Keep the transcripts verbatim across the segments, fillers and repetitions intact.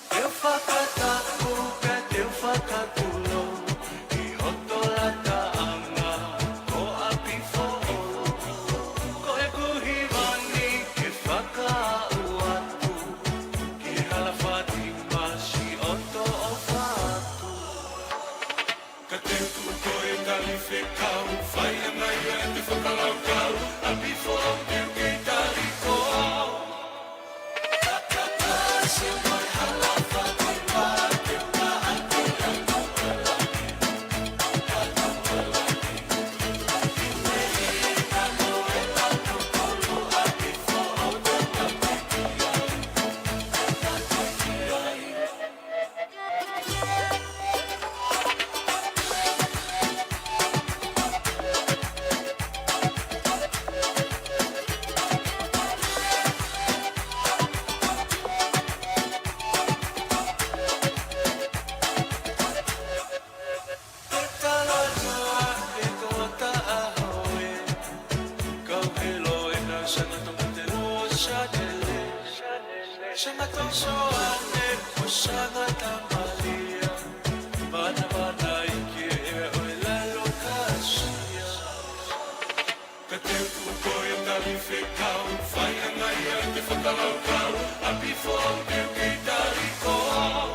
Te u fakatapu pea te u fakakulou ki hoto lataʻanga ko ʻApifoʻou. Ko ʻeku hiva ni ke fakaaʻu atu ki he hala Fatima siʻoto ʻofa atu. Ka te u tuʻu ko e tali fekau, fai ʻa e ngaahi ʻa e fakalaukau, ʻApifoʻou te u kei tali ko au. Ka te u tuʻu ko e tali fekau, fai ʻa e ngaahi ʻa e fakalaukau, ʻApifoʻou te u kei tali ko au.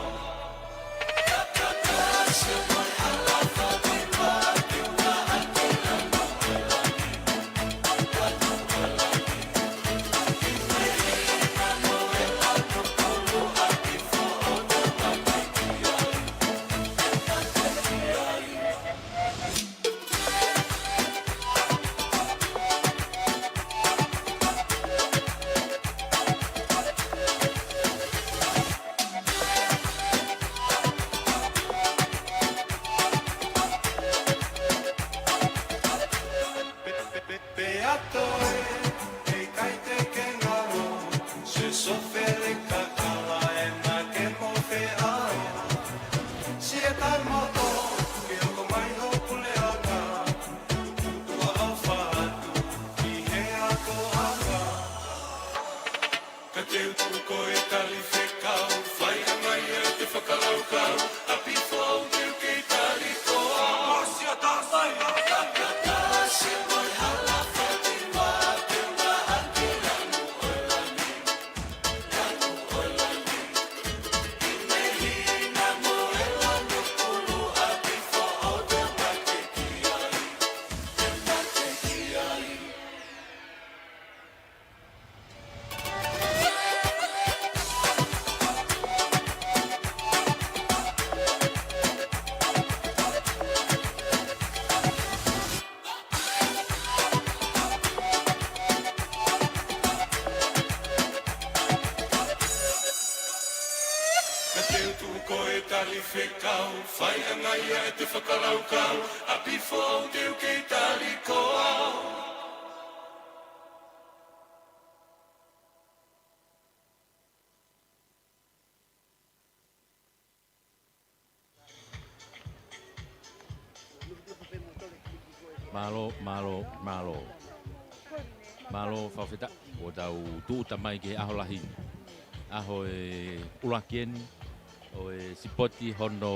Pea toe, ʻe ʻikai te ke ngalo, se sofele kakala e na ke mo feʻao. Siʻa taimoto, ke hoko mai ho puleʻanga, tuʻu ʻo ʻofa atu ki he akoʻanga. Ka te u tuʻu ko e tali fekau, fai ʻa e ngaahi ʻa e fakalaukau, ʻApifoʻou te u kei tali ko au. Siʻa taha mai. Ka te u tuʻu ko e tali fekau, fai ʻa e ngaahi ʻa e fakalaukau, ʻApifoʻou te u kei tali ko au. Mālō, mālō, mālō. Mālō fakafetaʻi, kuo tau tuʻuta mai ki he ʻaho lahi ni. ʻAho ʻe ʻuluaki eni ʻo e sipoti hono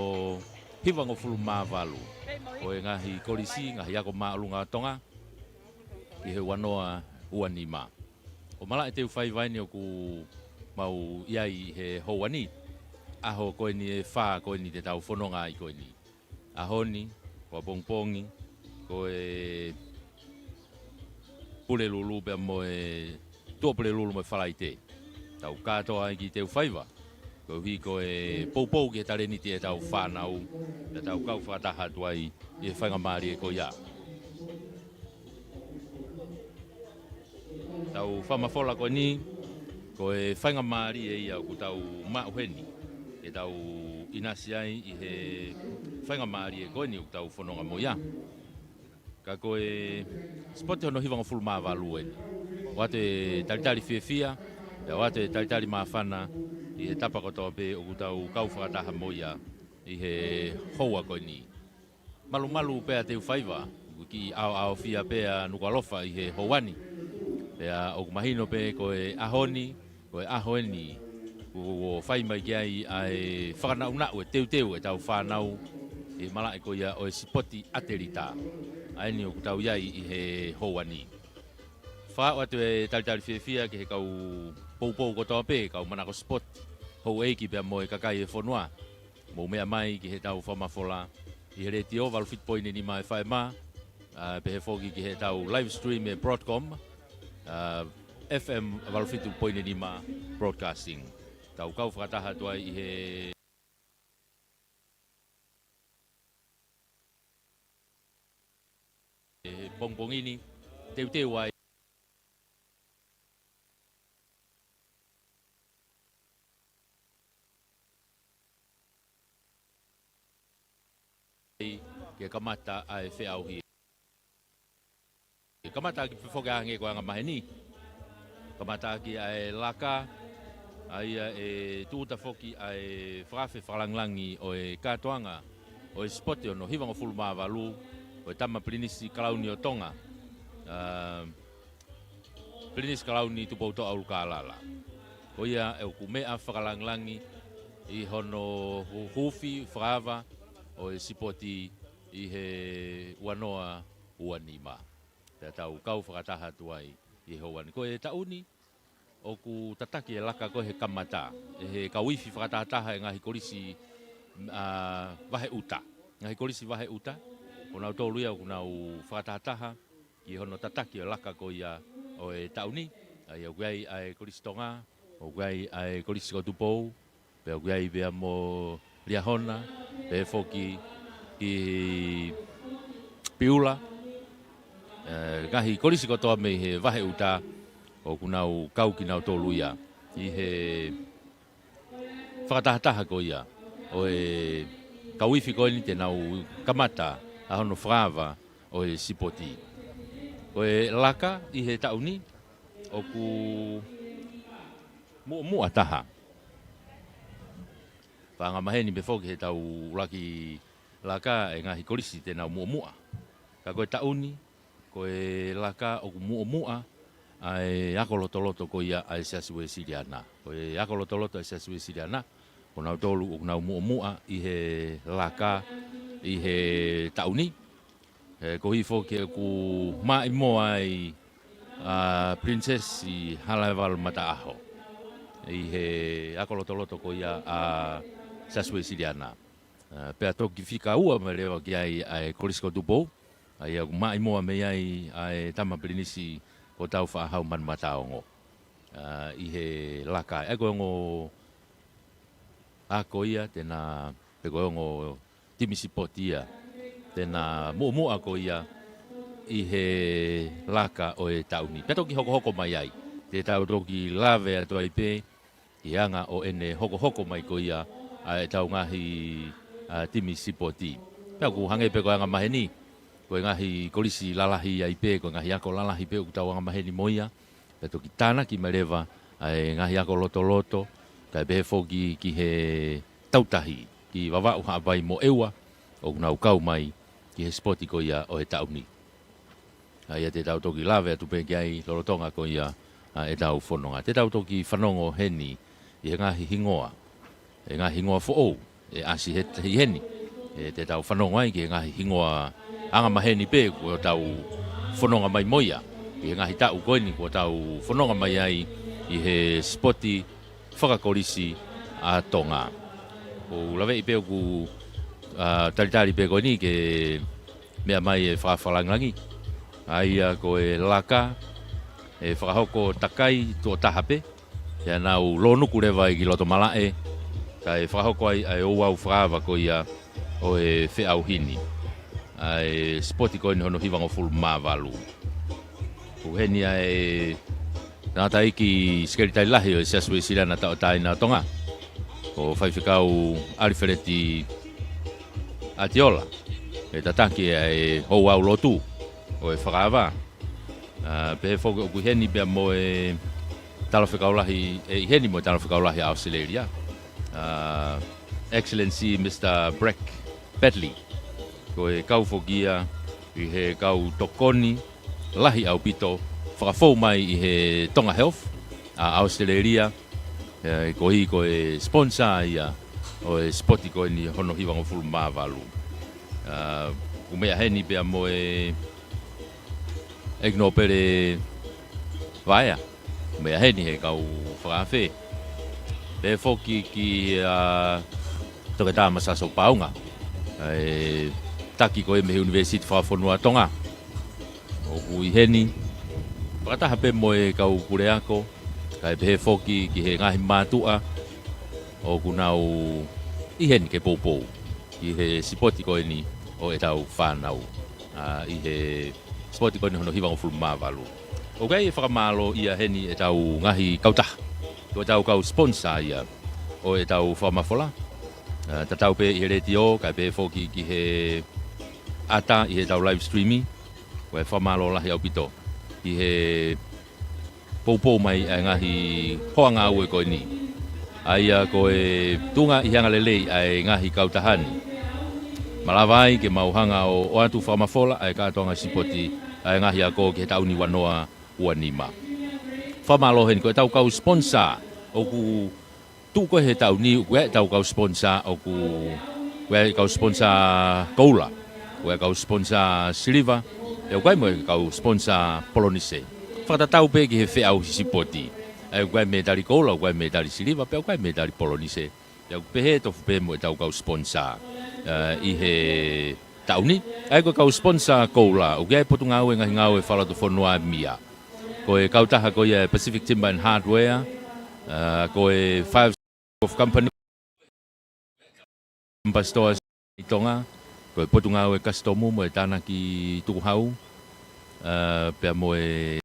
hivangofulu mā valu ʻo e ngaahi kolisi, ngaahi ako māʻolunga ʻo Tonga, ki he ua noa ua nima. ʻO malaʻe te u fai vai ni ʻoku mau ʻi ai he houa ni. ʻAho ko eni ʻe fā ko eni te tau fononga ai ko eni. ʻAho ni, ko ʻapongipongi, ko e Pulelulu pea mo e Tuʻapulelulu mo e Falaite. Tau kātoa ai ki te u faiva. Koeʻuhi ko e poupou ki he talēniti ʻetau fānau, pea tau kau fakataha atu ai ʻi he faingamālie ko ia. Tau fakamafola ko eni, ko e faingamālie ia ʻoku tau maʻu heni ke tau ʻinasi ai ʻi he faingamālie ko eni ʻoku tau fononga mo ia. Ka ko e sipoti hono hivangofulu mā valu eni. ʻOatu e talitali fiefia, pea ʻoatu e talitali māfana ʻi he tapa kotoa pē ʻoku tau kau fakataha mo ia ʻi he houa ko eni. Malumalu pea te u faiva, ʻoku kiʻi ʻaoʻaofia pea Nukuʻalofa ʻi he houa ni. Pea ʻoku mahino pē ko e ʻaho ni, ko e ʻaho eni, kuo fai mai ki ai ʻa e fakanaʻunaʻu e teuteu ʻetau fānau ʻi he malaʻe ko ia ʻo e sipoti ʻatelita. ʻA eni ʻoku tau ʻi ai ʻi he houa ni. Fakaʻoatu e talitali fiefia ki he kau poupou kotoa pē, kau manako sipoti, houʻeiki pea mo e kakai e fonua. Mou meʻa mai ki heʻetau fakamafola ʻi he letiō valu fitu poini nima F M, ʻa, pehē foki ki heʻetau live stream e Broadcom, ʻa, F M valu fitu poini nima Broadcasting. Tau kau fakataha atu ai ʻi he, he pongipongi ni, teuteu ai ke kamata ʻa e feʻauhi. Kamata ʻaki pē foki ange ko e anga maheni. Kamata ʻaki ʻa e laka, ʻa ia ʻe tūʻuta foki ʻa e fakaafe fakalāngilangi ʻo e kātoanga ʻo e sipoti hono hivangofulu mā valu, ʻo e Tama Pilinisi Kalauni ʻo Tonga. ʻA, Pilinisi Kalauni Tupoutoʻa ʻUlukālala. Ko ia ʻoku meʻa fakalāngilangi ʻi hono hu-, huufi fakaava ʻo e sipoti ʻi he ua noa ua nima. Pea tau kau fakataha atu ai ʻi he houa ni. Ko e taʻu ni, ʻoku tataki e laka ko ē he kamata, ʻe he kau ifi fakatahataha e ngaahi kolisi, ʻa, vahe ʻuta. Ngaahi kolisi vahe ʻuta, ko nautolu ia ʻoku nau fakatahataha ki hono tataki e laka ko ia ʻo e taʻu ni. ʻA ia ʻoku ʻi ai ʻa e Kolisi Tonga, ʻoku ʻi ai ʻa e Kolisi ko Tupou, pea ʻoku ʻi ai pea mo Liahona, pehē foki ki Piula. ʻE, ngaahi kolisi kotoa mei he vahe ʻuta, ʻoku nau kau kinautolu ia ʻi he fakatahataha ko ia ʻo e kau ifi ko eni te nau kamata ʻa hono fakaava ʻo e sipoti. Ko e laka ʻi he taʻu ni ʻoku muʻomuʻa taha. Fakaanga maheni pē foki heʻetau ʻuluaki laka e ngaahi kolisi te nau muʻomuʻa. Ka ko e taʻu ni, ko e laka ʻoku muʻomuʻa ʻa e ako lotoloto ko ia ʻa e Siasi Uēsiliana. Ko e ako lotoloto ʻa e Siasi Uēsiliana, ko nautolu ʻoku nau muʻomuʻa ʻi he laka ʻi he taʻu ni. ʻE, koeʻuhi foki ʻoku maʻimoa ai ʻa Princess ʻi Halaevalu Mataʻaho ʻi he ako lotoloto ko ia ʻa e Siasi Uēsiliana. ʻA, pea toki fika ua mai leva ki ai ʻa e Kolisi ko Tupou, ʻa ia ʻoku maʻimoa mei ai ʻa e Tama Pilinisi ko Tāufaʻāhau Manumataongo. ʻA, ʻi he laka, ʻa ia ko e ongo ako ia, te na, pe ko e ongo timi sipoti ia, te na muʻomuʻa ko ia ʻi he laka ʻo e taʻu ni. Pea toki hokohoko mai ai, te tau toki lave atu ai pē ki he anga ʻo ʻene hokohoko mai ko ia ʻa ʻetau ngaahi, ʻa, timi sipoti. Pea ʻoku hangē pē ko e anga maheni, ko e ngaahi kolisi lalahi ai pē, ko e ngaahi ako lalahi pē ʻoku tau anga maheni mo ia. Pea toki tānaki mai leva ʻa e ngaahi ako lotoloto, kae pehē foki ki he tautahi, ki Vavaʻu, Haʻapai mo ʻEua, ʻoku nau kau mai ki he sipoti ko ia ʻo e taʻu ni. ʻA ia te tau toki lave atu pē ki ai lolotonga ko ia ʻa ʻetau fononga. Te tau toki fanongo heni ʻi he ngaahi hingoa, e ngaahi hingoa foʻou ʻe ʻasi he tahi heni. ʻE, te tau fanongo ai ki he ngaahi hingoa anga maheni pē kuo tau fononga mai mo ia ʻi he ngaahi taʻu ko eni kuo tau fononga mai ai ʻi he sipoti fakakolisi ʻa Tonga. ʻOku ou laveʻi pē ʻoku, ʻa, talitali pē ko eni ke meʻa mai e fakafakalāngilangi. ʻA ia ko e laka, ʻe fakahoko takai tuʻo taha pē, pea nau lōnuku leva ai ki loto malaʻe, Kae fakahoko ai ʻa e ouau fakaava ko ia ʻo e feʻauhi ni, ʻa e sipoti ko eni hono hivangofulu mā valu. ʻOku ʻi heni ʻa e tangataʻeiki sekelitali lahi ʻo e Siasi Uēsiliana Tauʻatāina ʻo Tonga, ko Faifekau ʻAlifeleti ʻAtiola, ʻe tataki ʻa e ouau lotu ʻo e fakaava. ʻA, pehē foki ʻoku ʻi heni pea mo e talafekau lahi, ʻe ʻi heni mo e talafekau lahi ʻa ʻAositelēlia, ʻa, Excellency Mister Breck Batley. Ko e kau foki ia ʻi he kau tokoni lahi ʻaupito fakafou mai ʻi he Tonga Health ʻa ʻAositelēlia, ʻe, koeʻuhi ko e sponsor ia ʻo e sipoti ko eni hono hivangofulu mā valu. ʻA, ʻoku meʻa heni pea mo e ʻEiki Nōpele Vaea, meʻa heni he kau fakaafe. Pehē foki kia Toketā Masa Sopoʻaunga, ʻa e taki ko ia mei he ʻUnivēsiti Fakafonua ʻo Tonga, ʻoku ʻi heni fakataha pē mo e kau puleako, kae pehē foki ki he ngaahi mātuʻa ʻoku nau ʻi heni ke poupou ʻi he sipoti ko eni ʻo ʻetau fānau, ʻa, ʻi he sipoti ko eni hono hivangofulu mā valu. ʻOku ʻi ai e fakamālō ia heni ʻetau ngaahi kautaha, ko ʻetau kau sponsor ia ʻo ʻetau fakamafola, ʻa, tatau pē ʻi he letiō, kae pehē foki ki he ʻata ʻi heʻetau live stream. Ko e fakamālō lahi ʻaupito ʻi he poupou mai ʻa e ngaahi hoa ngāue ko eni, ʻa ia ko e tuʻunga ʻi he anga lelei ʻa e ngaahi kautaha ni, malava ai ke mau hanga ʻo ʻoatu fakamafola ʻa e kātoanga sipoti ʻa e ngaahi ako ki he taʻu ni ua noa ua nima. Fakamālō heni ko ʻetau kau sponsor ʻoku tuʻu ko ē he taʻu ni, ʻoku ʻi ai ʻetau kau sponsor ʻoku, ʻoku ʻi ai e kau sponsor koula, ʻoku ʻi ai e kau sponsor siliva, pea ʻoku ʻi ai mo e kau sponsor polonise. Fakatatau pē ki he feʻauhi sipoti, ʻa ia ʻoku ʻi ai mētali koula, ʻoku ʻi ai mētali siliva, pea ʻoku ʻi ai mētali polonise. Pea ʻoku pehē tofu pē mo ʻetau kau sponsor, ʻa, ʻi he taʻu ni. ʻA ia ko e kau sponsor koula, ʻoku ʻi ai e Potungāue Ngaahi Ngāue Fakalotofonua ʻa e M I A. Ko e kautaha ko ia e Pacific Timber and Hardware, ʻa, ko e Five Group Company, Timber Stores ʻi Tonga, ko e Potungāue Kasitomu mo e Tānaki Tukuhau, ʻa, pea mo e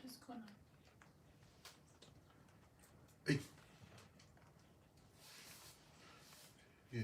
Just gonna. Hey. Yeah.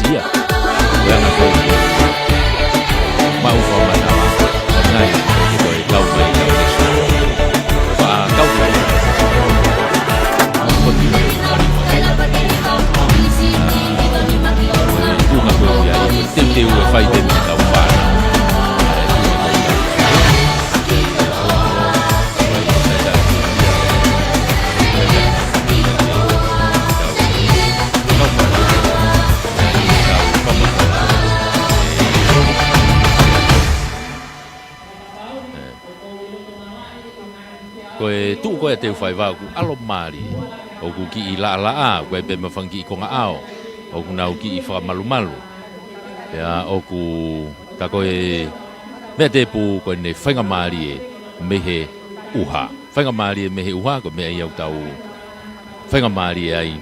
Ia. Ko e anga ko ē ke maʻu fakamatala, ʻo ngai, ke toe kau mai, kau mai. Fakakau mai. Ko e tuʻunga ko ia, teuteu e fai pē mo e kau fānau. Ko e tuʻu ko ē ʻa Teufaiva ʻoku ʻalomālie, ʻoku kiʻi laʻalaʻā, ʻoku ʻi ai pē mo e fanga kiʻi konga ʻao ʻoku nau kiʻi fakamalumalu. Pea ʻoku, ka ko e meʻa tēpū ko ʻene faingamālie mei he ʻuha. Faingamālie mei he ʻuha, ko e meʻa ia ʻoku tau faingamālie ai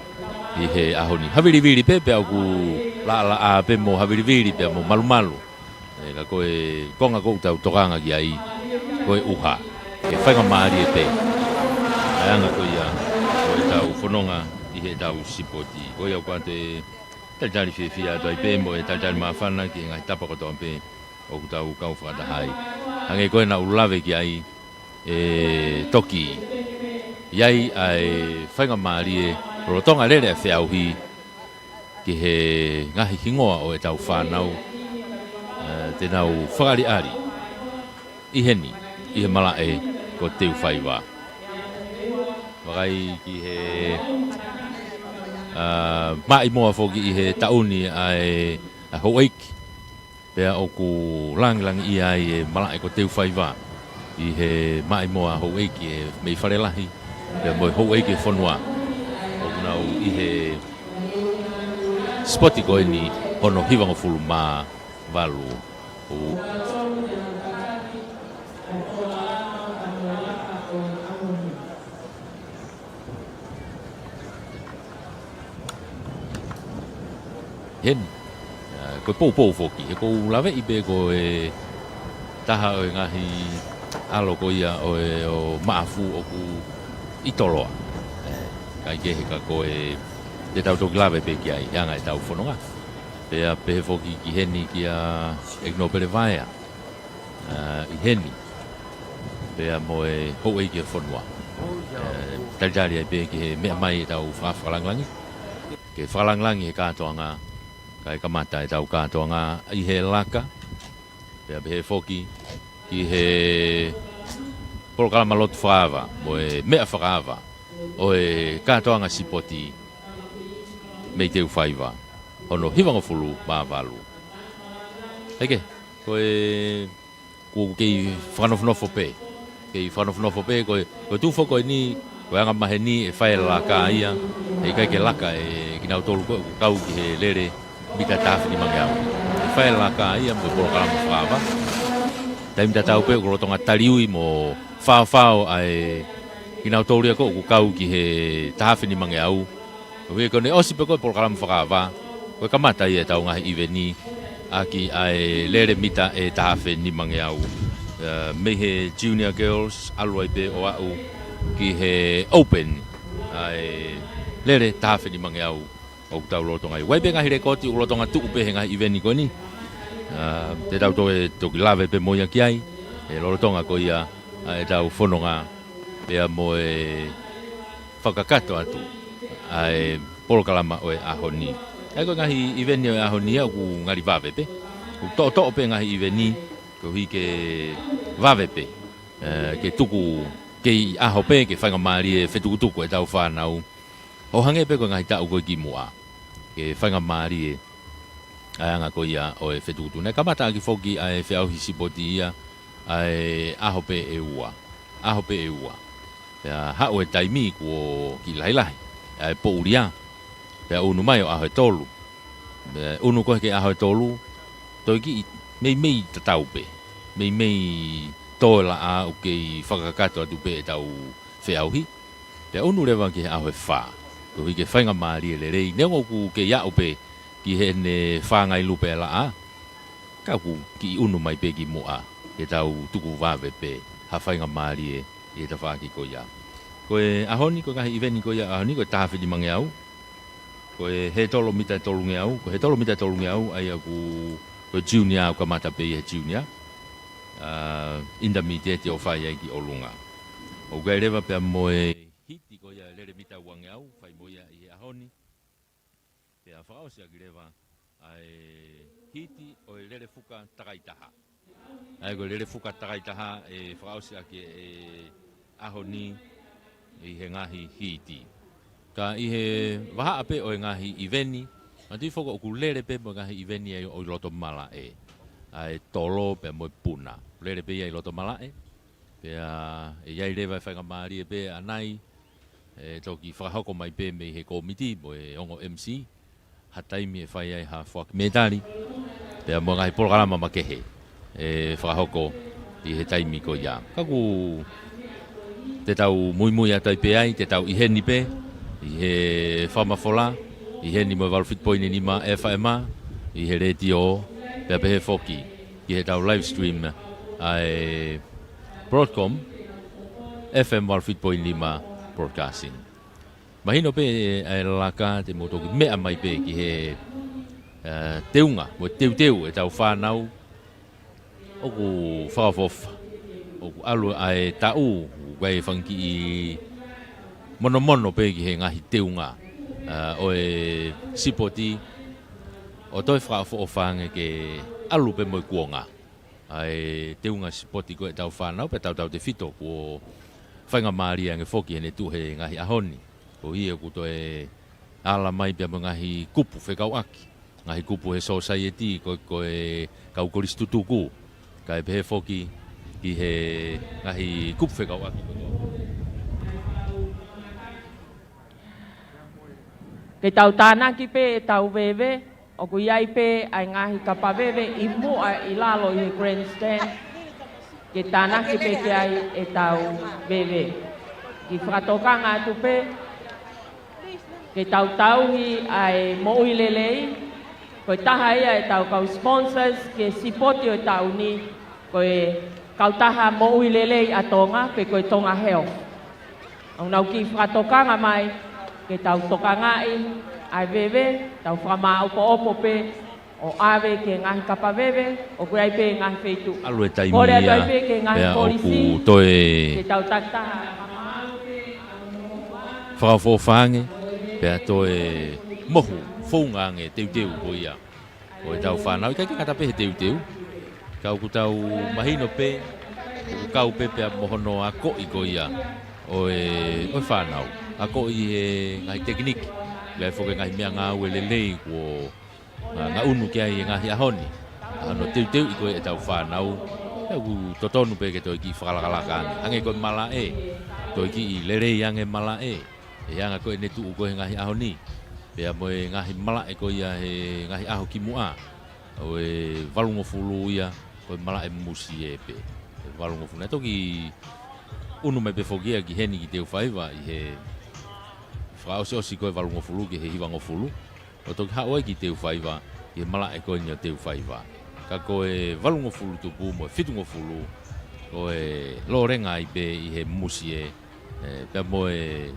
ʻi he ʻaho ni. Havilivili pē, pea ʻoku laʻalaʻā pē mo havilivili pea mo malumalu. ʻE, ka ko e konga ʻoku tau tokanga ki ai, ko e ʻuha. Ke faingamālie pē. ʻA e anga ko ia, ko ʻetau fononga ʻi heʻetau sipoti. Ko ia ʻoku ʻoatu e talitali fiefia atu ai pē mo e talitali māfana ki he ngaahi tapa kotoa pē ʻoku tau kau fakataha ai. Hangē ko ē naʻá ku lave ki ai, ʻe toki ʻi ai ʻa e faingamālie lolotonga lele ʻa e feʻauhi ki he ngaahi hingoa ʻo ʻetau fānau, ʻe, te nau fakaʻaliʻali ʻi heni, ʻi he malaʻe ko Teufaiva. Vakai ki he, ʻa, maʻimoa foki ʻi he taʻu ni ʻa e, ʻa e houʻeiki. Pea ʻoku langilangiʻia ai e malaʻe ko Teufaiva ʻi he maʻimoa houʻeiki e mei Falelahi, pea mo e houʻeiki e fonua. ʻOku nau ʻi he sipoti ko eni hono hivangofulu mā valu. ʻO heni. ʻA, ko e poupou foki, he ʻoku ou laveʻi pē ko e taha ʻo e ngaahi ʻalo ko ia ʻo e, ʻo Maʻafu ʻoku ʻi Toloa. ʻE, kae kehe ka ko e, te tau toki lave pē ki ai, he anga ʻetau fononga. Pea pehē foki ki heni kia ʻEiki Nōpele Vaea. ʻA, ʻi heni. Pea mo e houʻeiki e fonua. ʻE, talitali ai pē ki he meʻa mai ʻetau fa-, fakalangilangi. Ke fakalangilangi he kātoanga, kae kamata ʻetau kātoanga ʻi he laka. Pea pehē foki ki he polokalama lotu fakaava, mo e meʻa fakaava ʻo e kātoanga sipoti mei Teufaiva. Hono hivangofulu mā valu. ʻEiki, ko e, ʻoku kei fakanofonofo pē. Kei fakanofonofo pē, ko e, ko e tuʻu foki ko eni, ko e angamaheni ʻe fai e laka ia, ʻe ʻikai ke laka ʻe kinautolu ko ē ʻoku kau ki he lele mita taha afe nimangeau. ʻE fai e laka ia mo e polokalama fakaava. Taimi tatau pē ʻoku lolotonga taliui mo faofao ʻa e kinautolu ia ko ē ʻoku kau ki he taha afe nimangeau. Koeʻuhi ko ʻene ʻosi pē ko ē polokalama fakaava, ko e kamata ia ʻetau ngaahi ʻiveni ʻaki ʻa e lele mita ʻe taha afe nimangeau. ʻE, mei he Junior Girls, ʻalu ai pē ʻo aʻu ki he Open, ʻa e lele taha afe nimangeau ʻoku tau lolotonga ʻi ai. ʻOku ʻi ai pē ngaahi lēkooti ʻoku lolotonga tuʻu pē he ngaahi ʻiveni ko eni. ʻA, te tau toe toki lave pē mo ia ki ai, ʻe lolotonga ko ia ʻa ʻetau fononga pea mo e fakakakato atu ʻa e polokalama ʻo e ʻaho ni. ʻA ia ko e ngaahi ʻiveni ʻo e ʻaho ni ia ʻoku ngali vave pē. ʻOku toʻotoʻo pē ngaahi ʻiveni, koeʻuhi ke vave pē. ʻE, ke tuku kei ʻaho pē, ke faingamālie fetukutuku ʻetau fānau. ʻO hangē pē ko e ngaahi taʻu ko ē kimuʻa. Ke faingamālie ʻa e anga ko ia ʻo e fetukutuku. Naʻe kamata ʻaki foki ʻa e feʻauhi sipoti ia, ʻa e ʻaho pē ʻe ua. ʻAho pē ʻe ua. Pea haʻu e taimi kuo kiʻi lahilahi ʻa e poʻuli ia. Pea unu mai ʻo ʻaho ʻe tolu. Pea unu ko ē ki he ʻaho ʻe tolu, toe kiʻi meimei tatau pē. Meimei tō e laʻā ʻoku kei fakakakato atu pē ʻetau feʻauhi. Pea unu leva ki he ʻaho ʻe fā. Koeʻuhi ke faingamālie lelei. Neongo ʻoku kei aʻu pē ki heʻene fāngai lupe e laʻā, ka ʻoku kiʻi unu mai pē kimuʻa ke tau tuku vave pē ha faingamālie ʻi he tafaʻaki ko ia. Ko e ʻaho ni, ko e ngaahi ʻiveni ko ia ʻaho ni, ko e taha afe nimangeau. Ko e hētolo mita ʻe tolungeau, ko e hētolo mita ʻe tolungeau, ʻa ia ʻoku, ko e junior ʻoku kamata pē ia he junior. ʻA, intermediate ʻo fai ai ki ʻolunga. ʻOku ʻi ai leva pea mo e hiti ko ia lele mita uangeau, fai mo ia ʻi he ʻaho ni. Pea fakaʻosi ʻaki leva ʻa e hiti ʻo e lele fuka takai taha. ʻA ia ko e lele fuka takai taha ʻe fakaʻosi ʻaki ʻe he ʻaho ni ʻi he ngaahi hiti. Ka ʻi he vahaʻa pē ʻo e ngaahi ʻiveni, manatuʻi foki ʻoku lele pē mo e ngaahi ʻiveni ʻa ia ʻi loto malaʻe. ʻA e tolo pea mo e puna. Lele pē ia ʻi loto malaʻe. Pea ʻe ʻi ai leva e faingamālie pē ʻanai, ʻe toki fakahoko mai pē mei he kōmiti mo e ongo M C, ha taimi ʻe fai ai ha foaki mētali, pea mo e ngaahi polokalama makehe ʻe fakahoko ʻi he taimi ko ia. Ka ʻoku te tau muimui atu ai pē ai, te tau ʻi heni pē, ʻi he fakamafola, ʻi heni mo e valu fitu poini nima F M, ʻi he letiō, pea pehē foki ki heʻetau live stream ʻa e Broadcom, F M valu fitu poini nima Broadcasting. Mahino pē ʻa e laka te mou toki meʻa mai pē ki he, ʻa, teunga, mo e teuteu ʻetau fānau, ʻoku fakaʻofoʻofa, ʻoku ʻalu ʻa e taʻu, ʻoku ʻi ai e fanga kiʻi monomono pē ki he ngaahi teunga, ʻa, ʻo e sipoti, ʻo toe fakaʻofoʻofa ange ke ʻalu pē mo e kuonga ʻa e teunga sipoti ko ē ʻetau fānau, pea tautautefito kuo faingamālie ange foki heʻene tuʻu he ngaahi ʻaho ni. Ko ia ʻoku toe ala mai pea mo e ngaahi kupu fekauʻaki, ngaahi kupu he sōsaieti, ko, ko e kau kolisi tutuku, kae pehē foki ki he ngaahi kupu fekauʻaki kotoa. Ke tau tānaki pē ʻetau veve, ʻoku ʻi ai pē ʻa e ngaahi kapa veve ʻi muʻa ʻi lalo ʻi he grandstand, ke tānaki pē ki ai ʻetau veve. Kiʻi fakatokanga atu pē, ke tau tauhi ʻa e moʻui lelei, ko e taha ia ʻetau kau sponsors ke sipoti ʻo e taʻu ni, ko e kautaha moʻui lelei ʻa Tonga, pe ko e Tonga Health. ʻOku nau kiʻi fakatokanga mai, ke tau tokangaʻi ʻa e veve, tau fakamāʻopoʻopo pē, ʻo ʻave ki he ngaahi kapa veve, ʻoku ʻi ai pē ngaahi feituʻu. ʻAlu e taimi ia, pea ʻoku toe fakaʻofoʻofa ange, pea toe mohu founga ange teuteu ko ia ʻo ʻetau fānau, ʻikai ke ngata pē he teuteu. Ka ʻoku tau mahino pē, ʻoku kau pē pea mo hono akoʻi ko ia ʻo e, ʻo e fānau. Akoʻi he ngaahi tekiniki, ʻi ai foki e ngaahi meʻangāue lelei kuo, ʻa, ngaʻunu ki ai e ngaahi ʻaho ni. ʻA hono teuteuʻi ko ē ʻetau fānau, ʻoku totonu pē ke toe kiʻi fakalakalaka ange. Hangē ko e malaʻe, toe kiʻi lelei ange malaʻe. ʻE anga ko ē ʻene tuʻu ko ē he ngaahi ʻaho ni. Pea mo e ngaahi malaʻe ko ia he ngaahi ʻaho kimuʻa. ʻO e valungofulu ia, ko e malaʻe musie pē. ʻE valungofulu. Naʻe toki ʻunu mai pē foki ia ki heni ki Teufaiva ʻi he fakaʻosiʻosi ko ē valungofulu ki he hivangofulu. ʻO toki haʻu ai ki Teufaiva, ki he malaʻe ko eni ʻo Teufaiva. Ka ko e valungofulu tupu mo e fitungofulu, ko e lōlenga ai pē ʻi he musie, ē, pea mo e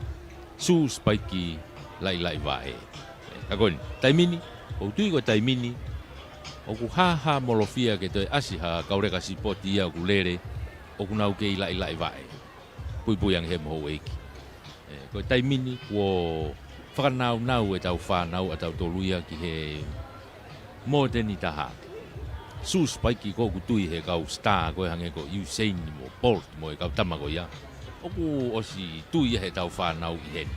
sū sipaiki laʻilaʻi vaʻe. Ē, ka ko eni, taimi ni, ʻoku ou tui ko e taimi ni, ʻoku hāhāmolofia ke toe ʻasi ha kau leka sipoti ia ʻoku lele, ʻoku nau kei laʻilaʻi vaʻe. Puipui ange he mo houʻeiki. Ē, ko e taimi ni kuo fakanaunau ʻetau fānau ʻatautolu ia ki he mōteni taha. Sū sipaiki ko ē ʻoku tui he kau star ko ē hangē ko Usain mo Bolt mo e kau tama ko ia. ʻOku ʻosi tui ia heʻetau fānau ʻi heni.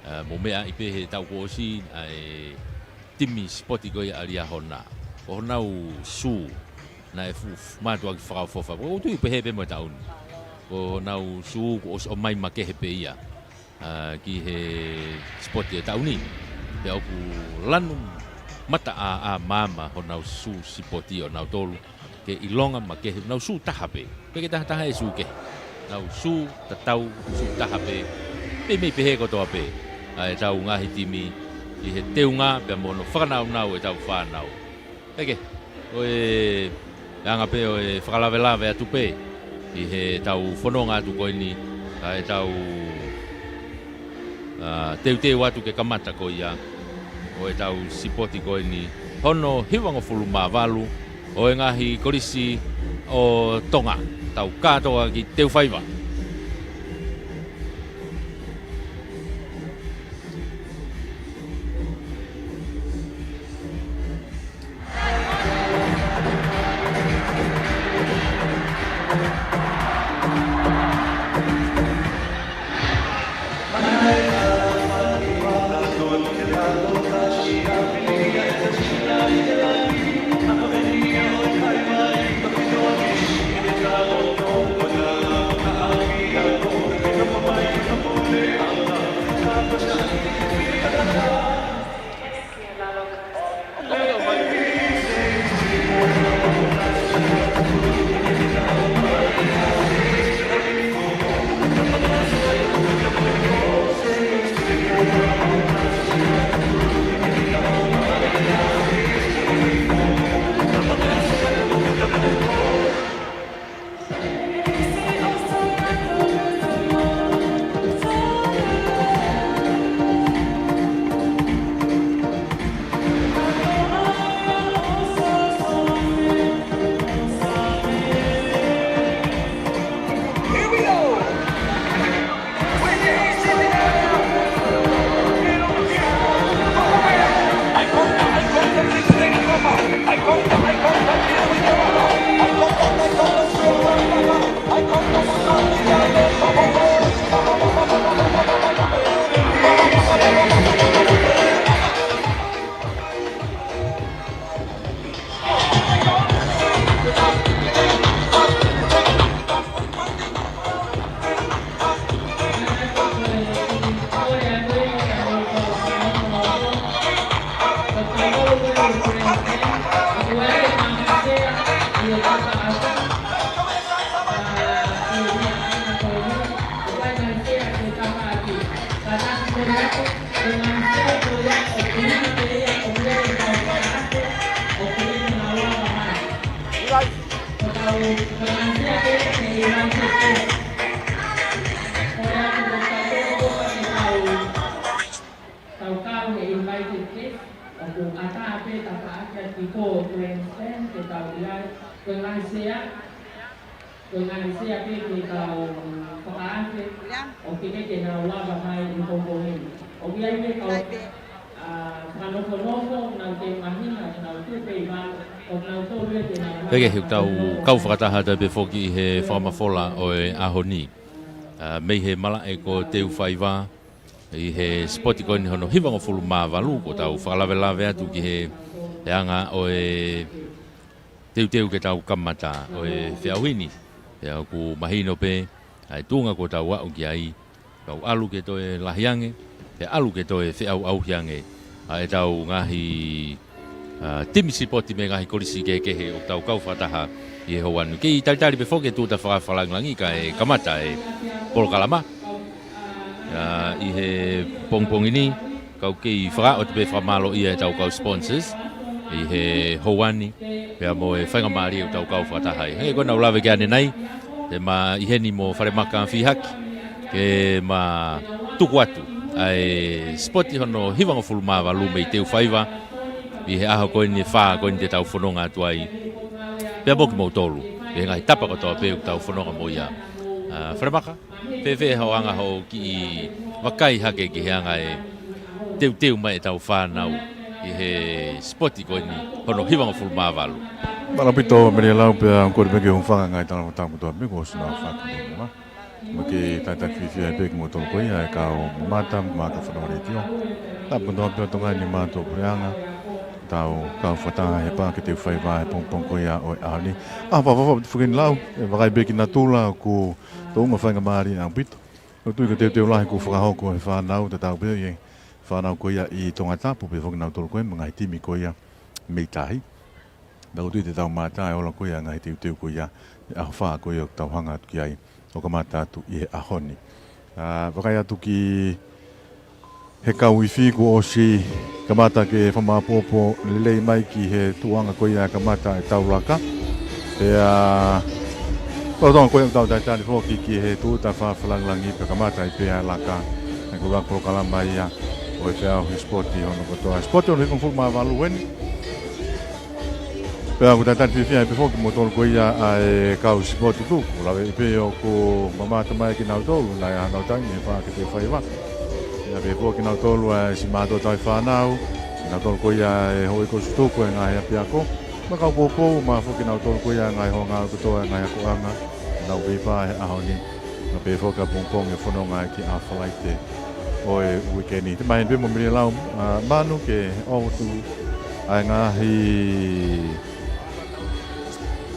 Ē, mou meaʻi pē he taʻu kuo ʻosi ʻa e timi sipoti ko ia ʻa Liahona. Ko honau sū naʻe fuʻu mātuʻaki fakaʻofoʻofa. ʻOku ou tui pehē pē mo e taʻu ni. Ko honau sū kuo ʻosi ʻomai makehe pē ia, ā, ki he sipoti e taʻu ni. Pea ʻoku lanu mataʻāʻā maama honau sū sipoti ʻo nautolu. Ke ʻilonga makehe, nau sū taha pē. Pea ʻikai ke taha taha e sū kehe. Nau sū tatau, sū taha pē. Meimei pehē kotoa pē ʻa ʻetau ngaahi timi ʻi he teunga pea mo hono fakanaunau ʻetau fānau. Pea ke, ko e anga pē ʻo e fakalavelave atu pē ʻi heʻetau fononga atu ko eni, ʻa ʻetau, ā, teuteu atu ke kamata ko ia ʻo e tau sipoti ko eni hono hivangofulu mā valu ʻo e ngaahi kolisi ʻo Tonga, tau kātoa ki Teufaiva. Tau kau he invited guest, ʻoku ʻatā pē tafaʻaki atu ki he grandstand ke tau ʻi ai, ko e ngaahi sea, ko e ngaahi sea pē ke tau fakaafe, ʻo ke ke ke nau lava mai ʻi he pongipongi ni. ʻOku ʻi ai pē kau, ʻa, fakanofonofo, nau ke mahina, nau tupe i valo, ʻo nau tolu ia ke nau lava. Peke he tau kau fakataha atu pē foki ʻi he fakamafola ʻo e ʻaho ni. ʻA, mei he malaʻe ko Teufaiva, ʻi he sipoti ko eni hono hivangofulu mā valu, kuo tau fakalavelave atu ki he, he anga ʻo e teuteu ke tau kamata ʻo e feʻauhi ni. Pea ʻoku mahino pē ʻa e tuʻunga kuo tau aʻu ki ai, tau ʻalu ke toe lahi ange, pea ʻalu ke toe feʻauʻauhi ange ʻa e tau ngaahi ʻa, timi sipoti mei he ngaahi kolisi kehekehe ʻoku tau kau fakataha ʻi he houa ni. Kei talitali pē foki e tūʻuta fakafakalāngilangi kae kamata e polokalama. ʻA, ʻi he pongipongi ni, kau kei fakaʻosi pē fakamālōʻia e tau kau sponsors ʻi he houa ni, pea mo e faingamālie ʻoku tau kau fakataha ai. He ko ʻenau lave ki ai ʻanenai, te ma ʻi heni mo Falemaka Fihaki, ke ma tuku atu ʻa e sipoti hono hivangofulu mā valu mei Teufaiva, ʻi he ʻaho ko eni ʻe fā ko eni te tau fononga atu ai. Pea mo kimoutolu, ʻi he ngaahi tapa kotoa pē ʻoku tau fononga mo ia. ʻA, Falemaka, fēfē hoʻo anga hoʻo kiʻi vakai hake ki he anga e teuteu mai e tau fānau ʻi he sipoti ko eni hono hivangofulu mā valu? Mālō ʻaupito Mele Lau, pea kole pē ke u hūfanga he ngaahi talanoa kotoa pē kuo ʻosi nau fai ki muʻa. Mo ke talitali fiefia pē kimoutolu ko ia e kau mamata, mo e kau fanongo letiō. Tapu kotoa pē ʻa Tonga ni mo e kau puleʻanga. Tau kau fakataha he Paʻake Teufaiva he pongipongi ko ia ʻo e ʻaho ni. ʻA, fakaʻofoʻofa atu foki Lau, ʻe vakai pē ki natula ʻoku tuʻunga faingamālie ʻaupito. ʻOku ou tui ko e teuteu lahi kuo fakahoko he fānau tatau pē ʻi he fānau ko ia ʻi Tongatapu pea foki nautolu ko ia mo e ngaahi timi ko ia mei tahi. Pea ʻoku ou tui te tau mamata e ola ko ia e ngaahi teuteu ko ia, e ʻaho fā ko ia ʻoku tau hanga atu ki ai ʻo kamata atu ʻi he ʻaho ni. ʻA, vakai atu ki he kau ifi kuo ʻosi kamata ke fakamāʻopoʻopo lelei mai ki he tuʻunga ko ia e kamata e tau laka. Pea, lolotonga ko ia ʻoku tau talitali foki ki he tūʻuta fakafakalāngilangi pea kamata ai pē ʻa e laka, ʻa e kau laka polokalama ia. Ko e feʻauhi sipoti hono kotoa. Sipoti hono hivangofulu mā valu eni. Pea ʻoku tatali fiefia ai pē foki kimoutolu ko ia ʻa e kau sipoti tuku. Lave ʻi pē ʻoku mamata mai kinautolu, naʻe ʻi ai hanau taimi he Paʻake Teufaiva. Lave foki kinautolu ʻa e siʻi mātuʻa tauhi fānau, kinautolu ko ia ʻa e houʻeiki tuku ʻa e ngaahi ʻapiako. Mo e kau poupou, mo e foki kinautolu ko ia ʻa e ngaahi houngaʻia kotoa ʻa e ngaahi akoʻanga. Nau pē ʻi he ʻaho ni. Pea pehē foki ʻapongipongi ʻo fononga ki ʻAho Falaite ʻo e uike ni. Te maheni pē mo Milelau, ʻa, Manu ke ʻoatu ʻa e ngaahi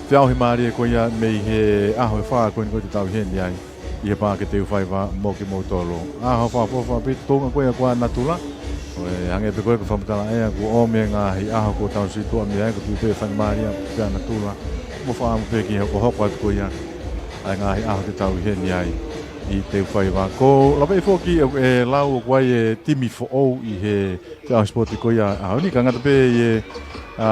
feʻauhi mālie ko ia mei he ʻaho ʻe fā ko eni ko ē te tau ʻi heni ai ʻi he Paʻake Teufaiva mo kimoutolu. ʻAho fakaʻofoʻofa pē, tuʻunga ko ia ko ē ʻa natula. ʻO hangē pē ko ē ko e fakamatala ʻa e ʻea, kuo ʻomi e ngaahi ʻaho kuo tau situʻa mei ai, ko e tui pē faingamālie pē ʻa natula. Mo fakaʻamu pē ki he hokohoko atu ko ia ʻa e ngaahi ʻaho te tau ʻi heni ai ʻi Teufaiva. Ko e lave foki ʻe, ʻe lau ʻoku ʻi ai e timi foʻou ʻi he feʻauhi sipoti ko ia ʻaho ni, ka ngata pē ʻi he, ʻa,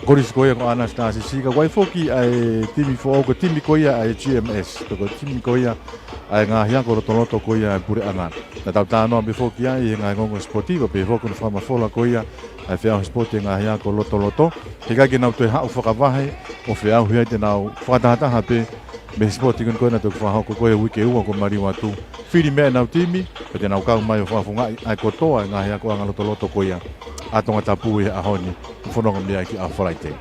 kolisi ko ia ko Anastasis, ka ʻoku ʻi ai foki ʻa e timi foʻou, ko e timi ko ia ʻa e G M S, ko e timi ko ia ʻa e ngaahi ako lotoloto ko ia ʻa e puleʻanga. Naʻa tau talanoa pē foki ai ʻi he ngaahi ongoongo sipoti, pea pehē foki hono fakamafola ko ia ʻa e feʻauhi sipoti ʻa e ngaahi ako lotoloto. Heʻikai ke nau toe haʻu fakavahe ʻo feʻauhi ai, te nau fakatahataha pē mei he sipoti ko eni ko ē naʻa tau fakahoko ko ē uike ua kuo maliu atu. Fili mei ai ʻenau timi, pea te nau kau mai ʻo fakafofongaʻi ʻa e kotoa ʻa e ngaahi akoʻanga lotoloto ko ia ʻa Tongatapu ʻi he ʻaho ni, ʻo fononga mei ai ki ʻAho Falaite.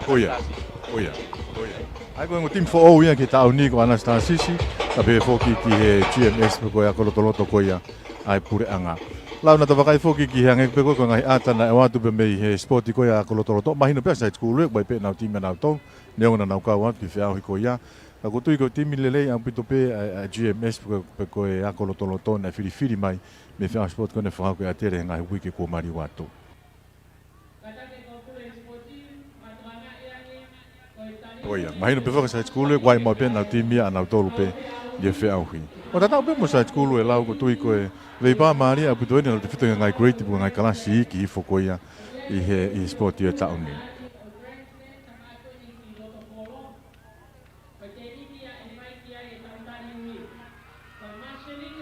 Ko ia, ko ia, ko ia. ʻA ia ko e ongo timi foʻou ia ki he taʻu ni ko Anastasis, pea pehē foki ki he G M S, ko e ako lotoloto ko ia ʻa e puleʻanga. Lau, naʻa tau vakai foki ki he hangē pē ko ē ko e ngaahi ʻata naʻe ʻoatu pē mei he sipoti ko ia ako lotoloto. Mahino pē ʻa e side school ʻe, ʻoku ʻi ai pē ʻenau timi ʻanautolu, neongo naʻa nau kau atu ki he feʻauhi ko ia. Ka ʻoku ou tui ko e timi lelei ʻaupito pē ʻa e, ʻa e G M S pē ko e, pē ko e ako lotoloto naʻe filifili mai mei he feʻauhi sipoti ko ē naʻe fakahoko ʻe ʻAtele he ngaahi uike kuo maliu atu. Ko ia, mahino pē foki ʻa e side school ʻe, ʻoku ʻi ai maʻu pē ʻenau timi ia ʻanautolu pē ʻi he feʻauhi. ʻO tatau pē mo e side school ʻe, Lau, ʻoku ou tui ko e veipā mālie ʻaupito eni, naʻa nau tefito he ngaahi grade pe ko e ngaahi kalasi iiki hifo ko ia ʻi he, ʻi he sipoti ʻo e taʻu ni.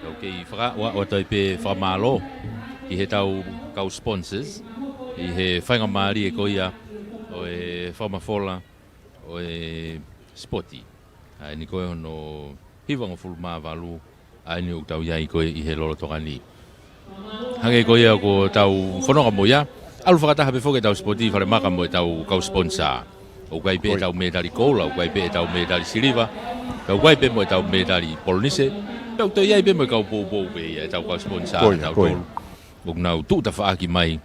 ʻOku ou kei fakaʻofoʻofa atu ai pē fakamālō ki heʻetau kau sponsors ʻi he faingamālie ko ia ʻo e fakamafola ʻo e sipoti ʻa eni ko ē hono hivangofulu mā valu ʻa eni ʻoku tau ʻi ai ko ē ʻi he lolotonga ni. Hangē ko ia ʻoku tau fononga mo ia, ʻalu fakataha pē foki ʻetau sipoti falemaka mo ʻetau kau sponsor. ʻOku ʻi ai pē ʻetau mētali koula, ʻoku ʻi ai pē ʻetau mētali siliva, pea ʻoku ʻi ai pē mo ʻetau mētali polonise, pea ʻoku toe ʻi ai pē mo e kau poupou pē ia ʻetau kau sponsor ʻanautolu. ʻOku nau tuʻu tafaʻaki mai,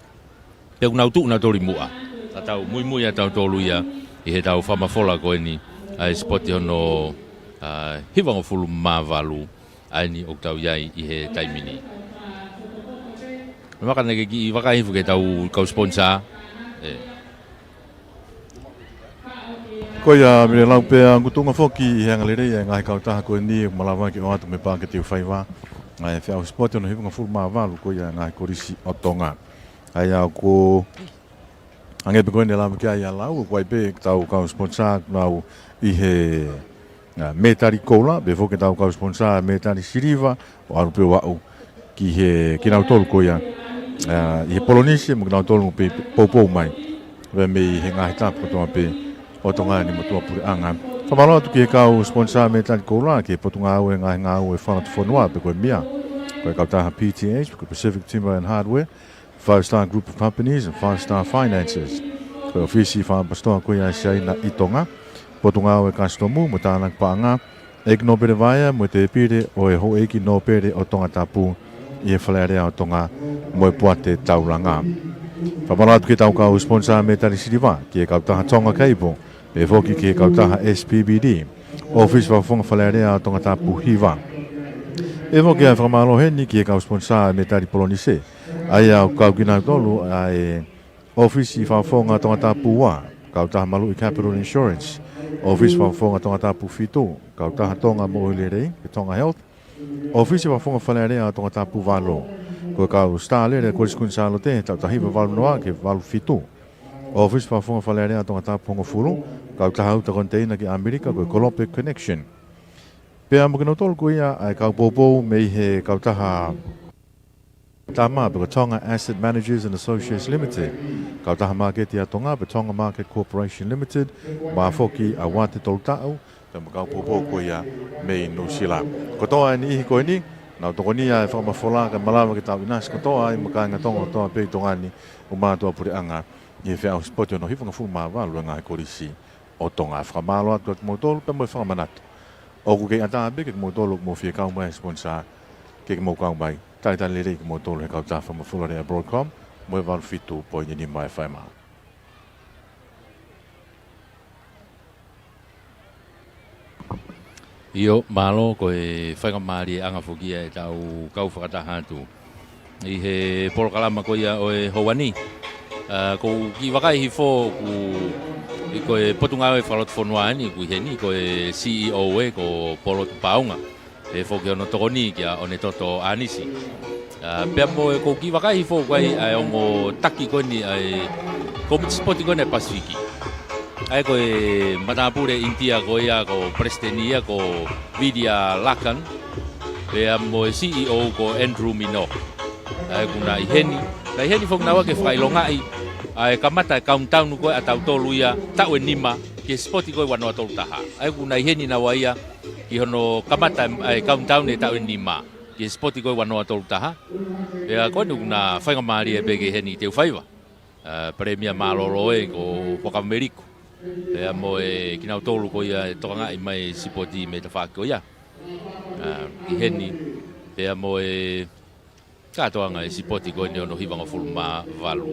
pea ʻoku nau tuʻu ʻanautolu ʻi muʻa. Ka tau muimui ʻa tautolu ia ʻi heʻetau fakamafola ko eni ʻa e sipoti hono, ʻa, hivangofulu mā valu ʻa eni ʻoku tau ʻi ai ʻi he taimi ni. Maka naʻe ke kiʻi vakai hifo ki heʻetau kau sponsor. ʻE. Ko ia, Milelau, pea ʻoku tuʻunga foki ʻi he angalelei ʻa e ngaahi kautaha ko eni ʻoku malava ke ʻoatu mei he Paʻake Teufaiva ʻa e feʻauhi sipoti hono hivangofulu mā valu ko ia ʻa e ngaahi kolisi ʻo Tonga. ʻA ia ʻoku hangē pē ko eni naʻe lave ki ai ʻa Lau, ʻoku ʻi ai pē ʻetau kau sponsor ʻoku nau ʻi he, ʻa, mētali koula, pehē foki ʻetau kau sponsor mētali siliva, ʻo ʻalu pē ʻo aʻu ki he, kinautolu ko ia, ʻa, ʻi he polonise mo kinautolu ʻoku poupou mai pē mei he ngaahi tapu kotoa pē ʻo Tonga ni mo e motuʻa puleʻanga. Fakamālō atu ki he kau sponsor mētali koula, ki he Potungāue Ngaahi Ngāue Fakalotofonua pe ko e mia, ko e kautaha P T H, ko e Pacific Timber and Hardware, Five Star Group of Companies and Five Star Finances. Ko e ʻŌfisi Fakapasitoa ko ia ʻa Siaina ʻi Tonga, Potungāue Kasitomu mo Tānaki Paʻanga, ʻEiki Nōpele Vaea mo e Tēpile ʻo e Houʻeiki Nōpele ʻo Tongatapu ʻi he Fale Alea ʻo Tonga mo e Poate Taulanga. Fakamālō atu ki heʻetau kau sponsor mētali siliva, ki he kautaha Tonga Cable, pehē foki ki he kautaha S P B D, ʻŌfisi Fakafofonga Fale Alea ʻo Tongatapu Hiva. Pehē foki ʻa e fakamālō heni ki he kau sponsor mētali polonise, ʻa ia ʻoku kau kinautolu ʻa e ʻŌfisi Fakafofonga Tongatapu Ua, kautaha Maluʻi Capital Insurance, ʻŌfisi Fakafofonga Tongatapu Fitu, kautaha Tonga Moʻui Lelei, pe Tonga Health, ʻŌfisi Fakafofonga Fale Alea ʻo Tongatapu Valu, ko e kau Star Lele Kolisi Kuini Sālote, taʻu taha hiva valu noa ki he valu fitu. ʻŌfisi Fakafofonga Fale Alea ʻo Tongatapu Hongofulu, Kautaha uta konteina ki ʻAmelika ko e Kolope Connection. Pea mo kinautolu ko ia ʻa e kau poupou mei he kautaha tama pe ko Tonga Asset Managers and Associates Limited, kautaha māketi ʻa Tonga pe Tonga Market Corporation Limited, mo foki ʻa Uate Tolutaʻu, pea mo e kau poupou ko ia mei Nuʻusila. Kotoa e niʻihi ko eni, nau tokonia e fakamafola kae malava ke tau ʻinasi kotoa ai mo e kāinga Tonga kotoa pē ʻi Tonga ni, ʻumaʻā ʻa e puleʻanga ʻi he feʻauhi sipoti hono hivangofulu mā valu ʻo e ngaahi kolisi ʻo Tonga. Fakamālō atu kiate kimoutolu pea mo e fakamanatu. ʻOku kei ʻatā pē kiate kimoutolu ʻoku mou fie kau mai he siponisā, ke mou kau mai. Talitali lelei kimoutolu he kautaha fakamafola lea Broadcom, mo e valu fitu poini nima F M. ʻIo, mālō, ko e faingamālie ʻanga foki ia ʻetau kau fakataha atu ʻi he polokalama ko ia ʻo e houa ni. ʻA, ʻoku ou kiʻi vakai hifo ʻoku, ʻi ko e Potungāue Fakalotofonua ni, ʻoku ʻi heni ko e C E O ē, ko Polo Tupaunga. Pehē foki hono tokoni kia ʻOnetoto ʻAnisi. ʻA, pea mo e ʻoku ou kiʻi vakai hifo ʻoku ʻi ai ʻa e ongo taki ko eni ʻa e Kōmiti Sipoti ko eni ʻa e Pasifiki. ʻA ia ko e matāpule ʻInitia ko ia ko e palesiteni ia ko Vidya Lakhan. Pea mo e C E O ko Andrew Minogue. ʻA ia ʻoku na ʻi heni. Na ʻi heni foki naua ke fakaʻilongaʻi ʻa e kamata e countdown ko ē ʻa tautolu ia taʻu ʻe nima ki he sipoti ko ē ua noa tolu taha. ʻA ia ʻoku na ʻi heni naua ia ki hono kamata e, e countdown e taʻu ʻe nima ki he sipoti ko ē ua noa tolu taha. Pea ko eni ʻoku na faingamālie pē ke ʻi heni ʻi he teu faiva. ʻA, Palēmia mālōlō ē ko Huʻakavameiliku. Pea mo e kinautolu ko ia ʻe tokangaʻi mai sipoti mei he tafaʻaki ko ia. ʻA, ʻi heni. Pea mo e kātoanga e sipoti ko eni hono hivangofulu mā valu.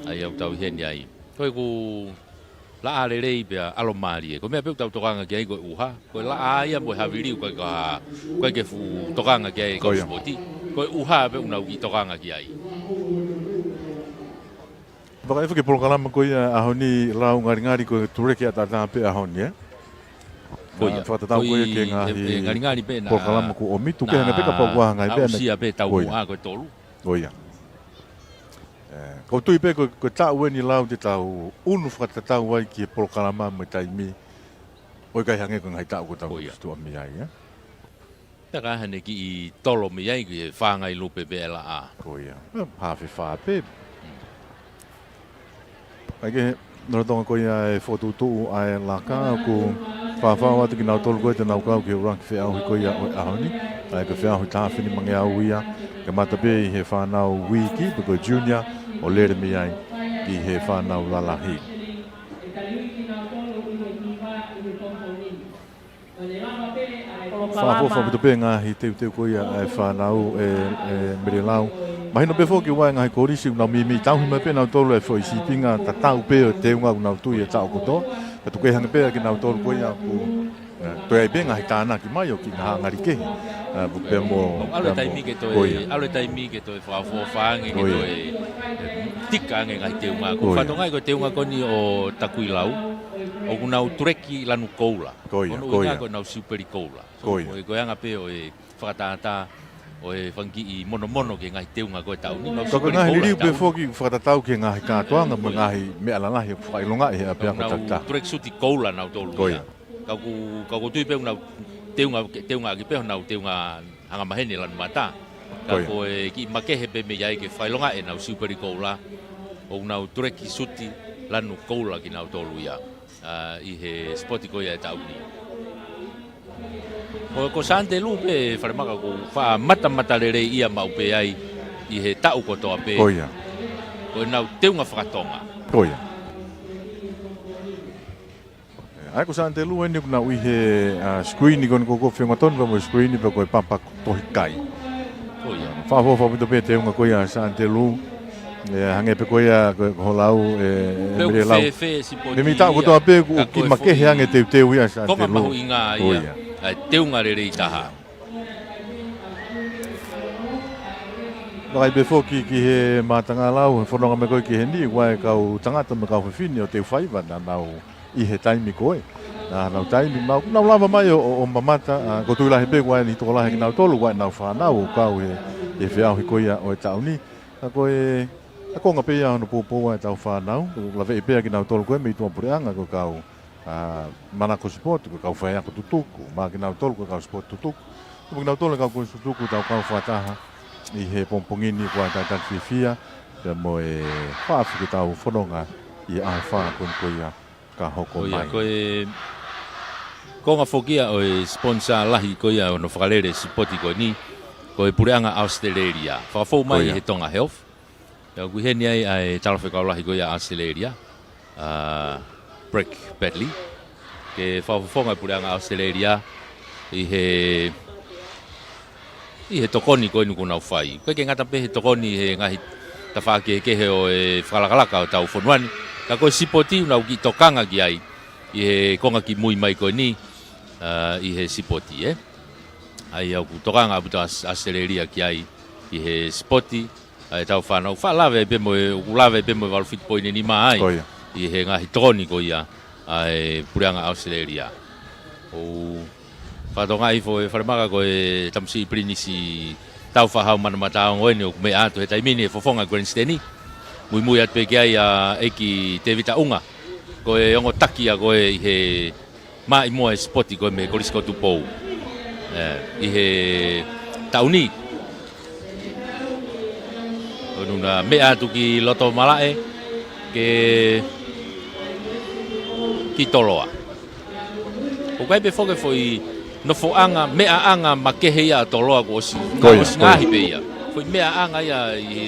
ʻA ia ʻoku tau ʻi heni ai. Ko ʻeku laʻā lelei pea ʻalomālie. Ko e meʻa pē ʻoku tau tokanga ki ai ko e ʻuha. Ko e laʻā ia mo e havili ʻoku ʻikai ke, ʻikai ke fuʻu tokanga ki ai e kau sipoti. Ko e ʻuha pē ʻoku nau kiʻi tokanga ki ai. Vakai hifo ki he polokalama ko ia ʻaho ni, Lau, ngalingali ko e tuleki ʻataʻatā pē ʻaho ni, ē? Ko ia. Fakatatau ko ia ki he ngaahi polokalama kuo ʻomi. Ko ia. Ko e, e ngalingali pē na tuku kehe ange pē kapau ʻoku ʻi ai ha ngaahi pē na aʻusia pē taumuʻa ko e tolu. Ko ia. ʻE, ʻoku ou tui pē ko, ko e taʻu eni, Lau, te tau ʻunu fakatatau ai ki he polokalama mo e taimi. ʻOku ʻikai hangē ko e ngaahi taʻu kuo tau situʻa mei ai, ē? Pea ka hane kiʻi tolo mei ai ki he fāngai lupe pē ʻa e laʻā. Ko ia. Ē, hafe fā pē. ʻA ia ke, lolotonga ko ia e fokotuʻutuʻu ʻa e laka, ʻoku fakafoki atu kinautolu ko ē te nau kau ki he ʻuluaki feʻauhi ko ia ʻo e ʻaho ni. ʻA ia ko e feʻauhi taha afe nimangeau ia, kamata pē ʻi he fānau uike, pe ko e junior, ʻo lele mei ai ki he fānau lalahi. Fakaʻofoʻofa ʻaupito pē ngaahi teuteu ko ia ʻa e fānau, ē, ē, Mele Lau. Mahino pē foki ʻoku ʻi ai e ngaahi kolisi ʻoku nau meimei tauhi mai pē nautolu e foʻi sīpinga tatau pē ʻo e teunga ʻoku nau tui e taʻu kotoa. Ka tuku kehe ange pē kinautolu ko ia ʻoku, ē, toe ʻi ai pē ngaahi tānaki mai ʻo e kiʻi ngaahi ngali kehe. Ē, pea mo, ʻalu e taimi ke toe, ʻalu e taimi ke toe fakaʻofoʻofa ange, ke toe, ē, tika ange ngaahi teunga. ʻOku ou fakatokangaʻi ko e teunga ko eni ʻo Takuilau, ʻoku nau tuleki lanu koula. Ko ia, ko ia. Ko ʻenau siupeli koula. Ko ia. Ko e, ko e anga pē ʻo e fakatātā ʻo e fanga kiʻi monomono ki he ngaahi teunga ko ē ʻo e taʻu ni. Ka ko e ngaahi liliu pē foki fakatatau ki he ngaahi kātoanga mo e ngaahi meʻa lalahi ʻoku fakaʻilongaʻi he ʻapiako takitaha. Nau tuleki suti koula nautolu ia. Ko ia. Ka ʻoku, ka ʻoku ou tui pē ʻoku nau teunga, teunga ʻaki pē honau teunga angamaheni lanu mata. Ka ko e kiʻi makehe pē mei ai ke fakaʻilongaʻi ʻenau siupeli koula, ʻoku nau tuleki suti lanu koula kinautolu ia, ʻa, ʻi he sipoti ko ia ʻo e taʻu ni. Ko, ko Santelu pē, Falemaka, ʻoku faʻa matamatalelei ia maʻu pē ai ʻi he taʻu kotoa pē. Ko ia. Ko ʻenau teunga fakatonga. Ko ia. ʻA ia ko Santelu eni ʻoku nau ʻi he, ʻa, screen ko eni ʻoku ou feʻunga tonu pea mo e screen pea ko e papa tohi kai. Ko ia. Fakaʻofoʻofa ʻaupito pē teunga ko ia ʻa Santelu. ʻE, hangē pē ko ia ko, ko ho lau, ē, ē, Mele Lau. Meimei taʻu kotoa pē ʻoku kiʻi makehe ange teuteu ia ʻa Santelu. Ko e konga mahuʻinga ia. Ko ia. ʻA e teunga lelei taha. Vakai pē foki ki he mātanga, Lau, he fononga mai ko ē ki heni, ʻoku ʻi ai e kau tangata mo e kau fefine ʻo e teu faiva naʻa nau ʻi he taimi ko ē. Naʻa nau taimi mau, nau lava mai ʻo, ʻo, ʻo mamata, ʻa, ʻoku ou tui lahi pē ʻoku ʻi ai e niʻihi tokolahi kinautolu ʻoku ʻi ai ʻenau fānau ʻoku kau he, he feʻauhi ko ia ʻo e taʻu ni. Ka ko e, ʻa e konga pē ia hono poupou ʻa ʻetau fānau, ʻoku laveʻi pē ʻa kinautolu ko ē mei tuʻapuleʻanga ko e kau ʻa Manako Sipoti, ko e kau faiako tutuku, mo kinautolu ko e kau sipoti tutuku. Mo kinautolu e kau kolisi tutuku, tau kau fakataha ʻi he pongipongi ni, ko e talitali fiefia pea mo e fakaafeʻi ke tau fononga ʻi he ʻaho ʻe fā ko eni ko ia ka hoko mai. Ko e konga foki ia ʻo e sponsor lahi ko ia ʻo hono fakalele sipoti ko eni, ko e puleʻanga ʻAositelēlia. Fakafou mai ʻi he Tonga Health. Pea ʻoku ʻi heni ai ʻa e talafekau lahi ko ia ʻAositelēlia, ʻa Brett Baddely, ke fakafofonga e puleʻanga ʻAositelēlia ʻi he, ʻi he tokoni ko eni kuo nau fai. ʻOku ʻikai ke ngata pē he tokoni he ngaahi tafaʻaki kehekehe ʻo e fakalakalaka ʻo ʻetau fonua ni, ka ko e sipoti ʻoku nau kiʻi tokanga ki ai ʻi he konga kimui mai ko eni, ʻa, ʻi he sipoti, ē. ʻA ia ʻoku tokanga ʻaupito ʻa ʻAositelēlia ki ai ʻi he sipoti, ʻa ʻetau fānau. Faʻa lave ai pē mo e, ʻoku lave ai pē mo e valu fitu poini nima ai ʻi he ngaahi tokoni ko ia ʻa e puleʻanga ʻAositelēlia. ʻOku fakatokangaʻi hifo ʻe Falemaka ko e tamasiʻi Pilinisi Tāufaʻāhau Manaʻomatāongo eni ʻoku meʻa atu he taimi ni he fofonga Grandstand. Muimui atu pē ki ai ʻa ʻEiki Tēvita ʻUnga, ko e ongo taki ia ko ē ʻi he maʻimoa e sipoti ko ē mei he Kolisi ko Tupou. ʻE, ʻi he taʻu ni. ʻOku na meʻa atu ki loto malaʻe, ke, ki Toloa. ʻOku ʻi ai pē foki e foʻi nofoʻanga, meʻaʻanga makehe ia ʻa Toloa kuo ʻosi, ʻosi ngaahi pē ia. Foʻi meʻaʻanga ia ʻi,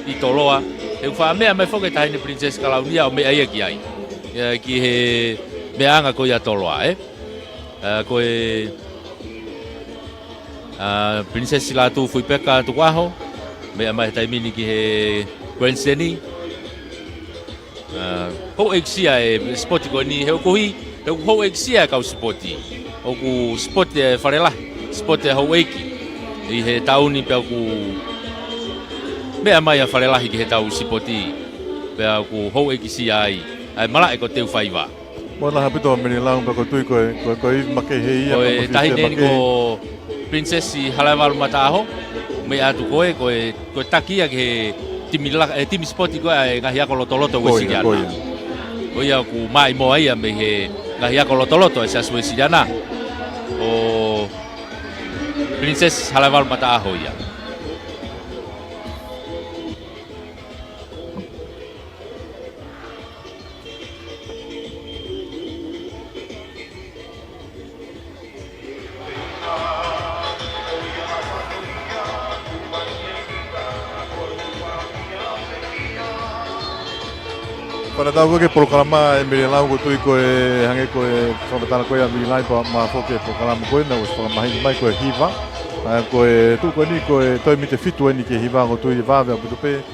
ʻi Toloa. He ʻoku faʻa meʻa mai foki e Taʻahine Pilinisesi Kalaunia ʻo meʻa ia ki ai. Ia ki he meʻaʻanga ko ia Toloa, ē? ʻA, ko e, ʻa, Pilinisesi Lātūfuipeka Tukuʻaho, meʻa mai he taimi ni ki he Grandstand. ʻA, houʻeikisia e sipoti ko eni, he ʻoku ʻi, he ʻoku houʻeikisia e kau sipoti. ʻOku sipoti e Falelahi, sipoti e houʻeiki ʻi he taʻu ni pea ʻoku meʻa mai ʻa Falelahi ki heʻetau sipoti. Pea ʻoku houʻeikisia ai ʻa e malaʻe ko Teufaiva. Mo lahi ʻaupito ʻa Melilau pea ʻoku ou tui ko e, ko e, ko e ivi makehe ia, ko e taʻahine eni ko Pilinisesi Halaevalu Mataʻaho, meʻa atu ko ē, ko e, ko e taki ia ki he timi la-, e timi sipoti ko ē ʻa e ngaahi ako lotoloto Uēsiliana. Ko ia ʻoku maʻimoa ia mei he ngaahi ako lotoloto ʻa e Siasi Uēsiliana. Ko Pilinisesi Halaevalu Mataʻaho ia. Fakatatau ki he polokalama ʻe Melilau, ʻoku ou tui ko e hangē ko e fakamatala ko ia ʻa Melilau pea mo e foʻi polokalama ko ē naʻe ʻosi fakamahino mai ko e hiva. ʻA, ko e tuʻu ko eni ko e toe miniti ʻe fitu eni ki he hiva, ʻoku ou tui ʻe vave ʻaupito pē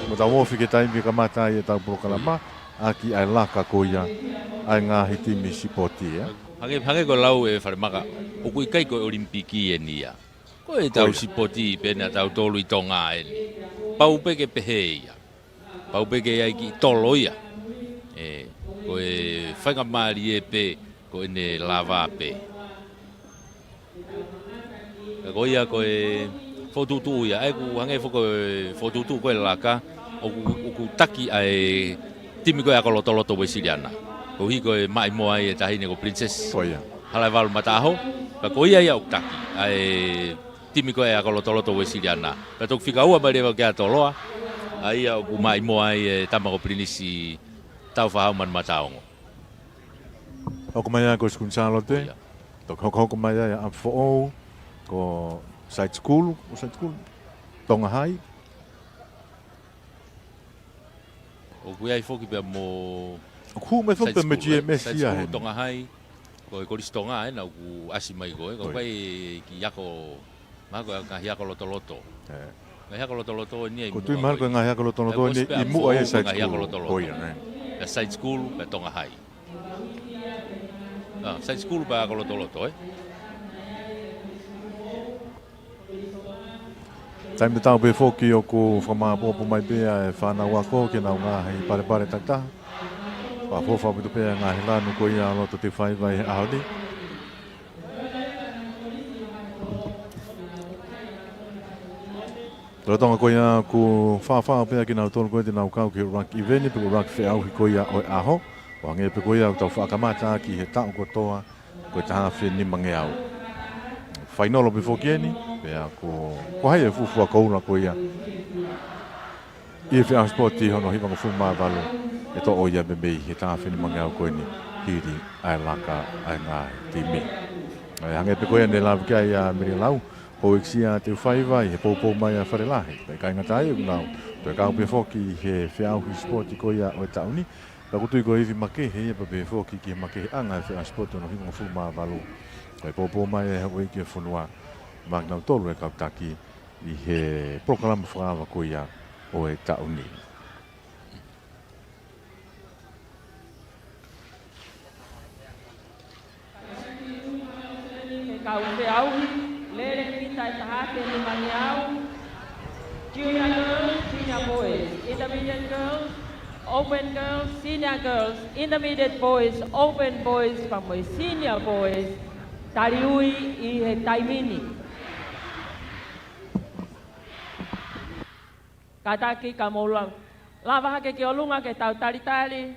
mo tau ofi ki he taimi ke kamata ai ʻetau polokalama ʻaki ʻa e laka ko ia ʻa e ngaahi timi sipoti, ē? Hangē, hangē ko e lau ʻe Falemaka, ʻoku ʻikai ko e ʻOlimipiki eni ia. Ko ʻetau sipoti pē eni ʻa tautolu ʻi Tonga eni. Pau pē ke pehē ia. Pau pē ke ʻi ai e kiʻi tolo ia. ʻE, ko e faingamālie pē, ko ʻene lava pē. Ka ko ia ko e fokotuʻutuʻu ia, ʻa ia ʻoku hangē foki ko e fokotuʻutuʻu ko e laka, ʻoku, ʻoku taki ʻa e timi ko ē ako lotoloto Uēsiliana. Koeʻuhi ko e maʻimoa ai e taʻahine ko Pilinisesi Halaevalu Mataʻaho, ka ko ia ia ʻoku taki ʻa e timi ko ē ako lotoloto Uēsiliana. Pea toki fika ua mai leva kia Toloa, ʻa ia ʻoku maʻimoa ai e tama ko Pilinisi Tāufaʻāhau Manaʻomatāongo. Hoko mai ʻa e Kolisi Kuini Sālote. Toki hokohoko mai ʻa e ʻapi foʻou, ko Side School, ko Side School, Tonga High. ʻOku ʻi ai foki pea mo, ʻoku hū mai foki pea mo Side School, G M S ia heni. Tonga High, ko e Kolisi Tonga ē, naʻa ku ʻasi mai ko ē, ka ʻoku ʻi ai e kiʻi ako, mahalo ko e ngaahi ako lotoloto. Ngaahi ako lotoloto eni ia ʻi muʻa. Ko e tui mahalo ko e ngaahi ako lotoloto eni ʻi muʻa ia Side School. Ko ia, ē. Pea Side School, pea Tonga High. ʻA, Side School pea ako lotoloto, ē. Taimi tatau pē foki ʻoku fakamāʻopoʻopo mai pē ʻa e fānau ako ki heʻenau ngaahi palepale takitaha. Fakaʻofoʻofa ʻaupito pē ʻa e ngaahi lanu ko ia ʻa loto Teufaiva ʻi he ʻaho ni. Lolotonga ko ia ʻoku fāfā pē ʻa kinautolu ko ē te nau kau ki he ʻuluaki ʻiveni, pe ko e ʻuluaki feʻauhi ko ia ʻo e ʻaho. ʻO hangē pē ko ia ʻoku tau faʻa kamata ʻaki he taʻu kotoa, ko e taha afe nimangeau. Fainolo pē foki eni, pea ko, ko hai e fuofua koula ko ia ʻi he feʻauhi sipoti hono hivangofulu mā valu, ʻe toʻo ia pē mei he taha afe nimangeau ko eni, hili ʻa e laka ʻa e ngaahi timi. ʻE hangē pē ko ia ne lave ki ai ʻa Mele Lau, houʻeiki ʻa Teufaiva ʻi he poupou mai ʻa Fale Lahi. Pea ʻikai ngata ai, ʻoku nau toe kau pē foki ʻi he feʻauhi sipoti ko ia ʻo e taʻu ni. Pea ʻoku ou tui ko e ivi makehe ia pea pehē foki ki he makeheʻanga e feʻauhi sipoti hono hivangofulu mā valu. Ko e poupou mai ʻa e houʻeiki ʻo e fonua maʻa kinautolu e kau taki ʻi he polokalama fakaava ko ia ʻo e taʻu ni. He kau feʻauhi, lele kita ʻe taha afe nimangeau, junior girls, junior boys, intermediate girls, open girls, senior girls, intermediate boys, open boys, pea mo e senior boys, taliui ʻi he taimi ni. Kātaki ka mou lau. Lava hake ki ʻolunga ke tau talitali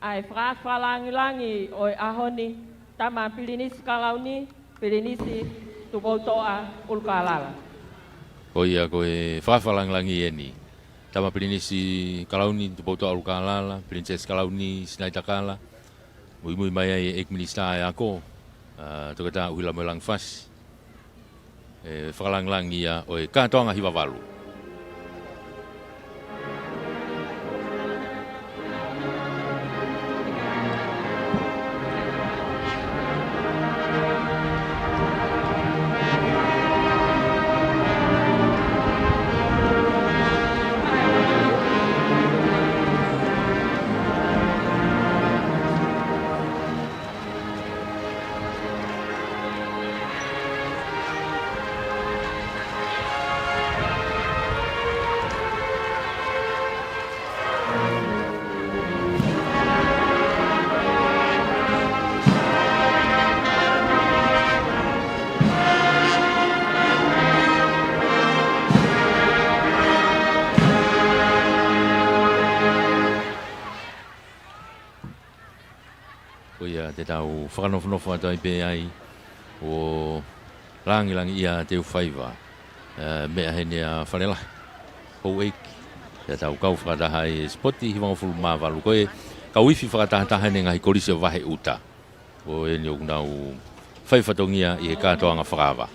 ʻa e fakaʻafi fakalāngilangi ʻo e ʻaho ni, Tama Pilinisi Kalauni, Pilinisi Tupoutoʻa ʻUlukālala. Ko ia ko e fakaʻafi fakalāngilangi eni. Tama Pilinisi Kalauni Tupoutoʻa ʻUlukālala, Pilinisesi Kalauni Sinaitakala, muimui mai ai e ʻEiki Minisitā ʻo e Ako, ʻa, Toketā ʻUhila Mohelangi Fasi. ʻE fakalāngilangi ia ʻo e kātoanga hiva valu. Ko ia te tau fakanofonofo atu ai pē ai ʻo lāngilangiʻia Teufaiva, ʻa, meʻa heni ʻa Fale Lahi, houʻeiki. Te tau kau fakataha ʻi he sipoti hivangofulu mā valu ko e kau ifi fakatahataha ʻi he ngaahi kolisi ʻo Vaheʻuta. Ko eni ʻoku nau fai fatongia ʻi he kātoanga fakaava.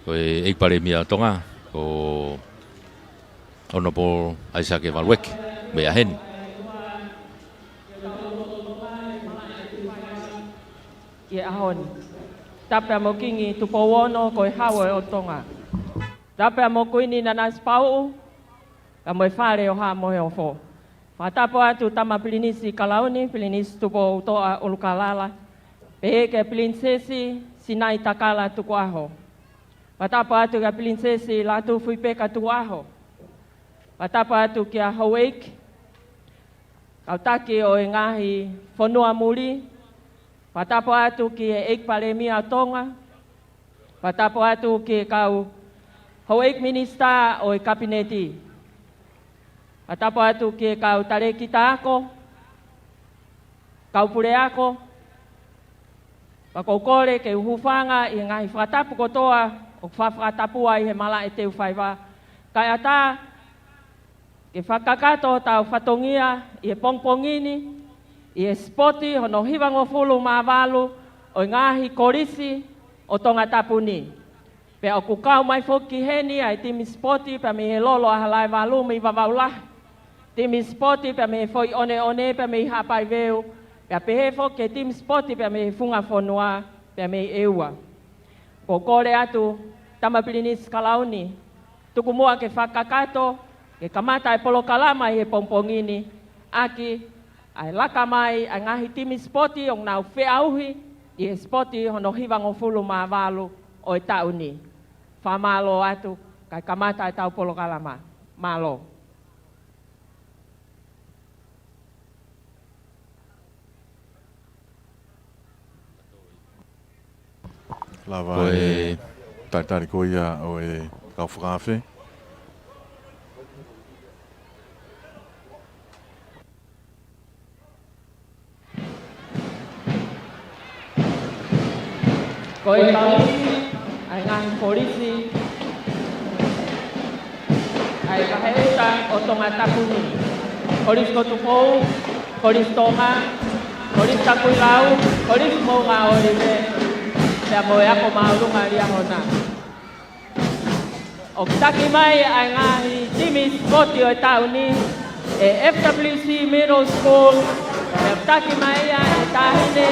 Ko e ʻEiki Palēmia ʻo Tonga, ko Honourable ʻAisake Malueke, meʻa heni. ʻI he ʻaho ni. Tapu mo Kingi Tupou Ono ko e Hau ʻo Tonga. Tapu mo Kuini Nanasipauʻu, kae ʻumaʻā e Fale ʻo Haʻa Moheofo. Fakatapu atu Tama Pilinisi Kalauni, Pilinisi Tupoutoʻa ʻUlukālala, pehē ki he Pilinisesi Sinaitakala Tukuʻaho. Fakatapu atu ki he Pilinisesi Lātūfuipeka Tukuʻaho. Fakatapu atu ki he houʻeiki, kau taki ʻo e ngaahi fonua muli. Fakatapu atu ki he ʻEiki Palēmia ʻo Tonga. Fakatapu atu ki he kau houʻeiki minisitā ʻo e Kapineti. Fakatapu atu ki he kau talēkita ako, kau puleako. Pea ʻoku ou kole ke u hūfanga ʻi he ngaahi fakatapu kotoa ʻoku fakafakatapua ʻi he malaʻe Teufaiva. Kae ʻatā ke fakakakato hotau fatongia ʻi he pongipongi ni, ʻi he sipoti hono hivangofulu mā valu ʻo e ngaahi kolisi ʻo Tongatapu ni. Pea ʻoku kau mai foki ki heni ʻa e timi sipoti pea mei he Lolo ʻa Halaevalu mei Vavaʻu Lahi. Timi sipoti pea mei he Foʻi ʻOneʻone pea mei Haʻapaiveu. Pea pehē foki e timi sipoti pea mei he Funga Fonua pea mei ʻEua. ʻOku ou kole atu Tama Pilinisi Kalauni, tuku muʻa ke fakakakato, ke kamata e polokalama ʻi he pongipongi ni, ʻaki ʻa e laka mai ʻa e ngaahi timi sipoti ʻoku nau feʻauhi ʻi he sipoti hono hivangofulu mā valu ʻo e taʻu ni. Fakamālō atu, kae kamata ʻetau polokalama. Mālō. Lava ko e e talitali ko ia ʻo e kau fakaafe. ʻa e ngaahi kolisi ʻa e vaheʻuta ʻo Tongatapu ni. Kolisi ko Tupou, Kolisi Tonga, Kolisi Tapuilau, Kolisi Moʻunga ʻŌlive, pea mo e Ako Māʻolunga Liahona. ʻOku taki mai ʻa e ngaahi timi sipoti ʻo e taʻu ni, ʻe F W C Middle School, ʻe taki mai ia ʻe Tahine.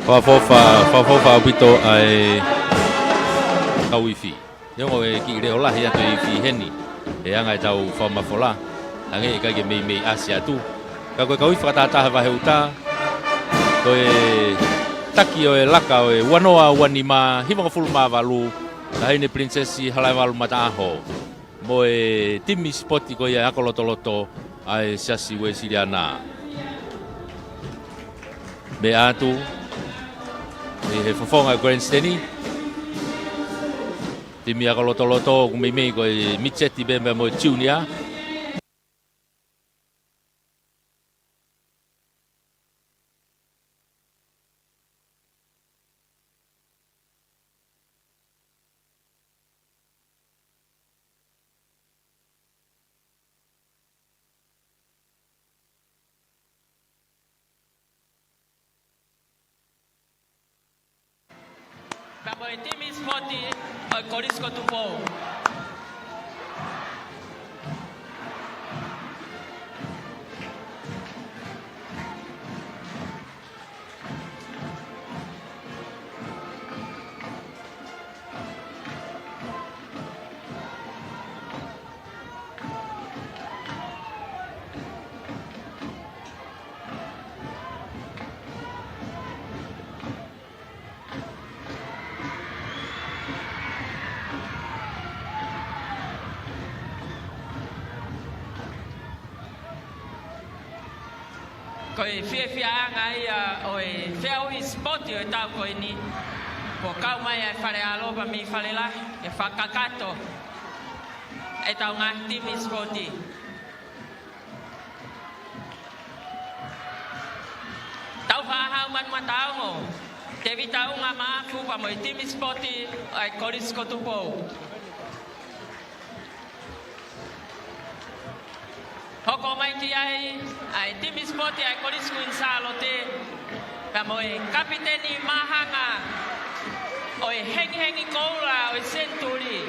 Fakaʻofoʻofa, fakaʻofoʻofa ʻaupito ʻa e kau ifi. Neongo e kiʻi leʻo lahi atu e ifi heni, he anga ʻetau fakamafola, hangē ʻikai ke meimei ʻasi atu. Ka ko e kau ifi fakatahataha vaheʻuta, ko e taki ʻo e laka ʻo e ua noa ua nima, hivangofulu mā valu, Tahine Princess Halaevalu Mataʻaho, mo e timi sipoti ko ia ʻa e Ako Lotoloto ʻa e Siasi Uēsiliana. Meʻa atu ʻi he fofonga grandstand. Timi Ako Lotoloto ʻoku meimei ko e midseti pē mo e junior. Pea mo e timi sipoti ʻo e Kolisi ko Tupou. Ko e fiefiaʻanga ia ʻo e feʻauhi sipoti ʻo e taʻu ko eni, kuo kau mai ʻa e Fale ʻAlo pea mei Fale Lahi ke fakakakato ʻetau ngaahi timi sipoti. Taufaʻāhau Manumataongo, Tevita ʻUnga Maʻafu pea mo e timi sipoti ʻa e Kolisi ko Tupou. Hoko mai ki ai ʻa e timi sipoti ʻa e Kolisi Kuini Sālote, pea mo e kapiteni māhanga ʻo e Hengihengi Koula ʻo e Senituli,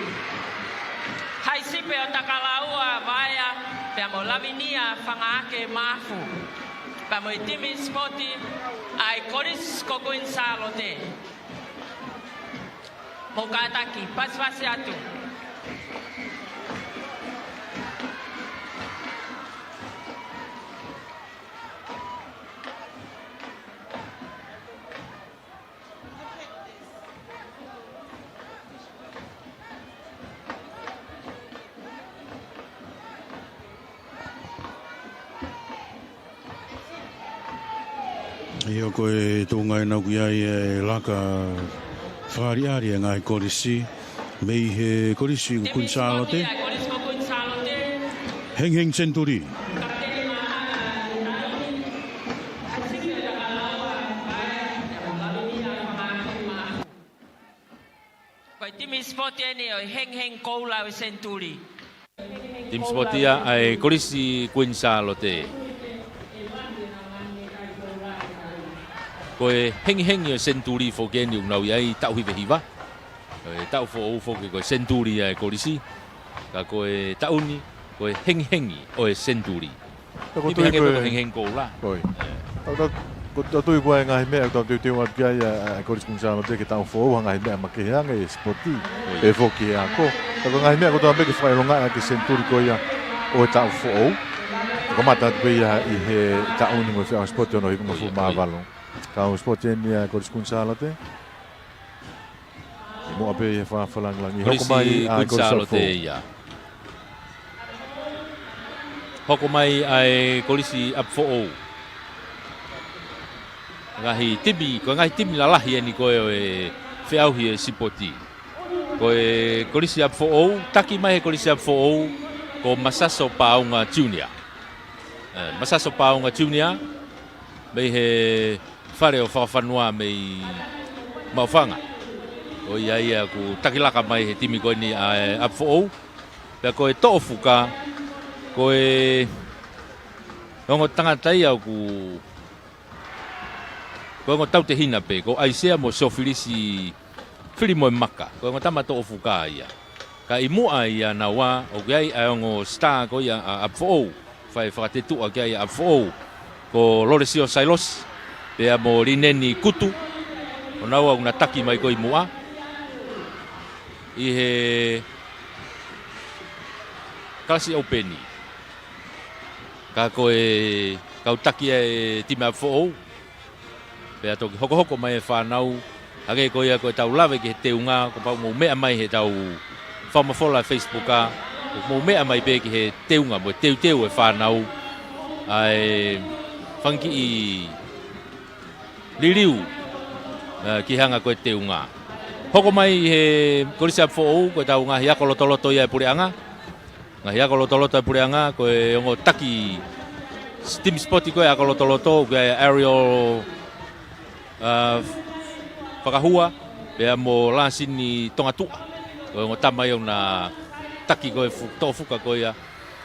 Haisipe ʻo Takalaua Vaea, pea mo Lavinia Fangaake Maʻafu, pea mo e timi sipoti ʻa e Kolisi ko Kuini Sālote. Mou kātaki, pasipasi atu. ʻIo, ko e tuʻunga ʻena ʻoku ʻi ai e laka fakaʻaliʻali e ngaahi kolisi mei he Kolisi Kuini Sālote, Hengihengi Senituli. Ko e timi sipoti eni ʻo e Hengihengi Koula ʻo e Senituli. Timi sipoti ia ʻa e Kolisi Kuini Sālote. Ko e Hengihengi ʻo e Senituli foki eni ʻoku nau ʻi ai taʻu hiva hiva. Ko e taʻu foʻou foki ko e senituli ia e kolisi. Ka ko e taʻu ni, ko e Hengihengi ʻo e Senituli. Ka ko e tui pehē ko e Hengihengi Koula. Ko e. ʻĒ. Tau, tau, ko e tau tui ko e ngaahi meʻa ʻoku tau teuteu atu ki ai ʻa, ʻa e Kolisi Kuini Sālote ke taʻu foʻou ha ngaahi meʻa makehe ange ʻi he sipoti. ʻĒ. Pea foki ʻa e ako. Ka ko e ngaahi meʻa ʻoku tau pehē ke fakaʻilonga ʻaki e senituli ko ia ʻo e taʻu foʻou. Kamata atu pē ia ʻi he taʻu ni mo e feʻauhi sipoti ʻo e ʻaho hivangofulu mā valu. Kau sipoti eni ʻa e Kolisi Kuini Sālote. Mo ʻapē ʻi he fakalangilangi. Hoko mai ʻa e Kolisi Sālote ia. Hoko mai ʻa e Kolisi ʻApifoʻou. Ngaahi timi, ko e ngaahi timi lalahi eni ko ē ʻo e feʻauhi e sipoti. Ko e Kolisi ʻApifoʻou, taki mai he Kolisi ʻApifoʻou, ko Masaso Paunga Junior. ʻĒ, Masaso Paunga Junior, mei he fale ʻo Fakafanua mei Maʻufanga. ʻOku ʻi ai ia ʻoku takilaka mai he timi ko eni ʻa e ʻApifoʻou. Pea ko e toʻo fuka, ko e ongo tangata ia ʻoku, ko e ongo tautehina pē, ko ʻAisea mo Siofilisi Filimoemaka. Ko e ongo tama toʻo fuka ia. Ka ʻi muʻa ia naua, ʻoku ʻi ai ʻa e ongo star ko ia ʻa ʻApifoʻou. Fai fakatetuʻa ki ai ʻa ʻApifoʻou. Ko Lolesio Sailosi, pea mo Lineni Kutu. ʻO naua ʻoku na taki mai ko ē ʻi muʻa. ʻI he kalasi ʻoupeni. Ka ko e kau taki ʻa e timi ʻApifoʻou. Pea toki hokohoko mai e fānau, hangē ko ia ko e tau lave ki he teunga, kuo pau mou meʻa mai he tau fakamafola Facebook ʻa, kuo mou meʻa mai pē ki he teunga, mo e teuteu e fānau, ʻa e fanga kiʻi liliu, ē, ki he anga ko e teunga. Hoko mai he Kolisi ʻApifoʻou, ko e tau ngaahi ako lotoloto ia e puleʻanga, Ngaahi ako lotoloto e puleʻanga, ko e ongo taki s-, timi sipoti ko e ako lotoloto, ko e Ariel, ā, Fakahua, pea mo Lasini Tongatuʻa. Ko e ongo tama ia ʻoku na taki ko e fu-, toʻo fuka ko ia,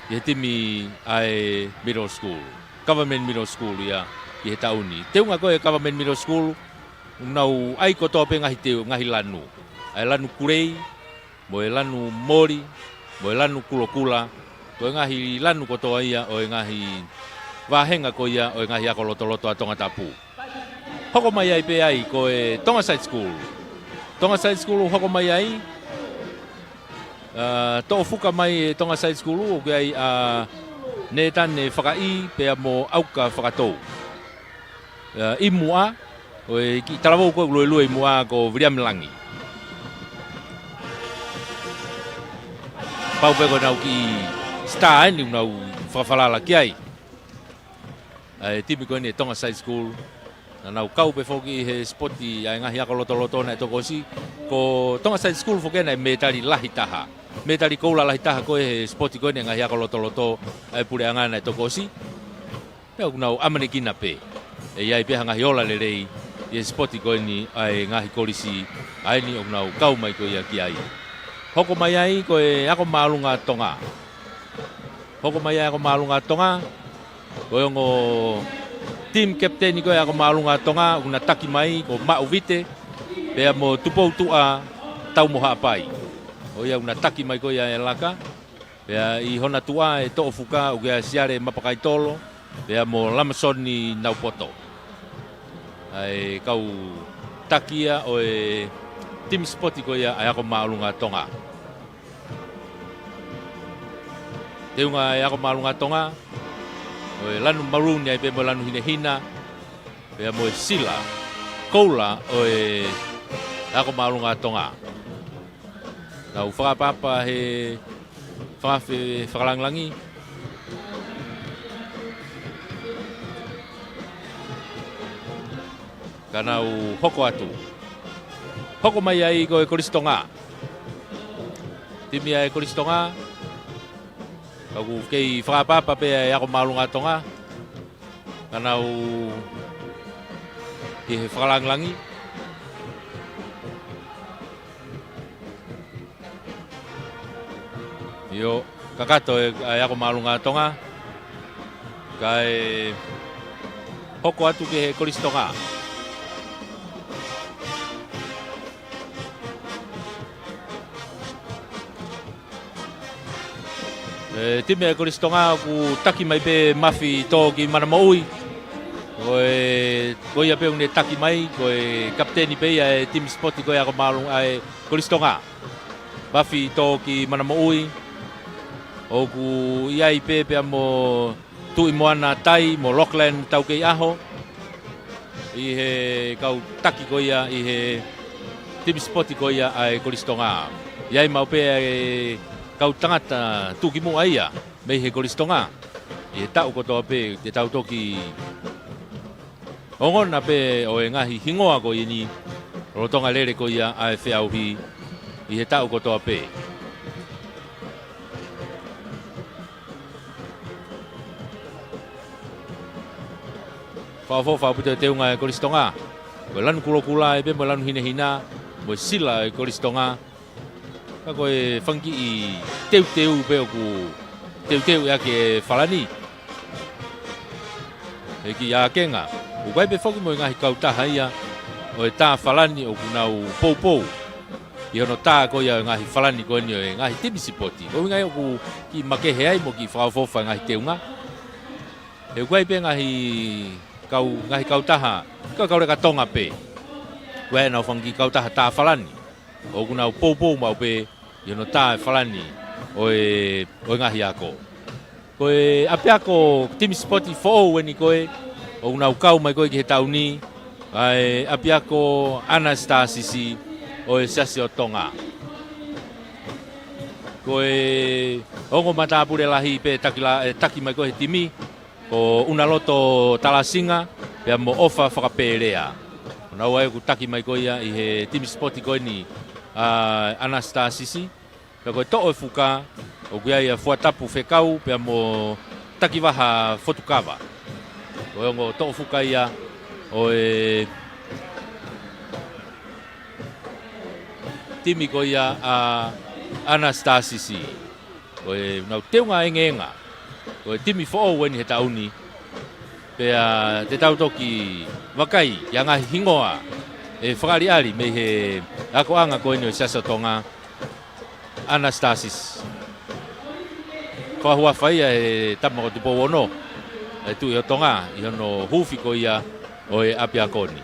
ʻi he timi ʻa e middle school. Government Middle School ia, ʻi he taʻu ni. Teunga ko e Government Middle School, ʻoku nau ʻai kotoa pē ngaahi teu, ngaahi lanu. ʻA e lanu kulei, mo e lanu moli, mo e lanu kulokula, ko e ngaahi lanu kotoa ia ʻo e ngaahi vāhenga ko ia ʻo e ngaahi ako lotoloto ʻa Tongatapu. Hoko mai ai pē ai ko e Tonga Side School. Tonga Side School hoko mai ai, ā, toʻo fuka mai e Tonga Side School, ʻoku ʻi ai ʻa Nētane Fakaʻī, pea mo ʻAuka Fakatou. Ā, ʻi muʻa, ʻo e kiʻi talavou ko ē ʻoku luelue ʻi muʻa ko Viliami Langi. Pau pē ko ʻenau kiʻi star eni ʻoku nau fakafalala ki ai. ʻA e timi ko eni e Tonga Side School. Naʻa nau kau pē foki he sipoti ʻa e ngaahi ako lotoloto naʻe toki ʻosi. Ko Tonga Side School foki naʻe mētali lahi taha. Mētali koula lahi taha ko ē he sipoti ko eni ngaahi ako lotoloto ʻa e puleʻanga naʻe toki ʻosi. Pea ʻoku nau ʻamanekina pē ʻe ʻi ai pē ha ngaahi ola lelei ʻi he sipoti ko eni ʻa e ngaahi kolisi ʻa eni ʻoku nau kau mai ko ia ki ai. Hoko mai ai ko e Ako Māʻolunga Tonga. Hoko mai ai Ako Māʻolunga Tonga. Ko e ongo team captain ko e Ako Māʻolunga Tonga, ʻoku na taki mai ko Maʻu Vite, pea mo Tupou Tuʻa Taumohaʻapai. ʻO ia ʻoku na taki mai ko ia e laka. Pea ʻi hona tuʻa e toʻo fuka ʻoku ʻi ai ʻa Siale Mapakaitolo, pea mo Lamasoni Naupoto. ʻA e kau taki ia ʻo e timi sipoti ko ia ʻa e Ako Māʻolunga Tonga. Teunga e Ako Māʻolunga Tonga, ʻo e lanu maroon ʻi ai pē mo e lanu hinehina, pea mo e sila koula ʻo e Ako Māʻolunga Tonga. Nau fakaʻapaʻapa he fakaafe fakalāngilangi. Ka nau hoko atu. Hoko mai ai ko e Kolisi Tonga. Timi ʻa e Kolisi Tonga. Ka ʻoku kei fakaʻapaʻapa pē ʻa e Ako Māʻolunga Tonga. Ka nau ki he fakalāngilangi. ʻIo, kakato e, ʻa e Ako Māʻolunga Tonga. Kae hoko atu ki he Kolisi Tonga. E, timi ʻa e Kolisi Tonga ʻoku taki mai pē Mafi Tō ki Manamoʻui. Ko e, ko ia pē ʻoku ne taki mai, ko e kapiteni pē ia e timi sipoti ko e Ako Māʻolunga ʻa e Kolisi Tonga. Mafi Tō ki Manamoʻui. ʻOku ʻi ai pē pea mo Tuʻimoana Tai mo Lachlan Taukeiʻaho ʻi he kau taki ko ia ʻi he timi sipoti ko ia ʻa e Kolisi Tonga. ʻI ai maʻu pē e kau tangata tuʻukimuʻa ia mei he Kolisi Tonga. ʻI he taʻu kotoa pē te tau toki ongona pē ʻo e ngaahi hingoa ko eni, lolotonga lele ko ia ʻa e feʻauhi ʻi he taʻu kotoa pē. Fakaʻofoʻofa ʻaupito e teunga e Kolisi Tonga. Ko e lanu kulokula ʻi ai pē mo e lanu hinehina. mo e sila ʻo e Kolisi Tonga. Ka ko e fanga kiʻi teuteu pē ʻoku teuteu ʻaki ʻe Falani. He kiʻi ākenga. ʻOku ʻi ai pē foki mo e ngaahi kautaha ia ʻo e tā Falani ʻoku nau poupou ʻi hono tā ko ia ʻo e ngaahi Falani ko eni ʻo e ngaahi timi sipoti. Ko e ʻuhinga ia ʻoku kiʻi makehe ai mo kiʻi fakaʻofoʻofa e ngaahi teunga. He ʻoku ʻi ai pē ngaahi kau, ngaahi kautaha, kau, kau leka Tonga pē. ʻOku ʻi ai ʻenau fanga kiʻi kautaha tā Falani. ʻOku nau poupou maʻu pē ʻi hono tā ʻe Falani ʻo e, ʻo e ngaahi ako. Ko e ʻapiako timi sipoti foʻou eni ko ē ʻoku nau kau mai ko ē ki he taʻu ni, ʻa e ʻapiako ʻAnasitasisi ʻo e Siasi ʻo Tonga. Ko e ongo matāpule lahi pē taki la-, ʻe taki mai ko ē he timi, ko ʻUnaloto Talasinga, pea mo ʻOfa Fakapelea. Ko nau ai ʻoku taki mai ko ia ʻi he timi sipoti ko eni ʻa ʻAnasitasisi. Pea ko e toʻo e fuka, ʻoku ʻi ai ʻa Fuatapu Fekau, pea mo Takivaha Fotukava. Ko e ongo toʻo fuka ia ʻo e timi ko ia ʻa ʻAnasitasisi. Ko ʻenau teunga engeenga. Ko e timi foʻou eni he taʻu ni. Pea te tau toki vakai ki he ngaahi hingoa ʻe fakaʻaliʻali mei he akoʻanga ko eni ʻo e Siasi ʻo Tonga, ʻAnasitasisi. Fakahuafa ia ʻe he tama ko Tupou Ono, ʻa e Tuʻi ʻo Tonga, ʻi hono huufi ko ia ʻo e ʻapiako ni.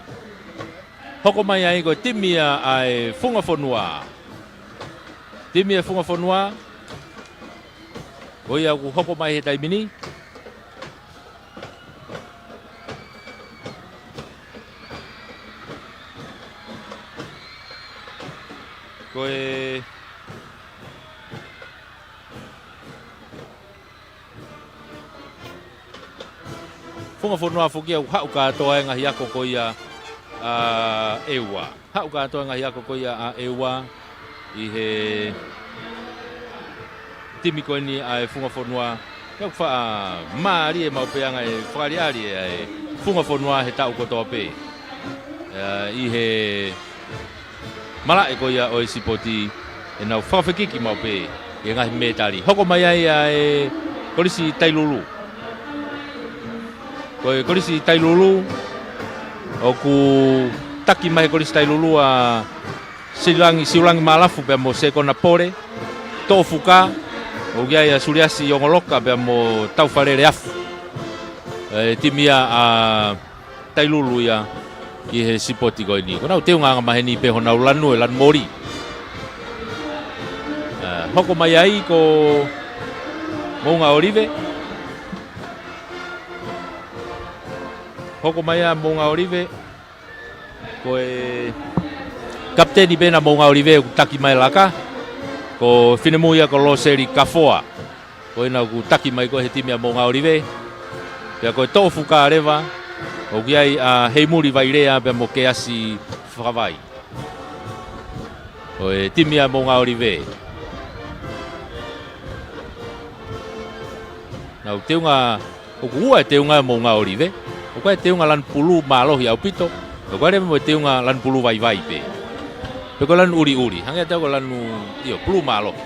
Hoko mai ai ko e timi ia ʻa e Funga Fonua. Timi ʻa e Funga Fonua. Ko ia ʻoku hoko mai he taimi ni. Ko e Funga Fonua foki ia ʻoku haʻu kātoa e ngaahi ako ko ia ʻa ʻEua. Haʻu kātoa e ngaahi ako ko ia ʻa ʻEua ʻi he timi ko eni ʻa e Funga Fonua. Pea ʻoku faʻa mālie maʻu pē ʻa e ngaahi fakaʻaliʻali ʻa e Funga Fonua he taʻu kotoa pē. ʻA, ʻi he malaʻe ko ia ʻo e sipoti ʻenau fakafekiki maʻu pē ʻi he ngaahi mētali. Hoko mai ai ʻa e Kolisi Tailulu. Ko e Kolisi Tailulu, ʻoku taki mai he Kolisi Tailulu ʻa Siulangi, Siulangi Malafu pea mo Sekona Pole. Toʻo fuka, ʻoku ʻi ai ʻa Suliasi Ongoloka pea mo Taufalele Afu. E timi ia ʻa Tailulu ia ʻi he sipoti ko eni. Ko ʻenau teunga angamaheni pē honau lanu, e lanu moli. ʻA, hoko mai ai ko Moʻunga ʻŌlive. Hoko mai ʻa Moʻunga ʻŌlive. Ko e kapiteni pē ʻa Moʻunga ʻŌlive ʻoku taki mai laka. Ko e finemui ia ko Loseli Kafoa. Ko ena ʻoku taki mai ko ē he timi ʻa Moʻunga ʻŌlive. Pea ko e toʻo fuka leva, ʻoku ʻi ai ʻa Heimuli Vailea pea mo Keasi Fakavai. Ko e timi ʻa Moʻunga ʻŌlive. ʻEnau teunga, ʻoku ua e teunga ʻa Moʻunga ʻŌlive. ʻOku ʻi ai e teunga lanu pulū mālohi ʻaupito. ʻOku ʻi ai leva mo e teunga lanu pulū vaivai pē. Pe ko e lanu ʻuliʻuli. Hangē ʻe tau ko e lanu, ʻio, pulū mālohi.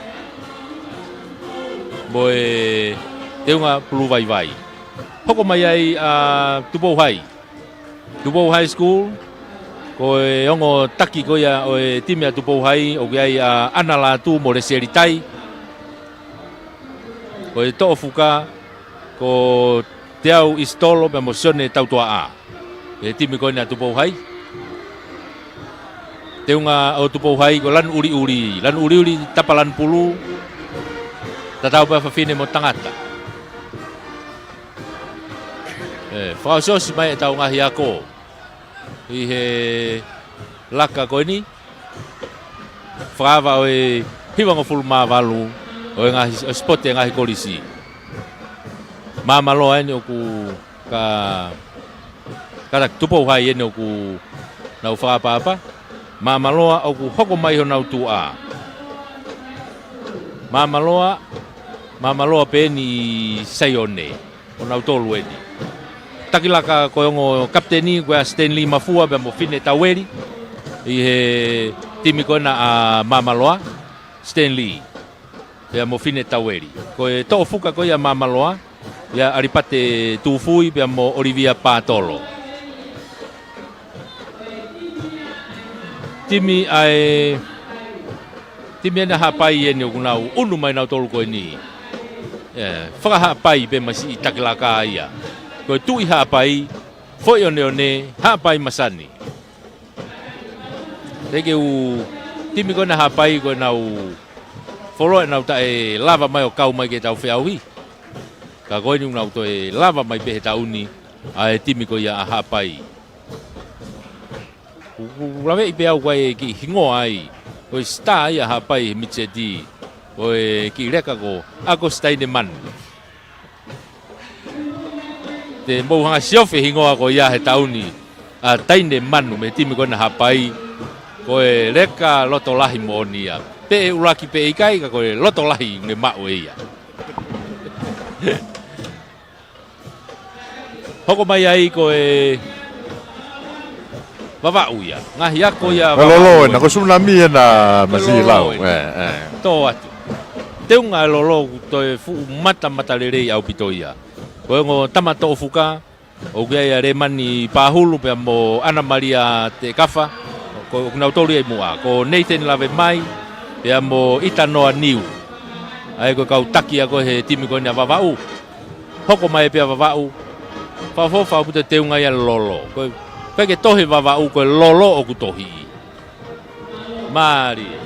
Mo e teunga pulū vaivai. Hoko mai ai ʻa Tupou High. Tupou High School. Ko e ongo taki ko ia ʻo e timi ʻa Tupou High, ʻoku ʻi ai ʻa ʻAna Lātū mo Lesieli Tai. Ko e toʻo fuka, ko Teau ʻIsitolo pea mo Sione Tautuaʻa. ʻI he timi ko eni ʻa Tupou High. Teunga ʻo Tupou High ko e lanu ʻuliʻuli, lanu ʻuliʻuli tapa lanu pulū. Tatau pē ʻa fafine mo tangata. ʻE, fakaʻosiʻosi mai ʻetau ngaahi ako ʻi he laka ko eni. Fakaava ʻo e hivangofulu mā valu ʻo e ngaahi, ʻo e sipoti ʻa e ngaahi kolisi. Māmaloa eni ʻoku ka, kātaki Tupou High eni ʻoku nau fakaʻapaʻapa. Māmaloa ʻoku hoko mai honau tuʻa. Māmaloa, Māmaloa pē eni ʻi Saione. ʻO nau tolu eni. Taki laka ko e ongo kapiteni ko ē ʻa Stanley Mafua pea mo Fine Taueli. ʻI he timi ko ena ʻa Māmaloa, Stanley pea mo Fine Taueli. Ko e toʻo fuka ko ia ʻa Māmaloa, ʻia ʻAlipate Tufui pea mo ʻOlivia Patolo. Timi ʻa e, timi ʻa Haʻapai eni ʻoku nau ʻunu mai nautolu ko eni. ʻE, faka-Haʻapai pē masiʻi takilaka ia. Ko e Tuʻi Haʻapai, Foʻi Oneone, Haʻapai Masani. Te ke u timi ko ena Haʻapai ko ʻenau fuoloa ʻenau taʻe lava mai ʻo kau mai ke tau feʻauhi. Ka ko eni ʻoku nau toe lava mai pē he taʻu ni ʻa e timi ko ia ʻa Haʻapai. Ku, ku laveʻi pē au ko e kiʻi hingoa ai, ko e star ia Haʻapai he mid-set, ko e kiʻi leka ko ʻAkositaine Manu. Te mou hanga siofi hingoa ko ia he taʻu ni, ʻa Taine Manu mei he timi ko ena Haʻapai, ko e leka loto lahi moʻoni ia. Pe ʻe ʻuluaki pe ʻikai ka ko e loto lahi ne maʻu ʻe ia. Hoko mai ai ko e Vavaʻu ia. Ngaahi ako ia ʻE lolo Vavaʻu ena, ko e sunami ena. Ko e masiʻi lolo lau ena. ʻE, ʻe. Tō atu. Teunga e lolo ʻoku toe fuʻu mata, mata lelei ʻaupito ia. Ko e ongo tama toʻo fuka, ʻoku ʻi ai ʻa Lemani Pahulu pea mo ʻAna Malia Tekafa, ko, ʻoku nau tolu ia ʻi muʻa. Ko Nathan Lavemai pea mo ʻItanoa Niu. ʻA ia ko e kau taki ia ko ē he timi ko ena Vavaʻu. Hoko mai pē ʻa Vavaʻu. Fakaʻofoʻofa ʻaupito e teunga ia e lolo. Ko e, ʻikai ke tohi Vavaʻu, ko e lolo ʻoku tohi. Mālie.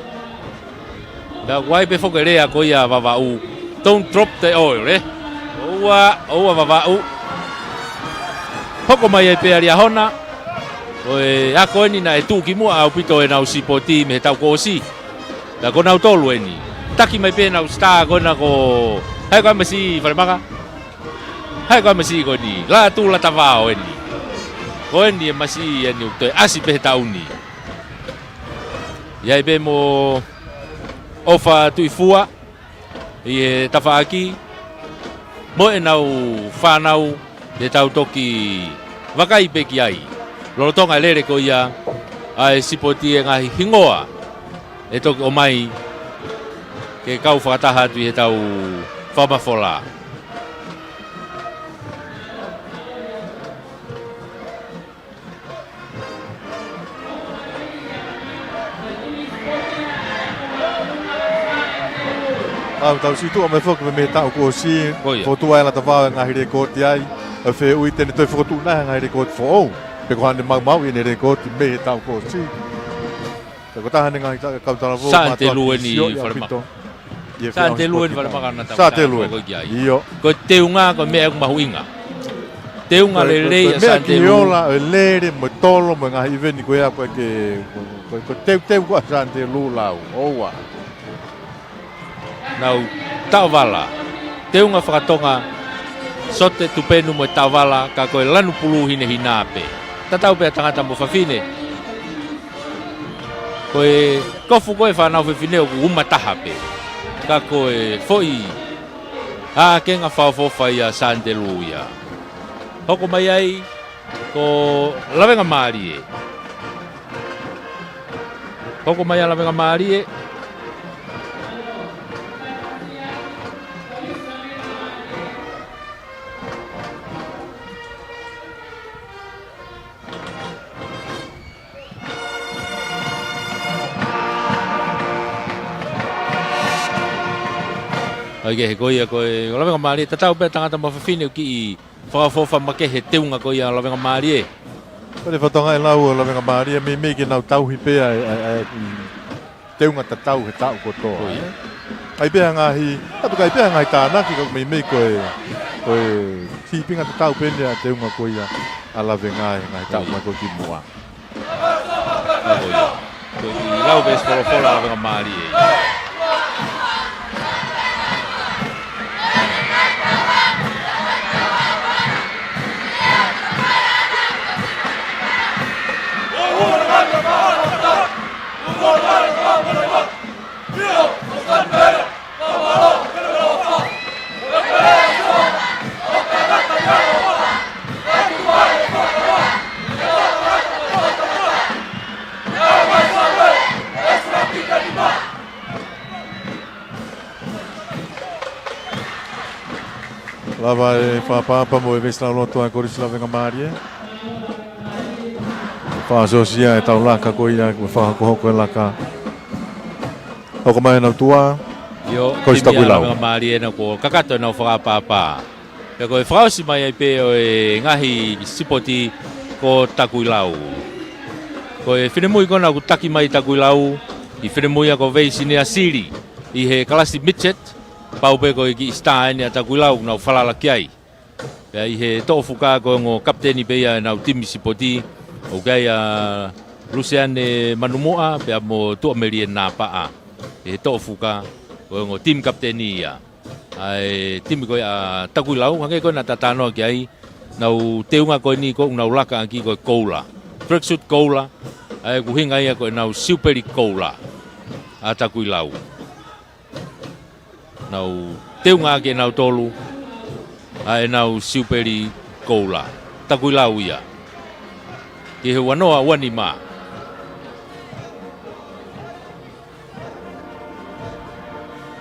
Ka ʻoku ʻi ai pē foki e lea ko ia ʻa Vavaʻu. Don't drop the oil, ē? ʻOua, ʻoua Vavaʻu. Hoko mai ai pē ʻa Liahona. Ko e ako eni naʻe tuʻu ki muʻa ʻaupito ʻenau sipoti mei he taʻu kuo ʻosi. Ka ko nautolu eni. Taki mai pē ʻenau star ko ena ko, hai ko e masiʻi Falemaka. Hai ko e masiʻi ko eni. Lātū Latavao eni. Ko eni e masiʻi eni ʻoku toe ʻasi pē he taʻu ni. ʻI ai pē mo ʻOfa Tuʻifua ʻi he tafaʻaki mo ʻenau fānau, te tau toki vakai pē ki ai. Lolotonga e lele ko ia ʻa e sipoti, e ngaahi hingoa ʻe toki ʻomai ke kau fakataha atu ʻi heʻetau fakamafola. Tau, tau situʻa mai foki mei he taʻu kuo ʻosi. Ko ia. Fokotuʻu ʻe Latavao e ngaahi lēkooti ai. ʻE fehuʻi te ne toe fokotuʻu nai ha ngaahi lēkooti foʻou, pe ko haʻane maumauʻi ʻene lēkooti mei he taʻu kuo ʻosi. Ka ko e taha eni e ngaahi ta-, kau talavou, Sante mātuʻaki Lue ni sio ia Falemaka. ʻAupito. ʻIo, Sante Lue ni Falemaka na tau Sante Lue. Ko e kiʻi ai. ʻIo. Ko e teunga ko e meʻa ʻoku mahuʻinga. Teunga lelei ʻa Sante Lue. Ko e meʻa ki he ola, e lele, mo e tolo, mo e ngaahi ʻiveni ko ia ko ē ke, ko, ko, ko e teuteu ko ē ʻa Sante Lue lau. ʻOua. Nau taʻovala. Teunga fakatonga, sote tupenu mo e taʻovala, ka ko e lanu pulū hinehina pē. Tatau pē ʻa tangata mo fafine. Ko e kofu ko ē fānau fefine ʻoku uma taha pē. Ka ko e foʻi ʻākenga fakaʻofoʻofa ia ʻa Sante Lue ia. Hoko mai ai ko Lavengamālie. Hoko mai ʻa Lavengamālie. ʻAi ke he ko ia ko e Lavengamālie, tatau pē ʻa tangata mo fafine ʻoku kiʻi fakaʻofoʻofa makehe he teunga ko ia ʻa Lavengamālie. Ko e fakatonga e lau ʻo Lavengamālie, meimei ke nau tauhi pē ʻa e, ʻa e, ʻa e, mm, teunga tatau he taʻu kotoa. Ko ia. ʻAi pē ha ngaahi, ʻatu kai pē ha ngaahi tānaki ka meimei ko e, ko e sīpinga tatau pē eni ʻa e teunga ko ia ʻa Lavenga he ngaahi taʻu mai ko ē ki muʻa. Ko ia. Ko e kiʻi lau pē ʻa e folofola ʻa Lavengamālie. Lava e fakaʻapaʻapa mo e veesi lauloto ʻa e Kolisi Lavengamālie. Fakaʻosiʻosi ia ʻetau laka ko ia, ko e fakahokohoko e laka. Hoko mai ʻenau tuʻa. ʻIo, Kolisi Takuilau. Lavengamālie ʻena kuo kakato ʻenau fakaʻapaʻapa. Pea ko e fakaʻosi mai ai pē ʻo e ngaahi sipoti ko Takuilau. Ko e finemui ko ena ʻoku taki mai Takuilau, ʻi he finemui ia ko Veisinia Sili, ʻi he kalasi midget, pau pē ko e kiʻi sitā ʻeni ʻa Takuilau, nau falala ki ai. Pea ʻi he toʻo fuka ko e ongo kapiteni pē ia ʻenau timi sipoti, ʻoku ʻi ai ʻa Luseane Manumuʻa, pea mo Tuʻamelie Napaʻa. ʻI he toʻo fuka ko e ongo timi kapiteni ia. ʻA e timi ko ia ʻa Takuilau, hangē ko ena naʻa ta talanoa ki ai, ʻenau teunga ko eni ʻoku nau laka ʻaki ko e koula. Tracksuit koula, ʻa ia ʻoku ʻuhinga ia ko ʻenau siupeli koula ʻa Takuilau. Nau teunga ʻaki ʻenau tolu, ʻa ʻenau siupeli koula. Takuilau ia. Ki he ua noa ua nima.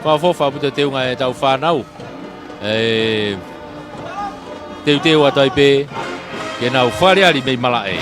Fakaʻofoʻofa ʻaupito e teunga ʻetau fānau. ʻE teuteu atu ai pē ke nau fakaʻaliʻali mei malaʻe.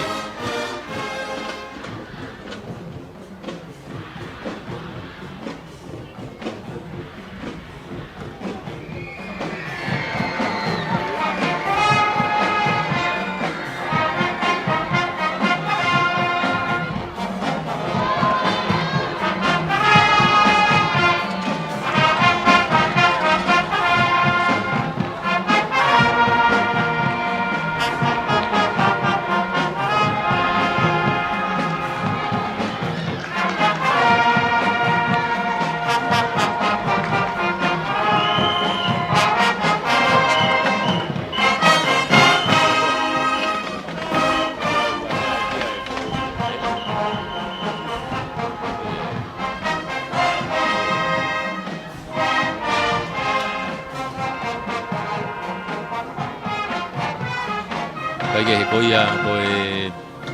Kae kehe ko ia, ko e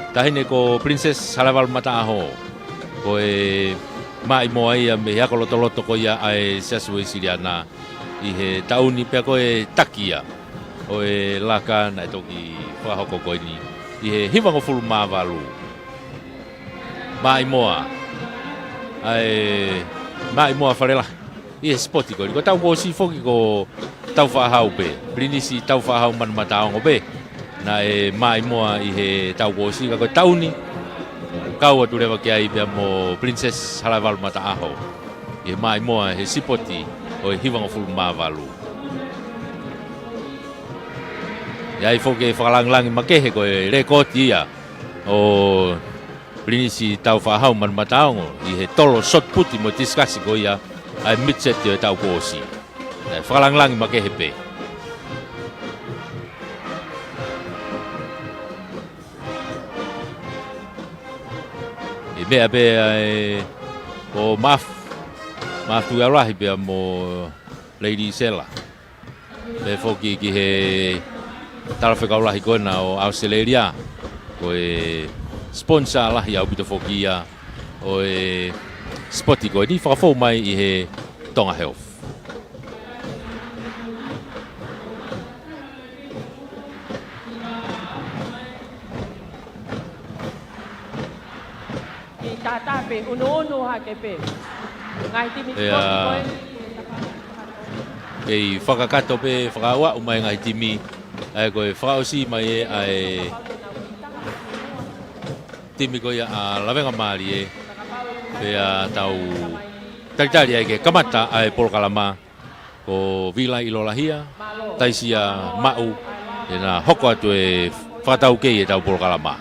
taʻahine ko Princess Halaevalu Mataʻaho. Ko e maʻimoa ia mei he ako lotoloto ko ia ʻa e Siasi Uēsiliana ʻi he taʻu ni pea ko e taki ia ʻo e laka naʻe toki fakahoko ko eni ʻi he hivangofulu mā valu. Maʻimoa. ʻA e maʻimoa fale lahi ʻi he sipoti ko eni. Ko e taʻu kuo ʻosi foki ko Taufaʻahau pē. Pilinisi Taufaʻahau Manumataongo pē naʻe maʻimoa ʻi he taʻu kuo ʻosi, ka ko e taʻu ni, kau atu leva ki ai pea mo Princess Halaevalu Mataʻaho ʻi he maʻimoa he sipoti ʻo e hivangofulu mā valu. ʻI ai foki e fakalangilangi makehe ko e lēkooti ia ʻo Pilinisi Taufaʻahau Manumataongo ʻi he tolo shot put mo e tisikasi ko ia ʻa e midget ʻo e taʻu kuo ʻosi. ʻE fakalangilangi makehe pē. ʻI he meʻa pē ʻa e ko Maf, Maf Tuiaulahi pea mo Lady Sela. Pea foki ki he talafekau lahi ko ena ʻo ʻAositelēlia, ko e sponsor lahi ʻaupito foki ia ʻo e sipoti ko eni, fakafou mai ʻi he Tonga Health. Ki tata pē, unuunu hake pē. Ngaahi timi ʻIa. Sipoti ko ē. Kei fakakakato pē, fakaaʻuaʻu mai ngaahi timi. ʻA ia ko e fakaʻosi mai ē ʻa e timi ko ia ʻa Lavengamālie. Pea tau talitali ai ke kamata ʻa e polokalama. Ko Vila ʻIlolahia, Taisia Maʻu, ʻe na hoko atu e fakataukei ʻetau polokalama.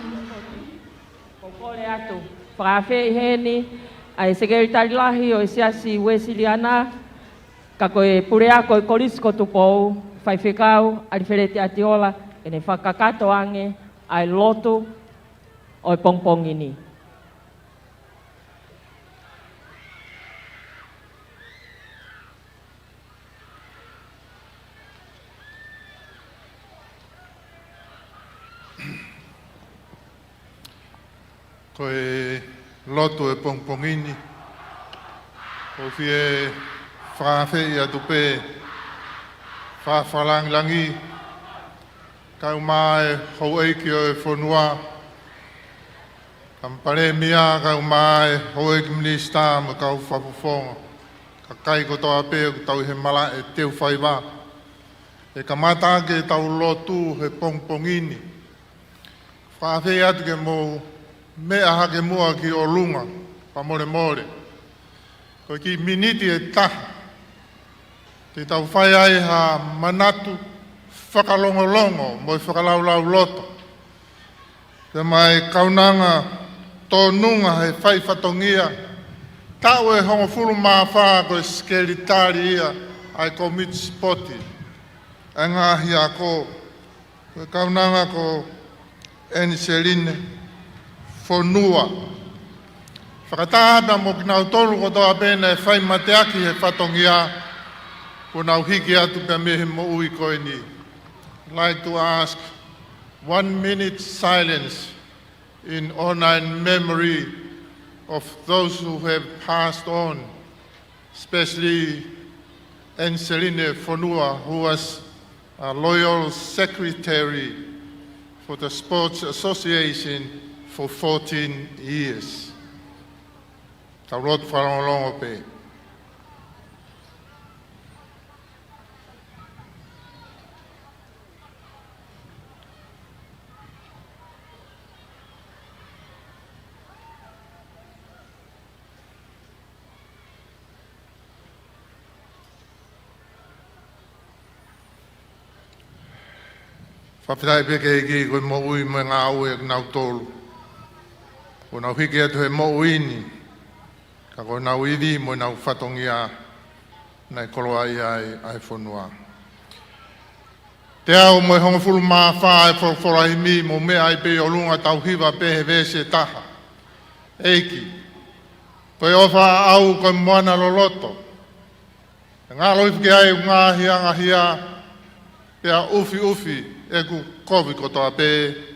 Ko e kole atu, fakaafeʻi heni ʻa e Sekelitali Lahi ʻo e Siasi Uēsiliana, ka ko e Puleako ʻo e Kolisi ko Tupou, Faifekau ʻAlifeleti ʻAtiola, ke ne fakakakato ange ʻa e lotu ʻo e pongipongi ni. Ko e lotu ʻo e pongipongi ni, ʻoku ou fie fakaafeʻi atu pē Fakalangilangi, kae ʻumaʻā e houʻeiki ʻo e fonua, kau palēmia, kae ʻumaʻā e houʻeiki minisitā mo e kau fakafofonga, kakai kotoa pē ʻoku tau ʻi he malaʻe teu faiva. ʻE kamata ʻaki ʻetau lotu he pongipongi ni. Fakaafeʻi atu ke mou meʻa hake muʻa ki ʻolunga, fakamolemole. Ko e kiʻi miniti ʻe taha, te tau fai ai ha manatu fakalongolongo mo e fakalaulauloto. Pea mo e kaunanga tōnunga he fai fatongia, taʻu ʻe hongofulu mā fā ko e sekelitali ia ʻa e komiti sipoti ʻa e ngaahi ako, ko e kaunanga ko ʻEniseline Fonua. Fakataha pea mo kinautolu kotoa pē naʻe fai mateaki he fatongia, kuo nau hiki atu pea mei he moʻui ko eni. I'd like to ask one minute silence in honor and memory of those who have passed on, especially ʻEniseline Fonua, who was a loyal secretary for the Sports Association for fourteen years. Tau lotu fakalongolongo pē. Fakafetaʻi pē ki he ʻEiki ko e moʻui mo e ngāue ʻa kinautolu. Kuo nau hiki atu he moʻui ni, ka ko honau ivi mo ʻenau fatongia naʻe koloaʻia ai ʻa e fonua. Teau mo e hongofulu mā fā e folofola himi, mou meʻa ai pē ʻi ʻolunga, tau hiva pē he veesi ʻe taha. ʻEiki, ko e ʻofa ʻaʻau ko e moana loloto. ʻE ngalo hifo ki ai ʻeku ngaahi angahia, pea ʻufiʻufi ʻeku kovi kotoa pē.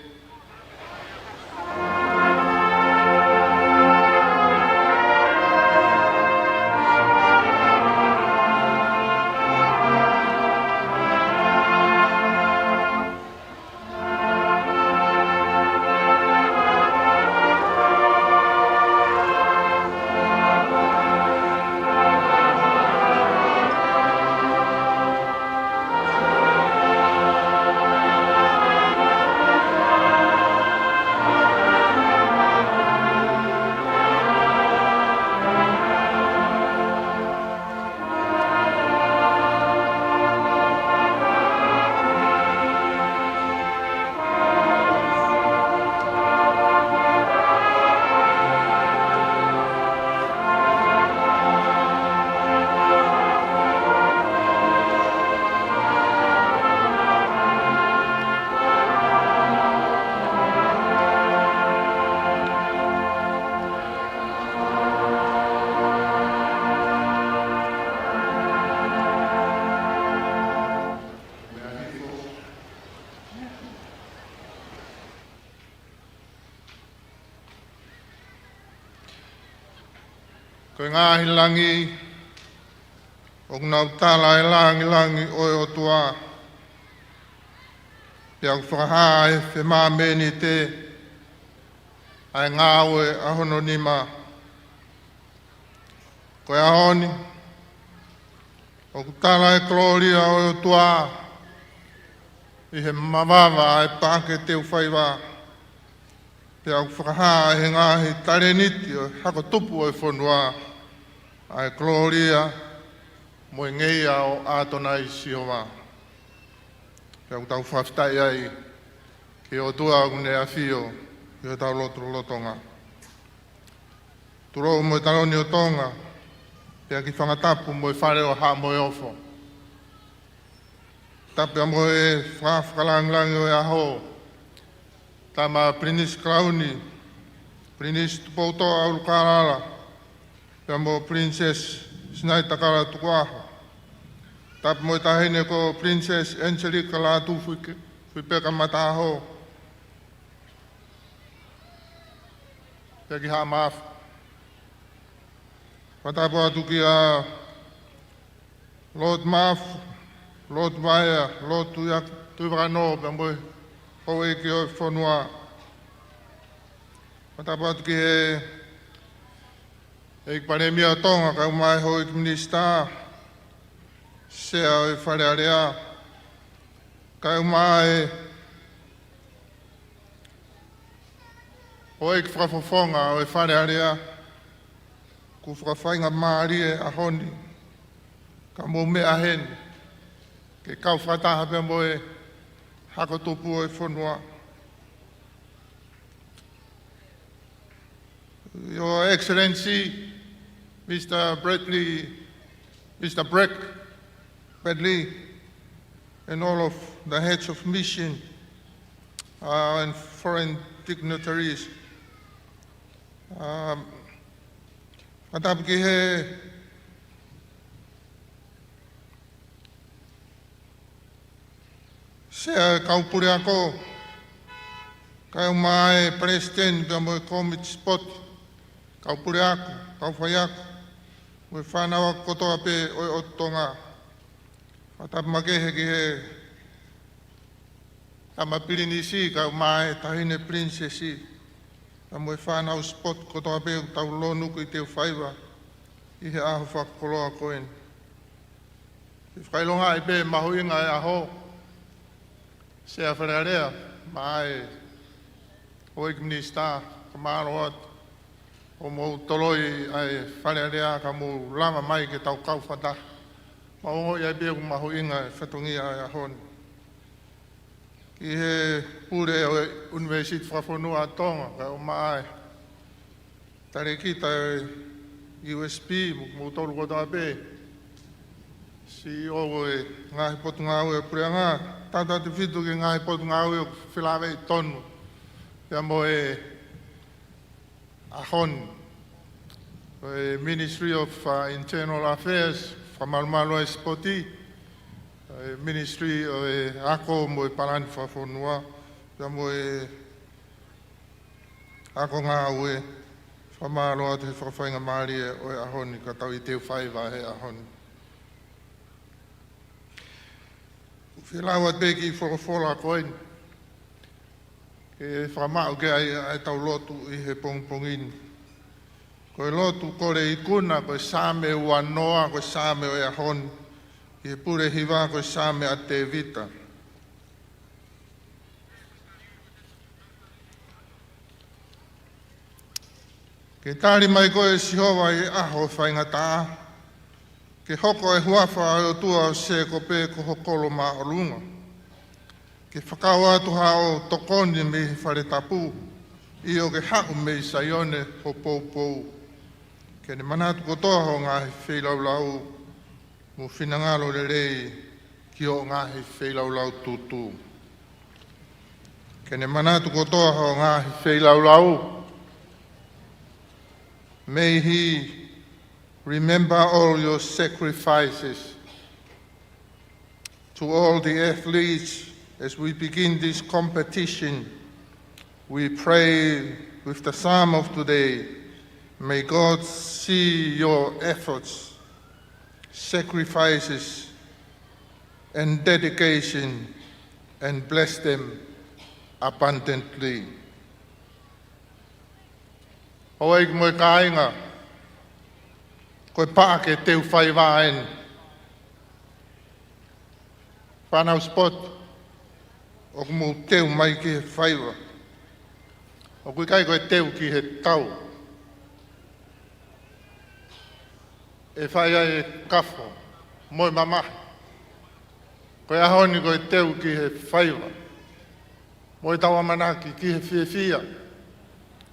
Ko e ngaahi langi, ʻoku nau tala e langilangi ʻo e ʻOtua, pea ʻoku fakahā ʻe he femāmenite ʻa e ngāue ʻa hono nima. Ko e ʻaho ni, ʻoku tala e kolōlia ʻo e ʻOtua ʻi he mavava ʻa e paʻake teu faiva, pea ʻoku fakahā ʻe he ngaahi talēniti ʻo e hako tupu ʻo e fonua ʻa e kolōlia mo e ngeia ʻo ʻAtonai Sihova. Pea ʻoku tau fakafetaʻi ai ki he ʻOtua ʻoku ne ʻafio ʻi hotau lotolotonga. Tulou mo e taloni ʻo Tonga, pea ki Fangatapu mo e Fale ʻo Haʻa Moheofo. Tapu pea mo e fa-, fakalangilangi ʻo e ʻaho, Tama Pilinisi Kalauni, Pilinisi Tupoutoʻa ʻUlukalala, pea mo Princess Sinaitakala Tukuʻaho. Tapu mo e Taʻahine ko Princess Angelica Lātūfuike-, Fuipeka Mataʻaho. Pea ki Haʻa Maʻafu. Fakatapu atu kia Lord Maʻafu, Lord Mayor, Lord Tui-, Tuʻivakanō, pea mo e houʻeiki ʻo e fonua. Fakatapu atu ki he ʻEiki Palēmia ʻo Tonga, kae ʻumaʻā e houʻeiki minisitā, Sea ʻo e Fale Alea, kae ʻumaʻā e houʻeiki fakafofonga ʻo e Fale Alea, ʻoku fakafaingamālie he ʻaho ni, ka mou meʻa heni, ke kau fakataha pea mo e hako tupu ʻo e fonua. Your Excellency, Mister Bradley, Mister Breck Bradley, and all of the heads of mission, uh, and foreign dignitaries. Um, fakatapu ki he Sea ʻo e kau puleako, kae ʻumaʻā e Palesiteni pea mo e Kōmiti Sipoti, kau puleako, kau faiako, mo e fānau ako kotoa pē ʻo e ʻOtu Tonga. Fakatapu makehe ki he Tama Pilinisi, kae ʻumaʻā e Taʻahine Pilinisesi, pea mo e fānau sipoti kotoa pē ʻoku tau lōnuku ʻi Teufaiva ʻi he ʻaho fakakoloa ko eni. Ke fakaʻilongaʻi pē mahuʻinga e ʻaho, Sea Fale Alea, mo e houʻeiki minisitā, ka mālō atu hoʻomou toloi ʻa e Fale Alea ka mou lava mai ke tau kau fakataha. Mau ongoʻi ai pē ʻoku mahuʻinga e fatongia ʻo e ʻaho ni. Ki he pule ʻo e ʻUnivēsiti Fakafonua ʻa Tonga, kae ʻumaʻā e talēkita ʻo e U S P, mo, moutolu kotoa pē, C E O ʻo e ngaahi potungāue ʻo e puleʻanga, tautautefito ki he ngaahi potungāue ʻoku felāveʻi tonu pea mo e ʻaho ni, ʻo e Ministry of, uh, Internal Affairs, Fakamalumalu ʻa e Sipoti, ʻo e Ministry ʻo e Ako mo e Palani Fakafonua, pea mo e Ako Ngāue. Fakamālō atu he fakafaingamālie ʻo e ʻaho ni ka tau ʻi Teufaiva he ʻaho ni. ʻOku ou fie lau atu pē kiʻi folofola ko eni ke fakamaʻu ki ai ʻa ʻetau lotu ʻi he pongipongi ni. Ko e lotu kole ikuna, ko e Saame uanoa, ko e Saame ʻo e ʻaho ni, ʻi he pule hiva, ko e Saame ʻa Tēvita. Ke tali mai koe, Sihova, ʻi he ʻaho faingataʻa, ke hoko e huafa ʻo e ʻOtua ʻo Sēkope ko ho kolo māʻolunga. Ke fakakau atu haʻo tokoni mei he fale tapu, ʻio, ke haʻu mei Saione ho poupou. Ke ne manatu kotoa hoʻo ngaahi feilaulau, mo finangalo lelei ki hoʻo ngaahi feilaulau tūtū. Ke ne manatu kotoa hoʻo ngaahi feilaulau. May he remember all your sacrifices. To all the athletes, as we begin this competition, we pray with the Psalm of today, may God see your efforts, sacrifices, and dedication, and bless them abundantly. Houʻeiki mo e kāinga, ko e paʻake Teufaiva eni. Fānau sipoti, ʻoku mou teu mai ki he faiva. ʻOku ʻikai ko e teu ki he tau ʻe fai ai e kafo mo e mamahi. Ko e ʻaho ni ko e teu ki he faiva mo ʻetau ʻamanaki ki he fiefia.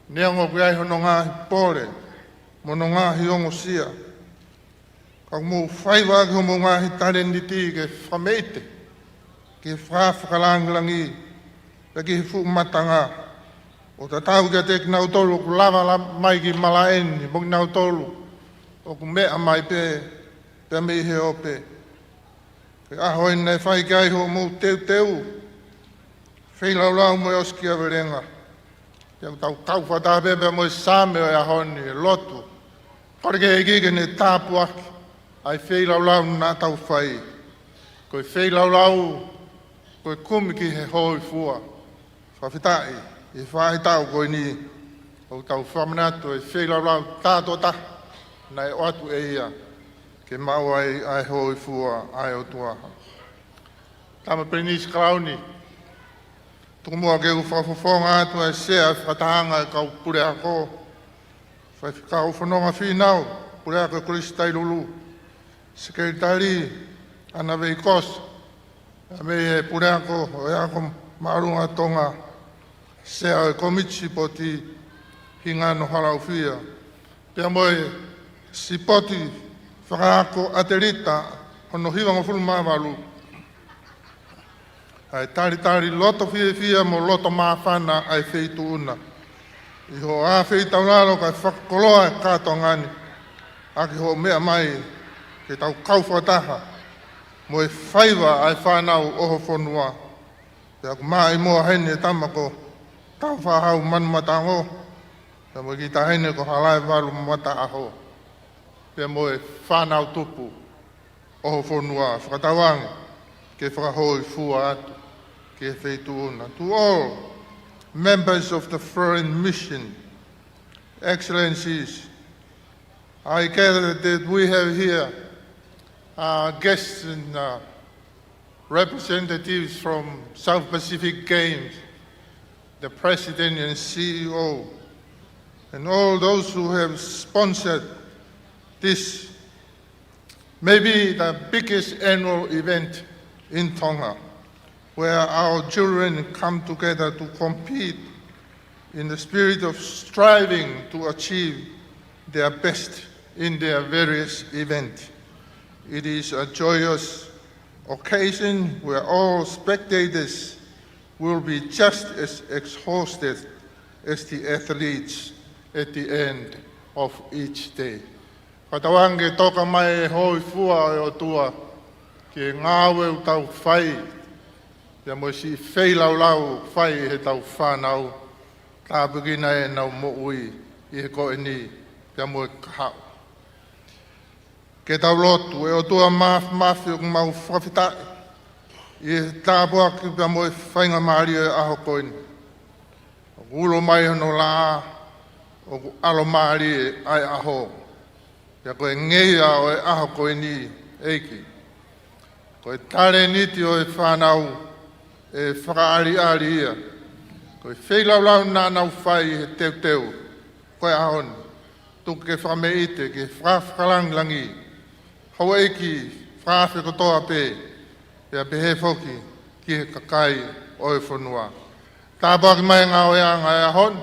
Neongo ʻoku ʻi ai hono ngaahi pole mo hono ngaahi ongosia, ka ʻoku mou faiva ʻaki hoʻomou ngaahi talēniti ke fakameʻite ki he fakafakalāngilangi pea ki he fuʻu matanga, ʻo tatau kiate kinautolu ʻoku lava la-, mai ki malaʻe ni, mo kinautolu ʻoku meʻa mai pē pea mei he ope. Ko e ʻaho eni naʻe fai ki ai hoʻomou teuteu, feilaulau mo e ʻosikiavelenga. Pea ʻoku tau kau fakataha pē pea mo e Saame ʻo e ʻaho ni, e lotu. Kole ki he ʻEiki ke ne tāpuaki ʻa e feilaulau naʻa tau fai. Ko e feilaulau, ko e kumi ki he hōifua. Fakafetaʻi, ʻi he faʻahitaʻu ko eni, ʻoku tau fakamanatu e feilaulau tātoʻotaha naʻe ʻoatu ʻe ia ke maʻu ai ʻa e hōifua ʻa e ʻOtua. Tama Pilinisi Kalauni, tuku muʻa ke u fakafofonga atu e sea fakatahaʻanga e kau puleako, faifekau fononga fīnau, puleako e Kolisi Tailulu, Sekelitali ʻAna Veikosa, pea mei he puleako ʻo e Ako Māʻolunga Tonga, sea ʻo e Kōmiti Sipoti, Hingano Halaufia, pea mo e sipoti fakaako ʻatelita hono hivangofulu mā valu, ʻa e talitali loto fiefia mo loto māfana ʻa e feituʻu na. ʻI hoʻo ʻā feitaulalo kae fakakoloa e kātoanga ni ʻaki hoʻo meʻa mai ke tau kau fakataha mo e faiva ʻa e fānau ʻo ho fonua. Pea ʻoku maʻimoa heni e tama ko Taufaʻahau Manumataongo, pea mo e kiʻi taʻahine ko Halaevalu Mataʻaho, pea mo e fānau tupu ʻo ho fonua, fakatauange ke fakahōifua atu ki he feituʻu na. To all members of the foreign mission, excellencies, I gather that we have here, uh, guests and, uh, representatives from South Pacific Games, the president and C E O, and all those who have sponsored this, maybe the biggest annual event in Tonga, where our children come together to compete in the spirit of striving to achieve their best in their various events. It is a joyous occasion where all spectators will be just as exhausted as the athletes at the end of each day. Fakatauange ke toka mai e hōifua ʻo e ʻOtua ki he ngāue ʻoku tau fai, pea mo e siʻi feilaulau ʻoku fai ʻe heʻetau fānau, tāpuekina ʻenau moʻui ʻi he ko eni pea mo e kahaʻu. Ke tau lotu. ʻE ʻOtua Māfimafi, ʻoku mau fakafetaʻi ʻi he tāpuaki pea mo e faingamālie ʻo e ʻaho ko eni. ʻOku ulo mai hono laʻā, ʻoku ʻalomālie ʻa e ʻaho. Pea ko e ngeia ʻo e ʻaho ko eni, ʻEiki, ko e talēniti ʻo e fānau ʻe fakaʻaliʻali ia. Ko e feilaulau naʻa nau fai he teuteu ko e ʻaho ni, tuku ke fakameʻite, ke fakafakalāngilangi. Houʻeiki fakaafe kotoa pē, pea pehē foki ki he kakai ʻo e fonua. Tāpuaki mai e ngāueʻanga ʻo e ʻaho ni,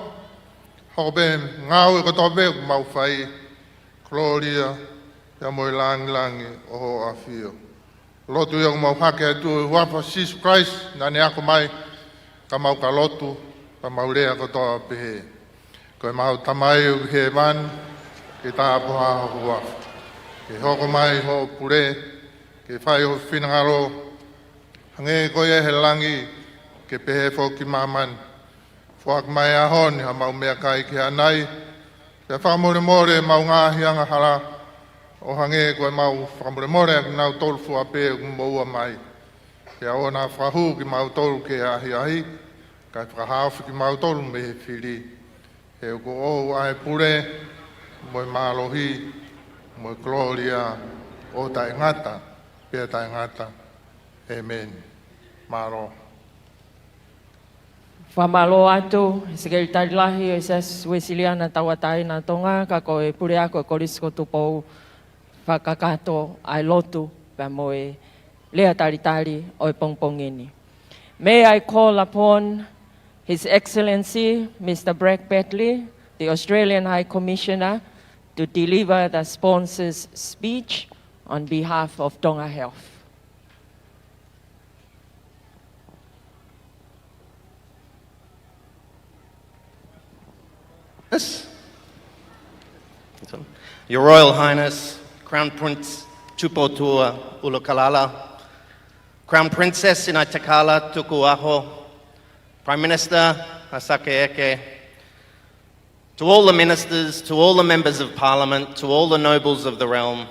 hoko pē ngāue kotoa pē ʻoku mau fai, kolōlia pea mo e lāngilangi ʻo hoʻo ʻafio. Lotu ia ʻoku mau hake atu ʻi he huafa ʻo Sīsū Kalaisi naʻa ne ako mai, ka mau ka lotu, ka mau lea kotoa pehē: Ko ʻemau Tamai ʻoku ʻi hēvani, ke tāpuhā ho huafa. Ke hoko mai hoʻo pule, ke fai ho finangalo, hangē ko ia he langi, ke pehē foki ʻi māmani. Foaki mai he ʻaho ni haʻamau meʻakai ki he ʻanai, pea fakamolemole ʻemau ngaahi angahala, ʻo hangē ko ʻemau fakamolemole ʻakinautolu fua pē ʻoku moʻua mai. Pea ʻoua naʻa fakahū kimautolu ki he ʻahiʻahi, kae fakahaofi kimautolu mei he fili. He ʻoku ʻoʻou ʻa e pule, mo e mālohi, mo e kolōlia, ʻo taʻengata pea taʻengata. ʻĒmeni. Mālō. Fakamālō atu, Sekelitali Lahi ʻo e Siasi Uēsiliana Tauʻatāina ʻo Tonga, ka ko e puleako e Kolisi ko Tupou, fakakakato ʻa e lotu pea mo e lea talitali ʻo e pongipongi ni. May I call upon His Excellency Mister Bragg Batley, the Australian High Commissioner, to deliver the sponsor's speech on behalf of Tonga Health. Yes. This one. Your Royal Highness, Crown Prince Tupoutoʻa ʻUlukalala, Crown Princess ʻInaitokala Tukuʻaho, Prime Minister Asake Eke, to all the ministers, to all the members of Parliament, to all the nobles of the realm,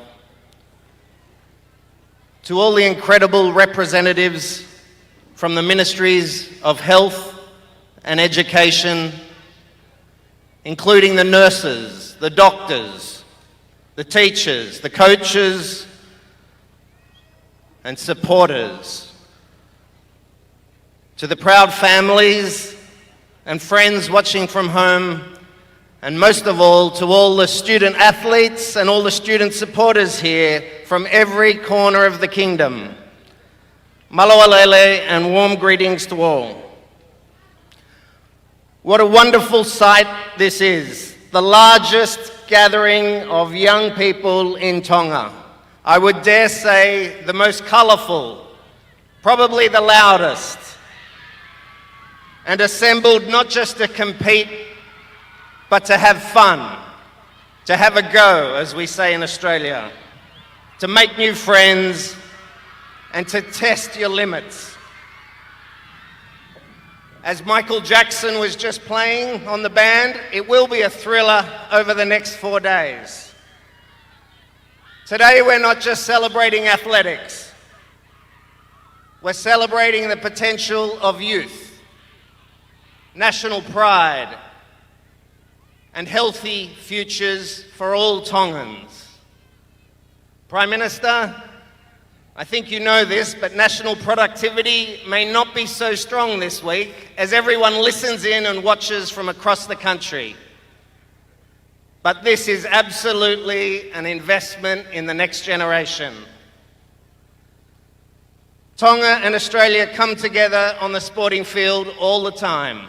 To all the incredible representatives from the Ministries of Health and Education, including the nurses, the doctors, the teachers, the coaches, and supporters. To the proud families and friends watching from home, and most of all, to all the student athletes and all the student supporters here from every corner of the kingdom. Mālō e lelei and warm greetings to all. What a wonderful sight this is, the largest gathering of young people in Tonga. I would dare say the most colourful, probably the loudest, and assembled not just to compete, but to have fun, to have a go, as we say in Australia, to make new friends, and to test your limits. As Michael Jackson was just playing on the band, it will be a thriller over the next four days. Today, we're not just celebrating athletics. We're celebrating the potential of youth, national pride, and healthy futures for all Tongans. Prime Minister, I think you know this, but national productivity may not be so strong this week as everyone listens in and watches from across the country. But this is absolutely an investment in the next generation. Tonga and Australia come together on the sporting field all the time.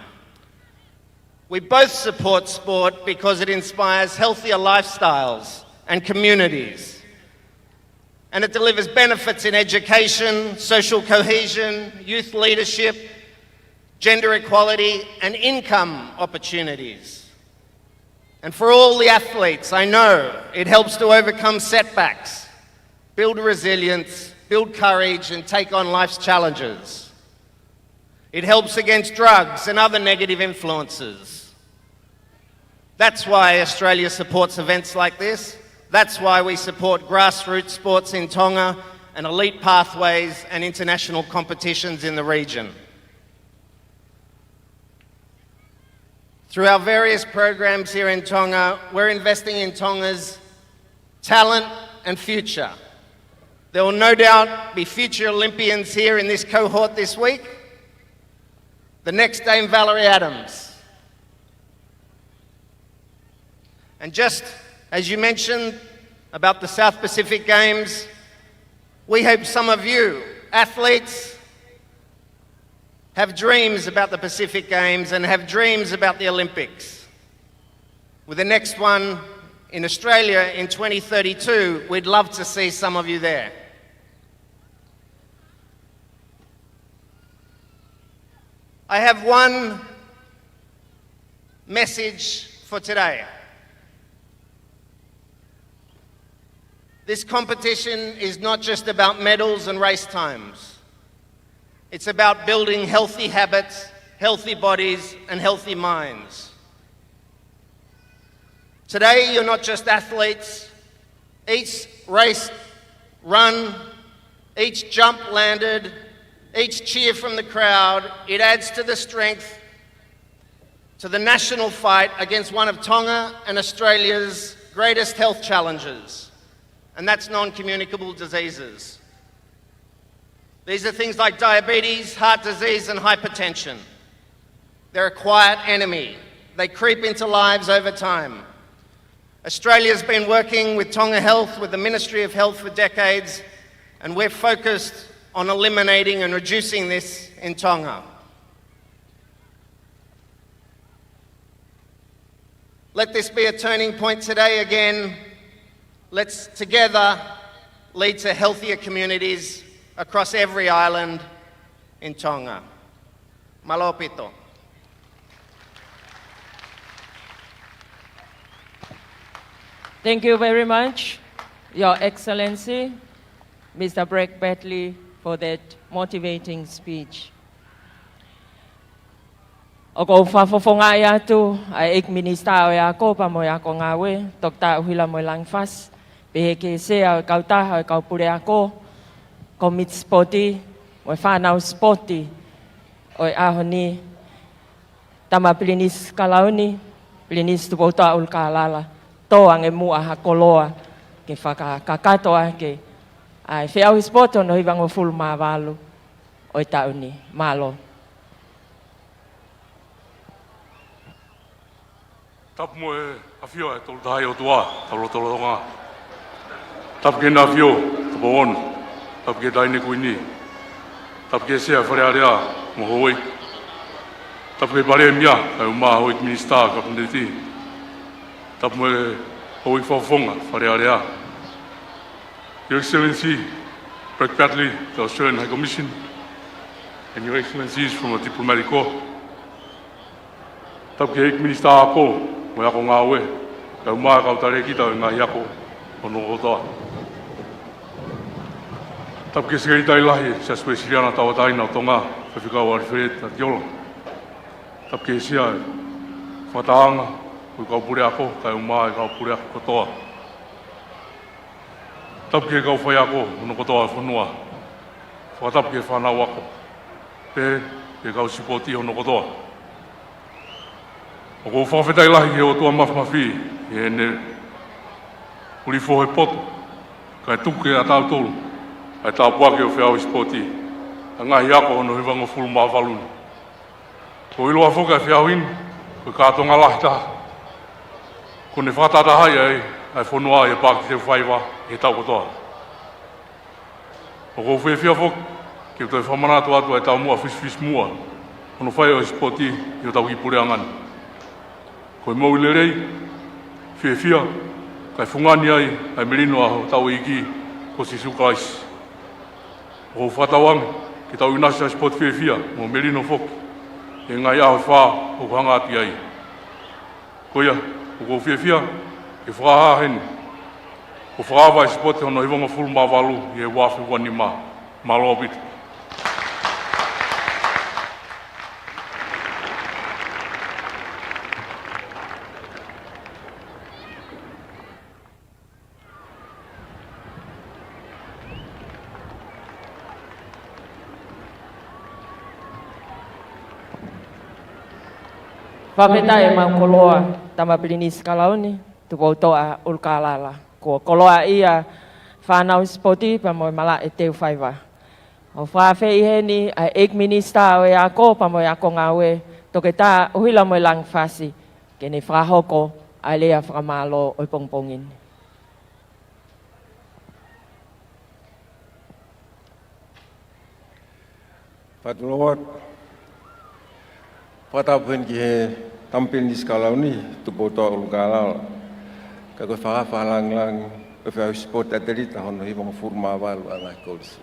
We both support sport because it inspires healthier lifestyles and communities. And it delivers benefits in education, social cohesion, youth leadership, gender equality, and income opportunities. And for all the athletes, I know it helps to overcome setbacks, build resilience, build courage, and take on life's challenges. It helps against drugs and other negative influences. That's why Australia supports events like this. That's why we support grassroots sports in Tonga and elite pathways and international competitions in the region. Through our various programs here in Tonga, we're investing in Tonga's talent and future. There will no doubt be future Olympians here in this cohort this week. The next Dame Valerie Adams. And just as you mentioned about the South Pacific Games, we hope some of you, athletes, have dreams about the Pacific Games and have dreams about the Olympics. With the next one in Australia in twenty thirty-two, we'd love to see some of you there. I have one message for today. This competition is not just about medals and race times. It's about building healthy habits, healthy bodies, and healthy minds. Today, you're not just athletes. Each race run, each jump landed, each cheer from the crowd, it adds to the strength to the national fight against one of Tonga and Australia's greatest health challenges, and that's non-communicable diseases. These are things like diabetes, heart disease, and hypertension. They're a quiet enemy. They creep into lives over time. Australia's been working with Tonga Health, with the Ministry of Health for decades, and we're focused on eliminating and reducing this in Tonga. Let this be a turning point today again. Let's together lead to healthier communities across every island in Tonga. Mālō ʻaupito. Thank you very much, Your Excellency, Mister Bragg Batley, for that motivating speech. ʻOku ou fakafofongaʻi atu ʻa e ʻEiki Minisitā ʻo e Ako pea mo e Ako Ngāue, Toketā ʻUhila Moelangi Fasi, pehē ki he Sea ʻo e Kautaha ʻo e Kau Puleako, Kōmiti Sipoti, mo e fānau sipoti ʻo e ʻaho ni, Tama Pilinisi Kalauni, Pilinisi Tupoutoʻa ʻUlukālala, tō ange muʻa ha koloa ke fakakakato ʻaki ʻa e feʻauhi sipoti hono hivangofulu mā valu ʻo e taʻu ni. Mālō. Tapu mo e ʻafio ʻa e Tolu Tahaʻi ʻOtua, tau lotolotonga. Tapu ki he ʻEne ʻAfio, Tupou Ono. Tapu ki he Taʻahine Kuini. Tapu ki he Sea Fale Alea mo Houʻeiki. Tapu ki he Palēmia, kae ʻumaʻā Houʻeiki Minisitā, Kapineti. Tapu mo e Houʻeiki Fakafofonga Fale Alea. Your Excellency, Brett Batley, the Australian High Commission, and Your Excellencies from the Diplomatic Corps. Tapu ki he ʻEiki Minisitā Ako mo e Ako Ngāue, kae ʻumaʻā e kau talēkita ʻo e ngaahi ako hono kotoa. Tapu ki he Sekelitali Lahi ʻo e Siasi Uēsiliana Tauʻatāina ʻo Tonga, Faifekau ʻAlifeleti Atiola. Tapu ki he Sea ʻo e Fakatahaʻanga ʻo e Kau Puleako, kae ʻumaʻā e kau puleako kotoa. Tapu ki he kau faiako hono kotoa e fonua. Fakatapu ki he fānau ako, pea ki he kau sipoti hono kotoa. ʻOku ou fakafetaʻi lahi ki he ʻOtua Māfimafi ʻi heʻene ʻuli fohe poto, kae tuku kiate kitautolu ʻa e tāpuaki ʻo e feʻauhi sipoti ʻa e ngaahi ako hono hivangofulu mā valu ni. ʻOku ou ʻiloa foki ʻa e feʻauhi ni ko e kātoanga lahi taha kuo ne fakatahatahaʻi ai ʻa e fonua ʻi he paaki teufaiva ʻi he taʻu kotoa. ʻOku ou fiefia foki ke u toe fakamanatu atu ʻa e taumuʻa fisifisimuʻa hono fai ʻo e sipoti ʻi hotau kiʻi puleʻanga ni. Ko e moʻui lelei, fiefia, kae fungani ai ʻa e melino ʻa hotau ʻEiki ko Sīsū Kalaisi. ʻOku ou fakatauange ke tau ʻinasi ʻa e sipoti fiefia mo melino foki ʻi he ngaahi ʻaho ʻe fā ʻoku hanga atu ki ai. Ko ia, ʻoku ou fiefia ke fakahā heni kuo fakaava e sipoti hono hivangofulu mā valu ʻi he ua afe ua nima. Mālō ʻaupito. Fakafetaʻi ʻemau koloa, Tama Pilinisi Kalauni, Tupoutoʻa ʻUlukālala. Kuo koloaʻia e fānau sipoti pea mo e malaʻe teufaiva. ʻOku fakaafeʻi heni ʻa e ʻEiki Minisitā ʻo e Ako pea mo e Ako Ngāue, Toketā ʻUhila Moelangi Fasi, ke ne fakahoko ʻa e lea fakamālō ʻo e pongipongi ni. Fakatulou atu. Fakatapu heni ki he Tama Pilinisi Kalauni, Tupoutoʻa ʻUlukālala. Ka ko e fakahā fakalāngilangi ʻo e feʻauhi sipoti ʻatelita hono hivangofulu mā valu ʻa e ngaahi kolisi.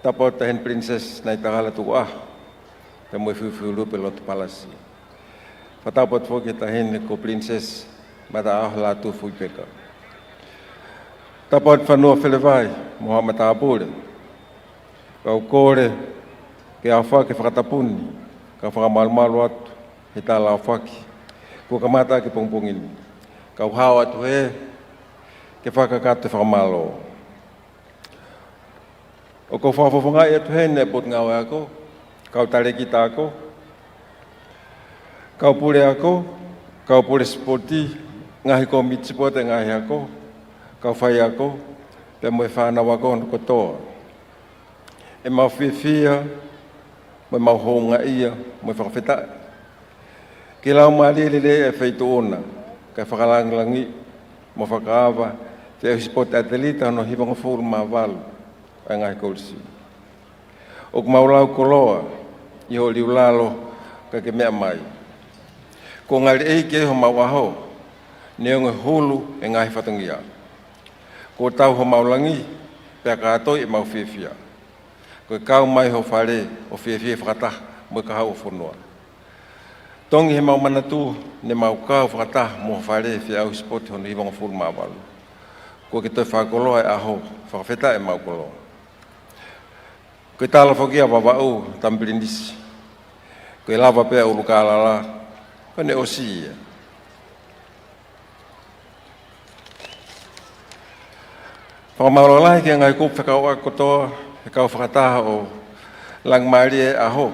Tapu atu ki he Pilinisesi Naitahala Tukuʻaho, pea mo e Fiufiulupe Lotopalasi. Fakatapu atu foki ki he Taʻahine ko Pilinisesi Mataʻaho Lātūfuipeka. Tapu atu ki he fonua felevai mo haʻa matāpule. Kau kole ke aofaki e fakatapu ni, kau fakamalumalu atu he tala aofaki kuo kamata ʻaki e pongipongi ni. Kau hao atu hē ke fakakakato e fakamālō. ʻOku ou fakafofongaʻi atu heni e Potungāue Ako, kau talēkita ako, kau pule ako, kau pule sipoti, ngaahi kōmiti sipoti e ngaahi ako, kau faiako, pea mo e fānau ako hono kotoa. ʻEmau fiefia, mo ʻemau houngaʻia, mo e fakafetaʻi ki he laumālie lelei ʻa e feituʻu na, kae fakalāngilangiʻi mo fakaava e feʻauhi sipoti ʻatelita hono hivangofulu mā valu ʻa e ngaahi kolisi. ʻOku mau lau koloa ʻi ho liulalo ka ke meʻa mai. Kuo ngali ʻeiki homau ʻaho, neongo e hulu e ngaahi fatongia. Kuo tau homau langi, pea kātoi ʻemau fiefia. Ko e kau mai ho fale ʻo fiefia fakataha mo e kahaʻu ʻo e fonua. Tongi heʻemau manatu ne mau kau fakataha mo ho fale he feʻauhi sipoti hono hivangofulu mā valu. Kuo ke toe fakakoloa e ʻaho, fakafetaʻi ʻemau koloa. Ko e tala foki ia ʻa Vavaʻu, Tama Pilinisi. Ko e lava pē ʻa ʻUlukālala, ko ʻene ʻosi ia. Fakamālō lahi ki he ngaahi kupu fekauʻaki kotoa he kau fakataha ʻo e Langimālie ʻo e ʻAho,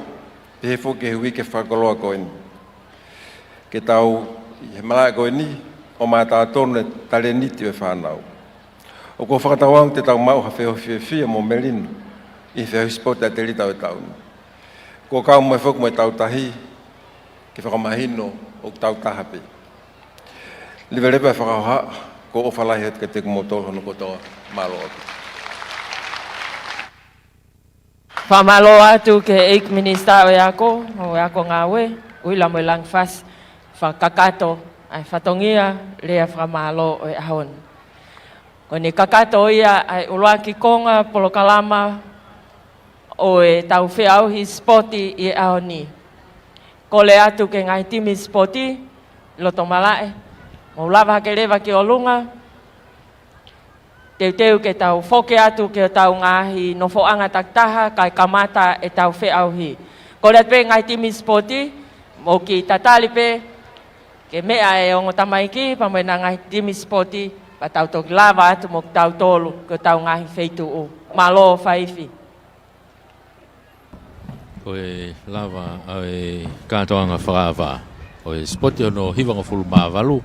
pehē foki ki he uike fakakoloa ko eni. Ke tau ʻi he malaʻe ko eni ʻo mātā tonu e talēniti ʻo e fānau. ʻOku ou fakatauange te tau maʻu ha feohi fiefia mo melino ʻi he feohi sipoti ʻatelita ʻo e taʻu ni. Kuo kau mai foki mo e tautahi ke fakamahino ʻoku tau taha pē. Leveleva e fakahohaʻa, ʻoku ou ʻofa lahi atu kiate kimoutolu hono kotoa, mālō ʻaupito. Fakamālō atu ki he ʻEiki Minisitā ʻo e Ako mo e Ako Ngāue, Uila Moelangi Fasi, fakakakato ʻa e fatongia lea fakamālō ʻo e ʻaho ni. Ko ʻene kakato ia ʻa e ʻuluaki konga polokalama ʻo e tau feʻauhi sipoti ʻi he ʻaho ni. Kole atu ki he ngaahi timi sipoti ʻi loto malaʻe, mou lava hake leva ki ʻolunga, teuteu ke tau foki atu ki hotau ngaahi nofoʻanga takitaha kae kamata e tau feʻauhi. Kole atu pē ngaahi timi sipoti, mou kiʻi tatali pē ke meʻa e ongo tamaiki pea mo e ngaahi timi sipoti, pea tau toki lava atu mo kitautolu ki hotau ngaahi feituʻu. Mālō faifi. Ko e lava ʻa e kātoanga fakaava ʻo e sipoti hono hivangofulu mā valu,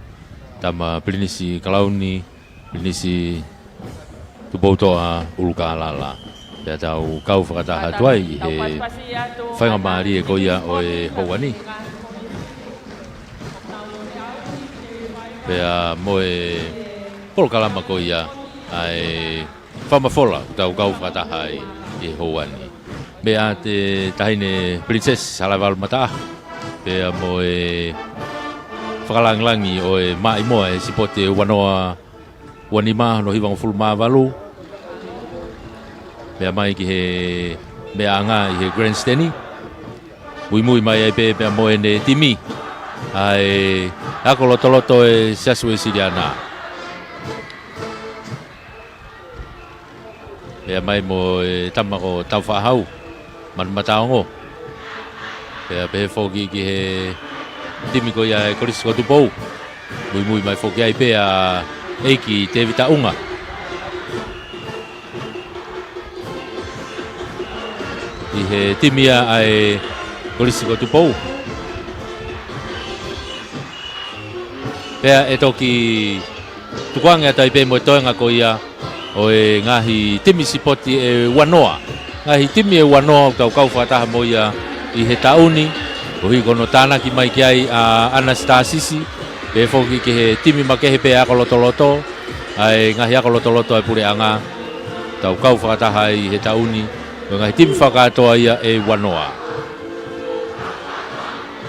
Tama Pilinisi Kalauni, Pilinisi Tupoutoʻa ʻUlukālala. Pea tau kau fakataha atu ai he faingamālie ko ia ʻo e houa ni. Pea mo e polokalama ko ia ʻa e fakamafola, tau kau fakataha ai ʻi he houa ni. Meʻa ʻa e Taʻahine Princess Halaevalu Mataʻaho, pea mo e fakalāngilangi ʻo e maʻimoa e sipoti ʻe ua noa ua nima hono hivangofulu mā valu. Meʻa mai ki he meʻaʻanga ʻi he grandstand. Muimui mai ai pē pea mo ʻene timi ʻa e ako lotoloto e Siasi Uēsiliana. Meʻa mai mo e tama ko Taufaʻahau Manu Mataongo. Pea pehē foki ki he timi ko ia e Kolisi ko Tupou. Muimui mai foki ai pē ʻa ʻEiki Tēvita ʻUnga. ʻI he timi ia ʻa e Kolisi ko Tupou. Pea ʻe toki tukuange atu ai pē mo e toenga ko ia ʻo e ngaahi timi sipoti ʻe ua noa. Ngaahi timi ʻe ua noa ʻoku tau kau fakataha mo ia ʻi he taʻu ni, koeʻuhi ko hono tānaki mai ki ai ʻa ʻAna Sitāsisi, pehē foki ki he timi makehe pē ako lotoloto, ʻa e ngaahi ako lotoloto ʻa e puleʻanga, tau kau fakataha ai he taʻu ni, ko e ngaahi timi fakakātoa ia ʻe ua noa.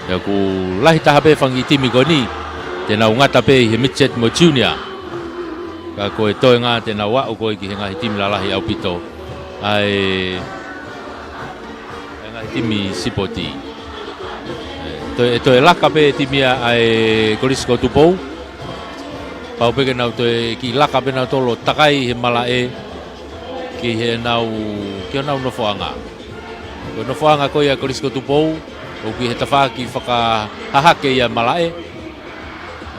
Pea ʻoku lahi taha pē fanga kiʻi timi ko eni te nau ngata pē ʻi he midget mo junior. Ka ko e toenga te nau aʻu ko ē ki he ngaahi timi lalahi ʻaupito ʻa e, ʻa e ngaahi timi sipoti. ʻE toe, ʻe toe laka pē timi ia ʻa e Kolisi ko Tupou. Pau pē ke nau toe kiʻi laka pē nautolu ʻo takai he malaʻe ki heʻenau, ki honau nofoʻanga. Ko e nofoʻanga ko ia Kolisi ko Tupou, ʻoku ʻi he tafaʻaki fakahahake ia malaʻe.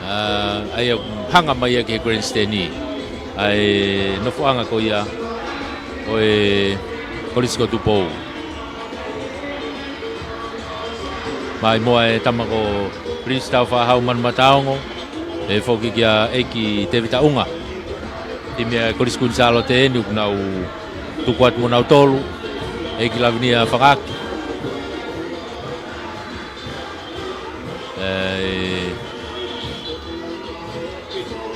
ʻA, ʻa ia hanga mai ia ki he grandstand ʻa e nofoʻanga ko ia ʻo e Kolisi ko Tupou. Maʻimoa e tama ko Prince Taufaʻahau Manu Mataongo, pehē foki kia ʻEiki Tēvita ʻUnga. Timi ʻa e Kolisi Kuini Sālote eni ʻoku nau tuku atu mo nautolu, ʻEiki Lavinia Fakaaki. ʻE,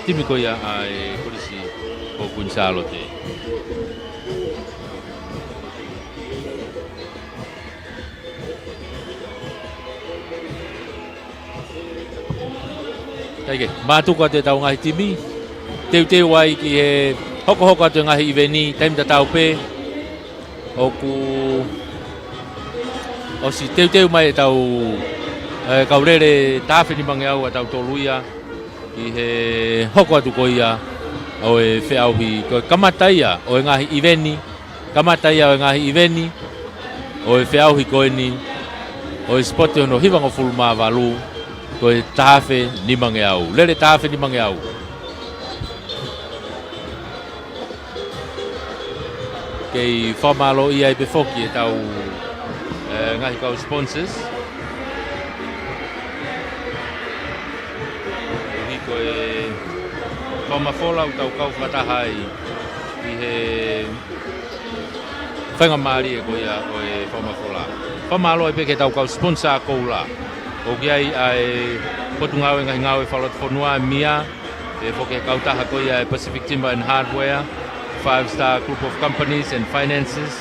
timi ko ia ʻa e Kolisi ko Kuini Sālote. Kae kehe, mātuku atu ʻetau ngaahi timi, teuteu ai ki he hokohoko atu e ngaahi ʻiveni, taimi tatau pē, ʻoku ʻosi teuteu mai ʻetau, ʻe, kau lele taha afe nimangeau ʻa tautolu ia, ʻi he hoko atu ko ia ʻo e feʻauhi, ko e kamata ia ʻo e ngaahi ʻiveni, kamata ia ʻo e ngaahi ʻiveni ʻo e feʻauhi ko eni ʻo e sipoti hono hivangofulu mā valu, ko e taha afe nimangeau. Lele taha afe nimangeau. Kei fakamālōʻia ai pē foki ʻetau, ē, ngaahi kau sponsors. Koeʻuhi ko e fakamafola ʻoku tau kau fakataha ai ʻi he faingamālie ko ia ʻo e fakamafola. Fakamālō ai pē ki heʻetau kau sponsor koula. ʻOku ʻi ai ʻa e Potungāue Ngaahi Ngāue Fakalotofonua, MIA, pea foki e kautaha ko ia e Pacific Timber and Hardware, Five Star Group of Companies and Finances,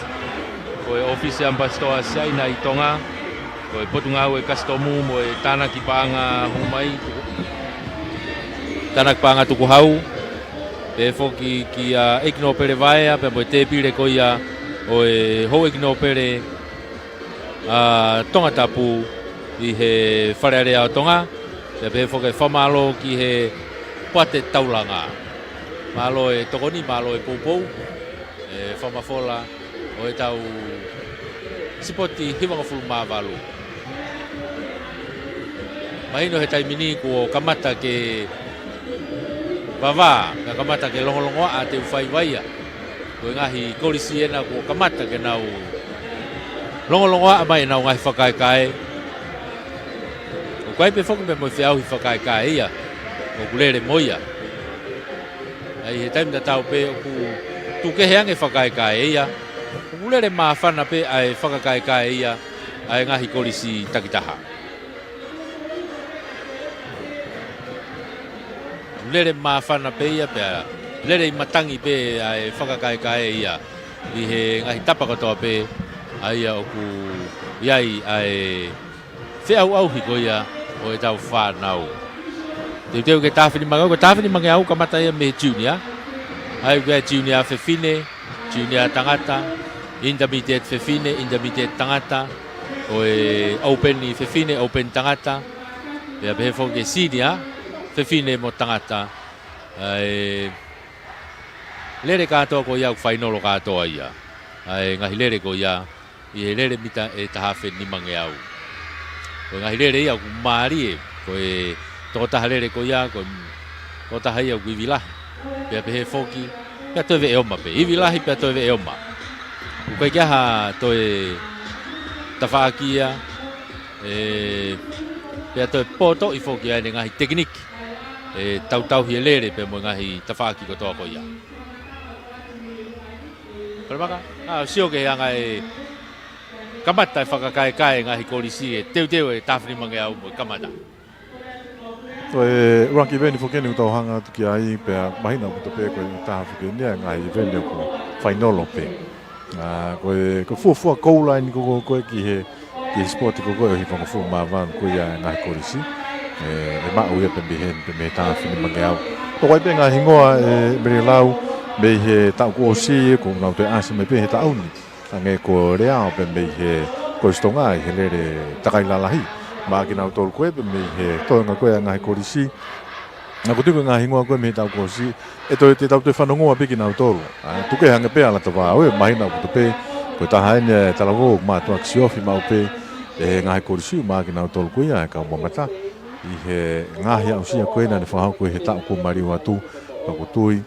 ko e ʻŌfisi ʻAmipasitoa Siaina ʻi Tonga, ko e Potungāue Kasitomu mo e Tānaki Paʻanga Hū Mai, Tānaki Paʻanga Tukuhau, pea foki kia ʻEiki Nōpele Vaea, pea mo e tēpile ko ia ʻo e Houʻeiki Nōpele ʻa Tongatapu ʻi he Fale Alea ʻo Tonga, pea pehē foki e fakamālō ki he Poate Taulanga. Mālō e tokoni, mālō e poupou, e fakamafola ʻo ʻetau sipoti hivangofulu mā valu. Mahino he taimi ni kuo kamata ke vavā, ka kamata ke longolongoaʻa, te u fai vaiva ia. Ko e ngaahi kolisi ena kuo kamata ke nau longolongoaʻa mai ʻenau ngaahi fakakaekae. ʻOku ʻi ai pē foki pea mo e feʻauhi fakakaekae ia ʻoku lele mo ia. ʻA ia he taimi tatau pē ʻoku tukukehe ange fakakaekae ia, ʻoku lele māfana pē ʻa e fakakaekae ia ʻa e ngaahi kolisi takitaha. Lele māfana pē ia pea lele ʻi matangi pē ʻa e fakakaekae ia ʻi he ngaahi tapa kotoa pē ʻa ia ʻoku ʻi ai ʻa e feʻauʻauhi ko ia ʻo ʻetau fānau. Teuteu ki he taha afe nimangeau, ko e taha afe nimangeau kamata ia mei he junior. ʻA ia ko e junior fefine, junior tangata, intermediate fefine, intermediate tangata, ko e open fefine, open tangata, pea pehē foki e senior fefine mo tangata. ʻA e lele kātoa ko ia ʻoku fainolo kātoa ia. ʻA e ngaahi lele ko ia ʻi he lele mita ʻe taha afe nimangeau. Ko e ngaahi lele ia ʻoku mālie, ko e tokotaha lele ko ia, ko e tokotaha ia ʻoku ivi lahi, pea pehē foki, pea toe veʻeoma pē. Ivi lahi pea toe veʻeoma. ʻOku ʻikai ke ʻi ai ha toe tafaʻaki ia, ē, pea toe potoʻi foki ʻa ʻene ngaahi tekiniki ʻe tautauhi e lele pea mo e ngaahi tafaʻaki kotoa ko ia. Kole maka, ʻa, sio ki he anga e kamata e fakakaekae ngaahi kolisi, ʻe teuteu e taha afe nimangeau mo e kamata. Ko e ʻuluaki iveni foki eni ʻoku tau hanga atu ki ai, pea mahino ʻoku tau pehē ko e taha foki eni ʻa e ngaahi iveni ʻoku fainolo pē. ʻA, ko e, ko e fuofua koula eni ko, ko, ko ē ki he, ki he sipoti ko, ko ē ʻo e hivangofulu mā valu ko ia e ngaahi kolisi. ʻE, ʻe maʻu ia pē mei heni, pē mei he taha afe nimangeau. Toki ʻi ai pē ngaahi hingoa, ē, Mele Lau, mei he taʻu kuo ʻosi, ʻoku nau toe ʻasi mai pē he taʻu ni. Hangē ko Leao pē mei he Kolisi Tonga ʻi he lele takai lalahi. Maʻa kinautolu ko ē pē mei he toenga ko ē ʻa e ngaahi kolisi. Naʻa ku tui ko e ngaahi hingoa ko ē mei he taʻu kuo ʻosi, ʻe toe, te tau toe fanongoa pē kinautolu. ʻA, tukukehe ange pē ʻa Lata Vā, ʻoku mahino ʻoku tau pehē ko e taha eni e talavou ʻoku mātuʻaki siofi maʻu pē ʻe he ngaahi kolisi, maʻa kinautolu ko ia e kau mamata. ʻI he ngaahi aʻusia ko ē naʻa ne fakahoko ʻi he taʻu kuo maliu atu, naʻa ku tui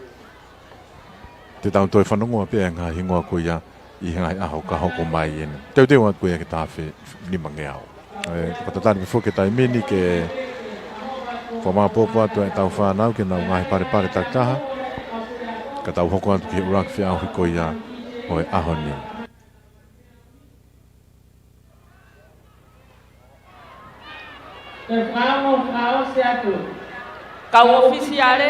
te tau toe fanongoa pē e ngaahi hingoa ko ia ʻi he ngaahi ʻaho ka hoko mai eni. Teuteu atu ko ia ki he taha afe nimangeau. ʻE, fakatatali pē foki e taimi ni ke fakamāopoopo atu ʻetau fānau ki heʻenau ngaahi palepale takitaha. Ka tau hoko atu ki he ʻuluaki feʻauhi ko ia ʻo e ʻaho ni. Kau ʻōfisiale.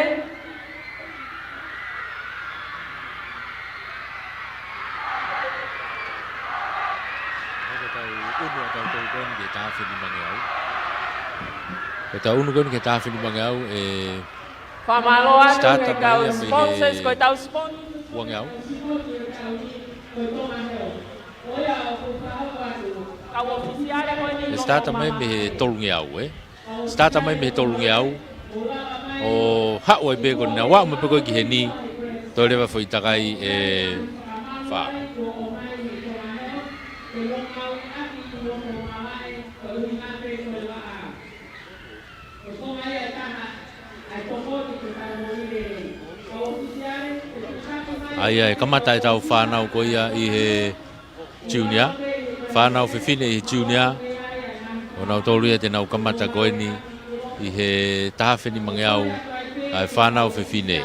Ko ʻetau ʻunu ʻa tautolu ko eni ki he taha afe nimangeau. Ko ʻetau ʻunu ko eni ki he taha afe nimangeau, ʻe Fakamālō atu ki he kau sponsors, ko ʻetau sponsors. Uangeau. Kau ʻōfisiale ko eni. ʻE sitata mai mei he tolungeau, ē? Sitata mai mei he tolungeau. ʻO haʻu ai pē ko ena, ʻo aʻu mai pē ko ē ki heni, toe leva foʻi takai ʻe fā. ʻA ia ʻe kamata ʻetau fānau ko ia ʻi he junior, fānau fefine ʻi he junior, ʻo nautolu ia te nau kamata ko eni ʻi he taha afe nimangeau, ʻa e fānau fefine.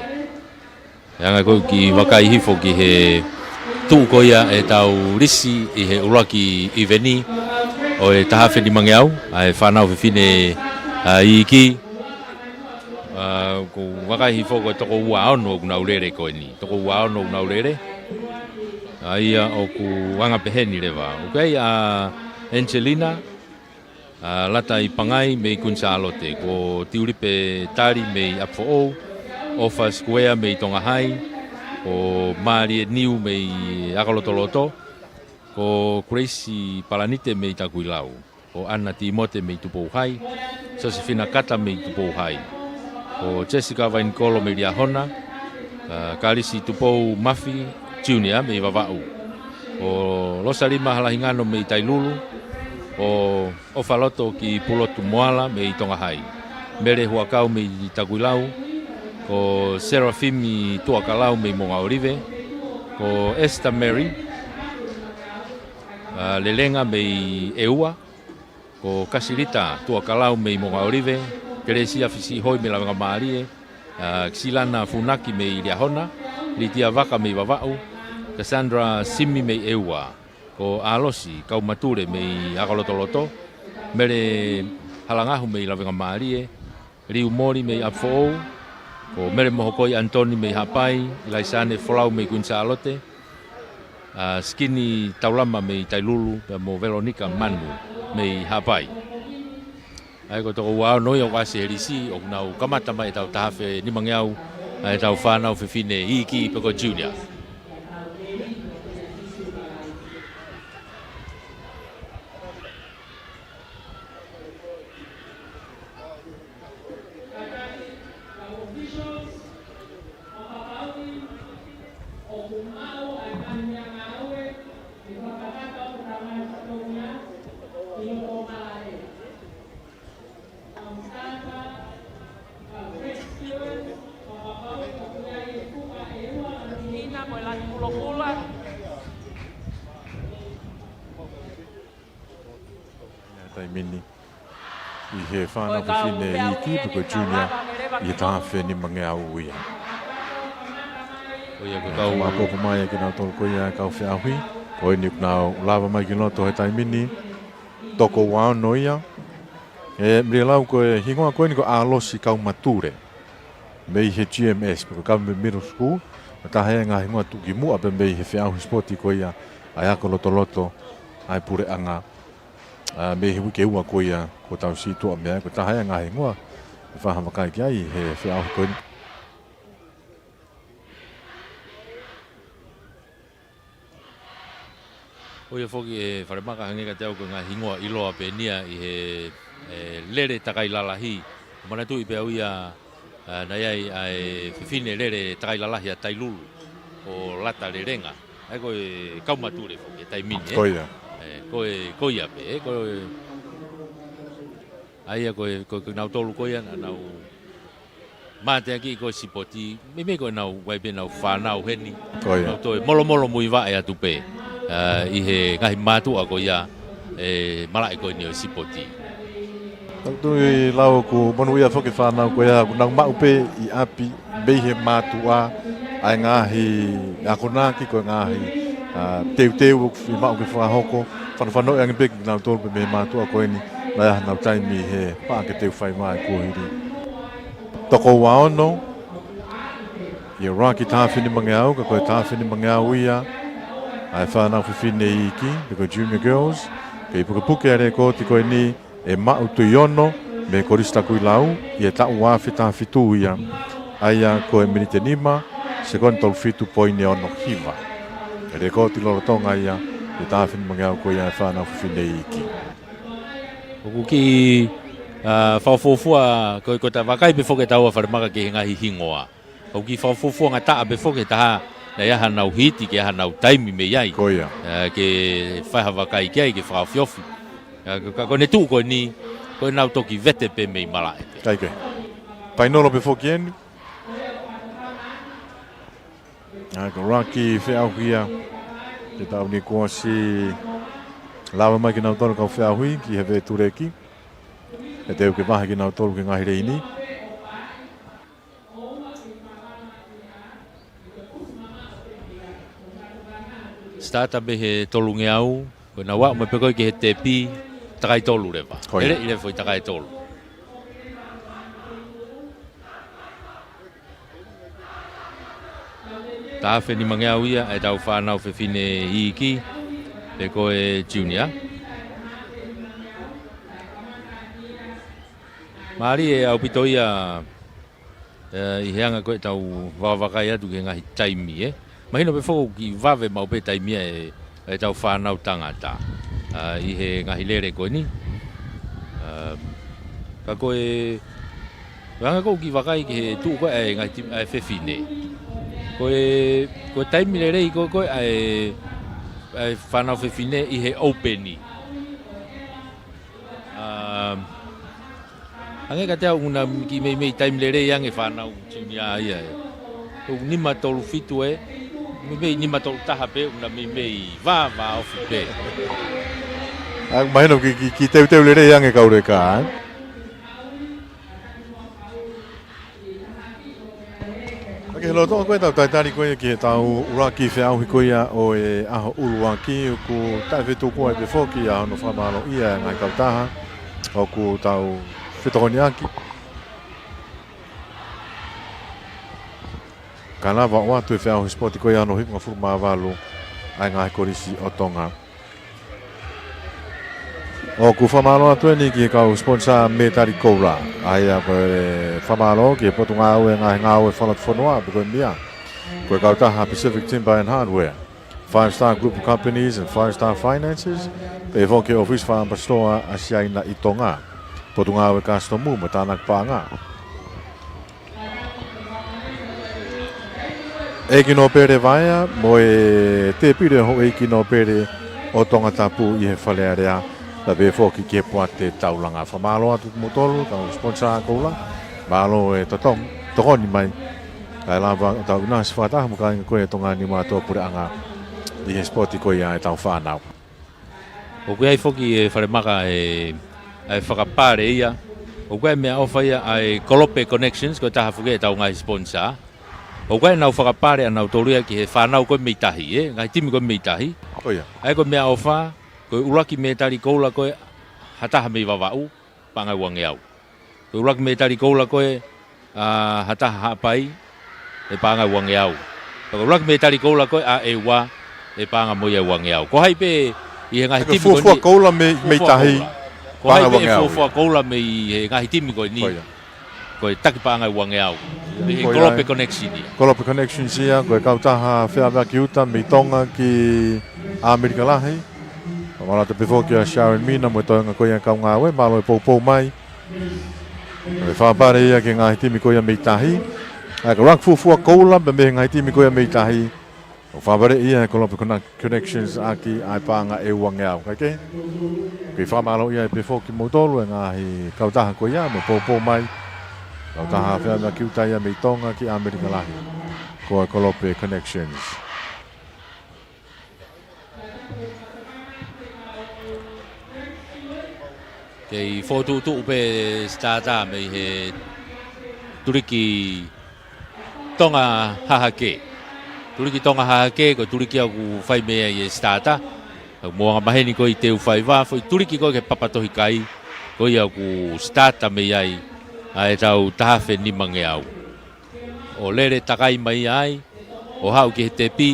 ʻE anga ko ē ke vakai hifo ki he tuʻu ko ia ʻetau lisi ʻi he ʻuluaki ʻiveni ʻo e taha afe nimangeau, ʻa e fānau fefine, ʻa, iiki. ʻA, ʻoku vakai hifo ko e toko ua ono ʻoku nau lele ko eni. Toko ua ono ʻoku nau lele. ʻA ia ʻoku anga peheni leva. ʻOku ʻi ai ʻa Angelina, ʻa, Lata ʻi Pangai mei Kuini Sālote, ko Tiulipe Tali mei ʻApifoʻou, ʻOfa Sikuea mei Tonga Hai, ko Mālie Niu mei ʻAkalotoloto, ko Grace Palanite mei Takuilau, ko ʻAna Tīmote mei Tupou Hai, Sosefina Kata mei Tupou Hai, ko Jessica Vainikolo mei Liahona, ʻa, Kalisi Tupou Mafi Junior mei Vavaʻu, ko Losalima Halahingano mei Tailulu, ko ʻOfaloto ki Pulotu Moala mei Tonga Hai, Mele Huakau mei Takuilau, ko Serafimi Tuakalau mei Moʻunga ʻŌlive, ko Esther Mary, ʻa, Lelenga mei ʻEua, ko Kasilita Tuakalau mei Moʻunga ʻŌlive, Kelesia Fisihoi mei Lavengamālie, ʻa, Kisilana Funaki mei Liahona, Litia Vaka mei Vavaʻu, Cassandra Simi mei ʻEua, ko ʻAlosi Kaumatule mei ʻAkalotoloto, Mele Halangahu mei Lavengamālie, Liu Moli mei ʻApifoʻou, ko Mele Mohokoi Anitoni mei Haʻapai, ʻIlaisane Folau mei Kuini Sālote, ʻa, Sikini Taulama mei Tailulu, pea mo Velonika Manu mei Haʻapai. ʻA ia ko e toko ua ono ia ʻoku ʻasi he lisi, ʻoku nau kamata mai ʻetau taha afe nimangeau, ʻa ʻetau fānau fefine iiki pe ko e junior. Ina mo e lani kulokula. Taimi ni ʻi he fānau fefine iiki pe ko e junior ʻi he taha afe nimangeau ia. Ko ia ko e kau māpopo mai kinautolu ko ia e kau feʻauhi. Ko eni ʻoku nau lava mai ki loto he taimi ni. Toko ua ono ia. ʻE Mirilau ko e hingoa ko eni ko ʻAlosi Kaumatule. Mei he G M S, pe ko e Government Middle School, ko e taha ia e ngaahi hingoa tuʻukimuʻa pē mei he feʻauhi sipoti ko ia ʻa e Akolotoloto, ʻa e puleʻanga, ʻa, mei he uike ua ko ia kuo tau sītuʻa mei ai, ko e taha ia e ngaahi hingoa ʻe fai ha vakai ki ai he feʻauhi ko eni. ʻOku ʻi ai foki e falemaka hangē kiate au ko e ngaahi hingoa ʻiloa pē eni ia ʻi he, e, lele takai lalahi. Manatuʻi pē au ia, ʻa, naʻe ʻi ai ʻa e fefine lele takai lalahi ʻa Tailulu, ko Lata Lelenga. ʻA ia ko e Kaumatule foki he taimi ni, ē? Ko ia. E, ko e, ko ia pē, ē? Ko e, ʻa ia ko e, ko e, ko kinautolu ko ia naʻa nau mateaki ko e sipoti, meimei ko ʻenau ʻai pē ʻenau fānau heni. Ko ia. Nau toe molomolo muivaʻe atu pē, ʻa, ʻi he ngaahi mātuʻa ko ia e malaʻe ko eni ʻo e sipoti. Tau tui lau ʻoku monūʻia foki e fānau ko ia, ʻoku nau maʻu pē ʻi ʻapi mei he mātuʻa ʻa e ngaahi akonaki, ko e ngaahi, ʻa, teuteu ʻoku fiemaʻu ke fakahoko, fanofanoʻi ange pē kinautolu pē mei he mātuʻa ko eni, naʻe ʻi ai haʻanau taimi he paʻake teu fai mai kuo hili. Toko ua ono, ʻi he ʻuluaki taha afe nimangeau, ka ko e taha afe nimangeau ia ʻa e fānau fefine iiki, pe ko e junior girls, kei pukepuke ʻa e lēkooti ko eni ʻe Maʻu Tuiono mei Kolisi Takuilau, ʻi he taʻu ua afe taha fitu ia, ʻa ia ko e miniti ʻe nima, sekoni tolu fitu poini ʻe ono hiva. ʻE lēkooti lolotonga ia ʻi he taha afe nimangeau ko ia ʻa e fānau fefine iiki. ʻOku kiʻi, ʻa, fakafuofua, ko, ko ʻeta vakai pē foki ʻe taua falemaka ki he ngaahi hingoa. ʻOku kiʻi fakafuofuangataʻa pē foki he taha naʻe ʻi ai haʻanau hiti ke ʻi ai haʻanau taimi mei ai. Ko ia. ʻA, ke fai ha vakai ki ai ke fakaofiofi. ʻA, ka, ka ko ʻene tuʻu ko eni, ko ʻenau toki vete pē mei malaʻe pē. Kae kehe. Painolo pē foki eni. ʻA e kau ʻuluaki feʻauhi ia, ke tau ni kuo ʻosi lava mai kinautolu kau feʻauhi ki he veʻe tuleki. He te u ke vahe kinautolu ki he ngaahi leini. Starter mei he tolungeau, ko e nau aʻu mai pē ko ē ki he tepi, takai tolu leva. Ko ia. Lele ʻi he foʻi takai tolu. Taha afe nimangeau ia, ʻa e tau fānau fefine iiki, pe ko e junior. Mālie ʻaupito ia, ē, ʻi he anga ko ē ʻetau vakavakai atu ki he ngaahi taimi, ē. Mahino pē foki ʻoku kiʻi vave maʻu pē taimi ia ʻe, ʻe tau fānau tangata, ā, ʻi he ngaahi lele ko eni. Ā, ka ko e, ko e anga ʻoku ou kiʻi vakai ki he tuʻu ko ē ʻa e ngaahi tim-, ʻa e fefine. Ko e, ko e taimi lelei ko ē, ko ē ʻa e, ʻa e fānau fefine ʻi he open. Ā, hangē kiate au ʻoku na kiʻi meimei taimi lelei ange fānau junior ia ē. ʻOku nima tolu fitu ē, meimei nima tolu taha pē, ʻoku na meimei vā, vā ofi pē. ʻA, mahino kiʻi, kiʻi, kiʻi teuteu lelei ange kau leka, ē? Ka ke loto ko ē tau talitali ko ē ki he tau ʻuluaki feʻauhi ko ia ʻo e ʻaho ʻuluaki, ʻoku taʻefetuku ai pē foki ʻa hono fakamālōʻia e ngaahi kautaha ʻoku tau fetokoniʻaki. Ka lava ʻo ʻoatu e feʻauhi sipoti ko ia ʻa hono hivangofulu mā valu ʻa e ngaahi kolisi ʻo Tonga. ʻOku fakamālō atu eni ki he kau sponsor mētali koula. ʻA ia ko e fakamālō ki he Potungāue Ngaahi Ngāue Fakalotofonua, pe ko e mia. Ko e kautaha Pacific Timber and Hardware, Five Star Group of Companies and Five Star Finances, pehē foki ki he ʻŌfisi Fakaʻamipasitoa ʻa Siaina ʻi Tonga, Potungāue Kasitomu mo e Tānaki Paʻanga. ʻEiki Nōpele Vaea mo e tēpile houʻeiki nōpele ʻo Tongatapu ʻi he Fale Alea, pehē foki ki he Poate Taulanga. Fakamālō atu kimoutolu, kau sponsor koula, mālō e totong-, tokoni mai. Kae lava ʻo tau ʻinasi fakataha mo e kāinga ko ē ʻo Tonga ni mo e ʻOtua Puleʻanga ʻi he sipoti ko ia ʻa e tau fānau. ʻOku ʻi ai foki ʻe Falemaka e, e fakapale ia. ʻOku ʻi ai e meʻaʻofa ia ʻa e Kolope Connections, ko e taha foki e tau ngaahi sponsor. ʻOku ʻi ai ʻenau fakapale ʻanautolu ia ki he fānau ko ē mei tahi, ē, ngaahi timi ko ē mei tahi. Ko ia. ʻA ia ko e meʻaʻofa, ko e ʻuluaki mētali koula ko ē ha taha mei Vavaʻu, paʻanga ʻe uangeau. Ko e ʻuluaki mētali koula ko ē, ā, ha taha Haʻapai, ʻe paʻanga ʻe uangeau. Ko e ʻuluaki mētali koula ko ē ʻe ua, ʻe paʻanga mo ia ʻe uangeau. Ko hai pē ʻi he ngaahi timi ko eni, fuofua koula mei, mei tahi, paʻanga ʻe uangeau. Ko hai pē fuofua koula mei he ngaahi timi ko eni. Ko ia. Ko e taki paʻanga ʻe uangeau. Mei he Kolope Connections ia. Kolope Connections ia, ko e kautaha feʻaveʻaki uta mei Tonga ki ʻAmelika Lahi. Fakamālō atu pē foki kia Sharon Mina mo e toenga ko ia kau ngāue, mālō e poupou mai. Ko e fakapale ia ki he ngaahi timi ko ia mei tahi. ʻA ia ko e ʻuluaki fuofua koula pē mei he ngaahi timi ko ia mei tahi. ʻOku fakapale ia ʻe he Kolope Connect-, Connections ʻaki ʻa e paʻanga ʻe uangeau. Kae kehe, ʻoku ou fakamālō ai pē foki kimoutolu e ngaahi kautaha ko ia mo e poupou mai. Kautaha feʻaveʻaki uta ia mei Tonga ki ʻAmelika Lahi, ko e Kolope Connections. Kei fokotuʻutuʻu pē starter mei he tuliki Tonga Hahake. Tuliki Tonga Hahake, ko e tuliki ʻoku fai mei ai e starter. Ka ʻoku mou angamaheni ko ē ʻi Teufaiva, foʻi tuliki ko ē ki he Papatohikai, ko ia ʻoku starter mei ai ʻa e tau taha afe nimangeau. ʻO lele takai mai ai, ʻo haʻu ki he tepi,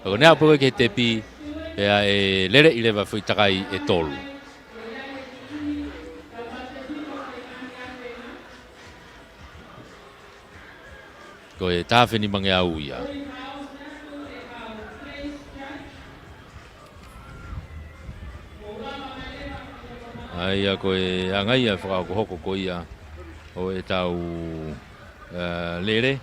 ʻo ne haʻu pē ko ē ki he tepi, pea ʻe lele ʻi leva foʻi takai ʻe tolu. Ko e taha afe nimangeau ia. ʻA ia ko e anga ia e fakahokohoko ko ia ʻo e tau, ā, lele.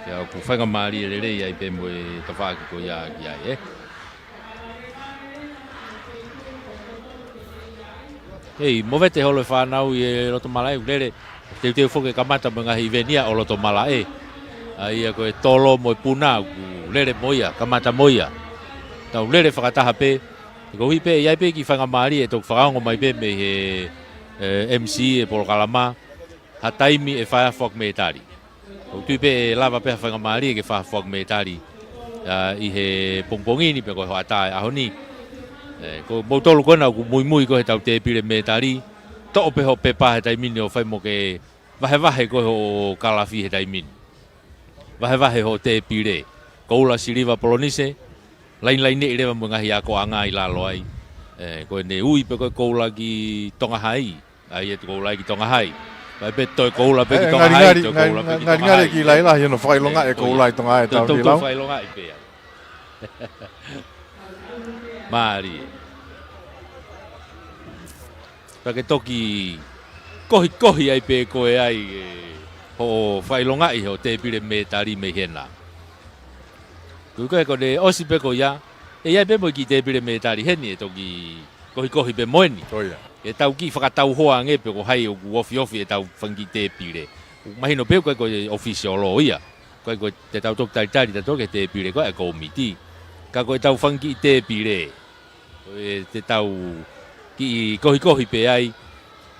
Pea ʻoku faingamālie lelei ai pē mo e tafaʻaki ko ia ki ai, ē. Ei, movete holo e fānau ʻi he loto malaʻe, ʻoku lele, teuteu foki ke kamata mo e ngaahi ʻiveni ia ʻo loto malaʻe. ʻA ia ko e tolo mo e puna, ʻoku lele mo ia, kamata mo ia. Tau lele fakataha pē, koeʻuhi pē, ʻe ʻi ai pē kiʻi faingamālie ʻe toki fakaongo mai pē mei he, e, M C e polokalama, ha taimi ʻe fai ai ha foaki mētali. ʻOku ou tui pē ʻe lava pē ha faingamālie ke fai ha foaki mētali, ʻa, ʻi he pongipongi ni pe ko e hoʻatā e ʻaho ni. E, ko moutolu ko ena ʻoku muimui ko ē he tau tēpile mētali, toʻo pē hoʻo pepa he taimi ni ʻo fai mo ke vahevahe ko ē hoʻo kalafi he taimi ni. Vahevahe hoʻo tēpile. Koula, siliva, polonise, lainilaineʻi leva mo e ngaahi akoʻanga ʻi lalo ai. E, ko ʻene ui pē ko ē koula ki Tonga Hai, ʻai atu koula ki Tonga Hai. Vai pē toe koula pē ki Tonga Hai, ngalingali, toe koula pē ki Tonga Hai. Ngalingali ki laila, ʻi hono fakaʻilongaʻi e koula ʻi Tonga Hai, e tau ni lau. Fakaʻilongaʻi pē ia. Mālie. Pea ke toki kohikohi ai pē koe ai, e, hoʻo fakaʻilongaʻi hoʻo tēpile mētali mei hena. Ko e, ko e, ko ʻene ʻosi pē ko ia, ʻe ʻi ai pē mo e kiʻi tēpile mētali heni ʻe toki kohikohi pē mo eni. Ko ia. ʻE tau kiʻi fakatauhoa ange pē ko hai ʻoku ofiofi e tau fanga kiʻi tēpile. Mahino pē ko e, ko e ʻofisi ʻo lō ia. Ko e, ko e te tau toki talitali, tau toki tēpile ko e kōmiti. Ka ko e tau fanga kiʻi tēpile, ko e te tau kiʻi kohikohi pē ai.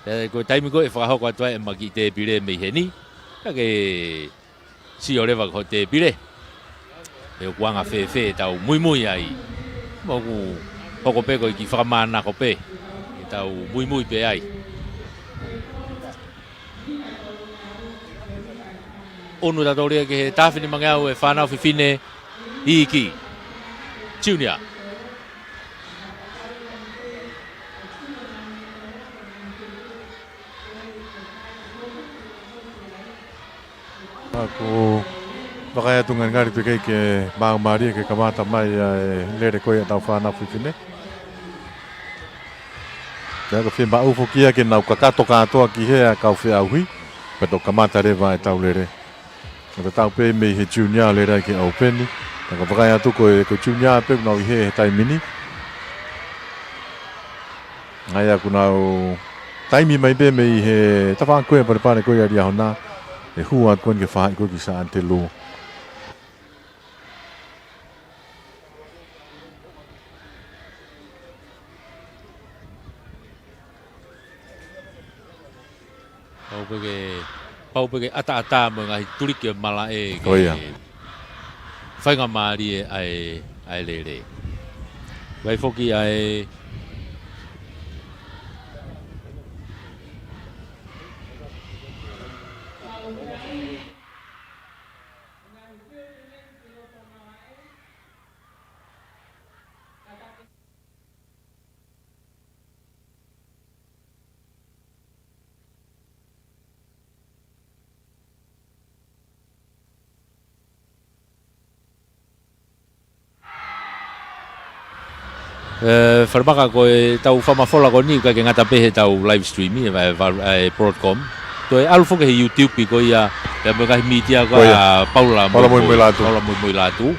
E, ko e taimi ko ē ʻe fakahoko atu ai ʻema kiʻi tēpile mei heni, ka ke sio leva ki hoʻo tēpile. ʻE ʻoku anga fēfē ʻetau muimui ai. Mo ʻoku hoko pē ko e kiʻi fakamānako pē ʻetau muimui pē ai. ʻUnu tatau leva ki he taha finimangeau e fānau fefine iiki. Junior. Pea ʻoku vakai atu ngalingali pē kei ke maau mālie ke kamata mai ʻa e lele ko ia ʻetau fānau fefine. Pea ʻoku fiemaʻu foki ia ke nau kakato kātoa ki hē ʻa e kau feʻauhi, pea toki kamata leva ʻetau lele. ʻOku tatau pē mei he junior lele ai ki he ʻaupeni. Pea ʻoku vakai atu ko e, ko e junior pē ʻoku nau ʻi hē he taimi ni. ʻA ia ʻoku nau taimi mai pē mei he tafaʻaki ko ē palepale ko ia ʻi Liahona, ʻe hū atu ko eni ki he faʻahi ko ē ki Sā ʻAnitelū. Pau pē ke, pau pē ke ʻataʻatā mo e ngaahi tuliki ʻo e malaʻe ke, ko ia, faingamālie ʻa e, ʻa e lele. Vai foki ʻa e E, Falemaka, ko e tau fakamafola ko eni ʻoku ʻikai ke ngata pē he tau live stream ʻi he, e, e, e Broadcom. Toe ʻalu foki he YouTube ko ia, pea mo e ngaahi mītia ko ia ʻa Paula Muimui Lātū. Paula Muimui Lātū.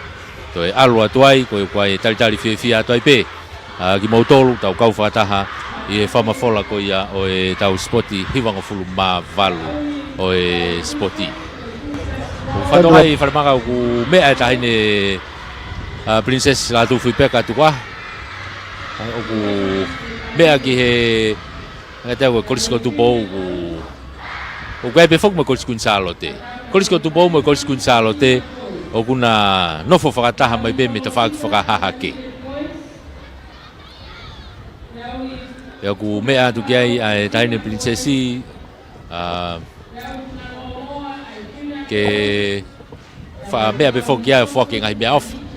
Toe ʻalu atu ai, ko e, ko e talitali fiefia atu ai pē ʻa kimoutolu, tau kau fakataha ʻi he fakamafola ko ia ʻo e tau sipoti hivangofulu mā valu ʻo e sipoti. ʻOku fakatokangaʻi, Falemaka, ʻoku meʻa e taʻahine, ʻa, Princess Lātūfuipeka Tukuʻaho. ʻOku meʻa ki he, ngata ko e Kolisi ko Tupou, ʻoku, ʻoku ʻi ai pē foki mo e Kolisi Kuini Sālote. Kolisi ko Tupou mo e Kolisi Kuini Sālote, ʻoku na nofo fakataha mai pē mei he tafaʻaki fakahahake. Pea ʻoku meʻa atu ki ai ʻa e taʻahine Pilinisesi, ʻa, ke fakameʻa pē foki ʻa e foaki e ngaahi meʻaʻofa.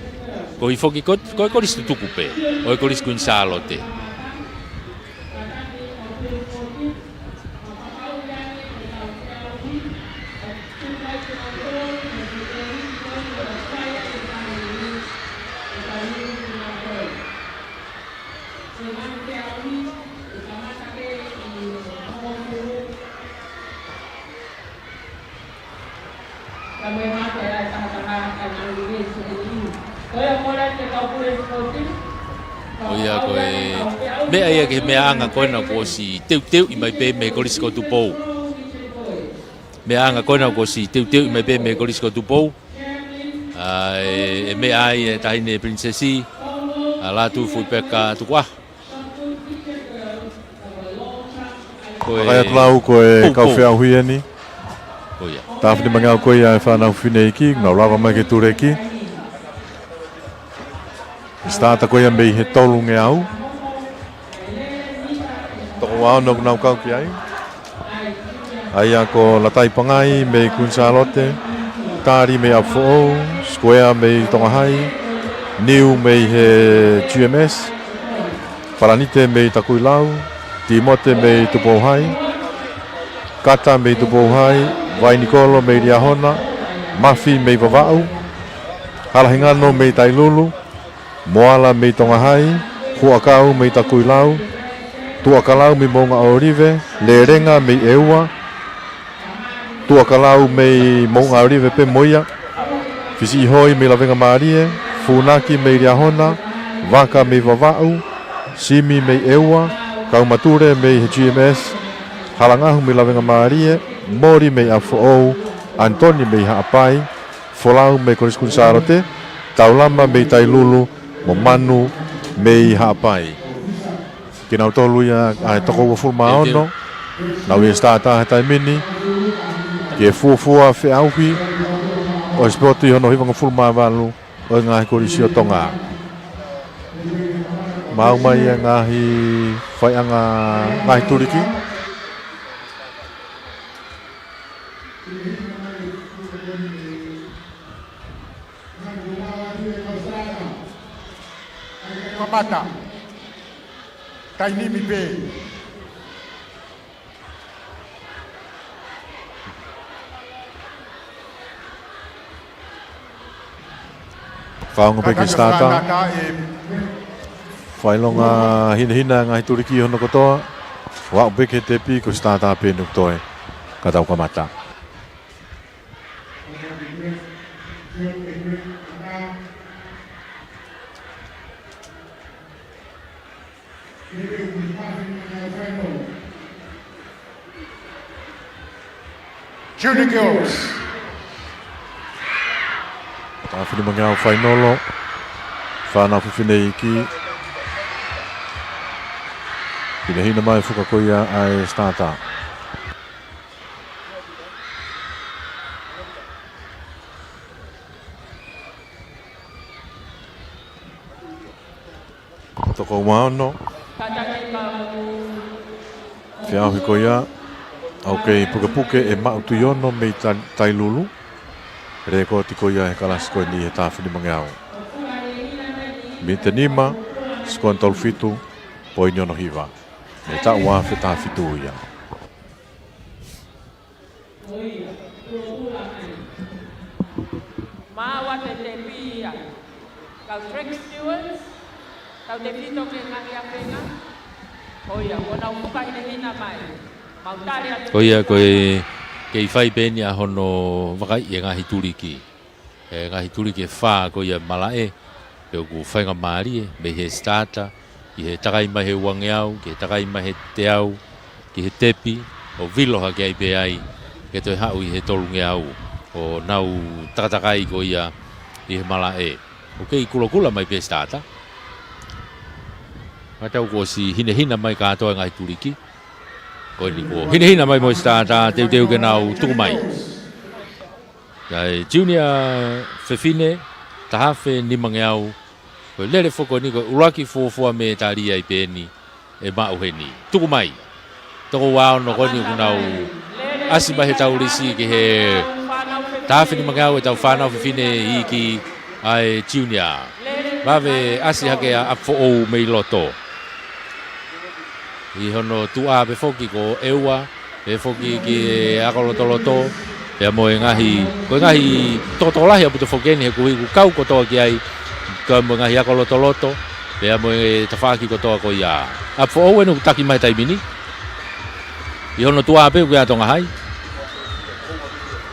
Koeʻuhi foki ko, ko e kolisi tutuku pē ʻo e Kolisi Kuini Sālote. Ko ia ko e Pea ia ki he meʻaʻanga ko ena kuo ʻosi teuteuʻi mai pē mei he Kolisi ko Tupou. Meʻaʻanga ko ena kuo ʻosi teuteuʻi mai pē mei he Kolisi ko Tupou. ʻA e, e meʻa ai e Taʻahine Pilinisesi, ʻa Lātūfuipeka Tukuʻaho. Ko e Vakai atu lau ko e Poupou. Kau feʻauhi eni. Ko ia. Taʻahine Mangeau ko ia e fānau fefine iiki, nau lava mai ke tuleki. Sitaata ko ia mei he tolungeau. Toko ua ono ʻoku nau kau ki ai. ʻA ia ko Latai Pangai mei Kuini Sālote, Tali mei ʻApifoʻou, Square mei Tonga Hai, Niu mei he G M S, Palanite mei Takuilau, Timote mei Tupou Hai, Kata mei Tupou Hai, Vainikolo mei Liahona, Mafi mei Vavaʻu, Halahingano mei Tailulu, Moala mei Tonga Hai, Huʻakau mei Takuilau, Tuʻakalau mei Moʻunga ʻŌlive, Lelenga mei ʻEua, Tuʻakalau mei Moʻunga ʻŌlive pē mo ia, Fisiʻihoi mei Lavengamālie, Funaki mei Liahona, Vaka mei Vavaʻu, Simi mei ʻEua, Kaumatule mei he G M S, Halangahu mei Lavengamālie, Moli mei ʻApifoʻou, Anitoni mei Haʻapai, Folau mei Kolisi Kuini Sālote, Taulama mei Tailulu, mo Manu mei Haʻapai. Kinautolu ia ʻa e toko uofulu mā ono, nau ʻi he sitaata he taimi ni, ki he fuofua feʻauhi ʻo e sipoti hono hivangofulu mā valu ʻo e ngaahi kolisi ʻo Tonga. Maʻu mai e ngaahi faiʻanga ngaahi tuliki. Kamata. Taimi ni pē. Fakaongo pē ki he sitaata. Fakaongo ki he sitaata, ē. Fakaʻilonga hinehina ngaahi tuliki hono kotoa. Ua pē ki he tepi ko e sitaata pē ʻoku toe. Ka tau kamata. Junior Girls. Taʻahine Mangeau fainolo. Fānau fefine iiki. Hinehina mai fuka ko ia ʻa e sitaata. Toko ua ono. Feʻauhi ko ia, ʻoku kei pukepuke ʻe Maʻu Tuiono mei Ta-, Tailulu. Lēkooti ko ia he kalasi ko eni he Taʻahine Mangeau. Miniti nima, sikoa tolu fitu, poini ono hiva. Mei he taʻu ua afe taha fitu ia. Maua e tepi ia. Kau track stewards, kau tefito ki he ngaahi ʻapenga. Ko ia, ko ʻenau fuka hinehina mai. Mau tali atu. Ko ia, ko e kei fai pē eni ʻa hono vakaiʻi e ngaahi tuliki. E ngaahi tuliki ʻe fā ko ia malaʻe, pea ʻoku faingamālie, mei he sitaata, ki he takai mai he uangeau, ki he takai mai he teau, ki he tepi, ʻo vilo hake ai pē ai, ke toe haʻu ʻi he tolungeau, ʻo nau takatakai ko ia ʻi he malaʻe. ʻOku kei kulokula mai pē sitaata. Ngata ʻoku ʻosi hinehina mai kātoa e ngaahi tuliki. Ko eni kuo hinehina mai mo e sitaata, teuteu ke nau tuku mai. ʻA e junior fefine, taha afe nimangeau. Ko e lele foki ko eni ko e ʻuluaki fuofua mētali ai pē eni ʻe maʻu heni. Tuku mai. Toko ua ono ko eni ʻoku nau ʻasi mai he taulisi ki he taha afe nimangeau ʻetau fānau fefine iiki ʻa e junior. Vave ʻasi hake ʻa ʻApifoʻou mei loto. ʻI hono tuʻa pē foki ko ʻEua, pea foki ki he ako lotoloto, pea mo e ngaahi, ko e ngaahi tokotokolahi ʻaupito foki eni he kuiku kau kotoa ki ai, kau mo e ngaahi ako lotoloto, pea mo e tafaʻaki kotoa ko ia. ʻApifoʻou eni ʻoku taki mai he taimi ni. ʻI hono tuʻa pē ʻoku ʻi ai ʻa Tonga Hai.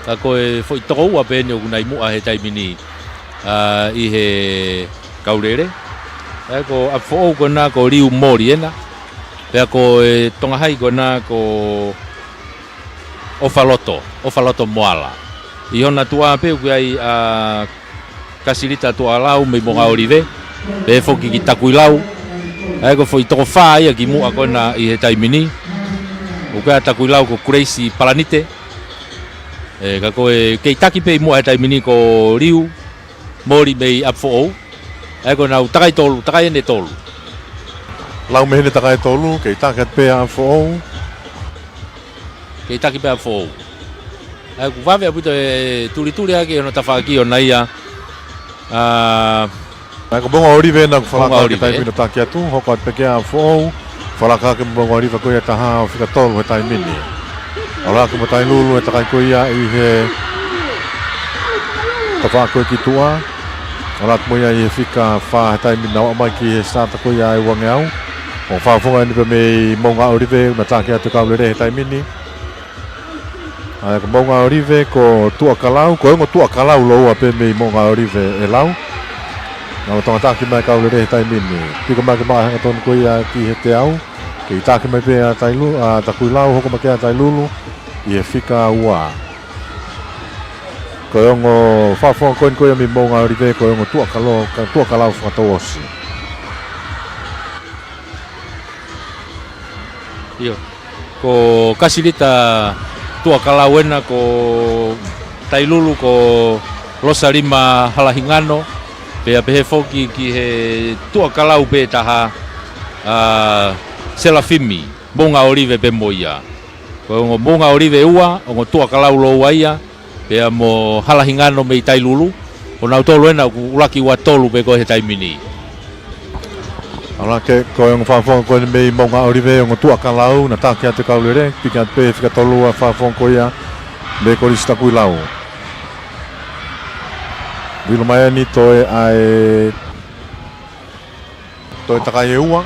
Ka ko e foʻi toko ua pē eni ʻoku nau ʻi muʻa he taimi ni, ʻa, ʻi he kau lele. ʻA ia ko ʻApifoʻou ko ena ko Liu Moli ena. Pea ko e Tonga Hai ko ena ko ʻOfaloto, ʻOfaloto Moala. ʻI hona tuʻa pē ʻoku ʻi ai ʻa Kasilita Tuʻakalau mei Moʻungaʻolive, pehē foki ki Takuilau. ʻA ia ko e foʻi toko fā ia ki muʻa ko ena ʻi he taimi ni. ʻOku ʻi ai ʻa Takuilau ko Grace Palanite. ʻE, ka ko e kei taki pē ʻi muʻa he taimi ni ko Liu Moli mei ʻApifoʻou. ʻA ia ko ʻenau takai tolu, takai ʻeni ʻe tolu. Lau mei heni takai ʻe tolu, kei taki atu pē ʻa ʻApifoʻou. Kei taki pē ʻa ʻApifoʻou. ʻA ia ʻoku vave ʻaupito e tulituli ʻaki hono tafaʻaki ʻona ia. ʻA, ʻA ia ko Moʻungaʻolive ena ʻoku falaka Moʻungaʻolive, ke taimi ʻe? Ina taki atu, hoko atu pē ki ai ʻApifoʻou, falaka ki Moʻungaʻolive ko ia ʻe taha ʻo fika tolu he taimi ni. ʻAlu hake mo Tailulu he takai ko ia ʻi he tafaʻaki ko ē ki tuʻa. ʻAlu atu mo ia ʻi he fika fā he taimi ni, ʻo aʻu mai ki he sitaata ko ia ʻa e uangeau. ʻO fakafofonga eni pē mei Moʻungaʻolive, ʻoku na taki atu e kau lele he taimi ni. ʻA ia ko Moʻungaʻolive ko Tuʻakalau, ko e ongo Tuʻakalau lōua pē mei Moʻungaʻolive ʻe lau. Naʻa nau tangataki mai e kau lele he taimi ni. Piko mai ke maʻu e hangatonu ko ia ki he teau. Kei taki mai pē ʻa Tailu-, ʻa Takuilau, hoko mai ki ai ʻa Tailulu ʻi he fika ua. Ko e ongo fakafofonga ko eni ko ia mei Moʻungaʻolive, ko e ongo Tuʻakalo-, ka-, Tuʻakalau fakatouʻosi. ʻIo. Ko Kasilita Tuʻakalau ena, ko Tailulu ko Losalima Halahingano, pea pehē foki ki he Tuʻakalau pē ʻe taha, ʻa Selafimi, Moʻungaʻolive pē mo ia. Ko e ongo Moʻungaʻolive ʻe ua, ongo Tuʻakalau lōua ia, pea mo Halahingano mei Tailulu, ko nautolu ena ʻoku ʻuluaki ua tolu pē ko ē he taimi ni. ʻAlu hake ko e ongo fakafofonga ko eni mei Moʻungaʻolive, ongo Tuʻakalau, na taki atu e kau lele, piki atu pē he fika tolu ʻa e fakafofonga ko ia mei Kolisi Takuilau. Vilo mai eni toe ʻa e toe takai ʻe ua.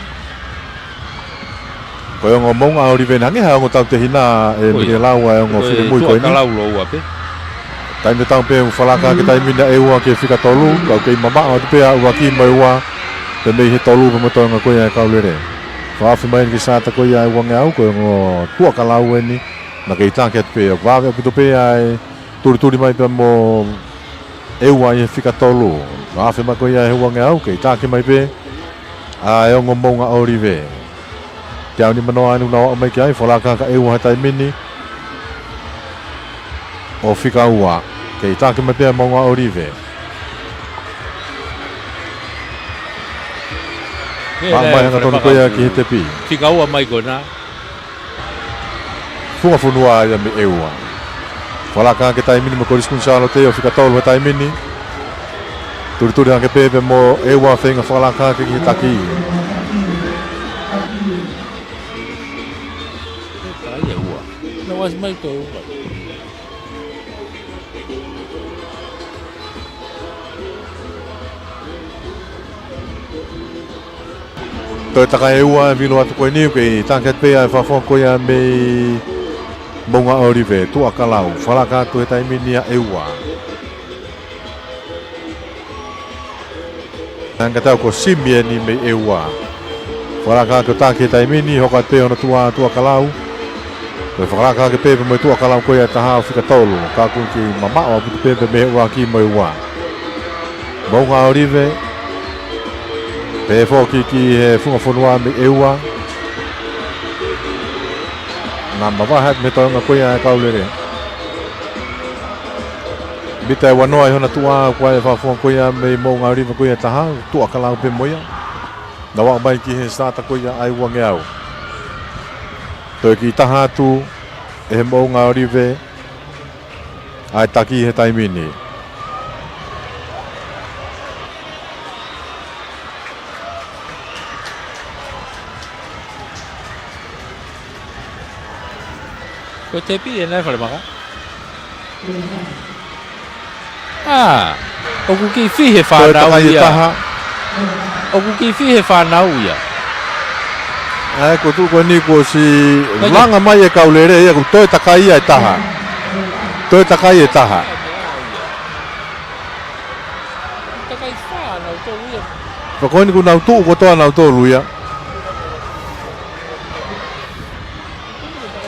Ko e ongo Moʻungaʻolive eni, hangē ha ongo tautehina ʻe Ko ia. Mele lau ʻa e ongo Ko e finemui ko eni. Tuʻakalau lōua pē. Taimi tatau pē ʻoku falaka hake taimi ni ʻa e ua ki he fika tolu, ka ʻoku kei mamaʻo atu pē ʻa e ʻuluaki mo e ua, pē mei he tolu pē mo e toenga ko ia ʻa e kau lele. Fakaafe mai eni ki he sitaata ko ia ʻa e uangeau, ko e ongo Tuʻakalau eni, na kei taki atu pē, ʻoku vave ʻaupito pē ʻa e tulituli mai pea mo e ua ʻi he fika tolu. Fakaafe mai ko ia ʻe he uangeau, kei taki mai pē ʻa e ongo Moʻungaʻolive. Teau nimanoa eni ʻoku nau aʻu mai ki ai, falaka hake e ua he taimi ni ʻo fika ua. Kei taki mai pē ʻa Moʻungaʻolive. Ia, Maʻu ʻe mai e hangatonu ko ia ki he tepi. Fika ua mai ko ena. Funga fonua ia mei ʻEua. Falaka hake taimi ni mo Kolisi Kuini Sālote ʻo fika tolu he taimi ni. Tulituli hake pē pea mo ʻEua feinga falaka hake ki he taki. Ai, ʻEua. Na wasi mai ko ʻEua. Toe takai ʻe ua e vilo atu ko eni, kei taki atu pē ʻa e fakafofonga ko ia mei Moʻungaʻolive, Tuʻakalau, falaka atu he taimi ni ʻa ʻEua. Hangē tau ko Simi eni mei ʻEua. Falaka hake ʻo taki he taimi ni, hoko atu pē hono tuʻa Tuʻakalau. Ko e fakalaka hake pē pea mo e Tuʻakalau ko ia ʻe taha ʻo fika tolu. Ka ʻoku kei mamaʻo ʻaupito pē pē mei he ʻuluaki mo e ua. Moʻungaʻolive. Pehē foki ki he funga fonua mei ʻEua. Na mavahe atu mei he toenga ko ia ʻa e kau lele. Mita ʻe uanoa ʻi hona tuʻa, ko e fakafofonga ko ia mei Moʻungaʻolive ko ia ʻe taha, Tuʻakalau pē mo ia. Nau aʻu mai ki he sitaata ko ia ʻa e uangeau. Toe kiʻi taha atu ʻe he Moʻungaʻolive ʻa e taki he taimi ni. Ko e tepi ʻena ʻe Falemaka. ʻA, ʻoku kiʻi fihi e fānau ia. Toe takai ʻe taha. ʻOku kiʻi fihi e fānau ia. ʻAi, ko e tuʻu ko eni kuo ʻosi langa mai e kau lele ia, ko e toe takai ia ʻe taha. Toe takai ʻe taha. Takai fā nautolu ia. Pea ko eni kuo nau tuʻu kotoa nautolu ia.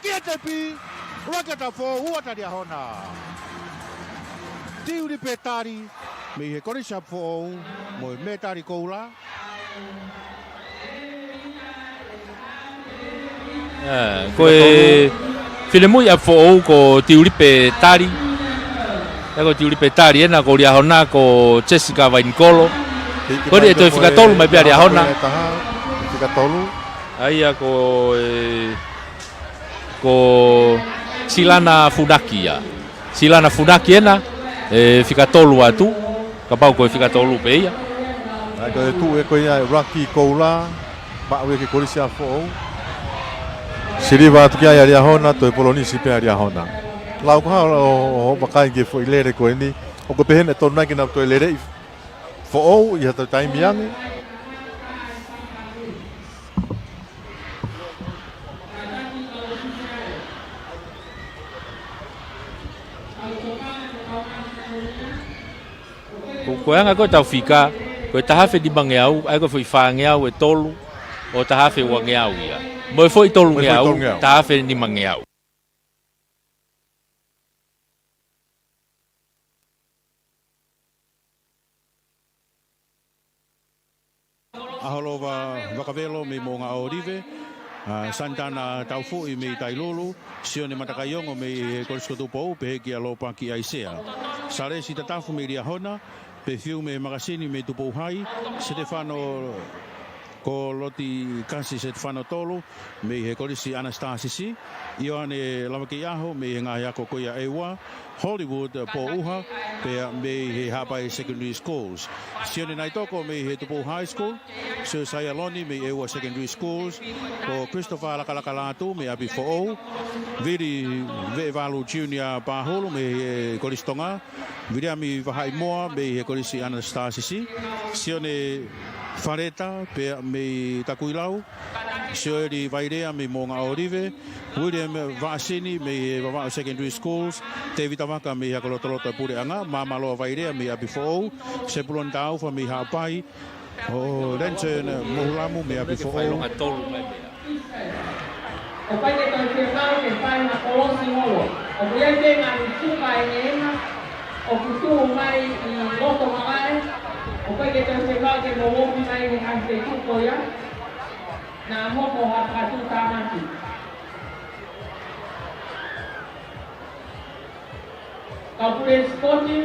ʻuluaki e tepi, ʻuluaki ʻa Tapu Foʻou, ua ʻa Liahona. Tiulipe Tali, mei he Kolisi ʻa Foʻou, mo e mētali koula. Ē, ko e finemui ʻa Foʻou ko Tiulipe Tali. Ē, ko Tiulipe Tali, ena ko Liahona ko Jessica Vainikolo. Hiki mai pē ko e fika tolu mai pea Liahona. Liahona ko e taha, fika tolu. ʻA ia ko e, ko Silana Funaki ia. Silana Funaki ena, ē, fika tolu atu. Kapau ko e fika tolu pē ia. ʻA ia ko e tuʻu ē ko ia ʻuluaki koula, maʻu ia ki he Kolisi ʻa Foʻou. Siliva atu ki ai ʻa Liahona, toe polonisi pē ʻa Liahona. Lau ko e hā hoʻo, hoʻo vakai ki he foʻi lele ko eni. ʻOku pehē ʻe tonu nai ke nau toe lele ʻi Foʻou ʻi ha taimi ange. Ko, ko e anga ko ē ʻetau fika, ko e taha afe nimangeau, ʻa ia ko e foʻi fāngeau ʻe tolu, ʻo taha afe uangeau ia. Mo e foʻi tolungeau, mo e foʻi tolungeau, taha afe nimangeau. ʻAholova Vakavelo mei Moʻunga ʻŌlive, ʻa Santana Taufuʻi mei Tailulu, Sione Matakaiongo mei he Kolisi ko Tupou, pehē kia Lopaki ʻAisea. Salesi Tatafu mei Liahona, Pefiume Makasini mei Tupou Hai, Setefano ko Loti Kasi Setefano Tolu, mei he Kolisi ʻAnasitasisi, ʻIoane Lavakeiʻaho mei he ngaahi ako ko ia ʻEua, Hollywood Pōʻuha, pea mei he Haʻapai Secondary Schools. Sione Naitoko mei he Tupou High School, Siosaia Loni mei ʻEua Secondary Schools, ko Christopher Lakalaka Lātū mei ʻApi Foʻou, Vili Veʻevalu Junior Pāhulu mei he Kolisi Tonga, Viliami Vahaʻimoa mei he Kolisi ʻAnasitasisi, Sione Faleta pea mei Takuilau, Sioeli Vailea mei Moʻunga ʻŌlive, William Vaʻasini mei he Vavaʻu Secondary Schools, Tevita Vaka mei he Ako Lotoloto ʻa e Puleʻanga, Māmaloa Vailea mei ʻApi Foʻou, Sepuloni Taufa mei Haʻapai, ʻo Lenton Mohulamu mei ʻApi Foʻou. ʻOku ʻikai ke toe fiemaʻu ke fai ha kolosi holo. ʻOku ʻi ai pē ngaahi tuka ʻe ngeʻenga ʻoku tuʻu mai ʻi loto malaʻe. ʻOku ʻikai ke toe fiemaʻu ke mou ofi mai he ngaahi feituʻu ko ia. Naʻa hoko ha fakatuʻutāmaki. Kau pule sipoti.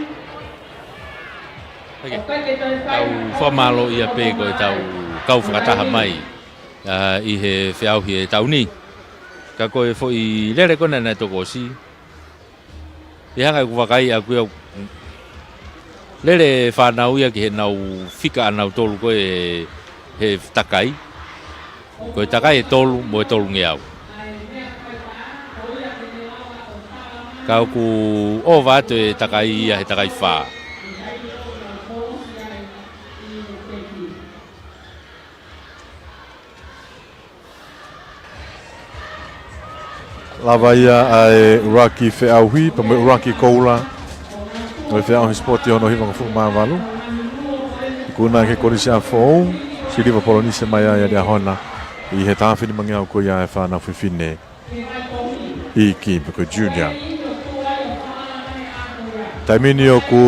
ʻOku ʻikai ke toe fai ha kolosi holo. Tau fakamālō ia pē ko ʻetau kau fakataha mai, ʻa, ʻi he feʻauhi ʻo e taʻu ni. Ka ko e foʻi lele ko ena naʻe tokosiʻi. ʻI he anga ʻeku vakai ʻaʻaku ia, lele fānau ia ki heʻenau fika ʻanautolu ko ē he takai. Ko e takai ʻe tolu mo e tolungeau. Ka ʻoku ʻova atu e takai ia he takai fā. Lava ia ʻa e ʻuluaki feʻauhi, pea mo e ʻuluaki koula ʻo e feʻauhi sipoti hono hivangofulu mā valu. Ikuna ki he Kolisi ʻApifoʻou, Siliva Polenisia mai ai ʻa Liahona ʻi he taha afe nimangeau ko ia ʻa e fānau fefine iiki pe ko e junior. Taimi ni ʻoku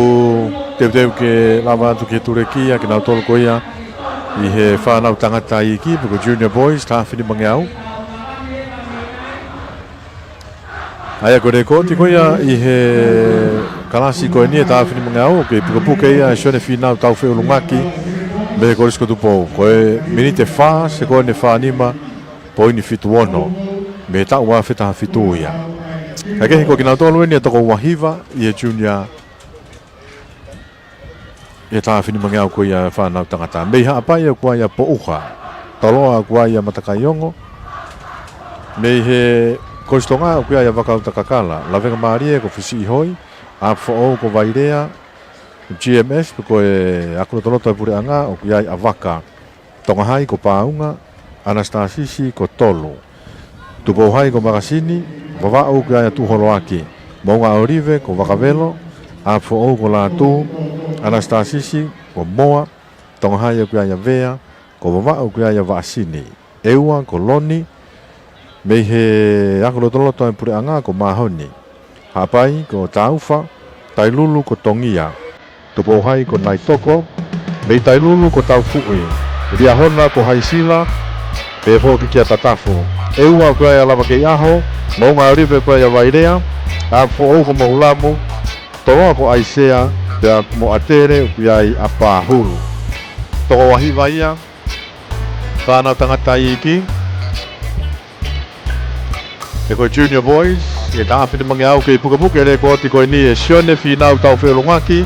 teuteu ke lava atu ke tulekia kinautolu ko ia ʻi he fānau tangata iiki pe ko e junior boys, taha afe nimangeau. ʻA ia ko e lekooti ko ia ʻi he kalasi ko eni ʻa e taha afe nimangeau, ʻoku kei pukepuke ia ʻe Sione Fīnau Taufeʻulungaki mei he Kolisi ko Tupou. Ko e miniti ʻe fā, sekoni ʻe fā nima, poini fitu ono, mei he taʻu ua afe taha fitu ia. Ka kehe ko kinautolu eni ʻa e toko ua hiva ʻi he junior ʻi he taha afe nimangeau ko ia ʻa e fānau tangata. Mei Haʻapai ʻoku ʻi ai ʻa Poʻuha, Toloa ʻoku ʻi ai ʻa Matakaiongo, mei he Kolisi Tonga ʻoku ʻi ai ʻa Vakautakakala, Lavengamālie ko Fisiʻihoi, ʻApifoʻou ko Vailea, GMS pe ko e akulotoloto ʻa e puleʻanga ʻoku ʻi ai ʻa Vaka, Tonga Hai ko Paunga, ʻAnasitasisi ko Tolu, Tupou Hai ko Makasini, Vavaʻu ʻoku ʻi ai ʻa Tuʻuholoaki, Moʻunga ʻOlive ko Vakavelo, ʻApifoʻou ko Lātū, ʻAnasitasisi ko Moa, Tonga Hai ʻoku ʻi ai ʻa Vea, ko Vavaʻu ʻoku ʻi ai ʻa Vaʻasini, ʻEua ko Loni, mei he akulotoloto ʻa e puleʻanga ko Mahoni, Haʻapai ko Taufa, Tailulu ko Tongia, Tupou Hai ko Naitoko, mei Tailulu ko Taufuʻi, Liahona ko Haisila, pehē foki kia Tatafu, ʻEua ʻoku ʻi ai ʻa Lavakeiʻaho, Moʻunga ʻOlive ʻoku ʻi ai ʻa Vailea, ʻApifoʻou ko Mohulamu, Toloa ko ʻAisea, pea mo ʻAtele ʻoku ʻi ai ʻa Pahulu. Toko ua hiva ia, fānau tangata iiki, ʻe ko e junior boys, ʻi he taha afe nimangeau. Kei pukepuke e lekooti ko eni ʻe Sione Fīnau Taufeʻulungaki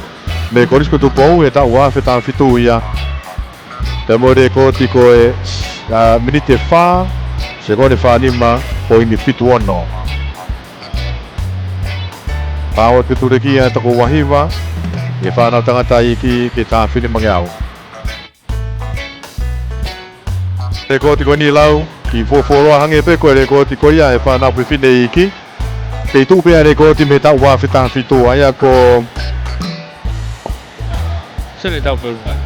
mei he Kolisi ko Tupou he taʻu ua afe taha fitu ia. Pea mo e lekooti ko e, ʻa, miniti ʻe fā, sekoni ʻe fā nima, poini fitu ono. Pau atu ke tulekia e toko ua hiva ʻi he fānau tangata iiki ki he taha afe nimangeau. Lekooti ko eni lau, kiʻi fuofuoloa hangē pē ko e lekooti ko ia ʻa e fānau fefine iiki. Kei tuʻu pē ʻa e lekooti mei he taʻu ua afe taha fitu, ʻa ia ko Sione Taufeʻulungaki.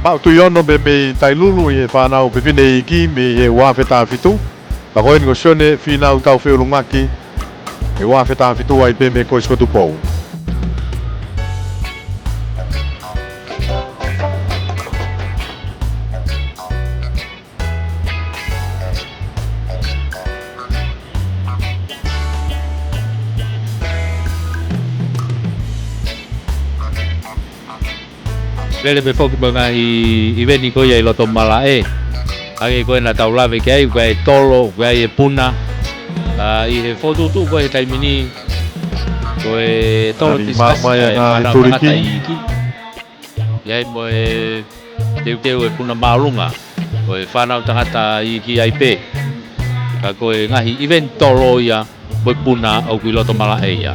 Maʻu tui ono pē mei Tailulu ʻi he fānau fefine iiki mei he ua afe taha fitu. Ka ko eni ko Sione Fīnau Taufeʻulungaki, he ua afe taha fitu ai pē mei he Kolisi ko Tupou. Lele pē foki mo e ngaahi ʻiveni ko ia ʻi loto malaʻe. Hangē ko ē naʻa tau lave ki ai, ʻoku ʻi ai e tolo, ʻoku ʻi ai e puna. ʻA, ʻi he fokotuʻutuʻu ko ē he taimi ni, ko e tolo. Tali discuss mai ʻa e ngaahi fānau tuliki, tangata iiki. ʻI ai mo e teuteu e puna māʻolunga, ko e fānau tangata iiki ai pē. Ka ko e ngaahi ʻiveni tolo ia, mo e puna ʻoku ʻi loto malaʻe ia.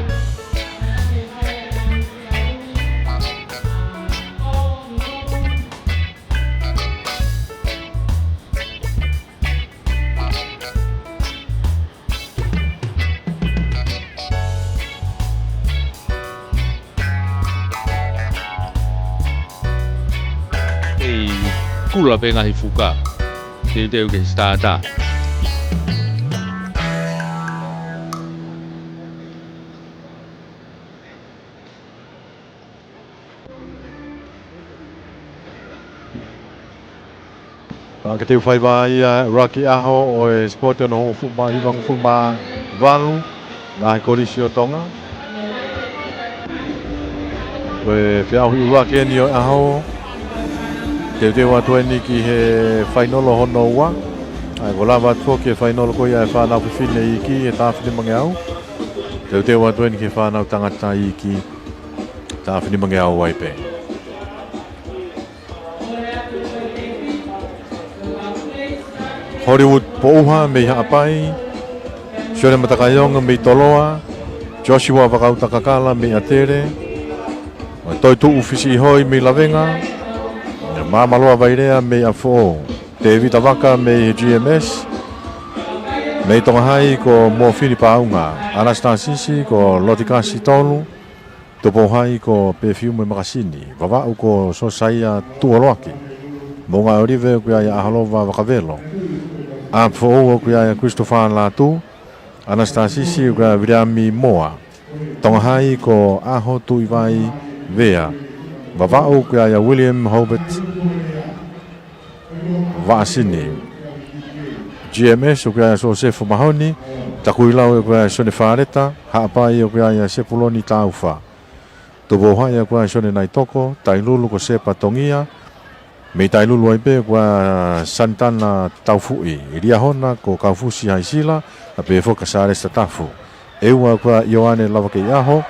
ʻEi, kula pē ngaahi fuka. Teuteu ke starter. Ka ke teu faiva ia, ʻuluaki ʻaho ʻo e sipoti hono hongofulu mā hiva, hongofulu mā valu, ngaahi kolisi ʻo Tonga. Ko e feʻauhi ʻuluaki eni ʻo e ʻaho. Teuteu atu eni ki he fainolo hono ua. ʻA ia kuo lava atu foki e fainolo ko ia ʻa e fānau fefine iiki he taha afe nimangeau. Teuteu atu eni ki he fānau tangata iiki, taha afe nimangeau ai pē. Hollywood Poʻuha mei Haʻapai, Sione Matakaiongo mei Toloa, Joshua Vakautakakala mei ʻAtele, mo Toetuʻu Fisiʻihoi mei Lavenga, mo Māmaloa Vailea mei ʻApifoʻou, Tēvita Vaka mei G M S, mei Tonga Hai ko Mofini Paunga, ʻAnasitasisi ko Lotikasi Tolu, Tupou Hai ko Pefiume Makasini, Vavaʻu ko Sosaia Tuʻoloaki, Moʻunga ʻOlive ʻoku ʻi ai ʻa ʻAholova Vakavelo, ʻApifoʻou ʻoku ʻi ai ʻa Christopher Lātū, ʻAnasitasisi ʻoku ʻi ai ʻa Viliami Moa, Tonga Hai ko ʻAho Tuʻivai Vea, Vavaʻu ʻoku ʻi ai ʻa William Hobart Vaʻasini, G M S ʻoku ʻi ai ʻa Sosefo Mahoni, Takuilau ʻoku ʻi ai ʻa Sione Faleta, Haʻapai ʻoku ʻi ai ʻa Sepuloni Taufa, Tupou Hai ʻoku ʻi ai ʻa Sione Naitoko, Tailulu ko Sepa Tongia, mei Tailulu ai pē ʻoku ʻi ai ʻa Sanitana Taufuʻi, Liahona ko Kaufusi Haisila, pea pehē foki ʻa Sālesi Tatafu. ʻEua ʻoku ʻi ai ʻa ʻIoane Lavakeiʻaho,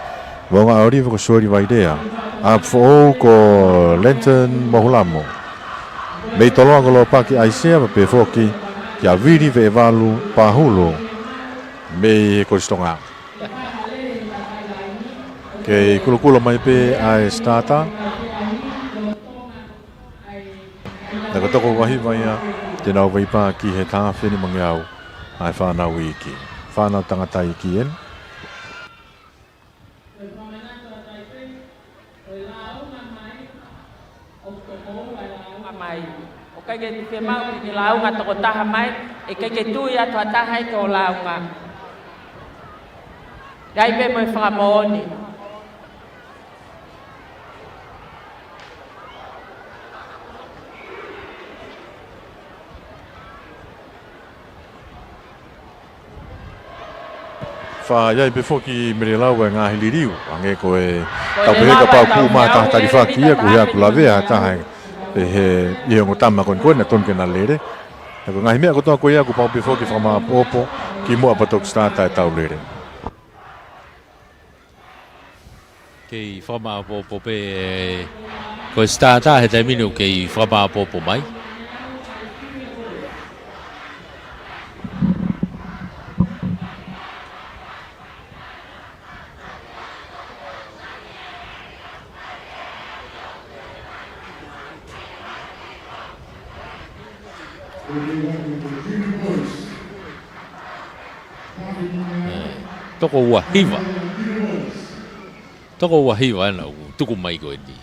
Moʻunga ʻOlive ko Sueli Vailea, ʻApifoʻou ko Lenton Mohulamo, mei Toloa ko Lopaki ʻAisea, pea pehē foki kia Vili Veʻevalu Pahulu mei Kolisi Tonga. Kei kulokula mai pē ʻa e starter. Naʻe ko e toko uahiva ia te nau veipā ki he taha afe nimangeau ʻa e fānau iiki. Fānau tangata iiki eni. Mai. ʻOku ʻikai ke fiemaʻu ke lāunga toko taha mai, ʻe ʻikai ke tui atu ha taha ia ki hoʻo lāunga. ʻI ai pē mo e fakamoʻoni. Faʻa ʻi ai pē foki Mele Lau e ngaahi liliu, hangē ko e tau pehē kapau ʻoku ʻi ai ha taha talifaki ia, ko ia ʻoku lavea ha taha ʻi he, ʻi he ongo tama ko eni ko ē naʻe tonu ke na lele. Ka ko e ngaahi meʻa kotoa ko ia kuo pau pē foki ke fakamāʻopoʻopo kimuʻa pea toki starter e tau lele. Kei fakamāʻopoʻopo pē, ē, ko e starter he taimi ni ʻoku kei fakamāʻopoʻopo mai. Ē, toko uahiva. Toko uahiva ena ʻoku tuku mai ko eni.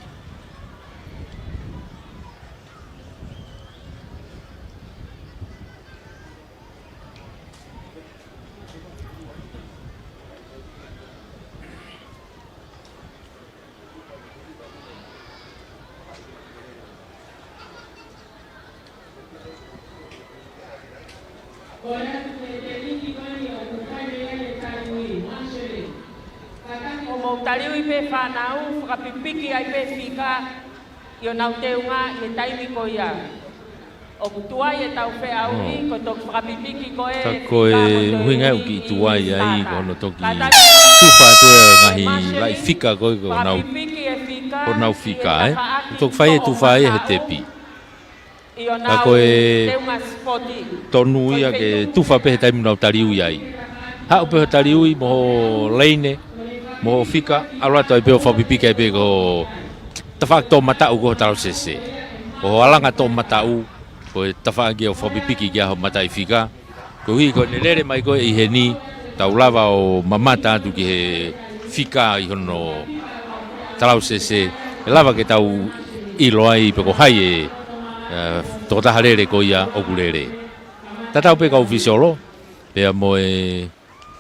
Ko e atu ke te liki mai ʻoku fai ai e taliui, Marshall. Ka taki ʻoku mou taliui pē fānau, fakapipiki ai pē fika ʻi honau teunga ʻi he taimi ko ia. ʻOku tuai e tau feʻauhi, mm, ko e toki fakapipiki ko ē. Ka ko e fika mo e ʻuhinga ʻoku kiʻi tuai ai, ko hono toki tufa atu e ngaahi laʻi fika ko ē ko honau, fakapipiki e fika, honau fika, ē? Ko e toki fai e tufa ai he tepi. Ka ko e tonu ia ke tufa pē he taimi ʻoku nau taliui ai. Haʻu pē hoʻo taliui mo hoʻo laine, mo hoʻo fika, ʻalu atu ai pē ʻo fakapipiki ai pē ko e tafaʻaki toʻomataʻu ko ē ho talau sese. Ko hoʻo alanga toʻomataʻu, ko e tafaʻaki ʻo fakapipiki ki ai ho mataʻi fika. Koeʻuhi ko ʻene lele mai ko ē ʻi heni, tau lava ʻo mamata atu ki he fika ʻi hono talau sese, ʻe lava ke tau ʻilo ai pe ko hai e, ē, tokotaha lele ko ia ʻoku lele. Tatau pē kau ʻōfisiolo, pea mo e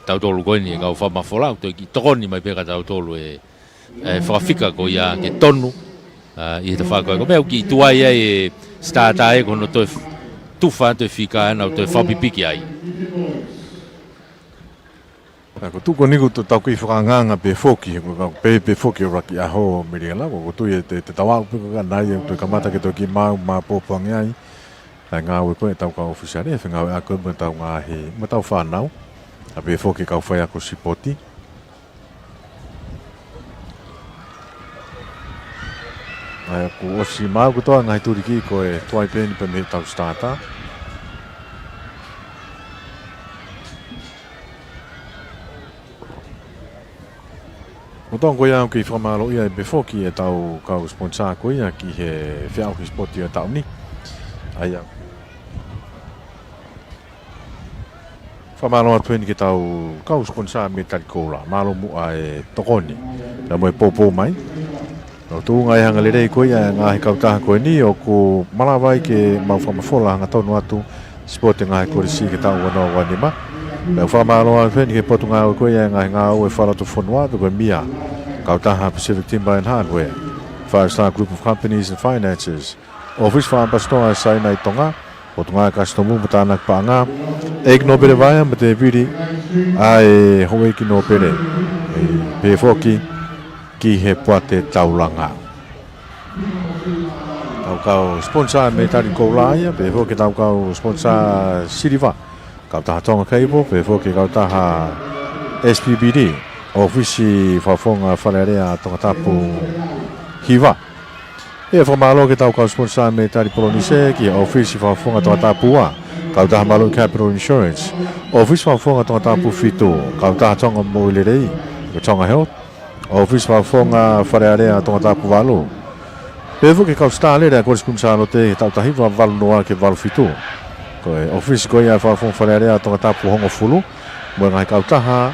tautolu ko eni e kau fakamafola, ʻoku toe kiʻi tokoni mai pē kia tautolu e, e fakafika ko ia ke tonu, ā, ʻi he tafaʻaki ko ē. Ko e meʻa ʻoku kiʻi tuai ai e starter ē ko hono toe f-, tufa atu e fika ʻo nau toe fakapipiki ai. Ā, ko e tuʻu ko eni ʻoku tau kiʻi fakaangaanga pē foki, ko e kau pē pē foki ʻo ʻuluaki ʻaho Mele Lau, ʻoku ou tui ʻe te, te tau aʻu pē ko ē ki ai, ʻe toe kamata ke toe kiʻi maʻu, maʻu pōpoaki ai ʻa e ngāue ko ē ʻetau kau ʻōfisiale, fengāueʻaki mo ʻetau ngaahi, mo ʻetau fānau, ʻa pē foki kau faiako sipoti. ʻA ia kuo ʻosi maʻu kotoa ngaahi tuliki ko e tuai pē eni pē mei heʻetau starter. Ko ia ʻoku fakamālō ai pē foki ʻetau kau sponsor ko ia ki he feʻauhi sipoti ʻo e taʻu ni. ʻA ia, fakamālō atu heni ki heʻetau kau sponsor mei Tali Koula. Mālō muʻa e tokoni. Pea mo e poupou mai. ʻOku tuʻunga ʻi he anga lelei ko ia e ngaahi kautaha ko eni ʻoku malava ai ke mau fakamafola hangatonu atu sipoti ngaahi kolisi ki he taʻu ua noa ua nima. Pea ʻoku fakamālō atu heni ki he Potungāue ko ia e ngaahi ngāue fakalotofonua, pe ko e MIA, kautaha Pacific Timber and Hardware, Five Star Group of Companies and Finances, ʻŌfisi Fakaʻapasitoa ʻa Saina ʻi Tonga, Potungāue Kasitomu mo Tānaki Paʻanga, ʻEiki Nōpele Vaea mo Tēvili, ʻa e houʻeiki nōpele, ʻe, pehē foki ki he Poate Taulanga. Tau kau sponsor mei Tali Koula ia, pehē foki tau kau sponsor Siliva, kautaha Tonga Cable, pehē foki kautaha S P B D, ʻŌfisi Fakafofonga Fale Alea Tongatapu hiva. ʻE fakamālō ki heʻetau kau sponsor mei Tali Polinisia, ki he ʻŌfisi Fakafofonga Tongatapu ua, kautaha Maluʻi Capital Insurance, ʻŌfisi Fakafofonga Tongatapu fitu, kautaha Tonga Moʻui Lelei, ko Tonga Health, ʻŌfisi Fakafofonga Fale Alea Tongatapu valu. Pehē foki ki he kau sitalele ʻa e Kolisi Kuini Sālote he taʻu taha hiva valu noa ki he valu fitu. Ko e ʻōfisi ko ia ʻa e Fakafofonga Fale Alea Tongatapu hongofulu, mo e ngaahi kautaha,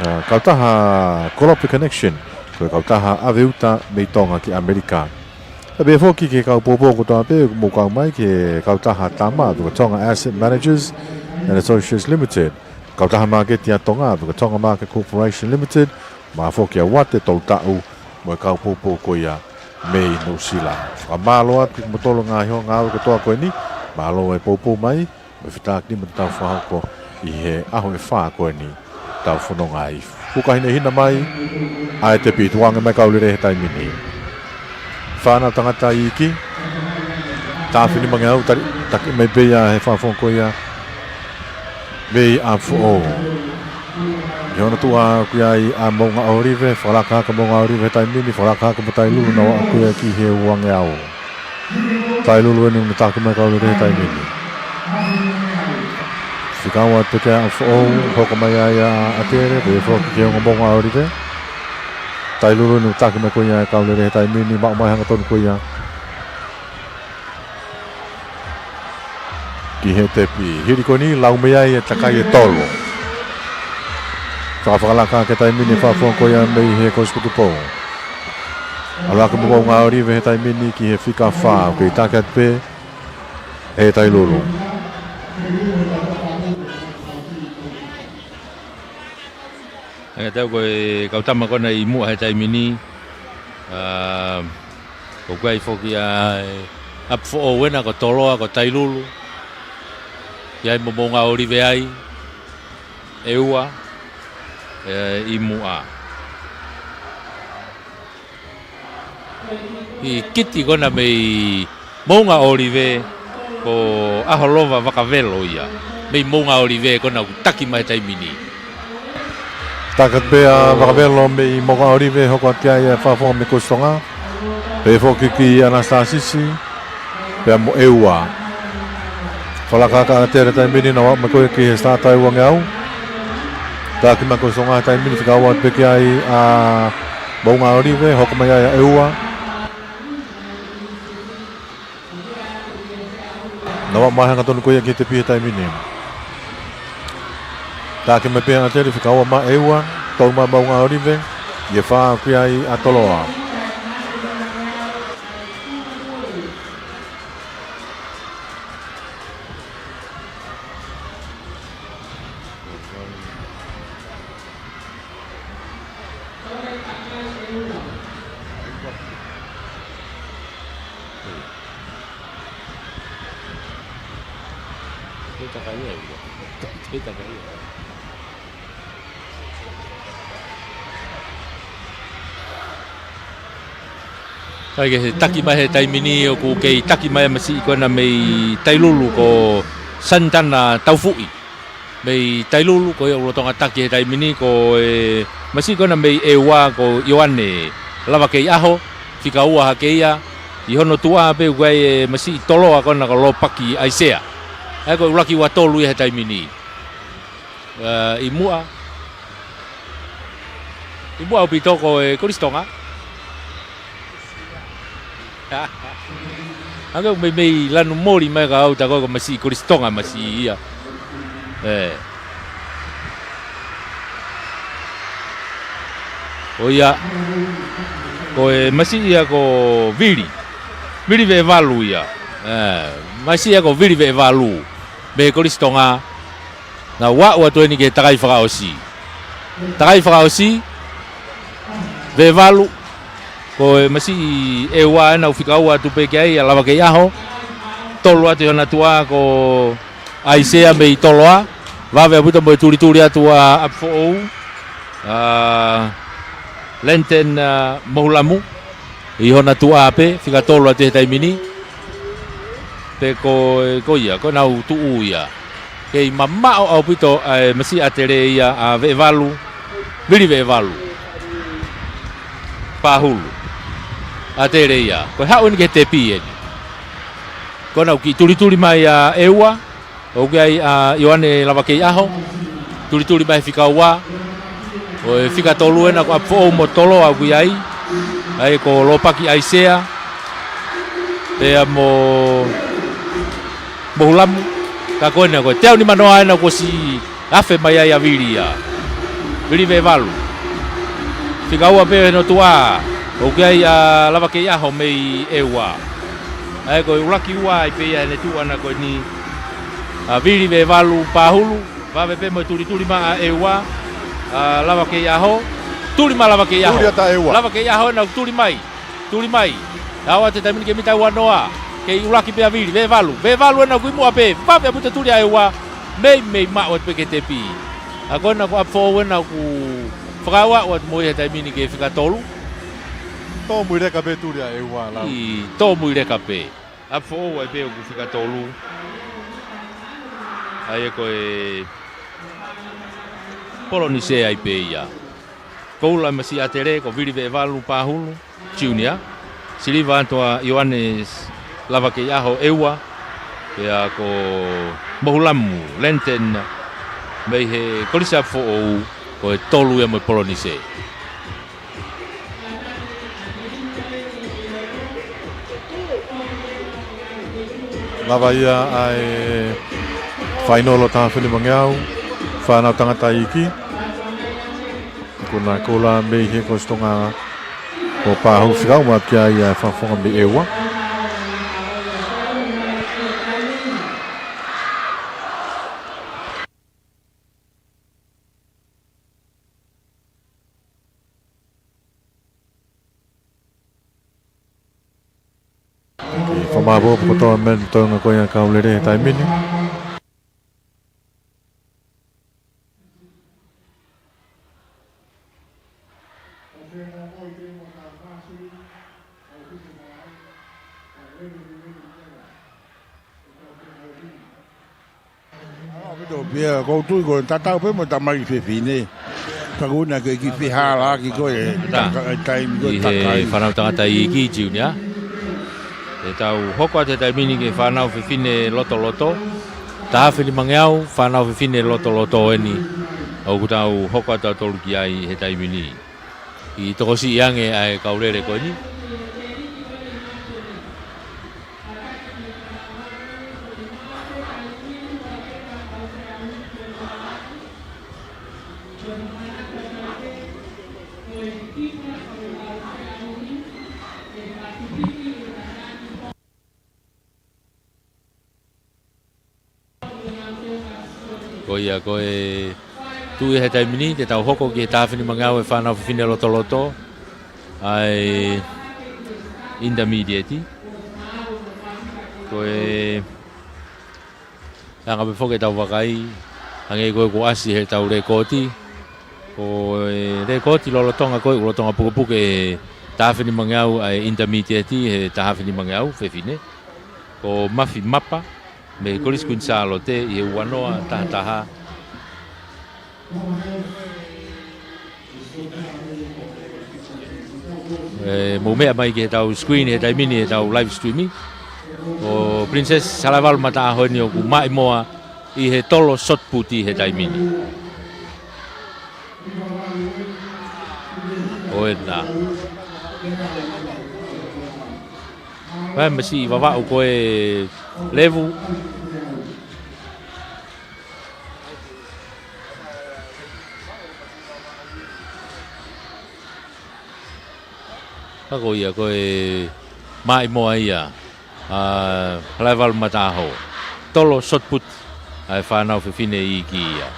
ʻa, kautaha Kolope Connection, ko e kautaha ʻave uta mei Tonga ki ʻAmelika. Pea pehē foki ki he kau poupou kotoa pē ʻoku mou kau mai ki he kautaha Tama, pe ko Tonga Asset Managers and Associates Limited, kautaha māketi ʻa Tonga, pe ko Tonga Market Corporation Limited, mo e foki ʻa Uate Tolutaʻu, mo e kau poupou ko ia mei Nuʻusila. Fakamālō atu ki he kimoutolu ngaahi ʻo ngāue kotoa ko eni, mālō e poupou mai, mo e fetākinima te tau fakahoko ʻi he ʻaho ʻe fā ko eni tau fononga ai. Fuka hinehina mai ʻa e tepi, tukuange mai kau lele he taimi ni. Fānau tangata iiki, taʻu nima ngeau, tali, taki mai pē ia he fakafofonga ko ia mei ʻApifoʻou. ʻI hono tuʻa ʻoku ʻi ai ʻa Moʻunga ʻŌlive, fakalakaka Moʻunga ʻŌlive he taimi ni, fakalakaka mo Tailulu, nau aʻu ko ia ki he ua ngeau. Tailulu eni ʻoku ne taki mai kau lele he taimi ni. Fika ua pē ki ʻApifoʻou, hoko mai ai ʻa ʻAtele, pea foki ki he ongo Moʻunga ʻŌlive. Tailulu eni ʻoku taki mai ko ia e kau lele he taimi ni, maʻu mai hangatonu ko ia ki he tepi. Hili ko eni, lau mei ai e takai ʻe tolu. Fakafakalaka ki he taimi ni e fakafofonga ko ia mei he Kolisi ko Tupou. ʻAlu hake mo Moʻunga ʻŌlive he taimi ni ki he fika fā, ʻoku kei taki atu pē ʻe Tailulu. Hangē tau ko e kau tama ko ena ʻi Muʻa he taimi ni. ʻA, ʻoku ʻi ai foki ʻa e ʻApifoʻou ena ko Toloa, ko Tailulu. ʻI ai mo Moʻunga ʻŌlive ai, ʻEua, ʻe, ʻi Muʻa. ʻI Kiti ko ena mei Moʻunga ʻŌlive, ko ʻAholova Vakavelo ia. Mei Moʻunga ʻŌlive ko ena ʻoku taki mai he taimi ni. Taki atu pē ʻa Vakavelo mei Moʻunga ʻŌlive, hoko atu ki ai e fakafofonga mei Kolisi Tonga. Pea foki ki ʻAnasitā Sisi, pea mo ʻEua. Fakalakaka ʻa ʻAtele he taimi ni, nau aʻu mai ko ia ki he sitā tai ua ngeau. Taki mai Kolisi Tonga he taimi ni, fika ua pē ki ai ʻa Moʻunga ʻŌlive, hoko mai ai ʻa ʻEua. Nau aʻu mai hangatonu ko ia ki he tepi he taimi ni. Taki mai pē ʻa ʻAtele, fika ua mai ʻEua, tolu mai Moʻunga ʻŌlive, ʻi he fā ʻoku ʻi ai ʻa Toloa. Kae kehe, taki mai he taimi ni ʻoku kei taki mai e masiʻi ko ena mei Tailulu ko Santana Taufuʻi. Mei Tailulu, ko ia ʻoku lolotonga taki he taimi ni, ko e masiʻi ko ena mei ʻEua ko ʻIoane Lavakeiʻaho, fika ua hake ia, ʻi hono tuʻa pē ʻoku ʻi ai e masiʻi Toloa ko ena ko Lopaki ʻAisea. ʻA ia ko e ʻuluaki ua tolu ia he taimi ni. ʻA, ʻi Muʻa. ʻI muʻa ʻaupito ko e Kolisi Tonga. Hangē ʻoku meimei lanu moli mai ka au ta ko e ko e masiʻi Kolisi Tonga masiʻi ia. ʻE. Ko ia, ko e masiʻi ia ko Vili. Vili Veʻevalu ia. ʻE, masiʻi ia ko Vili Veʻevalu. Mei Kolisi Tonga. Naʻa ku aʻu atu eni ki he takai fakaʻosi. Takai fakaʻosi, Veʻevalu, ko e masiʻi ʻEua ena ʻoku fika ua atu pē ki ai ʻa Lavakeiʻaho. Tolu atu ʻi hona tuʻa ko ʻAisea mei Toloa. Vave ʻaupito mo e tulituli atu ʻa ʻApifoʻou. ʻA Lenten, ʻa Mohulamu. ʻI hona tuʻa pē, fika tolu atu he taimi ni. Pea ko, ko ia, ko ʻenau tuʻu ia. Kei mamaʻo ʻaupito ʻa e masiʻi ʻatele ia ʻa Veʻevalu, Vili Veʻevalu. Pahulu. ʻAtele ia. Ko e haʻu eni ki he tepi eni. Ko ʻenau kiʻi tulituli mai ʻa ʻEua. ʻOku ʻi ai ʻa Ioane Lavakeiʻaho, tulituli mai fika ua, ʻo e fika tolu ena ko ʻApifoʻou mo Toloa ʻoku ʻi ai, ʻa ia ko Lopaki ʻAisea, pea mo Mohulamu, ka ko ena ko e teau nimanoa ena kuo ʻosi afe mai ai ʻa Vili ia. Vili Veʻevalu. Fika ua pē ʻi hona tuʻa, ʻoku ʻi ai ʻa Lavakeiʻaho mei ʻEua. ʻA ia ko e ʻuluaki ua ai pē ia ʻene tuʻu ʻana ko eni. ʻA Vili Veʻevalu Pahulu, vave pē mo e tulituli mai ʻa ʻEua, ʻa Lavakeiʻaho, tuli mai Lavakeiʻaho. Tuli atu ʻa ʻEua. Lavakeiʻaho ena ʻoku tuli mai, tuli mai. Aʻu atu he taimi ni ki he mita ua noa, kei ʻuluaki pē ʻa Vili, Veʻevalu. Veʻevalu ena ʻoku ʻi muʻa pē, vave ʻaupito tuli ʻa ʻEua, meimei maʻu atu pē ki he tepi. ʻA ko ena ko ʻApifoʻou ena ʻoku fakaaʻu atu mo ia he taimi ni ki he fika tolu. Tōmui leka pē tuli ʻa ʻEua lau. ʻI tōmui leka pē. ʻApifoʻou ai pē ʻoku fika tolu. ʻA ia ko e Polonise ai pē ia. Koula masiʻi ʻatele ko Vili Veʻevalu Pahulu, Junior. Siliva atu ʻa Ioane Lavakeiʻaho ʻEua. Pea ko Mohulamu, Lenten, mei he Kolisi ʻApifoʻou, ko e tolu ia mo e Polonise. Lava ia ʻa e fainolo taha afe nimangeau, fānau tangata iiki. Ko ʻena koula mei he Kolisi Tonga ko Pahulu fika ua ki ai ʻa e fakafofonga mei ʻEua. Ke fakamāʻopoʻopo kotoa e meʻa ʻoku tau ngāue ko ia ʻa e kau lele he taimi ni. ʻAupito pē ia, ʻoku ou tui ko e tatau pē mo e tamaiki fefine. Ka ko ʻena ke kiʻi fehālaaki ko e takai, taimi ko e takai. Fānau tangata iiki, Junior. ʻE tau hoko atu he taimi ni ki he fānau fefine lotoloto. Taha afe nimangeau, fānau fefine lotoloto eni. ʻOku tau hoko atu ʻa tautolu ki ai he taimi ni. ʻI tokosiʻi ange ʻa e kau lele ko eni. Ko ia, ko e tuʻu ia he taimi ni, te tau hoko ki he taha afe nimangeau e fānau fefine lotoloto, ʻa e intermediate. Ko e anga pē foki ʻetau vakai, hangē ko e kuo ʻasi heʻetau lēkooti. Ko e lēkooti lolotonga ko e ʻoku lolotonga pukepuke e taha afe nimangeau ʻa e intermediate he taha afe nimangeau fefine. Ko Mafi Mapa, mei Kolisi Kuini Sālote ʻi he ua noa taha taha. ʻE, mou meʻa mai ki heʻetau screen he taimi ni heʻetau live streaming. Ko Princess Salavalu Mataʻaho eni ʻoku maʻimoa ʻi he tolo shot put he taimi ni. Ko ena. Vahe masiʻi Vavaʻu ko e levu. Ka ko ia ko e maʻimoa ia ʻa Halaevalu Mataʻaho. Tolo shot put ʻa e fānau fefine iiki ia.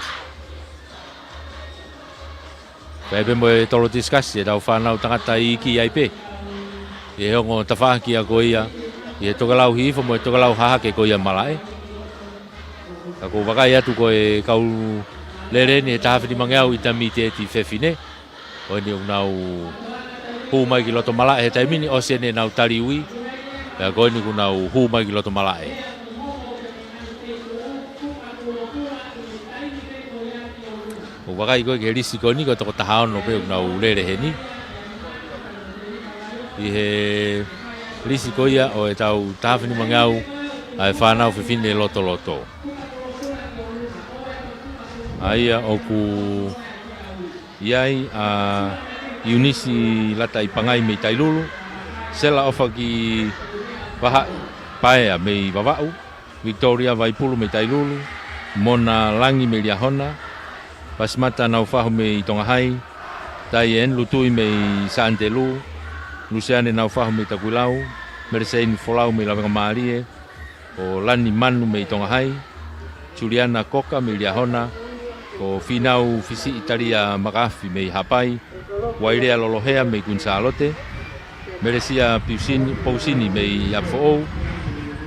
Pea pehē mo e tolo tisikasi ʻetau fānau tangata iiki ai pē ʻi he ongo tafaʻaki ko ia ʻi he tokelau hihifo mo e tokelau hahake ko ia malaʻe. Ka ʻoku ou vakai atu ko e kau lele eni he taha afe nimangeau intermediate fefine. Ko eni ʻoku nau hū mai ki loto malaʻe he taimi ni, ʻosi eni ʻenau tali ui. Pea ko eni ʻoku nau hū mai ki loto malaʻe. ʻOku ou vakai ko ē ki he lisi ko eni ko e toko taha ono pē ʻoku nau lele heni ʻi he lisi ko ia ʻo ʻetau taha afe nimangeau ʻa e fānau fefine lotoloto. ʻA ia ʻoku ʻi ai ʻa Iunisi Lataʻipangai mei Tailulu, Sela ʻOfakivahaʻi Paea mei Vavaʻu, Victoria Vaipulu mei Tailulu, Mona Langi mei Liahona, Pasimata Naufahu mei Tonga Hai, Taieni Lutui mei Saʻani Telū, Luseane Naufahu mei Takuilau, Meleseini Folau mei Lavengamālie, ko Lani Manu mei Tonga Hai, Juliana Koka mei Liahona, ko Fīnau Fisiʻi Talia Makaafi mei Haʻapai, Uailea Lolohea mei Kuini Sālote, Melesia Piusini, Pousini mei ʻApifoʻou,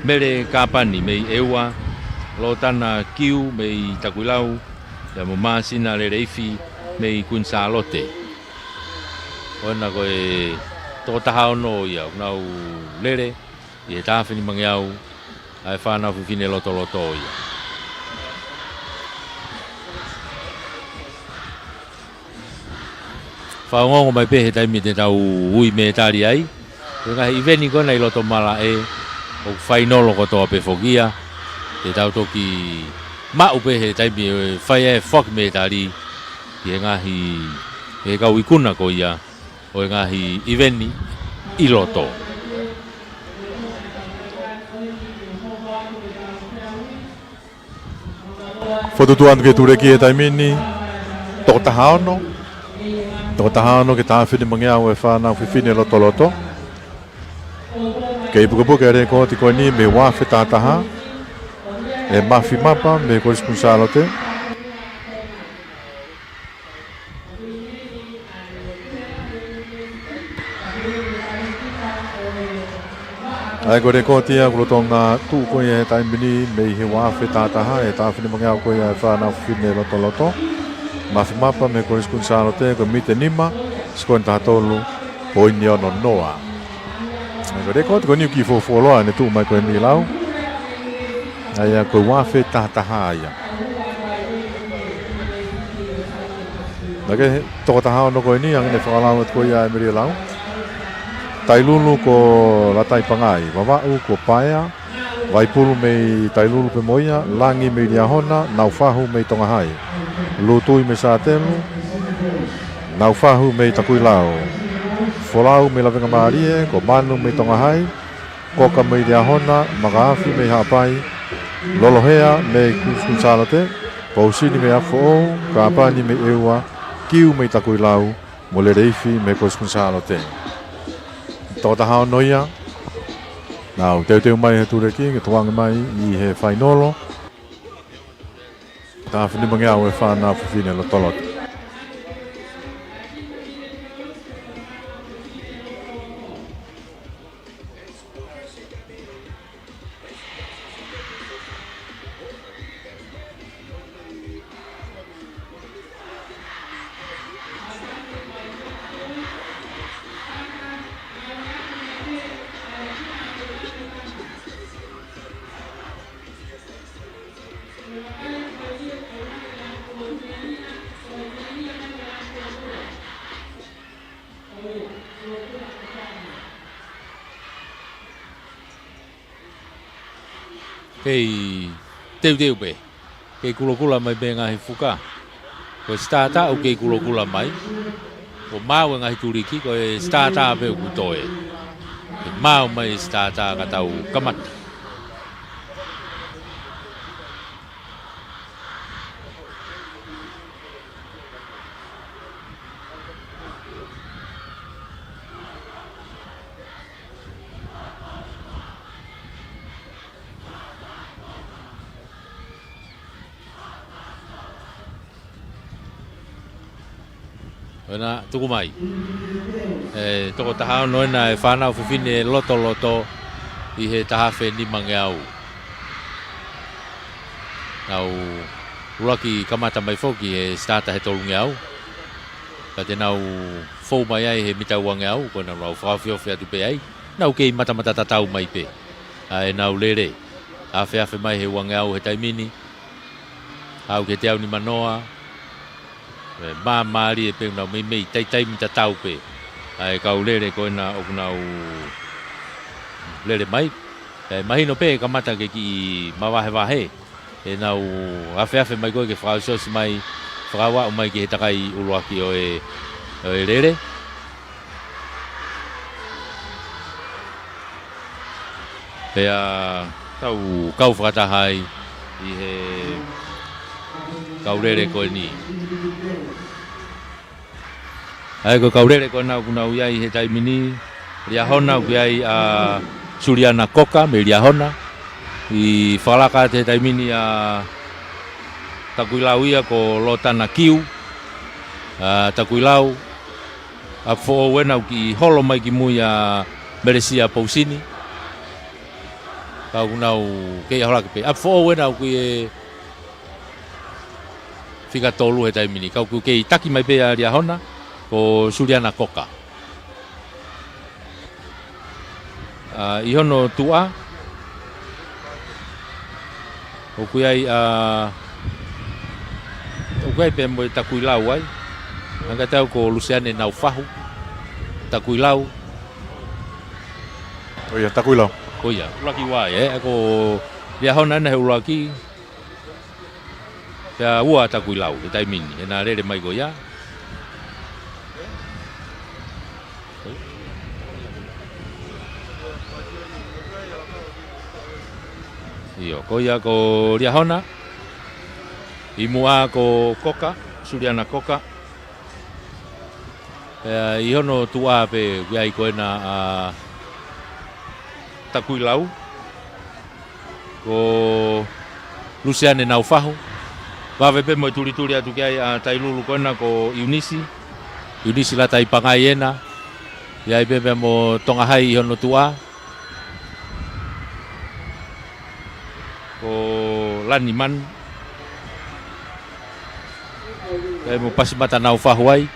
Mele Kāpani mei ʻEua, Lotana Kiu mei Takuilau, pea mo Māsina Leleifi mei Kuini Sālote. Ko ena ko e toko taha ono ia ʻoku nau lele ʻi he taha afe nimangeau ʻa e fānau fefine lotoloto ia. Fakaongoongo mai pē he taimi te tau ui mētali ai. Ko e ngaahi ʻiveni ko ena ʻi loto malaʻe ʻoku fainolo kotoa pē foki ia. Te tau toki maʻu pē he taimi ʻe fai ai e foaki mētali ki he ngaahi, ki he kau ikuna ko ia ʻo e ngaahi ʻiveni ʻi loto. Fokotuʻutuʻu atu ki he tuleki he taimi ni, toko taha ono. Toko taha ono ki he taha afe nimangeau e fānau fefine lotoloto. Kei pukepuke e lekooti ko eni mei he uaafe taha taha, ʻe Mafi Mapa mei he Kolisi Kuini Sālote. ʻA ia ko e lekooti ia ʻoku lolotonga tuʻu ko ia he taimi ni mei he uaafe taha taha, he taha afe nimangeau ko ia e fānau fefine lotoloto. Mafi Mapa mei he Kolisi Kuini Sālote, ko e mita nima, sikoni taha tolu, poini ono noa. ʻA ia ko e lekooti ko eni ʻoku kiʻi fuofua loa ʻene tuʻu mai ko eni lau. ʻA ia ko e uaafe taha taha ia. Naʻa ke toko taha ono ko eni, hangē ne fakalau atu ko ia ʻe Melie Lau. Tailulu ko Lataʻipangai, Vavaʻu ko Paea, Vaipulu mei Tailulu pē mo ia, Langi mei Liahona, Naufahu mei Tonga Hai, Lutui mei Sātelu, Naufahu mei Takuilau, Folau mei Lavengamālie, ko Manu mei Tonga Hai, Koka mei Liahona, Makaafi mei Haʻapai, Lolohea mei Kuini Sālote, Pousini mei ʻApifoʻou, Kāpani mei ʻEua, Kiu mei Takuilau, mo Leleifi mei Kolisi Kuini Sālote. Toko taha ono ia, nau teuteu mai he tuleki, ke tukuange mai ʻi he fainolo. Taha afe nimangeau e fānau fefine lotoloto. Kei teuteu pē. Kei kulokula mai pē ngaahi fuka. Ko e sitata ʻoku kei kulokula mai. ʻO maau e ngaahi tuliki, ko e sitata pē ʻoku toe. ʻE maau mai e sitata ka tau kamata. ʻO ena tuku mai. ʻE toko taha ono ena e fānau fefine lotoloto ʻi he taha afe nimangeau. Nau ʻuluaki kamata mai foki he sitata he tolungeau. Ka te nau fou mai ai he mita uangeau, ko ena nau fakaofiofi atu pē ai. Nau kei matamata tatau mai pē ʻa ʻenau lele. Afeafe mai he uangeau he taimi ni. Aʻu ki he teau nimanoa. ʻE māmālie pē ʻenau meimei taimi tatau pē ʻa e kau lele ko ena ʻoku nau lele mai. ʻE mahino pē kamata ke kiʻi mavahevahe ʻenau afeafe mai ko ē ke fakaʻosiʻosi mai, fakaaʻu mai ki he takai ʻuluaki ʻo e, ʻo e lele. Pea tau kau fakataha ai ʻi he kau lele ko eni. ʻA ia ko e kau lele ko ena ʻoku nau ʻi ai he taimi ni, Liahona, ʻoku ʻi ai ʻa Suliana Koka mei Liahona. ʻI fakalaka atu he taimi ni ʻa Takuilau ia ko Lotana Kiu. ʻA Takuilau, ʻapi foʻou ena ʻoku kiʻi holo mai ki mui ʻa Melesia Pousini. Ka ʻoku nau kei ʻaho laki pē. ʻApi foʻou ena ʻoku ʻi he fika tolu he taimi ni. Ka ʻoku kei taki mai pē ʻa Liahona, ko Suliana Koka. ʻA, ʻi hono tuʻa, ʻoku ʻi ai ʻa, ʻoku ʻi ai pē mo e Takuilau ai. Hangē tau ko Luseane Naufahu. Takuilau. ʻO ia, Takuilau. ʻO ia, ʻuluaki ua, ʻe, ko Liahona ena he ʻuluaki. Pea ua Takuilau he taimi ni, ʻena lele mai ko ia. ʻIo, ko ia ko Liahona. ʻI muʻa ko Koka, Suliana Koka. Pea ʻi hono tuʻa pē ʻoku ʻi ai ko ena ʻa Takuilau. Ko Luseane Naufahu. Vave pē mo e tulituli atu ki ai ʻa Tailulu ko ena ko ʻIunisi. ʻIunisi Lataipangai ena. ʻI ai pē pea mo Tongahai ʻi hono tuʻa. Ko Laniman. ʻE mo Pasimata Naufahu ai.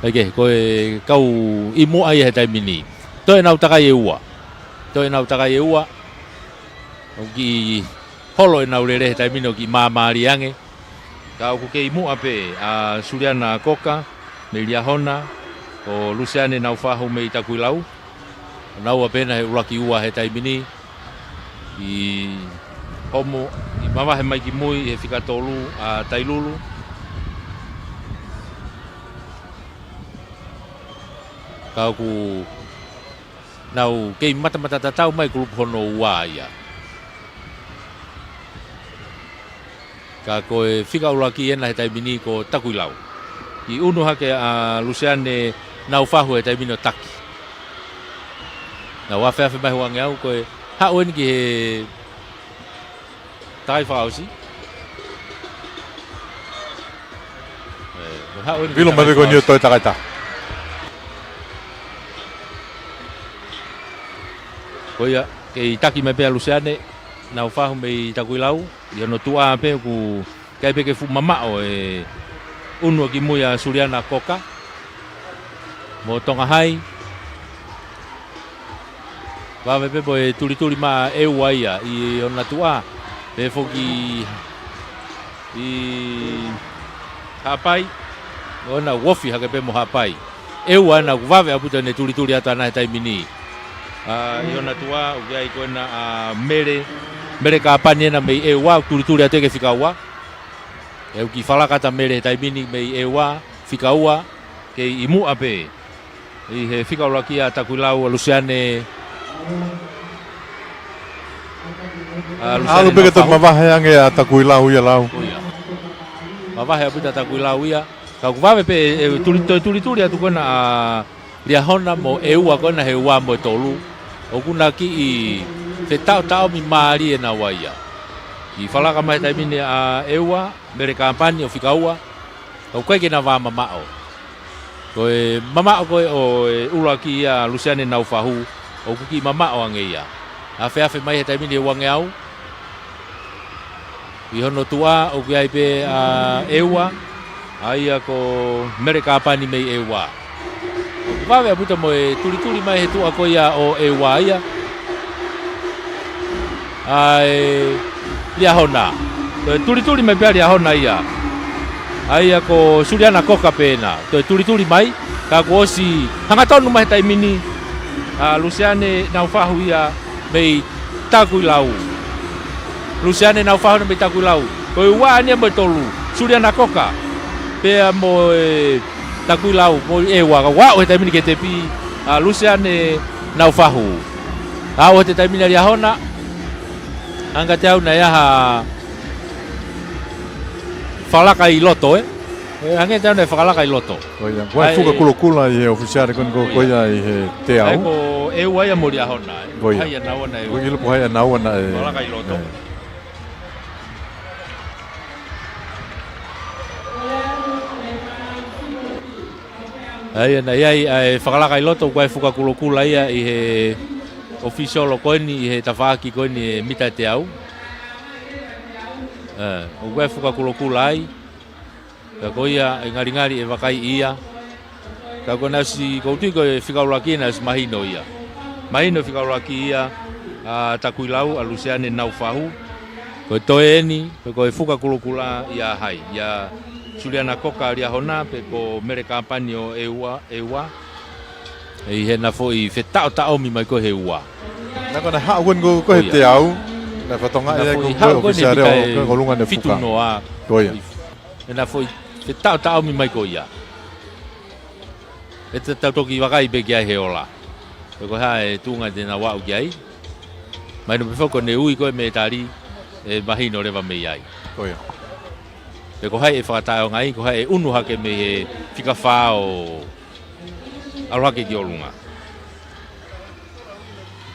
ʻEke, ko e kau ʻi muʻa ia he taimi ni. Toe nau takai ʻe ua. Toe nau takai ʻe ua. ʻOku kiʻi holo ʻenau lele he taimi ni ʻoku kiʻi māmālie ange. Ka ʻoku kei muʻa pē ʻa Suliana Koka mei Liahona, ko Luseane Naufahu mei Takuilau. ʻO nau ua pē ena he ʻuluaki ua he taimi ni. ʻI homo, ʻi mavahe mai ki mui he fika tolu ʻa Tailulu. Ka ʻoku nau kei matamata tatau mai kulupu hono ua ia. Ka ko e fika ʻuluaki ena he taimi ni ko Takuilau. ʻI ʻunu hake ʻa Luseane Naufahu he taimi ni ʻo taki. Nau afeafe mai he uangeau ko e haʻu eni ki he takai fakaʻosi. ʻE, ko e haʻu eni ki he takai fakaʻosi. Vilo mai pē ko eni ʻo toe takai taha. Ko ia, kei taki mai pē ʻa Luseane Naufahu mei Takuilau. ʻI hono tuʻa pē ʻoku ʻikai pē ke fuʻu mamaʻo e ʻunu ʻo ki mui ʻa Suliana Koka. Mo Tongahai. Vave pē mo e tulituli mai ʻa ʻEua ia ʻi hona tuʻa. Pea foki ʻi Haʻapai. ʻO ena ʻoku ofi hake pē mo Haʻapai. ʻEua ena ʻoku vave ʻaupito ʻene tulituli atu ʻana he taimi ni. ʻA, ʻi hona tuʻa, ʻoku ʻi ai ko ena ʻa Mele, Mele Kapani ena mei ʻEua, ʻoku tulituli atu ia ki he fika ua. ʻE ʻoku kiʻi fakalaka atu ʻa Mele he taimi ni mei ʻEua, fika ua. Kei ʻi muʻa pē ʻi he fika ʻuluaki ʻa Takuilau ʻa Lusiane. ʻAlu pē ke toki mavahe ange ʻa Takuilau ia, Lau. Ko ia. Mavahe ʻaupito ʻa Takuilau ia. Ka ʻoku vave pē ʻe, ʻe tuli, toe tulituli atu ko ena ʻa Liahona mo ʻEua ko ena he ua mo e tolu. ʻOku na kiʻi fetaʻotaʻomi mālie naua ia. Kiʻi falaka mai he taimi ni ʻa ʻEua, Mele Kāpani ʻo fika ua. ʻOku ʻikai ke na vā mamaʻo. Ko e mamaʻo ko ē ʻo e ʻuluaki ia Lusiane Naufahu, ʻoku kiʻi mamaʻo ange ia. Afeafe mai he taimi ni ʻe uangeau. ʻI hono tuʻa, ʻoku ʻi ai pē ʻa ʻEua, ʻa ia ko Mele Kāpani mei ʻEua. Vave ʻaupito mo e tulituli mai he tuʻa ko ia ʻo ʻEua ia. ʻA e Liahona. Toe tulituli mai pē ʻa Liahona ia. ʻA ia ko Suliana Koka pē ena. Toe tulituli mai. Ka kuo ʻosi hangatonu mai he taimi ni ʻa Lusiane Naufahu ia mei Takuilau. Lusiane Naufahu ena mei Takuilau. Ko e ua ʻeni ia mo e tolu. Suliana Koka. Pea mo e Takuilau, mo ʻEua, ka ʻoku aʻu he taimi ni ki he tepi, ʻa Lusiane Naufahu. Aʻu he taimi ni ʻa Liahona, hangē kiate au naʻe ʻi ai ha fakalaka ʻi loto, ē? ʻE, hangē kiate au naʻe fakalaka ʻi loto. Ko ia, ko e ʻai fuka kulokula ʻi he ʻōfisiale ko eni ko, ko ia ʻi he teau. ʻAi ko ʻEua ia mo Liahona, ē? Ko ia. Hai ʻa naua naʻe. Ko ʻilo pe ko hai ʻa naua naʻe. Fakalaka ʻi loto. ʻE. ʻAi, naʻe ʻi ai ʻa e fakalaka ʻi loto, ko e fuka kulokula ia ʻi he ʻōfisiale ko eni, ʻi he tafaʻaki ko eni ʻe mita ʻe teau. ʻE, ʻoku ʻi ai e fuka kulokula ai. Pea ko ia ʻe ngalingali ʻe vakai ia. Ka ko ena ʻosi, ʻoku ou tui ko e fika ʻuluaki ena ʻosi mahino ia. Mahino fika ʻuluaki ia ʻa Takuilau ʻa Lusiane Naufahu. Ko e toe eni, pe ko e fuka kulokula ia hai. Ia Suliana Koka Liahona, pe ko Mele Kāpani ʻo ʻEua, ʻEua. ʻI heʻena foʻi fetaʻotaʻomi mai ko ē he ua. Naʻa ko ena haʻu ko eni ko, ko ē he teau. Naʻe fatongia ia ko e ʻōfisiale ʻo, ko e ʻolunga ʻene fuka. Fitu noa. Ko ia. ʻEna foʻi fetaʻotaʻomi mai ko ia. ʻE te tau toki vakai pē ki ai he ola. Pe ko e hā e tuʻunga te nau aʻu ki ai. Mahino pē foki ko ʻene ui ko e mētali ʻe mahino leva mei ai. Ko ia. Pe ko hai ʻe fakataʻeʻaonga ai, ko hai ʻe ʻunu hake mei he fika fā ʻo ʻalu hake ki ʻolunga.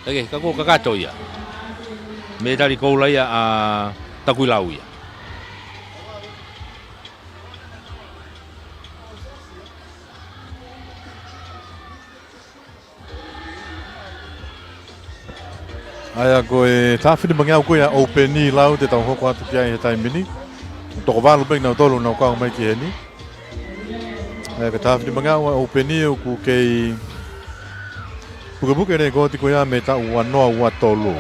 ʻEke, ka ko e kakato ia. Mētali koula ia ʻa Takuilau ia. ʻA ia ko e taʻu finimangeau ko ia ʻo e ʻōpeni, Lau, te tau hoko atu ki ai he taimi ni. Toko valu pē kinautolu ʻoku nau kau mai ki heni. ʻA ia ko e taʻu finimangeau ʻo e ʻōpeni ʻoku kei pukepuke e lēkooti ko ia mei he taʻu ua noa ua tolu.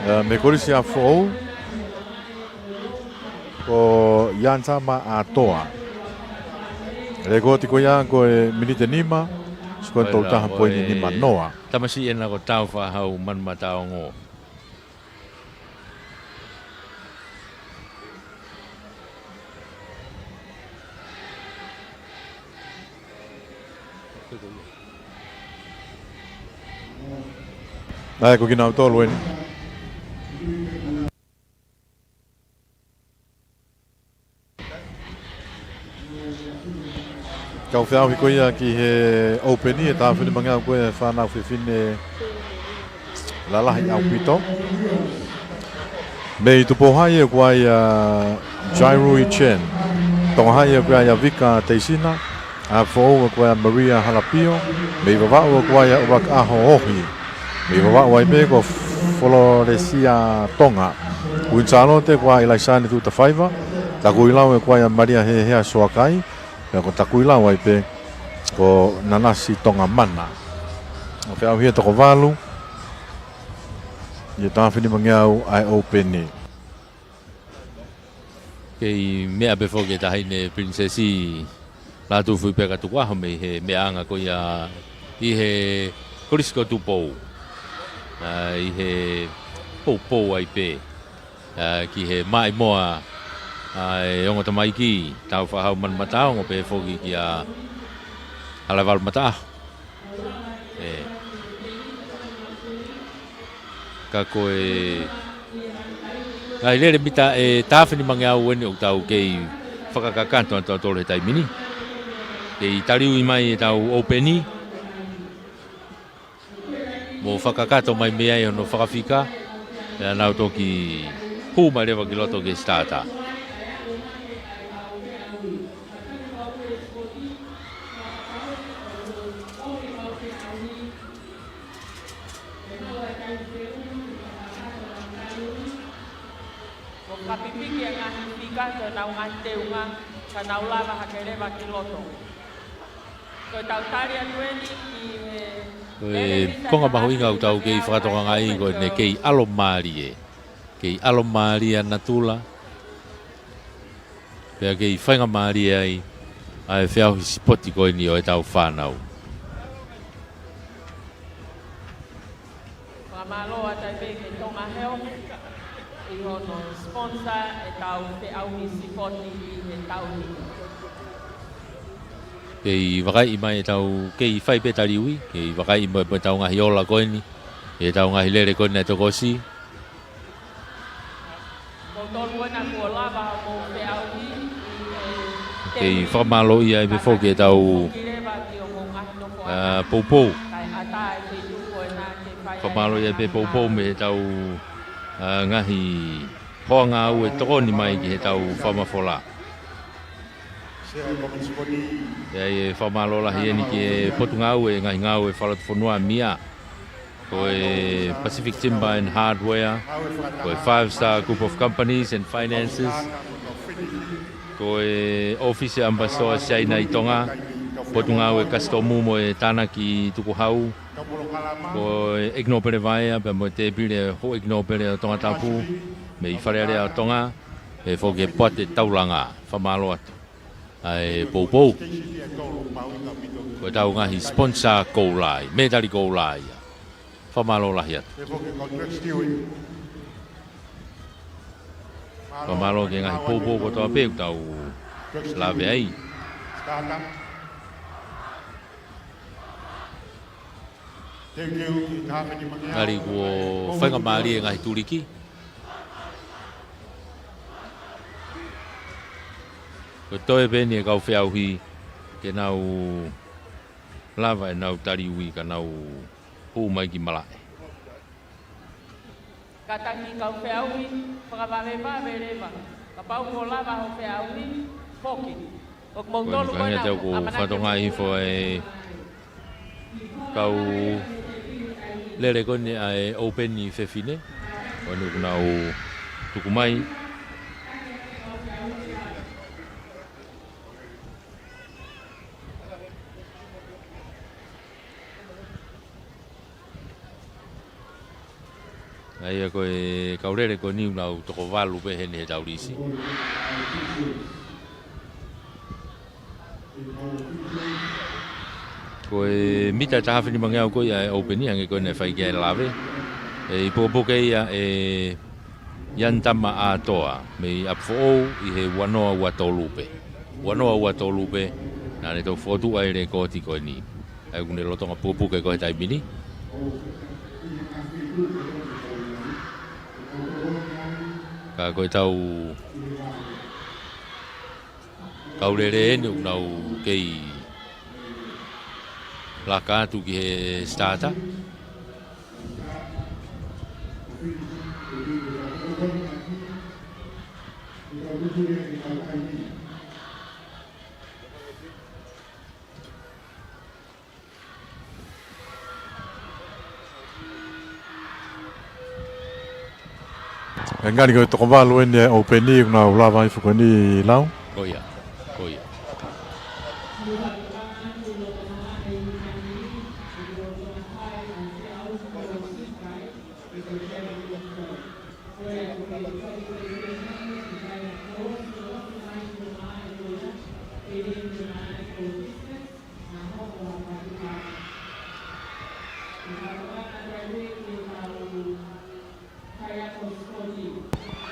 ʻA ia mei he Kolisi ʻApifoʻou, ko Ian Tama ʻAtoa. Lēkooti ko ia ko e miniti ʻe nima, sikueni tolu taha poini nima noa. Tamasiʻi ʻena ko Taufaʻahau Manumataongo. ʻA ia ko kinautolu eni. Kau feʻauhi ko ia ki he ʻōpeni, e taʻu finimangeau ko ia e fānau fefine lalahi ʻaupito. Mei Tupou Hai ʻoku ʻi ai ʻa Jairui Chen. Tonga Hai ʻoku ʻi ai ʻa Vika Teisina. ʻApifoʻou ʻoku ʻi ai ʻa Maria Halapio. Mei Vavaʻu ʻoku ʻi ai ʻa ʻUlakaʻaho Ohi. Mei Vavaʻu ai pē ko Fololesia Tonga. Kuini Sālote ʻoku ʻi ai ʻa ʻIlaisane Tuʻutafaiva. Takuilau ʻoku ʻi ai ʻa Malia Hehea Soakai. Pea ko Takuilau ai pē ko Nanasi Tongamana. ʻO feʻauhi e toko valu ʻi he taʻu finimangeau ʻa e ʻōpeni. Kei meʻa pē foki e Taʻahine Pilinisesi Lātūfuipeka Tukuʻaho mei he meʻaʻanga ko ia ʻi he Kolisi ko Tupou. ʻA, ʻi he poupou ai pē, ʻa, ki he maʻimoa ʻa e ongo tamaiki, Tāufaʻāhau Manumataongo pea foki kia Halaevalu Mataʻaho. ʻE. Ka ko e ngaahi lele mita ʻe taha afe nimangeau eni ʻoku tau kei fakakakato ʻa tautolu he taimi ni. Kei taliui mai ʻetau ʻoupeni. Mo fakakakato mai mei ai hono fakafika, pea nau toki hū mai leva ki loto ki he starter. Ko e kapipiki e ngaahi fika ki honau ngaahi teunga, ka nau lava hake leva ki loto. Ko ʻetau tali atu eni ki he Ko e konga mahuʻinga ʻoku tau kei fakatokangaʻi ko ʻene kei ʻalomālie. Kei ʻalomālie ʻa natula. Pea kei faingamālie ai ʻa e feʻauhi sipoti ko eni ʻo ʻetau fānau. Fakamālō atu ai pē ki he Tonga Health ʻi hono sponsor ʻetau feʻauhi sipoti ʻi he taʻu ni. Kei vakaiʻi mai ʻetau kei fai pē taliui, kei vakaiʻi mai pē ʻetau ngaahi ola ko eni, ʻetau ngaahi lele ko eni naʻe toki ʻosi. Kimoutolu ko ena kuo lava hoʻomou feʻauhi ʻi he Kei fakamālōʻia ai pē foki ʻetau, ʻa, poupou. Fakamālōʻia ai pē poupou mei heʻetau, ʻa, ngaahi hoa ngāue tokoni mai ki heʻetau fakamafola. Pea ʻe fakamālō lahi eni ki he Potungāue Ngaahi Ngāue Fakalotofonua, mia. Ko e Pacific Timber and Hardware, ko e Five Star Group of Companies and Finances, ko e ʻŌfisi ʻAmipasitoa Siaina ʻi Tonga, Potungāue Kasitomu mo e Tānaki Tukuhau, ko e ʻEiki Nōpele Vaea, pea mo e Tēpile Houʻeiki Nōpele ʻo Tongatapu, mei Fale Alea ʻo Tonga, pea foki e Poate Taulanga, fakamālō atu. ʻA e poupou. Ko ʻetau ngaahi sponsor koula ia, mētali koula ia. Fakamālō lahi atu. Fakamālō ki he ngaahi poupou kotoa pē ʻoku tau lave ai. Tali kuo faingamālie e ngaahi tuliki. Ko e toe pē eni e kau feʻauhi ke nau lava ʻenau taliui ka nau hū mai ki malaʻe. Kātaki kau feʻauhi, fakavavevave leva. Kapau kuo lava hoʻo feʻauhi, foki. Ko e kimoutolu ko ena ʻoku ou fakatokangaʻi hifo e kau lele ko eni ʻa e ʻoupeni fefine. Ko eni ʻoku nau tuku mai. ʻA ia ko e kau lele ko eni ʻoku nau toko valu pē heni heʻetau lisi. Ko e mita ʻe taha afe nimangeau ko ia e ʻoupeni, hangē ko ena naʻe fai ki ai e lave. ʻE, ʻi he pukepuke ia ʻe Ian Tama ʻAtoa, mei ʻApifoʻou ʻi he ua noa ua tolu pē. Ua noa ua tolu pē, naʻa ne toki fokotuʻu ai e lēkooti ko eni. ʻA ia ʻoku ne lolotonga pukepuke ko ē he taimi ni. Ka ko ʻetau kau lele eni ʻoku nau kei laka atu ki he starter. ʻE ngali ko e toko valu eni e ʻoupeni ʻoku nau lava hifo ko eni, Lau. Ko ia, ko ia.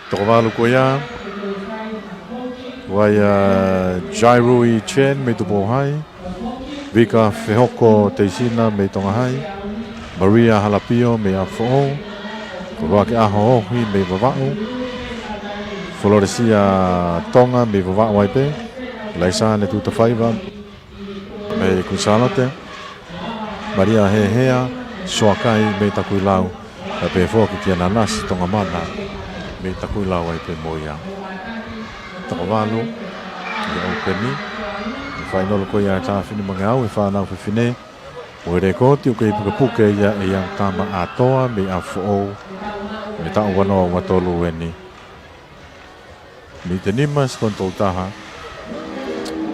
Toko valu ko ia. Ko ia ʻa Jairui Chen mei Tupou High, Vika Fehoko Teisina mei Tonga High, Maria Halapio mei ʻApifoʻou, Koloakeʻaho Ohi mei Vavaʻu, Foloresia Tonga mei Vavaʻu ai pē, Laisane Tutafaiva mei Kuini Sālote, Malia Hehea Soakai mei Takuilau, pea pehē foki kia Nanasi Tongamana mei Takuilau ai pē mo ia. Toko valu ʻi he ʻoupeni, ʻi he fainolo ko ia ʻa e Tāfinimangeau ʻa e fānau fefine, ʻo e lēkooti ʻoku kei pukepuke ia ʻe Iangitama ʻAtoa mei ʻApifoʻou, mei he taʻu ua noa ua tolu eni. Miniti nima, sekoni tolu taha,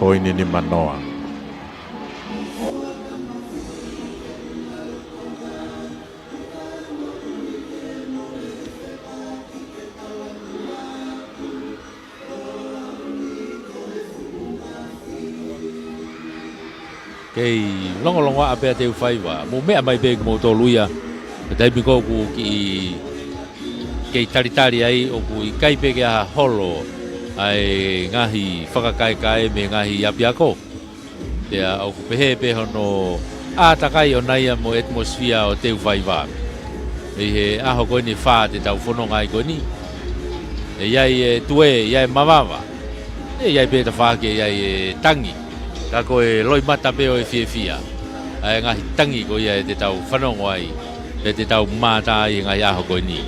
poini nima noa. Kei longolongoaʻa pē ʻa Teufaiva. Mou meʻa mai pē kimoutolu ia. Ko e taimi ko ē ʻoku kiʻi kei talitali ai, ʻoku ʻikai pē ke ʻi ai ha holo ʻa e ngaahi fakakaekae mei he ngaahi ʻapiako. Pea ʻoku pehē pē hono ʻātakai ʻona ia mo e atmosphere ʻo Teufaiva. ʻI he ʻaho ko eni ʻe fā te tau fononga ai ko eni. ʻE ʻi ai e tuē, ʻe ʻi ai e mavava. ʻE ʻi ai pē tafaʻaki ʻe ʻi ai e tangi. Ka ko e loʻimata pē ʻo e fiefia. ʻA e ngaahi tangi ko ia ʻe te tau fanongo ai, ʻe te tau mātā ai he ngaahi ʻaho ko eni.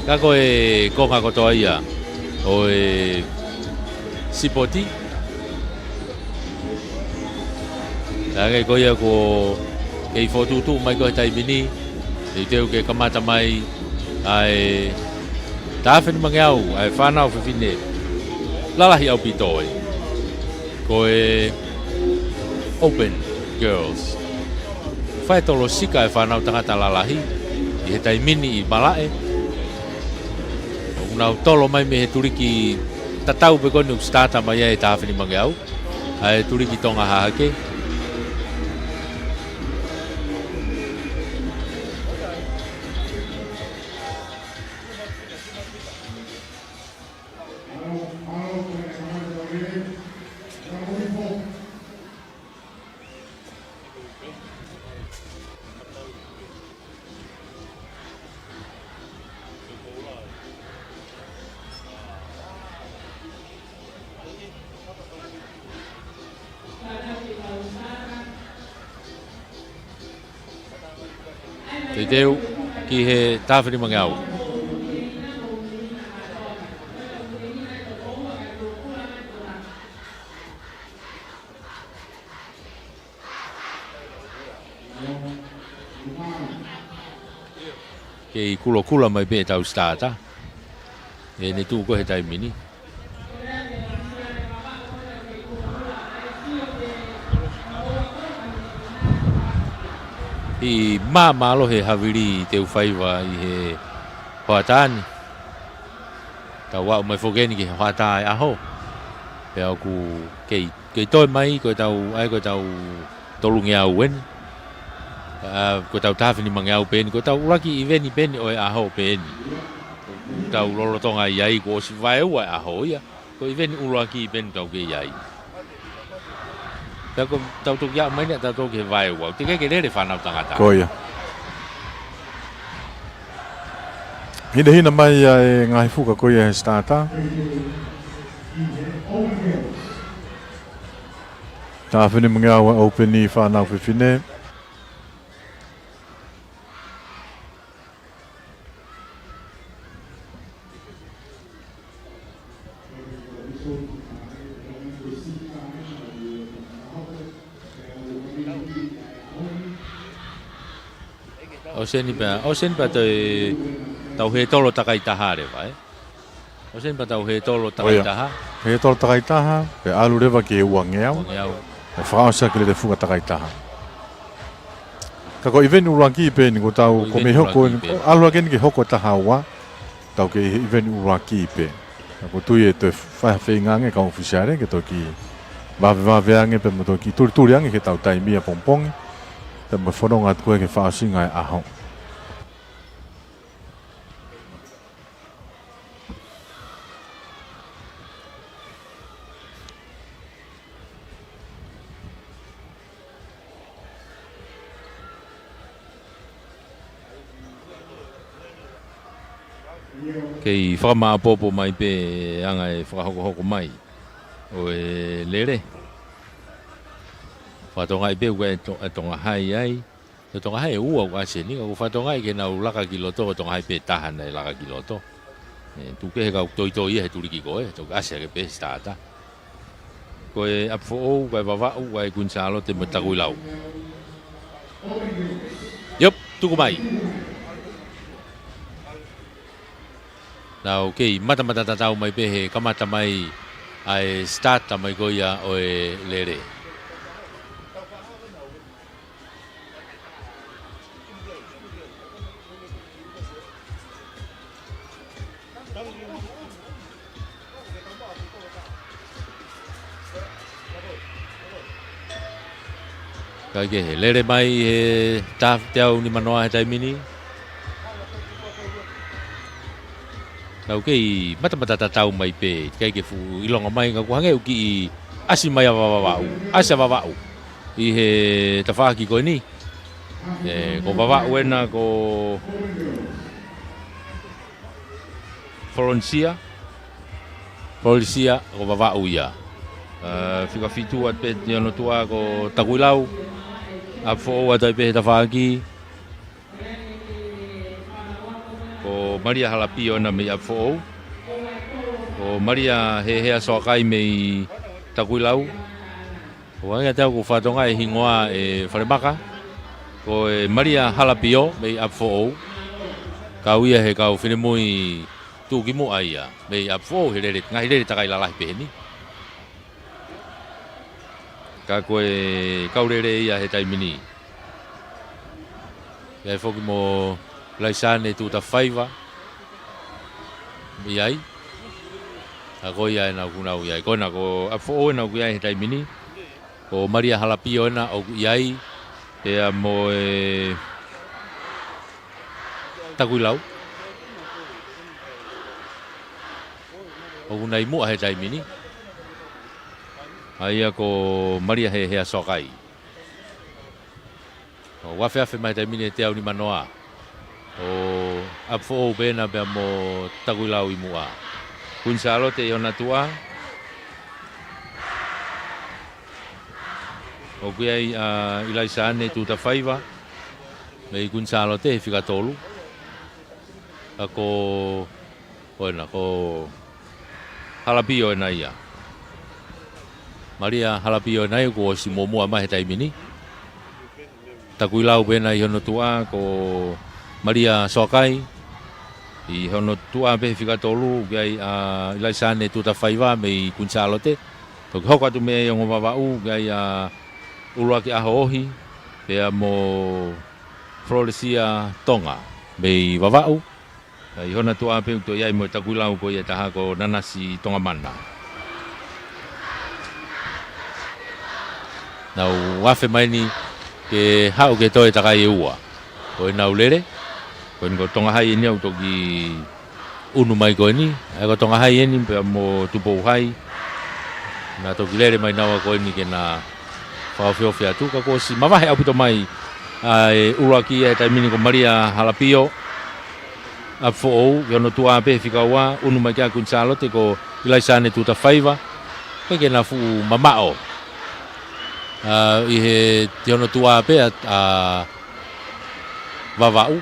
Ka ko e konga kotoa ia ʻo e sipoti. Hangē ko ia kuo kei fokotuʻutuʻu mai ko ē he taimi ni, teuteu ke kamata mai ʻa e Tāfinimangeau ʻa e fānau fefine lalahi ʻaupito ē. Ko e Open Girls. Fai tolosika e fānau tangata lalahi ʻi he taimi ni ʻi malaʻe. ʻOku nau tolo mai mei he tuliki tatau pē ko eni ʻoku sitata mai ai e Tāfinimangeau, ʻa e tuliki Tonga Hahake. Teuteu ki he Tāfinimangeau. Kei kulokula mai pē ʻetau sitata. ʻE ne tuʻu ko ē he taimi ni. Kiʻi māmālohi e havili ʻa Teufaiva ʻi he hoʻatā ni. Tau aʻu mai foki eni ki he hoʻatā ʻo e ʻaho. Pea ʻoku kei, kei toe mai, ko ʻetau, ʻa ia ko ʻetau tolungeau eni. ʻA, ko ʻetau Tāfinimangeau pē eni, ko ʻetau ʻuluaki ʻiveni pē eni ʻo e ʻaho pē eni. Tau lolotonga ʻi ai, kuo ʻosi vaeua e ʻaho ia. Ko e ʻiveni ʻuluaki pē eni ʻoku tau kei ʻi ai. Pea ko ʻetau toki aʻu mai eni ʻa tautolu ki he vaeua. Teʻeki ke lele fānau tangata. Ko ia. Hinehina mai ʻa e ngaahi fuka ko ia he sitata. Tāfinimangeau ʻa e ʻoupeni fānau fefine. ʻOsi eni pea, ʻosi eni pea toe tau hētolo takai taha leva, ē? ʻOsi eni pea tau hētolo takai taha. Hētolo takai taha, pea ʻalu leva ki he uangeau. Uangeau. Pea fakaʻosi ʻaki e lele fuka takai taha. Ka ko e ʻiveni ʻuluaki pē eni ʻoku tau, ko e ʻiveni ʻuluaki pē eni. ʻAlu hake eni ki he hoko ʻe taha ua, tau kei ʻi he ʻiveni ʻuluaki pē. Ka ʻoku ou tui ʻe toe fai ha feinga ange e kau ʻōfisiale ke toki vavevave ange pea mo toki tulituli ange ki heʻetau taimi ʻapongipongi. Pea mo e fononga atu ko ē ki he fakaʻosinga e ʻaho. Kei fakamāʻopoʻopo mai pē anga e fakahokohoko mai ʻo e lele. Fakatokangaʻi pē ʻoku ʻi ai e to-, e Tonga Hai ai. Ko e Tonga Hai ʻe ua ʻoku ʻasi heni, ka ʻoku fakatokangaʻi ke nau laka ki loto, ko e Tonga Hai pē taha naʻe laka ki loto. ʻE, tuku kehe ka ʻoku toitoi ia he tuliki ko ē, toki ʻasi hake pē he sitaata. Ko e ʻApifoʻou, ko e Vavaʻu, ko e Kuini Sālote mo e Takuilau. Iop, tuku mai. Nau kei matamata tatau mai pē he kamata mai ʻa e sitaata mai ko ia ʻo e lele. Kae kehe, lele mai he taha teau nimanoa he taimi ni. Nau kei matamata tatau mai pē, ʻikai ke fuʻu ʻilonga mai, ka ʻoku hangē ʻoku kiʻi ʻasi mai ʻa Vavaʻu, ʻasi ʻa Vavaʻu ʻi he tafaʻaki ko eni. ʻE, ko Vavaʻu ena ko Florensia. Florensia, ko Vavaʻu ia. ʻE, fika fitu atu pē ʻi hono tuʻa ko Takuilau. ʻApifoʻou atu ai pē he tafaʻaki. Ko Malia Halapio ena mei ʻApifoʻou. Ko Malia Hehea Soakai mei Takuilau. ʻOku hangē ʻoku fakatokangaʻi e hingoa ʻe Falemaka. Ko e Malia Halapio mei ʻApifoʻou. Kau ia he kau finemui tuʻukimuʻa ia mei ʻApifoʻou he lele, ngaahi lele takai lalahi pehē ni. Ka ko e kau lele ia he taimi ni. ʻI ai foki mo Laisane Tutafaiva. ʻI ai. Ka ko ia ena ʻoku nau ʻi ai. Ko ena ko ʻApifoʻou ena ʻoku ʻi ai he taimi ni. Ko Malia Halapio ena ʻoku ʻi ai. Pea mo e Takuilau. ʻOku nau ʻi muʻa he taimi ni. ʻA ia ko Malia Hehea Soakai. ʻOku afeafe mai he taimi ni he teau nimanoa. ʻO ʻApifoʻou pē ena pea mo Takuilau ʻi muʻa. Kuini Sālote ʻi hona tuʻa. ʻOku ʻi ai ʻa Ilaisane Tutafaiva mei Kuini Sālote he fika tolu. Ka ko, ko ena, ko Halapio ena ia. Malia Halapio ena ia kuo ʻosi muʻomuʻa mai he taimi ni. Takuilau pē ena ʻi hono tuʻa, ko Malia Soakai. ʻI hono tuʻa pē he fika tolu, ʻoku ʻi ai ʻa Ilaisane Tutafaiva mei Kuini Sālote. Toki hoko atu mei ai ongo Vavaʻu, ʻoku ʻi ai ʻa ʻUluaki ʻAho Ohi, pea mo Florensia Tonga mei Vavaʻu. ʻI hona tuʻa pē ʻoku toe ʻi ai mo e Takuilau ko ia ʻe taha ko Nanasi Tongamana. Nau afe mai ni ke haʻu ke toe takai ʻe ua. Ko ʻenau lele, ko eni ko Tonga Hai eni ʻoku toki ʻunu mai ko eni, ʻa ia ko Tonga Hai eni pea mo Tupou Hai. Na toki lele mai naua ko eni ke na fakaofiofi atu, ka kuo ʻosi mavahe ʻaupito mai ʻa e ʻuluaki ia he taimi ni ko Malia Halapio, ʻApifoʻou, ʻi hono tuʻa pē he fika ua, ʻunu mai ki ai ʻa Kuini Sālote ko Ilaisane Tutafaiva, ʻikai ke na fuʻu mamaʻo. ʻA, ʻi he, ʻi hono tuʻa pē ʻa, ʻa Vavaʻu.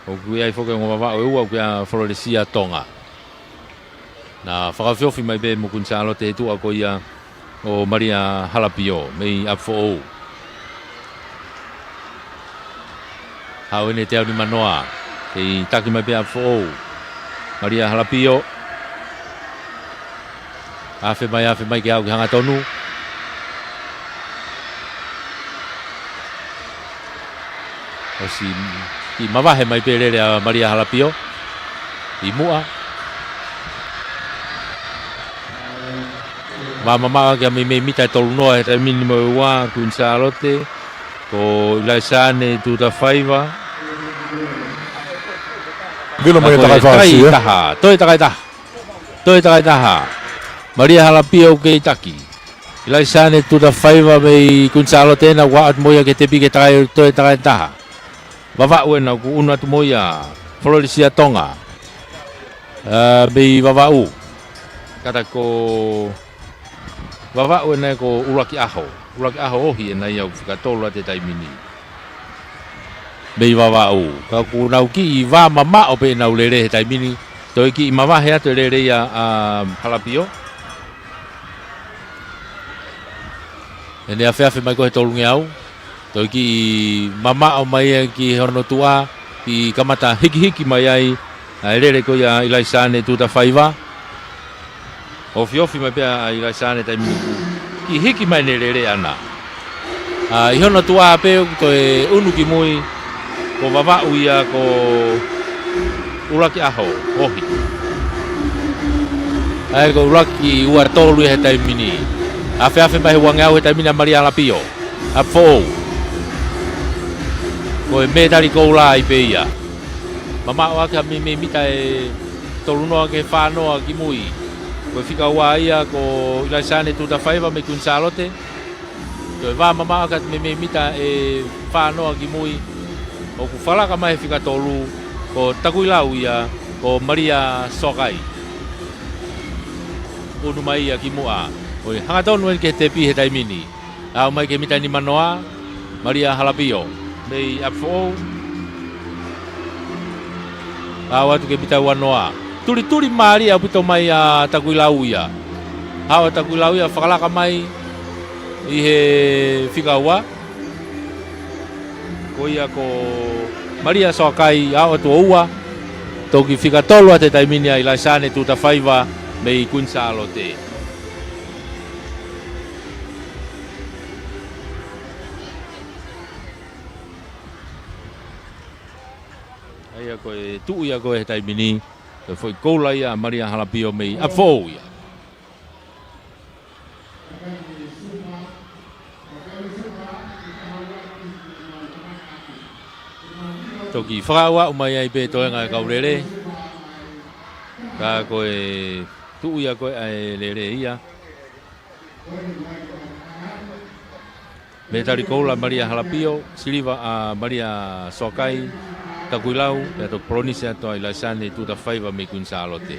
ʻOku ʻi ai foki ongo Vavaʻu ʻe ua, ʻoku ʻi ai ʻa Florensia Tonga. Na fakaofiofi mai pē mo Kuini Sālote he tuʻa ko ia ʻo Malia Halapio mei ʻApifoʻou. Haʻu eni he teau nimanoa, kei taki mai pē ʻApifoʻou. Malia Halapio. Afe mai, afe mai ke aʻu ki he hangatonu. ʻOsi kiʻi mavahe mai pē lele ʻa Malia Halapio ʻi muʻa. Vā mamaʻo ʻaki ʻa meimei mita ʻe tolu noa he taimi ni mo e ua, Kuini Sālote, ko Ilaisane Tutafaiva. Vilo mai ʻa e takai fasi, ē? Taha, toe takai taha. Toe takai taha. Malia Halapio kei taki. Ilaisane Tutafaiva mei Kuini Sālote ena ʻoku ʻatu mo ia ke tepi ke takai, toe takai taha. Vavaʻu ena ʻoku ʻunu atu mo ia Florisia Tonga. Ā, mei Vavaʻu. Kātaki ko Vavaʻu ena ko ʻUluaki ʻAho. ʻUluaki ʻAho ohi ena ia ʻoku fika tolu atu he taimi ni. Mei Vavaʻu. Ka ʻoku nau kiʻi vā mamaʻo pē ʻenau lele he taimi ni. Toe kiʻi mavahe atu e lele ia ʻa Halapio. ʻEne afeafe mai ko ē he tolungeau. Toe kiʻi mamaʻo mai ia ki hono tuʻa, kiʻi kamata hikihiki mai ai ʻa e lele ko ia ʻa ʻIlaisiane Tutafaiva. Ofiofi mai pē ʻa ʻIlaisiane taimi ni, kiʻi hiki mai ʻene lele ʻana. Ā, ʻi hono tuʻa pē ʻoku toe ʻunu ki mui, ko Vavaʻu ia ko ʻUluaki ʻAho ohi. ʻA ia ko ʻUluaki ua tolu ia he taimi ni. Afeafe mai he uangeau he taimi ni ʻa Malia Halapio. ʻApifoʻou. Ko e mētali koula ai pē ia. Mamaʻo ʻaki ha meimei mita ʻe tolunoa ki he fānoa ki mui. Ko e fika ua ia ko ʻIlaisiane Tutafaiva mei Kuini Sālote. Toe vā mamaʻo ʻaki ha meimei mita ʻe fānoa ki mui. ʻOku fakalaka mai he fika tolu, ko Takuilau ia, ko Malia Soakai. ʻUnu mai ia ki muʻa. ʻOi, hangatonu eni ki he tepi he taimi ni. Aʻu mai ki he mita nimanoa, Malia Halapio. Mei ʻApifoʻou. Aʻu atu ki he mita uanoa. Tulituli mālie ʻaupito mai ʻa Takuilau ia. Haʻu ʻa Takuilau ia fakalaka mai ʻi he fika ua. Ko ia ko Malia Soakai, aʻu atu ʻo ua. Toki fika tolu atu he taimi ni ʻa ʻIlaisiane Tutafaiva mei Kuini Sālote. ʻA ia ko e tuʻu ia ko ē he taimi ni, ko e foʻi koula ia ʻa Malia Halapio mei ʻApifoʻou ia. Toki fakaaʻuaʻu mai ai pē toenga e kau lele. Ka ko e tuʻu ia ko ē ʻa e lele ia. Mētali koula Malia Halapio, siliva ʻa Malia Soakai, Takuilau, pea toki polonise atu ʻa ʻIlaisiane Tutafaiva mei Kuini Sālote.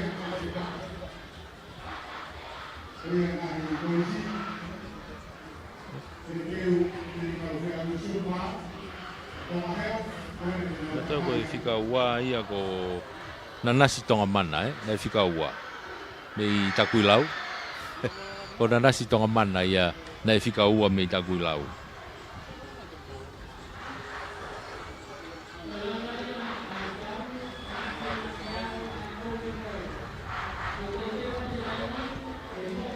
Naʻa tau ko e fika ua ia ko Nanasi Tongamana, ē? Naʻe fika ua. Mei Takuilau. Ko Nanasi Tongamana ia naʻe fika ua mei Takuilau.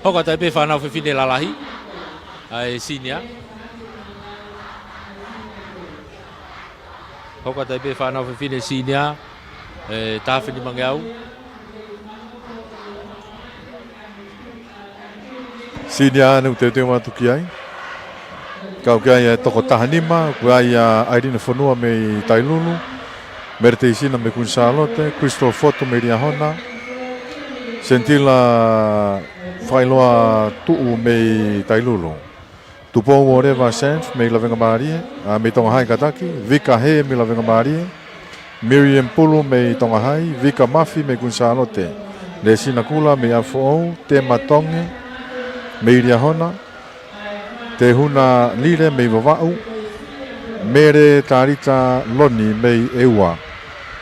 Hoko atu ai pē fānau fefine lalahi ʻa e senior. Hoko atu ai pē fānau fefine senior, ē, taha afe nimangeau. Senior ʻoku teuteu atu ki ai. Kau ki ai e toko taha nima, ko ia ʻa ʻAilina Fonua mei Tailulu, Mele Teisina mei Kuini Sālote, Crystal Fotu mei Liahona, Sentila Fakailoa Tuʻu mei Tailulu. Tupou ʻOleva Sanf mei Lavengamālie, ā, mei Tonga Hai kātaki, Vika Hē mei Lavengamālie, Miriam Pulu mei Tonga Hai, Vika Mafi mei Kuini Sālote, Nesina Kula mei ʻApifoʻou, Tema Tonge mei Liahona, Tehuna Lile mei Vavaʻu, Mele Talita Loni mei ʻEua,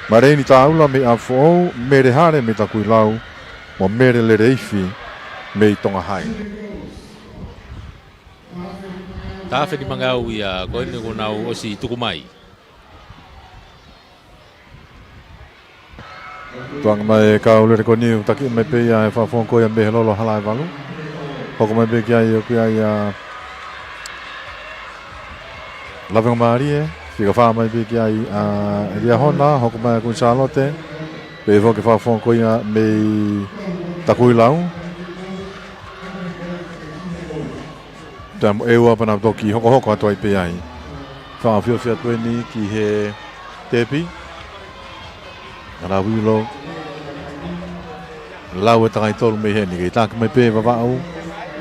Maleini Taula mei ʻApifoʻou, Mele Hale mei Takuilau, mo Mele Leleifi mei Tonga Hai. Taha afe nimangeau ia ko eni kuo nau ʻosi tuku mai. Tuʻunga mai e kau lele ko eni ʻoku taki mai pē ia he fakafofonga ko ia mei he lolo hala ʻe valu. Hoko mai pē ki ai ʻoku ʻi ai ʻa Lavengamālie, fika fā mai pē ki ai ʻa Liahona, hoko mai ʻa Kuini Sālote, pea foki e fakafofonga ko ia mei Takuilau. Tamu ʻEua pea nau toki hokohoko atu ai pē ai. Fakaʻofoʻofa atu eni ki he tepi. Ana vilo. Lau e takai tolu mei heni. Kei taki mai pē Vavaʻu.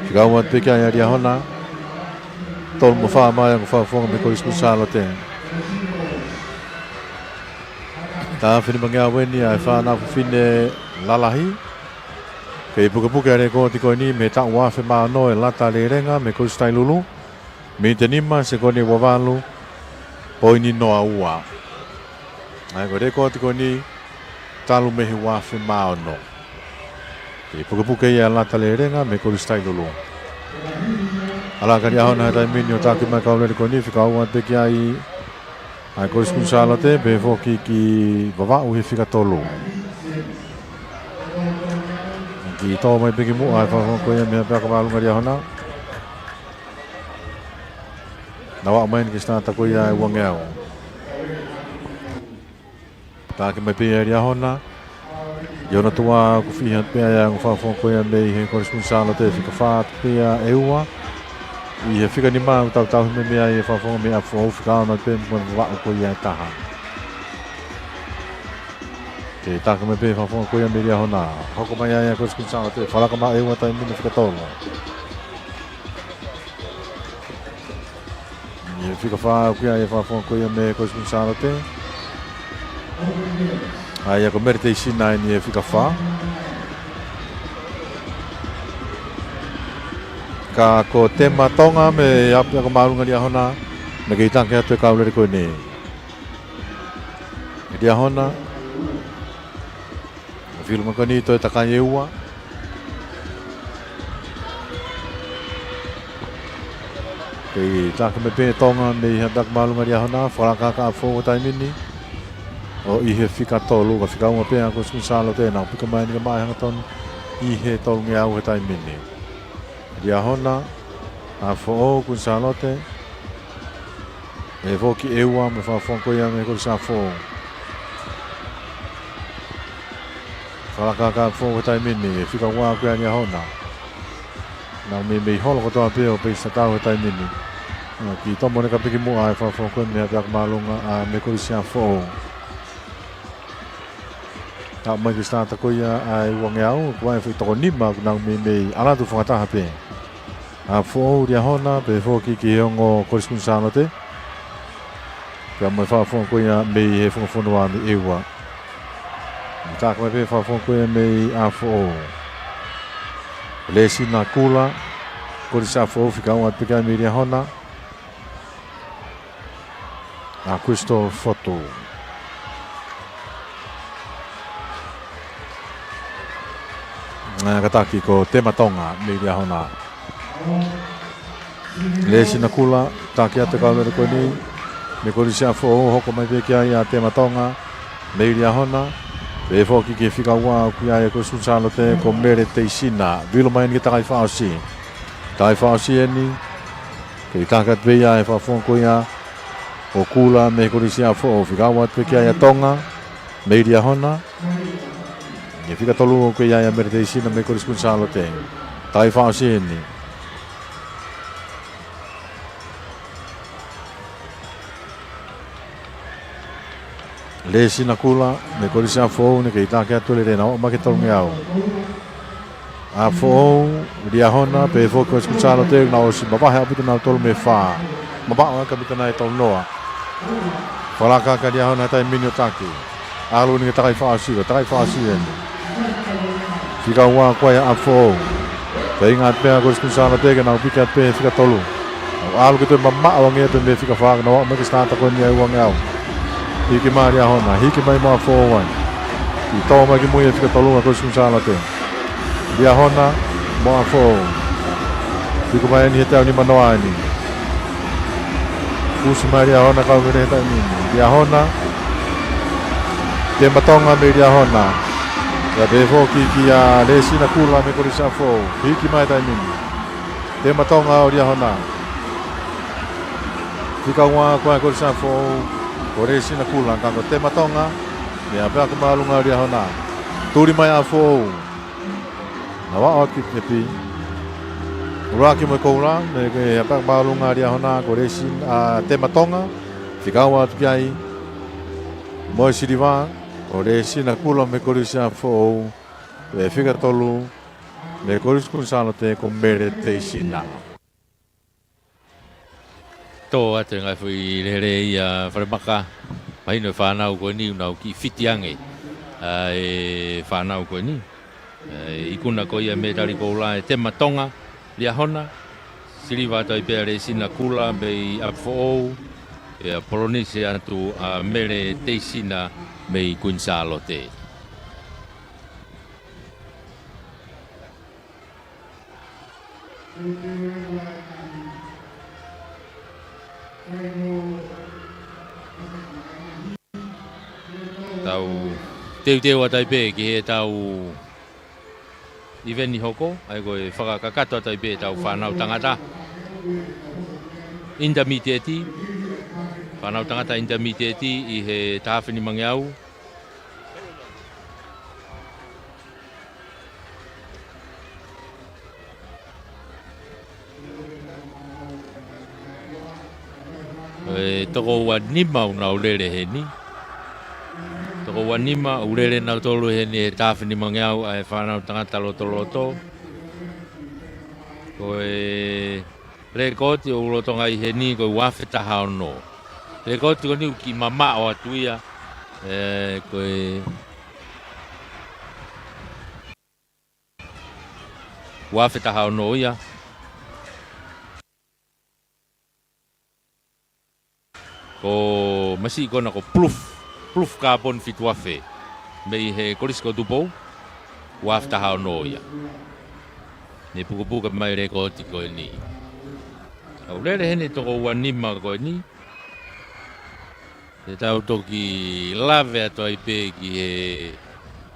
Fika ua atu pē ki ai ʻa Liahona. Tolu mo fā mai ʻa e fakafofonga mei Kuini Sālote. Taha afe nimangeau eni ʻa e fānau fefine lalahi. Kei pukepuke ʻa e lekooti ko eni mei he taʻu ua afe mā ono ʻe Lata Lelenga mei Kolisi Tailulu. Miniti ʻe nima, sekoni ʻe ua valu poini noa ua. ʻA ia ko e lekooti ko eni talu mei he ua afe mā ono. Kei pukepuke ia ʻa Lata Lelenga mei Kolisi Tailulu. ʻAlu hake ʻa Liahona he taimi ni ʻo taki mai e kau lele ko eni, fika ua atu pē ki ai ʻa e Kolisi Kuini Sālote, pehē foki ki Vavaʻu he fika tolu. Kiʻi tō mai pē ki muʻa e fakafofonga ko ia mei he ʻapiako māʻolunga ʻa Liahona. Nau aʻu mai eni ki he sitaata ko ia ʻa e uangeau. Taki mai pē ia ʻa Liahona. ʻI hono tuʻa ʻoku fihi atu pē ʻa e ongo fakafofonga ko ia mei he Kolisi Kuini Sālote, fika fā atu pē ia ʻe ua. ʻI he fika nima ʻoku tautauhi mai mei ai e fakafofonga mei ʻApifoʻou, fika ono atu pē mo Vavaʻu ko ia ʻe taha. Kei taki mai pē e fakafofonga ko ia mei Liahona. Hoko mai ai ʻa e Kolisi Kuini Sālote, fakalaka maʻu ʻe ua he taimi ni, fika tolu. ʻI he fika fā ʻoku ʻi ai e fakafofonga ko ia mei he Kolisi Kuini Sālote. ʻA ia ko Mele Teisina eni he fika fā. Ka ko Tema Tonga mei he ʻapiako māʻolunga ʻa Liahona, naʻe kei taki atu e kau lele ko eni. Liahona. Filu mai ko eni, toe takai ʻe ua. Kei taki mai pē ʻe Tonga mei he ʻapiako māʻolunga ʻa Liahona, fakalaka hake ʻa ʻApifoʻou he taimi ni. ʻO ʻi he fika tolu, ka fika ua pē ʻa e Kolisi Kuini Sālote, nau pika mai eni ka maʻu e hangatonu ʻi he tolungeau he taimi ni. Liahona, ʻApifoʻou, Kuini Sālote. Pehē foki ki ʻEua mo e fakafofonga ko ia mei he Kolisi ʻApifoʻou. Fakalaka hake ʻa ʻApifoʻou he taimi ni, fika ua ʻoku ʻi ai ʻa Liahona. Nau meimei holo kotoa pē ʻo peisi tatau he taimi ni. Kiʻi tō mai eni ka piki muʻa e fakafofonga ko ia mei he ʻapiako māʻolunga ʻa e Kolisi ʻApifoʻou. Aʻu mai ki he sitaata ko ia ʻa e uangeau, ʻoku ʻi ai e foʻi toko nima ʻoku nau meimei ʻalu atu fakataha pē. ʻApifoʻou, Liahona, pehē foki ki he ongo Kolisi Kuini Sālote. Pea mo e fakafofonga ko ia mei he funga fonua mei ʻEua. Taki mai pē e fakafofonga ko ia mei ʻApifoʻou. Lesina Kula, Kolisi ʻApifoʻou, fika ua atu pē ki ai mei Liahona. ʻA Christopher Fotu. Ā, kātaki ko Tema Tonga mei Liahona. Lesina Kula, taki atu e kau lele ko eni mei he Kolisi ʻApifoʻou, hoko mai pē ki ai ʻa Tema Tonga mei Liahona. Pehē foki ki he fika ua ʻoku ʻi ai e Kolisi Kuini Sālote, ko Mele Teisina. Vilu mai eni ki he takai fakaʻosi. Takai fakaʻosi eni. Kei taki atu pē ia e fakafofonga ko ia ʻo Kula mei he Kolisi ʻApifoʻou, fika ua atu pē ki ai ʻa Tonga mei Liahona. ʻI he fika tolu ʻoku ʻi ai ʻa Mele Teisina mei he Kolisi Kuini Sālote. Takai fakaʻosi eni. Lesina Kula mei he Kolisi ʻApifoʻou, naʻe kei taki atu e lele, nau aʻu mai ki he tolungeau. ʻApifoʻou, Liahona, pehē foki Kolisi Kuini Sālote, nau ʻosi mavahe ʻaupito nautolu mei he fā. Mamaʻo ʻa e kamata ʻa e tolungofulu. Fakalaka hake ʻa Liahona he taimi ni ʻo taki. ʻAlu eni ki he takai fakaʻosi, ko e takai fakaʻosi eni. Fika ua ʻoku ʻi ai ʻa ʻApifoʻou. Feinga atu pē ʻa e Kolisi Kuini Sālote ke nau piki atu pē he fika tolu. ʻAlu ke toe mamaʻo ange pē mei he fika fā, ka nau aʻu mai ki he sitaata ko eni ʻa e uangeau. Hiki mai ʻa Liahona, hiki mai mo ʻApifoʻou ai. Kiʻi tō mai ki mui e fika tolu ʻa e Kolisi Kuini Sālote. Liahona mo ʻApifoʻou. Hiki mai eni he teau nimanoa eni. Fusi mai ʻa Liahona kau lele he taimi ni. Liahona. Tema Tonga mei Liahona. Pea pehē foki kia Lesina Kula mei he Kolisi ʻApifoʻou. Hiki mai he taimi ni. Tema Tonga ʻo Liahona. Fika ua ʻoku ʻi ai e Kolisi ʻApifoʻou, ko Lesina Kula, ka ko Tema Tonga mei he ʻapiako māʻolunga ʻa Liahona. Tuli mai ʻa ʻApifoʻou. Nau aʻu ki he tepi. ʻUluaki mo e koula mei he ʻapiako māʻolunga ʻa Liahona, ko Lesina, ʻa, Tema Tonga. Fika ua atu ki ai mo e siliva, ko Lesina Kula mei he Kolisi ʻApifoʻou. Pea fika tolu mei he Kolisi Kuini Sālote, ko Mele Teisina. Tō atu e ngaahi foʻi lele ia, Falemaka. Mahino e fānau ko eni ʻoku nau kiʻi fiti ange ʻa e fānau ko eni. ʻE, ikuna ko ia mei Talikoula ʻe Tema Tonga Liahona, siliva atu ai pē ʻa Lēsina Kula mei ʻApifoʻou, pea polonise atu ʻa Mele Teisina mei Kuini Sālote. Tau teuteu atu ai pē ki heʻetau ʻiveni hoko, ʻa ia ko e fakakakato atu ai pē ʻetau fānau tangata intermediate, fānau tangata intermediate ʻi he taha afe nimangeau. ʻE toko ua nima ʻoku nau lele heni. Toko ua nima ʻoku lele nautolu heni he taha afe nimangeau ʻa e fānau tangata lotoloto. Ko e lēkooti ʻoku lolotonga ʻi heni ko e ua afe taha ono. Lēkooti ko eni ʻoku kiʻi mamaʻo atu ia. ʻE, ko e ua afe taha ono ia. Ko e masiʻi ko ena ko Proof, Proof Carbon fitu afe mei he Kolisi ko Tupou, ua afe taha ono ia. Ne pukepuke mai lēkooti ko eni. ʻOku lele heni toko ua nima ko eni. Te tau toki lave atu ai pē ki he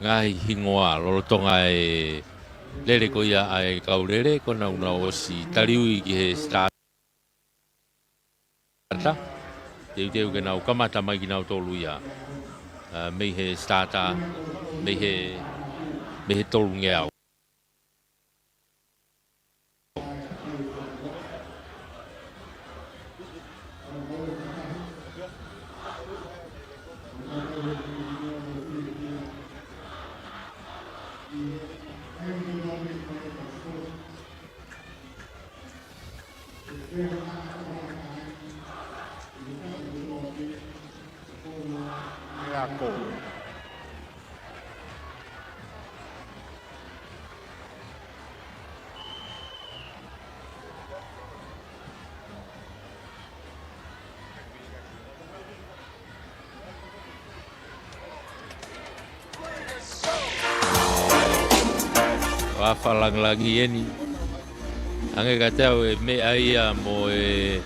ngaahi hingoa lolotonga e lele ko ia ʻa e kau lele, ko ena ʻoku nau ʻosi taliui ki he starter. Teuteu ke nau kamata mai kinautolu ia, ʻa, mei he starter, mei he, mei he tolungeau. Fakafalangilangi eni. Hangē kiate au e meʻa ia mo e,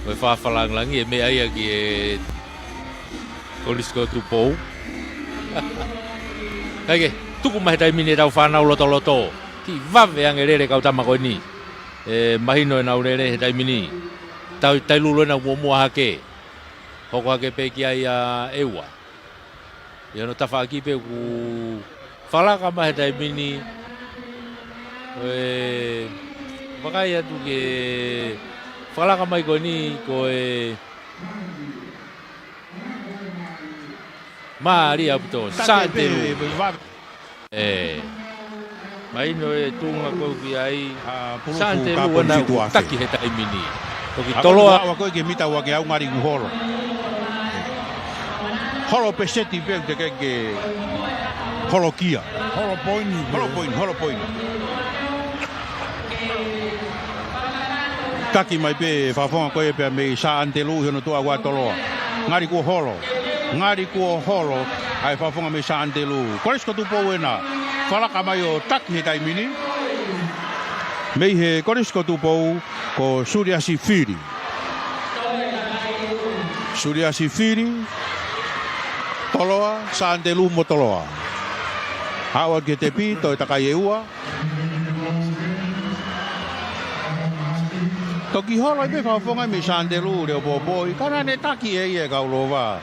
mo e fakafalangilangi e meʻa ia ki he Kolisi ko Tupou. Kae kehe, tuku mai he taimi ni ʻetau fānau lotoloto. Kiʻi vave ange lele kau tama ko eni. ʻE mahino ʻenau lele he taimi ni. Tau tailulu ena muʻomuʻa hake. Hoko hake pē ki ai ʻa ʻEua. ʻI hono tafaʻaki pē ʻoku falaka mai he taimi ni. ʻE, vakai atu ke falaka mai ko eni ko e Mālie ʻaupito, Sāntelu. ʻE. Mahino e tuʻunga ko ē ʻoku ʻi ai. ʻA, Pulufu Sāntelu Carbon ena fitu afe. ʻOku taki he taimi ni. Toki toloa. ʻA, ko e, ko e mita ua ke au ngali kuo holo. Holo peseti pē te ke ke holo kia. Holo poini. Holo poini, holo poini. Taki mai pē fakafofonga ko ē pea mei Sāntelu ʻi hono tuʻa ʻa Toloa. Ngali kuo holo. Ngali kuo holo ʻa e fakafofonga mei Sāntelu. Kolisi ko Tupou ena. Falaka mai ʻo taki he taimi ni. Mei he Kolisi ko Tupou ko Suliasi Fili. Suliasi Fili, Toloa, Sāntelu mo Toloa. Haʻu atu ki he tepi, toe takai ʻEua. Toki holo ai pē fakafofonga mei Sāntelu, Leʻo Popoi, ka naʻa ne taki ʻe ia e kau lova.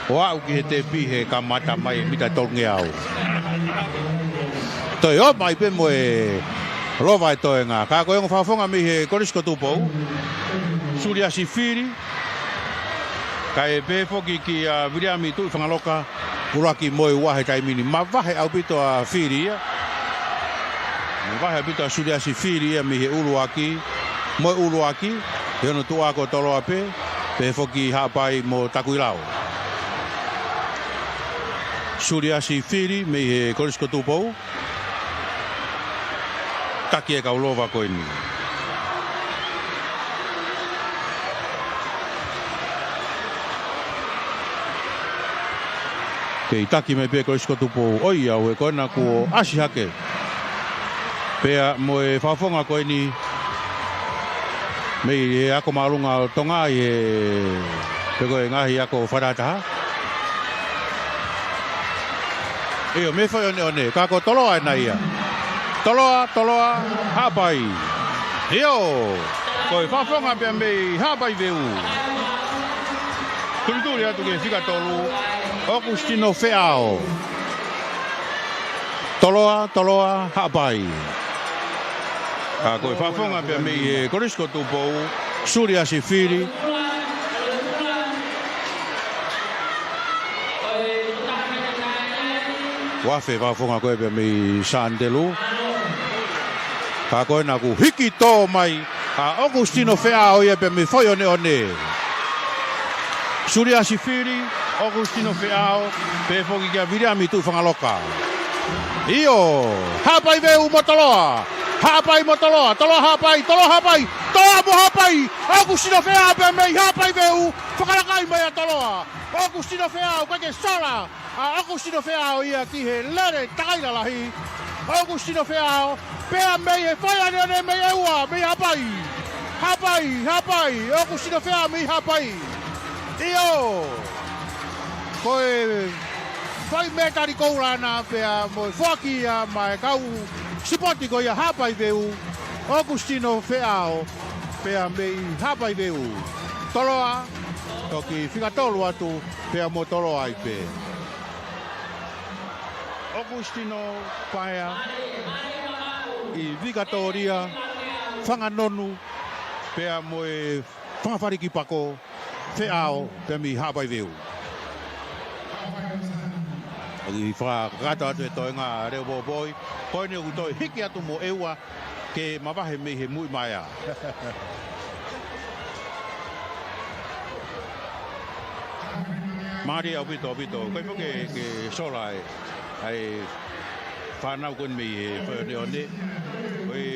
ʻO aʻu ki he tepi he kamata mai mita tolungeau. Toe ō mai pē mo e lova e toenga. Ka ko e ongo fakafofonga mei he Kolisi ko Tupou. Suliasi Fili. Kae pehē foki kia Viliami Tuʻifangaloka, ʻuluaki mo e ua he taimi ni. Mavahe ʻaupito ʻa Fili ia. Mavahe ʻaupito ʻa Suliasi Fili ia mei he ʻuluaki mo e ʻuluaki, ʻi hono tuʻa ko Toloa pē, pehē foki Haʻapai mo Takuilau. Suliasi Fili mei he Kolisi ko Tupou. Taki e kau lova ko eni. Kei taki mai pē Kolisi ko Tupou. ʻOiauē, ko ena kuo ʻasi hake. Pea mo e fakafofonga ko eni mei he ako māʻolunga ʻo Tonga ʻi he, pe ko e ngaahi ako fakalataha. ʻIo, mei Foʻi ʻOneʻone, ka ko Toloa ena ia. Toloa, Toloa, Haʻapai. ʻIo, ko e fakafofonga pea mei Haʻapai Veu. Tulituli atu ki he fika tolu, ʻOkusitino Feʻao. Toloa, Toloa, Haʻapai. Ka ko e fakafofonga pea mei he Kolisi ko Tupou, Suliasi Fili. Uafe fakafofonga ko ē pea mei Sānitelū. Ka ko ena kuo hiki tō mai ʻa ʻOkusitino Feʻao ia pea mei Foʻi ʻOneʻone. Suliasi Fili, ʻOkusitino Feʻao, pea foki kia Viliami Tuʻifangaloka. ʻIo, Haʻapai Veu mo Toloa. Haʻapai mo Toloa, Toloa Haʻapai, Toloa Haʻapai, Toloa mo Haʻapai. ʻOkusitino Feʻao pea mei Haʻapai Veu, fakalakai mai ʻa Toloa. ʻOkusitino Feʻao, ʻikai ke sola ʻa ʻOkusitino Feʻao ia ki he lele takai lalahi. ʻOkusitino Feʻao, pea mei he Foʻi ʻOneʻone mei ʻEua, mei Haʻapai. Haʻapai, Haʻapai, ʻOkusitino Feʻao mei Haʻapai. ʻIo, ko e fai metali koula ena pea mo e foaki ia maʻa e kau sipoti ko ia Haʻapai Veu, ʻOkusitino Feʻao, pea mei Haʻapai Veu. Toloa, toki fika tolu atu, pea mo Toloa ai pē. ʻOkusitino Paea, ʻi Vikatōlia, Fanganonu, pea mo e Fangafaliki Pako, Feʻao, pea mei Haʻapai Veu. ʻOku fakakakato atu e toenga Leʻo Popoi, ko eni ʻoku toe hiki atu mo ʻEua, ke mavahe mei he muiʻi maea. Mālie ʻaupito, ʻaupito. Ko e foki ke sola ai ʻa e fānau ko eni mei he Foʻi ʻOneʻone. Ko e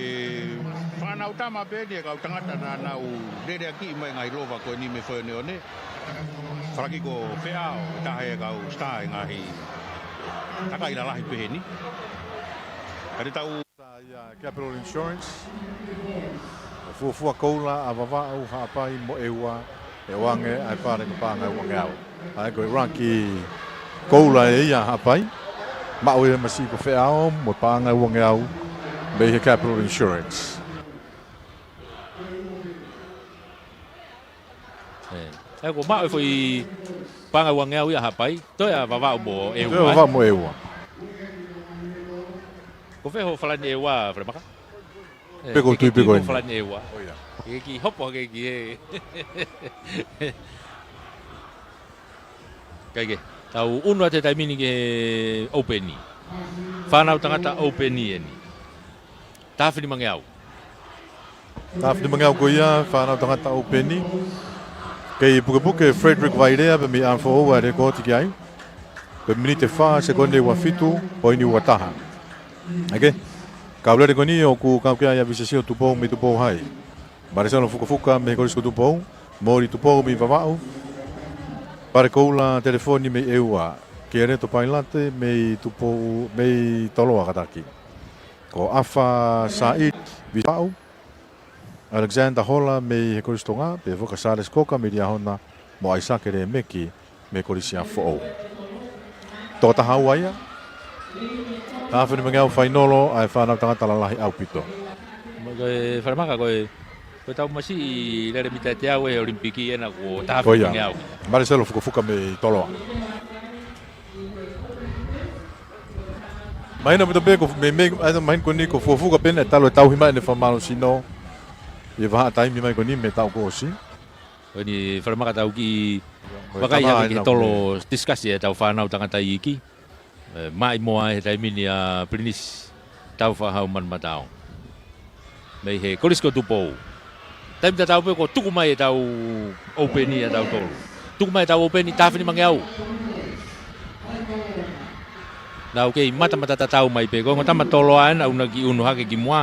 fānau tama pē eni e kau tangata naʻa nau leleakiʻi mai ngaahi lova ko eni mei Foʻi ʻOneʻone. Falaki ko Feʻao, taha e kau star e ngaahi takai lalahi pehē ni. Ka te tau Ia Capital Insurance. Fuofua koula ʻa Vavaʻu, Haʻapai mo ʻEua, ʻe ʻoange ʻa e pale ko e paʻanga ʻe uangeau. ʻA ia ko e laki koula ʻe ia ʻa Haʻapai. Maʻu ʻe he masiʻi ko Feʻao mo e paʻanga ʻe uangeau mei he Capital Insurance. ʻE, ʻa ia ko e maʻu e foʻi paʻanga ʻe uangeau ia ʻa Haʻapai, toe ʻa Vavaʻu mo ʻEua. Toe ʻa Vavaʻu mo ʻEua. Ko fē hoʻo falani ʻEua, Falemaka? ʻE, pe ko e tui pe ko e falani ʻEua. ʻOia. Ke kiʻi hopo hake ki he. Kae kehe, tau ʻunu atu he taimi ni ki he ʻoupeni. Fānau tangata ʻoupeni eni. Taha finimangeau. Taha finimangeau ko ia, fānau tangata ʻoupeni. Kei pukepuke Frederick Vailea pea mei ʻAna Foʻou ʻa e lekooti ki ai. Ko e miniti ʻe fā, sekoni ʻe ua fitu, poini ua taha. ʻOku kau lele ko eni ʻoku kau ki ai ʻa Visesio Tupou mei Tupou High. Mareselo Fukafuka mei he Kolisi ko Tupou, Moli Tupou mei Vavaʻu, Pale Koula Telefoni mei ʻEua, Kieleto Pailate mei Tupou, mei Toloa kātaki. Ko ʻAfa Saʻit mei Vavaʻu, Alexander Hola mei he Kolisi Tonga, pea foki ʻa Sālesi Koka mei Liahona, mo ʻAisake Lēmeki mei he Kolisi ʻa Foʻou. Toko taha ua ia. Taha finimangeau fainolo ʻa e fānau tangata lalahi ʻaupito. Ko e Falemaka ko e, ko e tau masiʻi lele mita ʻe teau ʻi he ʻOlimipiki ena ko e taha finimangeau. Mareselo Fukafuka mei Toloa. Mahino ʻaupito pē ko, mei, mei, ʻa ia mahino ko eni ko Fukafuka pē ena ʻe talu e tauhi mai ʻene fakamālohisino ʻi he vahaʻa taimi mai ko eni mei he taʻu kuo ʻosi. Ko eni Falemaka tau kiʻi vakai atu ki he tolo discuss e tau fānau tangata iiki. ʻE, maʻimoa he taimi ni ʻa Pilinisi Tāufaʻāhau Manumataongo. Mei he Kolisi ko Tupou. Taimi tatau pē kuo tuku mai e tau ʻoupeni ʻa tautolu. Tuku mai e tau ʻoupeni taha finimangeau. Nau kei matamata tatau mai pē, ko e ongo tama Toloa ena ʻoku na kiʻi unu hake ki muʻa.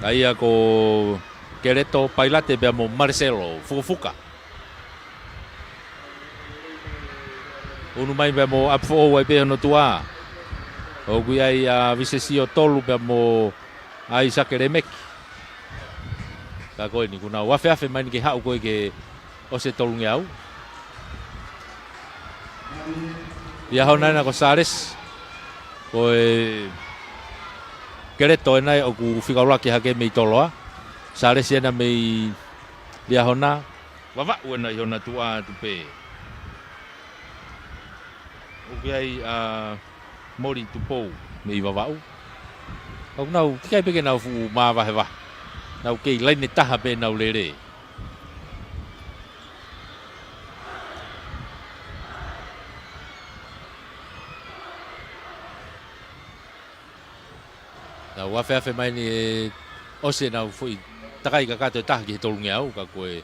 ʻA ia ko Keleto Pailate pea mo Maleselo Fukofuka. Unu mai pea mo ʻApifoʻou ai pē hono tuʻa. ʻOku ʻi ai ʻa Visesio Tolu pea mo ʻAisake Lemeki. Ka ko eni, kuo nau afeafe mai eni ke haʻu ko ē ke ʻosi e tolungeau. Liahona ena ko Sālesi. Ko e Keleto ena ʻoku fika ʻuluaki hake mei Toloa. Sālesi ena mei Liahona. Vavaʻu ena ʻi hona tuʻa atu pē. ʻOku ʻi ai ʻa Moli Tupou mei Vavaʻu. ʻOku nau kikai pē ke nau fuʻu māvahevahe. Nau kei laine taha pē nau lele. Nau afeafe mai eni ʻe ʻosi ʻenau foʻi takai kakato ʻe taha ki he tolungeau, ka ko e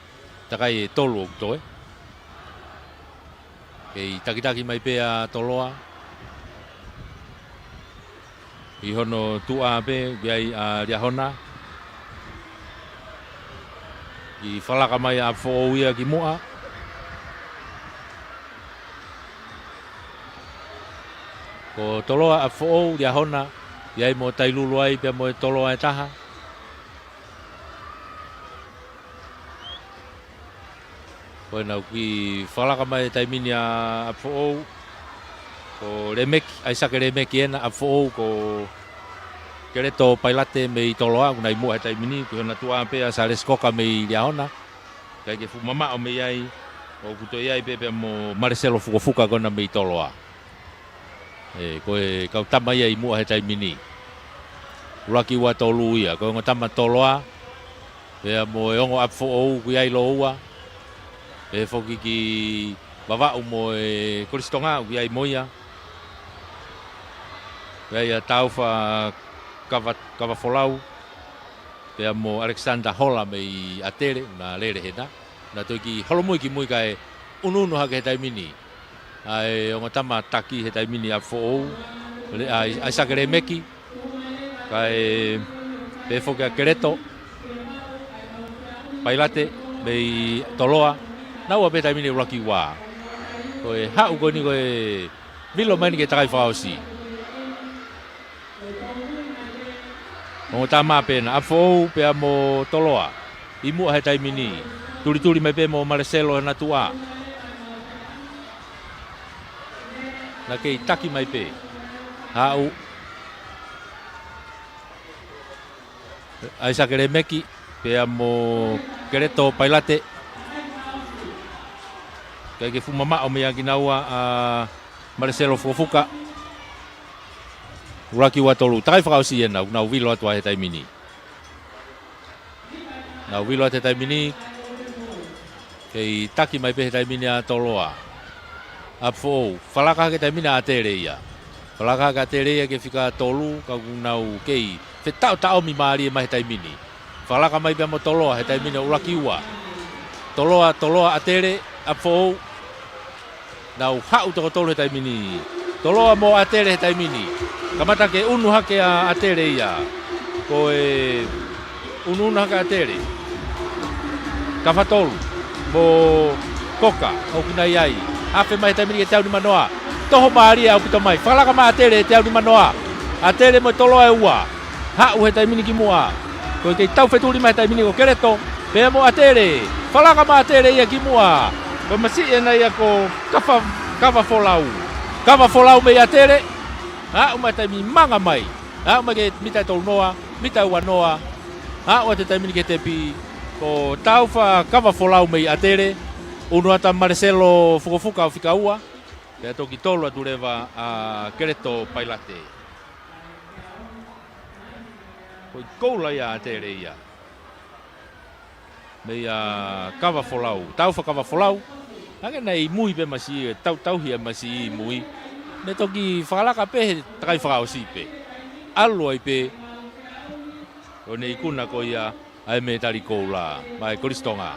takai ʻe tolu ʻoku toe. Kei takitaki mai pē ʻa Toloa. ʻI hono tuʻa pē, ʻoku ʻi ai ʻa Liahona. Kiʻi falaka mai ʻa ʻApifoʻou ia ki muʻa. Ko Toloa, ʻApifoʻou, Liahona, ʻi ai mo Tailulu ai pea mo e Toloa ʻe taha. Ko ena ʻoku kiʻi falaka mai he taimi ni ʻa ʻApifoʻou. Ko Lemeki, ʻAisake Lemeki ena, ʻApifoʻou, ko Keleto Pailate mei Toloa, ʻoku na ʻi muʻa he taimi ni, ko hona tuʻa pē ʻa Sālesi Koka mei Liahona. Kae ke fuʻu mamaʻo mei ai, ʻoku toe ʻi ai pē pea mo Maleselo Fukofuka ko ena mei Toloa. ʻE, ko e kau tama ia ʻi muʻa he taimi ni. ʻUluaki ua tolu ia, ko e ongo tama Toloa, pea mo e ongo ʻApifoʻou ʻoku ʻi ai lōua, pea foki ki Vavaʻu mo e Kolisi Tonga ʻoku ʻi ai mo ia. Pea ʻi ai ʻa Taufa Kava, Kavafolau, pea mo Alexander Hola mei ʻAtele, na lele hena. Na toe kiʻi holomui ki mui kae unuunu hake he taimi ni ʻa e ongo tama taki he taimi ni ʻApifoʻou, Le-, ʻa, ʻAisake Lemeki, kae pehē foki ʻa Keleto Pailate mei Toloa, naua pē taimi ni ʻuluaki ua. Ko e haʻu ko eni ko e vilo mai eni ke takai fakaʻosi. Ongo tama pē ena, ʻApifoʻou pea mo Toloa. ʻI muʻa he taimi ni. Tulituli mai pē mo Maleselo hona tuʻa. Na kei taki mai pē. Haʻu ʻAisake Lemeki, pea mo Keleto Pailate. Kae ke fuʻu mamaʻo mei ai kinaua ʻa Maleselo Fukofuka. ʻUluaki ua tolu, takai fakaʻosi ena, ʻoku nau vilo atu ai he taimi ni. Nau vilo atu he taimi ni, kei taki mai pē he taimi ni ʻa Toloa. ʻApifoʻou, falaka hake he taimi ni ʻa ʻAtele ia. Falaka hake ʻa ʻAtele ia ke fika tolu, ka ʻoku nau kei fetaʻotaʻomi mālie mai he taimi ni. Falaka mai pea mo Toloa he taimi ni ʻuluaki ua. Toloa, Toloa, ʻAtele, ʻApifoʻou. Nau haʻu toko tolu he taimi ni. Toloa mo ʻAtele he taimi ni. Kamata ke unu hake ʻa ʻAtele ia. Ko e unuunu hake ʻa ʻAtele. Kavatolu mo Koka, ʻoku na ʻi ai. Afe mai he taimi ni ki he teau nimanoa. Toho mālie ʻaupito mai. Falaka mai ʻa ʻAtele he teau nimanoa. ʻAtele mo Toloa ʻe ua. Haʻu he taimi ni ki muʻa. Ko e kei taufetuli mai he taimi ni ko Keleto. Pea mo ʻAtele. Falaka mai ʻa ʻAtele ia ki muʻa. Ko e masiʻi ena ia ko Kava, Kavafolau. Kavafolau mei ʻAtele. Haʻu mai taimi manga mai. Haʻu mai ki he mita ʻe tolunoa, mita ʻe uanoa. Haʻu atu he taimi ni ki he tepi. Ko Taufa Kavafolau mei ʻAtele. Unu atu ʻa Maleselo Fukofuka ʻo fika ua. Pea toki tolu atu leva ʻa Keleto Pailate. Ko e koula ia ʻa ʻAtele ia. Meia Kavafolau, Taufa Kavafolau. Hangē naʻe ʻi mui pē masiʻi, ʻe tautauhi ʻa e masiʻi ʻi mui. Ne toki falaka pē he takai fakaʻosi pē. ʻAlu ai pē. ʻO ne ikuna ko ia ʻa e mētali koula maʻa e Kolisi Tonga.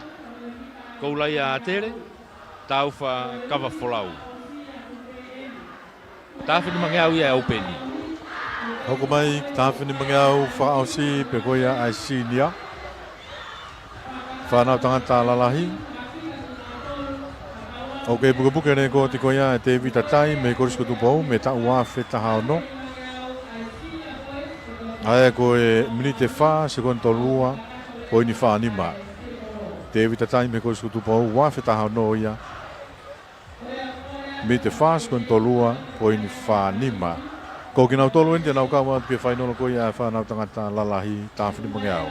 Koula ia ʻa ʻAtele, Taufa Kavafolau. Taha afe nimangeau ia ʻa e ʻaupeni. Hoko mai, taha afe nimangeau fakaʻosi pē ko ia ʻa e senior. Fānau tangata lalahi. ʻOku kei pukepuke e lēkooti ko ia ʻa Tēvita Tai mei Kolisi ko Tupou mei he taʻu ua afe taha ono. ʻA ia ko e miniti ʻe fā, sekoni tolu ua, poini fā nima. Tēvita Tai mei Kolisi ko Tupou, ua afe taha ono ia. Miniti ʻe fā, sekoni tolu ua, poini fā nima. Ko kinautolu eni te nau kau atu ki he fainolo ko ia ʻa e fānau tangata lalahi taha afe nimangeau.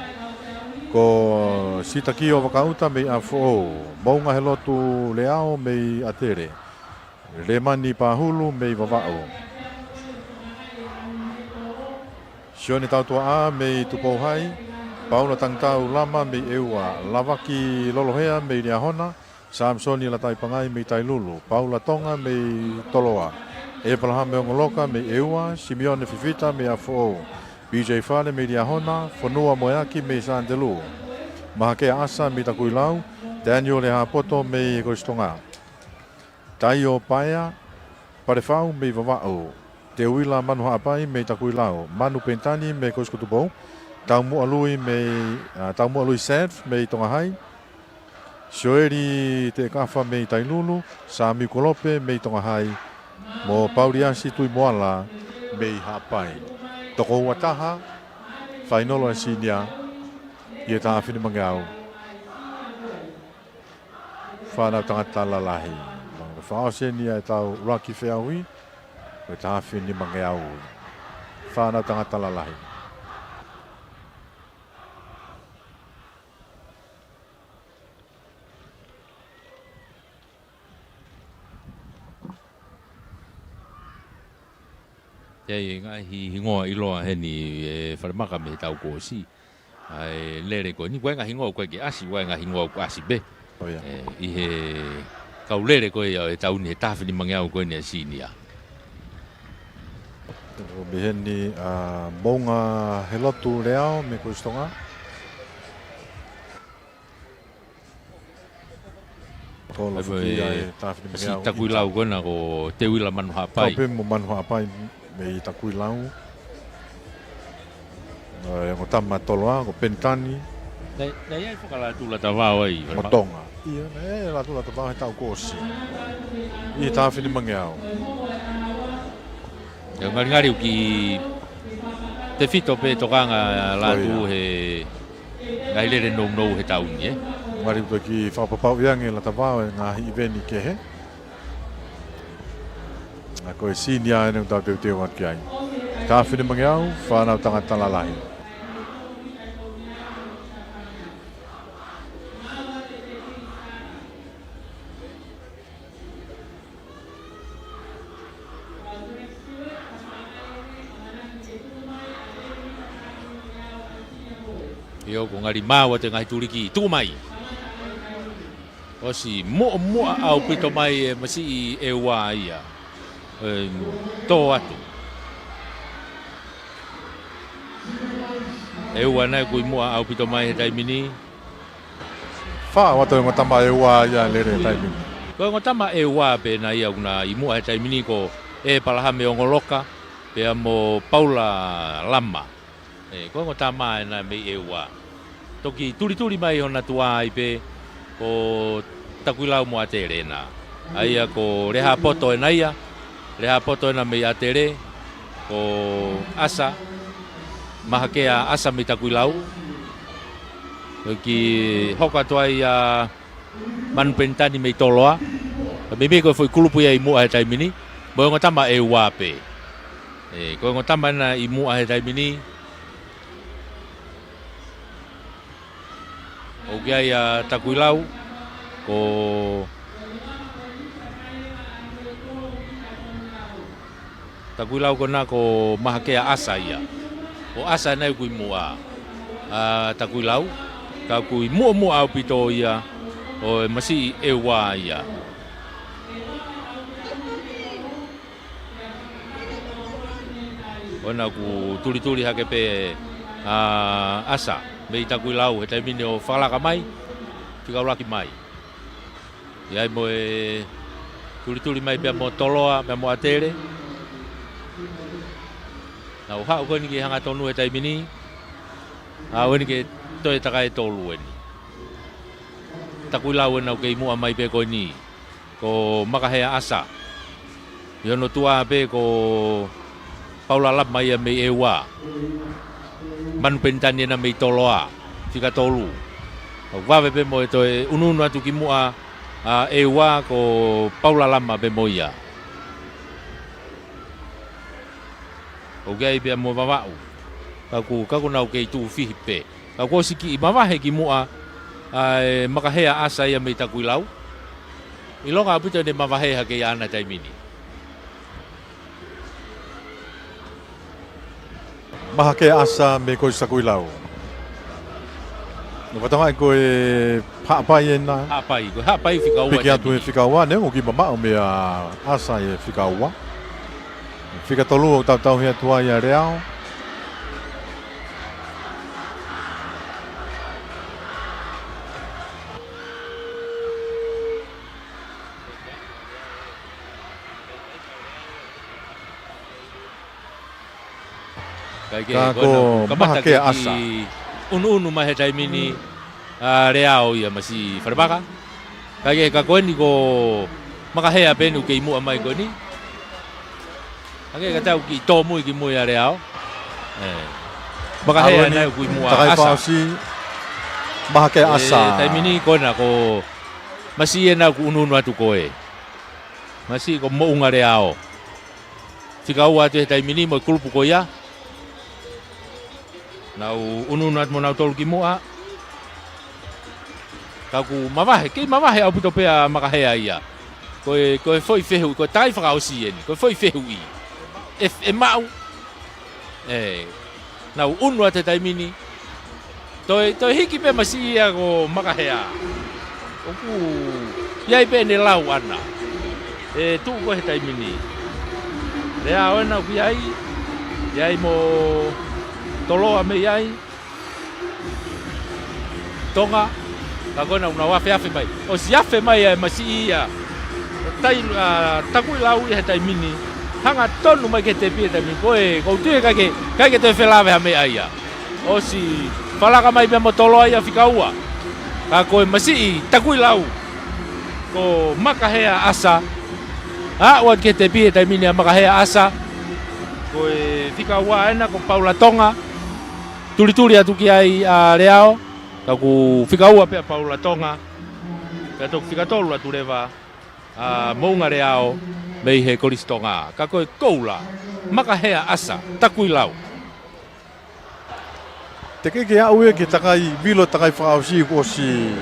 Ko Sitakio Vakauta mei ʻApifoʻou, Moungahelotu Leao mei ʻAtele, Lemani Pahulu mei Vavaʻu, Sione Tautuaʻa mei Tupou Hai, Paula Tangitau Lama mei ʻEua, Lavaki Lolohea mei Liahona, Samisoni Lataipangai mei Tailulu, Paula Tonga mei Toloa, ʻEpalahame Ongoloka mei ʻEua, Simione Fifita mei ʻApifoʻou, P J Fale mei Liahona, Fonua Moeaki mei Sanitelū, Mahakea ʻAsa mei Takuilau, Taniele Hapoto mei Kolisi Tonga, Taio Paea, Palefau mei Vavaʻu, Teuila Manu Haʻapai mei Takuilau, Manu Penitani mei Kolisi ko Tupou, Taumuʻa Lui mei, ʻa, Taumuʻa Lui Seth mei Tonga Hai, Sioeli Teʻekafa mei Tailulu, Sami Kolope mei Tonga Hai, mo Pauliasi Tuimoala mei Haʻapai. Toko ua taha, fainolo ʻa e senior, ʻi he taha afe nimangeau. Fānau tangata lalahi. Fakaʻosi eni ʻa e tau ʻuluaki feʻauhi, ko e taha afe nimangeau. Fānau tangata lalahi. ʻI ai e ngaahi hingoa ʻiloa heni ʻe Falemaka mei he taʻu kuo ʻosi. ʻA e lele ko eni, ko e ngaahi hingoa ʻoku ʻikai ke ʻasi, ko e ngaahi hingoa ʻoku ʻasi pē. ʻO ia. ʻE, ʻi he kau lele ko ia ʻo e taʻu ni he taha afe nimangeau ko eni ʻa e senior. Ko e pehē ni ʻa Moungahelotu Leao mei Kolisi Tonga. Ko Lafuki ʻa e taha afe nimangeau. Siʻi Takuilau ko ena ko Teuila Manu Haʻapai. Kau pē mo Manu Haʻapai mei Takuilau. ʻA e ongo tama Toloa, ko Penitani. Naʻe, naʻe ʻi ai foki ʻa Latula Tavao ai. Mo Tonga. ʻIo, naʻe ʻi ai ʻa Latula Tavao he taʻu kuo ʻosi. ʻI he taha afe nimangeau. ʻE ngalingali ʻoku kiʻi tefito pē tokanga Latu he ngaahi lele nounou he taʻu ni, ē? Ngali ʻoku toki fakapapauʻi ange ʻe Latavao e ngaahi ʻiveni kehe. ʻA ko e senior eni ʻoku tau teuteu atu ki ai. Taha afe nimangeau, fānau tangata lalahi. ʻIo, ko e ngali maʻu atu e ngaahi tuliki. Tuku mai. ʻOsi muʻomuʻa ʻaupito mai e masiʻi ʻEua ia. ʻE, tō atu. ʻEua naʻe ʻi muʻa ʻaupito mai he taimi ni. Fā ʻo atu e ongo tama ʻEua ia lele he taimi ni. Ko e ongo tama ʻEua pē ena ia ʻoku na ʻi muʻa he taimi ni ko ʻEpalahame Ongoloka, pea mo Paula Lama. ʻE, ko e ongo tama ena mei ʻEua. Toki tulituli mai hona tuai pē, ko Takuilau mo ʻAtele ena. ʻA ia ko Lehapoto ena ia, Lehapoto ena mei ʻAtele, ko ʻAsa, Mahakea ʻAsa mei Takuilau. Ko e kiʻi hoko atu ai ʻa Manu Penitani mei Toloa. Ka meimei ko e foʻi kulupu ia ʻi muʻa he taimi ni. Mo e ongo tama ʻEua pē. ʻE, ko e ongo tama ena ʻi muʻa he taimi ni. ʻOku ʻi ai ʻa Takuilau, ko Takuilau ko ena ko Mahakea ʻAsa ia. Ko ʻAsa ena ʻoku ʻi muʻa ʻa Takuilau, ka ʻoku ʻi muʻomuʻa ʻaupito ia ʻo e masiʻi ʻEua ia. ʻO na ʻoku tulituli hake pē ʻa ʻAsa mei Takuilau he taimi ni ʻo fakalaka mai, fika ʻuluaki mai. ʻI ai mo e tulituli mai pea mo Toloa, pea mo ʻAtele. Nau haʻu ko eni ke hangatonu he taimi ni. ʻA, ʻoku eni ke toe takai tolu eni. Takuilau ena ʻoku kei muʻa mai pē ko eni. Ko Makahea ʻAsa. ʻI hono tuʻa pē ko Paula Lama ia mei ʻEua. Manu Penitani ena mei Toloa, fika tolu. ʻOku vave pē mo e toe ʻunuʻunu atu ki muʻa ʻa ʻEua ko Paula Lama pē mo ia. ʻOku ʻi ai pē mo Vavaʻu. Ka ʻoku, ka ʻoku nau kei tuʻu fihi pē. Ka kuo ʻosi kiʻi mavahe ki muʻa ʻa e Makahea ʻAsa ia mei Takuilau. ʻIlonga ʻaupito ʻene mavahe hake ia ʻana he taimi ni. Makahea ʻAsa mei Kolisi Takuilau. Naʻe fakatokangaʻi ko e Haʻapai ena. Haʻapai, ko Haʻapai fika ua. Piki atu he fika ua, neongo ʻoku kiʻi mamaʻo meia ʻAsa he fika ua. Fika tolu ʻoku tautau he atu ai ʻa Leao. Kae kehe, ka ko ena ʻoku kamata Makahea ʻAsa. ʻUnuʻunu mai he taimi ni ʻa Leao ia masiʻi Falevaka. Kae kehe ka ko eni ko Makahea pē eni ʻoku kei muʻa mai ko eni. Kae kehe ka tau kiʻi tōmui ki mui ʻa Leao. ʻE. Makahea ʻAlu eni, ena ʻoku kei muʻa takai ʻAsa. Fakaʻosi, Makahea ʻAsa. Taimi ni ko ena ko masiʻi ena ʻoku ʻunuʻunu atu ko ē. Masiʻi ko Moʻunga Leao. Fika ua atu he taimi ni mo e kulupu ko ia. Nau ʻunuʻunu atu mo nau tolu ki muʻa. Ka ʻoku mavahe, kei mavahe ʻaupito pē ʻa Makahea ia. Ko e, ko e foʻi fehuʻi, ko e takai fakaʻosi eni, ko e foʻi fehuʻi. ʻE, ʻe maʻu. ʻE. Nau ʻunu atu he taimi ni. Toe, toe hiki pē masiʻi ia ko Makahea. ʻOku ʻi ai pē ʻene lau ʻana. ʻE tuʻu ko ē he taimi ni. Leao ena ʻoku ʻi ai. ʻI ai mo Toloa mei ai. Tonga, ka ko ena ʻoku nau afeafe mai. ʻOsi afe mai ʻa e masiʻi ia. Tai, ʻa, Takuilau ia he taimi ni. Hangatonu mai ki he tepi he taimi ni. Ko e, ʻoku ou tui ʻikai ke, ʻikai ke toe felāveʻi ha meʻa ia. ʻOsi falaka mai pea mo Toloa ia fika ua. Ka ko e masiʻi Takuilau. Ko Makahea ʻAsa. Aʻu atu ki he tepi he taimi ni ʻa Makahea ʻAsa. Ko e fika ua ena ko Paula Tonga. Tulituli atu ki ai ʻa Leao. Ka ʻoku fika ua pē ʻa Paula Tonga. Pea toki fika tolu atu leva ʻa Moʻunga Leao mei he Kolisi Tonga. Ka ko e koula, Makahea ʻAsa, Takuilau. Teʻeki ke aʻu ia ke takai, vilo takai fakaʻosi kuo ʻosi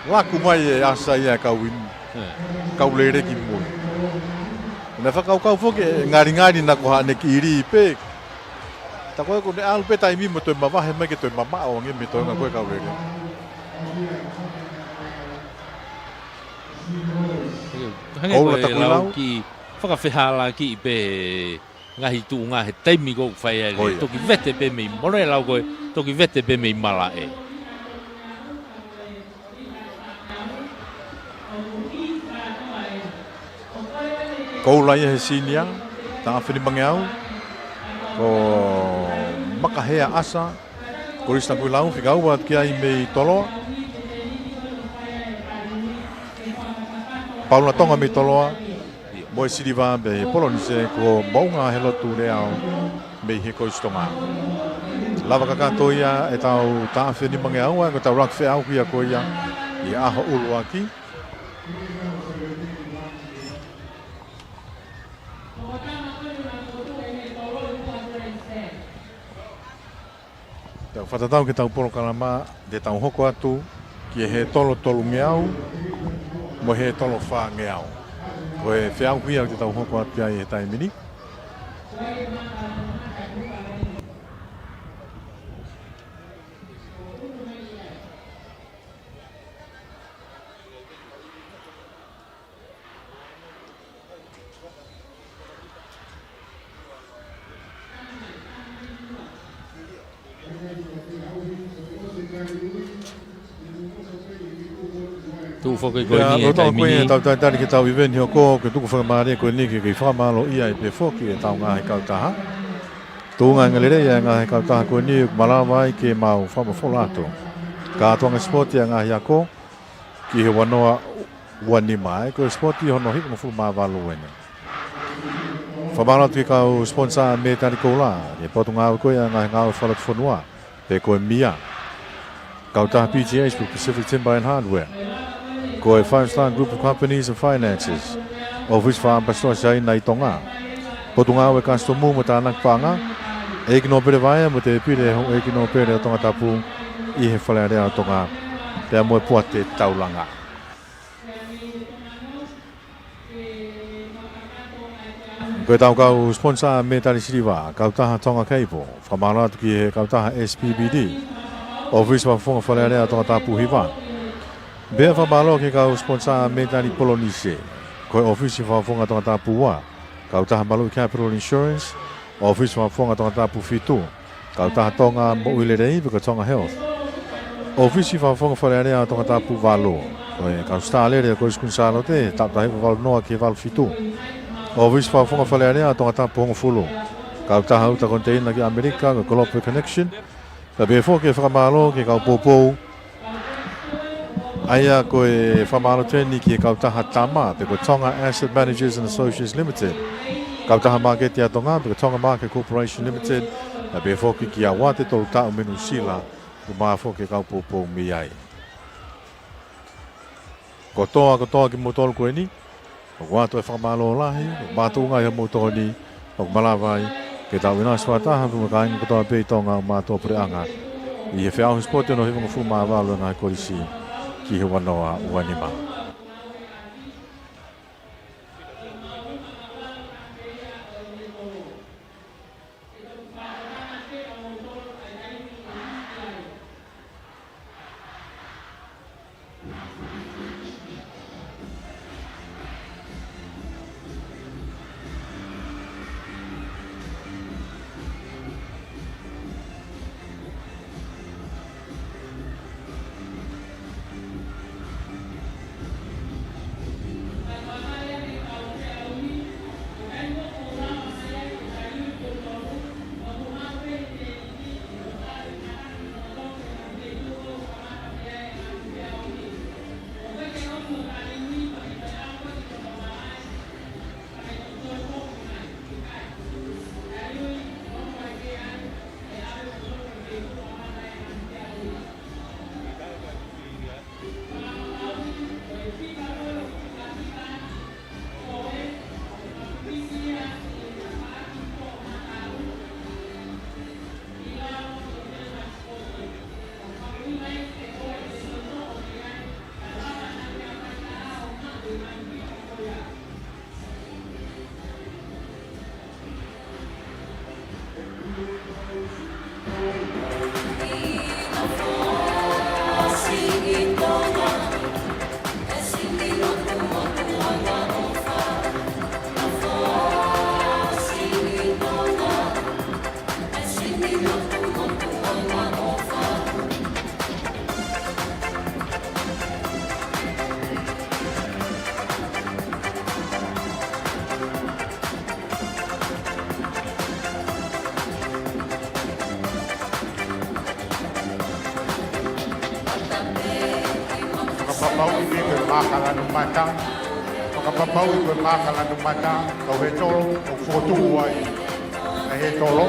laku mai ʻe ʻAsa ia e kau in-, ʻE. kau lele ki mui. Naʻe fakakaukau foki ʻe ngalingali naʻa ko haʻane kiʻi lī pē. Tā ko ē ʻoku ne ʻalu pē taimi mo toe mavahe mai ke toe mamaʻo ange mei he toenga ko ē kau lele. Hangē ko e lau Takuilau. Kiʻi fakafehālaaki pē ngaahi tuʻunga he taimi ko ē ʻoku fai ai. Ko ia. Toki vete pē mei, mono e lau ko ē, toki vete pē mei malaʻe. Koula ia he senior, taʻu afe nimangeau, ko Makahea ʻAsa, Kolisi Takuilau, fika ua atu ki ai mei Toloa. Paula Tonga mei Toloa, mo e siliva mei Polonise ko Moʻunga Helotu Leao mei he Kolisi Tonga. Lava kakato ia ʻetau taʻu afe nimangeau, ko ʻetau ʻuluaki feʻauhi ia ko ia ʻi he ʻaho ʻuluaki. Tau fakatatau ki heʻetau polokalama, te tau hoko atu ki he hētolo tolungeau mo e hētolo fāngeau. Ko e feʻauhi ia te tau hoko atu ai he taimi ni. Tuʻu foki ko eni he taimi ni. Tau talitali ki heʻetau ʻiveni hoko, ke tuku fakamālie ko eni ke kei fakamālōʻia ai pē foki ʻetau ngaahi kautaha. Tuʻunga ʻa e ngaahi lelei ʻa e ngaahi kautaha ko eni ʻoku malava ai ke mau fakamafola atu kātoanga sipoti ʻa e ngaahi ako ki he ua noa ua nima, ʻa ia ko e sipoti hono hivangofulu mā valu eni. Fakamālō atu ki he kau sponsor mētali koula, ki he potungāue ko ia ʻa e ngaahi ngāue fakalotofonua, pe ko e mia. Kautaha P T H pe Pacific Timber and Hardware. Ko e Five Star Group of Companies and Finances. ʻŌfisi Fakaʻamipasitoa Siaina ʻi Tonga. Potungāue Kasitomu mo Tānaki Paʻanga. ʻEiki Nōpele Vaea mo Tēpile Houʻeiki Nōpele ʻo Tongatapu ʻi he Fale Alea ʻo Tonga. Pea mo e Puate Taulanga. Ko e tau kau sponsor mētali siliva, kautaha Tonga Cable, fakamālō atu ki he kautaha S P B D, ʻŌfisi Fakafofonga Fale Alea Tongatapu hiva. Pea fakamālō ki he kau sponsor mētali Polinisia, ko e ʻŌfisi Fakafofonga Tongatapu ua, kautaha Maluʻi Capital Insurance, ʻŌfisi Fakafofonga Tongatapu fitu, kautaha Tonga Moʻui Lelei pe ko Tonga Health. ʻŌfisi Fakafofonga Fale Alea Tongatapu valu, ko e kau Star Lele ʻo e Kolisi Kuini Sālote, taʻu taha hiva valu noa ki he valu fitu. ʻŌfisi Fakafofonga Fale Alea Tongatapu hongofulu, kautaha uta koniteina ki ʻAmelika, ko e Global Connection. Pea pehē foki e fakamālō ki he kau poupou, ʻa ia ko e fakamālō atu eni ki he kautaha Tama, pe ko Tonga Asset Managers and Associates Limited, kautaha Māketi ʻa Tonga, pe ko Tonga Market Corporation Limited, pea pehē foki kia Uate Tolutaʻu mei Nuʻusila, ʻoku mālō foki e kau poupou mei ai. Kotoa, kotoa kimoutolu ko eni, ʻoku ʻoatu e fakamālō lahi, ʻoku mātuʻaki ʻi hoʻomou tokoni, ʻoku malava ai ke tau ʻinasi fakataha mo e kāinga kotoa pē ʻi Tonga ʻo e mātuʻa puleʻanga ʻi he feʻauhi sipoti hono hivangofulu mā valu ʻa e ngaahi kolisi ki he ua noa ua nima. Fakapapauʻi ko e mākala numata. Fakapapauʻi ko e mākala numata, kau hētolo ʻoku fokotuʻu ai ʻa e hētolo.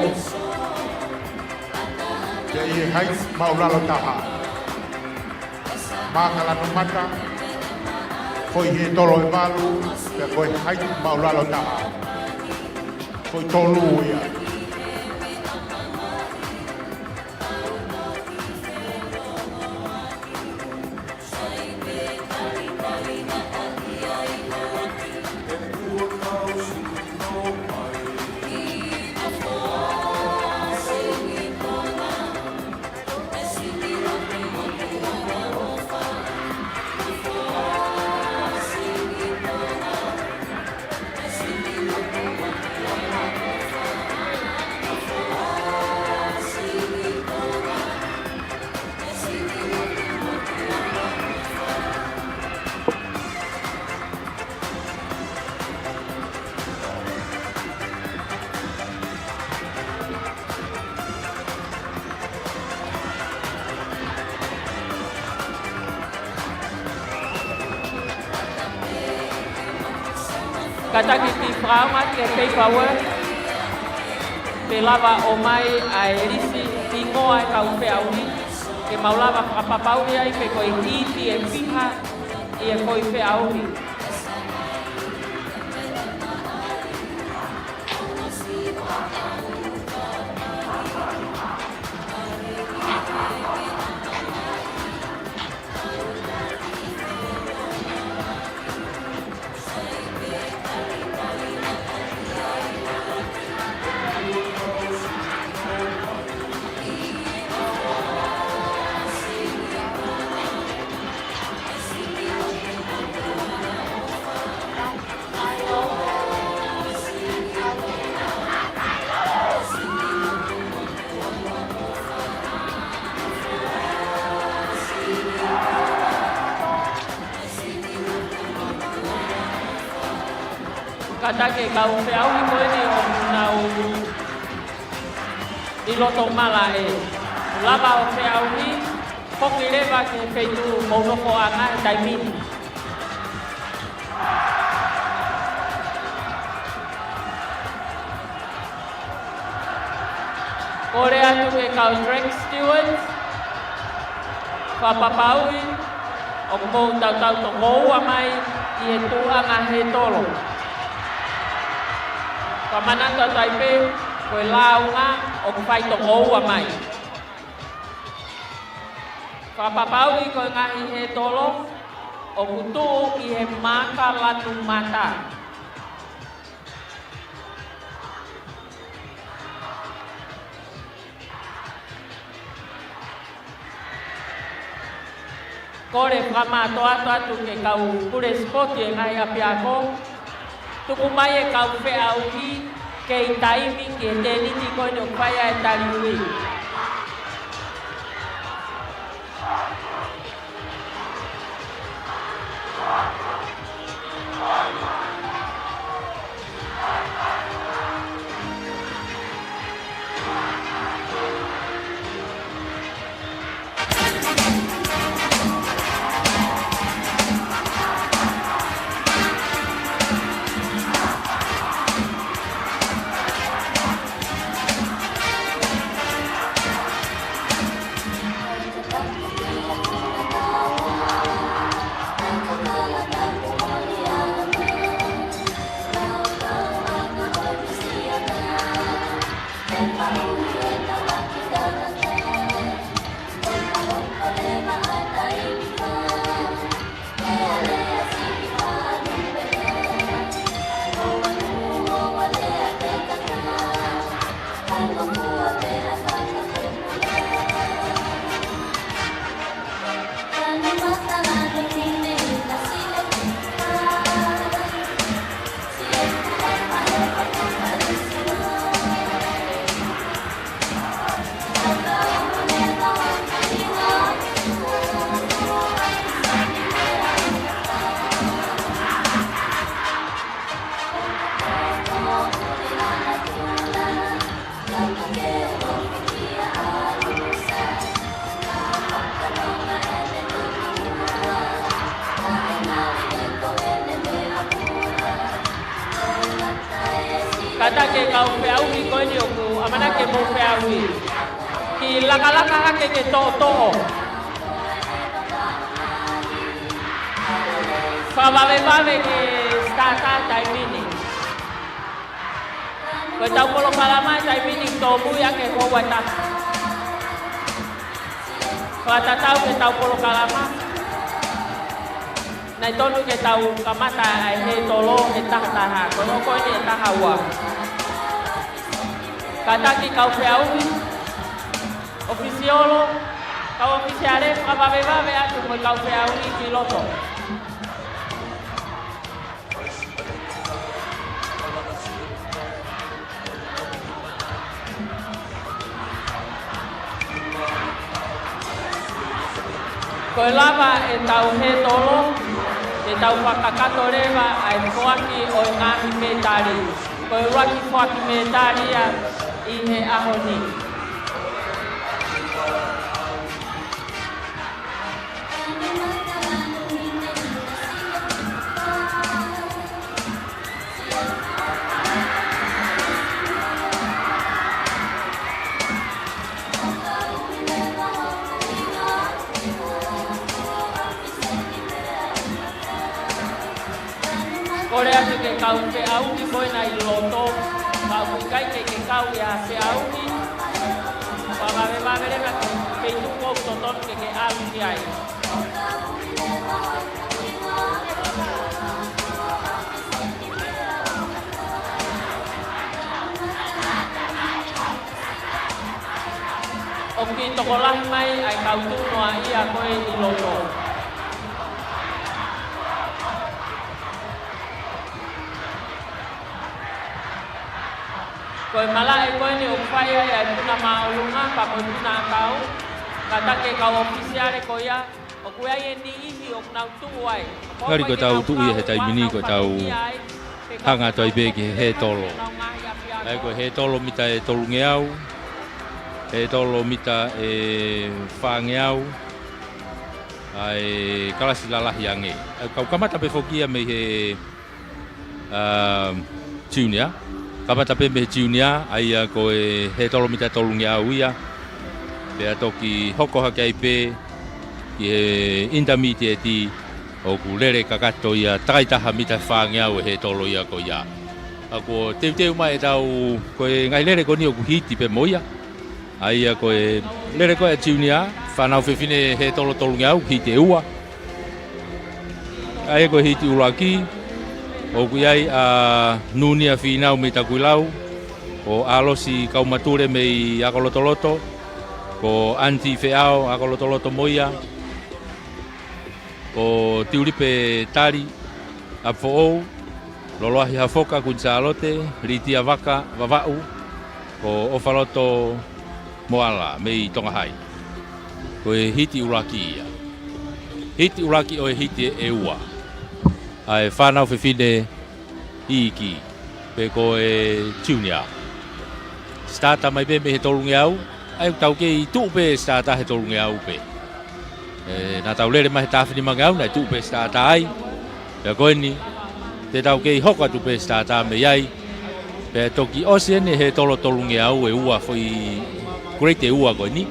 Pea ʻi he haiti maʻulalo taha. Mākala numata, foʻi hētolo ʻe valu, pea ko e haiti maʻulalo taha. Foʻi tolu ia. Kātaki ke fakaʻaongaʻi e paperwork, pea lava ʻo ʻomai ʻa e lisi hingoa e kau feʻauhi, ke mau lava fakapapauʻi ai pe ko e hiti ʻe fiha ʻi he foʻi feʻauhi. Kātaki e kau feʻauhi ko eni ʻoku nau ʻi loto malaʻe. Lava ʻo feʻauhi, foki leva ki he feituʻu mou nofoʻanga he taimi ni. Kole atu ki he kau track stewards, fakapapauʻi ʻoku mou tautau toko ua mai ʻi he tuʻuʻanga hētolo. Fakamanatu atu ai pē, ko e lāunga ʻoku fai toko ua mai. Fakapapauʻi ko e ngaahi hētolo ʻoku tuʻu ʻi he maaka lanu mata. Kole fakamātoato atu ki he kau pule sipoti e ngaahi ʻapiako. Tuku mai e kau feʻauhi kei taimi ki he tēniti ko eni ʻoku fai ai e tali ui. Kātaki e kau feʻauhi ko eni ʻoku ʻamanaki ke mou feʻauhi, ke lakalaka hake ke toʻotoʻo. Fakavavevave ke starter taimi ni. Ko ʻetau polokalama he taimi ni ʻoku tōmui ʻaki e houa ʻe taha. Fakatatau ki heʻetau polokalama, naʻe tonu ke tau kamata ʻa e hētolo he taha taha, ko e hoko eni ʻe taha ua. Kātaki kau feʻauhi, ʻofisiolo, kau ʻofisiale, fakavavevave atu mo e kau feʻauhi ki loto. Ko e lava ʻetau hētolo, te tau fakakakato leva ʻa e foaki ʻo e ngaahi mētali. Ko e ʻuluaki foaki mētali ia ʻi he ʻaho ni. Kole atu ke kau feʻauhi ko ena ʻi loto, ka ʻoku ʻikai ke ke kau ʻi ha feʻauhi, pea vavevave leva ke, ke tuku ʻoku totonu ke ke ʻalu ki ai. ʻOku kiʻi tokolahi mai ʻa e kau tuʻu noaʻia ko ē ʻi loto. Ko e malaʻe ko eni ʻoku fai ai ʻa e puna māʻolunga, pea mo e puna ʻakau, kātaki e kau ʻōfisiale ko ia, ʻoku ʻi ai e niʻihi ʻoku nau tuʻu ai. Ngali ko ʻetau tuʻu ia he taimi ni, ko ʻetau hanga atu ai pē ki he hētolo. ʻA ia ko e hētolo mita ʻe tolungeau, hētolo mita ʻe fāngeau, ʻa e kalasi lalahi ange. ʻA ia kau kamata pē foki ia mei he um, junior. Kamata pē mei he junior, ʻa ia ko e hētolo mita tolungeau ia. Pea toki hoko hake ai pē ki he intermediate ʻoku lele kakato ia, takai taha mita fāngeau e hētolo ia ko ia. ʻA ia kuo teuteu mai ʻetau, ko e ngaahi lele ko eni ʻoku hiti pē mo ia. ʻA ia ko e lele ko ē ʻa e junior, fānau fefine hētolo tolungeau, hiti ʻe ua. ʻA ia ko e hiti ʻuluaki, ʻoku ʻi ai ʻa Nunia Fīnau mei Takuilau, ko ʻAlosi Kaumatule mei Akolotoloto, ko Anti Feʻao Akolotoloto mo ia, ko Tiulipe Tali ʻApifoʻou, Loloahi Hafoka Kuini Sālote, Litia Vaka Vavaʻu, ko ʻOfaloto Moala mei Tonga Hai. Ko e hiti ʻuluaki ia. Hiti ʻuluaki ʻo e hiti ʻe ua ʻa e fānau fefine iiki, pe ko e junior. Starter mai pē mei he tolungeau, ʻa ia ʻoku tau kei tuʻu pē starter he tolungeau pē. ʻE, naʻa tau lele mai he taha finimangeau, naʻe tuʻu pē starter ai. Pea ko eni, te tau kei hoko atu pē starter mei ai. Pea toki ʻosi eni he hētolo tolungeau ʻe ua, foʻi grade ʻe ua ko eni.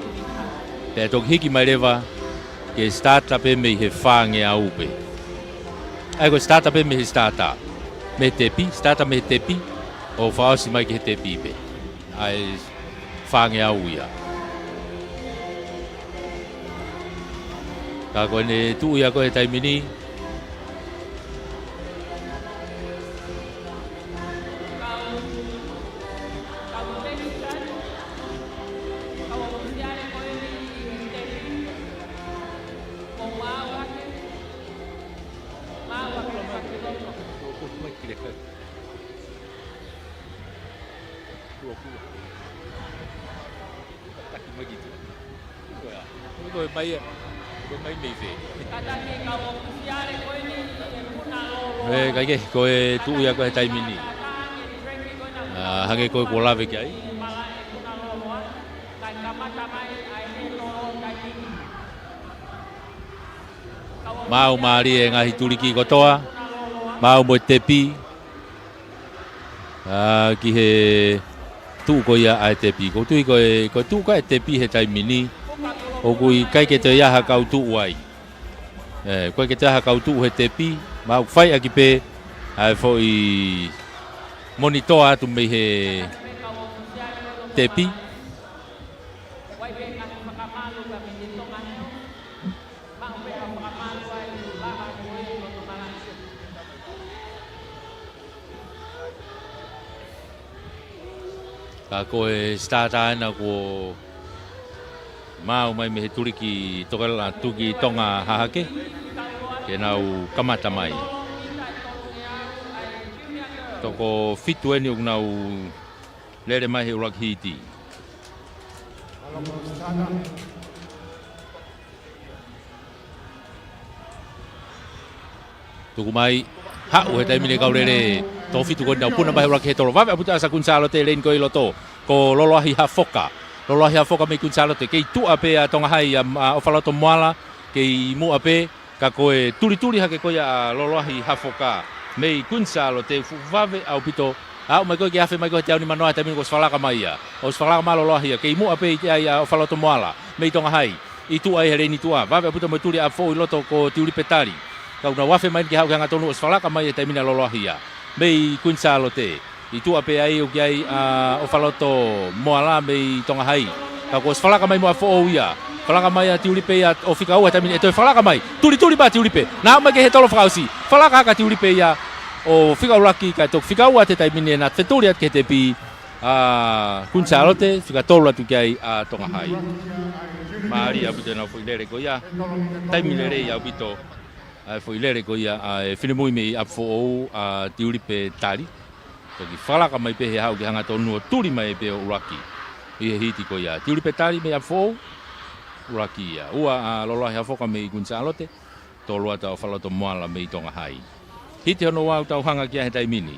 Pea toki hiki mai leva ke starter pē mei he fāngeau pē. ʻA ia ko e starter pē mei he starter. Mei he tepi, starter mei he tepi, ʻo fakaʻosi mai ki he tepi pē. ʻA e fāngeau ia. Ka ko ʻene tuʻu ia ko ē he taimi ni. Ko e mai ia, ko e mai mei fē? ʻE, kae kehe, ko e tuʻu ia ko ē he taimi ni. ʻA, hangē ko ē kuo lave ki ai. Maau mālie e ngaahi tuliki kotoa. Maau mo e tepi. ʻA, ki he tuʻu ko ia ʻa e tepi. ʻOku ou tui ko e, ko e tuʻu ko ē ʻa e tepi he taimi ni, ʻoku ʻikai ke toe ʻi ai ha kau tuʻu ai. ʻE, ʻoku ʻikai ke toe ʻi ai ha kau tuʻu he tepi, maau fai ʻaki pē ʻa e foʻi monitoa atu mei he tepi. Ka ko e starter ena kuo maau mai mei he tuliki Tokela, tuliki Tonga Hahake, ke nau kamata mai. Toko fitu eni ʻoku nau lele mai he ʻuluaki hiti. Tuku mai, haʻu he taimi ni e kau lele toko fitu ko eni ʻo puna mai he ʻuluaki hētolo. Vave ʻaupito ʻa Kuini Sālote he leini ko ē ʻi loto. Ko Loloahi Hafoka. Loloahi Hafoka mei Kuini Sālote. Kei tuʻa pē ʻa Tonga Hai, ʻa, ʻa ʻOfaloto Moala. Kei muʻa pē, ka ko e tulituli hake ko ia ʻa Loloahi Hafoka mei Kuini Sālote, fuʻu vave ʻaupito. Aʻu mai ko ē ke afe mai ko ē he teau nimanoa he taimi ni kuo ʻosi fakalaka mai ia. ʻOsi fakalaka mai ʻa Loloahi ia. Kei muʻa pē ʻi ai ʻa ʻOfaloto Moala mei Tonga Hai. ʻI tuʻa ʻi he leini tuʻa. Vave ʻaupito mo e tuli ʻa ʻApifoʻou ʻi loto ko Tiulipe Tali. Ka ʻoku nau afe mai ke haʻu ki he hangatonu, ʻosi falaka mai he taimi ni ʻa Loloahi ia mei Kuini Sālote. ʻI tuʻa pē ai ʻoku ʻi ai ʻa ʻOfaloto Moala mei Tonga Hai. Ka kuo ʻosi falaka mai mo ʻApifoʻou ia. Falaka mai ʻa Tiulipe ia ʻo fika ua he taimi ni, ʻe toe falaka mai. Tulituli pē ʻa Tiulipe. Naʻa mai ki he tolo fakaʻosi. Falaka hake ʻa Tiulipe ia ʻo fika ʻuluaki, kae toki fika ua he taimi ni, ʻe na fetuli atu ki he tepi ʻa Kuini Sālote, fika tolu atu ki ai ʻa Tonga Hai. Mālie ʻaupito ʻenau foʻi lele ko ia. Taimi lelei ʻaupito ʻa e foʻi lele ko ia ʻa e finemui mei ʻApifoʻou, ʻa Tiulipe Tali. Toki falaka mai pē he haʻu ki he hangatonu ʻo tuli mai pē ʻo ʻuluaki ʻi he hiti ko ia. Tiulipe Tali mei ʻApifoʻou, ʻuluaki ia. Ua ʻa Loloahi Hafoka mei Kuini Sālote, tolu atu ʻa ʻOfaloto Moala mei Tonga Hai. Hiti hono ua ʻoku tau hanga ki ai he taimi ni.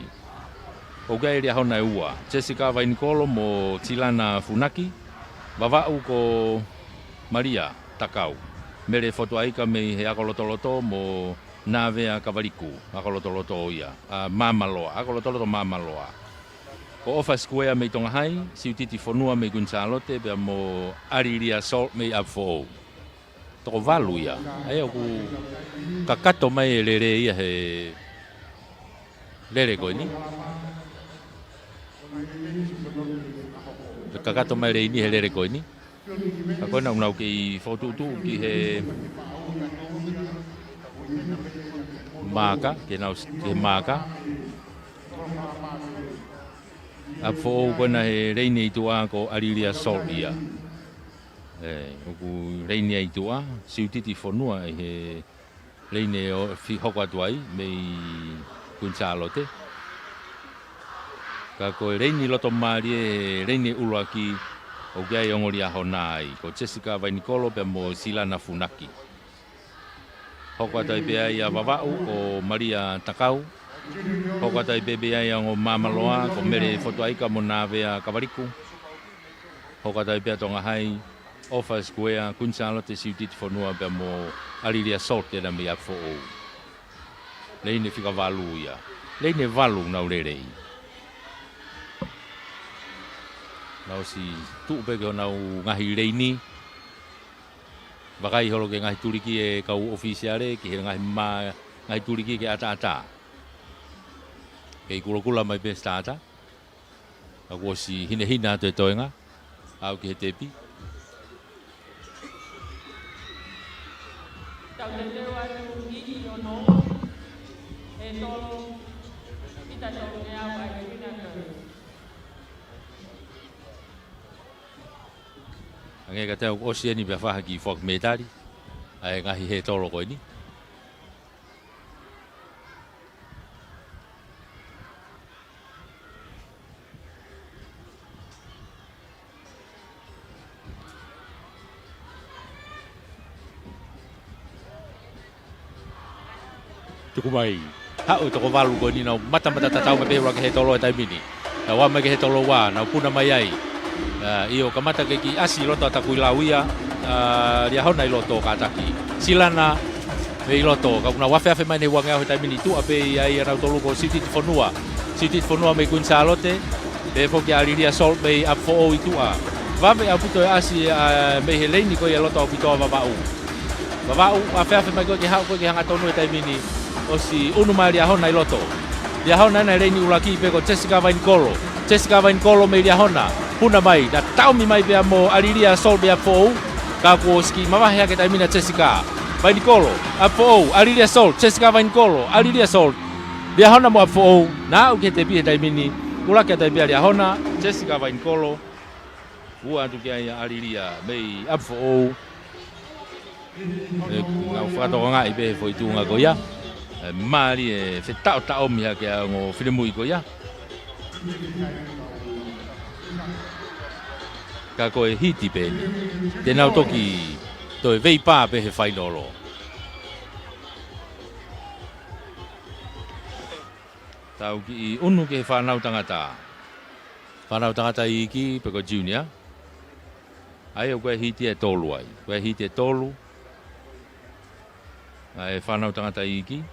ʻOku ʻi ai e Liahona ʻe ua, Jessica Vainikolo mo Silana Funaki. Vavaʻu ko Malia Takau. Mele Fotuaika mei he Ako Lotoloto mo Nāvea Kavaliku, Ako Lotoloto ia, ʻa Māmaloa, Ako Lotoloto Māmaloa. Ko ʻOfa Sikuea mei Tonga Hai, Siutiti Fonua mei Kuini Sālote, pea mo ʻAlilia Salt mei ʻApifoʻou. Toko valu ia. ʻA ia ʻoku kakato mai e lele ia he lele ko eni. Kakato mai e lele ni he lele ko eni. Ka ko ena ʻoku nau kei fokotuʻutuʻu ki he maaka, ke nau s-, ki he maaka. ʻApifoʻou ko ena he leini ʻi tuʻa ko ʻAlilia Salt ia. ʻE, ʻoku leini ia ʻi tuʻa, Siutiti Fonua ʻi he leini ʻe fi-, hoko atu ai mei Kuini Sālote. Ka ko e leini loto mālie, leini ʻuluaki ʻoku ʻi ai e ongo Liahona ai, ko Jessica Vainikolo pea mo Silana Funaki. Hoko atu ai pē ʻa ia Vavaʻu ko Malia Takau. Hoko atu ai pē ʻa ia ongo Māmaloa ko Mele Fotuaika mo Nāvea Kavaliku. Hoko atu ai pē ʻa Tonga Hai, ʻOfa Sikuea, Kuini Sālote, Siutiti Fonua pea mo ʻAlilia Salt ena mei ʻApifoʻou. Leini ʻe fika valu ia. Leini ʻe valu ʻoku nau lele ai. Nau ʻosi tuʻu pē ki honau ngaahi leini. Vakai holo ki he ngaahi tuliki ʻa e kau ʻōfisiale, ki he ngaahi mā-, ngaahi tuliki ke ʻataʻatā. Kei kulokula mai pē starter. Ka kuo ʻosi hinehina atu e toenga. Aʻu ki he tepi. Tau teuteu atu ʻi he ono, ʻe tolu, ʻi he tolu ngeau ʻa e United. Hangē kiate au ʻosi eni pea fai ha kiʻi foaki mētali ʻa e ngaahi hētolo ko eni. Tuku mai. Haʻu e toko valu ko eni, nau matamata tatau mai pē he ʻuluaki hētolo he taimi ni. Nau ō mai ki he hētolo ua, nau puna mai ai. ʻA, ʻio, kamata ke kiʻi ʻasi ʻi loto ʻa Takuilau ia, ʻa, Liahona ʻi loto kātaki. Silana mei loto, ka ʻoku nau afeafe mai ʻi he ua ngeau he taimi ni, tuʻa pē ia ʻia nautolu ko Siutiti Fonua. Siutiti Fonua mei Kuini Sālote, pehē foki ʻa ʻAlilia Salt mei ʻApifoʻou ʻi tuʻa. Vave ʻaupito e ʻasi, ʻa, mei he leini ko ia ʻi loto ʻaupito ʻa Vavaʻu. Vavaʻu, afeafe mai ko ē ke haʻu ko ē ki he hangatonu he taimi ni, ʻosi ʻunu mai ʻa Liahona ʻi loto. Liahona ena he leini ʻuluaki pē ko Jessica Vainikolo. Jessica Vainikolo mei Liahona. Puna mai, na taʻomi mai pea mo ʻAlilia Salt mei ʻApifoʻou. Ka kuo ʻosi kiʻi mavahe hake he taimi ni ʻa Jessica. Vainikolo, ʻApifoʻou, ʻAlilia Salt, Jessica Vainikolo, ʻAlilia Salt. Liahona mo ʻApifoʻou, na aʻu ki he tepi he taimi ni. ʻUluaki atu ai pē ʻa Liahona, Jessica Vainikolo. Ua atu ki ai ʻa ʻAlilia mei ʻApifoʻou. ʻE, nau fakatokangaʻi pē he foʻi tuʻunga ko ia. ʻE, mālie e fetaʻotaʻomi hake ʻa e ongo finemui ko ia. Ka ko e hiti pē eni. Te nau toki toe veipā pē he fainolo. Tau kiʻi ʻunu ki he fānau tangata. Fānau tangata iiki pe ko e junior. ʻA ia ko e hiti ʻe tolu ai. Ko e hiti ʻe tolu ʻa e fānau tangata iiki.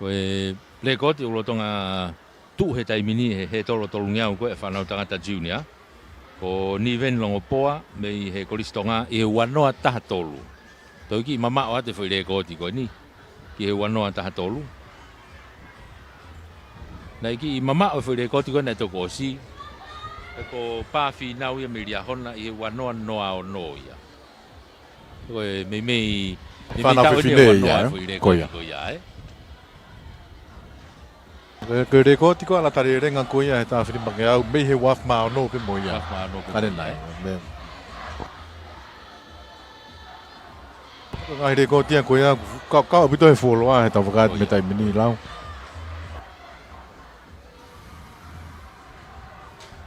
Ko e lēkooti ʻoku lolotonga tuʻu he taimi ni he, he hētolo tolungeau ko ē ʻa e fānau tangata junior. Ko Niveni Longopoa mei he Kolisi Tonga ʻi he ua noa taha tolu. Toe kiʻi mamaʻo atu e foʻi lēkooti ko eni ki he ua noa taha tolu. Naʻe kiʻi mamaʻo e foʻi lēkooti ko ē naʻe toki ʻosi. He ko Pāfinau ia mei Liahona ʻi he ua noa noa ono ia. Ko e meimei, meimei Fānau taʻu eni fefine ua noa ia, e foʻi lēkooti ko ia, ē? Ko e lēkooti ko ē ʻa Lata Lelenga ko ia he taʻu fili mangeau mei he ua afe mā ono pē mo ia. Ua afe mā ono pē mo ia. Ane nai. Ko e ngaahi lēkooti ia ko ia, ka, ka ʻaupito he fuoloa he taʻu fakaʻatā mo e taimi ni lau.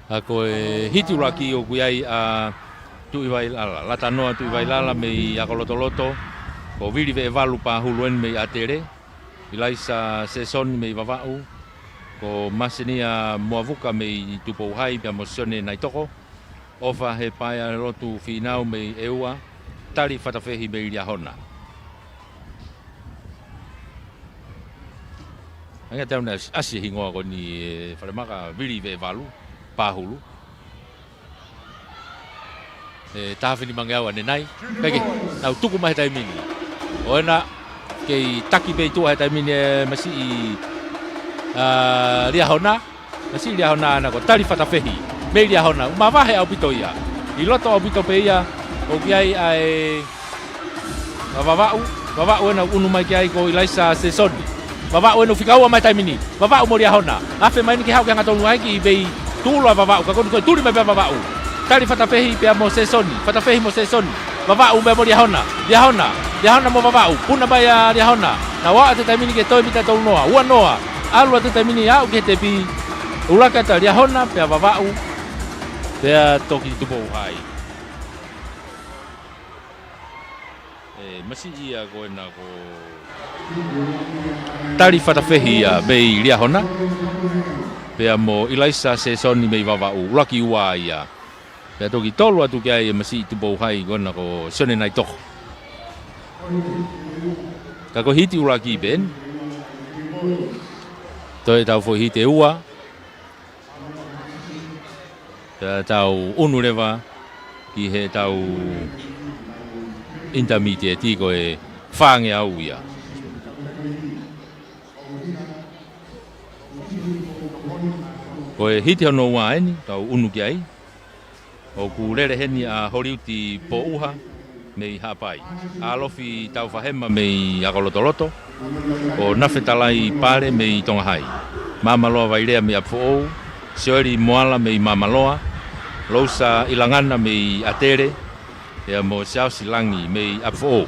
ʻA ko e hiti ʻuluaki ʻoku ʻi ai ʻa Tuʻivailala, Latanoa Tuʻivailala mei ʻAkolotoloto, ko Vili Veʻevalu Pāhulu eni mei ʻAtele, ʻIlaisa Sesoni mei Vavaʻu, ko Masinia Moavuka mei Tupou Hai pea mo Sione Naitoko, ʻOfa Hepaealotu Fīnau mei ʻEua, Tali Fatafehi mei Liahona. Hangē tau na ʻasi, ʻasi e hingoa ko eni, e, falemaka Vili Veʻevalu Pāhulu. E, taha fili mangeau ʻanenai. Peke, nau tuku mai he taimi ni. ʻO ena, kei taki pē ʻi tuʻa he taimi ni e masiʻi, a, Liahona. Masiʻi Liahona ʻana ko Tali Fatafehi mei Liahona. Mavahe ʻaupito ia. ʻI loto ʻaupito pē ia, ʻoku ʻi ai ʻa e, ʻa Vavaʻu, Vavaʻu ena ʻunu mai ki ai ko ʻIlaisa Sesoni. Vavaʻu ena ʻoku fika ua mai taimi ni. Vavaʻu mo Liahona. Afe mai eni ke haʻu ki he hangatonu ai ki ʻi he tuʻuloa ʻa Vavaʻu. Ka ko eni ko e tuli mai pē ʻa Vavaʻu. Tali Fatafehi pea mo Sesoni. Fatafehi mo Sesoni. Vavaʻu pea mo Liahona. Liahona. Liahona mo Vavaʻu. Puna mai ʻa Liahona. Nau aʻu atu he taimi ni ki he toe mita tolu noa. Ua noa. ʻAlu atu he taimi ni aʻu ki he tepi. ʻUluaki ʻa Liahona pea Vavaʻu. Pea toki Tupou Hai. E, masiʻi ia ko ena ko Tali Fatafehi ia mei Liahona. Pea mo ʻIlaisa Sesoni mei Vavaʻu, ʻuluaki ua ia. Pea toki tolu atu ki ai e masiʻi Tupou Hai ko ena ko Sione Naitoko. Ka ko e hiti ʻuluaki pē eni. Toe tau foʻi hiti ʻe ua. Pea tau ʻunu leva ki he tau intermediate ko e fāngeau ia. Ko e hiti hono ua eni, tau ʻunu ki ai. ʻOku lele heni ʻa Holiuti Pōʻuha mei Haʻapai. ʻAlofi Taufahema mei ʻAkolotoloto. Ko Nafetalai Pale mei Tonga Hai. Māmaloa Vailea mei ʻApifoʻou. Sioeli Moala mei Māmaloa. Lousa ʻIlangana mei ʻAtele. Pea mo Siaosi Langi mei ʻApifoʻou.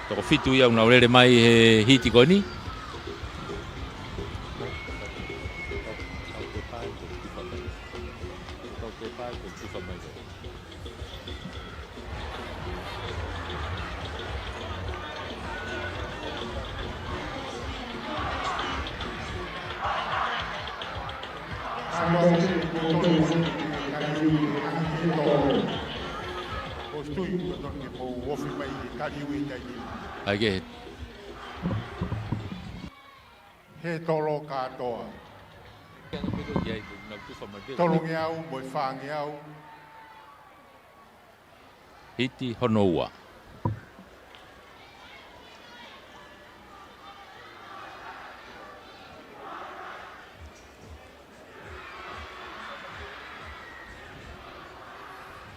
Toko fitu ia ʻoku nau lele mai he hiti ko eni. Ai ke. He tolo kātoa. Tolongeau mo e fāngeau. Hiti hono ua.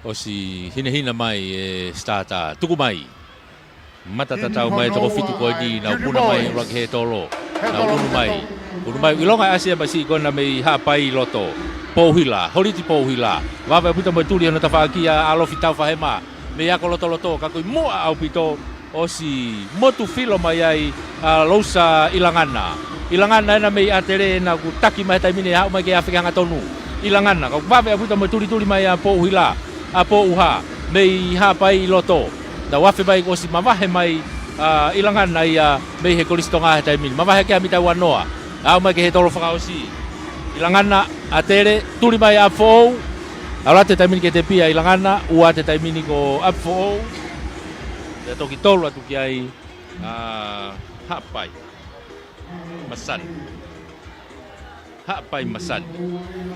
ʻOsi hinehina mai e starter, tuku mai. Mata tatau mai e toko fitu ko eni, nau puna mai ʻuluaki he tolo. Nau ʻunu mai. ʻUnu mai, ʻilonga ʻasi e masiʻi ko ena mei Haʻapai loto. Pouhila, Holiti Pouhila. Vave ʻaupito mo e tuli hono tafaʻaki ʻa ʻAlofi Taufahema. Mei ʻAkolotoloto, ka ko e muʻa ʻaupito ʻosi motu filo mai ai ʻa Lousa ʻIlangana. ʻIlangana ena mei ʻAtele ena ʻoku taki mai he taimi ni ʻe haʻu mai ke afe ki he hangatonu. ʻIlangana, ka ʻoku vave ʻaupito mo e tulituli mai ʻa Pouhila, ʻa Pouha, mei Haʻapai ʻi loto. Nau afe mai kuo ʻosi mavahe mai ʻa ʻIlangana ia mei he Kolisi Tonga he taimi ni. Mavahe ki he mita ua noa. Haʻu mai ki he tolo fakaʻosi. ʻIlangana, ʻAtele, tuli mai ʻApifoʻou. ʻAlu atu he taimi ni ki he tepi ʻa ʻIlangana, ʻoatu he taimi ni ko ʻApifoʻou. Pea toki tolu atu ki ai ʻa Haʻapai. Masani. Haʻapai Masani.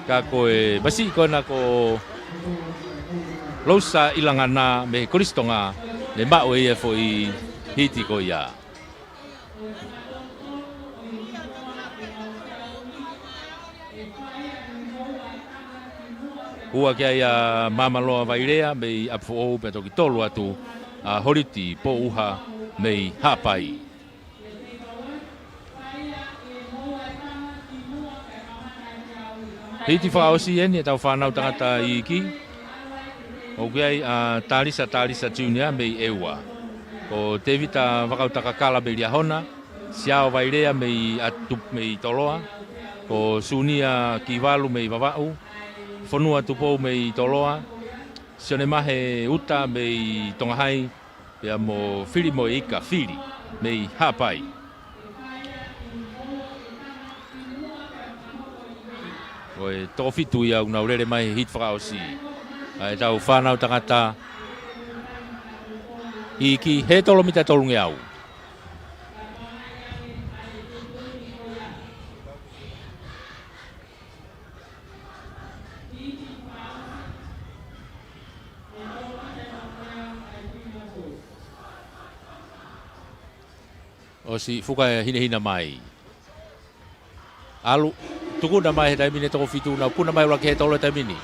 Ka ko e masiʻi ko ena ko Lousa ʻIlangana mei Kolisi Tonga, ne maʻu ʻe ia e foʻi hiti ko ia. Ua ki ai ʻa Mamaloa Vailea mei ʻApifoʻou, pea toki tolu atu ʻa Holiti Pouha mei Haʻapai. Hiti fakaʻosi eni ʻetau fānau tangata iiki. ʻOku ʻi ai ʻa Talisa, Talisa Junior mei ʻEua. Ko Tevita Vakautakakala mei Liahona. Siao Vailea mei ʻAtu-, mei Toloa. Ko Sunia Kivalu mei Vavaʻu. Fonua Tupou mei Toloa. Sione Mahe Uta mei Tongahai. Pea mo Fili mo Ika Fili mei Haʻapai. Ko e toko fitu ia ʻoku nau lele mai he hiti fakaʻosi. ʻA ʻetau fānau tangata iiki, hētolo mita tolungeau. ʻOsi fuka e hinehina mai. ʻAlu, tukuna mai he taimi ni e toko fitu, nau puna mai ʻuluaki hētolo he taimi ni.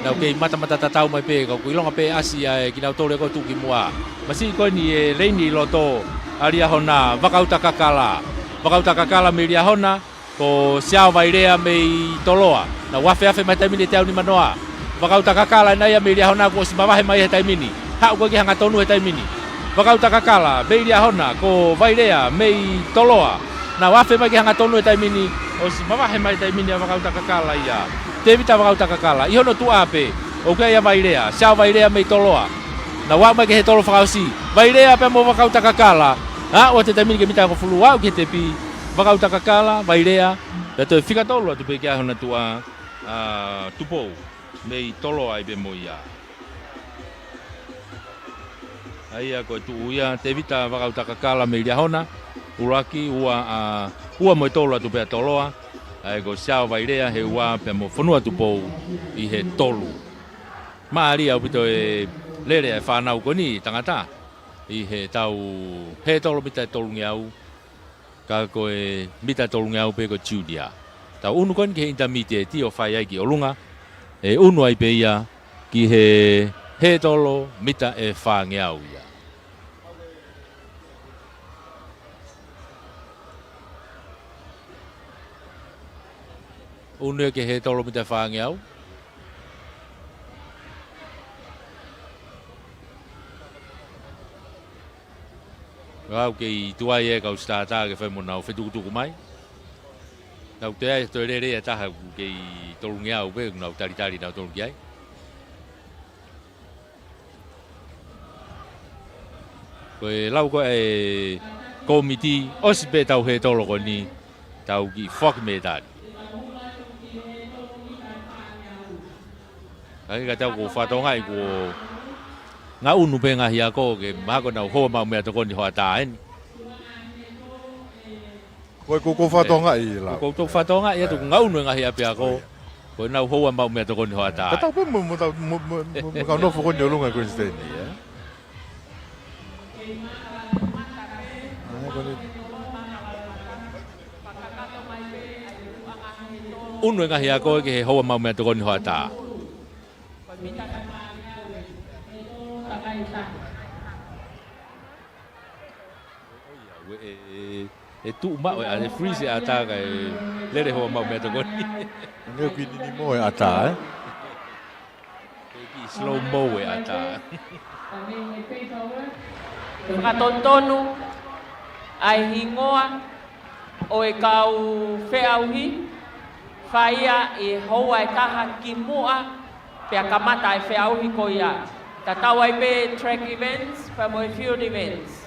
Nau kei matamata tatau mai pē, ka ʻoku ʻilonga pē ʻasi ʻa e kinautolu ʻe ko tuʻu ki muʻa. Masiʻi ko eni e leini ʻi loto ʻa Liahona, Vakautakakala. Vakautakakala mei Liahona, ko Siao Vailea mei Toloa. Nau afeafe mai he taimi ni e teau nimanoa. Vakautakakala ena ia mei Liahona kuo ʻosi mavahe mai he taimi ni. Haʻu ko ē ki he hangatonu he taimi ni. Vakautakakala mei Liahona, ko Vailea mei Toloa. Nau afe mai ki he hangatonu he taimi ni, ʻosi mavahe mai he taimi ni ʻa Vakautakakala ia. Tevita Vakautakakala, ʻi hono tuʻa pē, ʻoku ʻi ai ʻa Vailea, Siao Vailea mei Toloa. Nau aʻu mai ki he hētolo fakaʻosi. Vailea pea mo Vakautakakala. Aʻu atu he taimi ni ki he mita hongofulu, aʻu ki he tepi. Vakautakakala, Vailea, pea toe fika tolu atu pē ki ai hona tuʻa, ʻa Tupou mei Toloa ai pē mo ia. ʻA ia ko e tuʻu ia, Tevita Vakautakakala mei Liahona, ʻuluaki, ua ʻa, ua mo e tolu atu pē ʻa Toloa, ʻa ia ko Siao Vailea he ua pea mo Fonua Tupou ʻi he tolu. Mālie ʻaupito e lele ʻa e fānau ko eni tangata ʻi heʻetau hētolo mita tolungeau, ka ko e mita tolungeau pē ko e junior. Tau ʻunu ko eni ki he intermediate ʻo fai ai ki ʻolunga, ʻe ʻunu ai pē ia ki he hētolo mita ʻe fāngeau ia. ʻUnu ia ki he hētolo mita ʻe fāngeau. Kau kei tuai e kau starter ke fai mo nau fetukutuku mai. Nau toe ai, toe lele ʻa e taha ʻoku kei tolungeau pē, nau talitali nautolu ki ai. Ko e lau ko ē ʻa e kōmiti, ʻosi pē ʻetau hētolo ko eni, tau kiʻi foaki mētali. Ka ʻi ka tau ko fatonga ʻi ko ngaʻunu pē ngaahi ako ke mahalo ko ʻenau hoa maʻu meʻatokoni hoʻatā eni. Ko e ko, ko fatonga ʻi lau. Ko, ko fatonga ʻi atu ko ngaʻunu e ngaahi ʻapiako. Ko ʻenau hoa maʻu meʻatokoni hoʻatā. Ka tau pē mo, mo, tau, mo, mo, mo, mo kau nofo ko eni ʻolunga ko eni siteini, ē? ʻAi, ko eni. ʻUnu e ngaahi ako ke he hoa maʻu meʻatokoni hoʻatā. ʻE, ʻe, ʻe tuʻu maʻu e, ʻa e freeze e ʻatā kae lele hoa maʻu meʻatokoni. Nge ki nini mo e ʻatā, ē? Kiʻi slow mo e ʻatā. Fakatonutonu ʻa e hingoa ʻo e kau feʻauhi, fai ia ʻi he houa ʻe taha ki muʻa, pea kamata e feʻauhi ko ia. Tatau ai pē track events, pea mo e field events.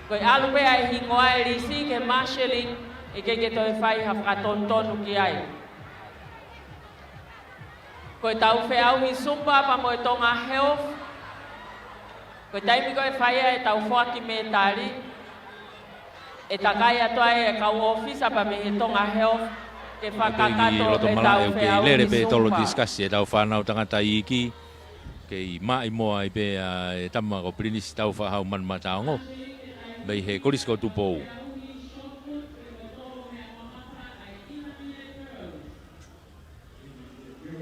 Ko e ʻalu pē ʻa e hingoa e lisi ki he marshalling, ʻe ʻikai ke toe fai ha fakatonutonu ki ai. Ko e tau feʻauhi Zumba pea mo e Tonga Health. Ko e taimi ko ē ʻe fai ai e tau foaki mētali, ʻe takai atu ai e kau ʻōfisa pea mei he Tonga Health, Ke fakakakato ʻetau feʻauhi Super. Lele pē tolo tisikasi ʻetau fānau tangata iiki. Kei maʻimoa ai pē ʻa e tama ko Pilinisi Taufaʻahau Manumataongo mei he Kolisi ko Tupou.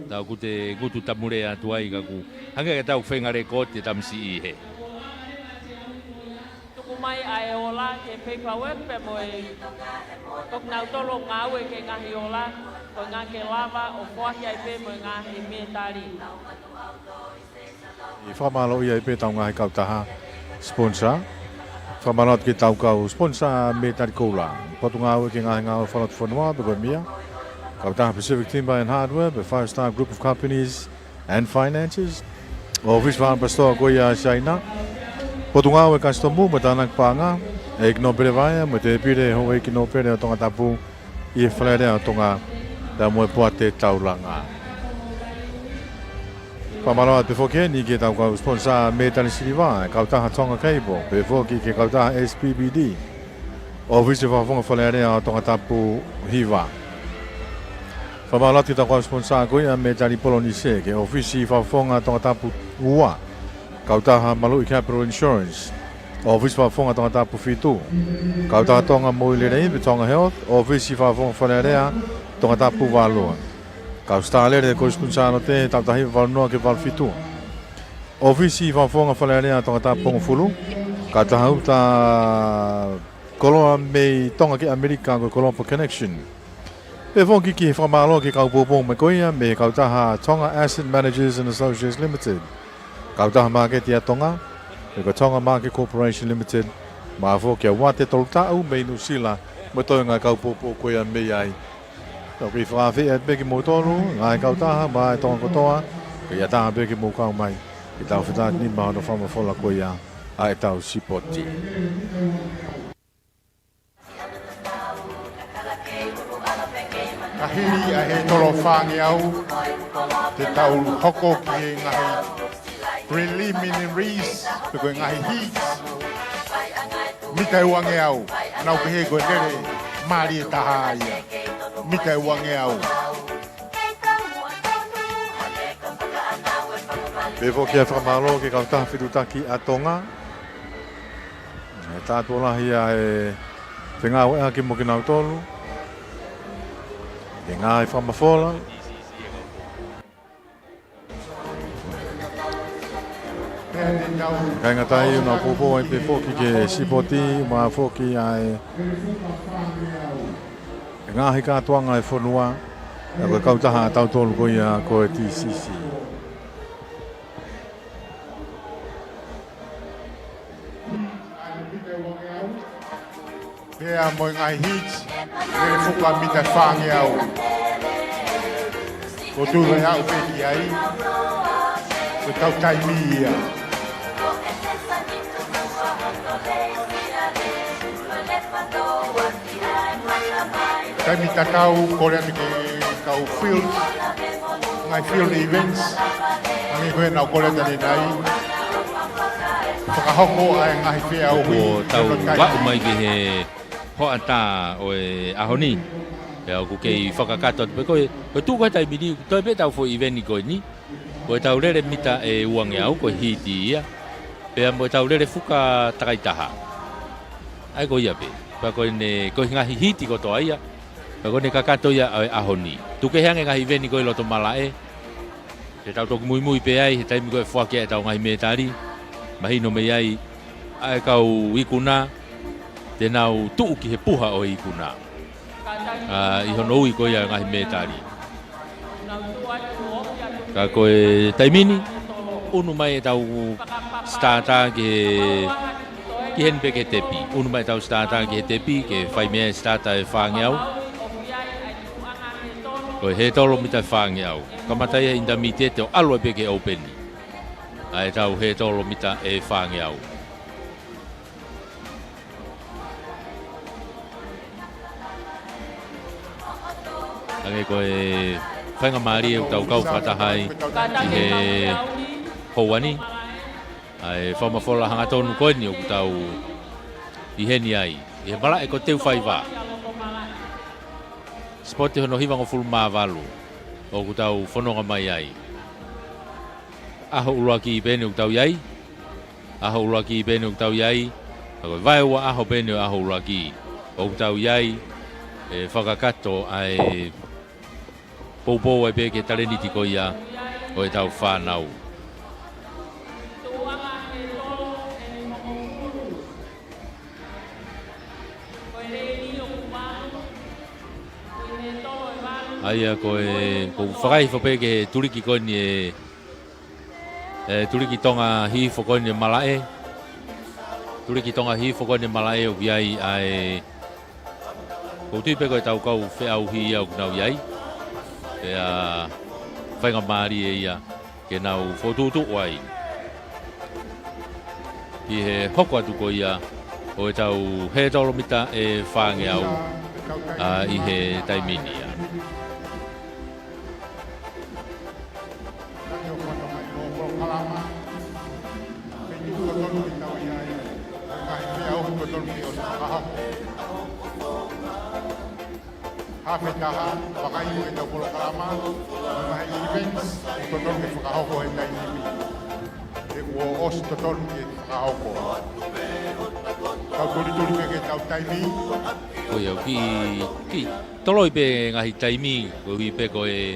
Tau kute ngutu tamulea atu ai ka ku hangē ka tau feinga lekooti e tamasiʻi he. Tuku mai ʻa e ola ki he paperwork pea mo e, ko kinautolu ngāue ki he ngaahi ola, ko e ngaahi ke lava ʻo foaki ai pē mo e ngaahi mētali. ʻI fakamālō ia ai pē tau ngaahi kautaha sponsor. Fakamālō atu ki he tau kau sponsor mētali koula. Potungāue ki he ngaahi ngāue fakalotofonua, pe ko e M I A. Kautaha Pacific Timber and Hardware, pe Five Star Group of Companies and Finances. ʻOfisi Faʻahi Pasitoa ko ia ʻa Siaina. Potungāue Kasitomu mo e Tānaki Paʻanga, ʻEiki Nōpele Vaea, mo e Tēpile Houʻeiki Nōpele ʻo Tongatapu, ʻi he Fale Alea ʻo Tonga, pea mo e Poate Taulanga. Fakamālō atu pē foki heni ki he tau kau sponsor mētali siliva, ʻa e kautaha Tonga Cable, pehē foki ki he kautaha S P B D, ʻOfisi Fakafofonga Fale Alea ʻo Tongatapu Hiva. Fakamālō atu ki he tau kau sponsor ko ia mētali polonise, ki he ʻOfisi Fakafofonga Tongatapu Ua, Kautaha Maluʻi Capital Insurance, ʻOfisi Fakafofonga Tongatapu Fitu, Kautaha Tonga Moʻui Lelei pe Tonga Health, ʻOfisi Fakafofonga Fale Alea Tongatapu Valu, Kau Sitalele Kolisi Kuini Sālote, taʻu taha hiva valu noa ki he valu fitu, ʻOfisi Fakafofonga Fale Alea Tongatapu Hongofulu, Kautaha Uta Koloa mei Tonga ki ʻAmelika ko e Global Connection. Pehē foki ki he fakamālō ki he kau poupou mai ko ia mei he kautaha Tonga Asset Managers and Associates Limited, Kautaha Māketi ʻa Tonga, pe ko e Tonga Market Corporation Limited, mo e foki ʻa Uate Tolutaʻu mei Nuʻusila, mo e toenga kau poupou ko ia mei ai. Tau kei fakaafeʻi atu pē kimoutolu, ngaahi kautaha, mo e Tonga kotoa, ke ʻi ai ha taha pē ke mou kau mai, ke tau fetākinima hono fakamafola ko ia ʻa e tau sipoti. Ka hili ʻa e hētolo fāngeau, te tau hoko ki he ngaahi preliminaries, pe ko e ngaahi heats. Mita ʻe uangeau, naʻa ku pehē ko e lele mālie taha ia. Mita ʻe uangeau. Pehē foki ʻa e fakamālō ki he kautaha Fitutaki ʻa Tonga. ʻE tātuʻo lahi ʻa e fengāueʻaki mo kinautolu. Ke ngaahi fakamafola. Kae ngata ai ʻoku nau poupou ai pē foki ki he sipoti, mo e foki ʻa e ngaahi kātoanga ʻa e fonua, ʻa ia ko e kautaha ʻatautolu ko ia ko e T C C. Pea mo e ngaahi heats, lele fuka mita ʻe fāngeau. Ko e tuʻu ʻe aʻu pē ki ai, ko e tau taimi ia. Taimi tatau, kole atu ki he kau field, ngaahi field events, hangē ko ē naʻa ku kole atu ʻanenai. Fakahoko ʻa e ngaahi feʻauhi. Kuo tau ʻoku tau aʻu mai ki he hoʻatā ʻo e ʻaho ni. Pea ʻoku kei fakakakato atu pē ko e, ko e tuʻu ko e taimi ni, toe pē tau foʻi event ko eni. Ko e tau lele mita ʻe uangeau, ko e heat ia. Pea mo e tau lele fuka takaitaha. ʻA ia ko ia pē. Pea ko ʻene, ko e ngaahi heat kotoa ia. Pea ko ʻene kakato ia ʻo e ʻaho ni. Tuku kehe ange ngaahi event ko ē ʻi loto malaʻe. Te tau toki muimui pē ai, he taimi ko ē ʻe foaki ai ʻetau ngaahi mētali. Mahino mei ai, ʻa e kau ikuna, te nau tuʻu ki he puha ʻo e ikuna. ʻA, ʻi hono ui ko ia ʻo e ngaahi mētali. Ka ko e taimi ni, ʻunu mai ʻetau starter ki he, ki heni pē ki he tepi. ʻUnu mai ʻetau starter ki he tepi, ke fai mei ai e starter ʻe fāngeau. Ko e hētolo mita ʻe fāngeau. Kamata ia he intermediate ʻo ʻalu ai pē ki he open. ʻA ʻetau hētolo mita ʻe fāngeau. Hangē ko e faingamālie ʻoku tau kau fakataha ai ʻi he houa ni. ʻA e fakamafola hangatonu ko eni ʻoku tau ʻi heni ai. ʻI he malaʻe ko Teufaiva. Sipoti hono hivangofulu mā valu ʻoku tau fononga mai ai. ʻAho ʻuluaki pē eni ʻoku tau ʻi ai. ʻAho ʻuluaki pē eni ʻoku tau ʻi ai. Ka ko e vaeua ʻaho pē eni ʻo e ʻaho ʻuluaki ʻoku tau ʻi ai. ʻE fakakakato ʻa e poupou ai pē ki he talēniti ko ia ʻo ʻetau fānau. ʻA ia ko e, ʻoku ou fakahifo pē ki he tuliki ko eni ʻe, ʻe tuliki Tonga Hihifo ko eni ʻe Malaʻe. Tuliki Tonga Hihifo ko eni ʻe Malaʻe ʻoku ʻi ai ʻa e, ʻoku ou tui pē ko ʻetau kau feʻauhi ia ʻoku nau ʻi ai. Pea faingamālie ia ke nau fokotuʻutuʻu ai ki he hoko atu ko ia ʻo ʻetau hētolo mita ʻe fāngeau, ʻa, ʻi he taimi ni ia. Haafe taha, vakai mo ʻetau polokalama, mo e ngaahi events, ʻoku totonu ke fakahoko he taimi ni. He kuo ʻosi totonu ke fakahoko. Tau tulituli pē ki heʻetau taimi. Ko ia, kiʻi, kiʻi toloi pē ngaahi taimi, koeʻuhi pē ko e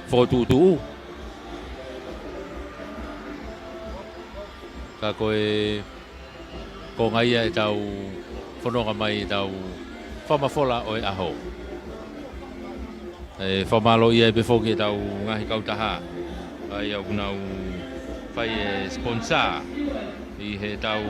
fokotuʻutuʻu. Ka ko e konga ia ʻetau fononga mai ʻetau fakamafola ʻo e ʻaho. ʻE fakamālō ai pē foki ʻetau ngaahi kautaha ʻa ia ʻoku nau fai e sponsor ʻi heʻetau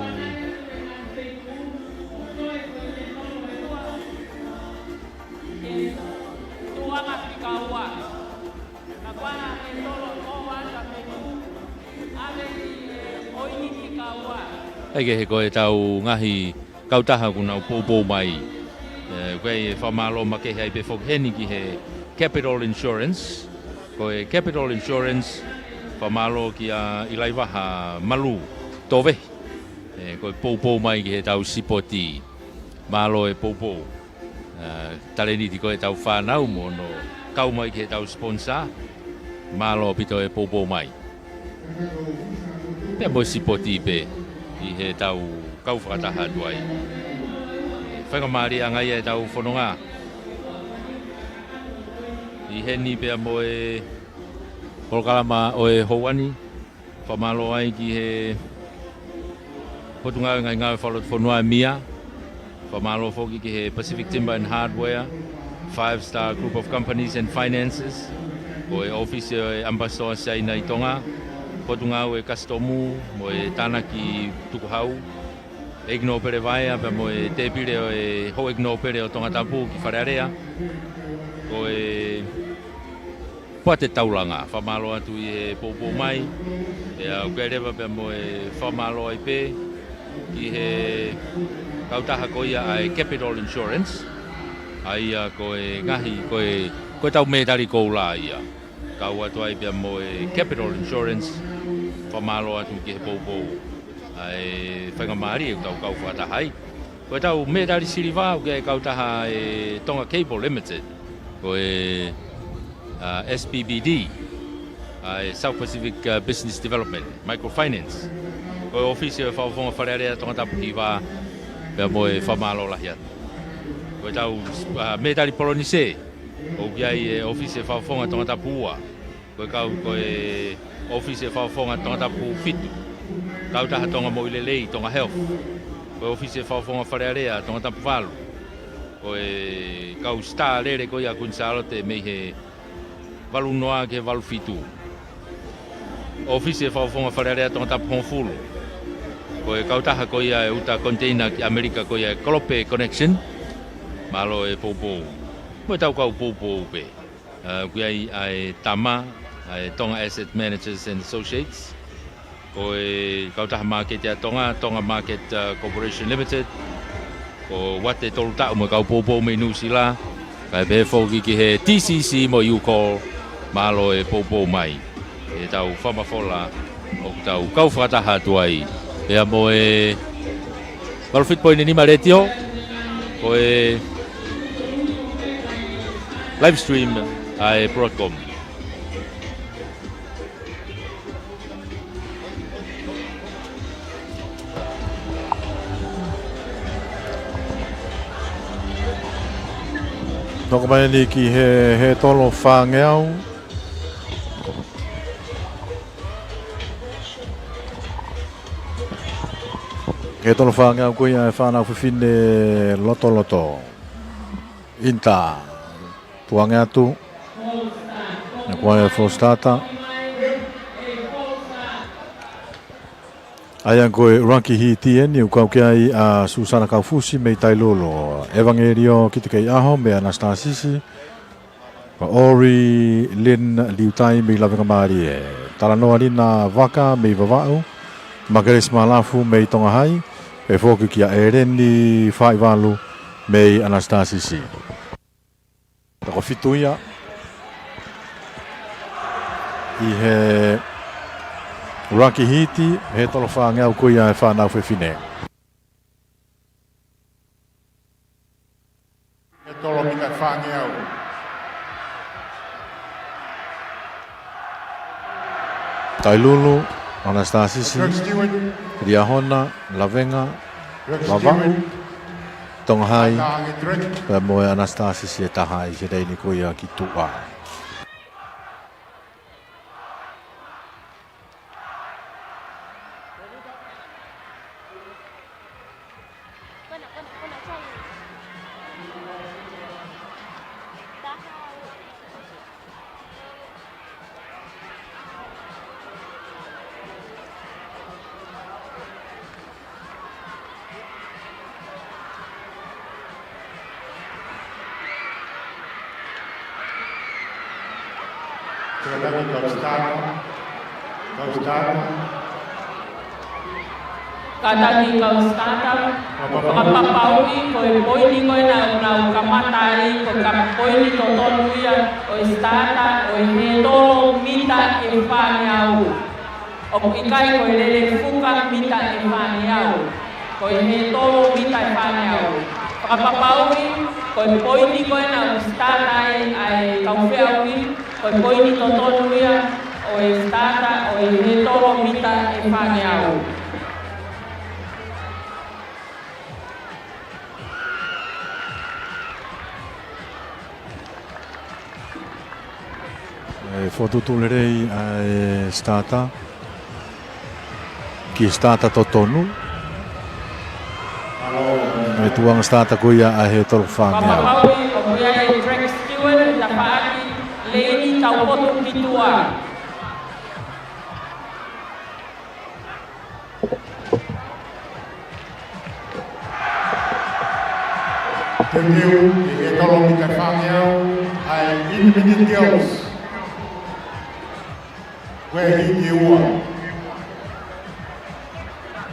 ʻAi ke he ko ʻetau ngaahi kautaha ʻoku nau poupou mai. ʻE, ʻoku ʻi ai e fakamālō makehe ai pē foki heni ki he Capital Insurance. Ko e Capital Insurance, fakamālō kia ʻIlaivaha Malu Tovehi. ʻE, ko e poupou mai ki heʻetau sipoti. Mālō e poupou. ʻA, talēniti ko ʻetau fānau mo hono kau mai ki heʻetau sponsor. Mālō ʻaupito e poupou mai. Pea mo e sipoti pē ʻi heʻetau kau fakataha atu ai. Faingamālie ange ia ʻetau fononga ʻi heni pea mo e polokalama ʻo e houa ni. Fakamālō ai ki he Potungāue Ngaahi Ngāue Fakalotofonua ʻa e MIA. Fakamālō foki ki he Pacific Timber and Hardware, Five Star Group of Companies and Finances, ko e ʻŌfisi ʻo e ʻAmipasitoa Siaina ʻi Tonga, Potungāue Kasitomu mo e Tānaki Tukuhau, ʻEiki Nōpele Vaea pea mo e Tēpile ʻo e Houʻeiki Nōpele ʻo Tongatapu ki Fale Alea, ko e Poate Taulanga, fakamālō atu ʻi he poupou mai. Pea ʻoku ʻi ai leva pea mo e fakamālō ai pē ki he kautaha ko ia ʻa e Capital Insurance, ʻa ia ko e ngaahi, ko e, ko ʻetau mētali koula ia. Kau atu ai pea mo e Capital Insurance, fakamālō atu ki he poupou. ʻA e faingamālie ʻoku tau kau fakataha ai. Ko ʻetau mētali siliva ʻoku ʻi ai e kautaha ʻa e Tonga Cable Limited, ko e, ʻa, S P B D, ʻa e South Pacific, ʻa, Business Development, Microfinance. Ko e ʻŌfisi ʻo e Fakafofonga Fale Alea Tongatapu Hiva, pea mo e fakamālō lahi atu. Ko ʻetau, ʻa, mētali Polinise, ʻoku ʻi ai e ʻŌfisi ʻo e Fakafofonga Tongatapu Ua. Ko e kau, ko e ʻŌfisi ʻo e Fakafofonga Tongatapu Fitu. Kautaha Tonga Moʻui Lelei, Tonga Health. Ko e ʻŌfisi ʻo e Fakafofonga Fale Alea, Tongatapu Valu. Ko e kau star lele ko ia ʻa Kuini Sālote mei he valu noa ki he valu fitu. ʻŌfisi ʻo e Fakafofonga Fale Alea, Tongatapu Hongofulu. Ko e kautaha ko ia ʻe uta koniteina ki ʻAmelika ko ia ʻa e Kolope Connection. Mālō e poupou. Mo ʻetau kau poupou pē. ʻA, ʻoku ʻi ai ʻa e Tama, ʻa e Tonga Asset Managers and Associates. Ko e kautaha māketi ʻa Tonga, Tonga Market, ʻa, Corporation Limited. Ko Uate Tolutaʻu mo e kau poupou mei Nuʻusila. Kae pehē foki ki he T C C mo e UCOL, mālō e poupou mai. ʻEtau fakamafola ʻoku tau kau fakataha atu ai. Pea mo e valu fitu poini nima Letiō. Ko e Live stream ʻa e Broadcom. Hoko mai eni ki he, he tolo fāngeau. He tolo fāngeau ko ia ʻa e fānau fefine lotoloto. Inter. Tuʻu ange atu. Naʻe kuo ʻi ai e false starter. ʻA ia ko e ruck hit eni ʻoku kau ki ai ʻa Susana Kaufusi mei Tailulu. ʻEvangelio Kitikeiʻaho mei ʻAnasitasisi. Ko ʻOri Lin Liutai mei Lavengamālie. Talanoa Lina Vaka mei Vavaʻu. Makelesi Malafu mei Tonga Hai. Pea foki kia ʻEleni Faivalu mei ʻAnasitasisi. Toko fitu ia ʻi he ruck hit, he tolo fāngeau ko ia ʻa e fānau fefine. He tolo mita fāngeau. Tailulu, ʻAnasitasisi, Rex Stewart. Liahona, Lavenga, Rex Vavaʻu, Stewart. Tonga Hai, Ata Ange Drake. Pea mo e ʻAnasitasisi ʻe taha ʻi he leini ko ia ki tuʻa. Kātaki kau starter. Kau starter. Kātaki kau starter. Fakapapauʻi ko e poini ko ē naʻa nau kamata ai, ko e ka poini totonu ia ʻo e starter ʻo e he tolo mita ʻe fāngeau. ʻOku ʻikai ko e lele fuka mita ʻe fāngeau. Ko e he tolo mita ʻe fāngeau. Fakapapauʻi, ko e poini ko ē naʻa nau starter ai ʻa e kau feʻauhi, ko e poini totonu ia ʻo e starter ʻo e he tolo mita ʻe fāngeau. ʻE fokotuʻutuʻu lelei ʻa e starter ki he starter totonu. ʻE tuʻunga starter ko ia ʻa e he tolo fāngeau. Fakapapauʻi ʻoku ʻi ai ʻa Drake Stewart, tafaʻaki leini taupotu ki tuʻa. Teuteu ki he tolo mita fāngeau ʻa e Independent Girls. Ko e hiki ua.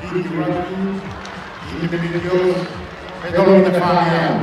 Hiki rugby, Independent Girls, he tolo mita fāngeau.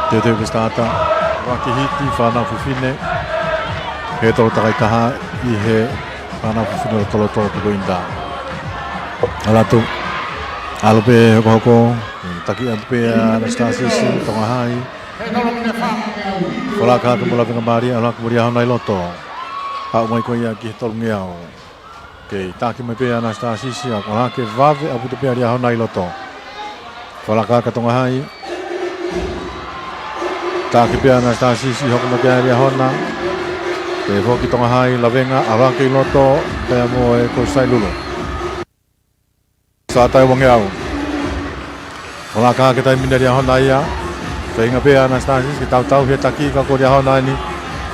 Teuteu ke starter, ruck hit, fānau fefine. He tolo takai taha ʻi he fānau fefine lotoloto ʻo e Inter. ʻAlu atu. ʻAlu pē hokohoko. Taki atu pē ʻa ʻAnasitasisi, Tonga Hai. Fakalakalaka mo Lavengamālie, ʻalu hake mo Liahona ʻi loto. Haʻu mai ko ia ki he tolungeau. Kei taki mai pē ʻa ʻAnasitasisi, ʻalu hake vave ʻaupito pē ʻa Liahona ʻi loto. Fakalakalaka Tonga Hai. Taki pē ʻa ʻAnasitasisi, hoko mai ki ai ʻa Liahona. Pea foki Tonga Hai, Lavenga, ʻalu hake ʻi loto, pea mo e Kosi Tailulu. Starter ʻe uangeau. Fakalakalaka he taimi ni ʻa Liahona ia. Feinga pē ʻa Anastasisi ke tautau he taki ka ko Liahona eni.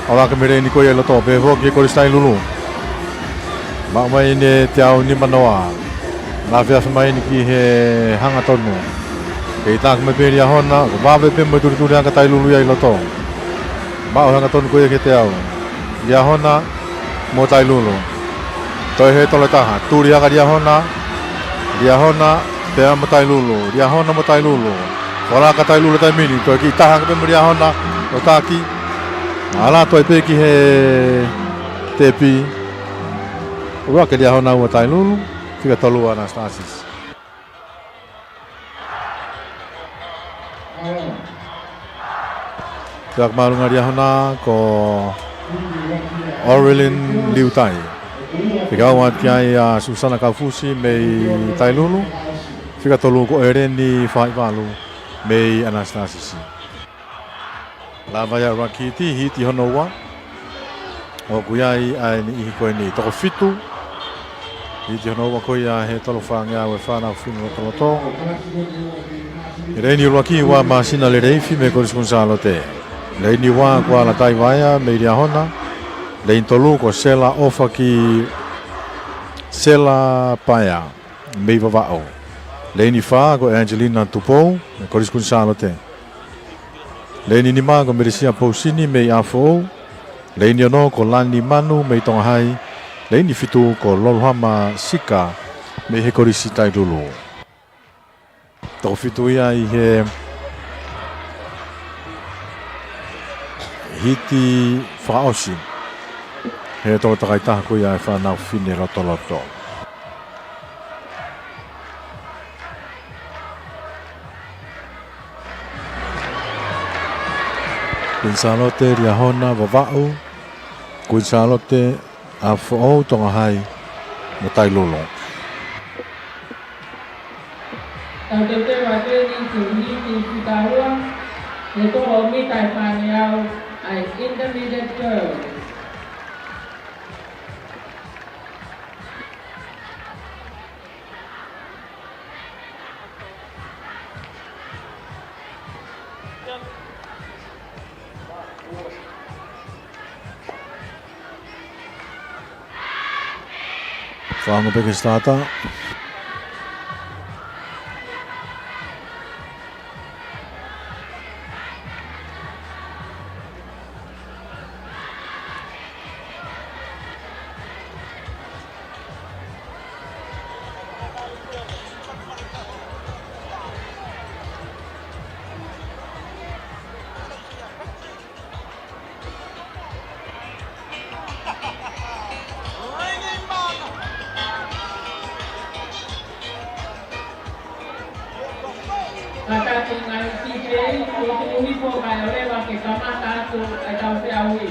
ʻAlu hake mei he leini ko ia ʻi loto, pehē foki ki he kolisi Tailulu. Maʻu mai ʻe Teau Nimanoa. Lafeafe mai eni ki he hangatonu. Kei taki mai pē Liahona, ko e vave pē mo e tulituli hake ʻa Tailulu ia ʻi loto. Maʻu hangatonu ko ia ki he Teau. Liahona mo Tailulu. Toe he tolo taha, tuli hake ʻa Liahona. Liahona, pea mo Tailulu. Liahona mo Tailulu. Fola hake ʻa Tailulu taimi ni, toe kiʻi taha hake pē mo Liahona, ʻo taki. Ala toe pē ki he tepi. Ua ki he Liahona, ua Tailulu, fika tolu Anastasisi. Pea ko e māʻolunga Liahona ko Orelin Liutai. Fika ua ki ai ʻa Susana Kaufusi mei Tailulu. Fika tolu ko ʻEleni Faivalu mei Anastasisi. Lava ia ʻuluaki hiti, hiti hono ua. ʻOku ʻi ai ʻa e niʻihi ko eni toko fitu. Hiti hono ua ko ia he tolo fāngeau ʻa e fānau fefine lotoloto. Leini ʻuluaki ua Māsina Leleifi mei he Kolisi Kuini Sālote. Leini ua ko Latai Vaea mei Liahona. Leini tolu ko Sela ʻOfa ki Sela Paea mei Vavaʻu. Leini fā ko Angelina Tupou mei he Kolisi Kuini Sālote. Leini nima ko Melesia Pousini mei ʻApifoʻou. Leini ono ko Lani Manu mei Tonga Hai. Leini fitu ko Lolohama Sika mei he Kolisi Tailulu. Toko fitu ia ʻi he hiti fakaʻosi he toko takai taha ko ia ʻa e fānau fefine lotoloto. Kuini Sālote, Liahona, Vavaʻu, Kuini Sālote, ʻApifoʻou, Tonga Hai, mo Tailulu. Tau teuteu atu eni ki he hiti fika ua, he toko mita ʻe fāngeau, ʻa e intermediate girls. Fakaongo pē ki he starter. Kātaki ngaahi T J, ko e tuʻu hifo kae ʻoleva ke kamata atu ʻa e tau feʻauhi.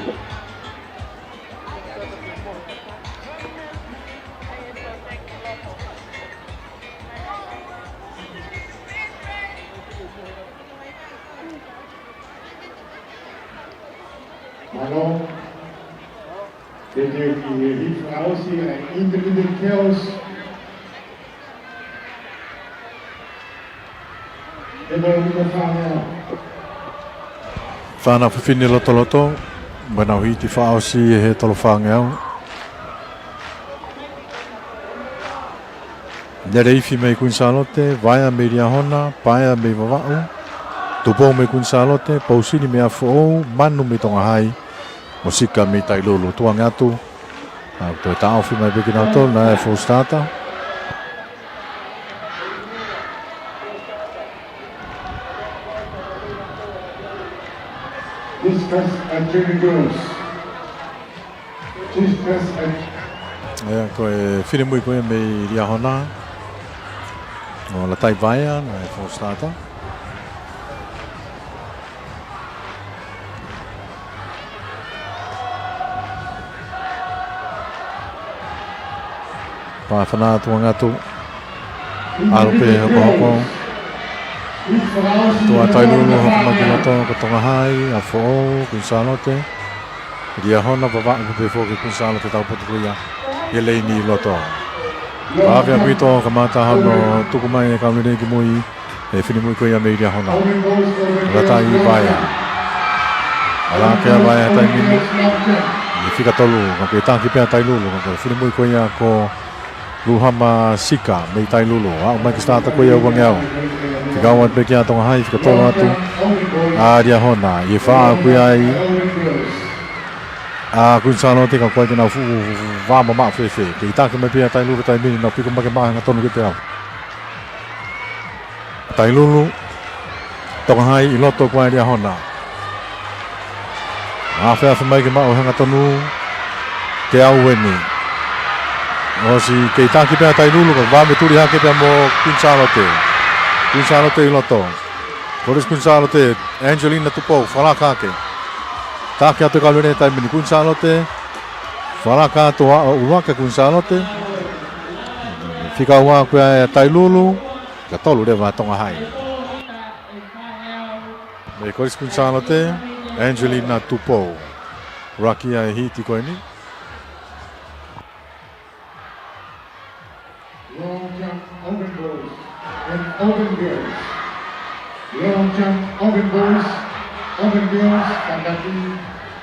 Mālō. Teuteu ki he hiti fakaʻosi ʻa e intermediate girls. He toko mita ʻe fāngeau. Fānau fefine lotoloto, mo ʻenau hiti fakaʻosi he toko fāngeau. Leleifi mei Kuini Sālote, Vaea mei Liahona, Paea mei Vavaʻu, Tupou mei Kuini Sālote, Pousini mei ʻApifoʻou, Manu mei Tonga Hai, mo Sika mei Tailulu. Tuʻu ange atu, ʻa, toe taʻofi mai pē kinautolu, naʻe fuʻu starter. Discus and junior girls. Discus and ʻIo, ko e finemui ko ia mei Liahona, ʻo Latai Vaea, naʻe fuʻu starter. Pāfana tuʻu ange atu. ʻAlu pē hokohoko. Tuʻa Tailulu, hoko mai ki loto ko Tonga Hai, ʻApifoʻou, Kuini Sālote. Liahona, Vavaʻu, pehē foki Kuini Sālote, taupotu ko ia ʻi he leini loto. Vave ʻaupito, kamata hono tuku mai e kau lelei ki mui. He finemui ko ia mei Liahona. Lata ʻi Vaea. Ala ke ʻa Vaea taimi ni. ʻI he fika tolu, ka kei taki pē ʻa Tailulu, ka ko e finemui ko ia ko Luhama Sika mei Tailulu. Aʻu mai ki he sitata ko ia ʻo e uangeau. Fika ua pē kia Tonga Hai, fika tolu atu ʻa Liahona. ʻI he fā ko ia ʻa Kuini Sālote ka ʻoku ʻikai ke nau fuʻu vā mamaʻo fēfē. Kei taki mai pē ʻa Tailulu taimi ni, nau piko mai ke maʻu hangatonu ki he peau. Tailulu, Tonga Hai ʻi loto ko ia ʻa Liahona. Afeafe mai ke maʻu hangatonu, teau eni. ʻOsi kei taki pē ʻa Tailulu, ka vave tuli hake pē mo Kuini Sālote. Kuini Sālote ʻi loto. Kolisi Kuini Sālote, Angelina Tupou, falaka hake. Taki atu e Kaloneli taimi ni, Kuini Sālote. Falaka atu ʻa ʻUluaki ʻa Kuini Sālote. Fika ua ko ia ʻa Tailulu. Fika tolu leva ʻa Tonga Hai. Mei Kolisi Kuini Sālote, Angelina Tupou. Raki ʻa e hiti ko eni. Long jump, open boys. And open girls. Long jump, open boys. Open girls, kātaki,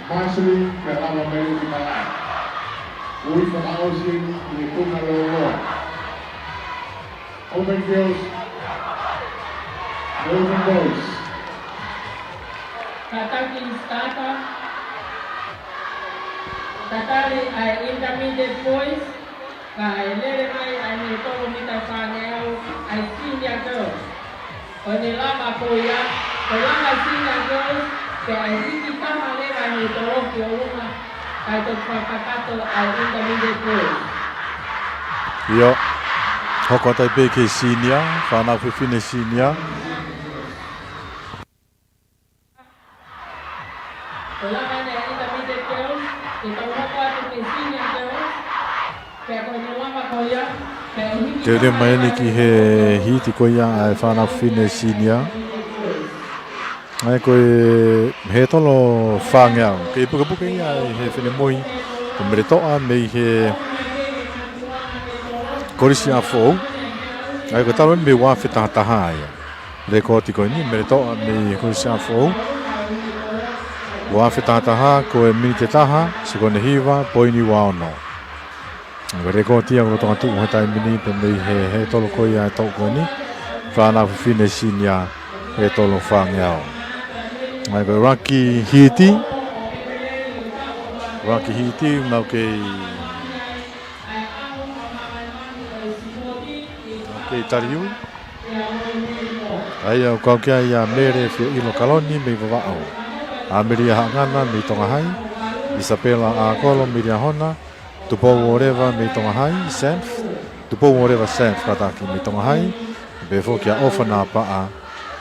Marceline, ke lava mai ki malai. Ui fakaʻosi eni ʻi he konga lōloa. Open girls. Open boys. Kātaki starter. Tatali ʻa e intermediate boys. Ka e lele mai ʻa e hētolo mita fāngeau ʻa e senior girls. Ko ʻene lava ko ia, ko e lava senior girls, pea ʻe hiki taha leva hētolo ki ʻolunga, kae toki fakakakato ʻa e intermediate girls. ʻIo, hoko atu ai pē ki he senior, fānau fefine senior. Ko e lava eni ʻa e intermediate girls, ke tau hoko atu ki he senior girls, pea ko ʻene lava ko ia, pea hiki Teuteu mai eni ki he hiti ko ia ʻa e fānau fefine senior. ʻA ia ko e hētolo fāngeau. Kei pukepuke ia ʻe he finemui ko Meletoʻa mei he Kolisi ʻApifoʻou. ʻA ia ko e talu eni mei he ua afe taha taha ia. Lekooti ko eni, Meletoʻa mei he Kolisi ʻApifoʻou. Ua afe taha taha, ko e miniti ʻe taha, sekoni ʻe hiva, poini ua ono. Ko e lekooti ia ʻoku lolotonga tuʻu he taimi ni pē mei he hētolo ko ia ʻe tolu ko eni. Fānau fefine senior hētolo fāngeau. ʻA ia ko e ʻuluaki hiti. ʻUluaki hiti, nau kei Kei taliui. ʻA ia ʻoku kau ki ai ʻa Mele Fiaʻilo Kaloni mei Vavaʻu. ʻAmelia Haʻangana mei Tonga Hai. ʻIsapela ʻAkolo mei Liahona. Tupou ʻOleva mei Tonga Hai, Senf. Tupou ʻOleva Senf kātaki mei Tonga Hai. Pehē foki ʻa ʻOfa Napaʻa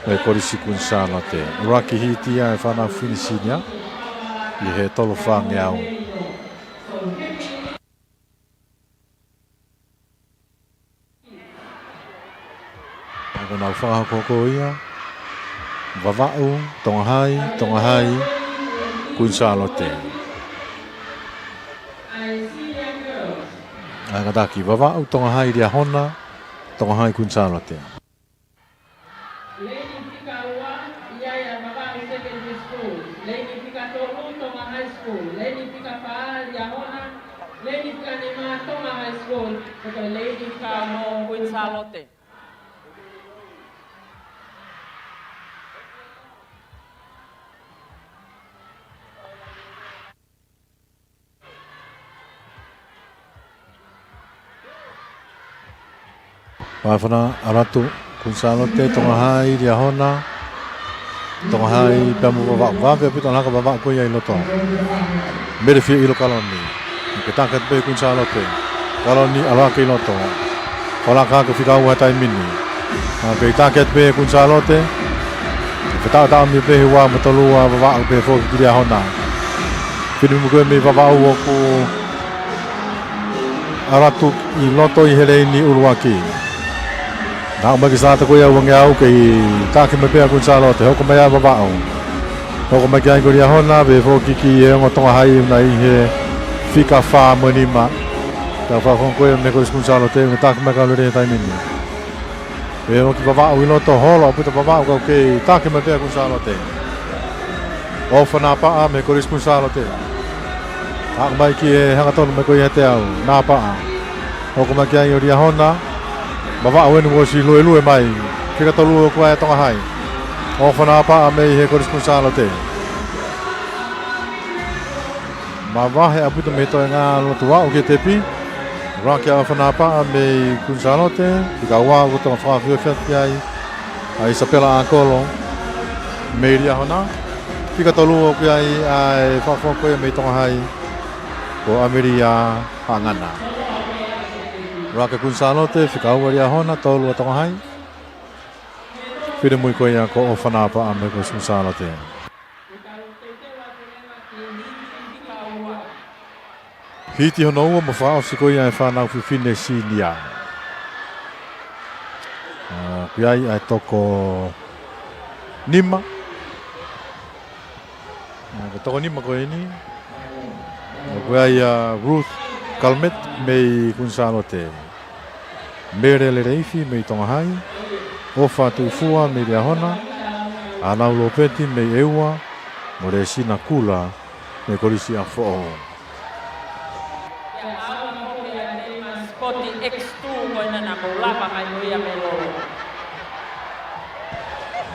mei Kolisi Kuini Sālote. ʻUluaki hiti ia ʻa e fānau fefine senior ʻi he hētolo fāngeau. ʻA ia ko ʻenau fakahokohoko ia, Vavaʻu, Tonga Hai, Tonga Hai, Kuini Sālote. ʻA ia kātaki, Vavaʻu, Tonga Hai, Liahona, Tonga Hai, Kuini Sālote. Leini fika ua, ʻa ia ʻa Vavaʻu Secondary School. Leini fika tolu, Tonga High School. Leini fika fā, Liahona. Leini fika nima, Tonga High School. Ko e leini fika ono, Kuini Sālote. Faifana, ʻalu atu, Kuini Sālote, Tonga Hai, Liahona, Tonga Hai, pea mo Vavaʻu, vave ʻaupito ʻa e laka Vavaʻu ko ia ʻi loto. Mele Fiaʻilo Kaloni. Ke taki atu pē Kuini Sālote. Kaloni ʻalu hake ʻi loto. Falaka hake fika ua he taimi ni. ʻA, kei taki atu pē Kuini Sālote. Fetaʻotaʻo mai pē he ua mo e tolu ʻa Vavaʻu pehē foki ki Liahona. Finemui ko ia mei Vavaʻu ʻoku ʻalu atu ʻi loto ʻi he leini ʻuluaki. Aʻu mai ki he sitata ko ia ʻo e uangeau kei taki mai pē ʻa Kuini Sālote, hoko mai ʻa Vavaʻu. Hoko mai ki ai ko Liahona, pehē foki ki he ongo Tonga Hai ʻoku na ʻi he fika fā mo e nima. Tau fakafofonga ko ia mei he Kolisi Kuini Sālote, ʻoku taki mai ʻa Kaloni he taimi ni. Pea ʻoku Vavaʻu ʻi loto, holo ʻaupito Vavaʻu ka ʻoku kei taki mai pē ʻa Kuini Sālote. ʻOfa Napaʻa mei he Kolisi Kuini Sālote. Haʻu mai ki he hangatonu mai ko ia he teau, Napaʻa. Hoko mai ki ai ʻo Liahona. Vavaʻu eni kuo ʻosi luelue mai. Fika tolu ʻoku ʻi ai ʻa Tonga High. ʻOfa Napaʻa mei he Kolisi Kuini Sālote. Mavahe ʻaupito mei he toenga lotu aʻu ki he tepi. Laki ʻa ʻOfa Napaʻa mei Kuini Sālote, fika ua ʻoku tau fakafiofia ki ai ʻa ʻIsapela ʻAkolo mei Liahona. Fika tolu ʻoku ʻi ai ʻa e fakafoki ko ia mei Tonga High, ko ʻAmelia Haʻangana. Laki Kuini Sālote, fika ua Liahona, tolu ʻa Tonga High. Finemui ko ia ko ʻOfa Napaʻa mei Kolisi Kuini Sālote. Hiti hono ua mo fakaʻosi ko ia ʻa e fānau fefine senior. ʻOku ʻi ai ʻa e toko nima. ʻA, ko e toko nima ko eni. ʻOku ʻi ai ʻa Ruth Kalamet mei Kuini Sālote. Mele Leleifi mei Tonga High. ʻOfa Tuʻifua mei Liahona. ʻAnau Lopeti mei ʻEua. Mo Lesina Kula mei Kolisi ʻApifoʻou. Ia, ʻa e foki ʻa e team Sport X two ko ena naʻa mou lava mai ko ia mei lolo.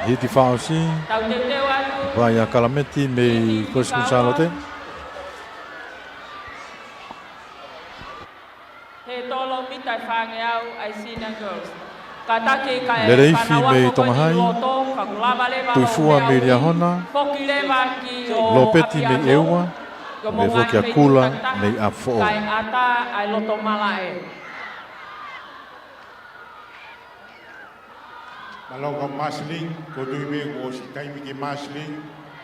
Hiti fakaʻosi. Tau teuteu atu. Vai ʻa Kalameti mei Kolisi Kuini Sālote. He tolo mita ʻe fāngeau ʻa e Senior Girls. Kātaki kae Leleifi mei Tonga High. Tuʻifua mei Liahona. Lopeti mei ʻEua. Mo e foki ʻa Kula mei ʻApifoʻou. Kae ʻatā ʻa e loto malaʻe. Mālō kau Marsiling, ʻoku ou tui pē kuo ʻosi taimi ki Marsiling,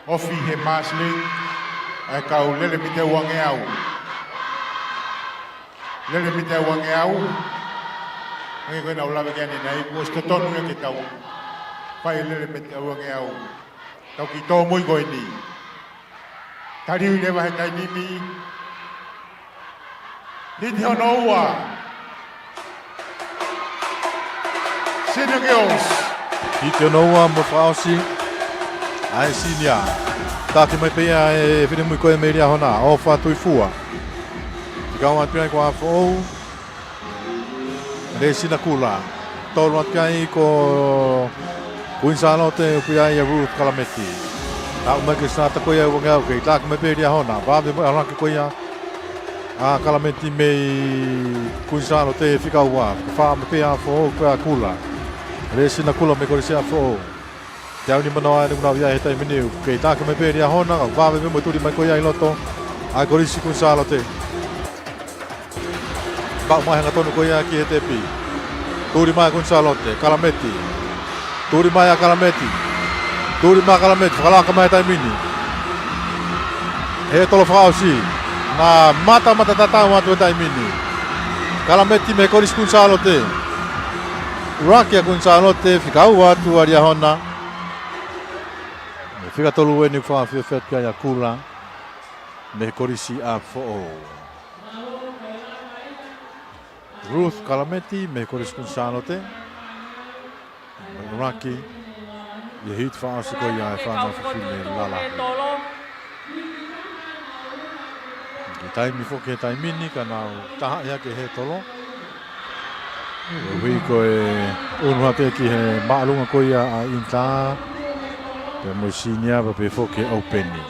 ofi he Marsiling, ʻa e kau lele mita ʻe uangeau. Lele mita ʻe uangeau, hangē ko ena ʻoku lave ki ai ʻanenai, kuo ʻosi totonu ia ke tau fai lele mita ʻe uangeau. Tau kiʻi tōmui ko eni. Taliui leva he taimi ni. Hiti hono ua. Senior Girls. Hiti hono ua mo fakaʻosi ʻa e senior. Taki mai pē ia ʻe finemui ko ia mei Liahona, ʻOfa Tuʻifua. Fika ua atu ai ko ʻApifoʻou. Lesina Kula. Tolu atu ai ko Kuini Sālote, ʻoku ʻi ai ʻa Ruth Kalameti. Haʻu mai ki he sata ko ia ʻe uangeau, kei taki mai pē Liahona. Vave mo e ʻalu hake ko ia ʻa Kalameti mei Kuini Sālote, fika ua. Fā mai pē ʻApifoʻou ko ia ʻa Kula. Lesina Kula mei Kolisi ʻApifoʻou. Teau nimanoa ʻeni ʻoku nau ʻi ai he taimi ni, kei taki mai pē Liahona, ka vave pē mo e tuli mai ko ia ʻi loto ʻa e Kolisi Kuini Sālote. Pau mai hangatonu ko ia ki he tepi. Tuli mai Kuini Sālote, Kalameti. Tuli mai ʻa Kalameti. Tuli mai Kalameti, fakalaka mai he taimi ni. He tolo fakaʻosi. Naʻa matamata tatau atu he taimi ni. Kalameti mei Kolisi Kuini Sālote. Laki ʻa Kuini Sālote, fika ua atu ʻa Liahona. Fika tolu ʻeni ʻoku fakafiofia atu ki ai ʻa Kula mei Kolisi ʻApifoʻou. Ruth Kalameti mei Kolisi Kuini Sālote. Laki ʻi he hiti fakaʻosi ko ia ʻa e fānau fefine lalahi. Kiʻi taimi foki he taimi ni ka nau tahaʻi hake he tolo. Ui ko e ʻunu hake ki he māʻolunga ko ia ʻa e Inter. Pea mo e senior pea pehē foki he ʻoupeni.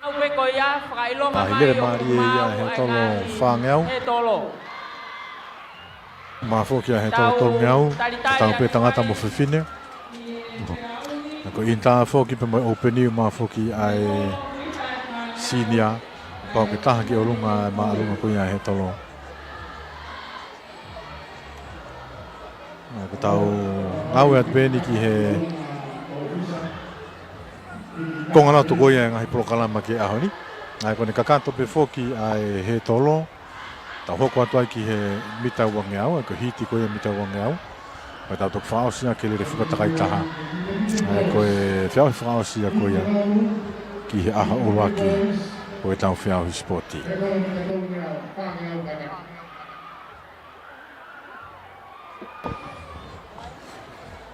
Ngāue ko ia, fakaʻilonga mai ʻoku maau ʻa e ngaahi he tolo fāngeau. He tolo. Maau foki ʻa e he tolo tolungeau, tau pē tangata mo fefine. Ko e Inter foki pea mo e ʻoupeni maau foki ʻa e senior. Pau ke taha ki ʻolunga ʻa e māʻolunga ko ia he tolo. ʻA, ko ʻetau ngāue atu pē ʻeni ki he konga lotu ko ia e ngaahi polokalama ki he ʻaho ni. ʻA, ko ʻene kakato pē foki ʻa e he tolo. Tau hoko atu ai ki he mita uangeau, ʻa, ko e hiti ko ia mita uangeau. ʻA, tau toki fakaʻosi ʻa e lele fuka takai taha. ʻA, ko e feʻauhi fakaʻosi ʻa ko ia ki he ʻaho ʻuluaki. Ko e tau feʻauhi sipoti.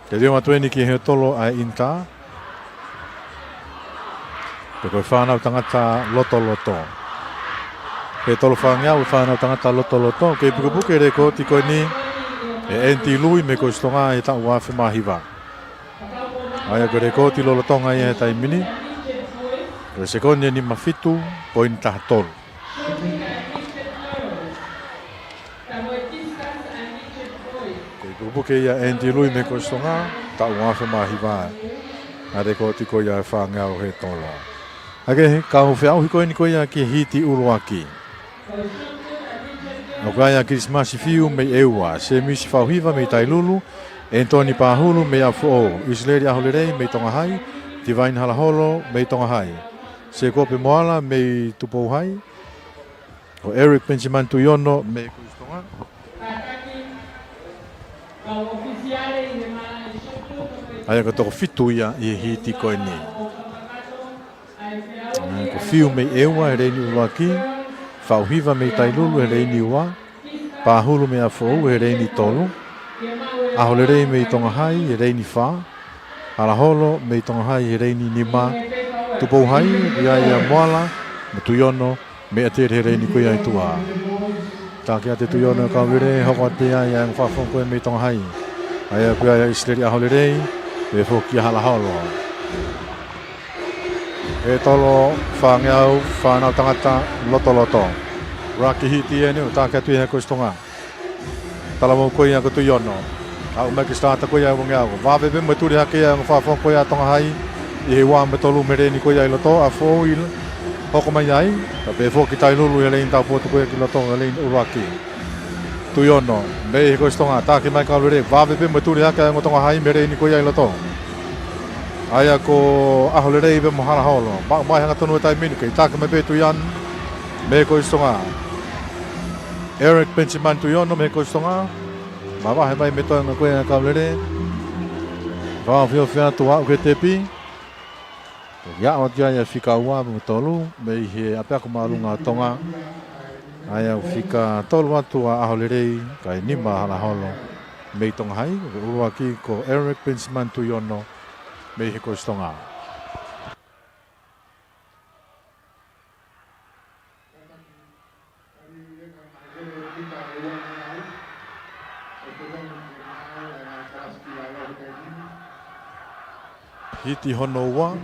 Te lio atu eni ki he tolo ʻa e ʻInitā. Pea ko e fānau tangata lotoloto. He tolo fāngeau e fānau tangata lotoloto. Kei pukepuke e lekooti ko eni ʻe Andy Lui mei he Kolisi ʻo Tonga he taʻu ua afe mā hiva. ʻA ia ko e lekooti lolotonga ia he taimi ni. Ko e sekoni ʻe nima fitu poini taha tolu. Kei pukepuke ia ʻe Andy Lui mei he Kolisi ʻo Tonga, taʻu ua afe mā hiva. ʻA e lekooti ko ia ʻe fāngeau he tolo. ʻA ia ko e kau feʻauhi ko eni ko ia ki he hiti ʻuluaki. ʻOku ʻi ai ʻa Kilisimasi Fiu mei ʻEua, Semisi Fauhiva mei Tailulu, Anthony Pahulu mei ʻApifoʻou, ʻIsileli ʻAholelei mei Tonga Hai, Divine Halaholo mei Tonga Hai, Sekope Moala mei Tupou Hai, ko Eric Benjamin Tuiono mei Kolisi ʻo Tonga. ʻA ia ko e toko fitu ia ʻi he hiti ko eni. ʻA ia ko Fiu mei ʻEua he leini ʻuluaki, Fauhiva mei Tailulu he leini ua, Pahulu mei ʻApifoʻou he leini tolu, ʻAholelei mei Tonga Hai he leini fā, Halaholo mei Tonga Hai he leini nima, Tupou Hai, ʻoku ʻi ai ʻa Moala mo Tuiono mei ʻAtele he leini ko ia ʻi tuʻa. Taki atu ʻe Tuiono e kau lele, hoko atu pē ʻa e ongo fakafofonga ko ia mei Tonga Hai. ʻA ia ʻoku ʻi ai ʻa ʻIsileli ʻAholelei, pea foki ʻa Halaholo. ʻE tolo fāngeau fānau tangata lotoloto. ʻUluaki hiti eni ʻoku taki atu ia he Kolisi ʻo Tonga. Talavou ko ia ko Tuiono. Aʻu mai ki he sitaata ko ia ʻo e ongo fakafofonga. Vave pē mo e tuli hake ia ʻa e ongo fakafofonga ko ia ʻa Tonga Hai ʻi he ua mo e tolu mei he leini ko ia ʻi loto, ʻApifoʻou ʻi hoko mai ai, kae pehē foki Tailulu he leini taupotu ko ia ki loto he leini ʻuluaki. Tuiono, mei he Kolisi ʻo Tonga, taki mai kau lele, vave pē mo e tuli hake ʻa e ongo Tonga Hai mei he leini ko ia ʻi loto. ʻA ia ko ʻAholelei pea mo Halaholo. Maʻu mai hangatonu e taimi ni, kei taki mai pē Tuiono, mei he Kolisi ʻo Tonga. Eric Benjamin Tuiono mei he Kolisi ʻo Tonga. Mavahe mai mei he toenga ko ia ʻa e kau lele. Fakaofiofi atu ʻo aʻu ki he tepi. ʻOku ʻi ai ʻa e fika ua mo e tolu, mei he ʻapiako māʻolunga ʻo Tonga. ʻA ia ʻoku fika tolu atu ʻa ʻAholelei, kae nima ʻa Halaholo. Mei Tonga Hai, ko e ʻuluaki ko Eric Benjamin Tuiono, mei he Kolisi ʻo Tonga. Hiti hono ua,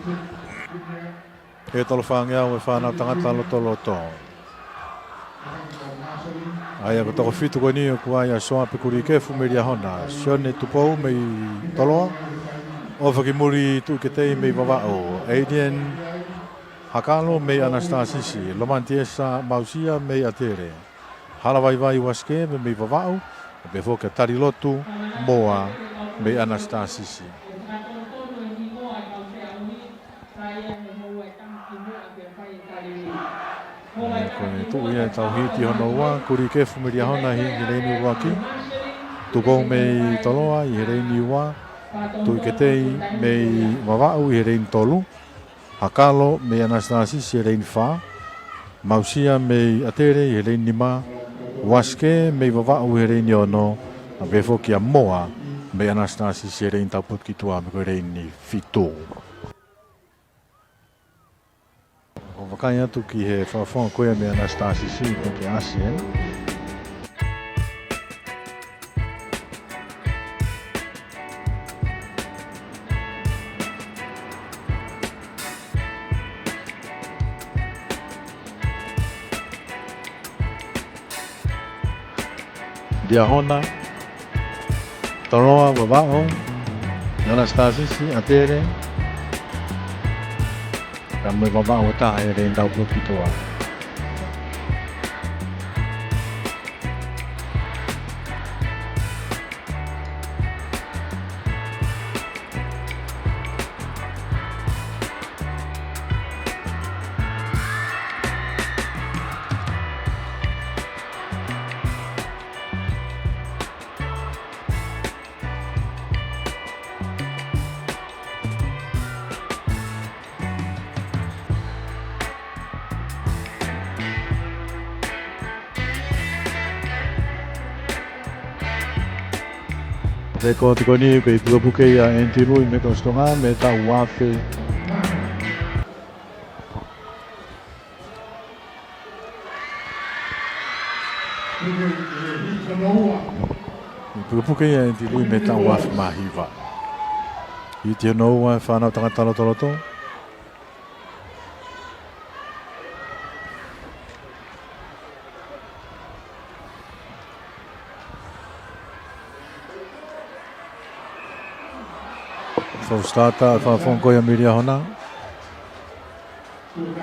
ʻe tolo fāngeau e fānau tangata lotoloto. ʻA ia ko e toko fitu ko eni ʻoku ʻi ai ʻa Soape Kulikefu mei Liahona, Sione Tupou mei Toloa, ʻOfakimuli Tuʻiketei mei Vavaʻu, Adrian Hakalo mei ʻAnasitasisi, Lomani Tiesa Mausia mei ʻAtele, Halavaivai Uasike mei Vavaʻu, pea foki ʻa Talilotu Moa mei ʻAnasitasisi. Ko e tuʻu ia ʻetau hiti hono ua, Kulikefu mei Liahona ʻi he leini ʻuluaki, Tupou mei Toloa ʻi he leini ua, Tuʻiketei mei Vavaʻu ʻi he leini tolu, Hakalo mei ʻAnasitasisi he leini fā, Mausia mei ʻAtele ʻi he leini nima, Uasike mei Vavaʻu he leini ono, pea foki ʻa Moa mei ʻAnasitasisi he leini taupotu ki tuʻa mo e leini fitu. ʻO vakai atu ki he fakafofonga ko ia mei ʻAnasitasisi, ko e ke ʻasi eni. Liahona, Toloa, Vavaʻu, ʻAnasitasisi, ʻAtele, kae mo e Vavaʻu ʻe taha he leini taupotu ki tuʻa. Ko e tokoni pē ʻi he pukepuke ia ʻa Andy Lui mei Kolisi Tonga mei he taʻu ua afe. Pukepuke ia ʻa Andy Lui mei he taʻu ua afe mā hiva. Hiti hono ua ʻa e Fānau Tangata Lotoloto. Fou sitata, fakafofonga ko ia mei Liahona.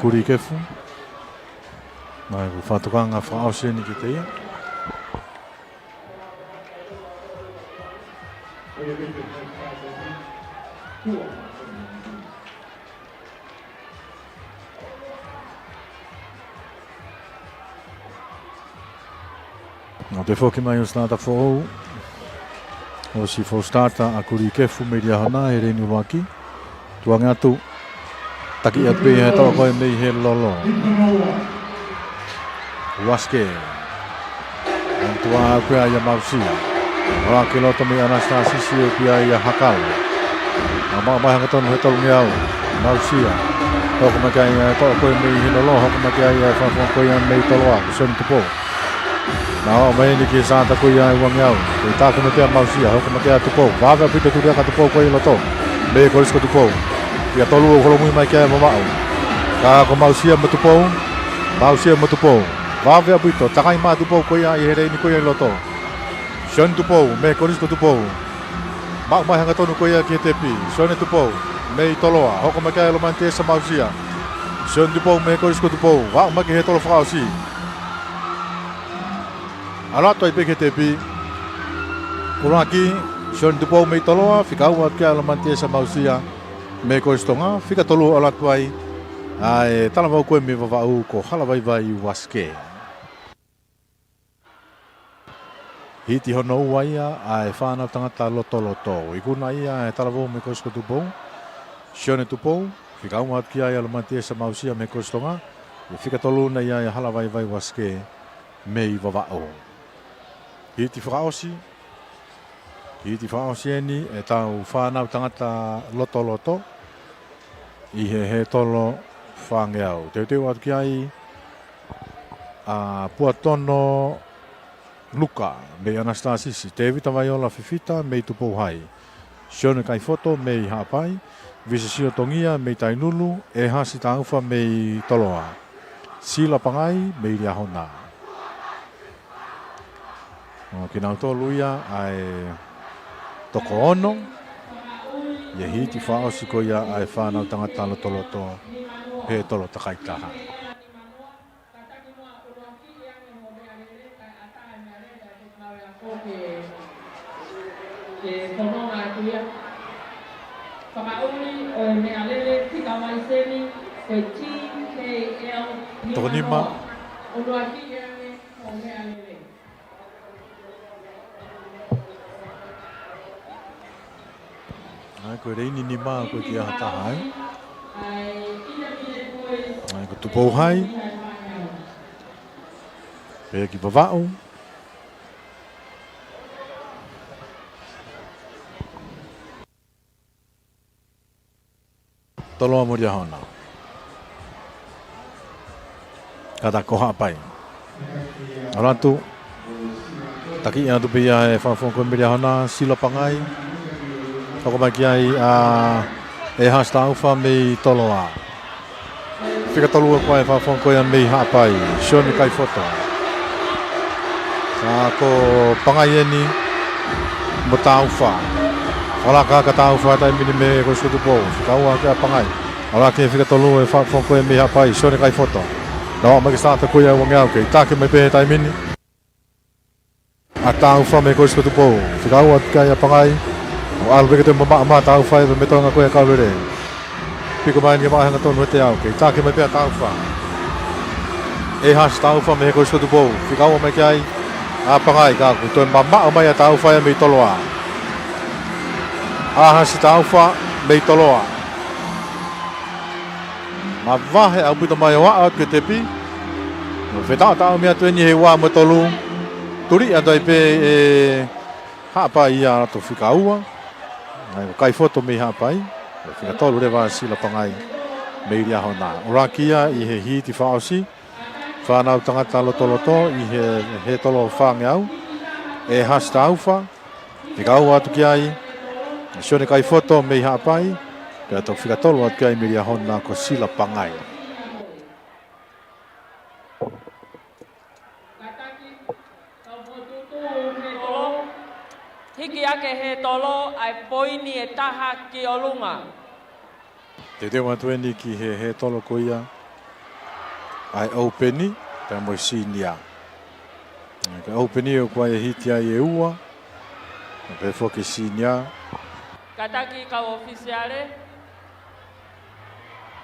Kulikefu. Naʻe ʻi ai e fatukanga fakaʻosi eni kiate ia. Naʻe toe foki mai ʻo sitata foʻou. ʻOsi fou sitata ʻa Kulikefu mei Liahona he leini ʻuluaki. Tuʻu ange atu. Taki atu pē ia he toʻo ko ē mei he lolo. Waske. Tuʻu atu pē ia ʻa Mausia. ʻAlu ki loto mei ʻAnasitā Sisi ʻo pea ia Hakau. Maʻu mai hangatonu he tolungeau. Mausia. Hoko mai ki ai ʻa e toʻo ko ē mei he lolo, hoko mai ki ai ʻa e fakafofonga ko ia mei Toloa, Sione Tupou. Naʻe ʻomai eni ki he sitata ko ia ʻa e uangeau. Kei taki mai pē ʻa Mausia, hoko mai ki ai ʻa Tupou. Vave ʻaupito e tuliʻanga ʻa Tupou ko ia ʻi loto. Mei Kolisi ko Tupou. Fika tolu ʻoku holomui mai ki ai ʻa Vavaʻu. Ka ko Mausia mo Tupou. Mausia mo Tupou. Vave ʻaupito, takai mai ʻa Tupou ko ia ʻi he leini ko ia ʻi loto. Sione Tupou, mei Kolisi ko Tupou. Maʻu mai hangatonu ko ia ki he tepi. Sione Tupou, mei Toloa. Hoko mai ki ai ʻa Lomani Tiesa Mausia. Sione Tupou, mei Kolisi ko Tupou. Maʻu mai ki he tolo fakaʻosi. ʻAlu atu ai pē ki he tepi. ʻUluaki, Sione Tupou mei Toloa, fika ua atu ki ai ʻa Lomani Tiesa Mausia. Mei Kolisi Tonga, fika tolu ʻalu atu ai. ʻA e talavou ko ē mei Vavaʻu ko Halavaivai Waske. Hiti hono ua ia ʻa e Fānau Tangata Lotoloto. Ikuna ia ʻa e talavou mei Kolisi ko Tupou. Sione Tupou, fika ua atu ki ai ʻa Lomani Tiesa Mausia mei Kolisi Tonga. ʻI he fika tolu na ia ʻa Halavaivai Waske mei Vavaʻu. Hiti fakaʻosi. Hiti fakaʻosi eni ʻetau Fānau Tangata Lotoloto. ʻI he, he tolo fāngeau. Teuteu atu ki ai ʻa Puatono Luka mei ʻAnasitā Sisi, Tēvita Vaiola Fifita mei Tupou Hai, Sione Kaifoto mei Haʻapai, Visesio Tongia mei Tainulu, ʻEhasi Taufa mei Toloa, Sila Pangai mei Liahona. ʻO kinautolu ia ʻa e toko ono, ʻi he hiti fakaʻosi ko ia ʻa e Fānau Tangata Lotoloto, he tolo takai taha. Ke fononga atu ia. Fakaʻuli ʻo e meʻalele, fika mai seni, ko e T K L toko nima. ʻUluaki ange ʻo e meʻalele. ʻAi, ko e leini nima ko ē ki ha taha ai. ʻAi, ko Tupou Hai. Pea ki Vavaʻu. Toloa mo Liahona. Kātaki ko Haʻapai. ʻAlu atu. Taki atu pē ia he fakafofonga ko ē mei Liahona, Sila Pangai. Hoko mai ki ai ʻa ʻEhasi Taufa mei Toloa. Fika tolu ʻa e fakafofonga ko ia mei Haʻapai, Sione Kaifoto. Ka ko Pangai eni mo Taufa. Fakalaka ʻa Taufa taimi ni mei Kolisi ko Tupou. Fika ua ki ai ʻa Pangai. ʻAlu ki he fika tolu ʻa e fakafofonga ko ia mei Haʻapai, Sione Kaifoto. Naʻe ʻomai ki he sitata ko ia ʻa e uangeau, kei taki mai pē he taimi ni ʻa Taufa mei Kolisi ko Tupou. Fika ua ki ai ʻa Pangai. ʻO ʻalu pē ke toe mamaʻo mai ʻa Taufa ia mei he toenga ko ia ʻa Kaulele. Piko mai eni ke maʻu hangatonu he teau, kei taki mai pē ʻa Taufa. ʻEhasi Taufa mei Kolisi ko Tupou. Fika ua mai ki ai ʻa Pangai, ka kuo toe mamaʻo mai ʻa Taufa ia mei Toloa. ʻEhasi Taufa mei Toloa. Mavahe ʻaupito mai ʻo aʻu atu ki he tepi. Naʻe fetaʻotaʻomi atu eni he ua mo e tolu. Tuli atu ai pē ʻe Haʻapai ia ʻa e fika ua. ʻA ia ko Kaifoto mei Haʻapai. Fika tolu leva ʻa Sila Pangai mei Liahona. ʻUluaki ia ʻi he hiti fakaʻosi. Fānau tangata lotoloto ʻi he, he tolo fāngeau. ʻE Hasi Taufa. Fika ua atu ki ai. Sione Kaifoto mei Haʻapai. Pea toki fika tolu atu ki ai mei Liahona ko Sila Pangai. Hiki hake he tolo ʻa e poini ʻe taha ki ʻolunga. Teuteu atu eni ki he, he tolo ko ia ʻa e ʻoupeni, pea mo e senior. Ko e ʻoupeni ʻoku ʻi ai e hiti ai ʻe ua, pea foki senior. Kātaki kau ʻōfisiale,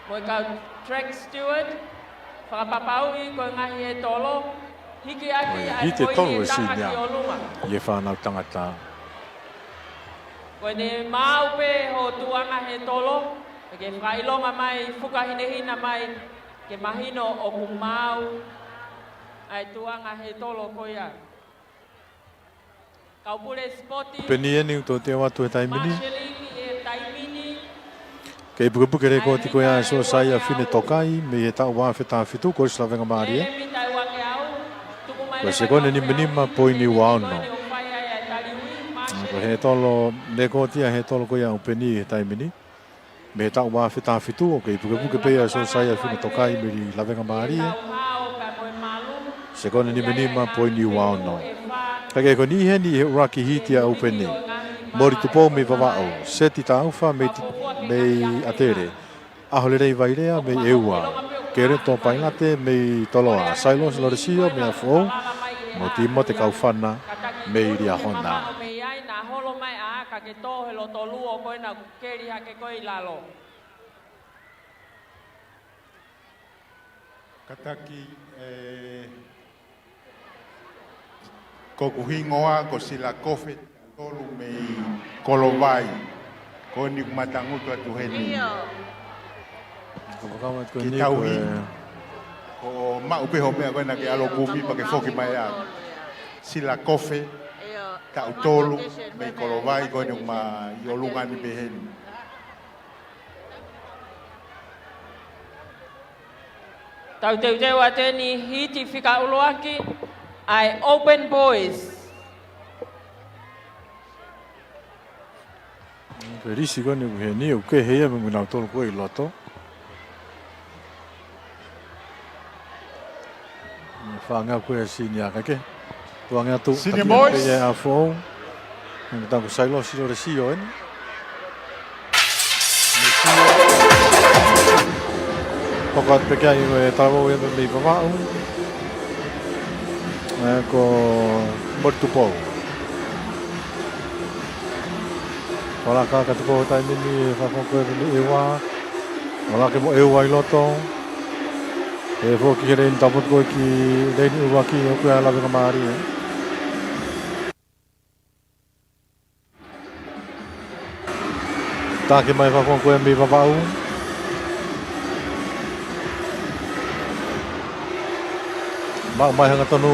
mo e kau track steward, fakapapauʻi ko e ngaahi he tolo, hiki hake ʻa e hiti ʻe tolu ʻe senior ʻi he fānau tangata. Ko ʻene maau pē hoʻo tuʻunga he tolo, ke fakaʻilonga mai, fukahinehina mai, ke mahino ʻoku maau ʻa e tuʻunga he tolo ko ia. Kau pule sipoti. Peni eni ʻoku teuteu atu he taimi ni. Marshal ʻi he taimi ni. Kei pukepuke lekooti ko ia ʻa Siosaia Fine Tokai, mei he taʻu ua afe taha fitu, Kolisi Lavengamālie. Ko e sekoni ʻe nima nima poini ua ono. Ko e he tolo, lekooti ʻa e he tolo ko ia ʻoupeni he taimi ni. Mei he taʻu ua afe taha fitu, ʻoku kei pukepuke pē ia ʻa Siosaia Fine Tokai mei Lavengamālie. Sekoni ʻe nima nima poini ua ono. Ka ko eni heni he ʻuluaki hiti ʻa e ʻoupeni. Moli Tupou mei Vavaʻu, Seti Taufa mei, mei ʻAtele, ʻAholelei Vailea mei ʻEua, Keleto Pailate mei Toloa, Sailosi Lolesio mei ʻAfoʻou, mo Timote Kaufana mei Liahona. Keli hake ko ē ʻi lalo. Kātaki, ē, ko hoku hingoa ko Sila Kofe, tolu mei Kolovai. Ko eni ʻoku ma tangutu atu heni. Ko e fakama ko eni ko e, ko e maʻu pē hoʻo meʻa ko ē naʻa ke ʻalu ʻo kumi pea ke foki mai ā. Sila Kofe, taʻu tolu mei Kolovai, ko eni ʻoku ma ʻi ʻolunga ni pē heni. Tau teuteu atu eni hiti fika ʻuluaki ʻa e Open Boys. Ko e lisi ko eni ʻoku heni, ʻoku kehe ia mei nautolu ko ē ʻi loto. Fāngeau ko ē senior ka ke. Tuʻu ange atu, Senior Boys. Pea ʻAfoʻou. Hangē ko Sailosi Lolesio eni. Hoko atu pē ki ai ʻa e talavou ia mei Vavaʻu. Ē, ko Moli Tupou. Falaka ka Tupou he taimi ni, fakafoki ko ē mei ʻEua. Falaka mo ʻEua ʻi loto. ʻE foki he leini tapu ko ē ki leini ʻuluaki ʻo ko ē ʻa Lavengamālie. Taki mai fakafoki ko ē mei Vavaʻu. Maʻu mai hangatonu,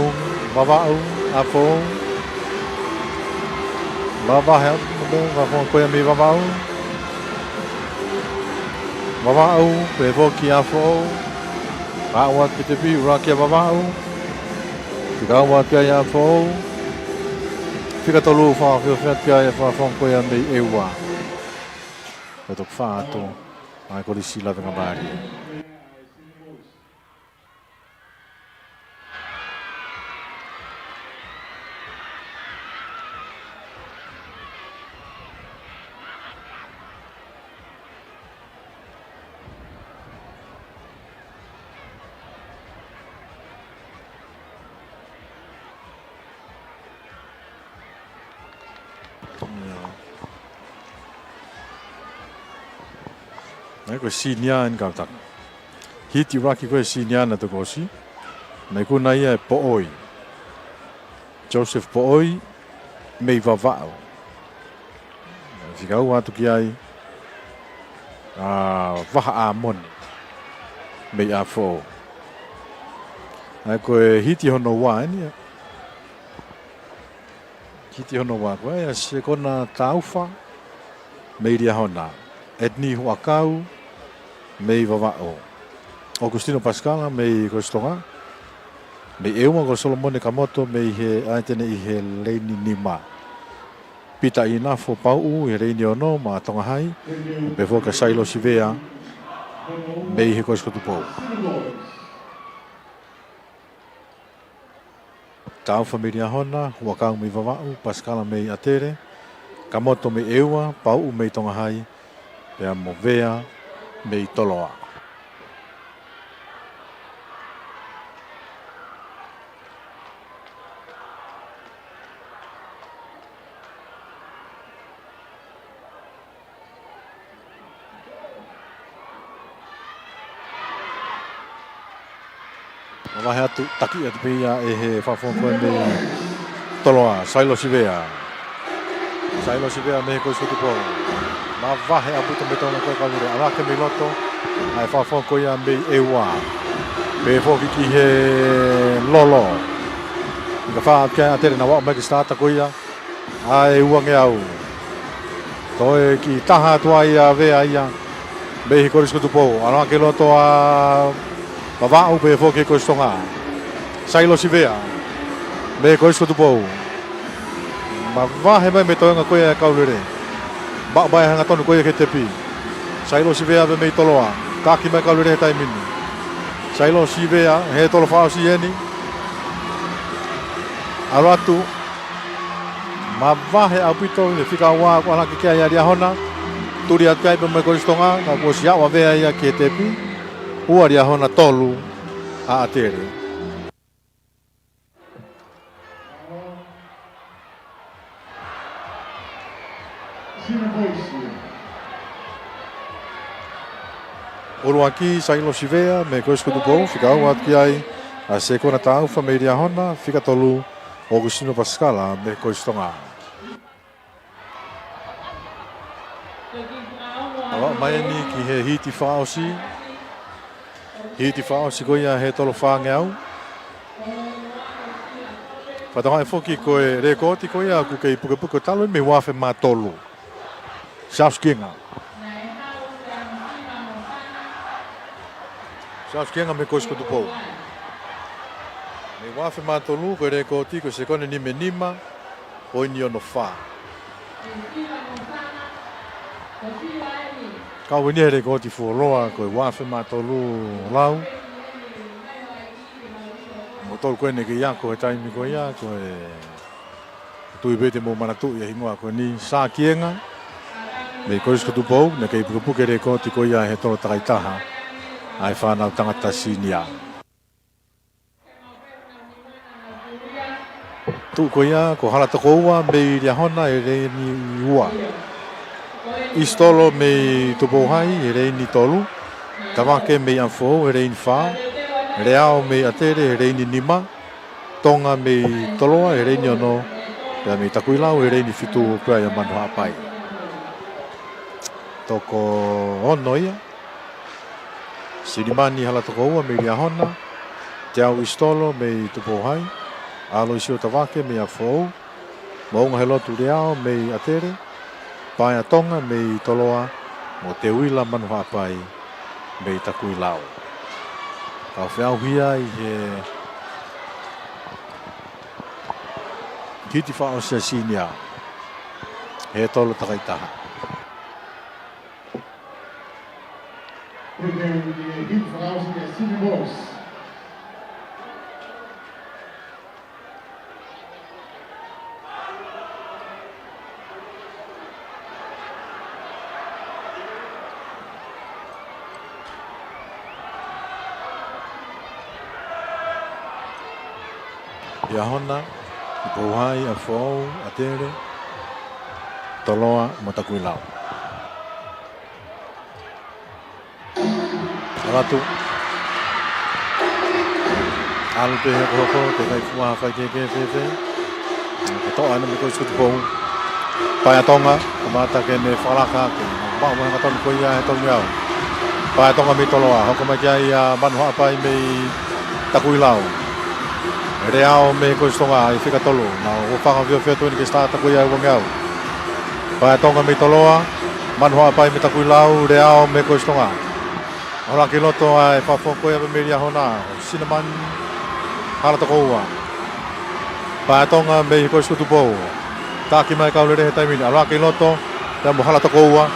Vavaʻu, ʻAfoʻou. Vavaʻu, fakafoki ko ē mei Vavaʻu. Vavaʻu, pea foki ʻAfoʻou. Aʻu atu ki he tepi, ʻuluaki ʻa Vavaʻu. Fika ua atu ki ai ʻAfoʻou. Fika tolu fakafiofia atu ki ai ʻa e fakafoki ko ia mei ʻEua. Pea toki fā atu ʻa e Kolisi Lavengamālie. ʻIo. Naʻe ko e senior eni kau taki. Hiti ʻuluaki ko ē senior naʻe toki ʻosi. Naʻe ikuna ia ʻe Poʻoi. Joseph Poʻoi, mei Vavaʻu. Fika ua atu ki ai, ʻa Vahaʻamoni, mei ʻAfoʻou. ʻA ia ko e hiti hono ua eni ia. Hiti hono ua ko ē ʻa e sekona tāufa mei Liahona. Edney Huʻakau mei Vavaʻu. ʻOkusitino Pasikala mei Kolisi Tonga. Mei ʻEua ko Solomone Kamoto mei he ʻAitene ʻi he leini nima. Pita Inafo Pauʻu ʻi he leini ono maʻa Tonga Hai. Pehē foki kia Sailosi Vea mei he Kolisi ko Tupou. Tāufa mei Liahona, Huʻakau mei Vavaʻu, Pasikala mei ʻAtele, Kamoto mei ʻEua, Pauʻu mei Tonga Hai, pea mo Vea mei Toloa. Mavahe atu, taki atu pē ia ʻe he fakafofonga ko ē mei Toloa, Sailosi Vea. Sailosi Vea mei he Kolisi ko Tupou. Mavahe ʻaupito mei he toenga ko ē ʻa e kau lele, ʻalu hake mei loto ʻa e fakafofonga ko ia mei ʻEua. Pehē foki ki he lolo. Ka fā atu kia ʻAtele naʻa ʻave mai ki he sitaata ko ia ʻa e uangeau. Toe kiʻi taha atu ai ʻa Vea ia mei he Kolisi ko Tupou. ʻAlu hake loto ʻa Vavaʻu pehē foki ki he Kolisi Tonga. Sailosi Vea mei he Kolisi ko Tupou. Mavahe mai mei he toenga ko ia ʻa e kau lele. Maʻu mai hangatonu ko ia ki he tepi. Sailosi Vea pē mei Toloa. Taki mai kau lele he taimi ni. Sailosi Vea, he tolo fakaʻosi eni. ʻAlu atu. Mavahe ʻaupito ʻi he fika ua ʻoku ʻalu hake ki ai ʻa Liahona. Tuli atu ki ai pē mei he Kolisi Tonga, ka kuo ʻosi aʻu ʻa Vea ia ki he tepi. Ua Liahona, tolu ʻa ʻAtele. ʻUluaki, Sailosi Vea mei he Kolisi ko Tupou, fika ua atu ki ai ʻa e sekona tāufa mei Liahona, fika tolu, ʻOkusitino Pasikala mei he Kolisi Tonga. ʻAlu mai eni ki he hiti fakaʻosi. Hiti fakaʻosi ko ia he tolo fāngeau. Fakatokangaʻi foki ko e lēkooti ko ia ʻoku kei pukepuke, talu mei he uaafe mā tolu. Siaosi Kienga. Siaosi Kienga mei he Kolisi ko Tupou. Mei he uaafe mā tolu ko e lēkooti ko e sekone nima nima, poini ono fā. Kau eni he lēkooti fuoloa ko e uaafe mā tolu lau. Mo tolu ko ē naʻe kei ako he taimi ko ia, ko e tui pē te mou manatuʻi ʻa e hingoa ko eni, Sā Kienga mei he Kolisi ko Tupou, naʻe kei pukepuke lēkooti ko ia he tolo takaitaha ʻa e fānau tangata sīnia. Tuʻu ko ia ko Halatokoua mei Liahona he leini ua. ʻIsitolo mei Tupou Hai he leini tolu. Tavake mei ʻApifoʻou he leini fā. Leao mei ʻAtele he leini nima. Tonga mei Toloa he leini ono. Pea mei Takuilau he leini fitu, pea ʻia Manu Haʻapai. Toko ono ia. Silimani Halatokoua mei Liahona, Teau ʻIsitolo mei Tupou Hai, ʻAloisio Tavake mei ʻApifoʻou, Moʻungahelotu Leao mei ʻAtele, Paea Tonga mei Toloa, mo Teuila Manu Haʻapai mei Takuilau. Kau feʻauhi ia ʻi he hiti fakaʻosi ʻa e sīnia he tolo takaitaha. Put down the hit fakaʻosi ʻa e Senior Boys. Liahona, Tupou Hai, ʻApifoʻou, ʻAtele, Toloa, mo Takuilau. ʻAlu atu. ʻAlu pē he hokohoko, teʻeki ai fua ha faikehekehe fēfē. Ko e toʻa eni mei he Kolisi ko Tupou. Paea Tonga, kamata ke ne fakalaka, ke maʻu mai hangatonu ko ia he tolungeau. Paea Tonga mei Toloa, hoko mai ki ai ʻa Manu Haʻapai mei Takuilau. Leao mei Kolisi Tonga ʻi he fika tolu. Nau ō fanga fiofio tuini ke sitata ko ia ʻa e uangeau. Paea Tonga mei Toloa, Manu Haʻapai mei Takuilau, Leao mei Kolisi Tonga. ʻAlu hake ʻi loto ʻa e fakafofonga ko ia mei Liahona, Sinamani Halatokoua. Paea Tonga mei Kolisi ko Tupou. Taki mai kau lele he taimi ni, ʻalu hake ʻi loto, pea mo Halatokoua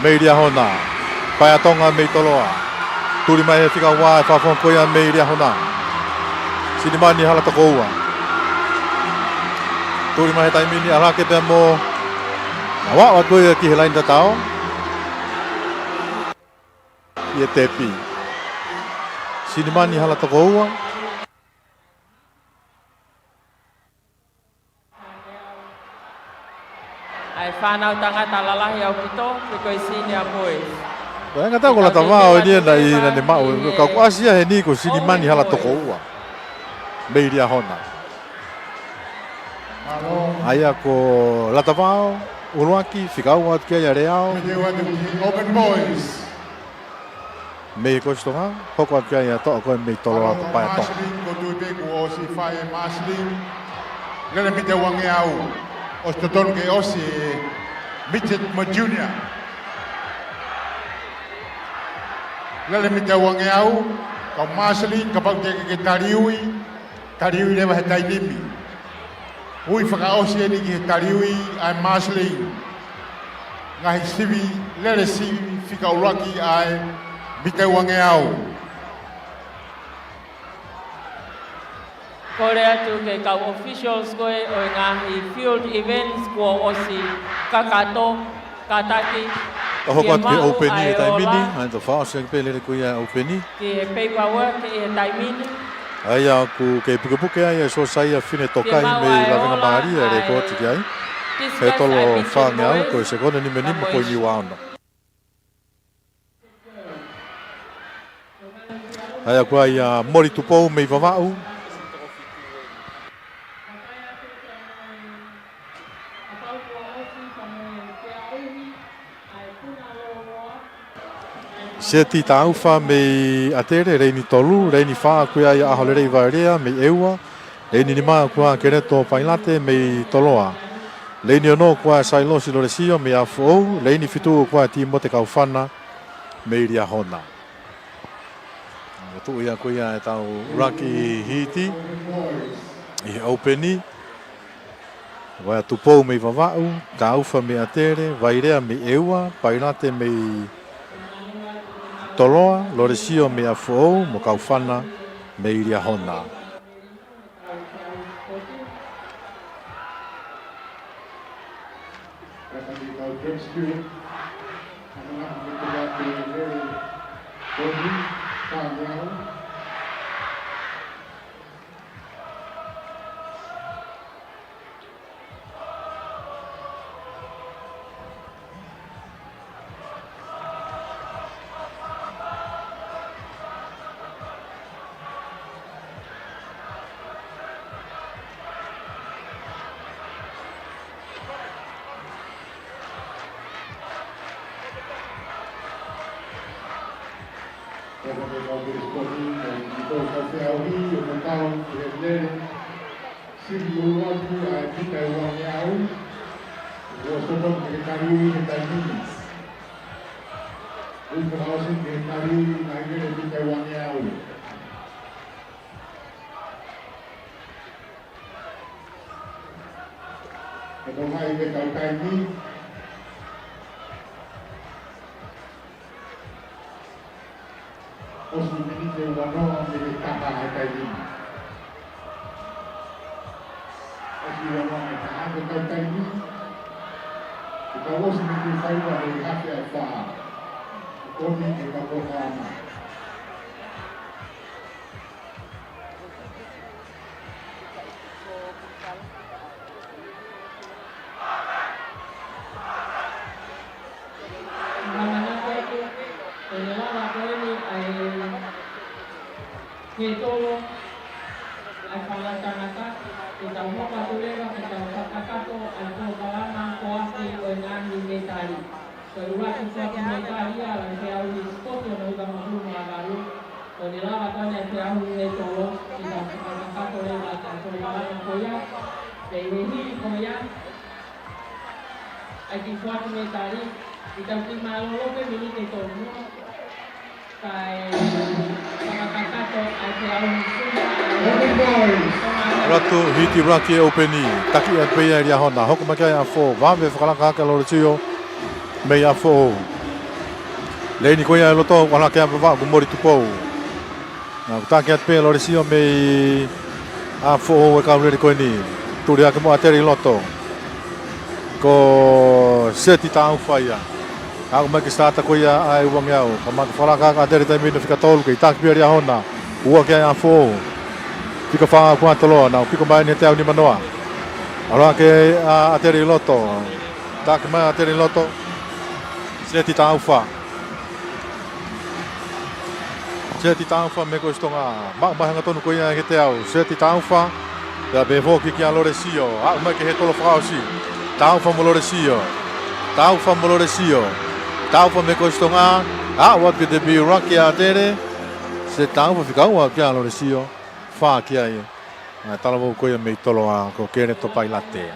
mei Liahona. Paea Tonga mei Toloa. Tuli mai he fika ua ʻa e fakafofonga ko ia mei Liahona, Sinamani Halatokoua. Tuli mai he taimi ni, ʻalu hake pea mo, nau aʻu atu ia ki he laine tatau. ʻI he tepi. Sinamani Halatokoua. ʻA e fānau tangata lalahi ʻaupito, pe ko e senior boys. Ko e ngata ko Latavao eni naʻe, naʻa ne maʻu, ka ʻoku ʻasi ia heni ko Sinamani Halatokoua mei Liahona. ʻA ia ko Latavao, ʻuluaki, fika ua atu ki ai ʻa Leao. Open boys. Mei Kolisi Tonga, hoko atu ki ai ʻa e toʻa ko ē mei Toloa ko Paea Tonga. Marsling, ko e tui pē kuo ʻosi fai e marsling. Lele mita uangeau. ʻOsi totonu ke ʻosi e midget mo junior. Lele mita uangeau, ka marsling, kapau te ke taliui, taliui leva he taimi ni. Ui fakaʻosi eni ki he taliui ʻa e marsling. Ngaahi sivi, lele sivi, fika ʻuluaki ʻa e mita uangeau. Kole atu ki he kau officials ko ē ʻo e ngaahi field events kuo ʻosi kakato, kātaki. Ka hoko atu ki he ʻoupeni he taimi ni, ʻa e tau fakaʻosi ʻaki pē lele ko ia ʻoupeni. Ki he paperwork ʻi he taimi ni. ʻA ia ʻoku kei pukepuke ai ʻa e Siosaia Fine Tokai mei Lavengamālie, ʻa e lēkooti ki ai. He tolo fāngeau, ko e sekono nima nima poini ua ono. ʻA ia ko ia ʻa Moli Tupou mei Vavaʻu. Seti Taufa mei ʻAtele, leini tolu, leini fā ko ia ʻa ʻAholelei Vailea mei ʻEua, leini nima ko ia ʻa Keneto Pailate mei Toloa, leini ono ko ia ʻa Sailosi Lolesio mei ʻApifoʻou, leini fitu ko ia ʻa Timote Kaufana mei Liahona. Mo tuʻu ia ko ia ʻetau ʻuluaki hiti ʻi he ʻoupeni. Ko ia ʻa Tupou mei Vavaʻu, Taufa mei ʻAtele, Vailea mei ʻEua, Pailate mei Toloa, Lolesio mei ʻApifoʻou, mo Kaufana mei Liahona. Sivi ʻuluaki ʻa e mita uangeau, ʻoku ʻosi totonu ke taliui he taimi ni. Ui fakaʻosi ke taliui ʻa e mita uangeau. Ko e toenga ʻi he kau taimi. ʻOsi miniti ua noa mei he taha he taimi ni. ʻOsi ua noa mei he taha he kau taimi. Ko e kau ʻosi miniti faiva mei he hafe ʻa e fā. Ko e koni ke kau ko e fā mai. Manatu atu, ko e lava ko eni ʻa e he tolo ʻa e fānau tangata, ke tau hoko atu leva, ke tau fakakakato ʻa e polokalama ko ē ʻo e ngaahi mētali. Ko e ʻuluaki foaki mētali ʻa e feʻauhi sipoti ʻo e ʻaho ni ʻa e Makalu Makalu. Ko e lava ko eni ʻa e feʻauhi he tolo, ke tau fakakakato ʻAi ki fuaki me tali, i tau ki mālōlō pē miniti tolu noa. Kae fakakakato ʻa e te au ni suma. Latu hiti Luaki e ʻōpeni, taki ʻa pē ia ʻe Liahona, hoko mai ki ai ʻa Foʻou, vave fakalaka hake ʻa Lolesio, mei ʻa Foʻou. Leini ko ia ʻe loto, ʻoua ke ʻave vaʻa, kuo mole Tupou. Naʻa ku taki atu pē Lolesio mei ʻa Foʻou e kau lele ko eni. Tuli hake mo ʻAtele ʻi loto. Ko Seti Taufa ia. Aʻu mai ki he sata ko ia ʻa e uangeau. Kamata fakalaka ʻa ʻAtele taimi ni fika tolu kei taki pē ʻa Liahona. Ua ki ai ʻa Foʻou. Fika fā ʻa Toloa. Naʻa ku piko mai ni he teau nimanoa. ʻAlu hake ʻa ʻAtele ʻi loto. Taki mai ʻAtele ʻi loto. Seti Taufa. Seti Taufa mei Kolisi Tonga. Maʻu mai hangatonu ko ia ki he teau. Seti Taufa. Pea pehē foki kia Lolesio. Aʻu mai ki he tolo fakaʻosi. Taufa mo Lolesio. Taufa mo Lolesio. Taufa mei Kolisi Tonga. Aʻu atu ki he tepi, Luaki ʻAtele. Seti Taufa fika ua kia Lolesio. Fā ki ai. ʻA e talavou ko ia mei Toloa ko Keleto Pailate.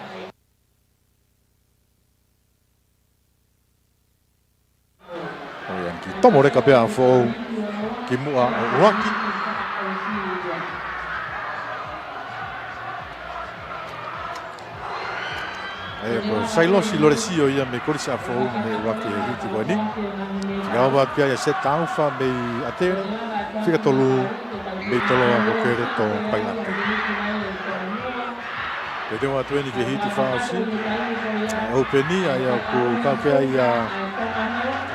ʻO ia ki tomo leka pē ʻa Foʻou ki muʻa ʻo Luaki. ʻA ia ko Sailosi Lolesio ia mei Kolisi ʻa Foʻou mei Luaki he hiti ko eni. Fika ua ki ai ʻa Seti Taufa mei ʻAtele, fika tolu mei Toloa ko Keleto Pailate. Pea te u ʻoatu eni ki he hiti fakaʻosi ʻa e ʻōpeni, ʻa ia ʻoku kau ki ai ʻa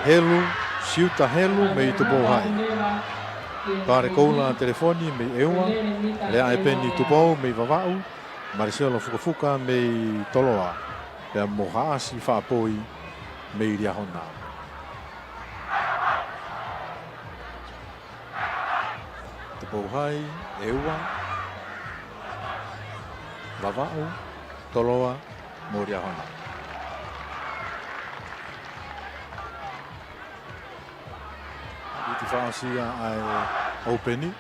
Helu, Siuta Helu mei Tupou Hai. Pale Koula Telefoni mei ʻEua, Lea ʻEpeni Tupou mei Vavaʻu, Maleselo Fukafuka mei Toloa, pea mo Haʻasi Faʻapoi mei Liahona. Tupou Hai, ʻEua, Vavaʻu, Toloa, mo Liahona. Hiti fakaʻosi ia ʻa e ʻōpeni.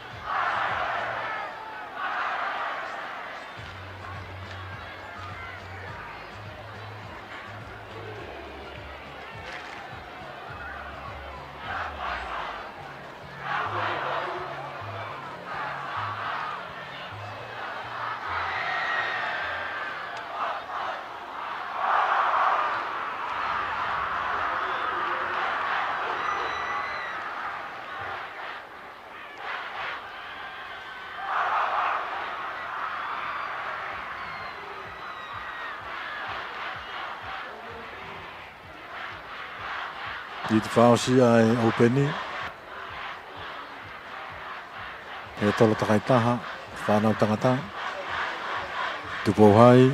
Hiti fakaʻosi ia ʻa e ʻōpeni. Hē tolo takai taha, fānau tangata. Tupou Hai,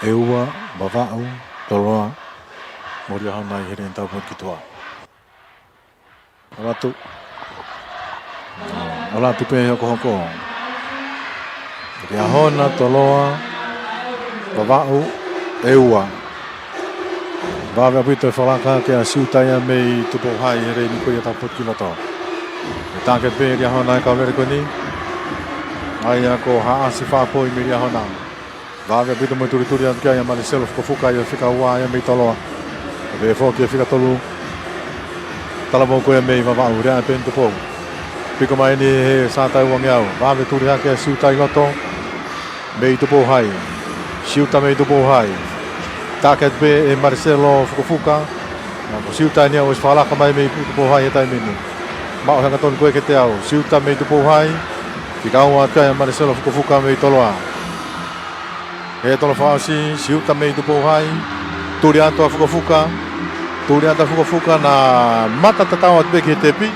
ʻEua, Vavaʻu, Toloa, mo Liahona ʻi he lēnitau poini ki tuʻa. ʻAlu atu. ʻAlu atu pē hokohoko. Liahona, Toloa, Vavaʻu, ʻEua. Vave ʻaupito e fakalaka hake ʻa Siuta ia mei Tupou Hai he leini ko ia tapu ki loto. Taki pē Liahona e kau lele ko eni. ʻA ia ko Haʻasi Faʻapoi mei Liahona. Vave ʻaupito mo e tulituli atu ki ai ʻa Maleselo Fukafuka ia fika ua ia mei Toloa. Pea pehē foki e fika tolu. Talavou ko ia mei Vavaʻu, Lea ʻEpeni Tupou. Piko mai eni he sata e uangeau. Vave tuli hake ʻa Siuta ʻi loto. Mei Tupou Hai. Siuta mei Tupou Hai. Taki atu pē ʻe Maleselo Fukafuka. Naʻa ko Siuta eni ia ʻosi fakalaka mai mei Tupou Hai he taimi ni. Maʻu hangatonu ko ē ki he teau. Siuta mei Tupou Hai. Fika ua atu ki ai ʻa Maleselo Fukafuka mei Toloa. Hē tolo fakaʻosi, Siuta mei Tupou Hai. Tuli atu ʻa Fukafuka. Tuli atu ʻa Fukafuka naʻe mata tatau atu pē ki he tepi.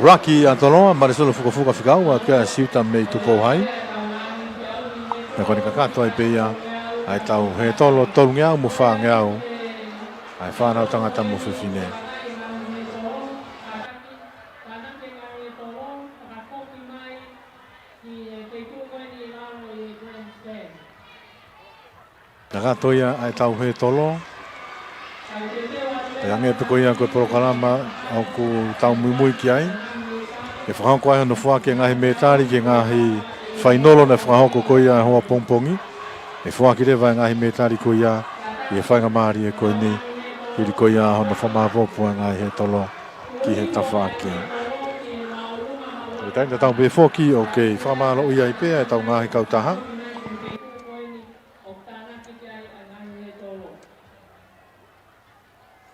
Luaki ʻa Toloa, Maleselo Fukafuka fika ua atu ki ai ʻa Siuta mei Tupou Hai. Pea ko eni kakato ai pē ia ʻa e tau hē tolo tolungeau mo fāngeau ʻa e fānau tangata mo fefine. Kakato ia ʻa e tau hē tolo. Pea hangē pē ko ia ko e polokalama ʻoku tau muimui ki ai. ʻE fakahoko ai hono foaki e ngaahi mētali ki he ngaahi fainolo naʻe fakahoko ko ia he hoʻatā pongipongi. ʻE foaki leva e ngaahi mētali ko ia ʻi he faingamālie ko eni, hili ko ia hono fakamāʻopoʻopo e ngaahi hētolo ki he tafaʻaki. Ko e taimi tatau pē foki ʻoku kei fakamālōʻia ai pē ʻetau ngaahi kautaha.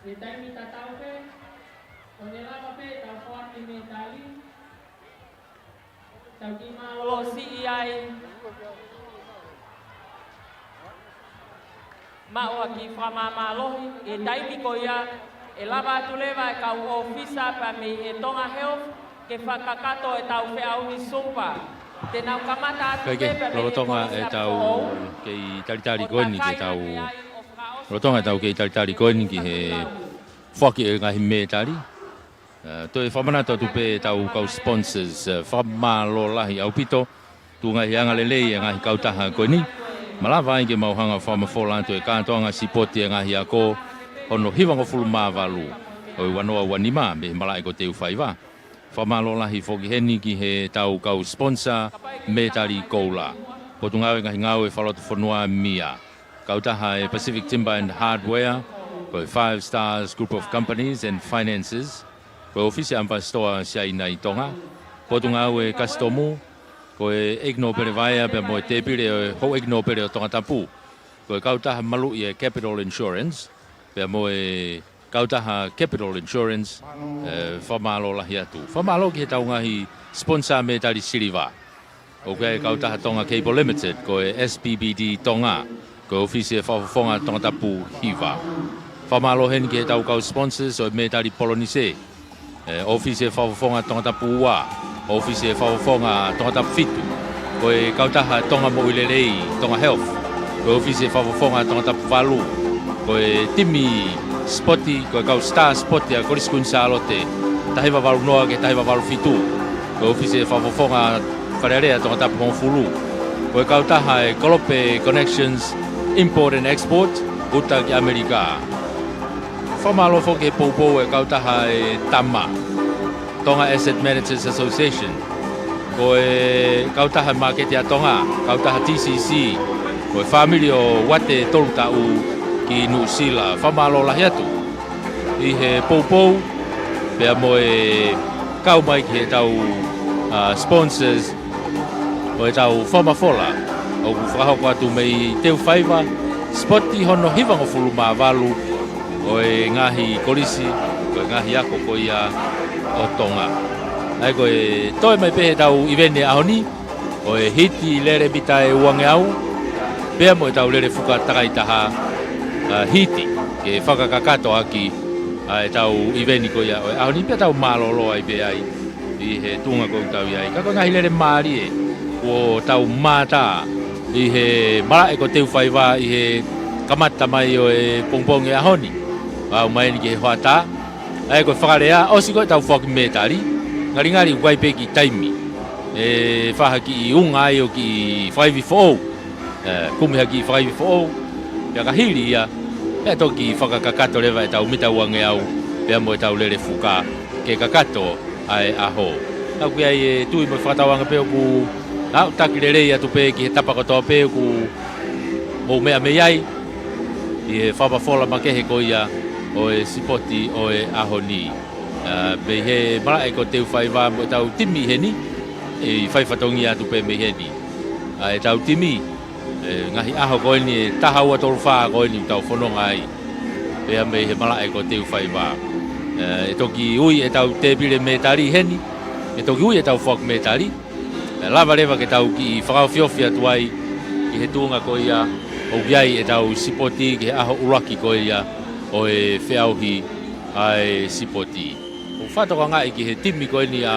He taimi tatau pē, ʻoku ne lava pē ʻetau foaki mētali, tau kiʻi mālōlō siʻi ai. Maʻu ha kiʻi fakamāmālohi, he taimi ko ia, ʻe lava atu leva e kau ʻōfisa pea mei he Tonga Health, ke fakakakato ʻetau feʻauhi Zumba. Te nau kamata atu pē pea mei he lolotonga ʻetau kei talitali ko eni ke tau, lolotonga ʻetau kei talitali ko eni ki he foaki e ngaahi mētali. ʻE, toe fakamanatu atu pē ʻetau kau sponsors, ʻe, fakamālō lahi ʻaupito, tuʻunga ʻi he anga lelei e ngaahi kautaha ko eni. Malava ai ke mau hanga fakamafola atu e kātoanga sipoti e ngaahi ako hono hivangofulu mā valu ʻo e ua noa ua nima mei he malaʻe ko Teufaiva. Fakamālō lahi foki heni ki heʻetau kau sponsor mētali koula. Potungāue Ngaahi Ngāue Fakalotofonua, mia. Kautaha e Pacific Timber and Hardware, ko e Five Stars Group of Companies and Finances, ko e ʻŌfisi ʻAmipasitoa Siaina ʻi Tonga. Potungāue Kasitomu, ko e ʻEiki Nōpele Vaea pea mo e Tēpile ʻo e Houʻeiki Nōpele ʻo Tongatapu, ko e kautaha maluʻi e Capital Insurance, pea mo e kautaha Capital Insurance, ʻe, fakamālō lahi atu. Fakamālō ki heʻetau ngaahi sponsor mētali siliva. ʻOku ʻi ai e kautaha Tonga Cable Limited, ko e S B B D Tonga, ko e ʻŌfisi e Fakafofonga Tongatapu hiva. Fakamālō heni ki heʻetau kau sponsors ʻo e mētali Polonise, ʻe, ʻŌfisi e Fakafofonga Tongatapu ua, ʻŌfisi e Fakafofonga Tongatapu fitu, ko e kautaha Tonga Moʻui Lelei, Tonga Health, ko e ʻŌfisi e Fakafofonga Tongatapu valu, ko e timi sipoti, ko e kau Star Sport ʻa e Kolisi Kuini Sālote, taha hiva valu noa ki he taha hiva valu fitu, ko e ʻŌfisi e Fakafofonga Fale Alea Tongatapu hongofulu, ko e kautaha e Kolope Connections Import and Export, uta ki ʻAmelika. Fakamālō foki he poupou e kautaha e Tama, Tonga Asset Managers Association, ko e kautaha māketi ʻa Tonga, kautaha T C C, ko e fāmili ʻo Uate Tolutaʻu ki Nuʻusila. Fakamālō lahi atu ʻi he poupou, pea mo e kau mai ki heʻetau, ʻa, sponsors, ʻo ʻetau fakamafola ʻoku fakahoko atu mei Teufaiva, sipoti hono hivangofulu mā valu ʻo e ngaahi kolisi, ko e ngaahi ako ko ia ʻo Tonga. ʻA ia ko e toe mai pē heʻetau ʻiveni ʻaho ni, ko e hiti lele mita ʻe uangeau, pea mo ʻetau lele fuka takaitaha, ʻa, hiti, ke fakakakato ʻaki ʻa ʻetau ʻiveni ko ia ʻo e ʻaho ni, pea tau mālōlō ai pē ai ʻi he tuʻunga ko ē ʻoku tau ʻi ai. Ka ko e ngaahi lele mālie kuo tau mātā ʻi he malaʻe ko Teufaiva ʻi he kamata mai ʻo e pongipongi ʻaho ni, ʻo aʻu mai eni ki he hoʻatā. ʻA ia ko e fakalea, ʻosi ko ē ʻetau foaki mētali, ngalingali ʻoku ʻi ai pē kiʻi taimi ʻe fai ha kiʻi unga ai ʻo kiʻi fakaivi foʻou, ʻe, kumi ha kiʻi fakaivi foʻou, pea ka hili ia, pea toki fakakakato leva ʻetau mita uangeau, pea mo ʻetau lele fuka, ke kakato ʻa e ʻaho. Ka ʻoku ʻi ai e tui mo e fakatauange pē ʻoku, ʻa, ʻoku taki lelei atu pē ki he tapa kotoa pē ʻoku mou meʻa mei ai ʻi he fakamafola makehe ko ia ʻo e sipoti ʻo e ʻaho ni. ʻA, mei he malaʻe ko Teufaiva mo ʻetau timi heni, ʻe fai fatongia atu pē mei heni ʻa ʻetau timi, ʻe, ngaahi ʻaho ko eni ʻe taha ua tolu fā ko eni ʻoku tau fononga ai, pea mei he malaʻe ko Teufaiva. ʻE, ʻe toki ui ʻetau tēpile mētali heni, ʻe toki ui ʻetau foaki mētali, ʻe lava leva ke tau kiʻi fakaofiofi atu ai ki he tuʻunga ko ia ʻoku ʻi ai ʻetau sipoti ki he ʻaho ʻuluaki ko ia ʻo e feʻauhi ʻa e sipoti. ʻOku fakatokangaʻi ki he timi ko eni ʻa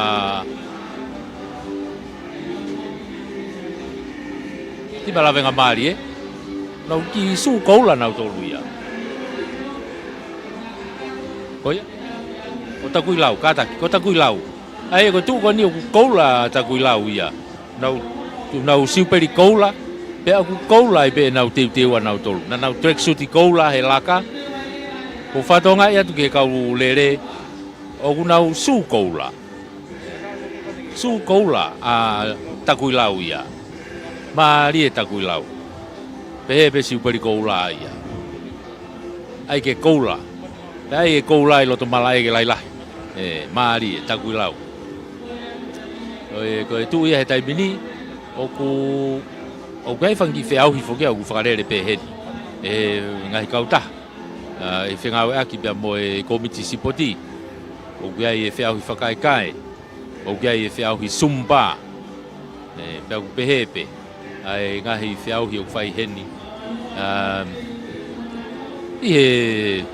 Timi Lavengamālie, nau kiʻi sū koula nautolu ia. Ko ia? Ko Takuilau, kātaki, ko Takuilau. ʻA ia ko e tuʻu ko eni ʻoku koula Takuilau ia. Nau, nau siupeli koula, pea ʻoku koula ai pē ʻenau teuteu ʻanautolu. Naʻa nau tracksuit koula he laka. ʻOku fakatokangaʻi atu ki he kau lele, ʻoku nau sū koula. Sū koula ʻa Takuilau ia. Mālie Takuilau. Pehē pē Siupeli Koula ia. ʻAi ke koula. Pea ʻai e koula ʻi loto malaʻe ke lahilahi. ʻE, mālie, takuilau. Ko e, ko e tuʻu ia he taimi ni, ʻoku, ʻoku ʻi ai e fanga kiʻi feʻauhi foki ia ʻoku fakalele pē heni. ʻE, ngaahi kautaha. ʻA, ʻi he fengāueʻaki pea mo e kōmiti sipoti. ʻOku ʻi ai e feʻauhi fakakaikae. ʻOku ʻi ai e feʻauhi Zumba. ʻE, pea ʻoku pehē pē ʻa e ngaahi feʻauhi ʻoku fai heni. ʻA, ʻi he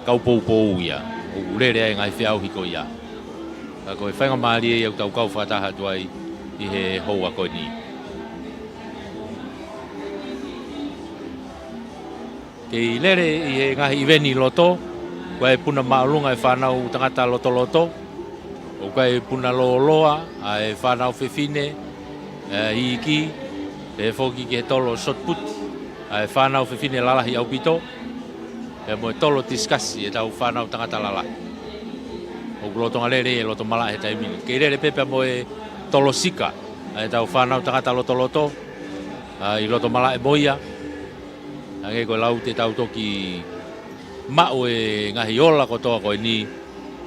kau poupou ia, ʻoku lele ai e ngaahi feʻauhi ko ia. Ka ko e faingamālie ia ʻoku tau kau fakataha atu ai ʻi he houa ko eni. Kei lele ʻi he ngaahi ʻiveni ʻi loto, ʻoku ʻi ai e puna māʻolunga e fānau tangata lotoloto, ʻoku ʻi ai e puna lōloa ʻa e fānau fefine, ʻa e iiki, pehē foki ki he tolo shot put ʻa e fānau fefine lalahi ʻaupito, pea mo e tolo tisikasi ʻetau fānau tangata lalahi. ʻOku lolotonga lele ʻi loto malaʻe he taimi ni. Kei lele pē pea mo e tolo sika ʻa ʻetau fānau tangata lotoloto, ʻa, ʻi loto malaʻe mo ia. Hangē ko e lau, te tau toki maʻu e ngaahi ola kotoa ko eni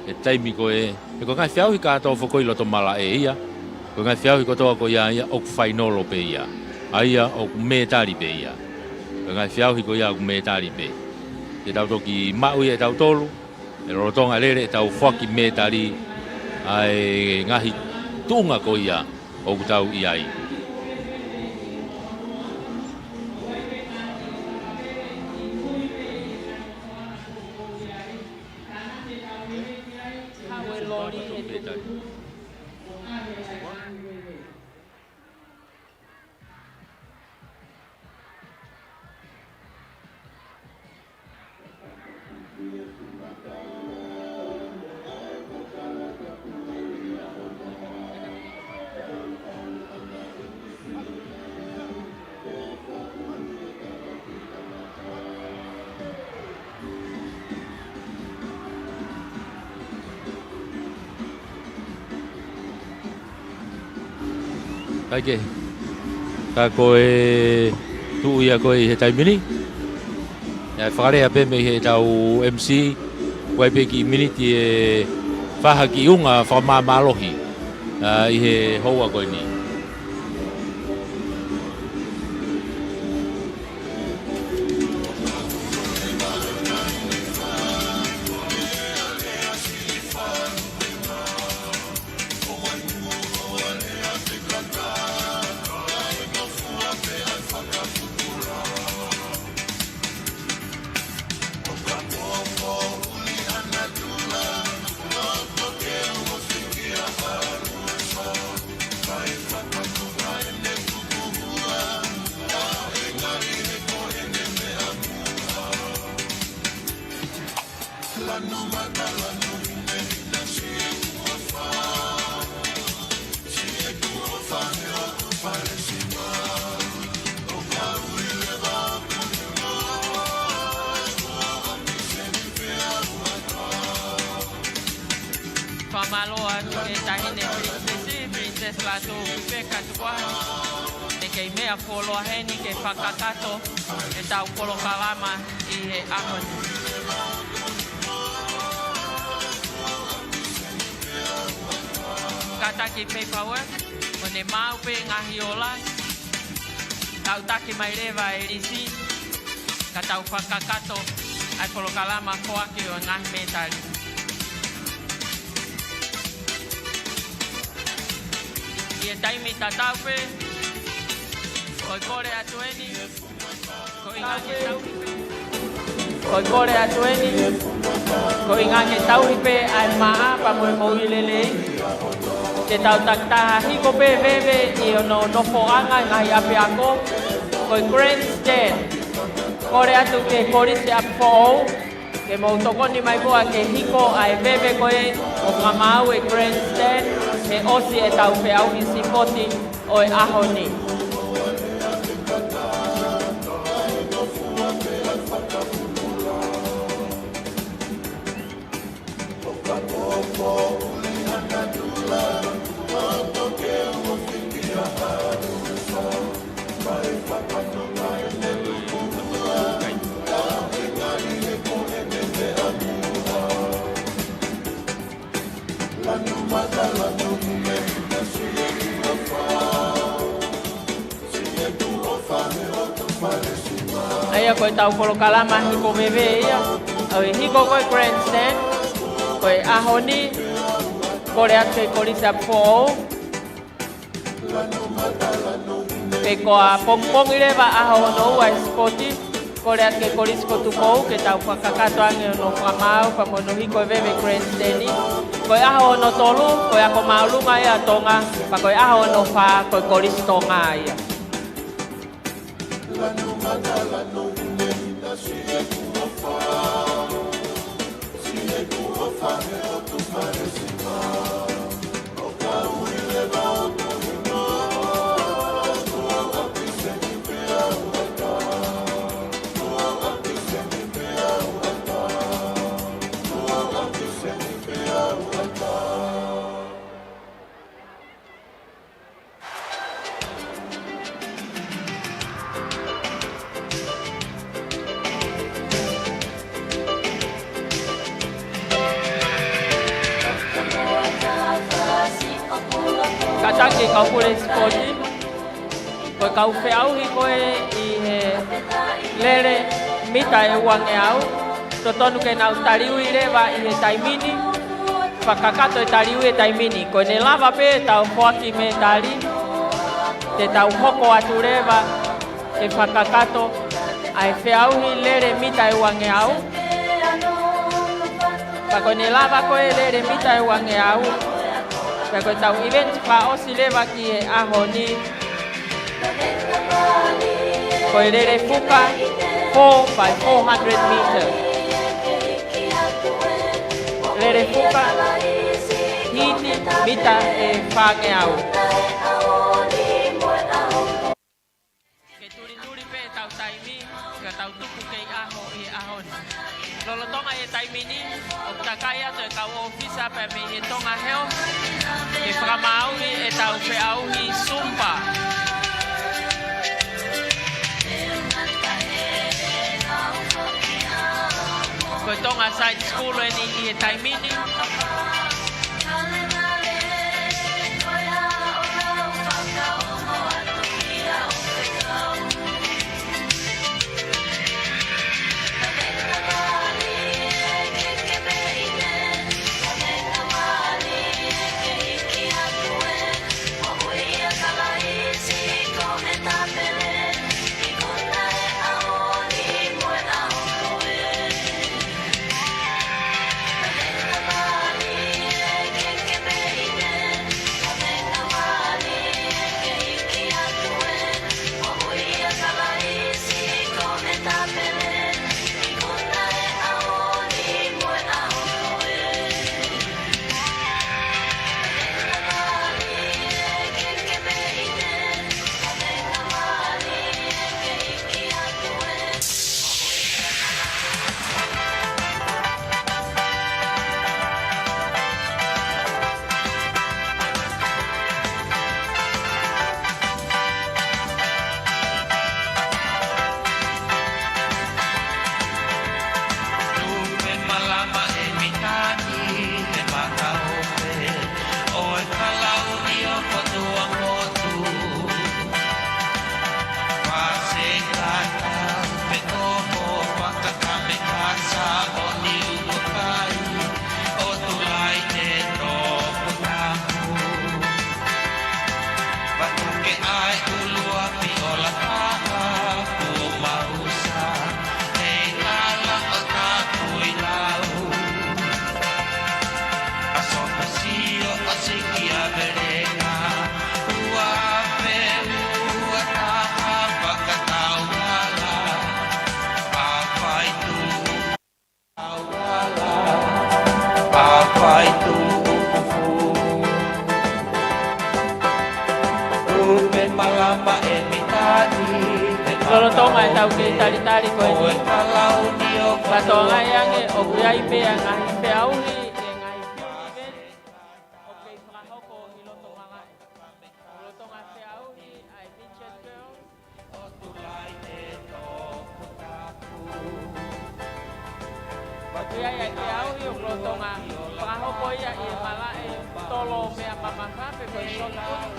he taimi ko ē, he ko e ngaahi feʻauhi kātoa foki ʻi loto malaʻe ia, ko e ngaahi feʻauhi kotoa ko ia ia ʻoku fainolo pē ia, ʻa ia ʻoku mētali pē ia. Ko e ngaahi feʻauhi ko ia ʻoku mētali pē. Te tau toki maʻu ia ʻe tautolu, ʻi lolotonga lele ʻetau foaki mētali ʻa e ngaahi tuʻunga ko ia ʻoku tau ʻi ai. Kae kehe, ka ko e tuʻu ia ko ē ʻi he taimi ni, ʻe fakalea pē mei heʻetau M C, ʻoku ʻi ai pē kiʻi miniti ʻe fā ha kiʻi unga fakamāmālohi, ʻa, ʻi he houa ko eni. Fakamālō atu ki he Taʻahine Pilinisesi, Pilinisesi Lātū Pepeka Tukuaho, ʻoku kei meʻa fuoloa heni ke fakakakato ʻetau polokalama ʻi he ʻaho ni. Kātaki paperwork, ʻo ne maʻu pē ngaahi ola, tau taki mai leva e lisi, ka tau fakakakato ʻa e polokalama foaki ʻo e ngaahi mētali. ʻI he taimi tatau pē, ko e kole atu eni, ko e ʻuhinga ke tauhi pē. Ko e kole atu eni, ko e ʻuhinga ke tauhi pē ʻa e maʻa pea mo e moʻui lelei. Ke tau takitaha hiko pē veve ʻi hono nofoʻanga e ngaahi ʻapiako. Ko e grandstand. Kole atu ki he Kolisi ʻApifoʻou ke mou tokoni mai muʻa ke hiko ʻa e veve ko ē ʻo fakamaau e grandstand he ʻosi ʻetau feʻauhi sipoti ʻo e ʻaho ni. Ko ʻetau polokalama hiko veve ia, ʻo e hiko ko e grandstand, ko e ʻaho ni, kole atu ki he Kolisi ʻApifoʻou. Pea ko e pongipongi leva ʻaho hono ua e sipoti, kole atu ki he Kolisi ko Tupou, ke tau fakakakato ange hono fakamaau, pea mo hono hiko e veve grandstand. Ko e ʻaho hono tolu, ko e Ako Māʻolunga ia ʻa Tonga, pea ko e ʻaho hono fā, ko e Kolisi Tonga ia. Kātaki kau pule sipoti, ko e kau feʻauhi ko ē ʻi he lele mita ʻe uangeau, totonu ke nau taliui leva ʻi he taimi ni, fakakakato e taliui he taimi ni. Ko ʻene lava pē ʻetau foaki mētali, te tau hoko atu leva ke fakakakato ʻa e feʻauhi lele mita ʻe uangeau. Pea ko ʻene lava ko ē lele mita ʻe uangeau, pea ko ʻetau event fakaʻosi leva ki he ʻaho ni, ko e lele fuka four by four hundred meter. Lele fuka hiti mita ʻe fāngeau. Ke tulituli pē ʻetau taimi, ka tau tuku kei ʻaho ʻi he ʻaho ni. Lolotonga e taimi ni, ʻoku takai atu e kau ʻōfisa pea mei he Tonga Health ke fakamaauʻi ʻetau feʻauhi Zumba. Ko e Tonga Side School eni ʻi he taimi ni. Lupe malama e mitaki, e maka ope, ʻo e kalauni ʻo Kotua Kotu. Pasekata, pe toko, pakakame kasa, ʻo ni uko kai, ʻo tulai te toko tapu. Patuke ai ʻuluapi ʻo Lataha, Pumausa, ʻe kala ʻo Tapuilau. ʻA Sopasio, ʻa Sikiavelenga, ua pe ua taha fakataukala, ʻa Faitu. Lolotonga ʻetau kei talitali ko eni. Fakatokangaʻi ange ʻoku ʻi ai pē ʻa e ngaahi feʻauhi, ʻa e ngaahi fiu event ʻoku kei fakahoko ʻi loto malaʻe. Lolotonga feʻauhi ʻa e Midget Girls. ʻOku ʻi ai ʻa e feʻauhi ʻoku lolotonga fakahoko ia ʻi he malaʻe tolo meʻa mamafa pe ko e shot put.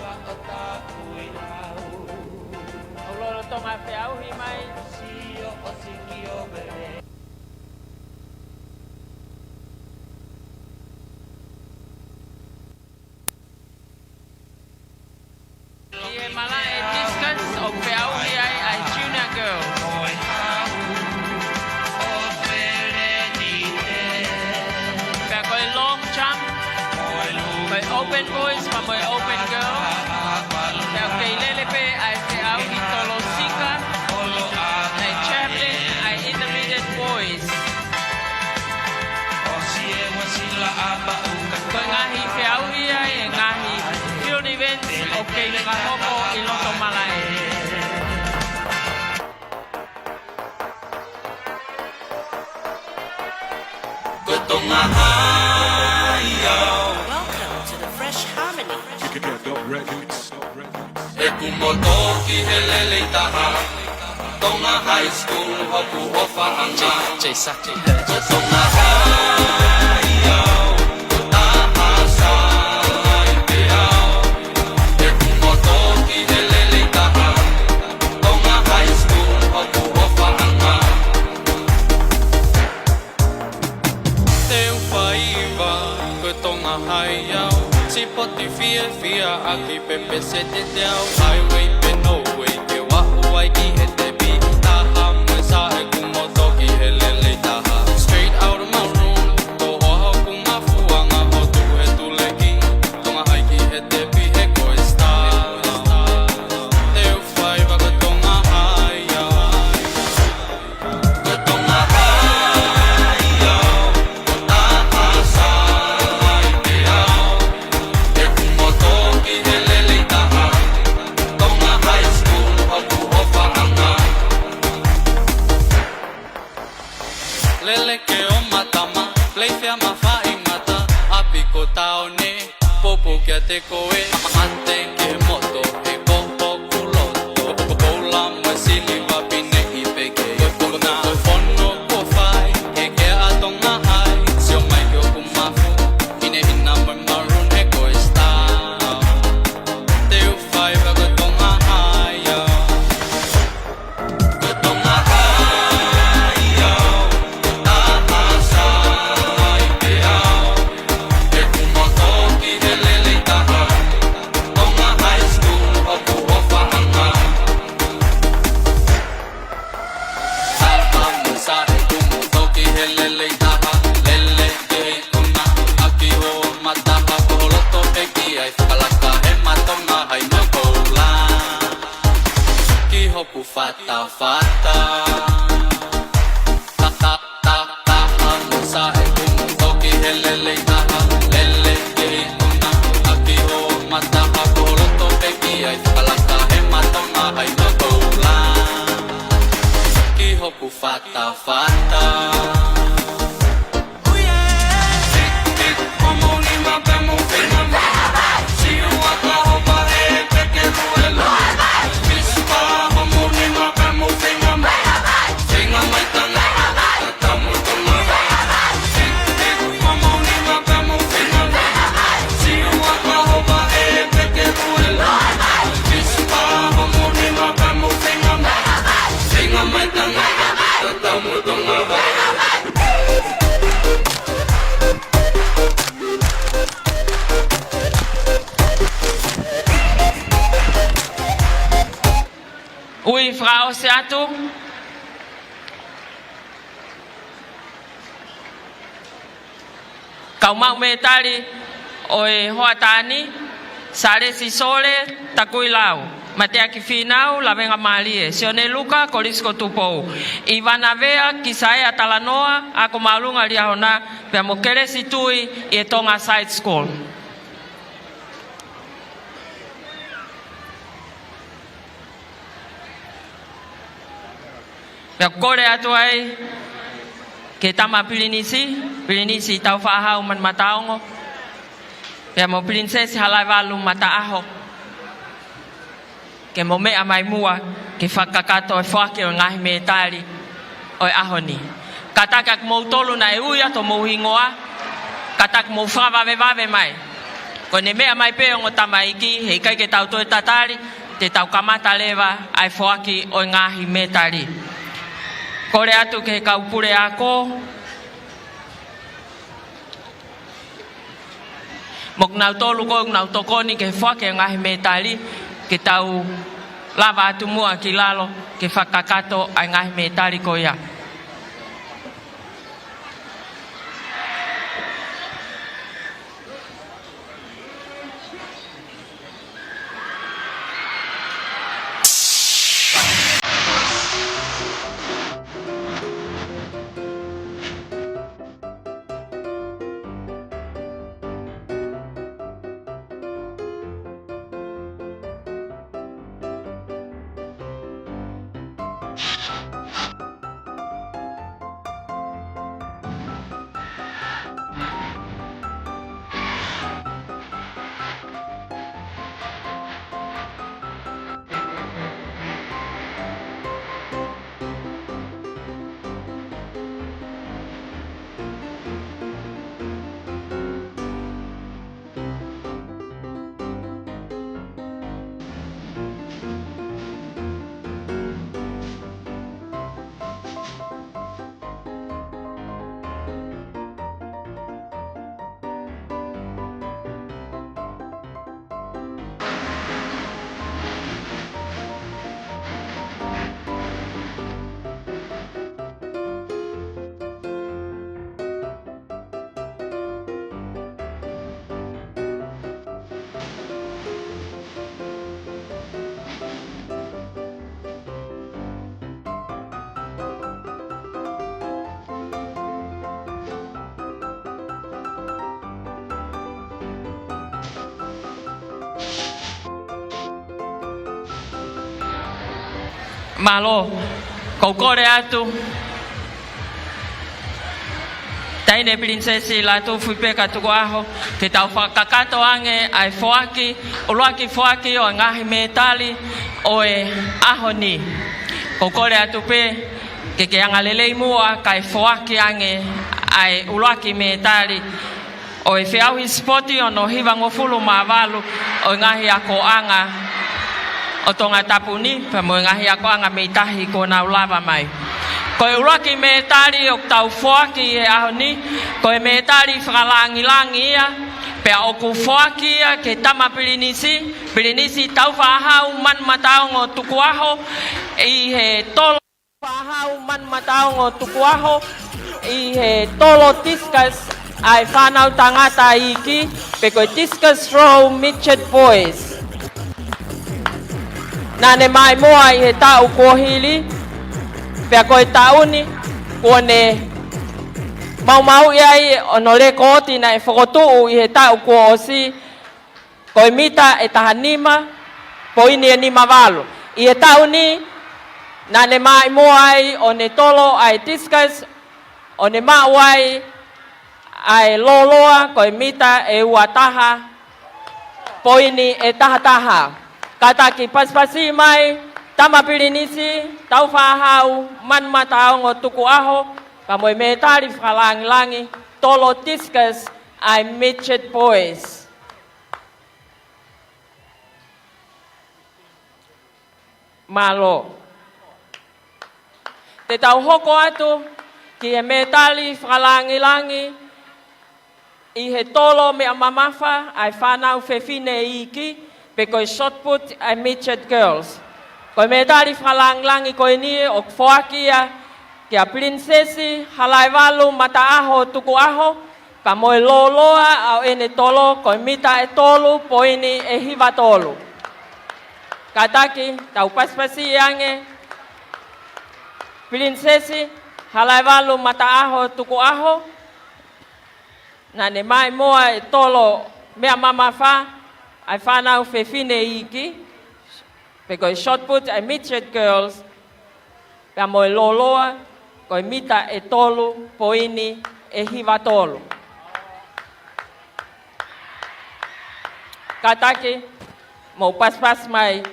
ʻOku lolo- Tonga feʻauhi mai. ʻI he malaʻe discus ʻoku feʻauhi ai ʻa e junior girls. Pea ko e long jump, ko e open boys, pea mo e open girls. Pea ʻoku kei lele pē ʻa e feʻauhi tolosika, ʻa e javelin, ʻa e intermediate boys. Ko e ngaahi feʻauhi ia ʻi he ngaahi field events ʻoku kei fakahoko ʻi loto malaʻe. Ko e Tonga High au. Welcome to the Fresh Harmony. ʻEku moto ki he lelei taha. Tonga High School hoku ʻofaʻanga. Ko e Tonga High au, ko e taha sai pē au. ʻEku moto ki he lelei taha. Tonga High School hoku ʻofaʻanga. Te u faiva, ko e Tonga High au. Sipoti fiefia ʻaki pē pē se te te au. Highway pe no way, ke vaʻu ai ki he tepi. Taha mo e saʻe ʻeku moto ki he lelei taha. Straight out of my room, ko hoku mafuaʻanga ʻo tuʻu he tuleki. Tonga High ki he tepi he ko e star. Te u faiva ko e Tonga High au. Ko e Tonga High au, ko e taha sai pē au. ʻEku moto ki he lelei taha. Tonga High School hoku ʻofaʻanga. Lele ke ʻo matama, Playfair ma faʻi mata, ʻapi ko Taone, poupou kiate koe, mate ki he moto, he ko hoku loto, ko koula mo e siliva pine i peke, ko e puna, ko e fono kuo fai, ke ke ʻa Tonga High, sio mai ki hoku mafu, hinehina mo e maroon he ko e star. Te u faiva ko e Tonga High au. Ko e Tonga High au, ko e taha sai pē au. ʻEku moto ki he lelei taha. Tonga High School hoku ʻofaʻanga. Taha mo e saʻe ʻeku moto ki he lelei taha. Lele ke ikuna ʻaki ho mataha, ko ho loto pē ki ai fakalaka he matonga hai no koula. Ki hoku fatafata. Ta, ta, ta, taha mo e saʻe ʻeku moto ki he lelei taha. Lele ke ikuna ʻaki ho mataha, ko ho loto pē ki ai fakalaka he matonga hai no koula. Ki hoku fatafata. Ui fakaʻosi atu. Kau maʻu mētali ʻo e hoʻatā ni, Salesi Sole Takuilau, Mateaki Fīnau Lavengamālie, Sione Luka Kolisi ko Tupou, ʻIvana Vea Kisaea Talanoa, Ako Māʻolunga Liahona, pea mo Kelesi Tui ʻi he Tonga Side School. Pea kole atu ai ki he tama Pilinisi, Pilinisi Taufaʻāhau Manumataongo, pea mo Pilinisesi Halaevalu Mataʻaho, ke mou meʻa mai muʻa ke fakakakato e foaki ʻo e ngaahi mētali ʻo e ʻaho ni. Kātaki kimoutolu naʻe ui atu homou hingoa, kātaki mou fakavavevave mai. Ko ʻene meʻa mai pē ongo tamaiki, heʻikai ke tau toe tatali, te tau kamata leva ʻa e foaki ʻo e ngaahi mētali. Kole atu ki he kau puleako, mo kinautolu ko ē ʻoku nau tokoni ki he foaki ʻo e ngaahi mētali, ke tau lava atu muʻa ki lalo ke fakakakato ʻa e ngaahi mētali ko ia. Mālō, ʻoku ou kole atu, Taʻahine Pilinisesi Lātūfuipeka Tukuʻaho, ke tau fakakakato ange ʻa e foaki, ʻuluaki foaki ʻo e ngaahi mētali ʻo e ʻaho ni. ʻOku ou kole atu pē ke ke angalelei muʻa kae foaki ange ʻa e ʻuluaki mētali ʻo e feʻauhi sipoti ono hivangofulu mā valu ʻo e ngaahi akoʻanga ʻo Tongatapu ni, pea mo e ngaahi akoʻanga mei tahi kuo nau lava mai. Ko e ʻuluaki mētali ʻoku tau foaki he ʻaho ni, ko e mētali fakalangilangi ia, pea ʻoku foaki ia ki he Tama Pilinisi, Pilinisi Tāufaʻāhau Manumataongo Tukuʻaho, ʻi he tolo Tāufaʻāhau Manumataongo Tukuʻaho, ʻi he tolo discus ʻa e fānau tangata iiki, pe ko e discus throw midget boys. Naʻa ne maʻimoa ʻi he taʻu kuo hili, pea ko e taʻu ni, kuo ne maumauʻi ai hono lekooti naʻe fokotuʻu ʻi he taʻu kuo ʻosi, ko e mita ʻe taha nima poini ʻe nima valu. ʻI he taʻu ni, naʻa ne maʻimoa ai ʻo ne tolo ʻa e discus, ʻo ne maʻu ai ʻa e lōloa, ko e mita ʻe ua taha poini ʻe taha taha. Kātaki pasipasi mai, Tama Pilinisi Tāufaʻāhau Manumataongo Tukuʻaho, pea mo e mētali fakalangilangi, tolo discus ʻa e midget boys. Mālō. Te tau hoko atu ki he mētali fakalangilangi ʻi he tolo meʻa mamafa ʻa e fānau fefine iiki, pe ko e shot put ʻa e midget girls. Ko e mētali fakalangilangi ko eni ʻoku foaki ia kia Pilinisesi Halaevalu Mataʻaho Tukuʻaho, pea mo e lōloa ʻo ʻene tolo ko e mita ʻe tolu poini ʻe hiva tolu. Kātaki, tau pasipasi ange, Pilinisesi Halaevalu Mataʻaho Tukuʻaho, naʻa ne maʻimoa ʻi he tolo meʻa mamafa ʻa e fānau fefine iiki, pe ko e shot put ʻa e midget girls, pea mo e lōloa, ko e mita ʻe tolu poini ʻe hiva tolu. Kātaki, mou pasipasi mai.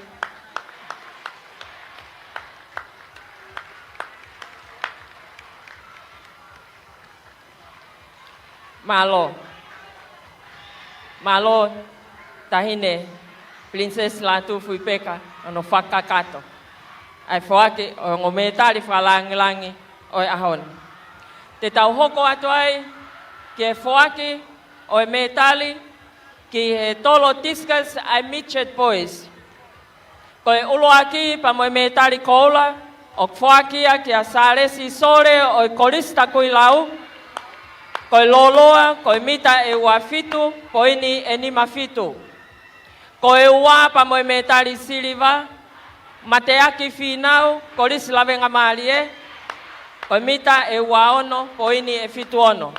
Mālō. Mālō, Taʻahine Princess Lātūfuipeka, hono fakakakato ʻa e foaki ʻo e ongo mētali fakalāngilangi ʻo e ʻaho ni. Te tau hoko atu ai ki he foaki ʻo e mētali ki he tolo discus ʻa e midget boys. Ko e ʻuluaki pea mo e mētali koula, ʻoku foaki ia kia Sālesi Sole ʻo e Kolisi Takuilau. Ko e lōloa, ko e mita ʻe ua fitu poini ʻe nima fitu. Ko e ua pea mo e mētali siliva, Mateaki Fīnau, Kolisi Lavengamālie. Ko e mita ʻe ua ono poini ʻe fitu ono.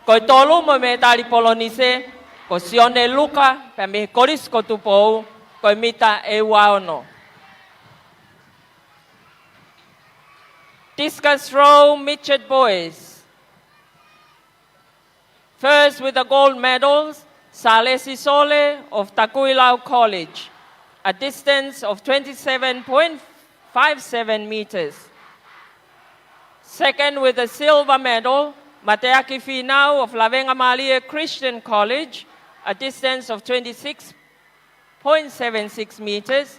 Ko e tolu mo e mētali polonise, ko Sione Luka, pea mei he Kolisi ko Tupou, ko e mita ʻe ua ono. Discus throw midget boys. First with the gold medals, Sālesi Sole of Takuilau College, a distance of twenty-seven point five seven meters. Second with the silver medal, Mateaki Fīnau of Lavengamālie Christian College, a distance of twenty-six point seven six meters.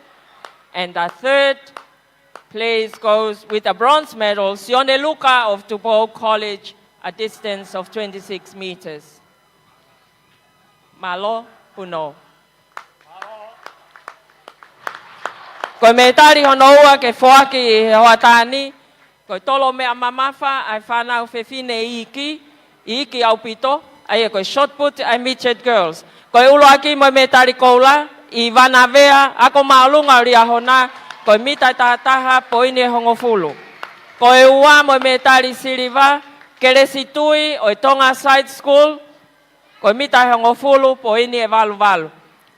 And the third place goes with a bronze medal, Sione Luka of Tupou College, a distance of twenty-six meters. Mālō, Puno. Ko e mētali hono ua ke foaki ʻi he hoʻatā ni, ko e tolo meʻa mamafa ʻa e fānau fefine iiki, iiki ʻaupito, ʻa ia ko e shot put ʻa e midget girls. Ko e ʻuluaki mo e mētali koula, ʻIvana Vea, Ako Māʻolunga ʻo Liahona, ko e mita ʻe taha taha poini ʻe hongofulu. Ko e ua mo e mētali siliva, Kelesi Tui ʻo e Tonga Side School, ko e mita ʻe hongofulu poini ʻe valu valu.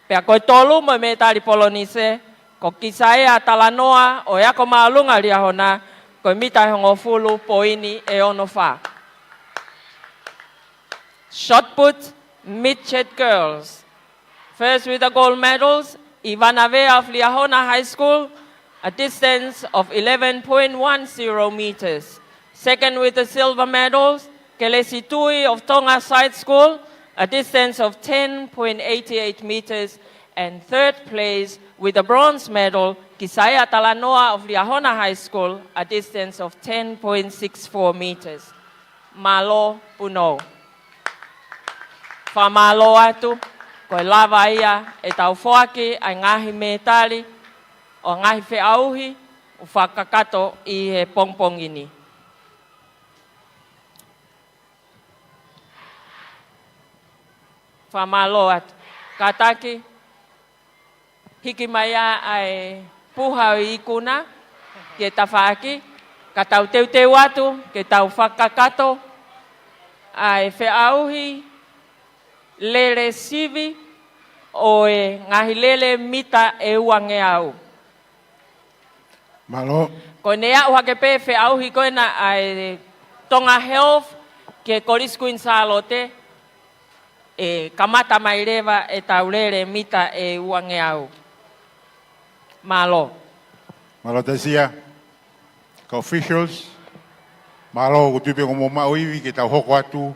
Pea ko e tolu mo e mētali polonise, ko Kisaea Talanoa ʻo e Ako Māʻolunga Liahona, ko e mita ʻe hongofulu poini ʻe ono fā. Shot put, midget girls. First with the gold medals, ʻIvana Vea of Liahona High School, a distance of eleven point one zero meters. Second with the silver medals, Kelesi Tui of Tonga Side School, a distance of ten point eight eight meters. And third place with the bronze medal, Kisaea Talanoa of Liahona High School, a distance of ten point six four meters. Mālō, Puno. Fakamālō atu, ko e lava ia ʻetau foaki ʻa e ngaahi mētali ʻo e ngaahi feʻauhi ʻoku fakakakato ʻi he pongipongi ni. Fakamālō atu. Kātaki, hiki mai ā ʻa e puha ʻo e ikuna ki he tafaʻaki, ka tau teuteu atu ke tau fakakakato ʻa e feʻauhi lele sivi ʻo e ngaahi lele mita ʻe uangeau. Mālō. Ko ʻene aʻu hake pē feʻauhi ko ena ʻa e Tonga Health ki he Kolisi Kuini Sālote, ʻe kamata mai leva ʻetau lele mita ʻe uangeau. Mālō. Mālō Tasia. Kau officials, mālō, ʻoku ou tui pē ʻoku mou maʻu ivi ke tau hoko atu,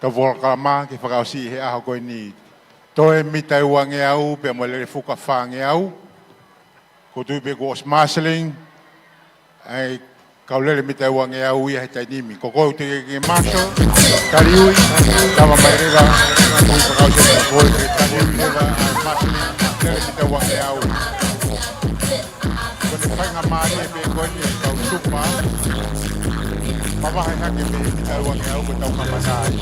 tau polokalama ke fakaʻosi he ʻaho ko eni. Toe mita ʻe uangeau pea mo e lele fuka fāngeau. ʻOku ou tui pē kuo ʻosi marshalling ʻa e kau lele mita ʻe uangeau ia he taimi ni. Ko koe ʻoku teʻeki ke marshal, taliui, tama mai leva, ʻoku fakaʻosi ʻa koe ke taliui leva ʻa e marshalling lele mita ʻe uangeau. Ko e faingamālie pē ko eni ʻetau tupa. Mavahe hake pē mita ʻe uangeau ko ʻetau kamata ai.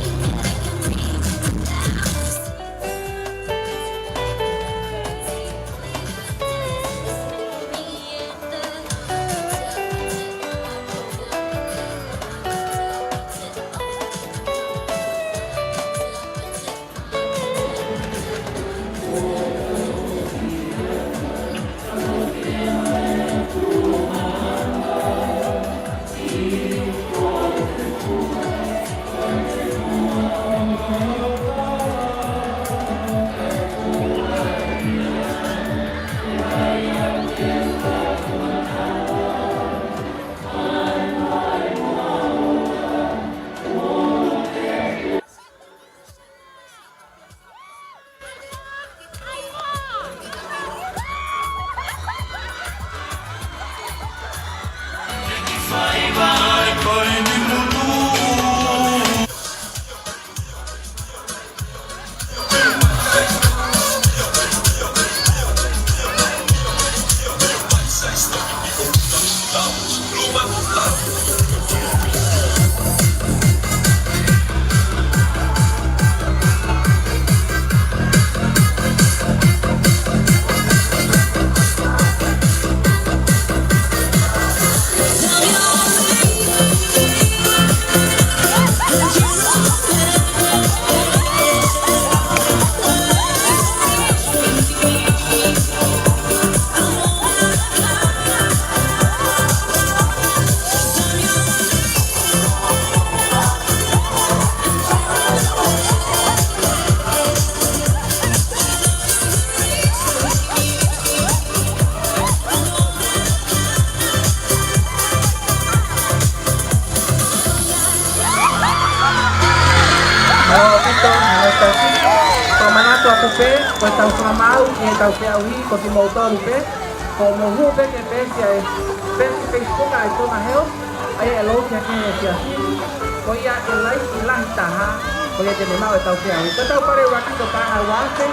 ʻAupito, ʻaupito. Ko e manatu atu pē, ko ʻetau fakamaau ki heʻetau feʻauhi, ko kimoutolu pē, ko hoʻomou hū pē ki he peesi ʻa e, peesi Facebook ʻa e Tonga Health, ʻa ia ʻe louti hake ʻe he Siasi ni, ko ia ʻe lahi, ʻe lahi taha, ko ia te ne maʻu ʻetau feʻauhi. Ko ʻetau pale ʻuluaki ko e paʻanga ua afe,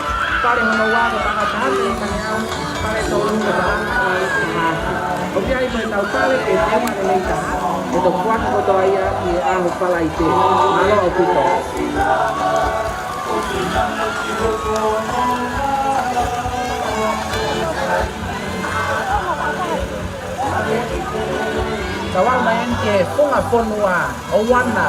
pale hono ua ko e paʻanga taha afe ʻe taha ngeau, pale tolu ko e paʻanga ʻe taha afe. ʻOku ʻi ai mo ʻetau pale ʻe teunga lelei taha, ʻe toki foaki kotoa ia ʻi he ʻaho Falaite. Mālō ʻaupito. Kau mai eni ki he funga fonua ʻo Wana.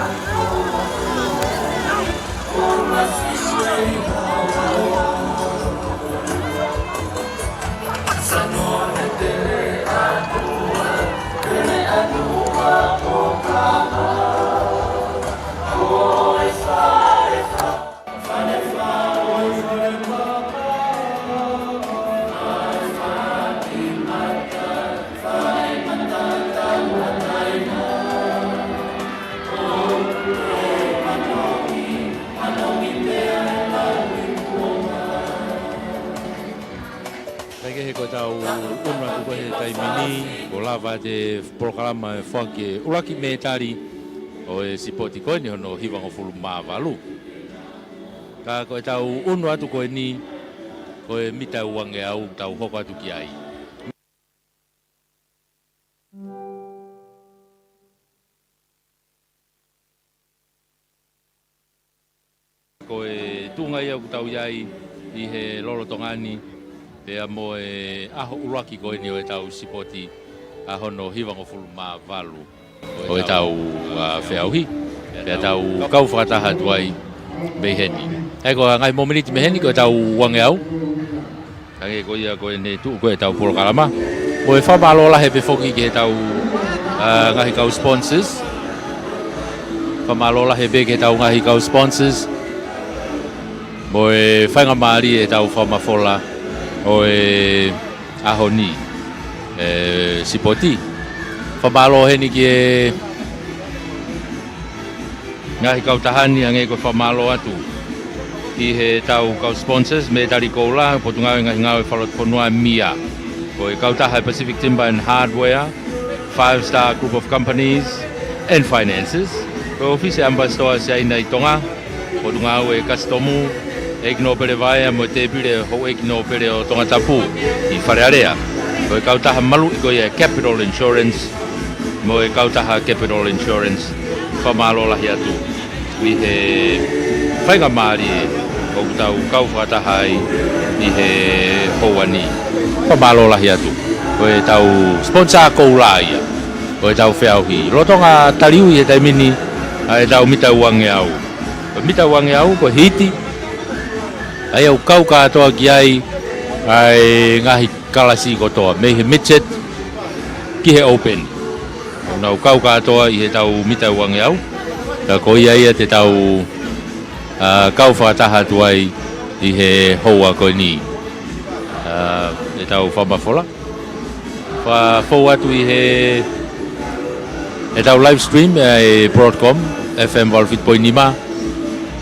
Kae kehe, ko ʻetau ʻunu atu ko ē he taimi ni, kuo lava ʻa e polokalama ʻo e foaki ʻuluaki mētali ʻo e sipoti ko eni hono hivangofulu mā valu. Ka ko ʻetau ʻunu atu ko eni, ko e mita ʻe uangeau ʻoku tau hoko atu ki ai. Ko e tuʻunga ia ʻoku tau ʻi ai ʻi he lolotonga ni, pea mo e ʻaho ʻuluaki ko eni ʻo ʻetau sipoti ʻa hono hivangofulu mā valu ʻo ʻetau, ʻa, feʻauhi. Pea tau kau fakataha atu ai mei heni. ʻE, ko e ngaahi mōmeniti mei heni ko ʻetau uangeau. Hangē ko ia ko eni tuʻu ko ē ʻetau polokalama. Mo e fakamālō lahi pē foki ki heʻetau, ʻa, ngaahi kau sponsors. Fakamālō lahi pē ki heʻetau ngaahi kau sponsors. Mo e faingamālie ʻetau fakamafola ʻo e ʻaho ni, ʻe, sipoti. Fakamālō heni ki he ngaahi kautaha ni, hangē ko e fakamālō atu ki heʻetau kau sponsors, Mētali Koula, Potungāue Ngaahi Ngāue Fakalotofonua, MIA. Ko e kautaha Pacific Timber and Hardware, Five Star Group of Companies and Finances. Ko e ʻōfisi ʻAmipasitoa Siaina ʻi Tonga, Potungāue Kasitomu, ʻEiki Nōpele Vaea mo e Tēpile Houʻeiki Nōpele ʻo Tongatapu ʻi Fale Alea. Ko e kautaha maluʻi ko ia Capital Insurance, mo e kautaha Capital Insurance, fakamālō lahi atu ʻi he faingamālie ʻoku tau kau fakataha ai ʻi he houa ni. Fakamālō lahi atu. Ko ʻetau sponsor koula ia ʻo ʻetau feʻauhi. Lolotonga taliui he taimi ni ʻa ʻetau mita ʻe uangeau. Ko e mita ʻe uangeau, ko e hiti, ʻa ia ʻoku kau kātoa ki ai ʻa e ngaahi kalasi kotoa, mei he midget ki he open. ʻOku nau kau kātoa ʻi heʻetau mita ʻe uangeau. Ka ko ia ia te tau, ʻa, kau fakataha atu ai ʻi he houa ko eni. ʻA, ʻetau fakamafola. Fakafou atu ʻi he, heʻetau live stream ʻa e Broadcom FM valu fitu poini nima.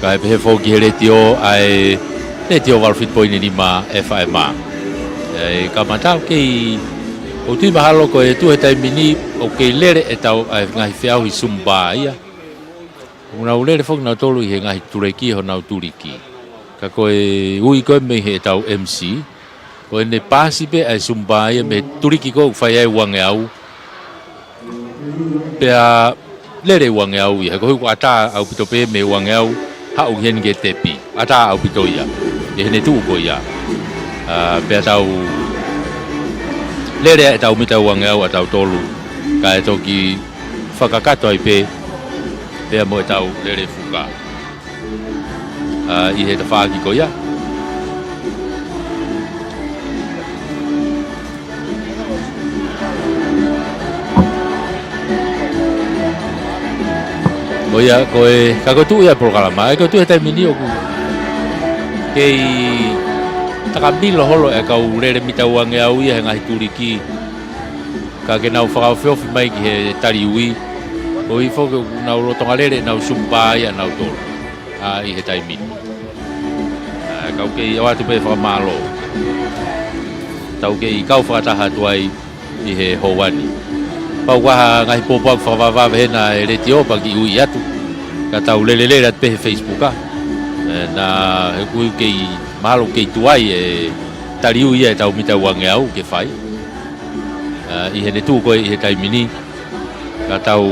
Kae pehē foki he letiō ʻa e letiō valu fitu poini nima FM. ʻE, kamata kei, ʻoku ou tui mahalo ko e tuʻu he taimi ni ʻoku kei lele ʻetau, ʻa e ngaahi feʻauhi Zumba ia. ʻOku nau lele foki nautolu ʻi he ngaahi tuliki honau tuliki. Ka ko e ui ko ē mei heʻetau MC, ko ʻene paasi pē ʻa e Zumba ia mei he tuliki ko ē ʻoku fai ai ʻe uangeau. Pea lele ʻe uangeau ia, he koeʻuhi ʻoku ʻatā ʻaupito pē mei he uangeau, haʻu ki heni ki he tepi. ʻAtā ʻaupito ia ʻi heʻene tuʻu ko ia. ʻA, pea tau lele ʻetau mita ʻe uangeau ʻa tautolu, kae toki fakakakato ai pē, pea mo ʻetau lele fuka. ʻA, ʻi he tafaʻaki ko ia. Ko ia, ko e, ka ko e tuʻu ia polokalama, ʻa ia ko e tuʻu he taimi ni ʻoku kei takamilo holo e kau lele mita ʻe uangeau ia he ngaahi tuliki. Ka ke nau fakaofiofi mai ki he taliui. Koeʻuhi foki ʻoku nau lolotonga lele ʻenau Zumba ia nautolu. ʻa ʻi he taimi ni. ʻA, kau kei ʻoatu pē fakamālō. Tau kei kau fakataha atu ai ʻi he houa ni. Pau ko ha ngaahi pōpoaki fakavavevave hena ʻe he letiō pea kiʻi ui atu. Ka tau lelelele atu pē he Facebook, ʻa. ʻE, naʻa he kui kei mahalo kei tuai e tali ui ia ʻetau mita ua ngeau ke fai. ʻA, ʻi heʻene tuʻu ko ē ʻi he taimi ni. Ka tau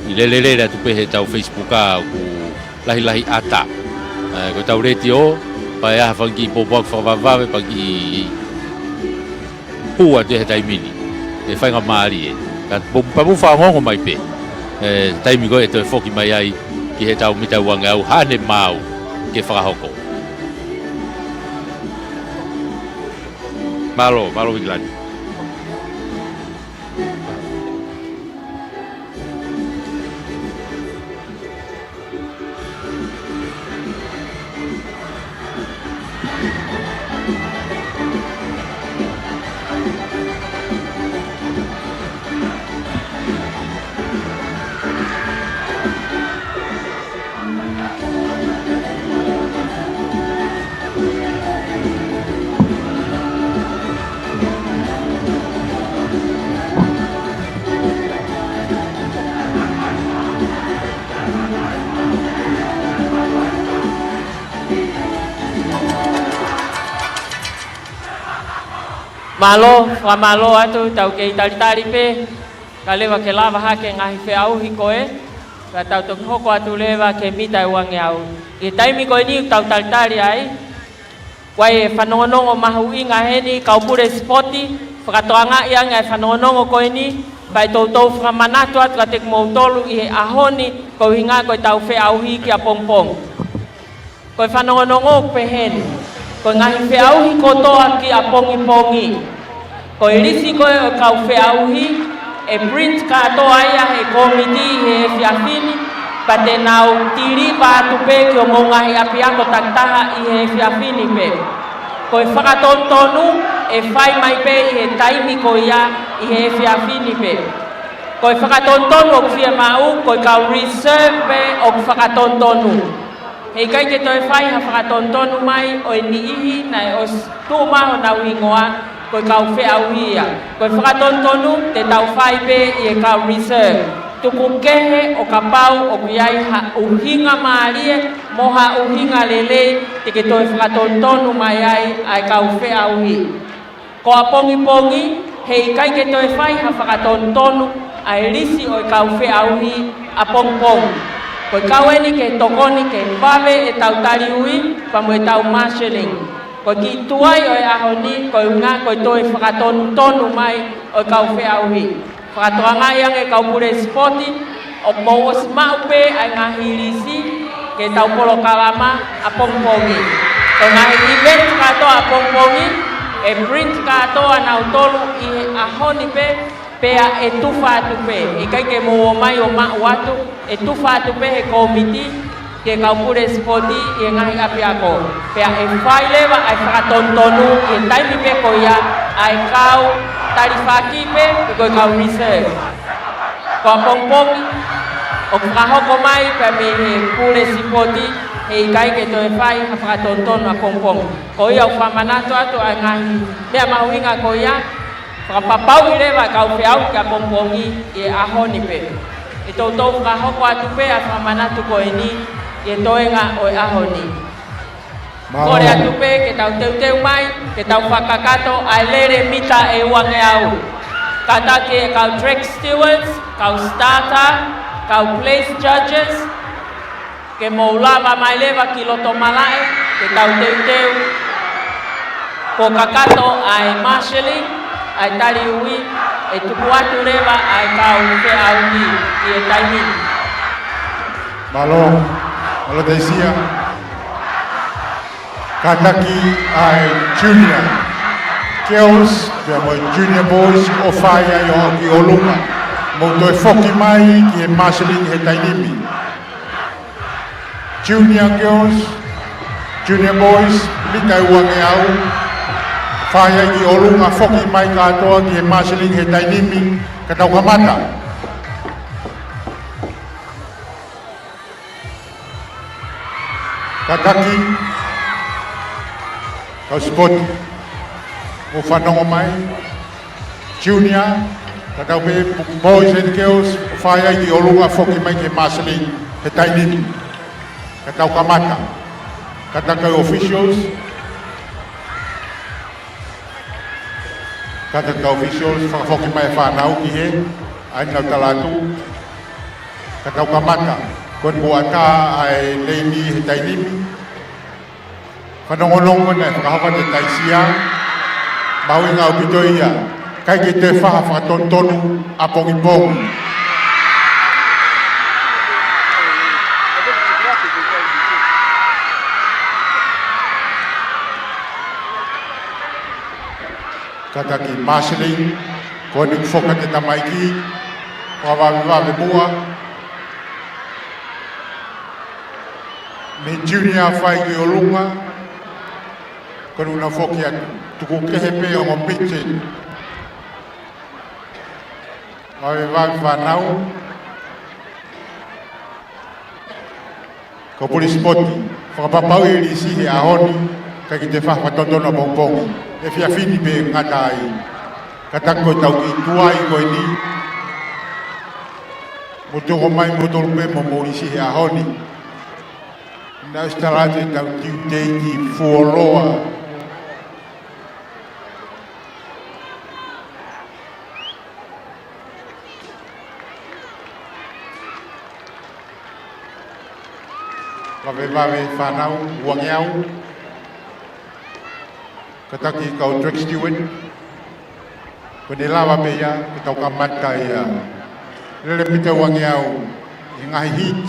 ʻi lelelele atu pē he tau Facebook ʻoku lahilahi ʻatā. ʻE, ko ʻetau letiō, pea ʻi ai ha fanga kiʻi pōpoaki fakavavevave pea kiʻi hū atu he taimi ni. ʻE faingamālie. Ka po-, pea mou fanongo mai pē. ʻE, taimi ko ē ʻe toe foki mai ai ki he tau mita ua ngeau haʻane maau ke fakahoko. Mālō, mālō Vikilani. Mālō, fakamālō atu, tau kei talitali pē, kae lava ke lava hake ngaahi feʻauhi ko ē, ka tau toki hoko atu leva ki he mita ʻe ua ngeau. ʻI he taimi ko eni tau talitali ai, ʻoku ʻi ai e fanongonongo mahuʻinga heni, kau pule sipoti, fakatokangaʻi ange e fanongonongo ko eni, pea ʻe toutou fakamanatu atu kiate kimoutolu ʻi he ʻaho ni, ko e ʻuhinga ko ʻetau feʻauhi ki ʻapongipongi. Ko e fanongonongo ʻoku pehē ni, ko e ngaahi feʻauhi kotoa ki ʻapongipongi. Ko e lisi ko ē ʻo e kau feʻauhi, ʻe print kātoa ia ʻe he kōmiti ʻi he efiafi ni, pea te nau tilipa atu pē ki homou ngaahi ʻapiako takitaha ʻi he efiafi ni pē. Ko e fakatonutonu, ʻe fai mai pē ʻi he taimi ko ia ʻi he efiafi ni pē. Ko e fakatonutonu ʻoku fiemaʻu, ko e kau reserve pē ʻoku fakatonutonu. Heʻikai ke toe fai ha fakatonutonu mai ʻo e niʻihi naʻe ʻosi tuʻu mai honau hingoa, ko e kau feʻauhi ia. Ko e fakatonutonu te tau fai pē ʻi he kau reserve. Tuku kehe ʻo kapau ʻoku ʻi ai ha ʻuhinga mālie mo ha ʻuhinga lelei te ke toe fakatonutonu mai ai ʻa e kau feʻauhi. Ko ʻapongipongi, heʻikai ke toe fai ha fakatonutonu ʻa e lisi ʻo e kau feʻauhi ʻapongipongi. Ko e kau eni ke tokoni ke vave ʻetau tali ui, pea mo ʻetau marshalling. Ko e kiʻi tuai ʻo e ʻaho ni, ko e ʻuhinga ko e toe fakatonutonu mai ʻo e kau feʻauhi. Fakatokangaʻi ange kau pule sipoti, ʻoku mou ʻosi maʻu pē ʻa e ngaahi lisi ki heʻetau polokalama ʻapongipongi. Ko e ngaahi event kātoa ʻapongipongi, ʻe print kātoa nautolu ʻi he ʻaho ni pē, pea ʻe tufa atu pē. ʻIkai ke mou ō mai ʻo maʻu atu, ʻe tufa atu pē ʻe he kōmiti, ki he kau pule sipoti ʻi he ngaahi ʻapiako. Pea ʻe fai leva ʻa e fakatonutonu ʻi he taimi pē ko ia ʻa e kau talifaki pē, pe ko e kau reserve. Ko ʻapongipongi, ʻoku fakahoko mai pē mei he pule sipoti, heʻikai ke toe fai ha fakatonutonu ʻapongipongi. Ko ia ʻoku fakamanatu atu ʻa e ngaahi meʻa mahuʻinga ko ia, fakapapauʻi leva kau feʻauhi ki ʻapongipongi ʻi he ʻaho ni pē. ʻE toutou fakahoko atu pē ʻa e fakamanatu ko eni ʻi he toenga ʻo e ʻaho ni. Mālō. Kole atu pē ke tau teuteu mai, ke tau fakakakato ʻa e lele mita ʻe ua ngeau. Kātaki e kau track stewards, kau starter, kau place judges, ke mou lava mai leva ki loto malaʻe, ke tau teuteu kuo kakato ʻa e marshalling, ʻa e tali ui, ʻe tuku atu leva ʻa e kau feʻauhi ʻi he taimi ni. Mālō, mālō Taisia. Kātaki ʻa e junior girls, pea mo e junior boys, ʻo fai ai ʻo aʻu ki ʻolunga. Mou toe foki mai ki he marshalling he taimi ni. Junior girls, junior boys, mita ʻe ua ngeau, fai ai ki ʻolunga, foki mai kātoa ki he marshalling he taimi ni, ka tau kamata. Kātaki, kau sipoti, mou fanongo mai. Junior, ka tau pehē boys and girls, fai ai ki ʻolunga, foki mai ki he marshal he taimi ni. Ka tau kamata. Kātaki kau officials. Kātaki kau officials, fakafoki mai e fānau ki hē, ʻai ʻenau tala atu. Ka tau kamata, ko e puʻatā ʻa e leini he taimi ni. Fanongonongo naʻe fakahoko atu e taisia, mahuʻinga ʻaupito ia, ʻikai ke toe fai ha fakatonutonu ʻapongipongi. Kātaki marshalling, ko eni kuo foki atu e tamaiki, fakavavevave muʻa. Mei junior fai ki ʻolunga, ko eni kuo nau foki atu, tuku kehe pē ongo midget. Vavevave fānau. Kau pule sipoti, fakapapauʻi e lisi he ʻaho ni, ʻikai ke toe fai ha fakatonutonu ʻapongipongi. Efiafi ni pē ngata ai. Kātaki ko e tau kiʻi tuai ko eni. Mou toki ō mai moutolu pē mo hoʻomou lisi he ʻaho ni. Naʻe ʻosi tala atu ʻetau due date fuoloa. Vavevave fānau, uangeau. Kātaki kau track steward. Ko ʻene lava pē ia, ke tau kamata ia. Lele mita uangeau, ʻi he ngaahi heat.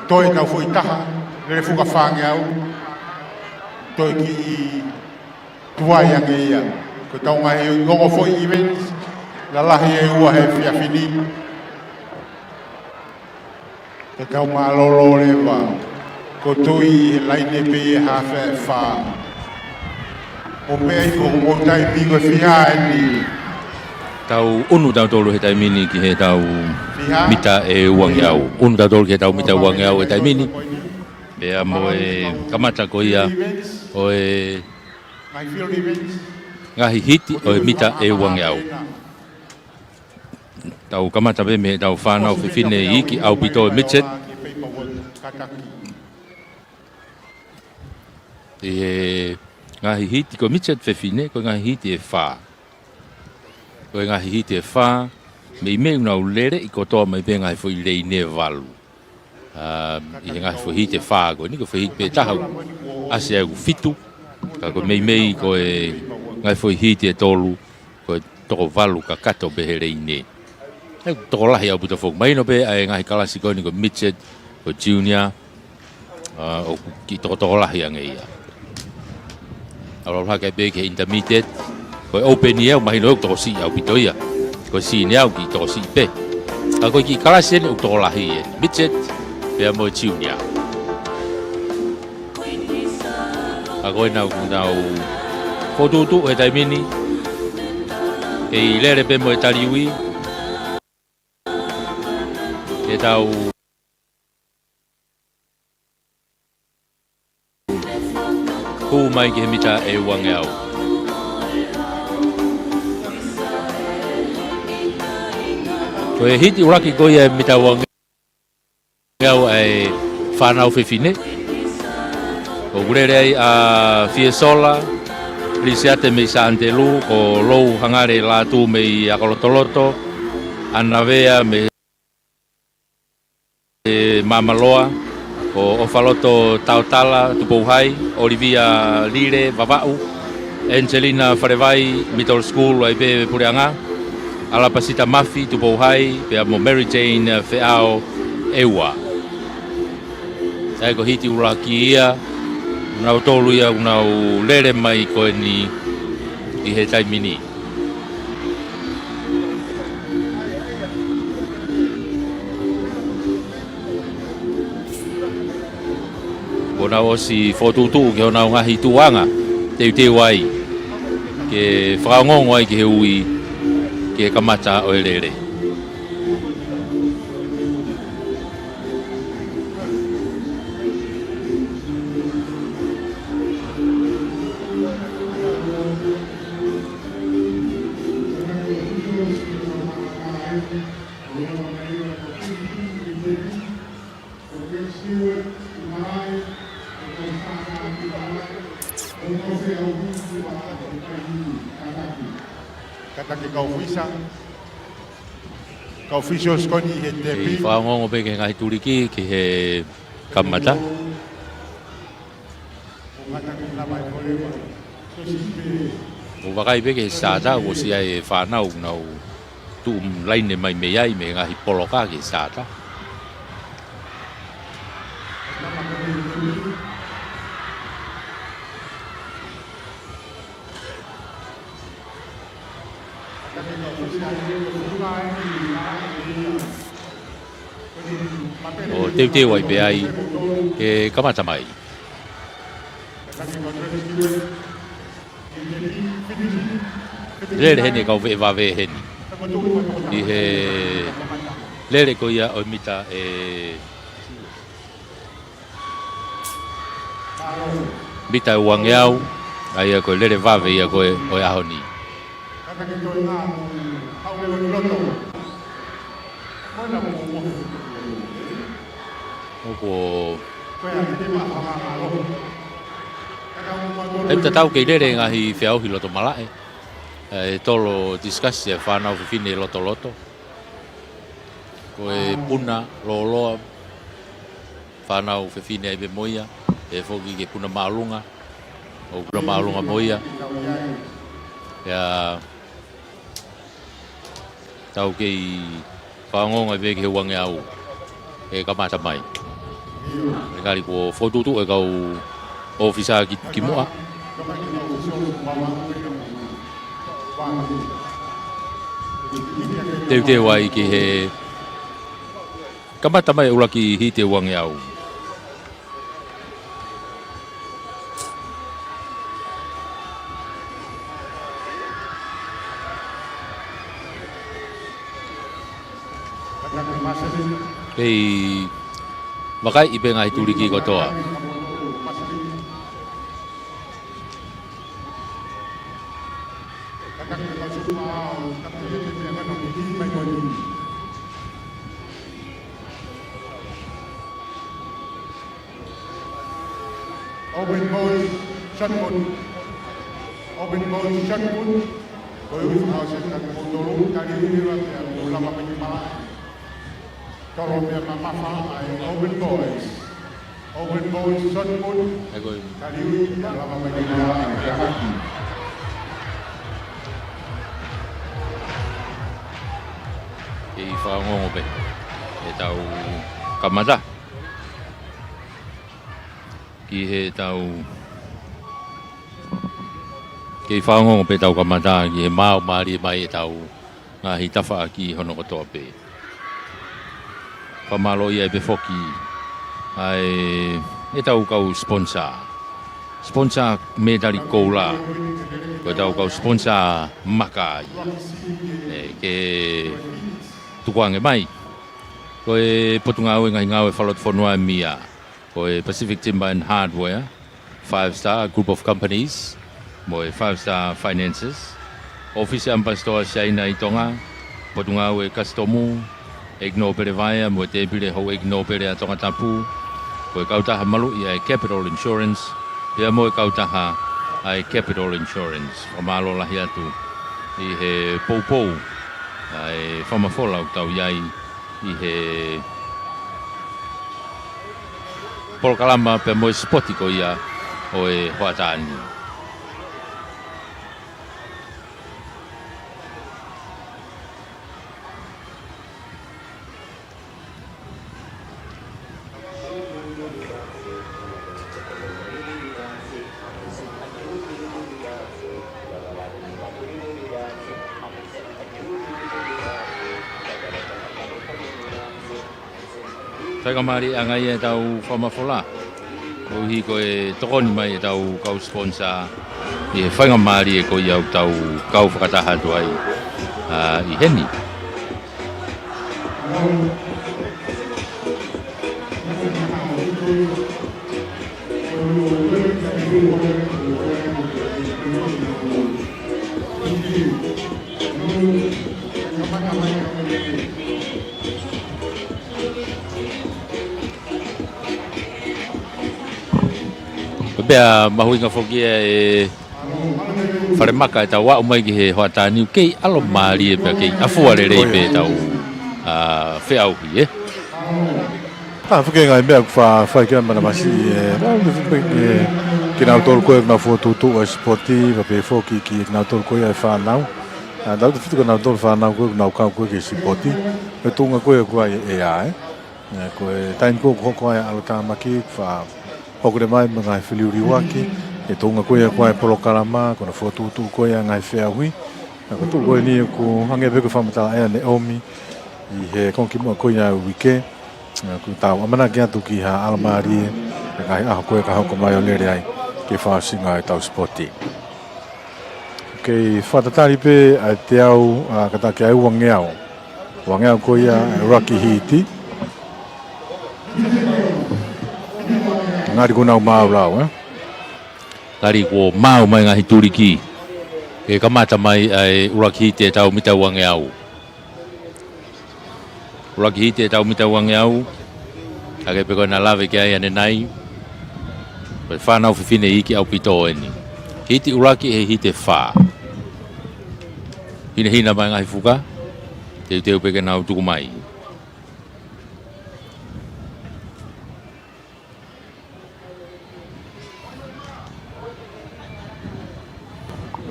Toe tau foʻi taha, lele fuka fāngeau. Toe kiʻi tuai ange ia. Ko ʻetau ngaahi ongo foʻi events, lalahi ʻe ua he efiafi ni. Ke tau mālōlō leva, ko e tui ʻi he laine pē ʻi he hafe fā. ʻO meʻa ʻi he ko hoʻomou taimi ko e fiha eni. Tau ʻunu tautolu he taimi ni ki heʻetau mita ʻe uangeau. ʻUnu tautolu ki heʻetau mita uangeau he taimi ni. Pea mo e kamata ko ia ʻo e ngaahi hiti ʻo e mita ʻe uangeau. Tau kamata pē mei heʻetau fānau fefine iiki ʻaupito e midget. ʻI he ngaahi hiti ko e midget fefine, ko e ngaahi hiti ʻe fā. Ko e ngaahi hiti ʻe fā, meimei ʻoku nau lele ʻi kotoa mai pē ngaahi foʻi leini ʻe valu. ʻA, ʻi he ngaahi foʻi hiti ʻe fā ko eni, ko e foʻi hiti pē taha ʻoku ʻasi ai ʻoku fitu, ka ko e meimei ko e ngaahi foʻi hiti ʻe tolu, ko e toko valu kakato pē he leini. ʻE tokolahi ʻaupito foki. Mahino pē ʻa e ngaahi kalasi ko eni ko e midget, ko e junior, ʻa, ʻoku kiʻi tokotokolahi ange ia. ʻAlu hake pē ki he intermediate, ko e open ia, mahino ʻoku tokosiʻi ʻaupito ia. Ko e senior ʻoku kiʻi tokosiʻi pē. Ka ko e kiʻi kalasi eni ʻoku tokolahi eni. Midget, pea mo e junior. Ka ko ena ʻoku nau fokotuʻutuʻu he taimi ni. Kei lele pē mo e taliui. Ke tau hū mai ki he mita ʻe uangeau. Ko e hiti ʻuluaki ko ia e mita uangeau ʻa e fānau fefine. ʻOku lele ai ʻa Fiesola Lisiate mei Sānitelū, ko Lou Hangale Lātū mei Akolotoloto, ʻAnavea mei Māmaloa, ko ʻOfaloto Taotala Tupou Hai, ʻOlivia Lile Vavaʻu, ʻAniselina Falevai Middle School, ʻa ia pē puleʻanga, ʻAlapasita Mafi Tupou Hai, pea mo Mary Jane Feʻao ʻEua. ʻA ia ko e hiti ʻuluaki ia, nautolu ia ʻoku nau lele mai ko eni ʻi he taimi ni. Kuo nau ʻosi fokotuʻutuʻu ki honau ngaahi tuʻuʻanga teuteu ai ke fakaongoongo ai ki he ui ki he kamata ʻo e lele. Kātaki kau ofisa. Kau officials ko eni he tepi. Kei fakaongoongo pē ki he ngaahi tuliki, ki he kamata. ʻOku vakai pē ki he sāta, ʻoku ʻosi ʻi ai e fānau ʻoku nau tuʻu laine mai mei ai mei he ngaahi poloka ki he sāta. ʻO teuteu ai pē ai ke kamata mai. Lele heni e kau veʻe vave heni. ʻI he lele ko ia ʻo e mita ʻe mita ʻe uangeau, ʻa ia ko e lele vave ia ko ē ʻo e ʻaho ni. ʻOku ʻi ai e tatau kei lele e ngaahi feʻauhi loto malaʻe. ʻE tolo discuss e fānau fefine lotoloto. Ko e puna lōloa fānau fefine ai pē mo ia, ʻe foki ki he puna māʻolunga, ʻo puna māʻolunga mo ia. ʻIo, tau kei fakaongoongo pē ki he uangeau ke kamata mai. Kali kuo fokotuʻutuʻu e kau ofisa ki, ki muʻa. Teuteu ai ki he kamata mai ʻuluaki hiti e uangeau. Kei vakaiʻi pē ngaahi tuliki kotoa. Open boys, shot put. Open boys, shot put. Ko e ui fakaʻosi ʻa kimoutolu, ka liu ni la te a mou lava mai ki malaʻe. Tolo pea mamafa ʻa e open boys. Open boys, shot put. Ka liu ni la lava mai ki malaʻe. Kei fakaongoongo pē ʻetau kamata. Ki heʻetau, kei fakaongoongo pē ʻetau kamata ki he maau mālie mai ʻetau ngaahi tafaʻaki hono kotoa pē. Fakamālō ai pē foki ʻa e, ʻetau kau sponsor. Sponsor mētali koula. Ko ʻetau kau sponsor maka ia. ʻE, ke tukuange mai. Ko e Potungāue Ngaahi Ngāue Fakalotofonua ʻa e M I A. Ko e Pacific Timber and Hardware, Five Star Group of Companies, mo e Five Star Finances, ʻŌfisi ʻAmipasitoa Siaina ʻi Tonga, Potungāue Kasitomu, ʻEiki Nōpele Vaea mo e Tēpile Houʻeiki Nōpele ʻa Tongatapu, ko e kautaha maluʻi ʻa e Capital Insurance, pea mo e kautaha ʻa e Capital Insurance. Fakamālō lahi atu ʻi he poupou ʻa e fakamafola ʻoku tau ʻi ai ʻi he polokalama pea mo e sipoti ko ia ʻo e hoʻatā ni. Faingamālie ʻanga ia ʻetau fakamafola. Koeʻuhi ko e tokoni mai ʻetau kau sponsor ʻi he faingamālie ko ia ʻoku tau kau fakataha atu ai, ʻa, ʻi heni. Ko Pea mahuʻinga foki ia e falemaka ʻetau aʻu mai ki he hoʻatā ni, kei ʻalomālie pea kei ʻafua lelei pē ʻetau, ā, feʻauhi, ē? Ka ʻoku ʻi ai e ngaahi meʻa ʻoku fa-, fai ki ai ʻa Manavasiʻi, ē, lau ni fupe ki, kinautolu ko ē ʻoku nau fokotuʻutuʻu e sipoti, pea pehē foki kinautolu ko ia e fānau. Ā, tautautefito kinautolu fānau ko ē ʻoku nau kau ko ē ki he sipoti. He tuʻunga ko ē ʻoku ʻi ai e ʻea, ē? Ē, ko e taimi ko ē ʻoku hoko ai ʻa e ʻalotāmaki, fa-, hoko leva mai mo e ngaahi feliuliuaki, he tuʻunga ko ia ʻoku ʻi ai e polokalama, ko hono fokotuʻutuʻu ko ia e ngaahi feʻauhi. Ā, ko e tuʻu ko eni ʻoku hangē pē ko e fakamatala ʻa ʻEa Neʻomi ʻi he konga kimuʻa ko ia e uike. Ā, ʻoku tau ʻamanaki atu ki ha ʻalomālie he ngaahi ʻaho ko ē ka hoko mai ʻo lele ai ki he fakaʻosinga ʻetau sipoti. Kei fakatatali pē ʻa e teau, ā, kātaki ʻa e uangeau. Uangeau ko ia e ʻuluaki hiti. Ngali kuo nau maau lau, ē? Ngali kuo maau mai e ngaahi tuliki. Ke kamata mai ʻa e ʻuluaki hiti ʻetau mita uangeau. ʻUluaki hiti ʻetau mita uangeau. Hangē pē ko ʻena lave ki ai ʻanenai. Ko e fānau fefine iiki ʻaupito eni. Hiti ʻuluaki he hiti ʻe fā. Hinehina mai e ngaahi fuka. Teuteu pē ke nau tuku mai.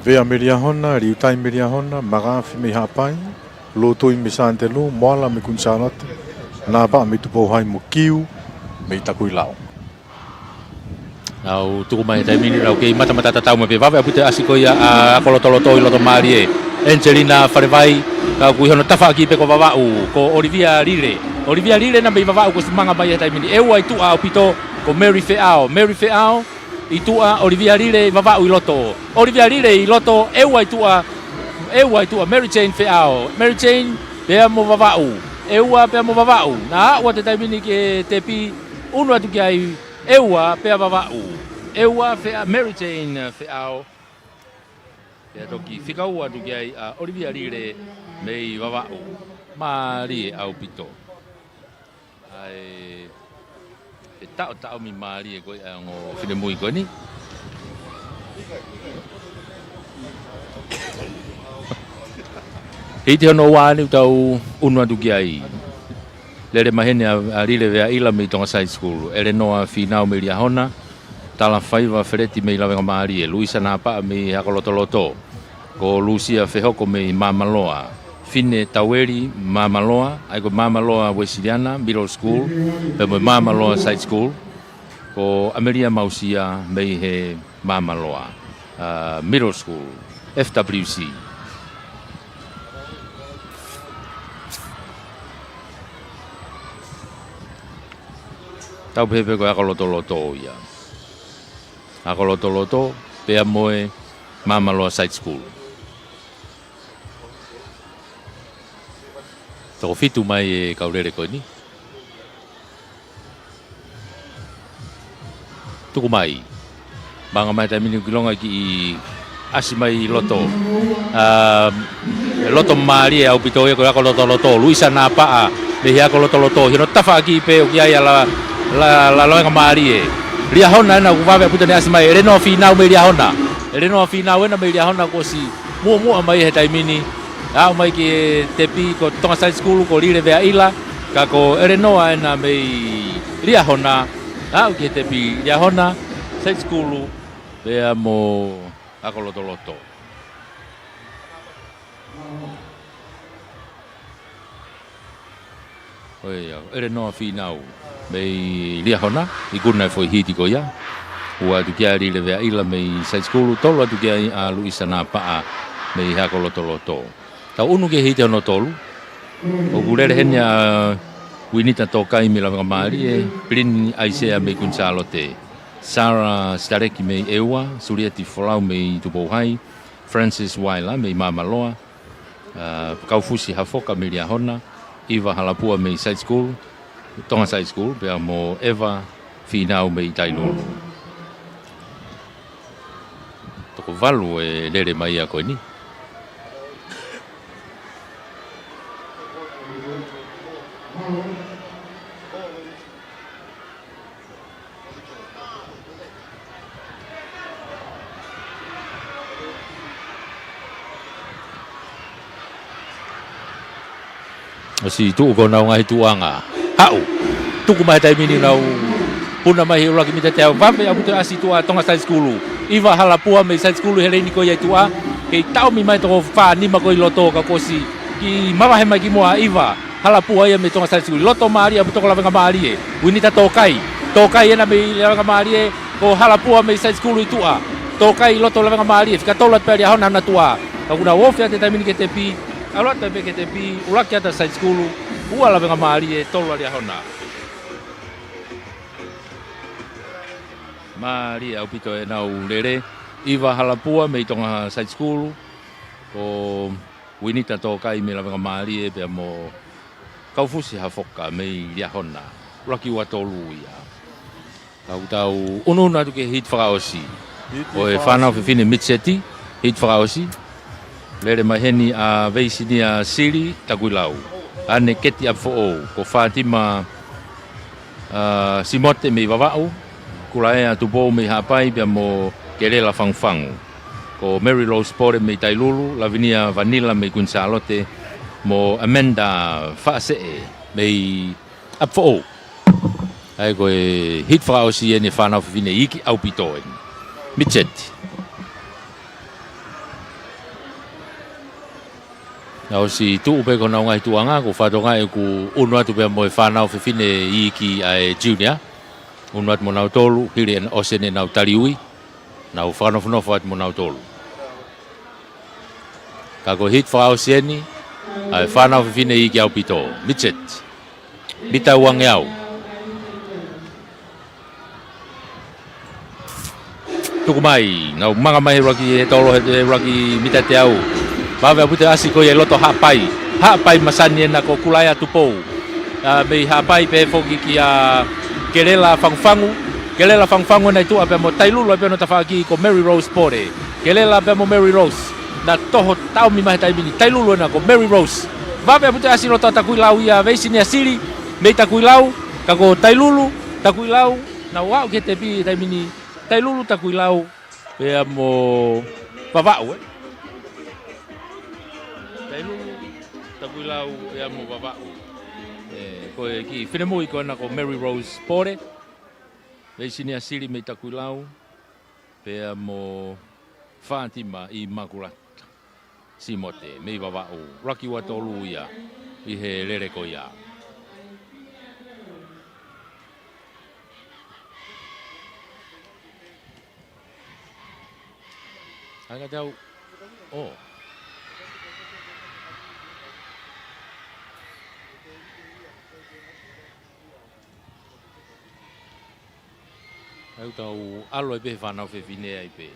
Vea mei Liahona, Liutai mei Liahona, Makaafi mei Haʻapai, Lutui mei Sānitelū, Moala mei Kuini Sālote, Napaʻa mei Tupou Hai mo Kiu mei Takuilau. Nau tuku mai he taimi ni, nau kei matamata tatau mai pē. Vave ʻaupito e ʻasi ko ia ʻa Akolotoloto ʻi loto mālie. Angelina Falevai, ka ʻoku ʻi hono tafaʻaki pē ko Vavaʻu, ko ʻOlivia Lile. ʻOlivia Lile ʻena mei Vavaʻu kuo ʻosi manga mai he taimi ni. ʻEua ʻi tuʻa ʻaupito, ko Mary Feʻao. Mary Feʻao, ʻi tuʻa, ʻOlivia Lile ʻi Vavaʻu ʻi loto. ʻOlivia Lile ʻi loto, ʻEua ʻi tuʻa, ʻEua ʻi tuʻa, Mary Jane Feʻao. Mary Jane, pea mo Vavaʻu. ʻEua pea mo Vavaʻu. Naʻa aʻu atu he taimi ni ki he tepi, ʻunu atu ki ai, ʻEua pea Vavaʻu. ʻEua Feʻa-, Mary Jane Feʻao. Pea toki fika ua atu ki ai ʻa ʻOlivia Lile mei Vavaʻu. Mālie ʻaupito. ʻA e, e taʻotaʻomi mālie ko ia ʻa e ongo finemui ko eni. Hiti hono ua ʻeni ʻoku tau ʻunu atu ki ai. Lele mai heni ʻa, ʻa Lile Veaʻila mei Tonga Side School. ʻElenoa Fīnau mei Liahona. Talafaiva Feleti mei Lavengamālie. Luisa Napaʻa mei Akolotoloto. Ko Lusia Fehoko mei Māmaloa. Fine Taueli Māmaloa, ʻa ia ko Māmaloa Uesiliana Middle School, pea mo Māmaloa Side School. Ko ʻAmelia Mausia mei he Māmaloa, ā, Middle School, F W C. Tau pehē pē ko e Akolotoloto ia. Akolotoloto, pea mo e Māmaloa Side School. Toko fitu mai e kau lele ko eni. Tuku mai. Manga mai taimi ni ʻoku ʻilonga kiʻi ʻasi mai ʻi loto. Ā, loto mālie ʻaupito ia ko e Akolotoloto. Luisa Napaʻa, mei he Akolotoloto. ʻI hono tafaʻaki pē ʻoku ʻi ai ʻa La, La, La, Lavengamālie. Liahona ʻena ʻoku vave ʻaupito ʻene ʻasi mai. ʻElenoa Fīnau mei Liahona. ʻElenoa Fīnau ʻena mei Liahona kuo ʻosi muʻomuʻa mai he taimi ni. Aʻu mai ki he tepi ko Tonga Side School ko Lile Veaʻila. Ka ko ʻElenoa ʻena mei Liahona. Aʻu ki he tepi Liahona Side School. Pea mo Akolotoloto. ʻO ia, ʻElenoa Fīnau mei Liahona, ikuna e foʻi hiti ko ia. Ua atu ki ai Lile Veaʻila mei Side School, tolu atu ki ai ʻa Luisa Napaʻa mei Akolotoloto. Tau ʻunu ki he hiti hono tolu. ʻOku lele heni ʻa Uinita Tokai mei Lavengamālie, Pilini ʻAisea mei Kuini Sālote, Sara Sitaleki mei ʻEua, Sulieti Folau mei Tupou Hai, Francis Uaila mei Māmaloa, ā, Kaufusi Hafoka mei Liahona, ʻIva Halapua mei Side School, Tonga Side School, pea mo ʻEva Fīnau mei Tailulu. Toko valu e lele mai ia ko eni. ʻOsi tuʻu ko honau ngaahi tuʻuʻanga. Haʻu. Tuku mai he taimi ni nau puna mai he ʻuluaki mita teau. Vave ʻaupito e ʻasi tuʻa Tonga Side School. ʻIva Halapua mei Side School he leini ko ia ʻi tuʻa. Kei taʻomi mai toko fā nima ko ē ʻi loto ka kuo ʻosi kiʻi mavahe mai ki muʻa ʻa ʻIva Halapua ia mei Tonga Side School. Loto mālie ʻaupito ko Lavengamālie. Uinita Tōkai. Tōkai ena mei Lavengamālie. Ko Halapua mei Side School ʻi tuʻa. Tōkai ʻi loto Lavengamālie. Fika tolu atu pē ʻa Liahona ʻi hona tuʻa. Ka kuo nau ofi atu he taimi ni ki he tepi. ʻAlu atu pē ki he tepi, ʻuluaki atu ʻa Side School, ua Lavengamālie, tolu ʻa Liahona. Mālie ʻaupito ʻenau lele, ʻIva Halapua mei Tonga Side School, ko Uinita Tōkai mei Lavengamālie pea mo Kaufusi Hafoka mei Liahona, ʻuluaki ua tolu ia. Tau tau ʻunuʻunu atu ki he hiti fakaʻosi. Hiti ʻo e fakaʻosi. Fānau fefine mitiseti, hiti fakaʻosi. Lele mai heni ʻa Veisinia Sili Takuilau. ʻAne Keti ʻApifoʻou, ko Fātima, ʻa, Simote mei Vavaʻu, Kulaea Tupou mei Haʻapai pea mo Kelela Fangufangu. Ko Mary Rose Pole mei Tailulu, Lavinia Vanila mei Kuini Sālote, mo Amanda Faʻaseʻe mei ʻApifoʻou. ʻA ia ko e hiti fakaʻosi eni e fānau fefine iiki ʻaupito eni. Mitiseti. Naʻa ʻosi tuʻu pē ko honau ngaahi tuʻuʻanga, ko e fatongia ʻeku ʻunu atu pea mo e fānau fefine iiki ʻa e junior. ʻUnu atu mo nautolu, hili ʻena ʻosi eni ʻenau tali ui. Nau fakanofonofo atu mo nautolu. Ka ko e hiti fakaʻosi eni, ʻa e fānau fefine iiki ʻaupito. Mitiseti. Mita uangeau. Tuku mai, nau manga mai he ʻuluaki, he tolo, he ʻuluaki mita teau. Vave ʻaupito e ʻasi ko ia ʻi loto Haʻapai. Haʻapai masani ena ko Kulaea Tupou. ʻA, mei Haʻapai pehē foki kia Kelela Fangufangu. Kelela Fangufangu ena ʻi tuʻa pea mo Tailulu ai pē hono tafaʻaki ko Mary Rose Pole. Kelela pea mo Mary Rose. Naʻe toho taʻomi mai he taimi ni. Tailulu ena ko Mary Rose. Vave ʻaupito e ʻasi ʻi loto ʻa Takuilau ia Veisinia Sili. Mei Takuilau, ka ko Tailulu, Takuilau. Nau aʻu ki he tepi he taimi ni. Tailulu, Takuilau, pea mo Vavaʻu, ē? Tailulu, Takuilau, pea mo Vavaʻu. ʻE, ko e kiʻi finemui ko ena ko Mary Rose Pole. Veisinia Sili mei Takuilau, pea mo Fātima ʻImakulata Simote, mei Vavaʻu, ʻuluaki ua tolu ia, ʻi he lele ko ia. ʻAi ka tau, ʻo. ʻAi ʻoku tau ʻalu ai pē he fānau fefine ai pē.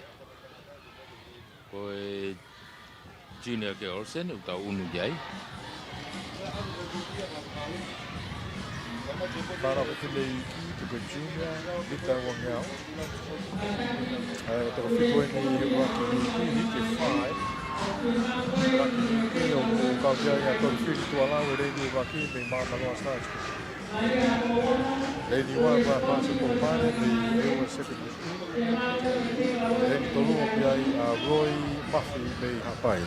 Ko e junior girls eni ʻoku tau ʻunu ki ai. Fānau fefine iiki, ko e junior, mita uangeau. ʻA ia ko e toko fitu eni ʻuluaki iiki, hiti e fā. ʻUluaki iiki ʻoku kau ki ai ʻa Tolifili Tualau, e leini ʻuluaki mei Māmaloa Side School. Leini ua ko ia ʻa Pāsepolo Male mei ʻEua Secondary School. Leini tolu ʻoku ʻi ai ʻa Roy Mafi mei Haʻapai.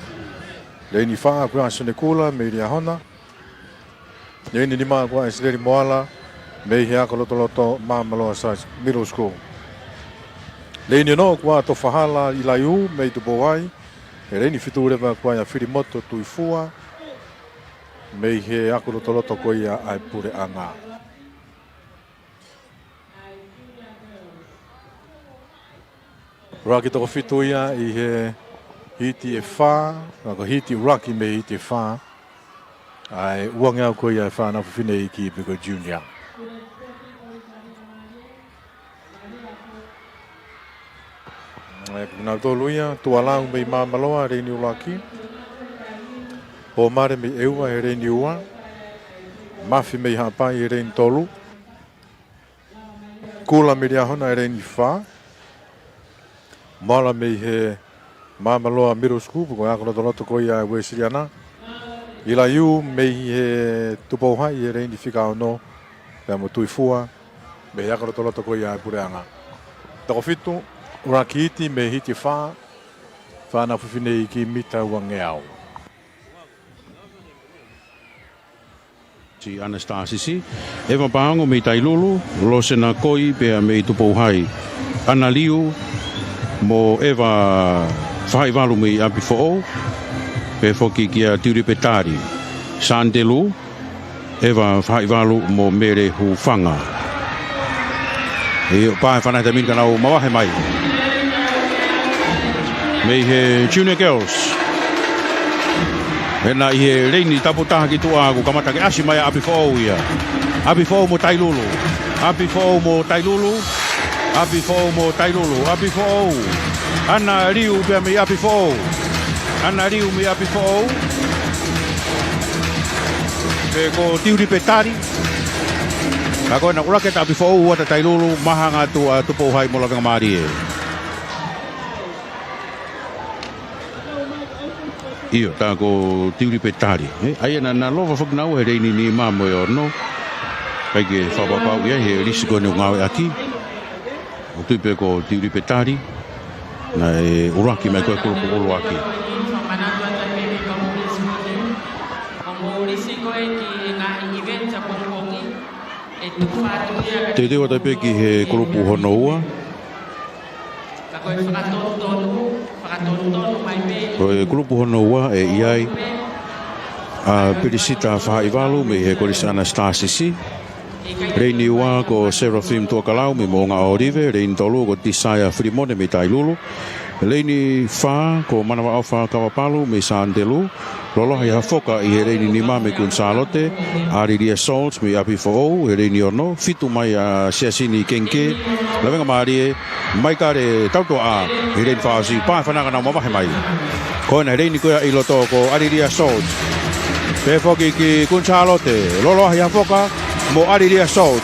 Leini fā ko ia ʻa Sone Kula mei Liahona. Leini nima ko ia ʻa ʻIsileli Moala mei he Ako Lotoloto Māmaloa Side Middle School. Leini ono ko ia ʻa Tofahala ʻIlaiū mei Tupou High. Leini fitu leva ko ia ʻa Filimoto Tuifua mei he Ako Lotoloto ko ia ʻa e Puleʻanga. ʻUluaki toko fitu ia ʻi he hiti e fā, ka ko e hiti ʻuluaki mei he hiti e fā. ʻA e uangeau ko ia e fānau fefine iiki pe ko e junior. ʻA ia ko kinautolu ia, Tualau mei Māmaloa, leini ʻuluaki. Pōmale mei ʻEua, he leini ua. Mafi mei Haʻapai, he leini tolu. Kula mei Liahona, he leini fā. Moala mei he Māmaloa Middle School, ko e Ako Lotoloto ko ia ʻa e Uēsiliana. ʻIlaiū mei he Tupou High, he leini fika ono, pea mo Tuifua, mei he Ako Lotoloto ko ia ʻa e Puleʻanga. Toko fitu, ʻuluaki hiti mei he hiti e fā, fānau fefine iiki mita uangeau. Anastasisi, Eva Paongo mei Tailulu, Losena Koi pea mei Tupouhai, Ana Liu mo Eva Fahaʻivalu mei ʻApifoʻou, pea foki kia Tiulipe Tali, Sandelu, Eva Fahaʻivalu mo Mele Hufanga. ʻIo, pā e fānau he taimi ni ka nau mavahe mai mei he Junior Girls. Hena ʻi he leini tapu taha ki tuʻa kuo kamata ke ʻasi mai ʻa ʻApifoʻou ia. ʻApifoʻou mo Tailulu. ʻApifoʻou mo Tailulu. ʻApifoʻou mo Tailulu. ʻApifoʻou. Ana Liu pea mei ʻApifoʻou. Ana Liu mei ʻApifoʻou. Pea ko Tiulipe Tali. Ka ko ena ʻuluaki ʻa ʻApifoʻou, ua ʻa Tailulu, mahanga atu ʻa Tupouhai mo Lavengamālie. ʻIo, tā ko Tiulipe Tali. ʻE, ʻa ia naʻa na lova foki naua he leini nima mo e ono. ʻIkai ke fakapapauʻi ia he lisi ko eni ʻoku ngāueʻaki. ʻOku ou tui pē ko Tiulipe Tali naʻe ʻuluaki mai ko e kulupu ʻuluaki. Teuteu atu pē ki he kulupu hono ua. Ko e kulupu hono ua ʻe ʻi ai ʻa Pilisita Fahaʻivalu mei he Kolisi Anastasisi. Leini ua ko Serafim Tuakalau mei Moʻunga ʻŌlive. Leini tolu ko Tisaia Filimone mei Tailulu. Leini fā ko Manavaʻofa Kavapalu mei Sandelu. Loloahi Hafoka ʻi he leini nima mei Kuini Sālote, ʻAlilia Souls mei ʻApifoʻou he leini ono, fitu mai ʻa Siasini Kengke, Lavengamālie, Maikale Tautuaʻa he leini fakaʻosi, pā e fānau ka nau mavahe mai. Ko ena he leini ko ia ʻi loto ko ʻAlilia Souls. Pea foki ki Kuini Sālote, Loloahi Hafoka mo ʻAlilia Souls.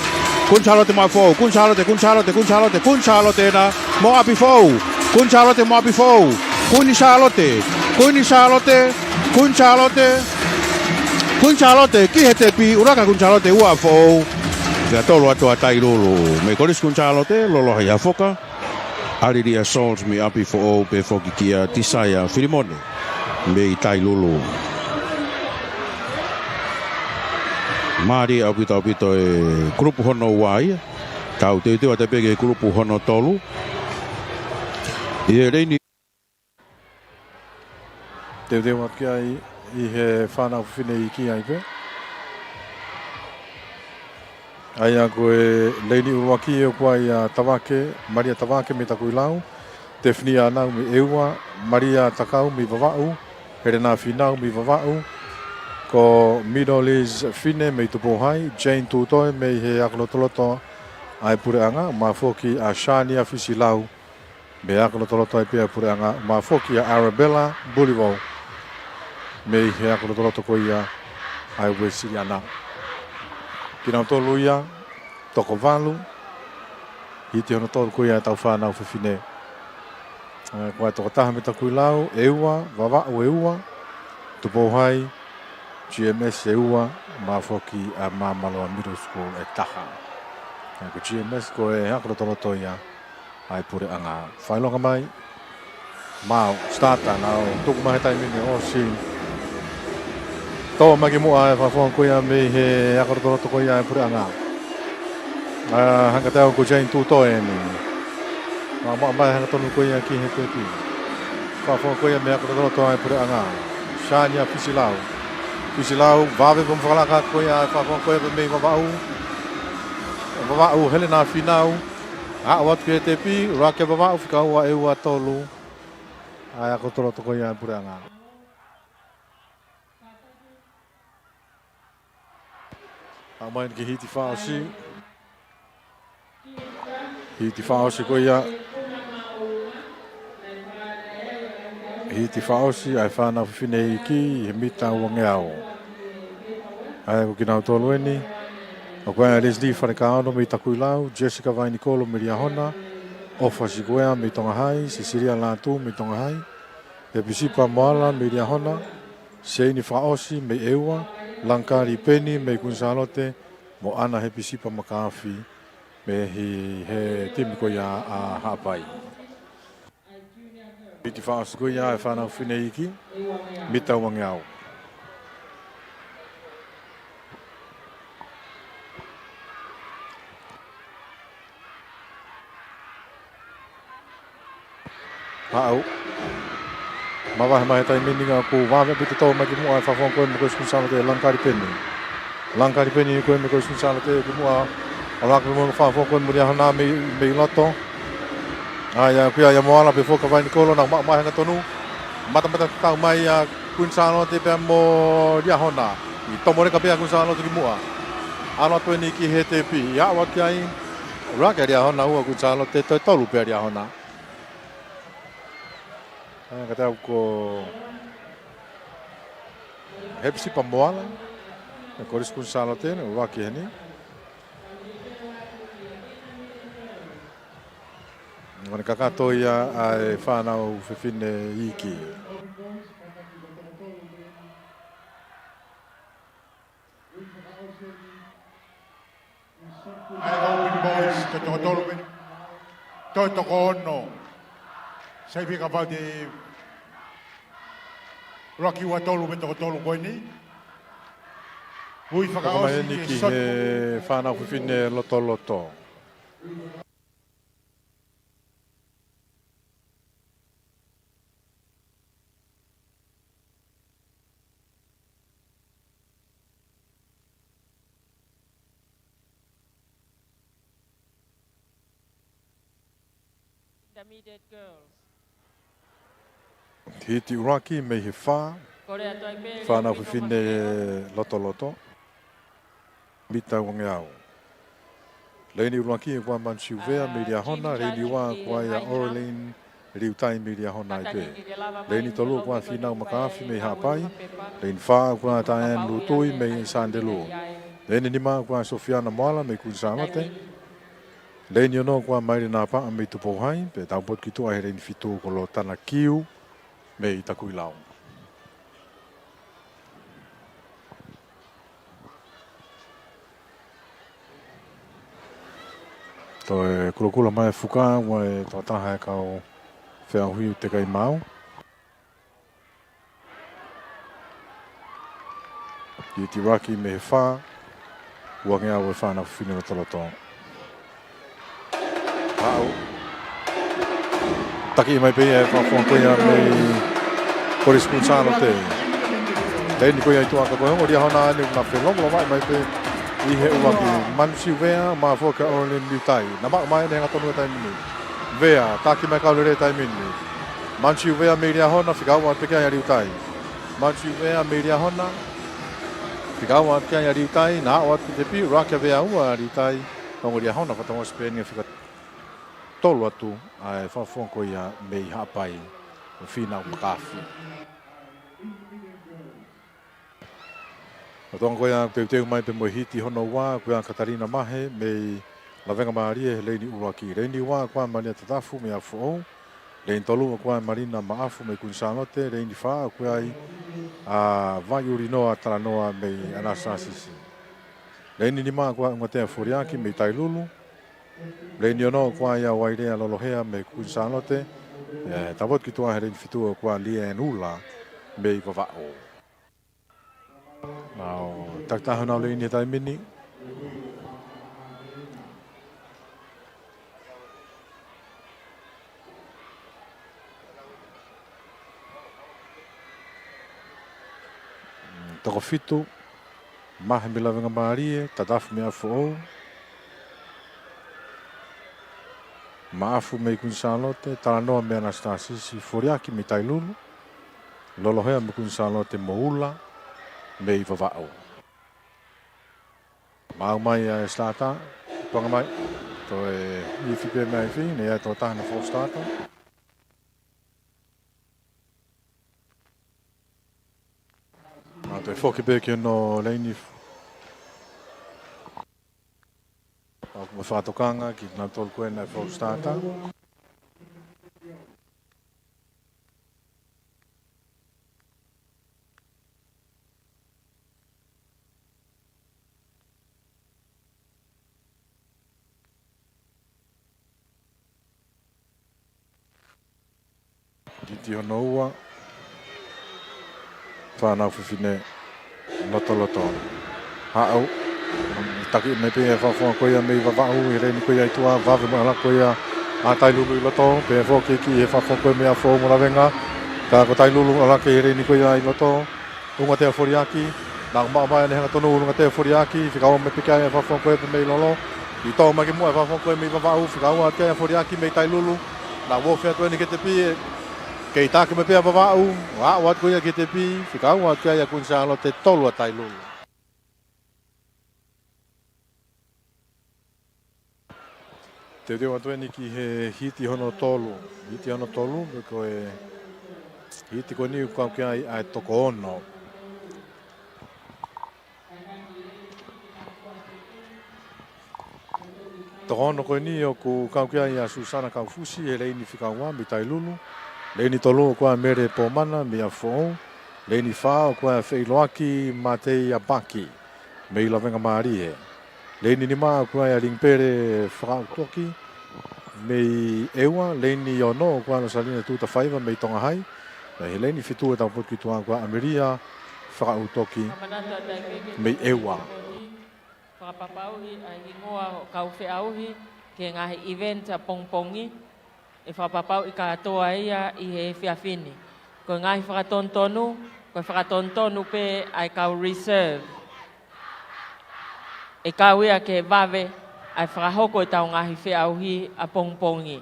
Kuini Sālote mo ʻApifoʻou, Kuini Sālote, Kuini Sālote, Kuini Sālote, Kuini Sālote ena mo ʻApifoʻou. Kuini Sālote mo ʻApifoʻou. Kuini Sālote. Kuini Sālote. Kuini Sālote. Kuini Sālote ki he tepi, ʻuluaki ʻa Kuini Sālote, ua ʻa ʻApifoʻou. Pea tolu atu ʻa Tailulu. Mei Kolisi Kuini Sālote, Loloahi Hafoka, ʻAlilia Souls mei ʻApifoʻou pea foki kia Tisaia Filimone mei Tailulu. Mālie ʻaupito ʻaupito e kulupu hono ua ia. Tau teuteu atu pē ki he kulupu hono tolu. ʻI he leini teuteu atu ki ai ʻi he fānau fefine iiki ai pē. ʻA ia ko e leini ʻuluaki ʻoku ʻi ai ʻa Tavake, Malia Tavake mei Takuilau, Tefini ʻAnau mei ʻEua, Malia Takau mei Vavaʻu, Helena Finau mei Vavaʻu, ko Mino Liz Fine mei Tupouhai, Jane Tutoe mei he Ako Lotoloto ʻa e Puleʻanga, mo foki ʻa Shania Fisilau mei he Ako Lotoloto ʻa e Puleʻanga, mo foki ʻa Arabella Bulivou mei he Ako Lotoloto ko ia ʻa e Uēsiliana. Kinautolu ia toko valu, hiti hono tolu ko ia ʻetau fānau fefine. ʻE, ko e tokotaha mei Takuilau ʻe ua, Vavaʻu ʻe ua, Tupouhai, G M S ʻe ua, mo foki ʻa Māmaloa Middle School ʻe taha. ʻE, ko G M S ko e Ako Lotoloto ia ʻa e Puleʻanga. Fakaʻilonga mai, Mao, starter, nau tuku mai he taimi ni ʻosi. Tō mai ki muʻa e fakafofonga ko ia mei he Ako Lotoloto ko ia ʻa e Puleʻanga. ʻA, hangē ko Jane Tutoe eni. Maʻamaʻa mai hangatonu ko ia ki he tepi. Fakafofonga ko ia mei he Ako Lotoloto ʻa e Puleʻanga. Shania Fisilau. Fisilau, vave pē mo fakalaka ko ia e fakafofonga ko ia pē mei Vavaʻu. Vavaʻu, Helena Finau. ʻAʻu atu ki he tepi, ʻuluaki ʻa Vavaʻu, fika ua ʻe ua tolu ʻa e Ako Lotoloto ko ia ʻa e Puleʻanga. ʻAʻu mai ki he hiti fakaʻosi. Hiti fakaʻosi ko ia. Hiti fakaʻosi ʻa e fānau fefine iiki he mita uangeau. ʻA ia ko kinautolu eni, ʻoku ʻi ai ʻa Leslie Falekaono mei Takuilau, Jessica Vainikolo mei Liahona, ʻOfa Sikuea mei Tonga Hai, Sisilia Lātū mei Tonga Hai, Hepisipa Moala mei Liahona, Seini Fakaʻosi mei ʻEua, Langakali Peni mei Kuini Sālote, mo ʻAna Hepisipa Makafi mei he timi ko ia ʻa Haʻapai. Hiti fakaʻosi ko ia e fānau fefine iiki, mita uangeau. Haʻu. Mavahe mai he taimi ni ka ʻoku vave ʻaupito tō mai ki muʻa e fakafofonga ko ē mei Kolisi Kuini Sālote, Langikaliʻi Peni. Langikaliʻi Peni ko ē mei Kolisi Kuini Sālote ki muʻa, ʻalu hake mo e fakafofonga ko ē mo Liahona mei, mei loto. ʻAi ʻa kuia ia Moala pea foki kia Vainikolo, nau maʻu mai he hangatonu. Matamata tatau mai ʻa Kuini Sālote pea mo Liahona. ʻI tomo leka pē ʻa Kuini Sālote ki muʻa. ʻAlu atu eni ki he tepi, ʻi aʻu atu ki ai. ʻUluaki ʻa Liahona, ua Kuini Sālote, toe tolu pē ʻa Liahona. ʻA, ka te au ko Hepisipa Moala, ʻa Kolisi Kuini Sālote, ʻuluaki heni. Ngone kakato ia ʻa e fānau fefine iiki. ʻA e Open Boys, ko e toko tolu mei, ko e toko ono. Sai pē kapau te ʻuluaki ua tolu mei he toko tolu ko eni. Ui fakaʻosi eni ki he fānau fefine lotoloto. Intermediate girls. Hiti ʻuluaki mei he fā, fānau fefine lotoloto. Mita uangeau. Leini ʻuluaki ko ia Manusiuvea mei Liahona, leini ua ko ia Oralyn Liutai mei Liahona ai pē. Leini tolu ko ia Fīnau Makaafi mei Haʻapai. Leini fā ko ia Taean Lutui mei Sandelū. Leini nima ko ia Sofiana Moala mei Kuini Sālote. Leini ono ko ia Maile Napaʻa mei Tupou Hai, pea tau potu ki tuʻa he leini fitu ko Lotana Kiu mei Takuilau. Toe kulokula mai e fuka, ʻa e tokotaha e kau feʻauhi teʻeki ai maʻu. Hiti ʻuluaki mei he fā, uangeau e fānau fefine lotoloto. Haʻu. Taki mai pē ia e fakafofonga ko ia mei Kolisi Kuini Sālote. Leini ko ia ʻi tuʻa ka ko e ongo Liahona eni ʻoku na felōmolomaʻi mai pē ʻi he ʻuluaki. Manusiuvea, mafoa kia Oralyn Liutai. Na maʻu mai eni he hangatonu he taimi ni. Vea, taki mai kau lelei taimi ni. Manusiuvea mei Liahona, fika ua pē ki ai ʻa Liutai. Manusiuvea mei Liahona, fika ua pē ki ai ʻa Liutai, na aʻu atu ki he tepi, ʻuluaki ʻa Vea, ua ʻa Liutai, ongo Liahona, fakatomasi pē eni fika tolu atu ʻa e fakafofonga ko ia mei Haʻapai, ʻa Fīnau Makaafi. Ko e toʻonga ko ia teuteu mai pē mo e hiti hono ua, ko ia Katalina Mahe mei Lavengamālie he leini ʻuluaki. Leini ua ko ia Malia Tatafu mei ʻApifoʻou. Leini tolu ko ia Malina Maʻafu mei Kuini Sālote. Leini fā ko ia ʻa Vaiulinoa Talanoa mei ʻAnasitā Sisi. Leini nima ko ia ʻUngatea Foliaki mei Tailulu. Leini ono ko ia Uailea Lolohea mei Kuini Sālote. ʻE, tau potu ki tuʻa he leini fitu ko ia Lienula mei Vavaʻu. Mau takitaha honau leini he taimi ni. Toko fitu, Mahe mei Lavengamālie, Tatafu mei ʻApifoʻou, Maʻafu mei Kuini Sālote, Talanoa mei ʻAnasitā Sisi, Foliaki mei Tailulu, Lolohea mei Kuini Sālote mo Ula mei Vavaʻu. Maʻu mai ʻa e sitātā, tuku ange mai, toe ifi pē mei ai fē, ne ia e tokotaha naʻe fou sitātā. Mau toe foki pē ki hono leini. ʻOku mau fakatokanga kinautolu ko ē naʻe fou sitātā. Hiti hono ua, fānau fefine lotoloto. Haʻu. Taki mai pē e fakafofonga ko ia mei Vavaʻu, ʻi he leini ko ia ʻi tuʻa, vave mo e ʻalu ko ia ʻA Tailulu ʻi loto, pea foki ki he fakafoki ko ē mei ʻApifoʻou mo Lavenga. Ka ko Tailulu ʻalu hake ʻi he leini ko ia ʻi loto. ʻUnga tea foliaki, naʻa ku maʻu mai ʻene hanga tonu ʻulunga tea foliaki, fika ua mai pē ki ai ʻa e fakafoki ko ē mei lolo. ʻI tō mai ki muʻa ʻa e fakafoki ko ē mei Vavaʻu, fika ua atu ki ai ʻa e foliaki mei Tailulu. Naʻa ku ofi atu eni ki he tepi, kei taki mai pē ʻa Vavaʻu, ʻo aʻu atu ko ia ki he tepi, fika ua atu ki ai ʻa Kuini Sālote, tolu ʻa Tailulu. Teuteu atu eni ki he hiti hono tolu. Hiti hono tolu, pea ko e hiti ko eni ʻoku kau ki ai ʻa e toko ono. Toko ono ko eni ʻoku kau ki ai ʻa Susana Kaufusi, he leini fika ua mei Tailulu. Leini tolu ko ē ʻa Mele Pomana mei ʻApifoʻou. Leini fā ko ē ʻa Feʻiloaki Matei Apaki mei Lavengamālie. Leini nima ko ē ʻa Lingipele Fakaʻutoki mei ʻEua. Leini ono ko ē ʻa Losalina Tutafaiva mei Tonga Hai. Pea ʻi he leini fitu ʻe tau potu ki tuʻa ko ē ʻa ʻAmelia Fakaʻutoki mei ʻEua. Fakapapauʻi ʻa e hingoa ʻo e kau feʻauhi ki he ngaahi event ʻapongipongi. ʻE fakapapauʻi kātoa ia ʻi he efiafi ni. Ko e ngaahi fakatonutonu, ko e fakatonutonu pē ʻa e kau reserve. ʻE kau ia ke vave ʻa e fakahoko ʻetau ngaahi feʻauhi ʻapongipongi.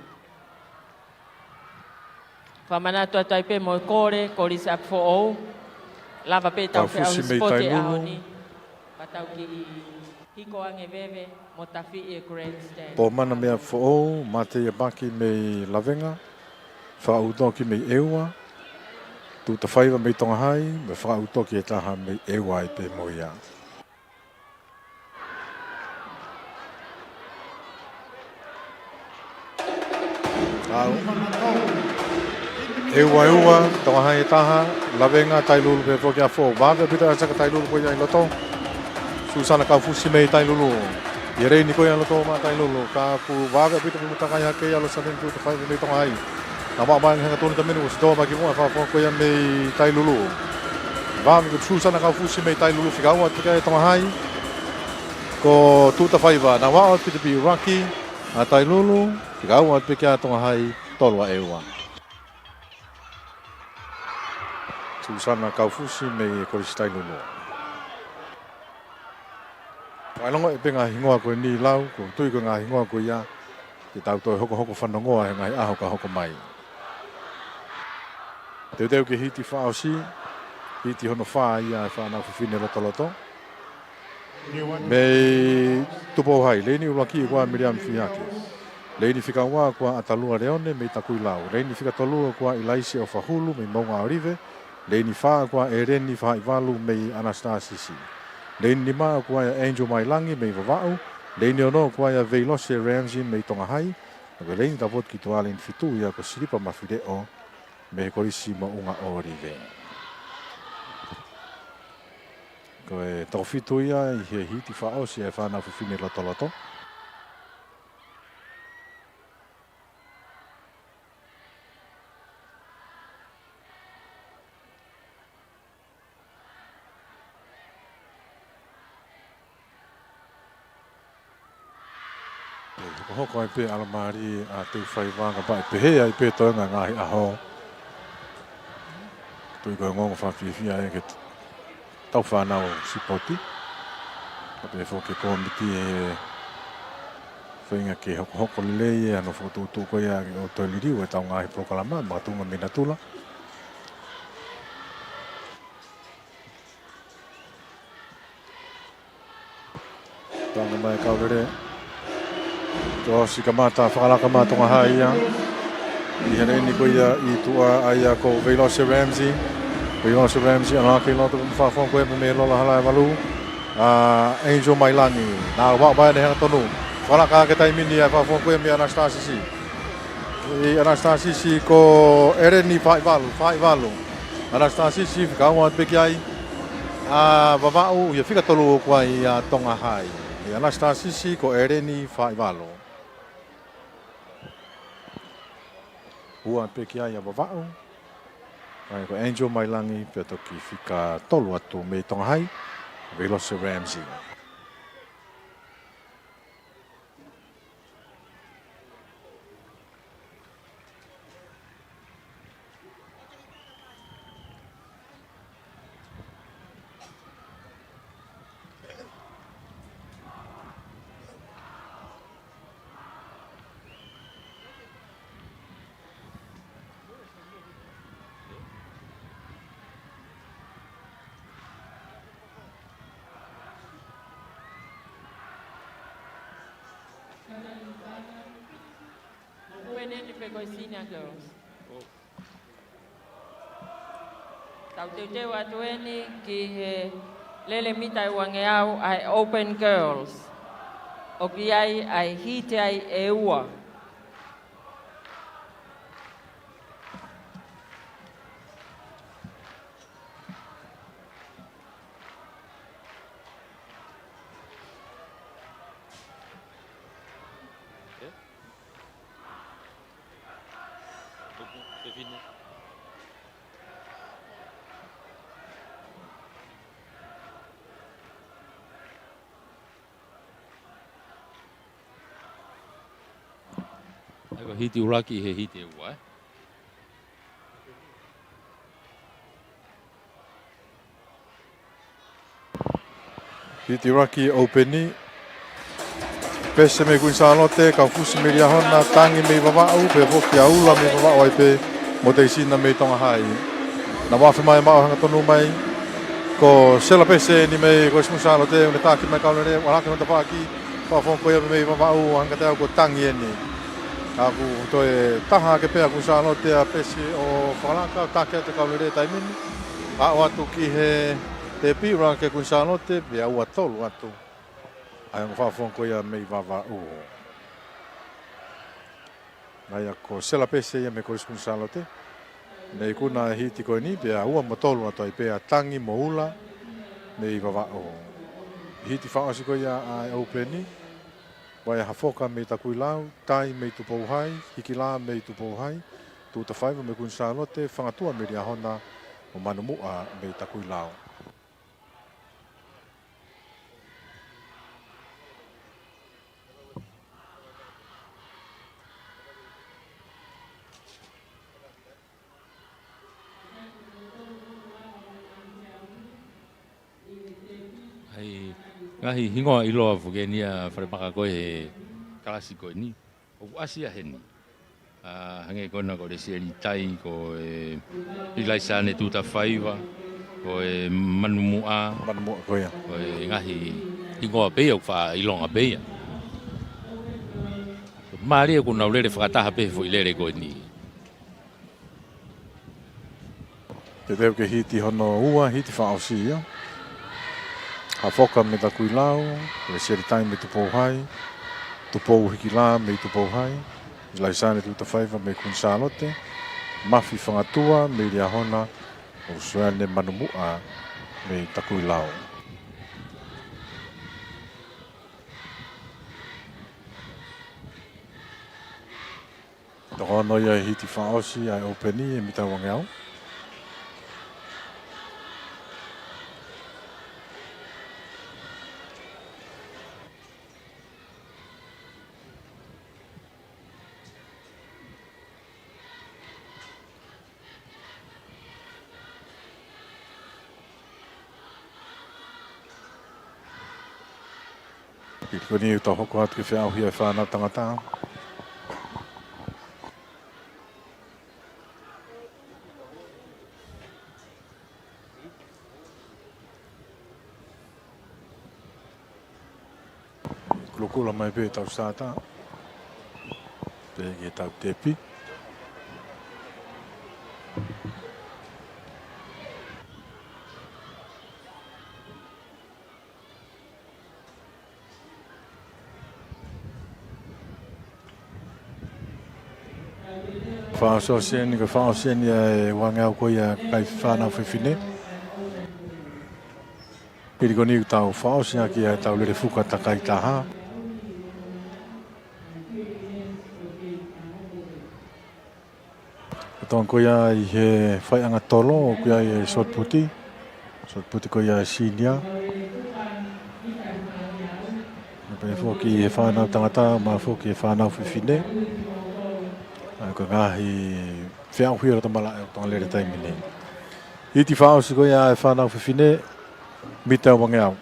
Fakamanatu atu ai pē mo e kole, Kolisi ʻApifoʻou. Lava pē ʻetau feʻauhi sipoti ʻaho ni. Ka tau kiʻi hiko ange veve mo tafiʻi e grandstand. Pomana mei ʻApifoʻou, Matei Apaki mei Lavenga, Fakaʻutoki mei ʻEua, Tutafaiva mei Tonga Hai, mo e Fakaʻutoki ʻe taha mei ʻEua ai pē mo ia. ʻEua ʻe ua, Tonga Hai ʻe taha, Lavenga, Tailulu pea foki ʻApifoʻou. Vave ʻaupito ʻa e saka Tailulu ko ia ʻi loto. Susana Kaufusi mei Tailulu. ʻI he leini ko ia ʻi loto maʻa Tailulu. Ka ʻoku vave ʻaupito ke mutakaʻi hake ia ʻa Losalina Tutafaiva mei Tonga Hai. Naʻa ku maʻu mai ʻene hanga tonu he taimi ni, ʻosi tō mai ki muʻa ʻa e fakafoki ko ia mei Tailulu. Vave ʻa Susana Kaufusi mei Tailulu, fika ua atu ki ai ʻa Tonga Hai. Ko Tutafaiva, naʻa ku ʻalu atu ki he tepi, ʻuluaki ʻa Tailulu, fika ua atu pē ki ai ʻa Tonga Hai, tolu ʻa ʻEua. Susana Kaufusi mei Kolisi Tailulu. Ka ʻi he longoaʻa pē ngaahi hingoa ko eni ʻoku lau, ʻoku ou tui ko e ngaahi hingoa ko ia te tau toe hokohoko fanongoa he ngaahi ʻaho ka hoko mai. Teuteu ki he hiti fakaʻosi, hiti hono fā ia ʻa e fānau fefine lotoloto. Mei Tupou Hai, leini ʻuluaki ko ē ʻa Miriam Fiake. Leini fika ua ko ē ʻa ʻAtalua Leone mei Takuilau. Leini fika tolu ko ē ʻa ʻIlaisi ʻOfahulu mei Moʻunga ʻŌlive. Leini fā ko ē ʻa ʻEleni Faʻaivalu mei ʻAnasitasisi. Leini nima ko ē ʻa ʻEngio Mailangi mei Vavaʻu. Leini ono ko ē ʻa Veilose Ramsey mei Tonga Hai. Pea ko e leini tau potu ki tuʻa, leini fitu ia ko Silipa Mafileʻo mei he Kolisi Moʻunga ʻŌlive. Ko e toko fitu ia ʻi he hiti fakaʻosi ʻa e fānau fefine lotoloto. Hokohoko ai pē ʻalomālie ʻa Teufaiva, ka pau ʻe pehē ai pē toenga ngaahi ʻaho. Tui ko e ongoongo fakafiefia ia ke tau fānau sipoti. Ka pehē foki e kōmiti he feinga ke hokohoko lelei ʻa hono fokotuʻutuʻu ko ia ke ʻoua toe liliu ʻetau ngaahi polokalama makatuʻunga mei natula. Tanga mai kau lele. Kuo ʻosi kamata fakalaka mai ʻa Tonga Hai ia. ʻI he leini ko ia ʻi tuʻa ʻa ia ko Veilose Ramsey. Veilose Ramsey ʻalu hake ʻi loto mo e fakafoki ko ē mei he lola hala ʻe valu ʻa Angel Mailangi. Naʻa ku maʻu mai ʻene hanga tonu. Fakalaka hake he taimi ni ʻa e fakafoki ko ē mei ʻAnasitasisi. ʻI ʻAnasitasisi ko ʻEleni Faʻaivalu, Faʻaivalu. ʻAnasitasisi fika ua atu pē ki ai ʻa Vavaʻu, ʻi he fika tolu ko ē ʻa Tonga Hai. ʻI ʻAnasitasisi ko ʻEleni Faʻaivalu. Ua atu pē ki ai ʻa Vavaʻu. ʻA ia ko Angel Mailangi pea toki fika tolu atu mei Tonga Hai, Veilose Ramsey. Open eni pē ko e senior girls. Tau teuteu atu eni ki he lele mita ʻe uangeau ʻa e Open Girls. ʻOku ʻi ai ʻa e hiti ai ʻe ua. ʻA ia ko e hiti ʻuluaki he hiti ʻe ua, ē? Hiti ʻuluaki ʻoupeni. Pesi mei Kuini Sālote, kau fusi mei Liahona, tangi mei Vavaʻu, pea foki ʻa Ula mei Vavaʻu ai pē mo Teisina mei Tonga Hai. Naʻa mou afe mai maʻu hangatonu mai, ko Sela Pesi eni mei Kuini Sālote, ʻoku ne taki mai kau lele, ʻalu hake hono tafaʻaki, fakafofonga ko ia mei Vavaʻu, hangē ko e tangi eni. Ka ʻoku toe taha hake pē ʻa Kuini Sālote ʻa Pesi ʻo fakalaka, ʻo taki atu kau lele taimi ni. Aʻu atu ki he tepi, ʻalu hake Kuini Sālote, pea ua tolu atu. ʻA ia ko e fakafofonga ko ia mei Vavaʻu. ʻA ia ko Sela Pesi ia mei Kolisi Kuini Sālote. Ne ikuna e hiti ko eni, pea ua mo tolu atu ai pē ʻa Tangi mo Ula mei Vavaʻu. Hiti fakaʻosi ko ia ʻa e ʻoupeni. Vaea Hafoka mei Takuilau, Tai mei Tupou Hai, Hikila mei Tupou Hai, Tuta Faiva mei Kuini Sālote, Fangatua mei Liahona, mo Manumuʻa mei Takuilau. ʻA e ngaahi hingoa ʻiloa foki eni ʻa e falemaka ko ē he kalasi ko eni. ʻOku ʻasi ia heni. ʻA, hangē ko ena ko Lesieli Tai, ko e ʻIlaisiane Tuta Faiva, ko e Manumuʻa. Manumuʻa ko ia. Ko e ngaahi hingoa pē ia ʻoku faʻa ʻilonga pē ia. Mālie ʻoku nau lele fakataha pē he foʻi lele ko eni. Teuteu ki he hiti hono ua, hiti fakaʻosi ia. Hafoka mei Takuilau, Lesieli Tai mei Tupou Hai, Tupou Hikila mei Tupou Hai, ʻIlaisiane Tuta Faiva mei Kuini Sālote, Mafi Fangatua mei Liahona, mo Suane Manumuʻa mei Takuilau. Toko ono ia e hiti fakaʻosi ʻa e ʻoupeni ʻe mita uangeau. Pili ko eni ʻoku tau hoko atu ki he feʻauhi ʻa e fānau tangata. Kulokula mai pē ʻetau sata. Pea ki heʻetau tepi. Fakaʻosi eni, ko e fakaʻosi eni ʻa e uangeau ko ia ʻa e kakai fānau fefine. Pili ko eni ʻoku tau fakaʻosi ʻaki ʻa ʻetau lele fuka takai taha. Ko Tonga ko ia ʻi he faiʻanga tolo, ʻoku ʻi ai e shot put. Shot put ko ia e senior. Pea foki ʻi he fānau tangata, mo foki he fānau fefine. ʻA ia ko e ngaahi feʻauhi ʻo e loto malaʻe ʻo Tonga lele taimi ni. Hiti fakaʻosi ko ia e fānau fefine, mita uangeau.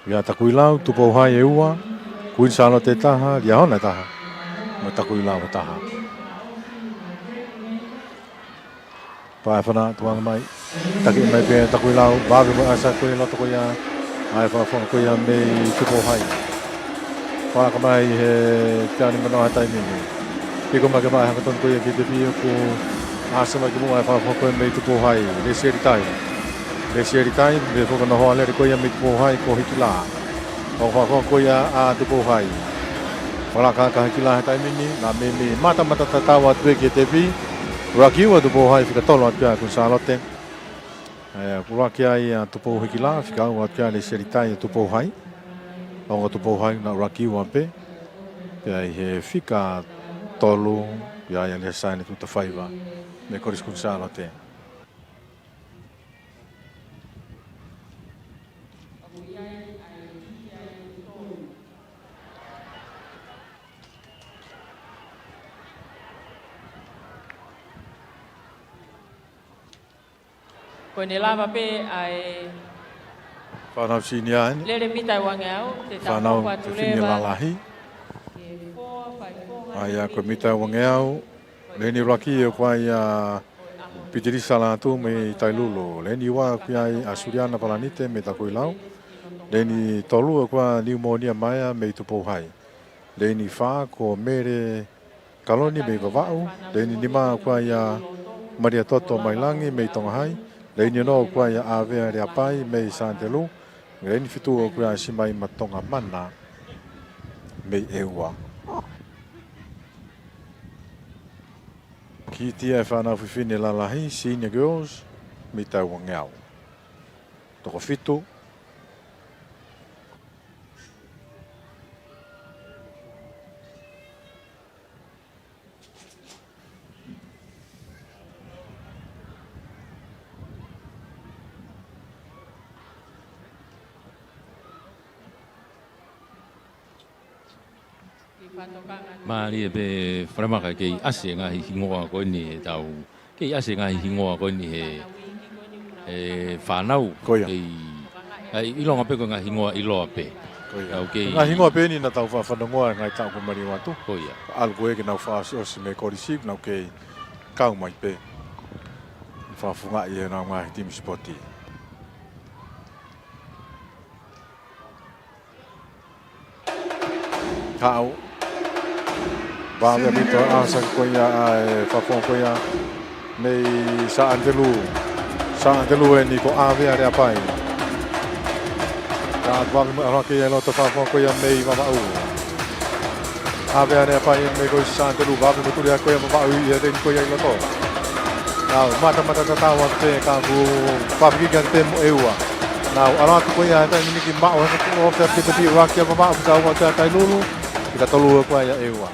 ʻIa Takuilau, Tupou Hai ʻe ua, Kuini Sālote ʻe taha, Liahona ʻe taha, mo Takuilau ʻe taha. Pea ʻe fana tuanga mai, taki mai pē Takuilau, vave mo e ʻasa ko ē loto ko ia ʻA e fakafofonga ko ia mei Tupou High. Fakaʻamu mai he taimi ni manaʻo ha taimi ni. Piko mai ke vaʻe hangatonu ko ia ki he tepi ʻoku ʻasi mai ki muʻa ʻa e fakafofonga ko ia mei Tupou High. Lesieli Tai. Lesieli Tai, mei he fakafofonga hoa lele ko ia mei Tupou High ko Hikila. Fakafofonga ko ia ʻa Tupou High. Fakalaka ʻa Hikila he taimi ni, naʻe meimei matamata tatau atu pē ki he tepi. ʻUluaki ua Tupou High, fika tolu atu pē ʻa Kuini Sālote. ʻA ia, ʻuluaki ai ʻa Tupou Hikila, fika ua atu pē ʻa Lesieli Tai ʻa Tupou High. Ongo Tupou High naʻe ʻuluaki ua pē. Pea ʻi he fika tolu, pea ʻi ai ʻa Lesieli Tuʻitafaiva mei he Kolisi Kuini Sālote. Ko ʻene lava pē ʻa e fānau senior eni. Lele mita ʻe uangeau, te tau fānau hoko atu fefine leva lalahi. Ki he four by four hundred. ʻA ia ko e mita ʻe uangeau. Leni ʻuluaki ʻoku ʻi ai ʻa Pitilisa Lātū mei Tailulu. Leni ua ʻoku ʻi ai ʻa Suliana Palanite mei Takuilau. Leni tolu ʻoku ʻi ai ʻa Niumōnia Maea mei Tupou High. Leni fā ko Mele Kaloni mei Vavaʻu. Leni nima ʻoku ʻi ai ʻa Malia Toto Mailangi mei Tonga High. Leni ono ʻoku ʻi ai ʻa ʻAvea Leapai mei Sānitelū. Leni fitu ʻoku ʻi ai ʻa Simaima Tongamana mei ʻEua. Kitia e fānau fefine lalahi, senior girls, mita ʻe uangeau. Toko fitu. Mālie pē Falemaka, kei ʻasi e ngaahi hingoa ko eni he tau, kei ʻasi e ngaahi hingoa ko eni he, he fānau. Ko ia. Kei, ʻai ʻilonga pē ko e ngaahi hingoa ʻiloa pē. Ko ia. Tau kei ngaahi hingoa pē eni naʻa tau faʻa fanongoa he ngaahi taʻu kuo maliu atu. Ko ia. ʻAlu ko ē ke nau fakaʻosiʻosi mei he kolisi, nau kei kau mai pē. Fakafofongaʻi ʻe honau ngaahi timi sipoti. Haʻu. Vave ʻaupito ʻa e ʻaho ko ia ʻa e fakafofonga ko ia mei Sānitelū. Sānitelū eni ko ʻAvea Leapai. Ka vave mo e ʻalu hake ia ʻi loto fakafofonga ko ia mei Vavaʻu. ʻAvea Leapai mei Kolisi Sānitelū, vave mo tuli hake ko ia Vavaʻu ʻi he leni ko ia ʻi loto. Nau matamata tatau atu pē ka kuo papikiki atu pē mo ʻEua. Nau ʻalu atu ko ia he taimi ni ki maʻu he kuo ofi atu pē ʻuluaki ʻa Vavaʻu, fika ua ʻa Tailulu, fika tolu ʻoku ʻi ai ʻa ʻEua.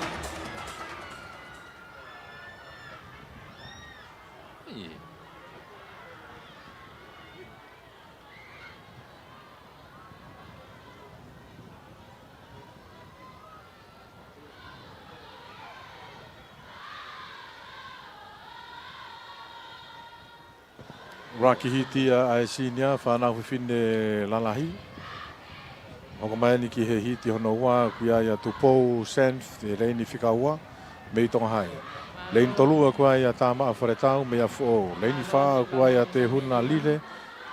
ʻUluaki hiti ʻa e senior, fānau fefine lalahi. Hoko mai eni ki he hiti hono ua, ʻoku ʻi ai ʻa Tupou Senf, he leni fika ua, mei Tonga High. Leni tolu ʻoku ʻi ai ʻa Tamaʻa Faletau mei Afuʻou. Leni fā ʻoku ʻi ai ʻa Tehuna Lile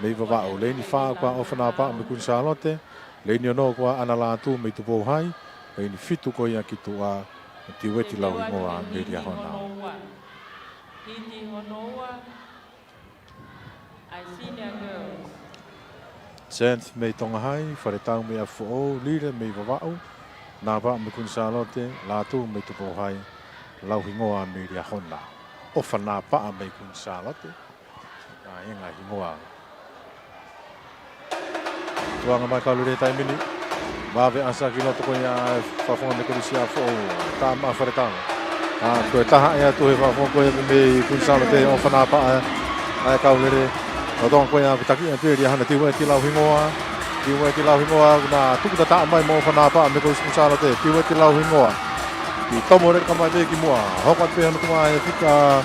mei Vavaʻu. Leni fā ʻoku ʻi ai ʻa ʻOfa Napaʻa mei Kuini Sālote. Leni ono ʻoku ʻi ai ʻa ʻAna Lātū mei Tupou High. Leni fitu ko ia ki tuʻa, Tiueti Lauhingoa mei Liahona. Hiti hono ua. ʻA e senior girls. Senf mei Tonga High, Faletau mei Afuʻou, Lile mei Vavaʻu, Napaʻa mei Kuini Sālote, Lātū mei Tupou High, Lauhingoa mei Liahona. ʻOfa Napaʻa mei Kuini Sālote. Ngaahi hingoa. Tuʻunga mai kau lele taimi ni. Vave ʻa e ʻaho ki loto ko ia fakafofonga mei Kolisi Afuʻou. Tamaʻa Faletau. ʻA, ko e taha ʻe ʻatu he fakafofonga ko ia mei Kuini Sālote, ʻOfa Napaʻa, ʻa e kau lele. Lolotonga ko ia ʻoku taki atu ʻe Liahona, Tiueti Lauhingoa. Tiueti Lauhingoa, ʻoku na tuku tataʻa mai mo ʻOfa Napaʻa mei Kolisi Kuini Sālote. Tiueti Lauhingoa. Kei tomo lele ka mai pē ki muʻa. Hoko atu pē hono tuʻunga he fika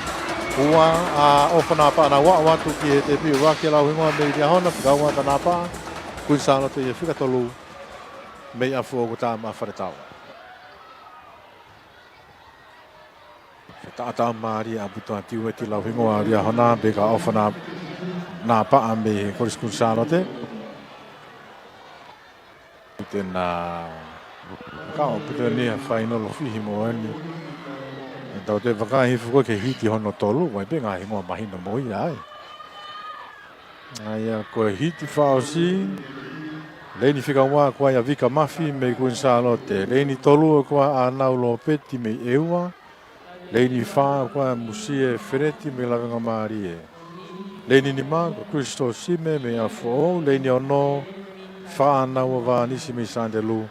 ua ʻa ʻOfa Napaʻa, nau aʻu atu ki he tepi, ʻuluaki ʻa Lauhingoa mei Liahona, fika ua ʻa Napaʻa, Kuini Sālote ʻi he fika tolu mei Afuʻou ko Tamaʻa Faletau. Fetaʻataʻa mālie ʻaupito ʻa Tiueti Lauhingoa Liahona, pea ka ʻOfa Na-, Napaʻa mei Kolisi Kuini Sālote. Tena kau pute ni a fainolo fihi mo eni. Tau toe vakai hifo ko e ke hiti hono tolu, vai pe ngaahi hingoa mahino mo ia ai. ʻA ia ko e hiti fakaʻosi, leini fika ua ko ia Vika Mafi mei Kuini Sālote. Leini tolu ko ia ʻAnau Lopeti mei ʻEua. Leini fā ko ia Musie Feleti mei Lavengamālie. Leini nima ko Kristo Sime mei ʻApifoʻou. Leini ono Faʻanau Vanisi mei Sandelu.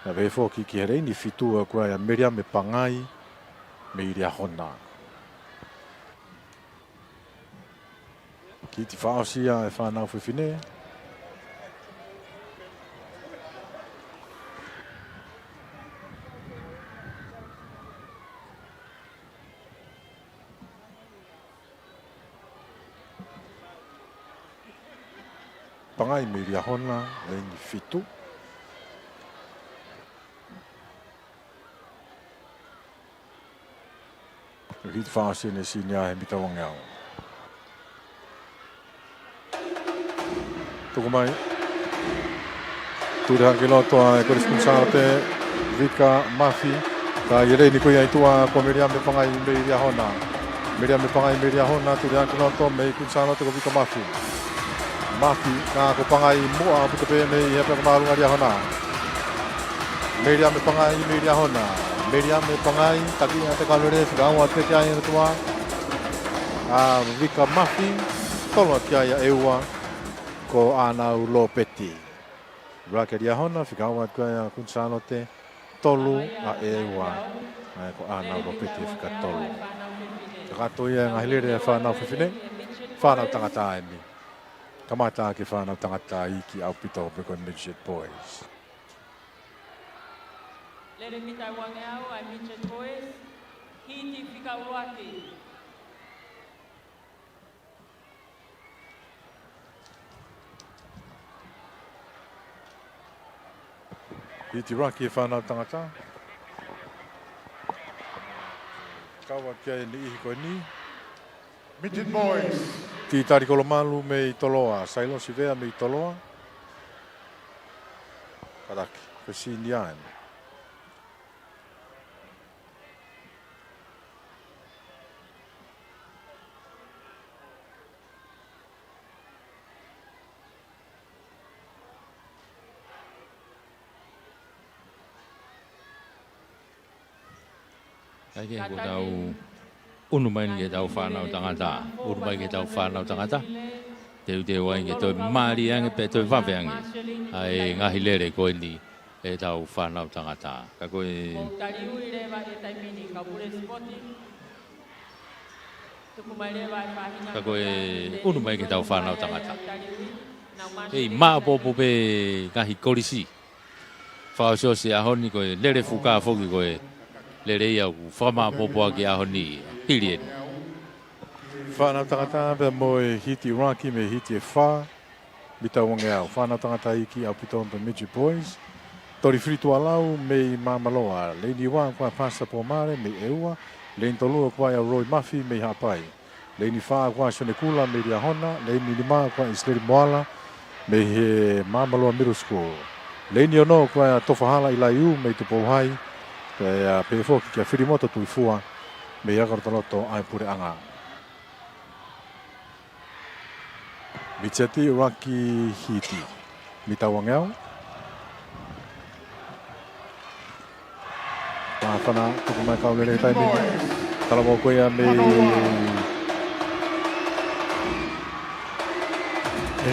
Naʻe foki ki he leini fitu ko ia Meliame Pangai mei Liahona. Hiti fakaʻosi ia ʻa e fānau fefine. Pangai mei Liahona, leini fitu. Hiti fakaʻosi ʻene sini ʻa e mita uangeau. Tuku mai. Tuli hake loto ʻa e Kolisi Kuini Sālote, Vika Mafi. Ka ʻi he leini ko ia ʻi tuʻa ko Meliame Pangai mei Liahona. Meliame Pangai mei Liahona, tuli hake loto mei Kuini Sālote ko Vika Mafi. Mafi, ka ko Pangai muʻa ʻo puta pē mei he peka māʻolunga Liahona. Meliame Pangai mei Liahona. Meliame Pangai, taki ʻa e peka lele, fika ua teke ai ʻa e tuʻa. ʻA Vika Mafi, tolu atu ki ai ʻa ʻEua, ko ʻAnau Lopeti. Rake Liahona, fika ua atu ki ai ʻa Kuini Sālote, tolu ʻa ʻEua, ʻa ia ko ʻAnau Lopeti fika tolu. Kakato ia ngaahi lele ʻa e fānau fefine, fānau tangata eni. Kamata ki he fānau tangata iiki ʻaupito pe ko e Midget Boys. Lele mita uangeau ʻa e Midget Boys, hiti fika ʻuluaki. Hiti ʻuluaki ʻa e fānau tangata. Kau atu ki ai e niʻihi ko eni. Midget Boys. Titali Kolomalu mei Toloa, Sailosi Vea mei Toloa. Kataki, ko e senior eni. ʻAi ke ko ʻetau unu mai ni ke tau fānau tangata. Unu mai ke tau fānau tangata. Teuteu ai ke toe mālie ange pe toe vave ange ʻa e ngaahi lele ko eni ʻetau fānau tangata. Ka ko e Mou taliui leva he taimi ni, kau pule sipoti. Tuku mai leva e faʻahinga ka ko e unu mai ke tau fānau tangata. Kei māʻopoʻopo pē ngaahi kolisi. Fakaʻosiʻosi ʻaho ni ko e lele fuka foki ko e lele ia ʻoku fakamāʻopoʻopo ʻaki ʻaho ni, hili eni. Fānau tangata pea mo e hiti ʻuluaki mei he hiti ʻe fā, mita uangeau. Fānau tangata iiki ʻaupito pē Midget Boys. Toli Fili Tualau mei Māmaloa. Leini ua ko ia Pastor Pomare mei ʻEua. Leini tolu ko ia Roy Mafi mei Haʻapai. Leini fā ko ia Sione Kula mei Liahona. Leini nima ko ia ʻIsileli Moala mei he Māmaloa Middle School. Leini ono ko ia Tofahala ʻIlaiū mei Tupou High. Pea pehē foki kia Filimoto Tuifua mei he Akalotoloto ʻa e Puleʻanga. Midget ʻuluaki hiti. Mita uangeau. Māfana, tuku mai kau lele taimi ni. Talavou ko ia mei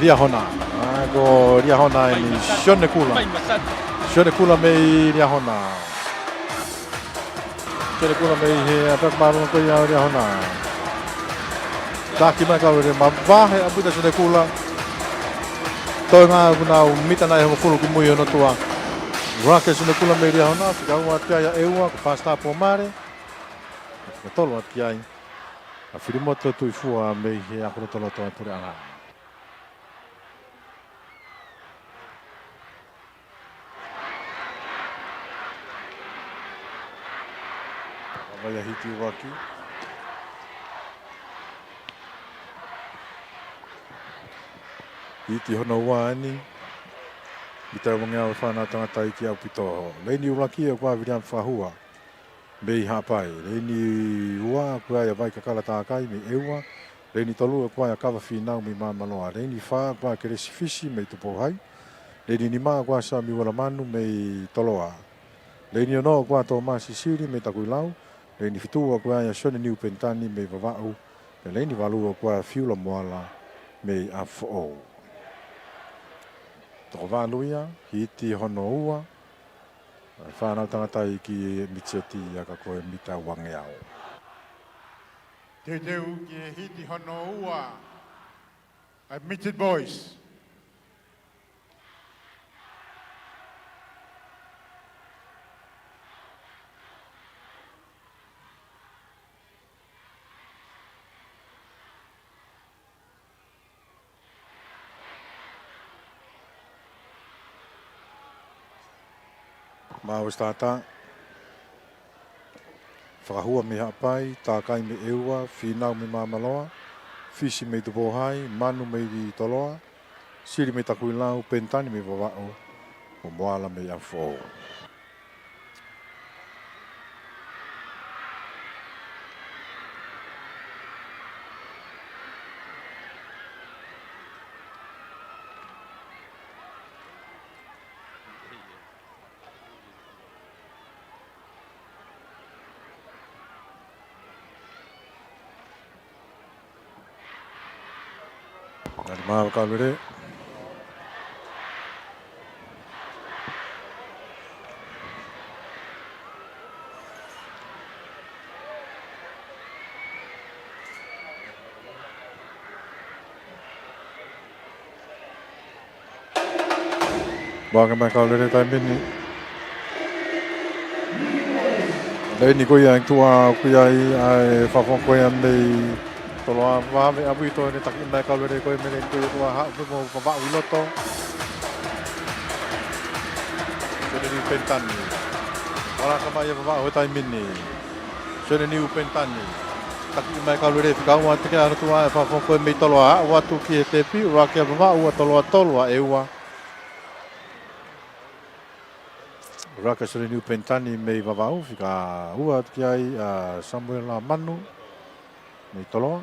Liahona. ʻA ia ko Liahona eni Sione Kula. Sione Kula mei Liahona. Sione Kula mei he ʻapiako māʻolunga ko ia ʻo Liahona. Taki mai kau lele, mavahe ʻaupito ʻa Sione Kula. Toenga ʻoku nau mita nai hongofulu ki mui hono tuʻa. Rake Sione Kula mei Liahona, fika ua atu ki ai ʻa ʻEua, ko Pastor Pomare. Fika tolu atu ki ai ʻa Filimoto Tuifua mei he Akalotoloto ʻa e Puleʻanga. Vai ʻa e hiti ʻuluaki. Hiti hono ua eni. Mita uangeau ʻa e fānau tangataʻeiki ʻaupito. Leini ʻuluaki ʻoku ʻa Viliami Fakahua mei Haʻapai. Leini ua ʻoku ʻa ia Vaikakala Takai mei ʻEua. Leini tolu ʻoku ʻa ia Kava Fīnau mei Māmaloa. Leini fā ʻoku ʻa ia Kelesi Fisi mei Tupou Hai. Leini nima ʻoku ʻa ia Samiuela Manu mei Toloa. Leini ono ʻoku ʻa ia Tōmasi Sili mei Takuilau. Leini fitu ʻoku ʻa ia Sione Niu Penitani mei Vavaʻu. Pea leini valu ʻoku ʻa ia Fiula Moala mei ʻApifoʻou. Toko valu ia, hiti hono ua, fānau tangataʻeiki midget ʻa ia ko e mita uangeau. Teuteu ki he hiti hono ua, ʻa e midget boys. Maʻu ʻe Sitata. Fakahua mei Haʻapai, Takai mei ʻEua, Fīnau mei Māmaloa, Fisi mei Tupou Hai, Manu mei Toloa, Sili mei Takuilau, Penitani mei Vavaʻu, mo Moala mei ʻApifoʻou. Ngali mā ʻa Kaulele. Vaka mai Kaulele taimi ni. Leini ko ia ʻi tuʻa ʻoku ʻi ai ʻa e fakafofonga ko ia mei Toloa, vave ʻaupito ʻene taki mai Kaulele ko ia mei leini ko ia ʻoku haʻu pē mo Vavaʻu ʻi loto. Sione Niu Penitani. Vaka mai ʻa Vavaʻu he taimi ni. Sione Niu Penitani. Taki mai Kaulele fika ua atu ki he ʻalu atu ʻa e fakafofonga ko ia mei Toloa. ʻAlu atu ki he tepi, ʻuluaki ʻa Vavaʻu, ua Toloa, tolu ʻa ʻEua. ʻUluaki ʻa Sione Niu Penitani mei Vavaʻu, fika ua atu ki ai ʻa Samuela Manu mei Toloa.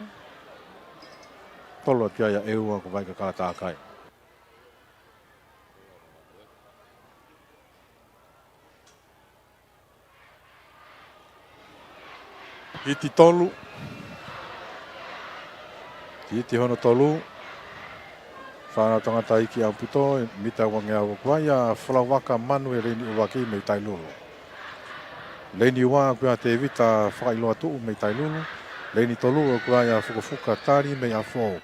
Tolu atu ki ai ʻa ʻEua ko Vaikakala Takai. Hiti tolu. Hiti hono tolu. Fānau tangataʻeiki ʻaupito, mita uangeau ʻoku ʻa ia Falauvaka Manu he leini ʻuluaki mei Tailulu. Leini ua ʻoku ʻa ia Tevita Fakailoatuʻu mei Tailulu. Leini tolu ʻoku ʻa ia Fukafuka Tali mei ʻApifoʻou.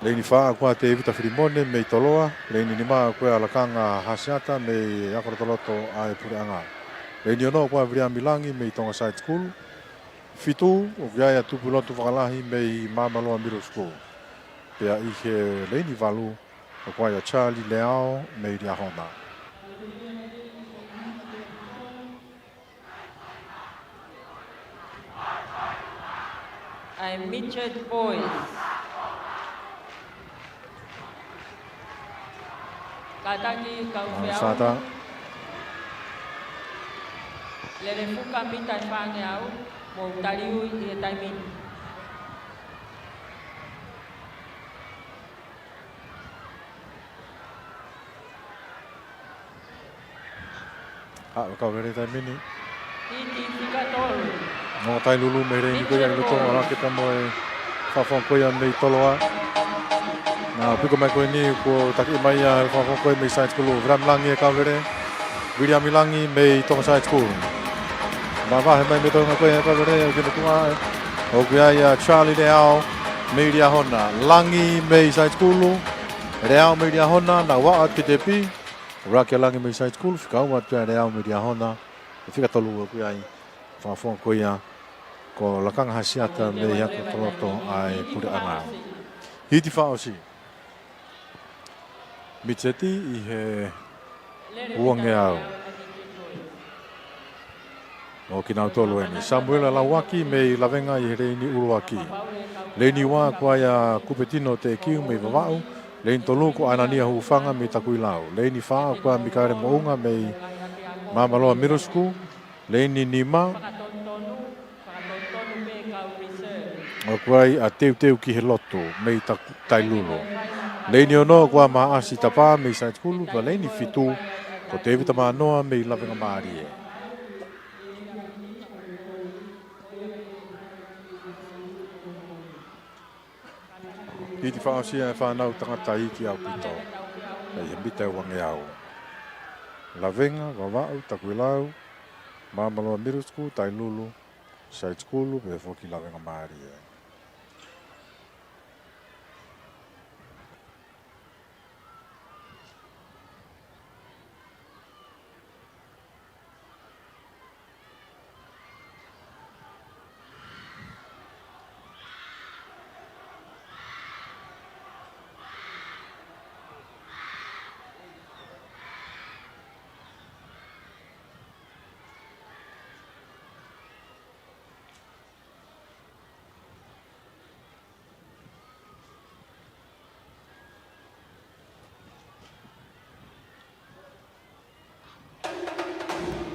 Leini fā ʻoku ʻa ia Tevita Filimone mei Toloa. Leini nima ʻoku ʻa ia Lakanga Hasiata mei Akolotoloto ʻa e Puleʻanga. Leini ono ʻoku ʻa ia Viliami Langi mei Tonga Side School. Fitu ʻoku ʻi ai ʻa Tupulotu Fakalahi mei Māmaloa Middle School. Pea ʻi he leini valu ʻoku ʻi ai ʻa Charlie Leao mei Liahona. ʻA e Midget Boys. Kātaki kau Maʻu ʻe Sitata. Feau. Lelefuka mita ʻe fāngeau, mou tali ui ʻi he taimi ni. Haʻu ʻa Kaulele taimi ni. Hiti fika tolu. Nonga Tailulu mei leini ko ia ʻi loto, ʻalu hake pea mo e fakafofonga ko ia mei Toloa. Naʻa piko mai ko eni kuo taki mai ʻa e fakafofonga ko ia mei Side School. Viliami Langi ʻe Kaulele. Viliami Langi mei Tonga Side School. Mavahe mai mei Tonga ko ia ʻe Kaulele, ʻoku ʻi ai ʻa Charlie Leao mei Liahona. Langi mei Side School. Leao mei Liahona, naʻa ʻalu atu ki he tepi. ʻUluaki ʻa Langi mei Side School, fika ua atu ʻa Leao mei Liahona, ʻe fika tolu ʻoku ʻi ai fakafofonga ko ia ko Lakanga Hasiata mei Akolotoloto ʻa e Puleʻanga. Hiti fakaʻosi. Midget ʻi he uangeau. ʻO kinautolu eni. Samuela Lauaki mei Lavenga ʻi he leini ʻuluaki. Leini ua ʻoku ʻa ia Kupetino Teʻekiu mei Vavaʻu. Leini tolu ko ʻAnania Hufanga mei Takuilau. Leini fā ko Mikaele Moʻunga mei Māmaloa Middle School. Leini nima ʻoku ʻi ai ʻa Teuteu Kihelotu mei Ta-, Tailulu. Leini ono ko Maʻasi Tapa mei Saitikulu, pea leini fitu ko Tevita Manoa mei Lavengamālie. Hiti fakaʻosi ʻa e fānau tangataʻeiki ʻaupito. ʻI he mita ʻe uangeau. Lavenga, Vavaʻu, Takuilau, Māmaloa Middle School, Tailulu, Saitikulu, pea foki Lavengamālie.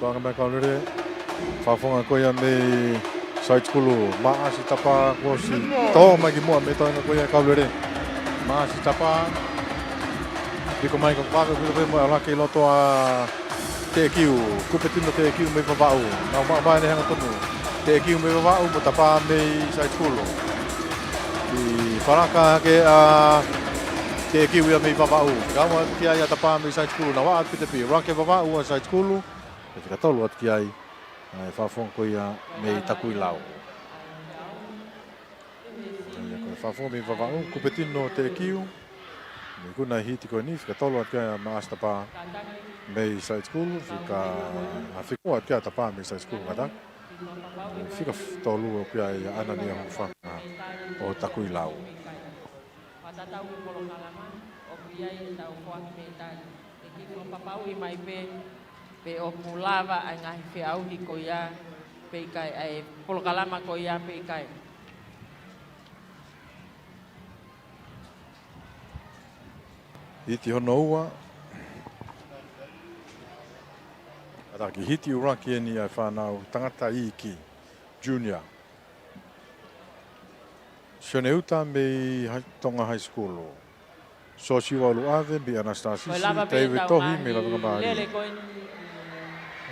Toʻa mai Kaulele. Fakafofonga ko ia mei Saitikulu, Maʻasi Tapa kuo ʻosi tō mai ki muʻa mei he toʻa ko ia Kaulele. Maʻasi Tapa. Piko mai ka vave, piko pē mo e ʻalu hake ʻi loto ʻa Teʻekiu, Kupetino Teʻekiu mei Vavaʻu. Nau maʻu mai ʻene hangatonu. Teʻekiu mei Vavaʻu mo Tapa mei Saitikulu. ʻI he palaka hake ʻa Teʻekiu ia mei Vavaʻu. Kau atu ki ai ʻa Tapa mei Saitikulu. Nau ʻalu atu ki te pī. ʻAlu hake Vavaʻu ʻa Saitikulu. ʻE fika tolu atu ki ai. ʻA e fakafofonga ko ia mei Takuilau. ʻA ia ko e fakafofonga mei Vavaʻu, Kupetino Teʻekiu. Mei kuna hiti ko eni, fika tolu atu ki ai ʻa Maʻasi Tapa mei Saitikulu, fika, ʻa fika ua atu ki ai ʻa Tapa mei Saitikulu ngata. Fika f-, tolu atu ki ai ʻa ʻAnania Hufanga ʻo Takuilau. Fakatatau ki he polokalama, ʻoku ʻi ai ʻetau foaki mei tali. ʻE kiʻi fakapapauʻi mai pē, pe ʻoku lava ʻa e ngaahi feʻauhi ko ia, pe ʻikai, ʻa e polokalama ko ia, pe ʻikai. Hiti hono ua. Kātaki, hiti ʻuluaki eni ʻa e fānau tangataʻeiki, junior. Sione Uta mei Hai-, Tonga High School. Sosiua ʻUluʻave mei ʻAnasitasisi, David Tohi mei Lavengamālie.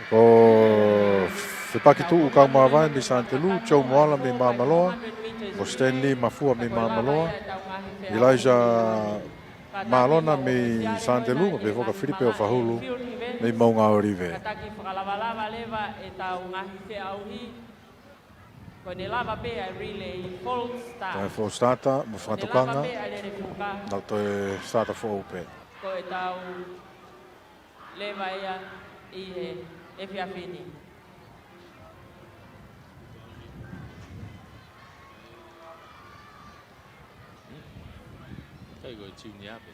Ko Fepaki Tuʻu Kaumavae mei Sanitelū, Joe Moala mei Māmaloa, ko Stanley Mafua mei Māmaloa, Elijah Mālona mei Sanitelū, pea foki ʻa Filipe ʻOfahulu mei Moʻungaʻōlive. Kātaki, fakalavalava leva ʻetau ngaahi feʻauhi. Ko ʻene lava pē ʻa e relay, false start. Ko e false start mo e fakatukanga. Ko ʻene lava pē ʻa e lele fuka. Nau toe start foʻou pē. Ko ʻetau leva ia ʻi he efiafi ni. Kai ko e tune ia pē.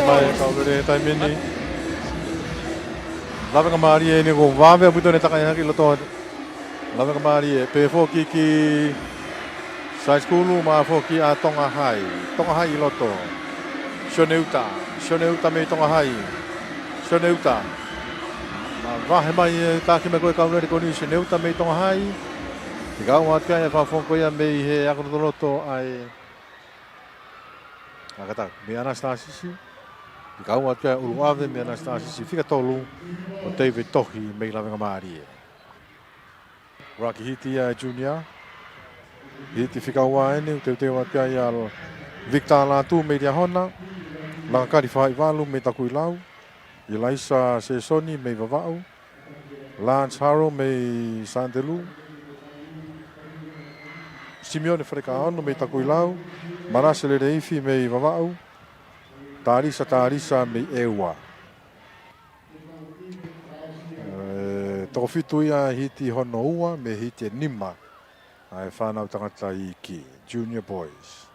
Mai Kaulele taimi ni. Lavengamālie eni kuo vave ʻaupito ʻene takai hake ʻi loto. Lavengamālie, pea foki ki Saitikulu, mo foki ʻa Tonga Hai. Tonga Hai ʻi loto. Sione Uta. Sione Uta mei Tonga Hai. Sione Uta. Mavahe mai e taki mai ko e Kaulele ko eni, Sione Uta mei Tonga Hai. Fika ua atu ki ai ʻa e fakafofonga ko ia mei he ako lotoloto ʻa e, ʻa kātaki, mei ʻAnasitasisi. Fika ua atu ki ai ʻUluʻave mei ʻAnasitasisi. Fika tolu ko David Tohi mei Lavengamālie. ʻUluaki hiti ia ʻa e junior. Hiti fika ua eni, ʻoku teuteu atu ki ai ʻa Victor Lātū mei Liahona, Langakali Faʻaivalu mei Takuilau, ʻIlaisa Sesoni mei Vavaʻu, Lance Haro mei Sanitelū, Simione Falekaono mei Takuilau, Manase Leleifi mei Vavaʻu, Talisa Talisa mei ʻEua. ʻE, toko fitu ia hiti hono ua mei he hiti ʻe nima ʻa e fānau tangata iiki, Junior Boys.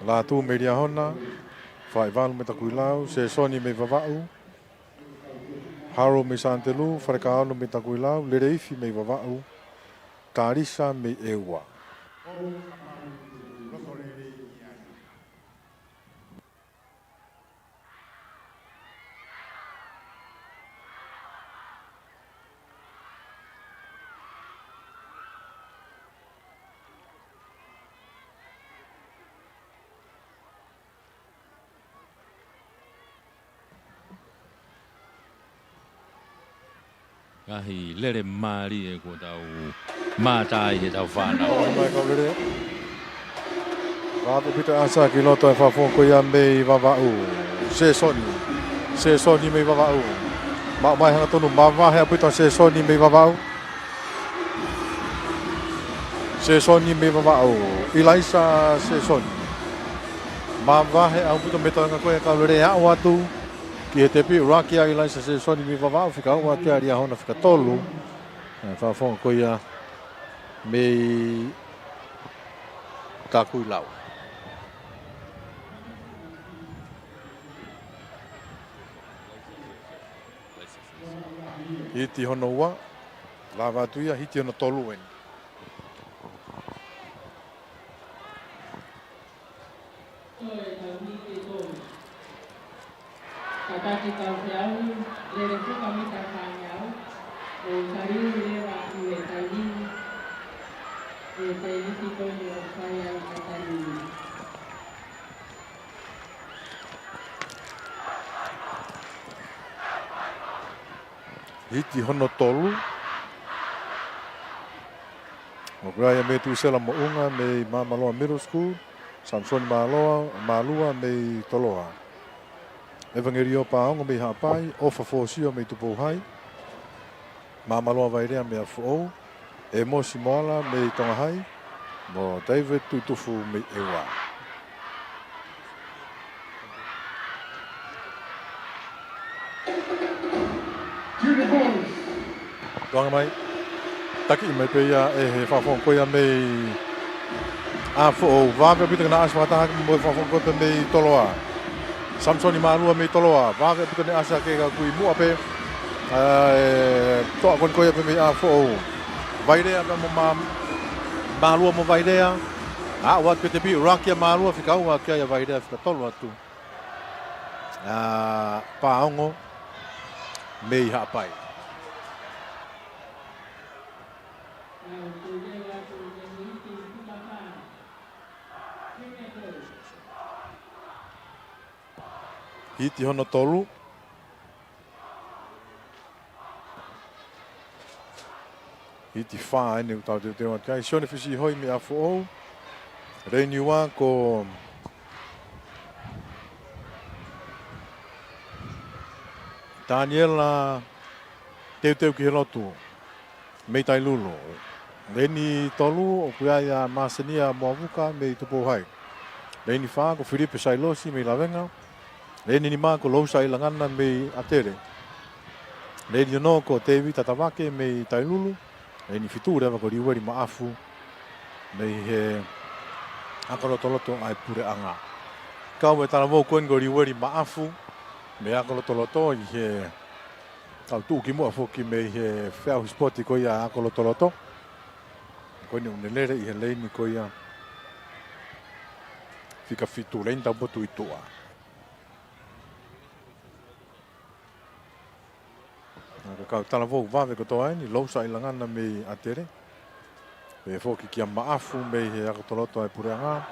Lātū mei Liahona, fai valu mei Takuilau, Sēsoni mei Vavaʻu, Harold mei Santelū, Falekaono mei Takuilau, Leleifi mei Vavaʻu, Talisa mei ʻEua. Ngaahi lele mālie kuo tau mātā ai heʻetau fānau. ʻOi mai kau lele. Vave ʻaupito e ʻasa ki loto e fakafofonga ko ia mei Vavaʻu. Sēsoni. Sēsoni mei Vavaʻu. Maʻu mai hangatonu, mavahe ʻaupito Sēsoni mei Vavaʻu. Sēsoni mei Vavaʻu. ʻIlaisa Sēsoni. Mavahe ʻaupito mei he toenga ko ia kau lele, aʻu atu ki he tepi, ʻuluaki ʻa ʻIlaisa Sēsoni mei Vavaʻu, fika ua ʻa Liahona, fika tolu ʻa e fakafofonga ko ia mei Takuilau. Hiti hono ua, lava atu ia, hiti hono tolu eni. Tataki kau feau, lele fuka mita fāngeau, ʻo taliu leva ʻi he taimi ni, ʻe taimi ki toni ʻo fai ai ka taliu. Hiti hono tolu. ʻOku ʻi ai ʻa Metusela Moʻunga mei Māmaloa Middle School, Samisoni Māloa, Mālua mei Toloa, ʻEvangelio Paongo mei Haʻapai, ʻOfa Fōsio mei Tupou Hai, Māmaloa Vailea mei ʻApifoʻou, ʻEmosi Moala mei Tonga Hai, mo David Tutufu mei ʻEua. Tuanga mai. Taki mai pē ia ʻe he fakafofonga ko ia mei ʻApifoʻou. Vave ʻaupito ke na ʻasi fakataha mo e fakafofonga ko ia mei Toloa. Samisoni Mālua mei Toloa. Vave ʻaupito ne ʻasi hake ka kui muʻa pē. ʻA e toʻa ko eni ko ia pē mei ʻApifoʻou. Vailea pē mo Mā-, Mālua mo Vailea. ʻA, ʻoatu pē tepi, ʻuluaki ʻa Mālua, fika ua ʻa Vailea, fika tolu atu ʻa Paongo mei Haʻapai. Hiti hono tolu. Hiti fā eni ʻoku tau teuteu atu ki ai. Sione Fisiʻihoi mei ʻApifoʻou. Leini ua ko Taniela Teuteu ki he Lotu mei Tailulu. Leini tolu ʻoku ʻi ai ʻa Masenia Moavuka mei Tupou Hai. Leini fā ko Filipe Sailosi mei Lavenga. Leini nima ko Lousa ʻIlangana mei ʻAtele. Leini ono ko Tēvita Tavake mei Tailulu. Leini fitu leva ko Liueli Maʻafu mei he ʻAka Lotoloto ʻa e Puleʻanga. Kau e talavou ko eni ko Liueli Maʻafu mei he ʻAka Lotoloto ʻi he kau tuʻukimuʻa foki mei he feʻauhi sipoti ko ia ʻa e ʻAka Lotoloto. Ko eni ʻoku ne lele ʻi he leini ko ia fika fitu, leini taupotu ʻi tuʻa. Ka kau talavou vave kotoa eni, Lousa ʻIlangana mei ʻAtele. Pehē foki kia Maʻafu mei he ʻAka Lotoloto ʻa e Puleʻanga.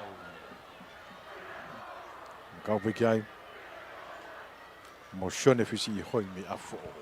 Kau pē ki ai mo Sione Fisiʻihoi mei ʻApifoʻou.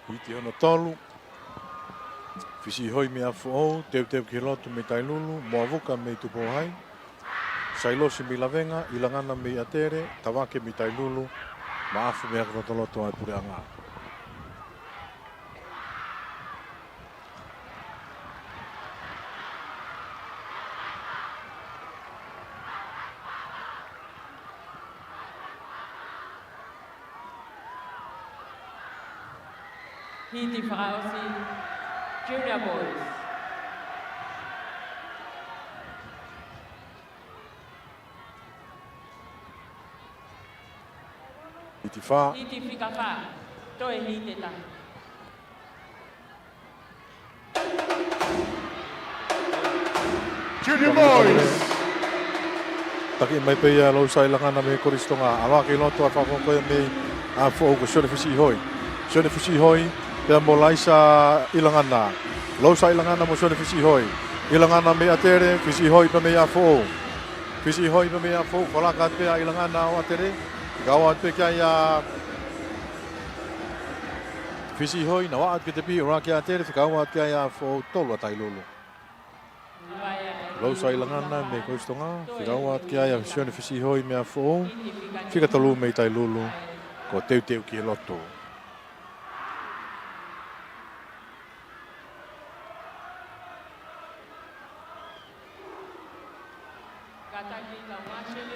Hiti hono tolu. Fisiʻihoi mei ʻApifoʻou, Teuteu ki he Lotu mei Tailulu, Moavuka mei Tupou Hai, Sailosi mei Lavenga, ʻIlangana mei ʻAtele, Tavake mei Tailulu, Maʻafu mei Hakulotoa ʻa e puleʻanga. Hiti fakaʻosi, Junior Boys. Hiti fā. Hiti fika fā. Toe hiti ʻe taha. Junior Boys. Taki mai pē ia Lousa ʻIlangana mei Kolisi Tonga. ʻAlu hake ʻi loto ʻa e fakafofonga ko ia mei ʻApifoʻou ko Sione Fisiʻihoi. Sione Fisiʻihoi, pea mo Laisa ʻIlangana. Lousa ʻIlangana mo Sione Fisiʻihoi. ʻIlangana mei ʻAtele, Fisiʻihoi pea mei ʻApifoʻou. Fisiʻihoi pea mei ʻApifoʻou, fakalaka pē ʻa ʻIlangana ʻo ʻAtele. Fika ua atu pē ki ai ʻa Fisiʻihoi, nau ʻalu atu ki he tepi, ʻalu hake ʻa ʻAtele, fika ua atu ki ai ʻa ʻApifoʻou, tolu ʻa Tailulu. Lousa ʻIlangana mei Kolisi Tonga, fika ua atu ki ai ʻa Sione Fisiʻihoi mei ʻApifoʻou, fika tolu mei Tailulu, ko Teuteu ki he Lotu.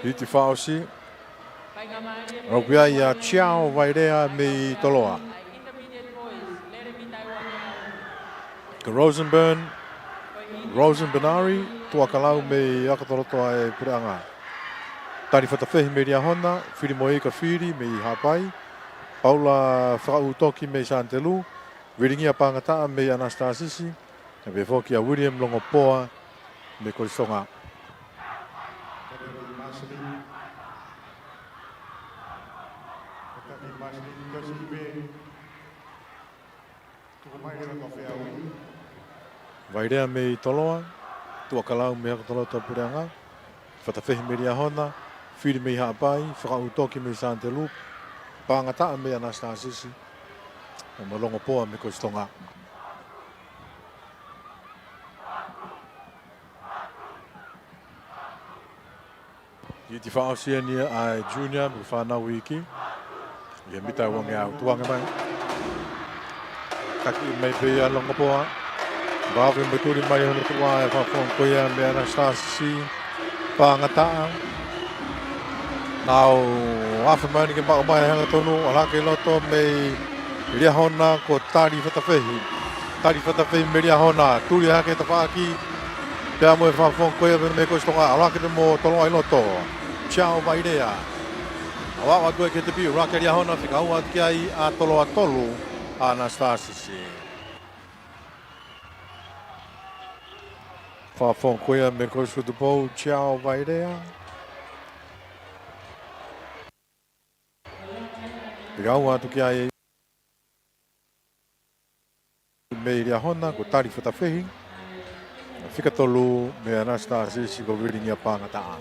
Hiti fakaʻosi. ʻAlu ki ai ʻa Chiao Vailea mei Toloa. Ko Rosenburn, Rosen Benari, Tuʻakalau mei Hakulotoa ʻa e puleʻanga. Tali Fatafehi mei Liahona, Filimoika Fili mei Haʻapai, Paula Fakaʻutoki mei Sanitelū, Vilingia Pangataʻa mei ʻAnasitasisi, pea pehē foki ʻa William Longopoa mei Kolisi Tonga. Vailea mei Toloa, Tuʻakalau mei Hakulotoa ʻa e puleʻanga, Fatafehi mei Liahona, Fili mei Haʻapai, Fakaʻutoki mei Sanitelū, Pangataʻa mei ʻAnasitasisi, pea mo Longopoa mei Kolisi Tonga. Hiti fakaʻosi eni ʻa e junior mo e fānau iiki. ʻI he mita ʻe uangeau, tukuange mai. Taki mai pē ia Longopoa. Vave mo e tuli mai hono tuʻa ʻa e fakafofonga ko ia mei ʻAnasitasisi, Pangataʻa. Nau afe mai eni ke maʻu mai e hangatonu, ʻalu hake ʻi loto mei Liahona ko Tali Fatafehi. Tali Fatafehi mei Liahona, tuli hake tafaʻaki, pea mo e fakafofonga ko ia mei Kolisi Tonga, ʻalu hake pē mo Toloa ʻi loto. Chiao Vailea. ʻAlu atu ki he tepi, ʻalu hake Liahona, fika ua atu ki ai ʻa Toloa, tolu ʻa ʻAnasitasisi. Fakafofonga ko ia mei Kolisi ko Tupou, Chiao Vailea. Fika ua atu ki ai mei Liahona ko Tali Fatafehi. Fika tolu mei ʻAnasitasisi ko Vilingia Pangataʻa.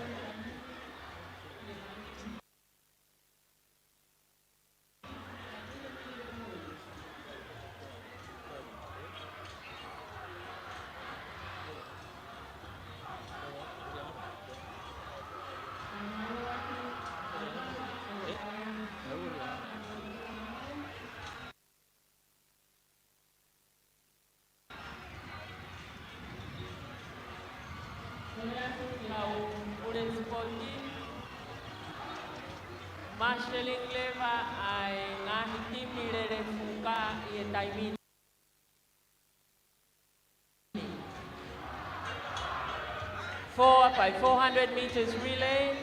Marshalling leva ʻa e ngaahi timi lele fuka ʻi he taimi ni. Four by four hundred meters relay.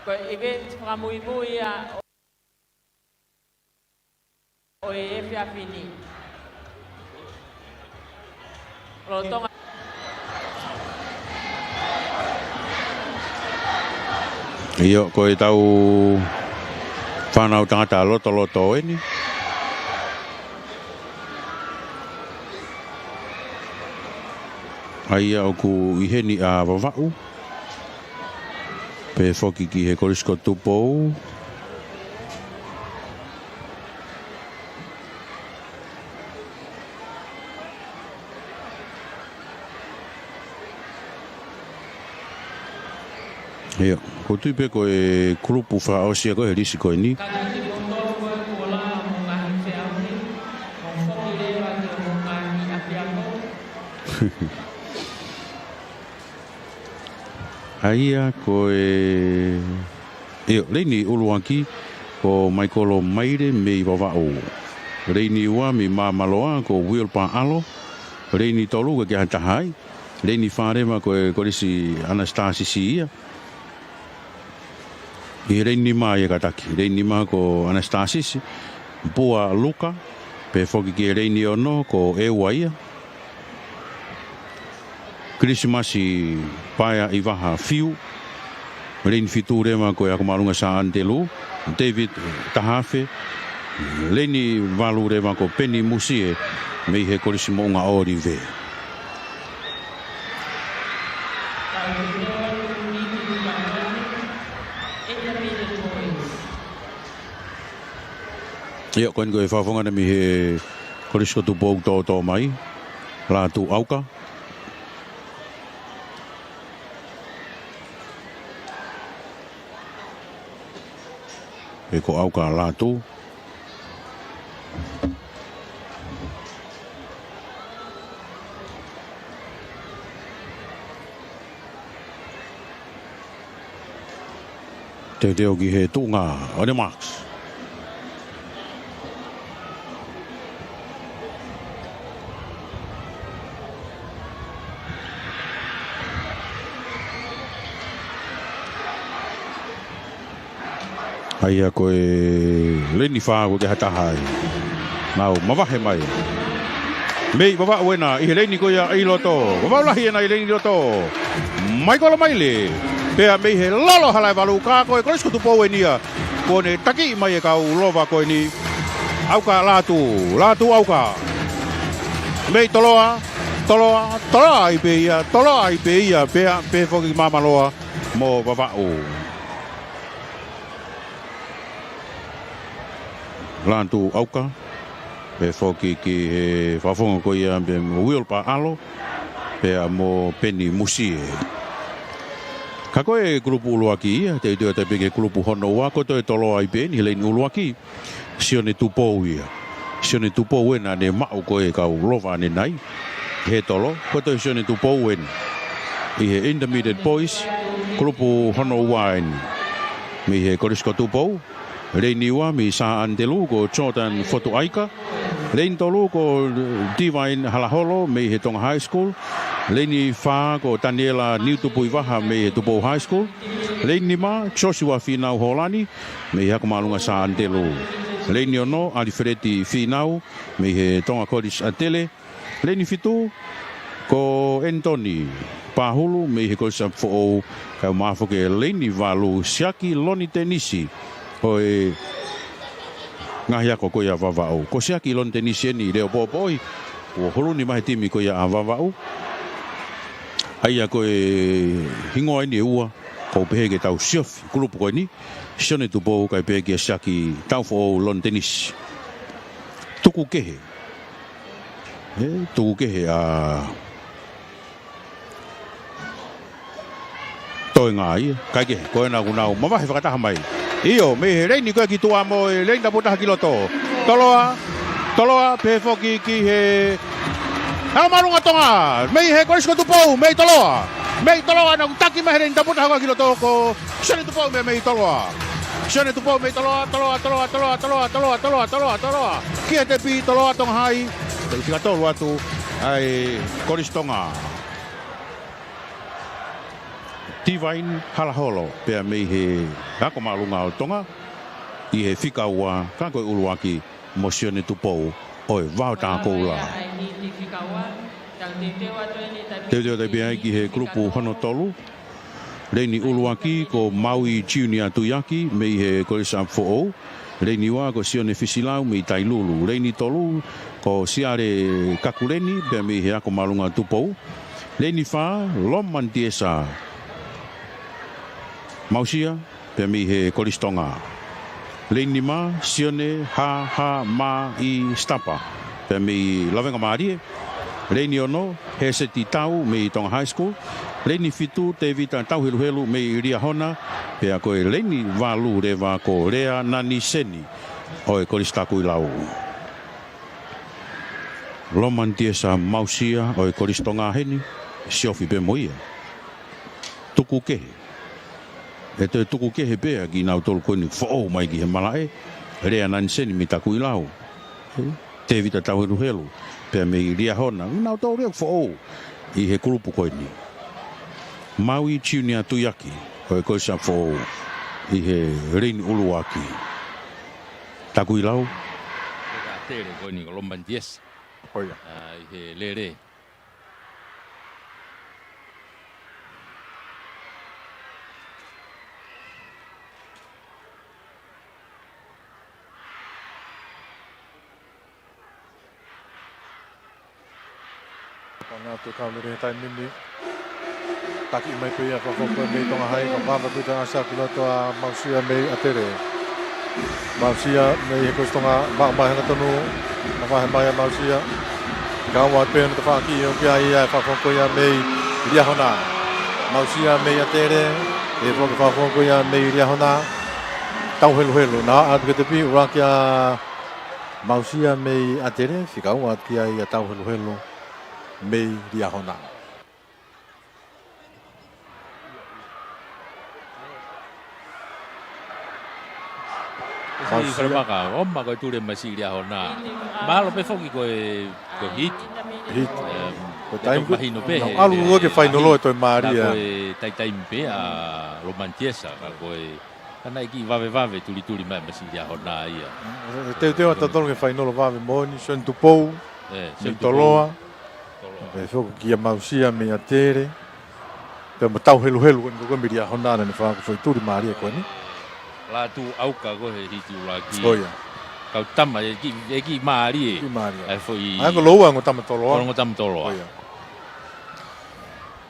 Ko e event fakamuimui ia ʻo e efiafi ni. Lolotonga. ʻIo, ko e tau fānau tangata lotoloto eni. ʻA ia ʻoku ʻi heni ʻa Vavaʻu. Pehē foki ki he Kolisi ko Tupou. ʻIo, ʻoku ou tui pē ko e kulupu fakaʻosi ia ko ē he lisi ko eni. Ka kiʻi kimoutolu ko ē kuo lava mo e ngaahi feʻauhi, mou foki leva ki hoʻomou ngaahi ʻapiako. ʻA ia ko e, ʻio, leini ʻuluaki ko Maikolo Maile mei Vavaʻu. Leini ua mei Māmaloa ko Uilpa ʻAlo. Leini tolu ʻoku ʻikai ke ʻi ai ha taha ai. Leini fā leva ko e Kolisi ʻAnasitasisi ia. ʻI he leini nima ia kātaki. Leini nima ko ʻAnasitasisi Pua Luka, pea foki ki he leini ono ko ʻEua ia. Kilisimasi Paea ʻIvaha Fiu. Leini fitu leva ko e Ako Māʻolunga Sā ʻAnitelū, David Tahafe. Leini valu leva ko Peni Musie mei he Kolisi Moʻunga ʻŌlive. ʻIo, ko eni ko e fakafofonga ena mei he Kolisi ko Tupou ʻoku tōtō mai, Lātū ʻAuka. Pea ko ʻAuka Lātū. Teuteu ki he tuʻunga, on the marks. ʻA ia ko e leini fā ʻoku ʻikai ke ʻi ai ha taha ai. Nau mavahe mai. Mei Vavaʻu ena ʻi he leini ko ia ʻi loto. Vavaʻu lahi ena ʻi he leini ʻi loto. Maikolo Maile. Pea mei he lolo Halaevalu ka ko e Kolisi ko Tupou eni ia. Kuo ne taki mai e kau lova ko eni. ʻAuka Lātū. Lātū ʻAuka. Mei Toloa. Toloa. Toloa ai pē ia. Toloa ai pē ia. Pea pehē foki Māmaloa mo Vavaʻu. Lātū ʻAuka, pea foki ki he fakafofonga ko ia pea mo Uilpa ʻAlo, pea mo Peni Musie. Ka ko e kulupu ʻuluaki ia, teuteu atu pē ki he kulupu hono ua, ko e toe Toloa ai pē eni he leini ʻuluaki, Sione Tupou ia. Sione Tupou ena ne maʻu ko e kau lova ʻanenai. He tolo, ko e toe Sione Tupou eni. ʻI he Intermediate Boys, kulupu hono ua eni. Mei he Kolisi ko Tupou, leini ua mei Sā ʻAnitelū ko Jordan Fotuʻaika. Leini tolu ko Divine Halaholo mei he Tonga High School. Leini fā ko Taniela Niutupuivaha mei he Tupou High School. Leini nima, Joshua Fīnau Hōlani mei he Ako Māʻolunga Sā ʻAnitelū. Leini ono, ʻAlifeleti Fīnau mei he Tonga College ʻAtele. Leini fitu, ko ʻEnitoni Pahulu mei he Kolisi ʻApifoʻou, kae ʻumaʻā foki e leini valu, Siaki Loni Tenisi, ʻo e ngaahi ako ko ia ʻa Vavaʻu. Ko Siaki Loni Tenisi eni, leʻo poʻopoʻohi, kuo hulu ni mai he timi ko ia ʻa Vavaʻu. ʻA ia ko e hingoa eni ʻe ua, ʻoku pehē ke tau siofi kulupu ko eni, Sione Tupou kae pehē kia Siaki Taufoʻou Loni Tenisi. Tuku kehe. ʻE, tuku kehe ʻa Toenga ia. Kae kehe, ko ena kuo nau mavahe fakataha mai. ʻIo, mei he leini ko ē ki tuʻa mo e leini tāputaha ki loto. Toloa, Toloa, pehē foki ki he Ako Māʻolunga Tonga. Mei he Kolisi ko Tupou, mei Toloa. Mei Toloa, naʻa ku taki mai he leini tāputaha ko ē ki loto ko Sione Tupou mei, mei Toloa. Sione Tupou mei Toloa, Toloa, Toloa. Ki he tepi Toloa, Tonga Hai. Teʻeki tika tolu atu ʻa e Kolisi Tonga. Divine Halaholo, pea mei he Ako Māʻolunga ʻo Tonga, ʻi he fika ua, ka ko e ʻuluaki mo Sione Tupou ʻo e Vaotakoula. Teuteu atu pē ai ki he kulupu hono tolu. Leini ʻuluaki ko Maui Junior Tuiaki mei he Kolisi ʻApifoʻou. Leini ua ko Sione Fisilau mei Tailulu. Leini tolu ko Siale Kakuleni pea mei he Ako Māʻolunga Tupou. Leini fā, Loman Tiesa Mausia, pea mei he Kolisi Tonga. Leini nima, Sione Hahamai Stapa, pea mei Lavengamālie. Leini ono, Heseti Tau mei Tonga High School. Leini fitu, Tevita Tauheluhelu mei Liahona. Pea ko e leini valu leva ko Lea Naniseni ʻo e Kolisi Takuilau. Loman Tiesa Mausia ʻo e Kolisi Tonga heni, siofi pē mo ia. Tuku kehe. ʻE toe tuku kehe pē ʻa kinautolu ko eni foʻou mai ki he malaʻe, Lea Naniseni mei Takuilau. Tevita Tauheluhelu, pea mei Liahona, nautolu ia foʻou ʻi he kulupu ko eni. Maui Junior Tuiaki, ʻo e Kolisi Foʻou, ʻi he leini ʻuluaki. Takuilau. Ko e tele ko eni ko Loman Tiesa. ʻIo. ʻA, ʻi he lele. Ko ʻena atu e kau lele he taimi ni. Taki mai pē ia ko Foʻou mei Tonga High, ka vave pē ʻa e ʻasi ki loto ʻa Mausia mei ʻAtele. Mausia mei he Kolisi Tonga, maʻu mai hangatonu, mavahe mai ʻa Mausia. Kau atu pē ʻo tafaʻaki ʻo kia ia e fakafoki ko ia mei Liahona. Mausia mei ʻAtele, ʻe foki fakafoki ko ia mei Liahona. Tauheluhelu, naʻa atu ki he tepi, ʻuluaki ʻa Mausia mei ʻAtele, fika ua atu kia ia Tauheluhelu mei Liahona. Kasi Mausia. Kare maka, ʻo ma ko e tule mai siʻi Liahona. Mahalo pē foki ko e, ko e hiti. Hiti. Em, ko e taimi mahino pē, nau he, ʻalu he, ʻo ke fainolo ʻe toe mālie. Ko e taimi pē ʻa Loman Tiesa, ka ko e Ka naʻe kiʻi vavevave tulituli mai mei siʻi Liahona ia. Teuteu ʻa tautolu ki he fainolo vave moʻoni, Sione Tupou, ʻe, mei Sione Tupou. Toloa. Toloa. ʻE foki kia Mausia mei ʻAtele. Pea mo Tauheluhelu ko eni ko e mei Liahona naʻa ne fakafoʻi tuli mālie ko eni. Lātū ʻauka ko e hiti ʻuluaki. ʻIo. Kau tama, ʻe kiʻi, ʻe kiʻi mālie. Kiʻi mālie. ʻA e foʻi. ʻA ia ko Loua Ngotama Toloa. Loua Ngotama Toloa. ʻIo.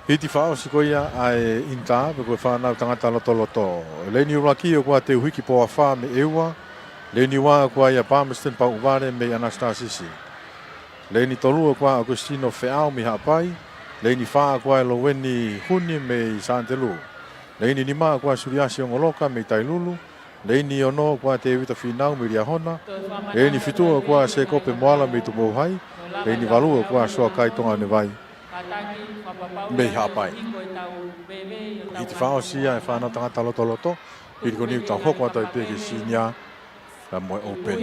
Hiti fakaʻosi ko ia ʻa e ʻInitā, pe ko e fānau tangata lotoloto. Leini ʻuluaki ʻoku ʻa Teuhiki Poafa mei ʻEua. Leini ua ʻoku ʻa ia Palmerston Pauʻuvale mei ʻAnasitasisi. Leini tolu ʻoku ʻa ʻOkesitino Feʻao mei Haʻapai. Leini fā ʻoku ʻa Loweni Huni mei Sānitelū. Leini nima ʻoku ʻa Suliasi Ongoloka mei Tailulu. Leini ono ʻoku ʻa Tēvita Fīnau mei Liahona. Leini fitu ʻoku ʻa Sēkope Moala mei Tupou High. Leini valu ʻoku ʻa Soakai Tonganevai mei Haʻapai. Hiti fakaʻosi ia e fānau tangata lotoloto. Pili ko eni ʻoku tau hoko atu ai pē ki he senior, pea mo e open.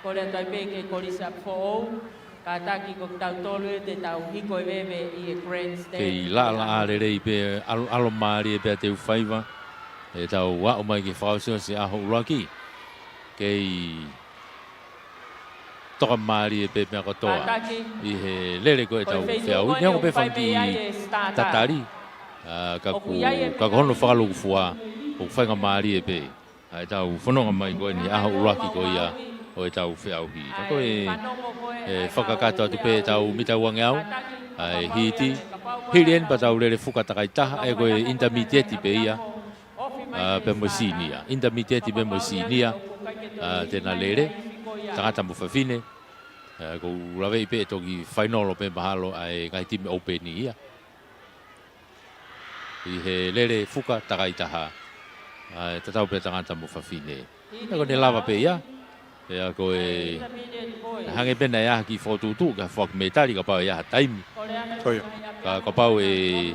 Kole atu ai pē ki he Kolisi Foʻou, kātaki ko kitautolu ʻe te tau hiko e veve ʻi he grandstand. Kei laʻalaʻā lelei pē, ʻalu, ʻalu mālie pē ʻa e faiva, ʻetau aʻu mai ki he fakaʻosiʻosi ʻaho ʻuluaki. Kei toka mālie pē meʻa kotoa. Kātaki. ʻI he lele ko ʻetau feʻauhi. Neongo pē fanga kiʻi tatali. ʻA, ka ʻoku, ka ko hono fakalūkufua, ʻoku faingamālie pē ʻa ʻetau fononga mai ko eni ʻaho ʻuluaki ko ia ʻo ʻetau feʻauhi. Ka ko e, ʻe fakakakato atu pē ʻetau mita ua ngeau, ʻa e hiti. Hili eni pea tau lele fuka takai taha, ʻa ia ko e intermediate pē ia, ʻa, pea mo e senior. Intermediate pea mo e senior, ʻa, te na lele, tangata mo fafine. ʻA, ʻoku ou laveʻi pē ʻe toki fainolo pē mahalo ʻa e ngaahi timi open ia. ʻI he lele fuka takai taha. ʻA, ʻe tatau pē tangata mo fafine. Pea ko ʻene lava pē ia. Pea ko e, hangē pē naʻe ʻi ai ha kiʻi fokotuʻutuʻu ki ha foaki mētali kapau ʻe ʻi ai ha taimi. ʻIo. Ka, kapau ʻe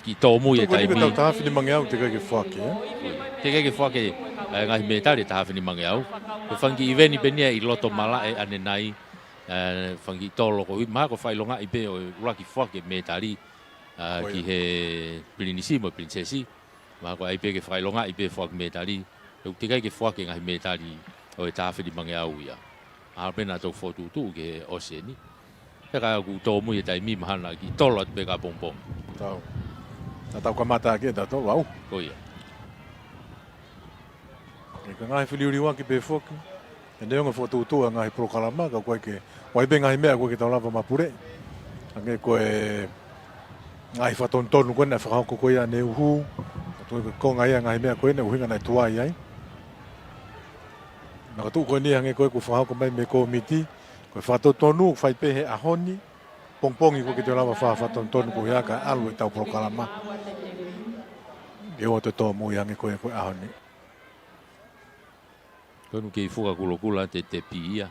kiʻi tōmui e taimi. Tuku eni ka tau taha afe nima ngeau teʻeki ke foaki, ē? Teʻeki ke foaki, ʻa e ngaahi mētali taha afe nima ngeau. Ko e fanga kiʻi iveni pē eni ia ʻi loto malaʻe ʻanenai. ʻA e fanga kiʻi tolo ko hui, mahalo ko e fakaʻilongaʻi pē ʻo e ʻuluaki foaki mētali, ʻa, ʻIo. ki he Pilinisi mo e Pilinisesi. Mahalo ko e ʻai pē ke fakaʻilongaʻi pē foaki mētali. ʻOku teʻeki ke foaki ngaahi mētali ʻo e taha afe nima ngeau ia. Mahalo pē naʻa tau fokotuʻutuʻu ki he ʻosi eni. Pea ka ʻoku tōmui e taimi mahalo naʻa kiʻi tolo atu pē ka pongipongi. Tau. Naʻa tau kamata ʻaki ʻe tautolu ʻaho. Ko ia. ʻE ka ngaahi filiuliuaki pē foki. ʻE neongo e fokotuʻutuʻu ʻa e ngaahi polokalama, ka ʻoku ʻikai ke, ʻoku ʻi ai pē ngaahi meʻa ʻoku ʻikai ke tau lava mapuleʻi. Hangē ko e ngaahi fakatonutonu ko ē naʻe fakahoko ko ia ʻaneuhu. Ko e konga ia ngaahi meʻa ko ē naʻe ʻuhinga naʻe tuai ai. Naʻa ko e tuʻu ko eni hangē ko e ʻoku fakahoko mai mei he kōmiti, ko e fakatotonu ʻoku fai pē he ʻaho ni, pongipongi ʻoku ʻikai ke toe lava fakatonutonu ko ia ka ʻalu ʻetau polokalama. Ke ʻoua toe tōmui hangē ko e, ko e ʻaho ni. Ko eni kei fuka kulokula te te pia.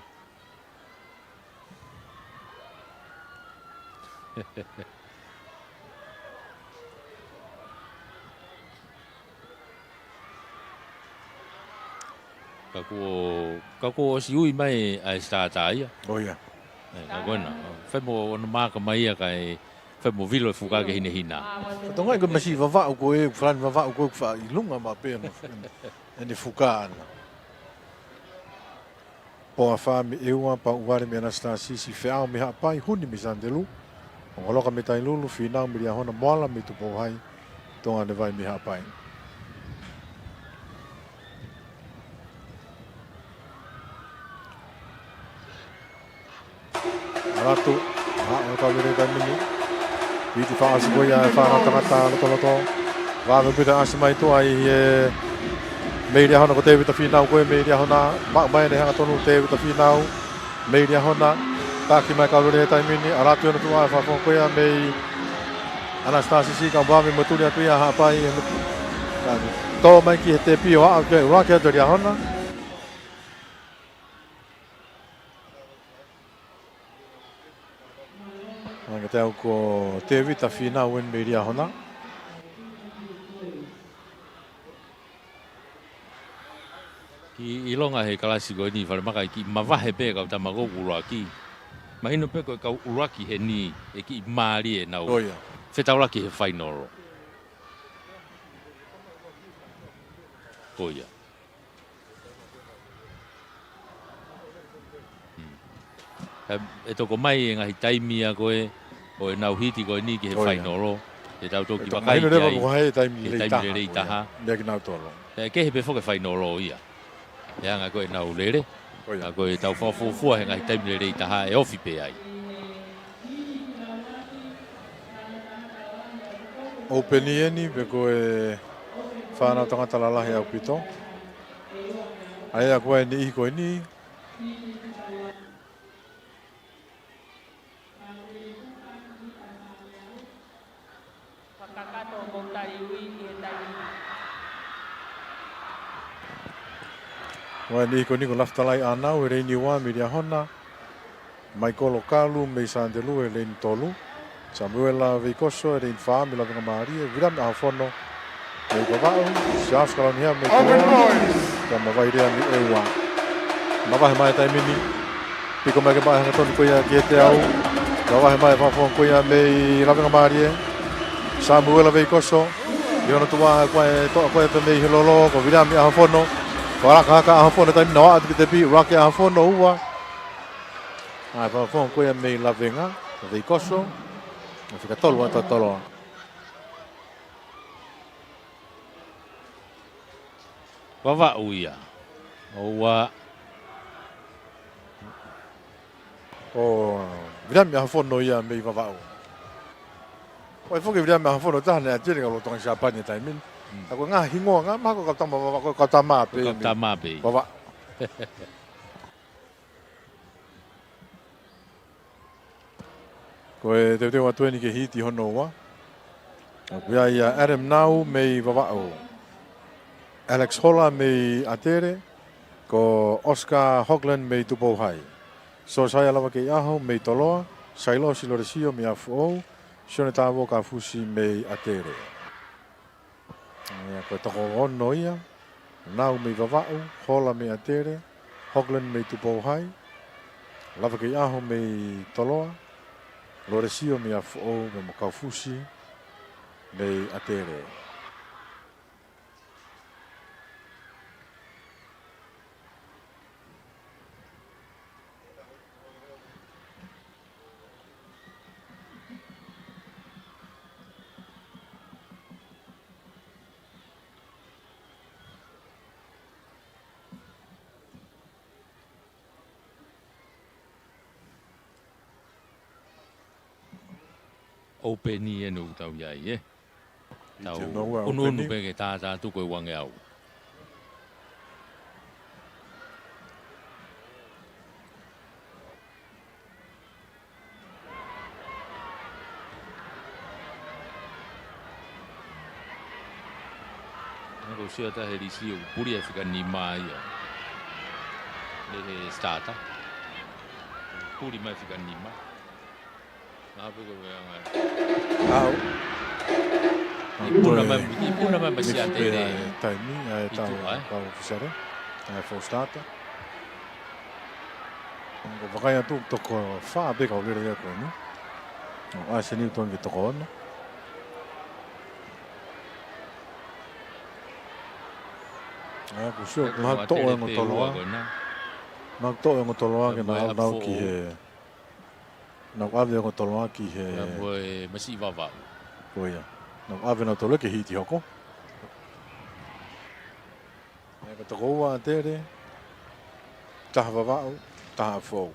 Ka kuo, ka kuo ʻosi ui mai ʻa e stātā ia. ʻO ia. ʻE, ka ko ena. Fai mo ʻono maaka mai ia kae fai mo vilo e fuka ke hinehina. Ka tonga i ko e masi Vavaʻu ko e, Falani Vavaʻu ko e ʻoku faʻa ʻi lunga maʻu pē ʻene, ʻene fuka ʻana. Poa Fā mei ʻEua, Pauʻuvale mei ʻAnasitā Sisi, Feʻao mei Haʻapai, Huni mei Sānitelū, Ongoloka mei Tailulu, Fīnau mei Liahona, Moala mei Tupou Hai, Tonga Nevai mei Haʻapai. ʻAlu atu, ʻa, ʻo ka vere ka mini. Hiti fakaʻosi ko ia ʻa e fānau tangata lotoloto. Vave pē ʻa e ʻasi mai tuʻa ʻi he mei Liahona ko Tēvita Fīnau ko e mei Liahona. Maʻu mai ʻene hangatonu Tēvita Fīnau. Mei Liahona. Taki mai ka vere taimi ni. ʻAlu atu ʻi hono tuʻa ʻa e fakafofonga ko ia mei ʻAnasitā Sisi ka vave mo tuli atu ia Haʻapai. Ka tō mai ki he tepi ʻo aʻu ke ʻuluaki atu Liahona. Hangē ko e tau ko Tēvita Fīnau eni mei Liahona. Kiʻi ʻilonga he kalasi ko eni falemaka ʻe kiʻi mavahe pē kau tama ko ʻuluaki. Mahino pē ko e kau ʻuluaki heni ʻe kiʻi mālie ʻenau ʻo ia. Fetaulaki he fainolo. Ko ia. Hmm. ʻE, ʻe toko mai e ngaahi taimi ia ko e, ʻo ʻenau hiti ko eni ki he ʻo ia. Fainolo. ʻE tau toki vakai ki ai. Mahino leva ko hai e taimi lelei taha. He taimi lelei taha. Meʻa kinautolu. ʻE kehe pē foki e fainolo ia. ʻE anga ko ʻenau lele. ʻO ia. Ka ko e tau fakafuofua he ngaahi taimi lelei taha ʻe ofi pē ai. ʻOpeni eni, pea ko e fānau tangata lalahi ʻaupito. ʻA ia ko e niʻihi ko eni. Fakakakato mo tali ui ki he taimi. Ko e niʻihi ko eni ko Lafitalai ʻAnau, ʻi he leini ua mei Liahona. Maikolo Kalu mei Sānitelū ʻi he leini tolu. Samuela Veikoso ʻi he leini fā mei Lavengamālie. Viliami ʻAhofono mei Vavaʻu. Siaosi Kalaunihea mei Koloa. Ka Mavailea mei ʻEua. Mavahe mai taimi ni. Piko mai ke maʻu hangatonu ko ia ki he teau. Mavahe mai fakafofonga ko ia mei Lavengamālie. Samuela Veikoso. ʻI hono tuʻa ko e toʻa ko e pē mei he lolo ko Viliami ʻAhofono. Fakalakahaka ʻAhofono taimi ni ʻo aʻu atu ki he tepi. ʻUluaki ʻAhofono ua. ʻA e fakafofonga ko ia mei Lavenga, Veikoso, ʻa e fika tolu ʻa Totoloa. Vavaʻu ia. ʻO ua. Ko Viliami ʻAhofono ia mei Vavaʻu. ʻOi foki Viliami ʻAhofono taha naʻe ʻatili ka lolotonga Siapani taimi ni. Hmm. ʻA ko e ngaahi hingoa ngā, mahalo ko e kau tama Vavaʻu, ko e kau tama pē. Ko e kau tama pē. Vavaʻu. Ko e teuteu atu eni ke hiti hono ua. ʻOku ʻi ai ʻa Adam Nau mei Vavaʻu. Alex Hola mei ʻAtele. Ko Oscar Hogland mei Tupou Hai. Sosaia Lavakeiʻaho mei Toloa. Sailosi Lolesio mei ʻApifoʻou. Sione Tāvua Kafusi mei ʻAtele. ʻIa, ko e toko ono ia, Nau mei Vavaʻu, Hola mei ʻAtele, Hogland mei Tupou Hai, Lavakeiʻaho mei Toloa, Lolesio mei ʻApifoʻou, pea mo Kafusi mei ʻAtele. ʻOpeni eni ʻoku tau ʻi ai, ē? Tau ʻunuʻunu pē ke tātā atu ko e uangeau. Ko Siota he lisi ʻoku puli e fika nima ia. Mei he starter. Puli mai fika nima. Naʻa pē ko e anga. Au. Ikuna mai, ikuna mai mei Siatele. Taimi, ʻa e tau, ʻa e kau ʻōfisiale. ʻA e foʻi starter. Ko e vakai atu toko fā pē kau lele ia ko eni. ʻO ʻai ʻa Seniutongi ke toko ono. ʻA ia ko Siota, naʻa toʻo e ongo toloa. Naʻa toʻo e ongo toloa ke nau nau ki he. Nau ʻave e ongo toloa ki he. Ko e masiʻi Vavaʻu. Ko ia. Nau ʻave nau toloa ke hiti hoko. ʻA ia ko e toko ua ʻa ʻAtele, taha Vavaʻu, taha ʻApifoʻou.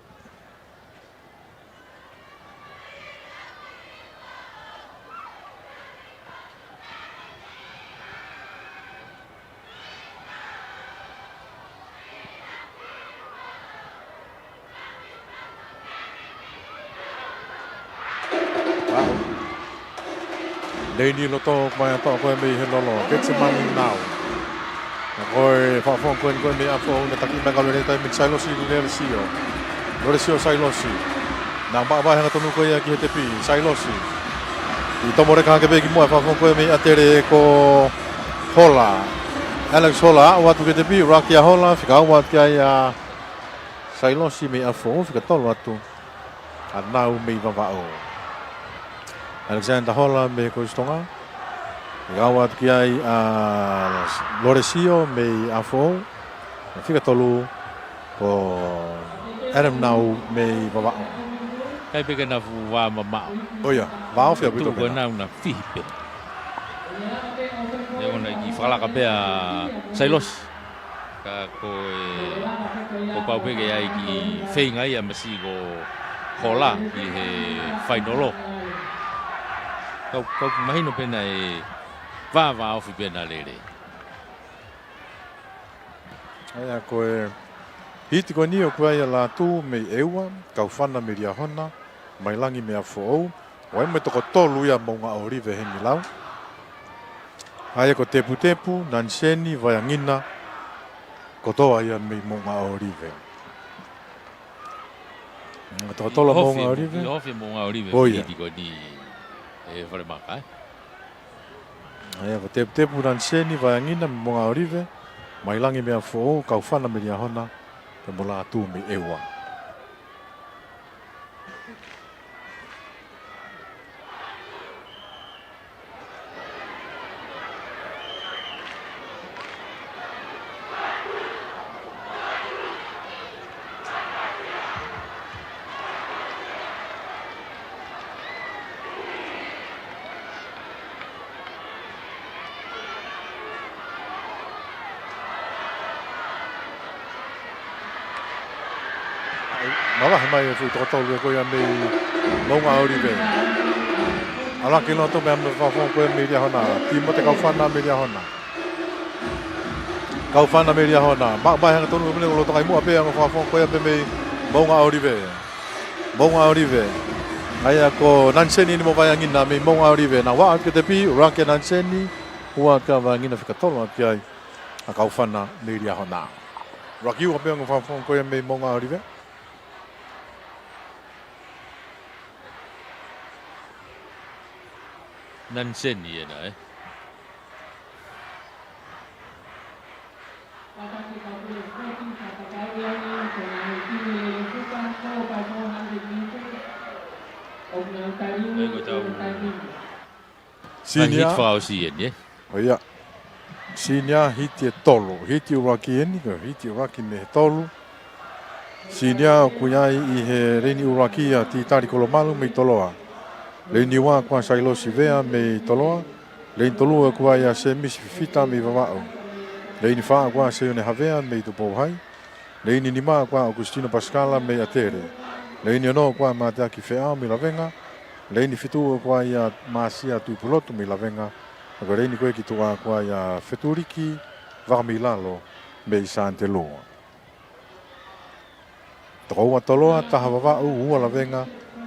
Leini loto mai ʻa e toʻo ko ē mei he lolo. Ketimani Nau. Ko e fakafofonga ko ē mei ʻApifoʻou naʻe taki mai kau lele taimi Sailosi Lolesio. Lolesio Sailosi. Naʻe maʻu mai hangatonu ko ia ki he tepi. Sailosi. ʻI tomo leka hake pē ki muʻa e fakafofonga ko ē mei ʻAtele ko Hola. Alex Hola, ʻoatu ki he tepi, ʻuluaki ʻa Hola, fika ua atu ki ai ʻa Sailosi mei ʻApifoʻou, fika tolu atu ʻa Nau mei Vavaʻu. Alexander Hola mei Kolisi Tonga. Fika ua atu ki ai ʻa Lolesio mei ʻApifoʻou. Fika tolu ko Adam Nau mei Vavaʻu. Kai pē ke na fuʻu vā mamaʻo. ʻO ia, vā ofi ʻaupito pē ko ena. Nau na fihi pē. ʻE ʻoua naʻa kiʻi fakalaka pē ʻa Sailosi. Ka ko e, ko pau pē ke ʻai kiʻi feinga ia masiʻi ko Hola ʻi he fainolo. Kau, kau mahino pē naʻe vāvā ofi pē naʻe lele. ʻA ia ko e hiti ko eni ʻoku ʻi ai ʻa Lātū mei ʻEua, Kaufana mei Liahona, Mailangi mei ʻApifoʻou, ʻo ʻi ai mo e toko tolu ia Moʻunga ʻŌlive he ngelau. ʻA ia ko Teputepu, Naniseni, Vaiangina, kotoa ia mei Moʻunga ʻŌlive. Toko tolu Moʻunga ʻŌlive. ʻI ofi Moʻunga ʻŌlive. ʻO ia. Hiti ko eni ʻe Falemaka, ē? ʻA ia ko Teputepu, Naniseni, Vaiangina mei Moʻunga ʻŌlive, Mailangi mei ʻApifoʻou, Kaufana mei Liahona, pea mo Lātū mei ʻEua. Mavahe mai e fuʻu toko tolu ko ia mei Moʻunga ʻŌlive. ʻAlu hake ki loto mei he fakafofonga ko ia mei Liahona. Timote Kaufana mei Liahona. Kaufana mei Liahona. Maʻu mai hangatonu mei he loto kai muʻa pē ʻa e ongo fakafofonga ko ia pē mei Moʻunga ʻŌlive. Moʻunga ʻŌlive. ʻA ia ko Naniseni mo Vaiangina mei Moʻunga ʻŌlive. Naʻa nau ʻoatu ki he tepi, ʻuluaki ʻa Naniseni, ua atu kia Vaiangina, fika tolu atu ki ai ʻa Kaufana mei Liahona. ʻUluaki ua pē ongo fakafofonga ko ia mei Moʻunga ʻŌlive. Naniseni ena, ē? Senior. Hiti fakaʻosi eni, ē? ʻO ia. Senior hiti ʻe tolu. Hiti ʻuluaki eni, ko e hiti ʻuluaki mei he tolu. Senior ʻoku ʻi ai ʻi he leini ʻuluaki ʻa Titali Kolomalu mei Toloa. Leini ua ko ʻa Sailosi Vea mei Toloa. Leini tolu ko ia ʻa Semisi Fifita mei Vavaʻu. Leini fā ko ʻa Seione Havea mei Tupou Hai. Leini nima ko ʻa ʻOkusitino Pasikala mei ʻAtele. Leini ono ko ʻa Mateaki Feʻao mei Lavenga. Leini fitu ko ia ʻa Masia Tuʻipulotu mei Lavenga. Ko e leini ko ē ki tuʻa ko ia ʻa Fetuliki Vakameilalo mei Sanitelū. Toko ua Toloa, taha Vavaʻu, ua Lavenga,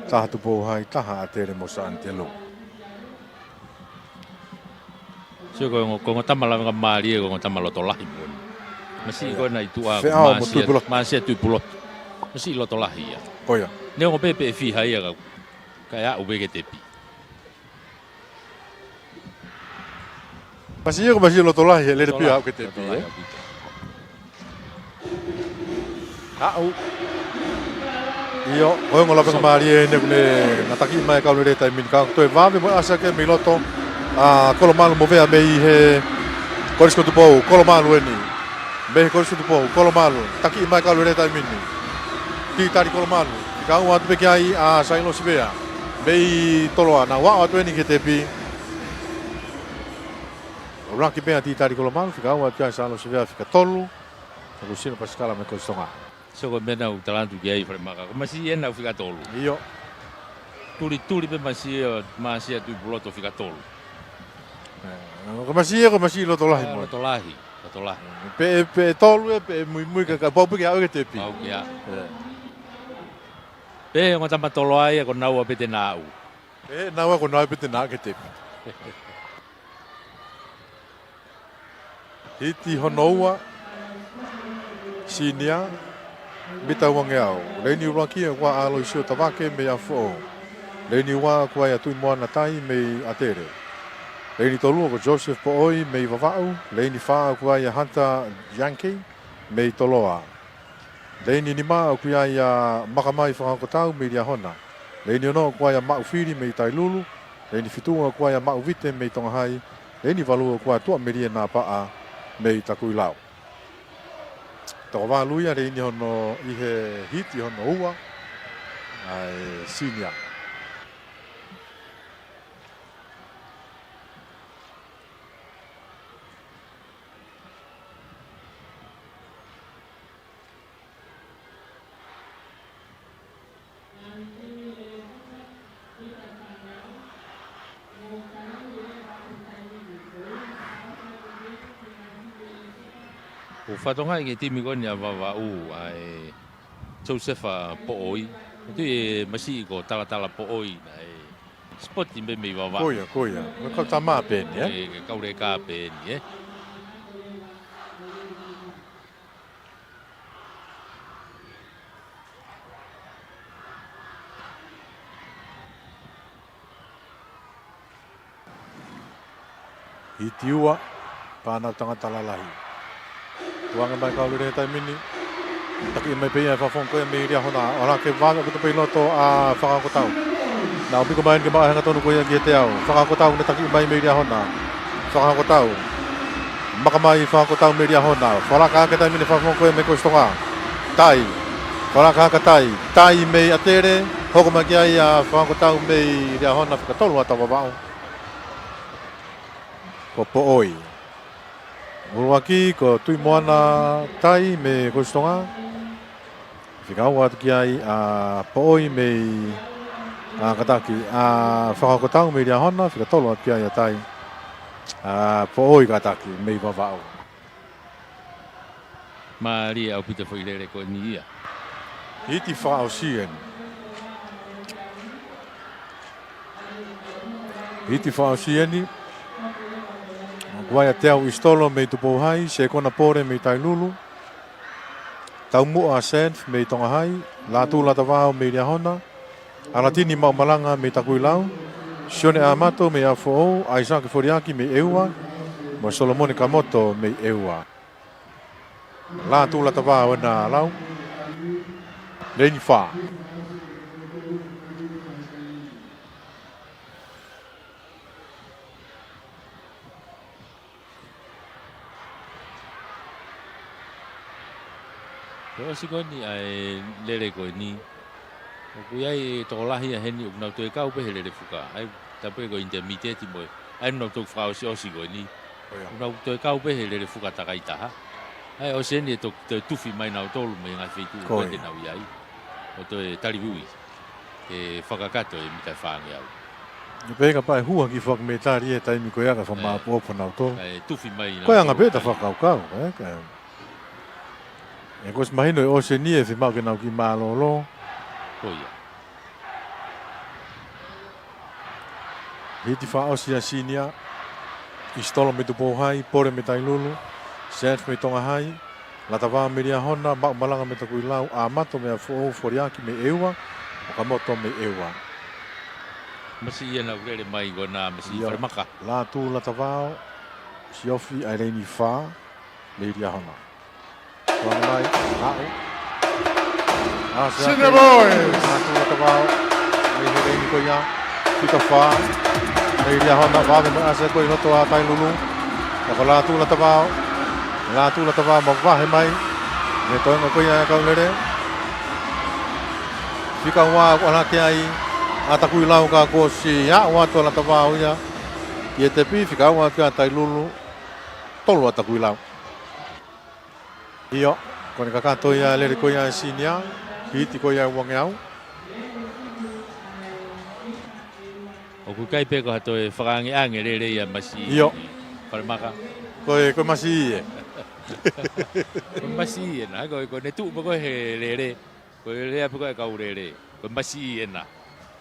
taha Tupou Hai, taha ʻAtele mo Sanitelū. Sio ko e ongo, ko e ongo tama lavengamālie, ko e ongo tama loto lahi moʻoni. Masiʻi ko ena ʻi tuʻa, ko Feʻao mo Māsia, Tuʻipulotu. Māsia Tuʻipulotu. Masiʻi loto lahi ia. Ko ia. Neongo pē pe ʻe fiha ia ka, ka ʻe aʻu pē ki he tepi. Masiʻi ia ko e masiʻi loto lahi, he lele pē ia ʻo aʻu ki he tepi, ē? Loto lahi ʻaupito. Aʻu. ʻIo, ko e ongo lavengamālie eni kuo ne ngatakiʻi mai e kau lele he taimi ni, ka toe vave mo e ʻasi hake mei loto ʻa Kolomalu mo Vea mei he Kolisi ko Tupou, Kolomalu eni. Mei he Kolisi ko Tupou, Kolomalu, takiʻi mai e kau lele he taimi ni. Titali Kolomalu, fika ua atu pē ki ai ʻa Sailosi Vea mei Toloa, nau aʻu atu eni ki he tepi. ʻUluaki pē ʻa Titali Kolomalu, fika ua atu ki ai ʻa Sailosi Vea, fika tolu. Ko Sino Pasikala mei Kolisi Tonga. Sio ko e meʻa naʻa ku talaatu ki ai, Falemaka. Ko e masiʻi ena ʻoku fika tolu. ʻIo. Tulituli pē masiʻi ʻo Māsia Tuʻipulotu fika tolu. Ē, ko e masiʻi, ko e masiʻi loto lahi moʻoni. Loto lahi, loto lahi. Pe, pe tolu ē, pe muimui ka, ka pau pē ke aʻu ki he tepi. Pau ke aʻu. Ē. Pe ongo tama Toloa ia ko naua pē te na aʻu. Pe naua ko naua pē te na aʻu ki he tepi. Hiti hono ua, Sinia, mita uangeau. Leini ʻuluaki ʻoku ʻa Aloisio Tavake mei ʻApifoʻou. Leini ua ʻoku ʻa Tuʻimoana Tai mei ʻAtele. Leini tolu ko Joseph Poʻoi mei Vavaʻu. Leini fā ʻoku ʻa Hunter Yankee mei Toloa. Leini nima ʻoku ʻi ai ʻa Makamai Fakahokotau mei Liahona. Leini ono ʻoku ʻi ai ʻa Maʻufili mei Tailulu. Leini fitu ʻoku ʻi ai ʻa Maʻuvite mei Tonga Hai. Leini valu ʻoku ʻi ai ʻa Tuʻamelie Napaʻa mei Takuilau. Toko valu ia leini hono ʻi he hiti hono ua ʻa e Sinia. ʻOku fakatokangaʻi ki he timi ko eni ʻa Vavaʻu ʻa e Josefa Poʻoi. ʻOku ʻi ai e masiʻi ko Talatala Poʻoi naʻe sipoti mei Vavaʻu. Ko ia, ko ia. Ko e kau tama pē eni, ē? Ko e kau leka pē eni, ē? Hiti ua, pānau tangata lalahi. Tuanga mai kau lele he taimi ni. Takiʻi mai pē ia ʻe Fakafofonga ko ia mei Liahona. ʻOlaka ke vave ʻaupito pē ʻi loto ʻa Fakahokotau. Nau piko mai ke maʻu hangatonu ko ia ki he teau. Fakahokotau ne takiʻi mai mei Liahona. Fakahokotau. Makamai Fakahokotau mei Liahona. Fakalaka hake taimi ni Fakafofonga ko ia mei Kolisi Tonga. Tai. Fakalaka hake Tai. Tai mei ʻAtele. Hoko mai ki ai ʻa Fakahokotau mei Liahona, fika tolu atu ʻa Vavaʻu. Ko Poʻoi. ʻUluaki ko Tuʻimoana Tai mei Kolisi Tonga. Fika ua atu ki ai ʻa Poʻoi mei, ʻa, kātaki, ʻa Fakahokotau mei Liahona, fika tolu atu ki ai ʻa Tai. ʻA Poʻoi kātaki mei Vavaʻu. Mālie ʻaupito e foʻi lele ko eni ia. Hiti fakaʻosi eni. Hiti fakaʻosi eni. ʻOku ʻi ai ʻa Teau ʻIsitolo mei Tupou Hai, Sekona Pole mei Tailulu. Taumuʻa Sanf mei Tonga Hai, Lātū Latavao mei Liahona, ʻAlatini Maʻumalanga mei Takuilau, Sione ʻAmato mei ʻApifoʻou, ʻAisake Foliaki mei ʻEua, mo Solomone Kamoto mei ʻEua. Lātū Latavao ena, Lau. Leini fā. Ko e ʻosi ko eni ʻa e lele ko eni. ʻOku ʻi ai e tokolahi ia heni ʻoku nau toe kau pē he lele fuka. ʻA ia, tapu ko e intermediate mo e. ʻA ia nau toe fakaʻosiʻosi ko eni. Ko ia. ʻOku nau toe kau pē he lele fuka takai taha. ʻA ia ʻosi eni ʻe to-, toe tufi mai nautolu mei he ngaahi feituʻu ko ia te nau ʻi ai. ʻO toe taliui. Ke fakakakato e mita fāngeau. ʻE pehē kapau ʻe hua ki he fakametali he taimi ko ia ka fakamāʻopoʻopo nautolu. Kae tufi mai nautolu. Ko e anga pē ʻeta fakakaukau, ē, ka. ʻE kuo ʻosi mahino ʻe ʻOseni ʻe fiemaʻu ke nau kiʻi mālōlō. Ko ia. Hiti fakaʻosi ʻa Sinia. Kisitolo mei Tupou Hai, Pole mei Tailulu, Search mei Tonga Hai, Latavao mei Liahona, Maʻumalanga mei Takuilau, ʻAmato mei ʻApifoʻou, Foliaki mei ʻEua, ʻOkamoto mei ʻEua. Masiʻi ena ʻoku lele mai ko ena masiʻi ʻIo. Falemaka. Lātū Latavao, Siofi ʻAileni Fā, mei Liahona. Tuanga mai, Haʻu. Ase Senior ake. Boys. Lātū Latavao. Mei he leini ko ia. Fika fā. Mei Liahona, vave mo e ase ko ē ʻi loto ʻa Tailulu. Ka ko Lātū Latavao. Lātū Latavao mavahe mai. Mei he toenga ko ia ʻa e kau lele. Fika ua ʻoku ʻalu hake ai ʻa Takuilau ka kuo ʻosi aʻu atu ʻa Latavao ia ki he tepi, fika ua atu ʻa Tailulu, tolu ʻa Takuilau. ʻIo, ko ʻene kakato ia e lele ko ia ʻa e senior, hiti ko ia ʻa e uangeau. ʻOku ʻikai pē ko ha toe fakaangeange lele ia masiʻi ʻIo. Falemaka. Ko e, ko e masiʻi ē. Ko e masiʻi ena, ko e, ko ʻene tuʻu pē ko ē he lele. Ko e lea pē ko ē ʻa e kau lele. Ko e masiʻi ena.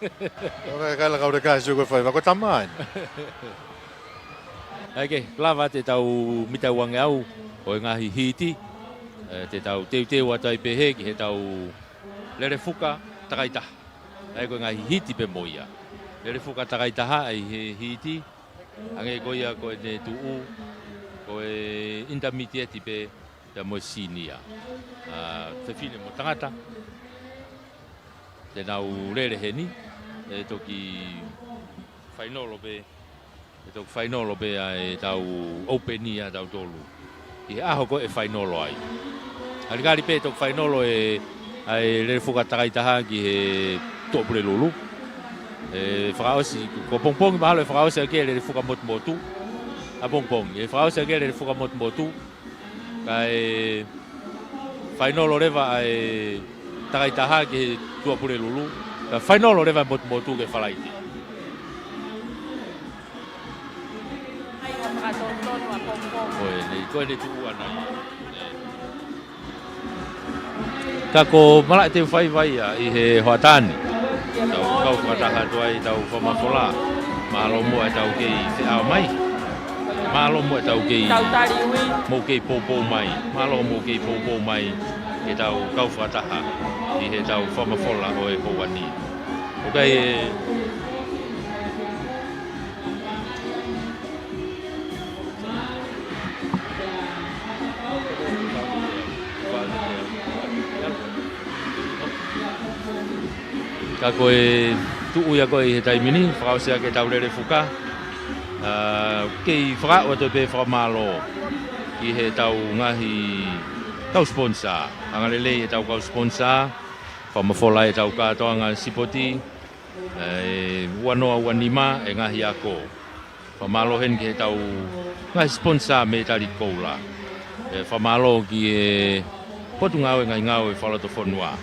ʻOku ʻikai la kau leka ʻe sio ko e fai, ko e tama ena. ʻAi ke lava te tau mita uangeau ʻo e ngaahi hiti. ʻE, te tau teuteu atu ai pē hē ki he tau lele fuka takaitaha. ʻAi ko e ngaahi hiti pē mo ia. Lele fuka takaitaha ʻa e hiti. Hangē ko ia ko ʻene tuʻu, ko e intermediate pē, pea mo e senior. ʻA, fefine mo tangata. Te nau lele heni, ʻe toki fainolo pē, ʻe toki fainolo pē ʻa e tau open ia ʻa tautolu. ʻI he ʻaho ko ē ʻe fainolo ai. ʻAlikali pē toki fainolo ʻe, ʻa e lele fuka takaitaha ki he Tuʻapulelulu. ʻE fakaʻosi, ko pongipongi mahalo ʻe fakaʻosi ʻaki e lele fuka motumotu. ʻA pongipongi, ʻe fakaʻosi ʻaki e lele fuka motumotu. Kae fainolo leva ʻa e takaitaha ki he Tuʻapulelulu. Kae fainolo leva motumotu ki he Falaite. Ai, ua fakatonutonu ʻa pongipongi. Ko ʻene, ko ʻene tuʻu ʻana ia. Ka ko Malaʻe Teufaivai ia ʻi he hoʻatā ni. Tau kau fakataha atu ai tau fakamafola. Mālō muʻa e tau kei feʻao mai. Mālō muʻa e tau kei Tau tali ui. Mou kei poupou mai. Mālō mou kei poupou mai. Ke tau kau fakataha ʻi he tau fakamafola ʻo e houa ni. ʻOku ʻi ai e Ka ko e tuʻu ia ko ē ʻi he taimi ni, fakaʻosi ʻaki e tau lele fuka. ʻA, kei fakaaʻu atu pē fakamālō ki he tau ngaahi kau sponsor. Angalelei e tau kau sponsor. Fakamafola e tau kātoanga sipoti. ʻE, ua noa ua nima e ngaahi ako. Fakamālō heni ki he tau ngaahi sponsor mei Tali Koula. ʻE, fakamālō ki he Potungāue Ngaahi Ngāue Fakalotofonua.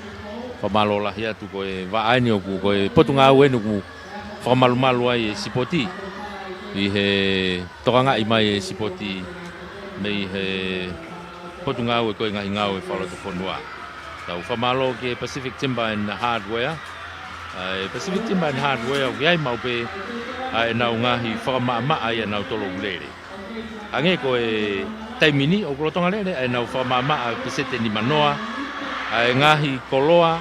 Fakamālō lahi atu ko e vaʻa eni ʻoku, ko e potungāue eni ʻoku fakamalumalu ai e sipoti. ʻI he tokangaʻi mai e sipoti mei he Potungāue ko e Ngaahi Ngāue Fakalotofonua. Tau fakamālō ki he Pacific Timber and Hardware. ʻA e Pacific Timber and Hardware, ʻoku ʻi ai maʻu pē ʻa ʻenau ngaahi fakamaʻamaʻa ʻi heʻenau tolo ʻoku lele. Hangē ko e taimi ni ʻoku lolotonga lele ʻa ʻenau fakamaʻamaʻa peseti ʻe nima noa, ʻa e ngaahi koloa,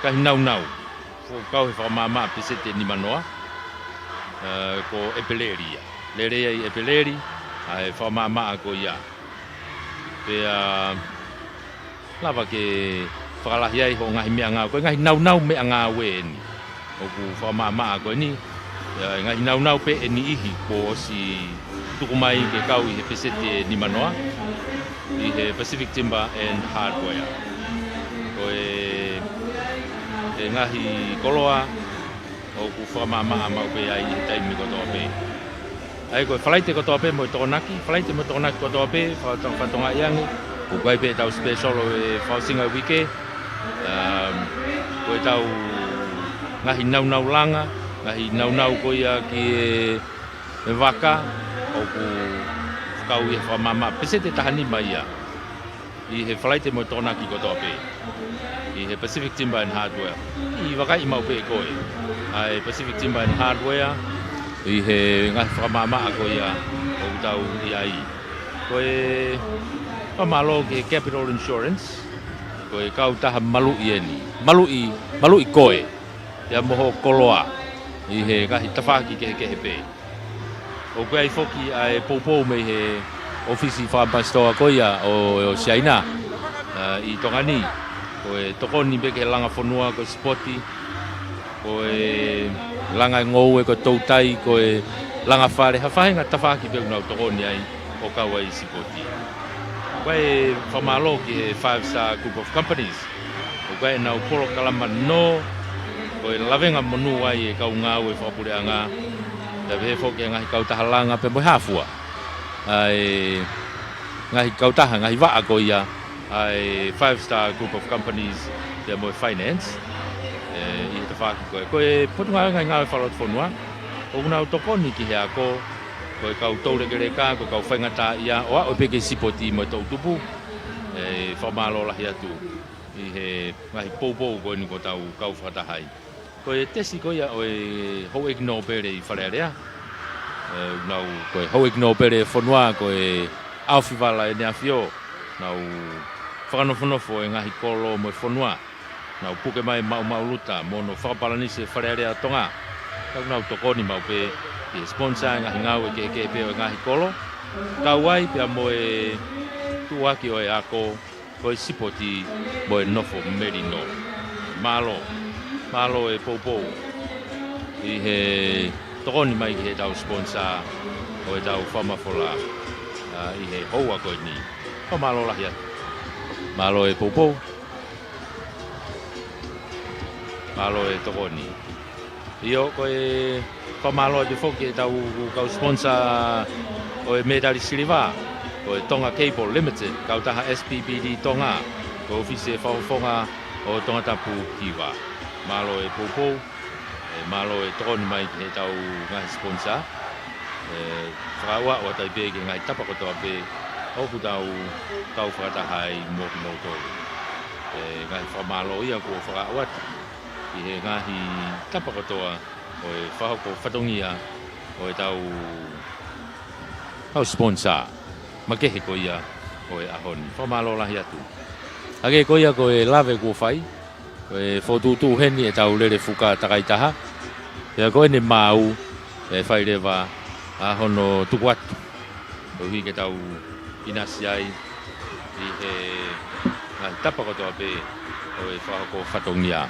ngaahi naunau. Fuʻu kau he fakamaʻamaʻa peseti ʻe nima noa, ʻa, ko ʻEpeleli ia. Lele ia ʻi ʻEpeleli, ʻa e fakamaʻamaʻa ko ia. Pea lava ke fakalahi ai hoʻo ngaahi meʻangāue, ko e ngaahi naunau meʻangāue eni. ʻOku fakamaʻamaʻa ko eni, ʻa e ngaahi naunau pē ʻe niʻihi kuo ʻosi tuku mai ke kau ʻi he peseti ʻe nima noa, ʻi he Pacific Timber and Hardware. Ko e, e ngaahi koloa, ʻoku fakamaʻamaʻa maʻu pē ai ʻi he taimi kotoa pē. ʻAi ko e Falaite kotoa pē mo e Tokonaki, Falaite mo e Tokonaki kotoa pē, fakatau fatonga i ange, ʻoku ʻi ai pē tau special ʻo e fakaʻosinga uike, um, ko e tau ngaahi naunau langa, ngaahi naunau ko ia ki he, he vaka, ʻoku kau ʻi he fakamaʻamaʻa peseti ʻe taha nima ia. ʻI he Falaite mo e Tokonaki kotoa pē. ʻI he Pacific Timber and Hardware. ʻI vakaiʻi maʻu pē koe. ʻA e Pacific Timber and Hardware. ʻi he ngaahi fakamaʻamaʻa ko ia ʻoku tau ʻi ai. Ko e fakamālō ki he Capital Insurance, ko e kautaha maluʻi eni. Maluʻi, maluʻi koe, pea mo hoʻo koloa, ʻi he ngaahi tafaʻaki kehekehe pē. ʻOku ʻi ai foki ʻa e poupou mei he ʻōfisi fakamaʻi sitoa ko ia ʻo, ʻo Siaina, ʻa, ʻi Tonga ni. Ko e tokoni pē ki he langa fonua, ko e sipoti, ko e langa e ngoue, ko e toutai, ko e langa fale, ha faʻahinga tafaʻaki pē ʻoku nau tokoni ai ʻo kau ai ʻi sipoti. Ko e fakamālō ki he Five Star Group of Companies, ʻoku ʻi ai ʻenau polokalama nō, ko e lavengamonū ai e kau ngāue fakapuleʻanga, pea pehē foki e ngaahi kautaha langa pea mo e hā fua. ʻA e ngaahi kautaha, ngaahi vaʻa ko ia, ʻa e Five Star Group of Companies, pea mo e Finance, ē, ʻi he tafaʻaki ko ē. Ko e Potungāue Ngaahi Ngāue Fakalotofonua, ʻoku nau tokoni ki he ako, ko e kau toulekeleka, ko e kau faingataʻaʻia, ʻo aʻu pē ki he sipoti mo e toʻutupu, ē, fakamālō lahi atu ʻi he ngaahi poupou ko eni ʻoku tau kau fakataha ai. Ko e tesi ko ia ʻo e houʻeiki nōpele ʻi Fale Alea. Ē, nau, ko e houʻeiki nōpele e fonua, ko e ʻAofivala ʻEne ʻAfio, nau fakanofonofo e ngaahi kolo mo e fonua. Nau puke mai maʻumaʻuluta mo hono fakapalanisi e Fale Alea ʻo Tonga. Nau, nau tokoni maʻu pē ʻi he sponsor e ngaahi ngāue kehekehe pē ʻo e ngaahi kolo. Kau ai pea mo e tuʻuaki ʻo e ako, ko e sipoti mo e nofo melino. Mālō, mālō e poupou ʻi he tokoni mai ki heʻetau sponsor ʻo ʻetau fakamafola, ʻa, ʻi he houa ko eni. Fakamālō lahi atu. Mālō e poupou. Mālō e tokoni. ʻIo, ko e fakamālō atu foki ʻetau kau sponsor ʻo e mētali siliva, ko e Tonga Cable Limited, kautaha S P P D Tonga, ko e ʻōfisi e fakafofonga ʻo Tongatapu ki Hiva. Mālō e poupou, ē, mālō e tokoni mai ki heʻetau ngaahi sponsor. Ē, fakaaʻu atu ai pē ki he ngaahi tapa kotoa pē ʻoku tau kau fakataha ai mo kimoutolu. Ē, ngaahi fakamālō ia kuo fakaaʻu atu ʻi he ngaahi tapa kotoa ʻo e fakahoko fatongia ʻo ʻetau kau sponsor makehe ko ia ʻo e ʻaho ni. Fakamālō lahi atu. Hangē ko ia ko e lave kuo fai, ko e fokotuʻutuʻu heni ʻetau lele fuka takaitaha. Pea ko ʻene maau, ʻe fai leva ʻa hono tuku atu, koeʻuhi ke tau ʻinasi ai ʻi he ngaahi tapa kotoa pē ʻo e fakahoko fatongia.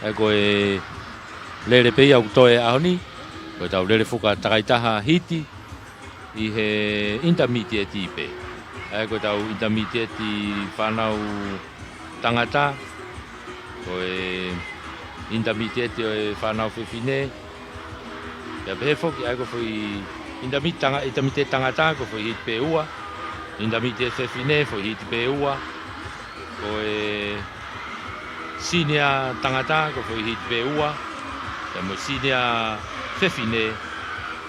ʻA ia ko e lele pē ia ʻoku toe he ʻaho ni, ko ʻetau lele fuka takaitaha hiti ʻi he intermediate pē. ʻA ia ko ʻetau intermediate fānau tangata, ko e intermediate ʻo e fānau fefine, pea pehē foki, ʻa ia ko e foʻi intermediate tanga-, intermediate tangata, ko e foʻi hiti pē ʻe ua, intermediate fefine, foʻi hiti pē ʻe ua, ko e senior tangata, ko e foʻi hiti pē ʻe ua, pea mo e senior fefine,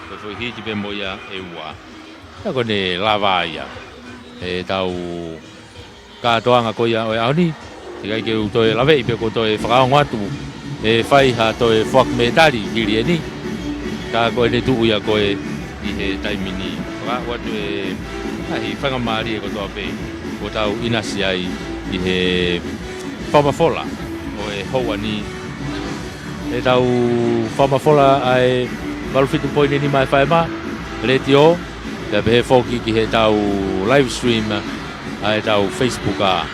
ko e foʻi hiti pē mo ia ʻe ua. Pea ko ʻene lava ia ʻetau kātoanga ko ia ʻo e ʻaho ni. Teʻeki ai ke u toe laveʻi pe ko u toe fakaongo atu ʻe fai ha toe foaki mētali hili eni. Ka ko ʻene tuʻu ia ko ē ʻi he taimi ni. Fakaaʻu atu e ngaahi faingamālie kotoa pē ʻoku tau ʻinasi ai ʻi he fakamafola ʻo e houa ni. ʻEtau fakamafola ʻa e valu fitu poini nima F M, letiō, pea pehē foki ki heʻetau live stream ʻa ʻetau Facebook ʻa,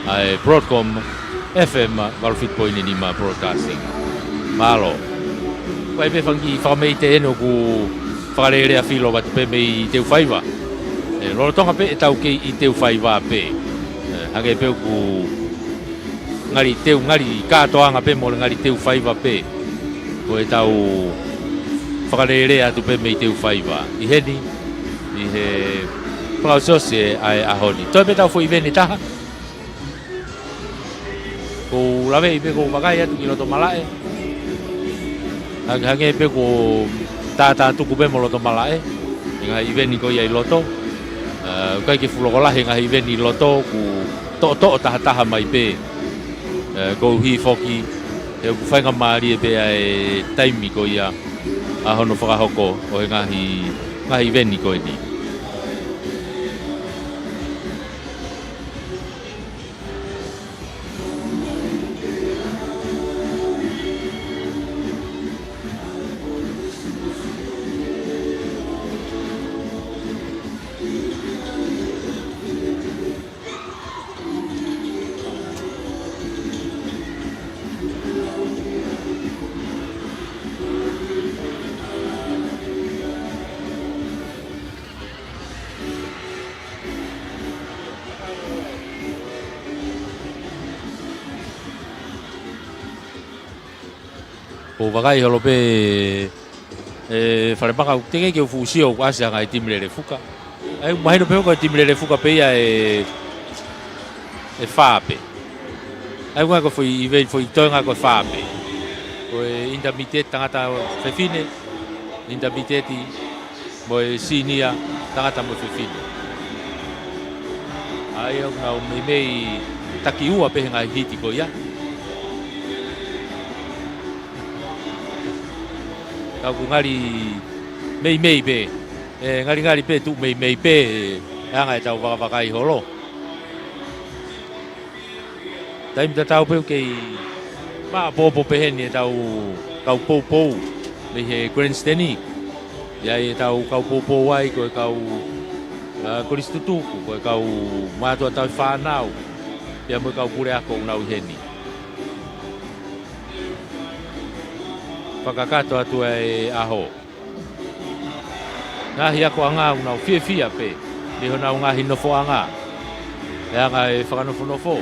ʻa e Broadcom F M valu fitu poini nima Broadcasting. Mālō. Ko e pē fanga kiʻi fakameʻite eni ʻoku fakalelea filo atu pē mei Teufaiva. ʻE, lolotonga pē ʻetau kei ʻi Teufaiva pē. ʻE, hangē pē ʻoku ngali teu, ngali kātoanga pē mo ngali Teufaiva pē. Ko ʻetau fakalelea atu pē mei Teufaiva. ʻI heni, ʻi he fakaʻosiʻosi ʻa e ʻaho ni. Toe pē ʻetau foʻi ʻiveni ʻe taha. Ko u laveʻi pē ko u vakai atu ki loto malaʻe. Hangē, hangē pē ko e tātātuku pē mo loto malaʻe. ʻI he ngaahi ʻiveni ko ia ʻi loto. ʻE, ʻoku ʻikai ke fuʻu loko lahi e ngaahi ʻiveni ʻi loto, ʻoku toʻotoʻo tahataha mai pē. ʻE, koeʻuhi foki, he ʻoku faingamālie pē ʻa e taimi ko ia ʻa hono fakahoko ʻo e ngaahi, ngaahi ʻiveni ko eni. ʻOku ou vakai holo pē, ʻe, falemaka ʻoku teʻeki ke u fuʻu sio ʻoku ʻasi ʻa e ngaahi timi lele fuka. ʻA ia, mahino pē ko e timi lele fuka pē ia ʻe, ʻe fā pē. ʻA ia, ko e foʻi ʻive-, foʻi toenga ko e fā pē. Ko e intermediate tangata fefine, intermediate mo e senior tangata mo e fefine. ʻA ia, ʻoku nau meimei taki ua pē he ngaahi hiti ko ia. Ka ʻoku ngali meimei pē, ʻe, ngalingali pē tuʻu meimei pē, ʻe anga ʻetau vakavakai holo. Taimi tatau pē ʻoku kei maʻopoʻopo pehē ni ʻetau kau poupou mei he grandstand. ʻI ai ʻetau kau poupou ai ko e kau, ʻa, kolisi tutuku, ko e kau mātuʻa tauhi fānau, pea mo e kau puleako ʻoku nau ʻi heni. Fakakakato atu e ʻaho. Ngaahi akoʻanga ʻoku nau fiefia pē mei honau ngaahi nofoʻanga, ʻe anga e fakanofonofo.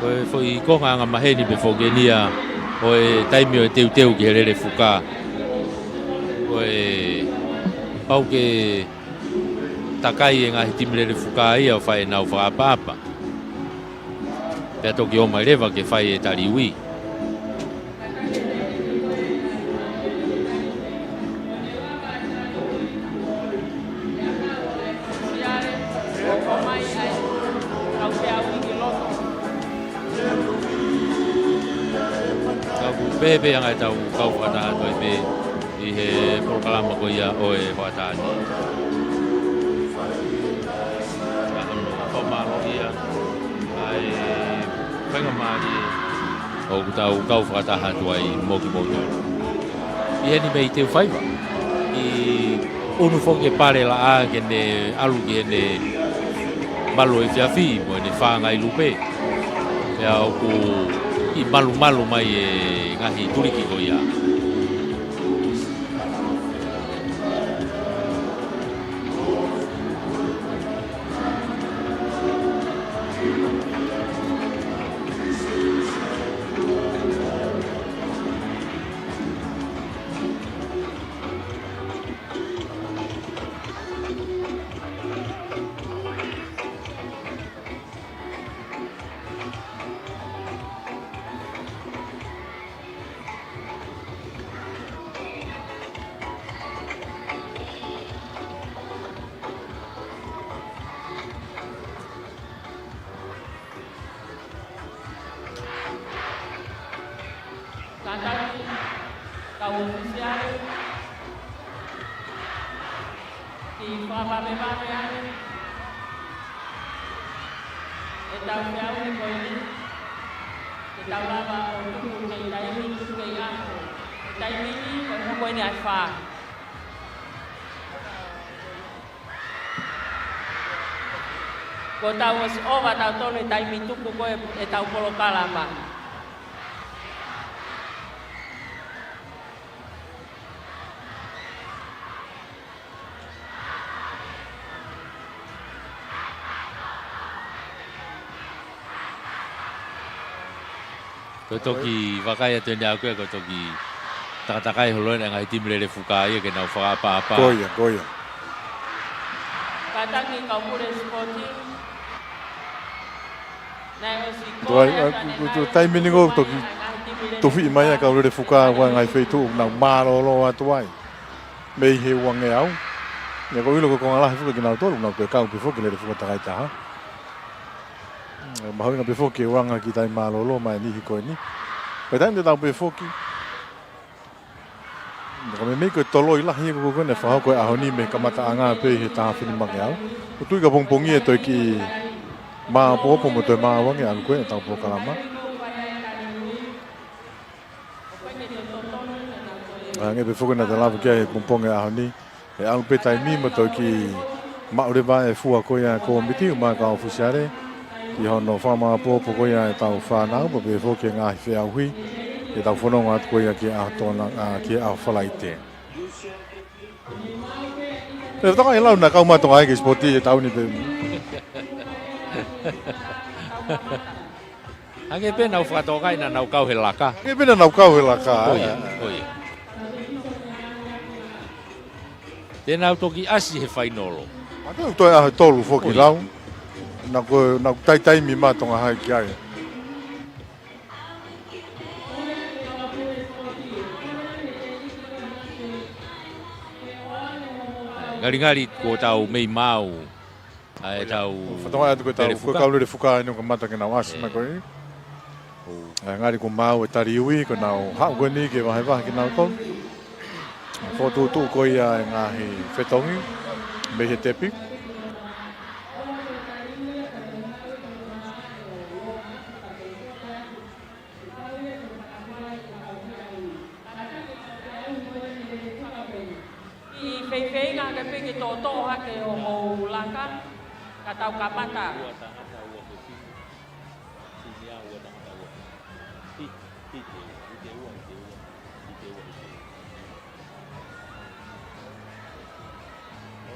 Ko e foʻi konga angamaheni pē foki eni ia ʻo e taimi ʻo e teuteu ki he lele fuka. Ko e pau ke takai e ngaahi timi lele fuka ia ʻo fai ʻenau fakaʻapaʻapa. Pea toki ō mai leva ke fai e tali ui. Ka ʻoku pehē pē ʻa e anga ʻetau kau fakataha atu ai pē ʻi he polokalama ko ia ʻo e hoʻatā ni. Ka hono fakamālō ia ʻa e faingamālie ʻoku tau kau fakataha atu ai mo kimoutolu. ʻI heni mei Teufaiva, ʻi ʻunu foki e pale laʻā ke ne ʻalu ki heʻene malu efiafi mo ʻene fāngai lupe. Pea ʻoku ʻi malumalu mai e ngaahi tuliki ko ia. Kātaki kau ʻōfisiale ke fakavavevave ange ʻetau feʻauhi ko eni, ke Tau lava ʻo tuku kei taimi, tuku kei ʻaho. Taimi ni, ko e hoko eni ʻa e fā. Kuo tau ʻosi ʻova tautolu e taimi tuku ko ē ʻetau polokalama. Ko e toki vakai atu eni au ko e, ko e toki takatakai holo eni e ngaahi timi lele fuka ia ke nau fakaʻapaʻapa. Ko ia, ko ia. Kātaki kau Pule Sipoti. Naʻe ʻosi ko e, ko e taimi ni ʻoku toki tufiʻi mai ai kau lele fuka ʻa e ngaahi feituʻu ʻoku nau mālōlō atu ai mei he uangeau. Ia ko e ʻilo ko e konga lahi fuka kinautolu, nau toe kau pē foki lele fuka takaitaha. Mm, mahuʻinga pē foki ke ʻuluaki kiʻi taimi mālōlō mai e niʻihi ko eni. Ko e taimi te tau pē foki. Ka meimei ko e toloi lahi ia ko ē naʻe fakahoko he ʻaho ni mei he kamataʻanga pē he taha finimakeau. ʻOku tui ka pongipongia ʻe toe kiʻi māʻopoʻopo mo toe māʻuange ʻalu ko ē ʻetau polokalama. Hangē pē foki naʻa te lave ki ai he pongipongi ʻaho ni. ʻE ʻalu pē taimi mo toe kiʻi maʻu leva e fua ko ia ʻa e kōmiti mo e kau ʻōfisiale ki hono fakamāʻopoʻopo ko ia ʻetau fānau, pea pehē foki e ngaahi feʻauhi ʻetau fononga atu ko ia ki he ʻaho Tokonaki, ʻa, ki he ʻaho Falaite. ʻE toka e lau naʻa kau mai Tonga ai ki he sipoti he taʻu ni pē. Hangē pē naʻa nau fakatokangaʻi naʻa nau kau he laka. Hangē pē naʻa nau kau he laka, ko ia, ē? Ko ia. Te nau toki ʻasi he fainolo. Ma te u toe ʻaho ʻe tolu foki, ko ia, lau. Naʻa ku, naʻa ku taitaimi mai Tonga Hai ki ai. Ngalingali kuo tau mei maʻu ʻa ʻetau, ko ia, fakatokangaʻi atu ko ʻetau lele fuka, ko e kau lele fuka eni ʻoku kamata ke nau ʻasi, ē, mai ko ē. ʻOu. ʻA, ngali kuo maʻu e tali ui, ko ʻenau haʻu ko eni ke vahevahe kinautolu. Fokotuʻutuʻu ko ia e ngaahi fetongi mei he tepi. ʻI he feifeinga ke piki toʻotoʻo hake ʻo hoʻo laka, ka tau kamata. Ua tangata, ua ko timi. Timi ʻa ua tangata, ua ko timi. Hiti, hiti, hiti ua, hiti ua, hiti ua, hiti ua.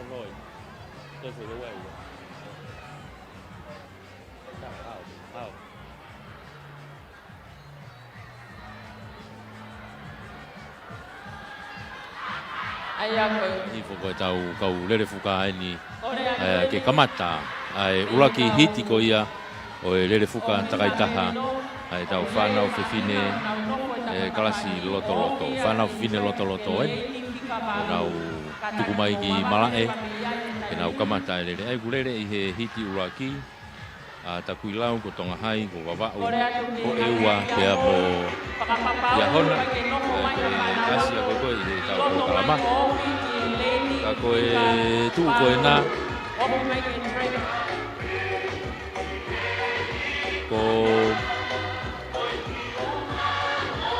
Ono ē. Tefo le wai ua. Tau, au, au. ʻA ia ko e. ʻI he foʻi ko ʻetau kau lele fuka eni. ʻA ia ke kamata ʻa e ʻuluaki hiti ko ia ʻo e lele fuka takaitaha ʻa ʻetau fānau fefine, ē, kalasi lotoloto. Fānau fefine lotoloto eni. Kuo nau tuku mai ki malaʻe ke nau kamata e lele. ʻA ia kuo lele ʻi he hiti ʻuluaki ʻa Takuilau ko Tonga Hai, ko Vavaʻu ko ʻEua, pea mo Liahona. Ko e ʻasi ʻa ko ē ko ē ʻi heʻetau polokalama. Ka ko e tuʻu ko ena, ko,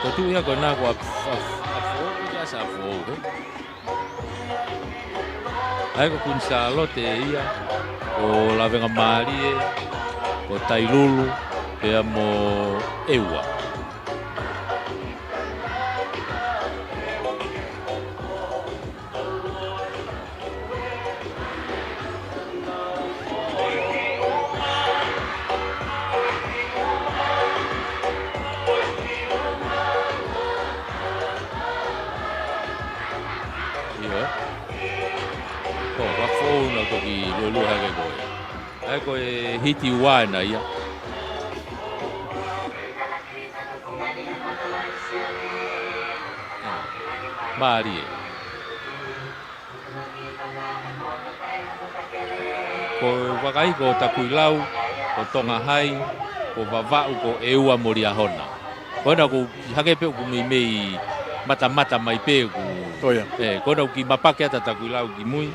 ko e tuʻu ia ko ena ko ʻAf-, ʻAf-, ʻAfo, ko e ʻasi ʻa Afo, ē? ʻA ia ko Kuini Sālote ia, ko Lavengamālie, ko Tailulu, pea mo ʻEua. ʻIo, ē? Ko, ʻoku ou fou na toki luelue hake ko ē. ʻA ia ko e hiti ua ena ia. Mālie. Ko e vakai ko Takuilau, ko Tonga Hai, ko Vavaʻu, ko ʻEua mo Liahona. Ko ena ʻoku hangē pē ʻoku meimei matamata mai pē ʻoku. Ko ia. Ē, ko ena ʻoku kiʻi mapake atu ʻa Takuilau ki mui.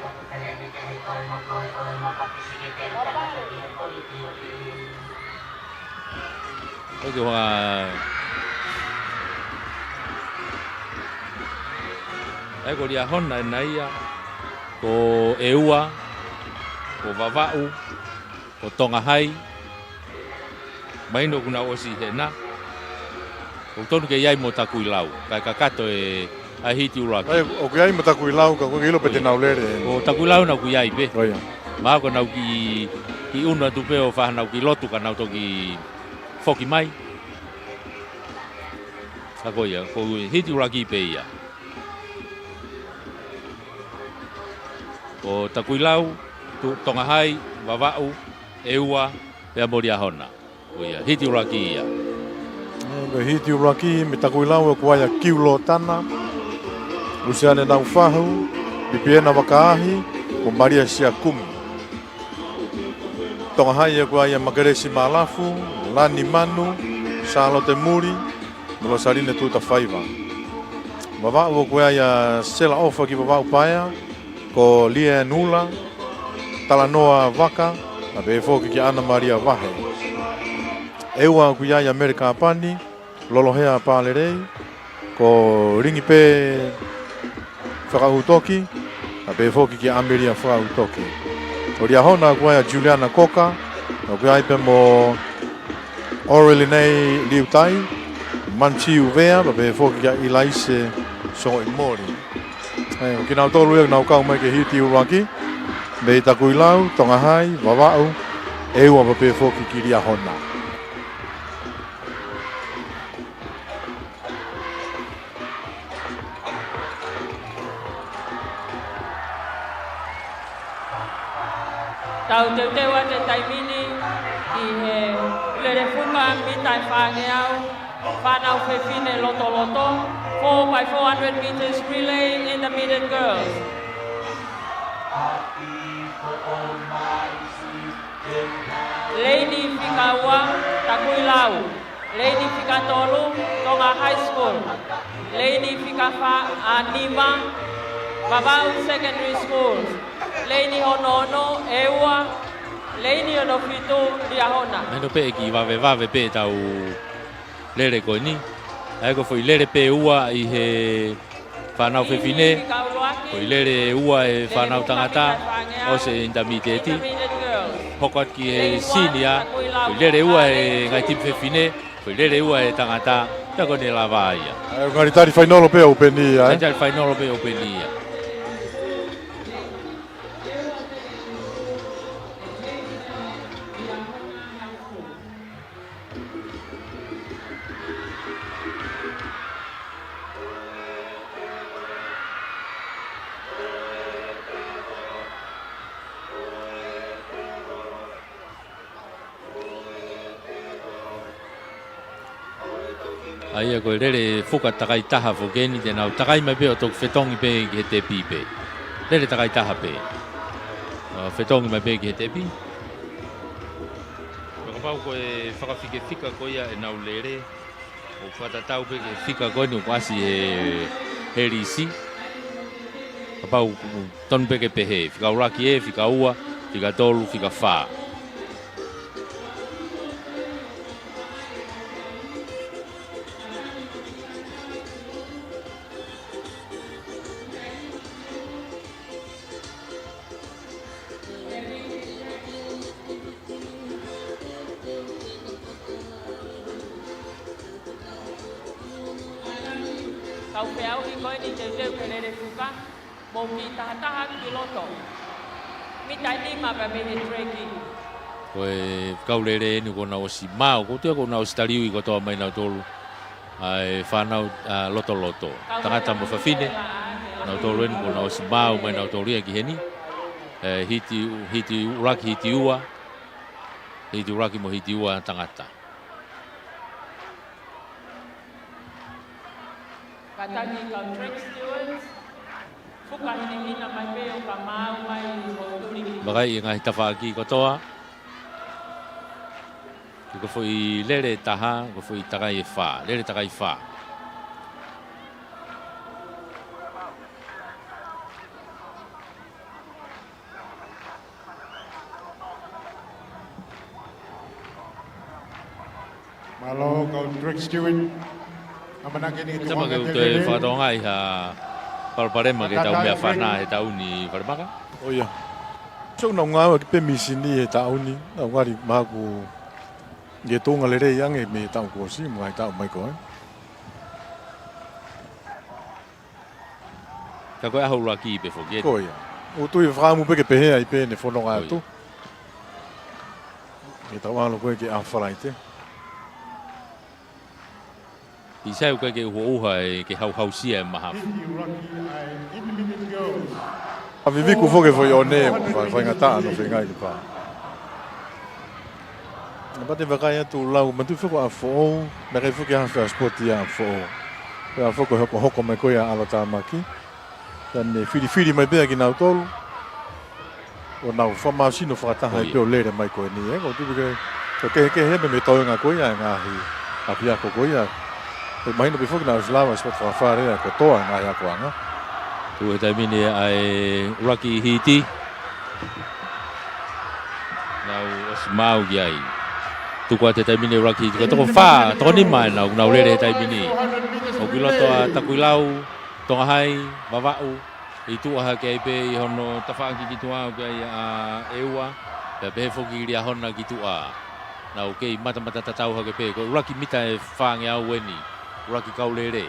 ʻOku hanga, ʻa ia ko Liahona ʻena ia, ko ʻEua, ko Vavaʻu, ko Tongahai, mahino kuo nau ʻosi hena. ʻOku tonu ke ʻi ai mo Takuilau, kae kakato e ʻa e hiti ʻuluaki. ʻA ia, ʻoku ʻi ai mo Takuilau, ka ʻoku ʻikai ke ʻilo pe te nau lele. Ko Takuilau naʻa ku ʻi ai pē. ʻO ia. Mahalo ko ʻenau kiʻi, kiʻi unu atu pē ʻo fai haʻanau kiʻi lotu ka nau toki foki mai. Ka ko ia, ko e hiti ʻuluaki pē ia. Ko Takuilau, Tu-, Tongahai, Vavaʻu, ʻEua, pea mo Liahona. Ko ia, hiti ʻuluaki ia. Ko e hiti ʻuluaki mei Takuilau ʻoku ʻi ai ʻa Kiu Lotana, Lusiane Naufahu, Pipiena Vakaahi, mo Malia Siakumi. Tongahai ʻoku ʻi ai ʻa Makelesi Malafu, Lani Manu, Sālote Muli, mo Losaline Tutafaiva. Vavaʻu ʻoku ʻi ai ʻa Sela ʻOfa ki Vavaʻu Paea, ko Lienula Talanoa Vaka, pea pehē foki kia ʻAna Malia Vahe. ʻEua ʻoku ʻi ai ʻa Mele Kapani, Lolohea Palelei, ko Lingi pē Fakaʻutoki, pea pehē foki kia ʻAmelia Fakaʻutoki. Ko Liahona ʻoku ʻi ai ʻa Juliana Koka, ʻoku ʻi ai pē mo Aureline Liutai, Manti Uvea, pea pehē foki kia ʻIlaise Songoʻimoli. ʻE, ʻo kinautolu ia ʻoku nau kau mai ki he hiti ʻuluaki, mei Takuilau, Tongahai, Vavaʻu, ʻEua pea pehē foki ki Liahona. Tau teuteu atu he taimi ni ki he lele fuka mita ʻe fāngeau, fānau fefine lotoloto, four by four hundred meters relay, intermediate girls. Leini fika ua, Takuilau. Leini fika tolu, Tonga High School. Leini fika fā, ʻa, nima, Vavaʻu Secondary School. Leini hono ono, ʻEua. Leini hono fitu, Liahona. Mahino pē ʻe kiʻi vavevave pē ʻetau lele ko eni. ʻA ia ko e foʻi lele pē ʻe ua ʻi he fānau fefine, foʻi lele ʻe ua ʻa e fānau tangata, ʻosi e intermediate. Hoko atu ki he senior, foʻi lele ʻe ua ʻa e ngaahi timi fefine, foʻi lele ʻe ua ʻa e tangata, pea ko eni ʻe lava ia. ʻA ia, ngali tali fainolo pē ʻo ʻoupeni ia, ē? Ngali tali fainolo pē ʻo ʻoupeni ia. ʻA ia ko e lele fuka takai taha foki eni, te nau takai mai pē ʻo toki fetongi pē ki he tepi pē. Lele takai taha pē. ʻO fetongi mai pē ki he tepi. Kapau ko e fakafikefika ko ia ʻenau lele, ʻoku fakatatau pē ki he fika ko eni ʻoku ʻasi he, he lisi. Kapau ʻoku tonu pē ke pehē, fika ʻuluaki ē, fika ua, fika tolu, fika fā. Kau feʻauhi ko eni teuteu ki he lele fuka, mou kiʻi tahataha atu ki loto. Mita ʻe nima pea mei he track. Ko e kau lele eni kuo nau ʻosi maau, ʻoku ou tui kuo nau ʻosi taliui kotoa mai nautolu ʻa e fānau, ʻa, lotoloto. Tangata mo fefine, nautolu eni kuo nau ʻosi maau mai nautolu ia ki heni. ʻE, hiti, hiti ʻuluaki, hiti ua. Hiti ʻuluaki mo hiti ua tangata. Kātaki kau track stewards, fuka hinehina mai pē ʻo ka maau mai ʻo tuli ki. Vakai e ngaahi tafaʻaki kotoa. Ko e foʻi lele ʻe taha, ko e foʻi takai ʻe fā, lele takai fā. Mālō, kau Drake Stewart. ʻAmanaki ni ke tukuange te lele. Fakatokangaʻi ha palopalema ke tau meʻa fana he taʻu ni, Falemaka? ʻIo. Sio, naʻa ku ngāueʻaki pē misini he taʻu ni, naʻa ku ngali mahaku ke tuʻunga lelei ange mei he taʻu kuo ʻosi, mo e taʻu mai ko ē. Ka ko e ʻaho ʻuluaki pē foki ē. Ko ia. ʻOku ou tui fakaʻamu pē ke pehē ai pē ʻene fononga atu. Ke tau ʻalu ko ē ki he ʻaho Falaite. ʻI sai ʻoku ʻikai ke ʻuha ʻuha ʻe ke hauhausia e mahafu. ʻA Viviku foki foʻi ʻone, faingataʻa ʻene feinga ke pā. Naʻa pau te u vakai atu lau, manatu foki ʻa Foʻou, naʻe ʻikai foki ha fea sipoti ʻa Foʻou. Pea foki hokohoko mai ko ia ʻa Alotamaki. Pea ne filifili mai pē ʻa kinautolu. ʻO nau fakamālohisino fakataha ai pē ʻo lele mai ko eni, ē, ʻoku ou tui ke, ko e kehekehe mei he toenga ko ia e ngaahi ʻapiako ko ia. ʻOku mahino pē foki naʻe ʻosi lava e sipoti fakafale ia kotoa e ngaahi akoʻanga. Tuʻu he taimi ni ʻa e ʻuluaki hiti. Nau ʻosi maau ki ai. Tuku atu he taimi ni ʻuluaki hiti. Ko e toko fā, toko nima ʻenau, nau lele he taimi ni. ʻOku ʻi loto ʻa Takuilau, Tongahai, Vavaʻu. ʻI tuʻa hake ai pē ʻi hono tafaʻaki ki tuʻa ʻoku ʻi ai ʻa ʻEua, pea pehē foki Liahona ki tuʻa. Nau kei matamata tatau hake pē, ko e ʻuluaki mita ʻe fāngeau eni, ʻuluaki kau lele.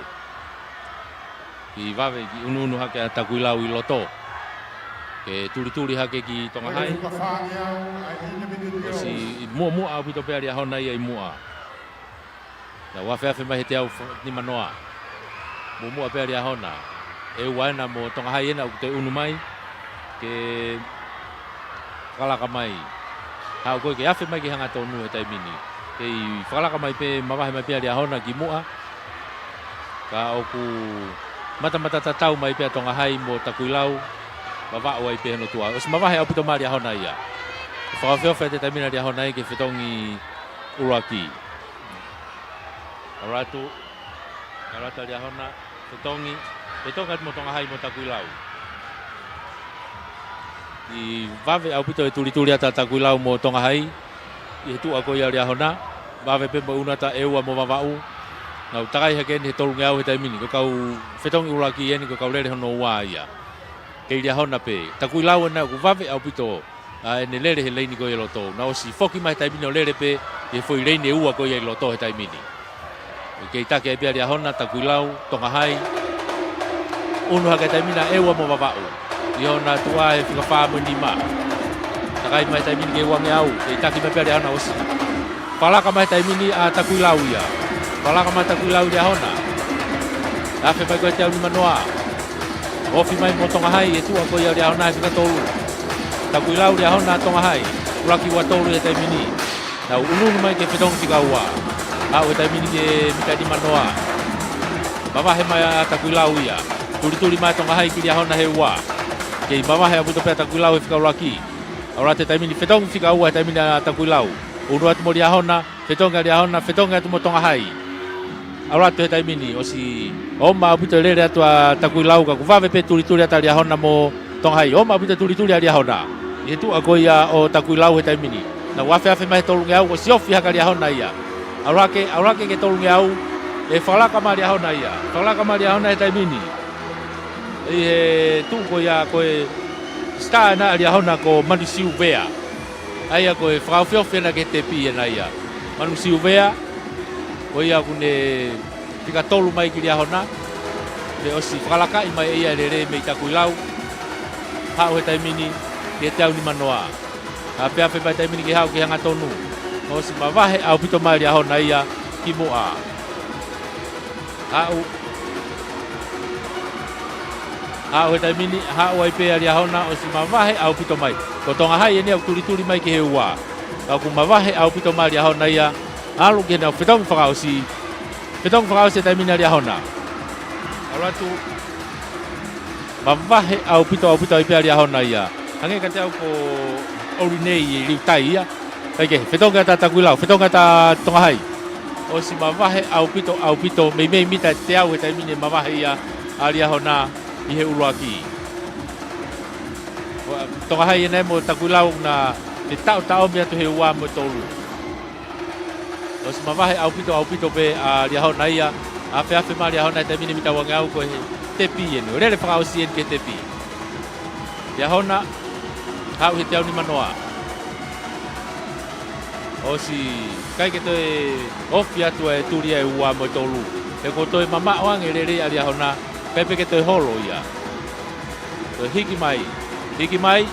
Kiʻi vave, kiʻi ʻunuʻunu hake ʻa Takuilau ʻi loto. Ke tulituli hake ki Tongahai. ʻOsi muʻomuʻa ʻaupito pē ʻa Liahona ia ʻi muʻa. Nau afeafe mai he teau fa-, nima noa. Muʻomuʻa pē ʻa Liahona. ʻEua ena mo Tongahai ena ʻoku toe ʻunu mai. Ke fakalaka mai. Haʻu ko ē ke afe mai ki he hangatonu he taimi ni. Kei fakalaka mai pē, mavahe mai pē ʻa Liahona ki muʻa. Ka ʻoku matamata tatau mai pē ʻa Tongahai mo Takuilau. Vavaʻu ai pē hono tuʻa. ʻOsi mavahe ʻaupito mai ʻa Liahona ia. Fakaofiofi atu he taimi ni ʻa Liahona ia ki he fetongi ʻuluaki. ʻAlu atu, ʻalu atu ʻa Liahona, fetongi, fetongi atu mo Tongahai mo Takuilau. ʻI vave ʻaupito e tulituli atu ʻa Takuilau mo Tongahai, ʻi he tuʻa ko ia ʻa Liahona, vave pē mo e ʻunu atu ʻa ʻEua mo Vavaʻu, nau takai hake eni he tolungeau he taimi ni, ko e kau fetongi ʻuluaki eni, ko e kau lele hono ua ia. Kei Liahona pē, Takuilau ena ʻoku vave ʻaupito ʻa ʻene lele he leini ko ia ʻi loto. Naʻe ʻosi foki mai he taimi ni ʻo lele pē ʻi he foʻi leini ʻe ua ko ia ʻi loto he taimi ni. Kei taki ai pē ʻa Liahona, Takuilau, Tongahai. ʻUnu hake he taimi ni ʻa ʻEua mo Vavaʻu. ʻI hona tuʻa he fika fā mo e nima. Takai mai he taimi ni ki he uangeau, kei taki mai pē ʻa Liahona ʻosi. Fakalaka mai he taimi ni ʻa Takuilau ia. Fakalaka mai Takuilau Liahona. Afe mai ko e teau nima noa. Ofi mai mo Tongahai, ʻi he tuʻa ko ia ʻa Liahona he fika tolu. Takuilau Liahona Tongahai. ʻUluaki ua tolu he taimi ni. Nau ʻunuʻunu mai ki he fetongi fika ua. Aʻu he taimi ni ki he mita nima noa. Mavahe mai ʻa Takuilau ia. Tulituli mai Tongahai ki Liahona he ua. Kei mavahe ʻaupito pē ʻa Takuilau he fika ʻuluaki. ʻAlu atu he taimi ni fetongi fika ua he taimi ni ʻa Takuilau. ʻUnu atu mo Liahona. Fetongi ʻa Liahona, fetongi atu mo Tongahai. ʻAlu atu he taimi ni, ʻosi ʻoma ʻaupito e lele atu ʻa Takuilau ka ʻoku vave pē tulituli atu ʻa Liahona mo Tongahai. ʻOma ʻaupito tulituli ʻa Liahona. ʻI he tuʻa ko ia ʻo Takuilau he taimi ni. Nau afeafe mai he tolungeau, ʻosi ofi hake ʻa Liahona ia. ʻAlu hake, ʻalu hake ki he tolungeau, ʻe fakalaka mai ʻa Liahona ia. Fakalaka mai ʻa Liahona he taimi ni. ʻI he tuʻu ko ia ko e sitā ena ʻa Liahona ko Manu Siuvea. ʻA ia ko e fakaofiofi ena ki he tepi ena ia. Manu Siuvea, ko ia ʻoku ne fika tolu mai ki Liahona, pea ʻosi fakalakaʻi mai ʻe ia e lele mei Takuilau, haʻu he taimi ni ki he teau nima noa. Afeafe mai he taimi ni ke haʻu ki he hangatonu, ʻosi mavahe ʻaupito mai ʻa Liahona ia ki muʻa. Haʻu. Haʻu he taimi ni, haʻu ai pē ʻa Liahona ʻosi mavahe ʻaupito mai. Ko Tongahai eni ʻoku tulituli mai ki he ua. Ka ʻoku mavahe ʻaupito mai ʻa Liahona ia. ʻAlu ki heʻenau fetongi fakaʻosi. Fetongi fakaʻosi he taimi ni ʻa Liahona. ʻAlu atu. Mavahe ʻaupito, ʻaupito ai pē ʻa Liahona ia. Hangē kiate au ko ʻOlinei ʻi Liutai ia. Kae kehe, fetongi atu ʻa Takuilau, fetongi atu ʻa Tongahai. ʻOsi mavahe ʻaupito, ʻaupito, meimei mita ʻe teau he taimi ni mavahe ia ʻa Liahona ʻi he ʻuluaki. Tongahai ena mo Takuilau naʻe taʻotaʻomi atu he ua mo e tolu. ʻOsi mavahe ʻaupito, ʻaupito pē ʻa Liahona ia. Afeafe mai Liahona he taimi ni mita uangeau ko e tepi eni. ʻO lele fakaʻosi eni ki he tepi. Liahona, haʻu he teau nimanoa. ʻOsi ʻikai ke toe ofi atu e tuli ʻa e ua mo e tolu. He kuo toe mamaʻo ange e lele ʻa Liahona. ʻIkai pē ke toe holo ia. Toe hiki mai, hiki mai,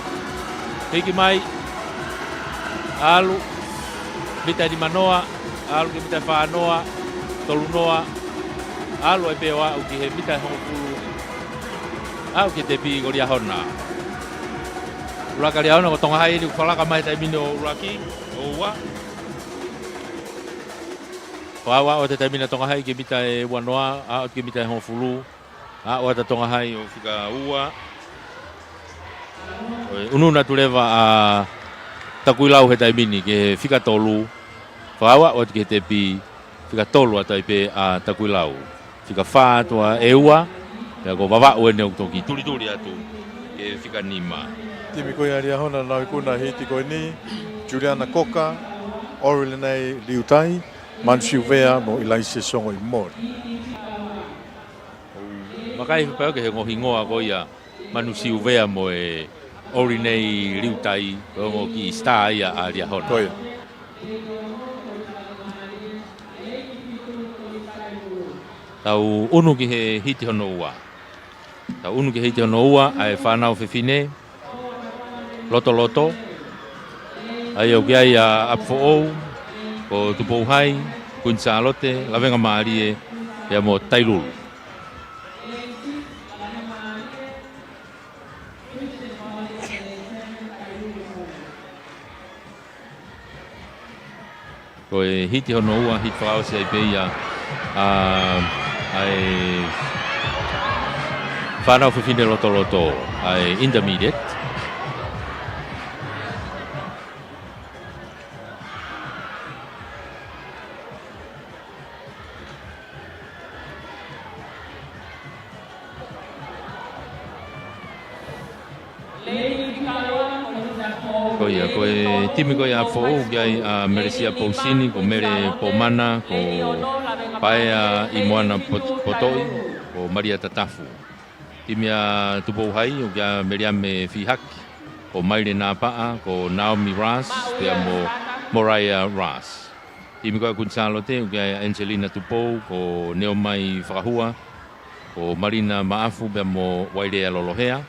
hiki mai. ʻAlu, mita nimanoa, ʻalu ki he mita fānoa, tolunoa, ʻalu ai pē ʻo aʻu ki he mita hongofulu. Aʻu ki he tepi ko Liahona. ʻUluaki ʻa Liahona ko Tonga Hai eni ʻoku falaka mai he taimi ni ʻo ʻuluaki, ʻo ua. Fakaaʻu atu he taimi ni ʻa Tonga Hai ki he mita ʻe uanoa, aʻu ki he mita ʻe hongofulu. Aʻu atu ʻa Tonga Hai ʻo fika ua. ʻUnuʻunu atu leva ʻa Takuilau he taimi ni ki he fika tolu. Fakaaʻu atu ki he tepi, fika tolu atu ai pē ʻa Takuilau. Fika fā atu ʻa ʻEua, pea ko Vavaʻu eni ʻoku toki tulituli atu ki he fika nima. Timi ko ia ʻa Liahona naʻe ikuna he hiti ko eni, Juliana Koka, Orilenei Liutai, Manusi ʻUvea mo ʻIlaise Songoʻimole. Vakai pē au ki he ongo hingoa ko ia Manusi ʻUvea mo e Orilenei Liutai, ko e ongo kiʻi star ia ʻa Liahona. Ko ia. Tau ʻunu ki he hiti hono ua. Tau ʻunu ki he hiti hono ua, ʻa e fānau fefine lotoloto. ʻA ia ʻoku ʻi ai ʻa ʻApifoʻou, ko Tupou Hai, Kuini Sālote, Lavengamālie, pea mo Tailulu. Ko e hiti hono ua, hiti fakaʻosi ai pē ia ʻa, ʻa e fānau fefine lotoloto, ʻa e intermediate. Ko ia, ko e timi ko ia ʻa ʻApifoʻou, ʻoku ʻi ai ʻa Melesia Pousini, ko Mele Pomana, ko Paea ʻImoana Pot-, Potoʻi, ko Malia Tatafu. Timi ʻa Tupou Hai, ʻoku ʻi ai ʻa Meliame Fihaki, ko Maile Napaʻa, ko Naomi Ras, pea mo Moraia Ras. Timi ko ia ʻa Kuini Sālote, ʻoku ʻi ai ʻa Angelina Tupou, ko Neomai Fakahua, ko Malina Maʻafu, pea mo Wailea Lolohea.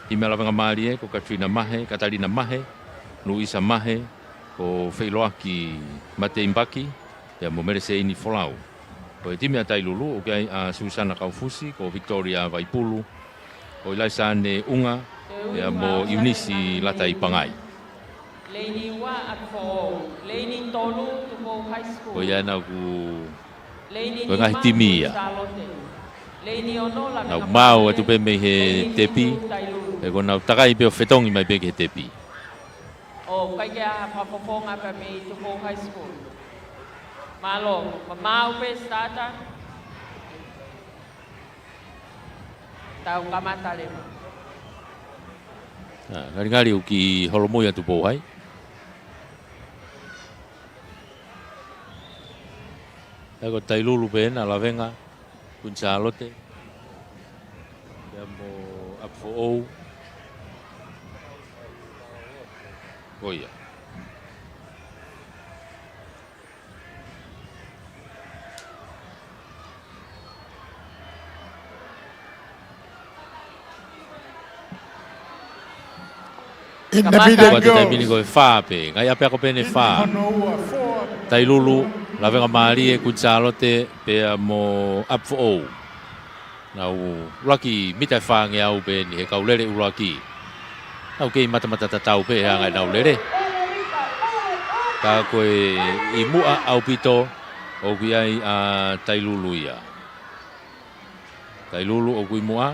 Timi ʻa Lavengamālie, ko Katrina Mahe, Katalina Mahe, Luisa Mahe, ko Feiloaki Mateimbaki, pea mo Meleseini Folau. Ko e timi ʻa Tailulu, ʻoku ʻi ai ʻa Susana Kaufusi, ko Victoria Vaipulu, ko ʻIlaisane ʻUnga, pea mo ʻIunisi Lataipangai. Leini ua ʻApifoʻou, leini tolu Tupou High School. Ko ia naʻa ku, leini ko e ngaahi nima timi ia. Sālote. Leini ono Lavengamālie. Naʻa ku maau atu pē mei he tepi, pea ko ʻenau takai pē ʻo fetongi mai pē ki he tepi. ʻOku ʻikai ke ʻi ai ha fakafofonga pē mei Tupou High School. Mālō, ma maau pē starter. Tau kamata leva. ʻA, ngalingali ʻoku kiʻi holomui ʻa Tupou Hai. ʻA ia ko Tailulu pē ena, Lavenga, Kuini Sālote. Pea mo ʻApifoʻou. Ko ia. Intermediate girls. Ko e taimi ni ko e fā pē, ngaahi ʻapiako pē eni ʻe fā. Tailulu, Lavengamālie, Kuini Sālote, pea mo ʻApifoʻou. Naʻa ku ʻuluaki mita ʻe fāngeau pē eni he kau lele ʻuluaki. Naʻa ku kei matamata tatau pē he anga ʻenau lele. Ka ko e ʻi muʻa ʻaupito ʻoku ʻi ai ʻa Tailulu ia. Tailulu ʻoku ʻi muʻa.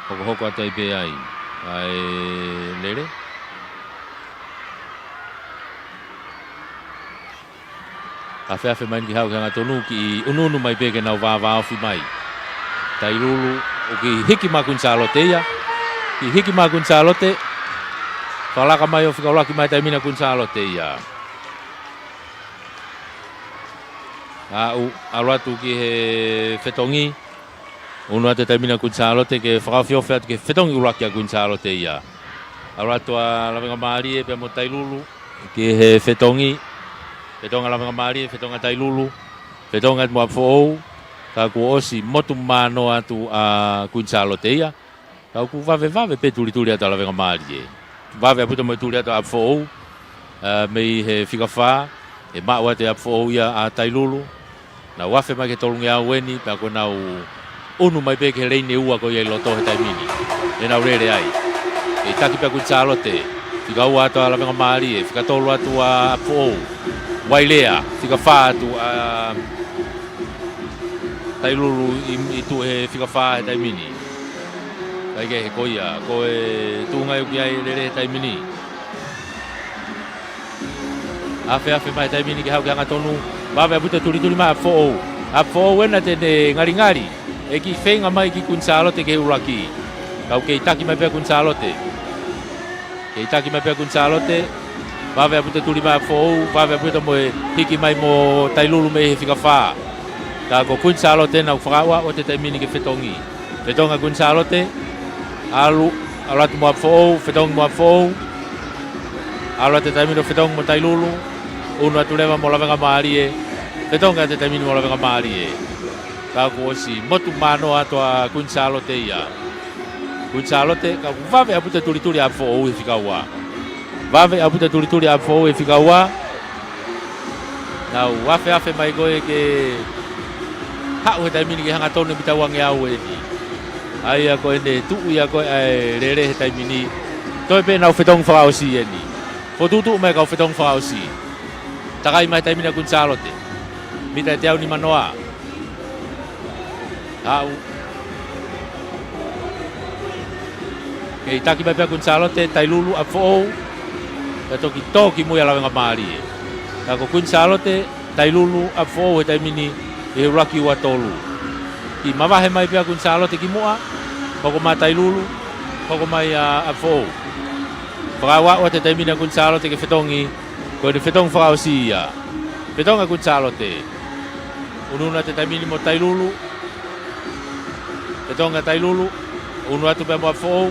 Hokohoko atu ai pē ai ʻa e lele. Afeafe mai eni ke haʻu ki he hangatonu, kiʻi ʻunuʻunu mai pē ke nau vāvāofi mai. Tailulu, ʻoku kiʻi hiki mai ʻa Kuini Sālote ia. Kiʻi hiki mai ʻa Kuini Sālote. Fakalaka mai ʻo fika ʻuluaki mai he taimi ni ʻa Kuini Sālote ia. Aʻu, ʻalu atu ki he fetongi. ʻUnu atu he taimi ni ʻa Kuini Sālote ke fakaofiofi atu ki he fetongi ʻuluaki ʻa Kuini Sālote ia. ʻAlu atu ʻa Lavengamālie pea mo Tailulu ki he fetongi. Fetongi ʻa Lavengamālie, fetongi ʻa Tailulu. Fetongi atu mo ʻApifoʻou. Ka kuo ʻosi motu manoa atu ʻa Kuini Sālote ia. Ka ʻoku vave vave pē tulituli atu ʻa Lavengamālie. Vave ʻaupito mo e tuli atu ʻa ʻApifoʻou, ā, mei he fika fā, ʻe maʻu atu ʻe ʻApifoʻou ia ʻa Tailulu. Nau afe mai ki he tolungeau eni, pea ko ʻenau ʻunu mai pē ki he leini ua ko ia ʻi loto he taimi ni. ʻEnau lele ai. Kei taki pē ʻa Kuini Sālote, fika ua atu ʻa Lavengamālie, fika tolu atu ʻa ʻApifoʻou. Vailea, fika fā atu ʻa Tailulu ʻi, ʻi tuʻu he fika fā he taimi ni. Kae kehe ko ia, ko e tuʻunga ia ʻoku ʻi ai e lele he taimi ni. Afe afe mai he taimi ni ke haʻu ki he hangatonu. Vave ʻaupito e tulituli mai ʻa ʻApifoʻou. ʻApifoʻou ena te ne ngalingali. ʻE kiʻi feinga mai ki Kuini Sālote ki he ʻuluaki. Ka ʻoku kei taki mai pē ʻa Kuini Sālote. Kei taki mai pē ʻa Kuini Sālote. Vave ʻaupito e tuli mai ʻa ʻApifoʻou, vave ʻaupito mo e hiki mai mo Tailulu mei he fika fā. Ka ko Kuini Sālote ena ʻoku fakaaʻu atu he taimi ni ke fetongi. Fetongi ʻa Kuini Sālote, ʻalu, ʻalu atu mo ʻApifoʻou, fetongi mo ʻApifoʻou. ʻAlu atu he taimi ni ʻo fetongi mo Tailulu, ʻunu atu leva mo Lavengamālie, fetongi atu he taimi ni mo Lavengamālie. Ka kuo ʻosi motu manoa atu ʻa Kuini Sālote ia. Kuini Sālote, ka ʻoku vave ʻaupito e tulituli ʻa ʻApifoʻou he fika ua. Vave ʻaupito e tulituli ʻa ʻApifoʻou he fika ua. Nau afe afe mai ko ē ke haʻu he taimi ni ki he hangatonu e mitau angeau eni. ʻA ia ko ʻene tuʻu ia ko ē ʻa e lele he taimi ni. Toe pē ʻenau fetongi fakaʻosi eni. Fokotuʻutuʻu mai e kau fetongi fakaʻosi. Takai mai he taimi ni ʻa Kuini Sālote. Mita ʻe teau nimanoa. Aʻu. Kei taki mai pē ʻa Kuini Sālote, Tailulu, ʻApifoʻou. Pea toki tō ki mui ʻa Lavengamālie. Ka ko Kuini Sālote, Tailulu, ʻApifoʻou he taimi ni ʻi he ʻuluaki ua tolu. Kiʻi mavahe mai pē ʻa Kuini Sālote ki muʻa, hoko mai ʻa Tailulu, hoko mai ʻa ʻApifoʻou. Fakaaʻu atu he taimi ni ʻa Kuini Sālote ke fetongi, ko ʻene fetongi fakaʻosi ia. Fetongi ʻa Kuini Sālote. ʻUnuʻunu atu he taimi ni mo Tailulu. Fetongi ʻa Tailulu. ʻUnu atu pē mo ʻApifoʻou.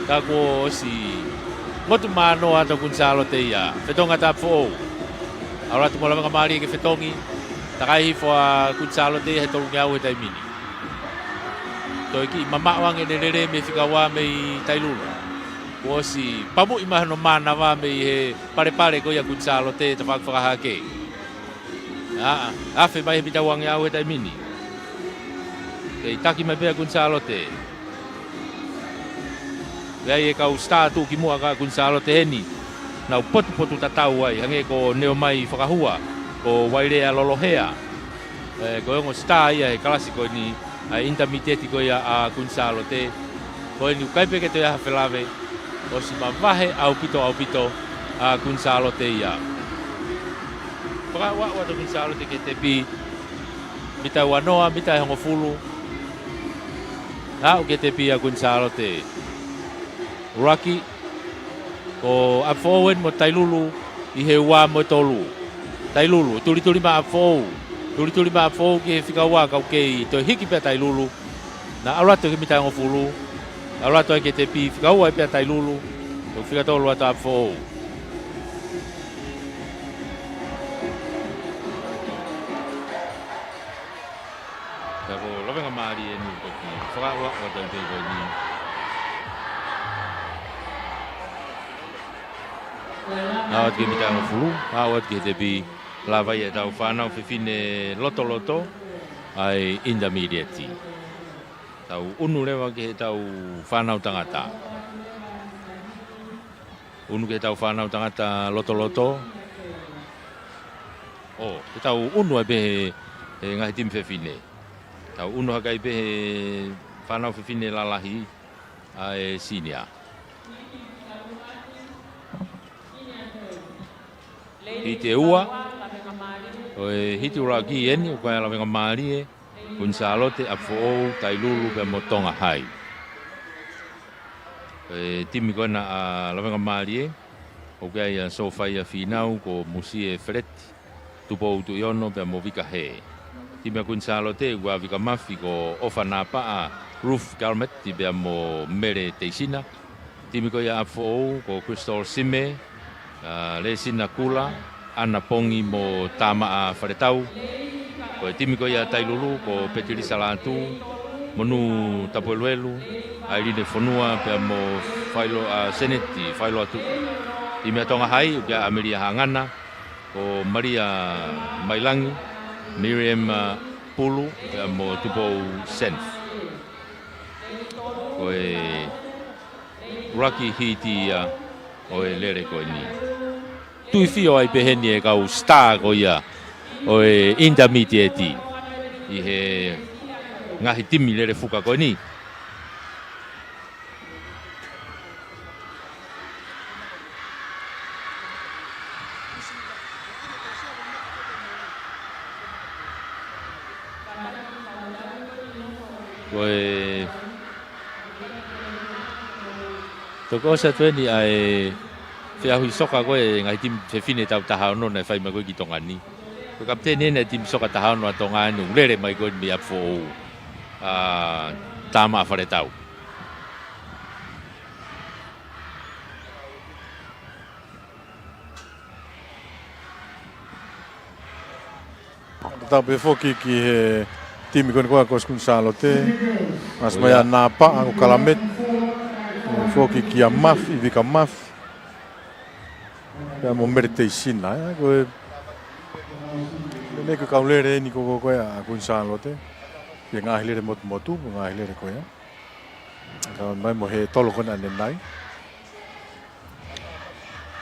Ka kuo ʻosi motu manoa atu ʻa Kuini Sālote ia. Fetongi atu ʻa ʻApifoʻou. ʻAlu atu mo Lavengamālie ke fetongi. Takai hifo ʻa Kuini Sālote ia he tolungeau he taimi ni. Toe kiʻi mamaʻo ange ʻene lele mei he fika ua mei Tailulu. Kuo ʻosi pamuʻi mai hono mānava mei he palepale ko ia ʻa Kuini Sālote he tafaʻaki fakahahake. ʻA, afe mai he mitau angeau he taimi ni. Kei taki mai pē ʻa Kuini Sālote. Pea ʻi he kau sitā tuʻukimuʻa ʻa Kuini Sālote heni. Nau potupotutatau ai, hangē ko Neomai Fakahua, ko Vailea Lolohea. ʻE, ko e ongo sitā ia he kalasi ko eni, ʻa e intermediate ko ia ʻa Kuini Sālote. Ko eni ʻoku ʻikai pē ke toe ʻi ai ha felave, ʻosi mavahe ʻaupito ʻaupito ʻa Kuini Sālote ia. Fakaaʻu atu ʻa Kuini Sālote ki he tepi, mita ua noa, mita ʻe hongofulu. Aʻu ki he tepi ʻa Kuini Sālote. ʻUluaki, ko ʻApifoʻou eni mo Tailulu ʻi he ua mo e tolu. Tailulu, tulituli mai ʻa ʻApifoʻou. Tulituli mai ʻa ʻApifoʻou ki he fika ua ka ʻoku kei toe hiki pē ʻa Tailulu. Naʻa ʻalu atu ki he mita ʻe hongofulu. ʻAlu atu ai ki he tepi, fika ua pē ʻa Tailulu. Ko e fika tolu atu ʻa ʻApifoʻou. Ka ko Lavengamālie eni ʻoku toki fakaaʻu atu he taimi pē ko eni. Aʻu atu ki he mita ʻe hongofulu, aʻu atu ki he tepi, lava ia ʻetau fānau fefine lotoloto, ʻa e intermediate. Tau ʻunu leva ki heʻetau fānau tangata. ʻUnu ki heʻetau fānau tangata lotoloto. ʻO, te tau ʻunu ai pē he, he ngaahi timi fefine. Tau ʻunu hake ai pē he fānau fefine lalahi ʻa e senior. Hiti ʻe ua. Ko e hiti ʻuluaki eni, ʻoku ʻi ai ʻa Lavengamālie, Kuini Sālote, ʻApifoʻou, Tailulu, pea mo Tonga Hai. E timi ko ena ʻa Lavengamālie, ʻoku ʻi ai ʻa Sofaia Fīnau, ko Musie Feleti, Tupou Tuʻiono pea mo Vika Hē. Timi ʻa Kuini Sālote, ʻoku ʻi ai ʻa Vika Mafi, ko ʻOfa Napaʻa, Ruth Calmet pea mo Mele Teisina. Timi ko ia ʻa ʻApifoʻou, ko Crystal Sime, ʻa Lesina Kula, ʻAna Pongi mo Tamaʻa Faletau. Ko e timi ko ia ʻa Tailulu, ko Petilisa Lātū, Monū Tapueluelu, ʻAiline Fonua pea mo Failo, ʻa Seneti Failoa Tuʻi. Timi ʻa Tonga Hai, ʻoku ʻi ai ʻa Melia Hangana, ko Malia Mailangi, Miriam, ʻa, Pulu pea mo Tupou Seneti. Ko e ʻuluaki hiti ia ʻo e lele ko eni. Tuifio ai pē heni e kau star ko ia ʻo e intermediate ʻi he ngaahi timi lele fuka ko eni. Ko e toki ʻosi atu eni ʻa e feʻauhi soka ko e ngaahi timi fefine tau taha ono naʻe fai mai ko ē ki Tonga ni. Ko e kapiteni eni ʻa e timi soka taha ono ʻa Tonga ni, ʻoku lele mai ko eni mei ʻApifoʻou, ʻa Tamaʻa Faletau. Tatau pē foki ki he timi ko eni ko ē ʻa Kuini Sālote. ʻAsi mai ʻa Napaʻa, ko Kalameti. Foki kia Mafi, Vika Mafi. Pea mo Mele Teisina, ē, ko e, ko e meʻa ko e kau lele eni ko, ko, ko ē ʻa Kuini Sālote. Ki he ngaahi lele motumotu, ko e ngaahi lele ko ia. Ka mai mo he tolo ko ena ʻanenai.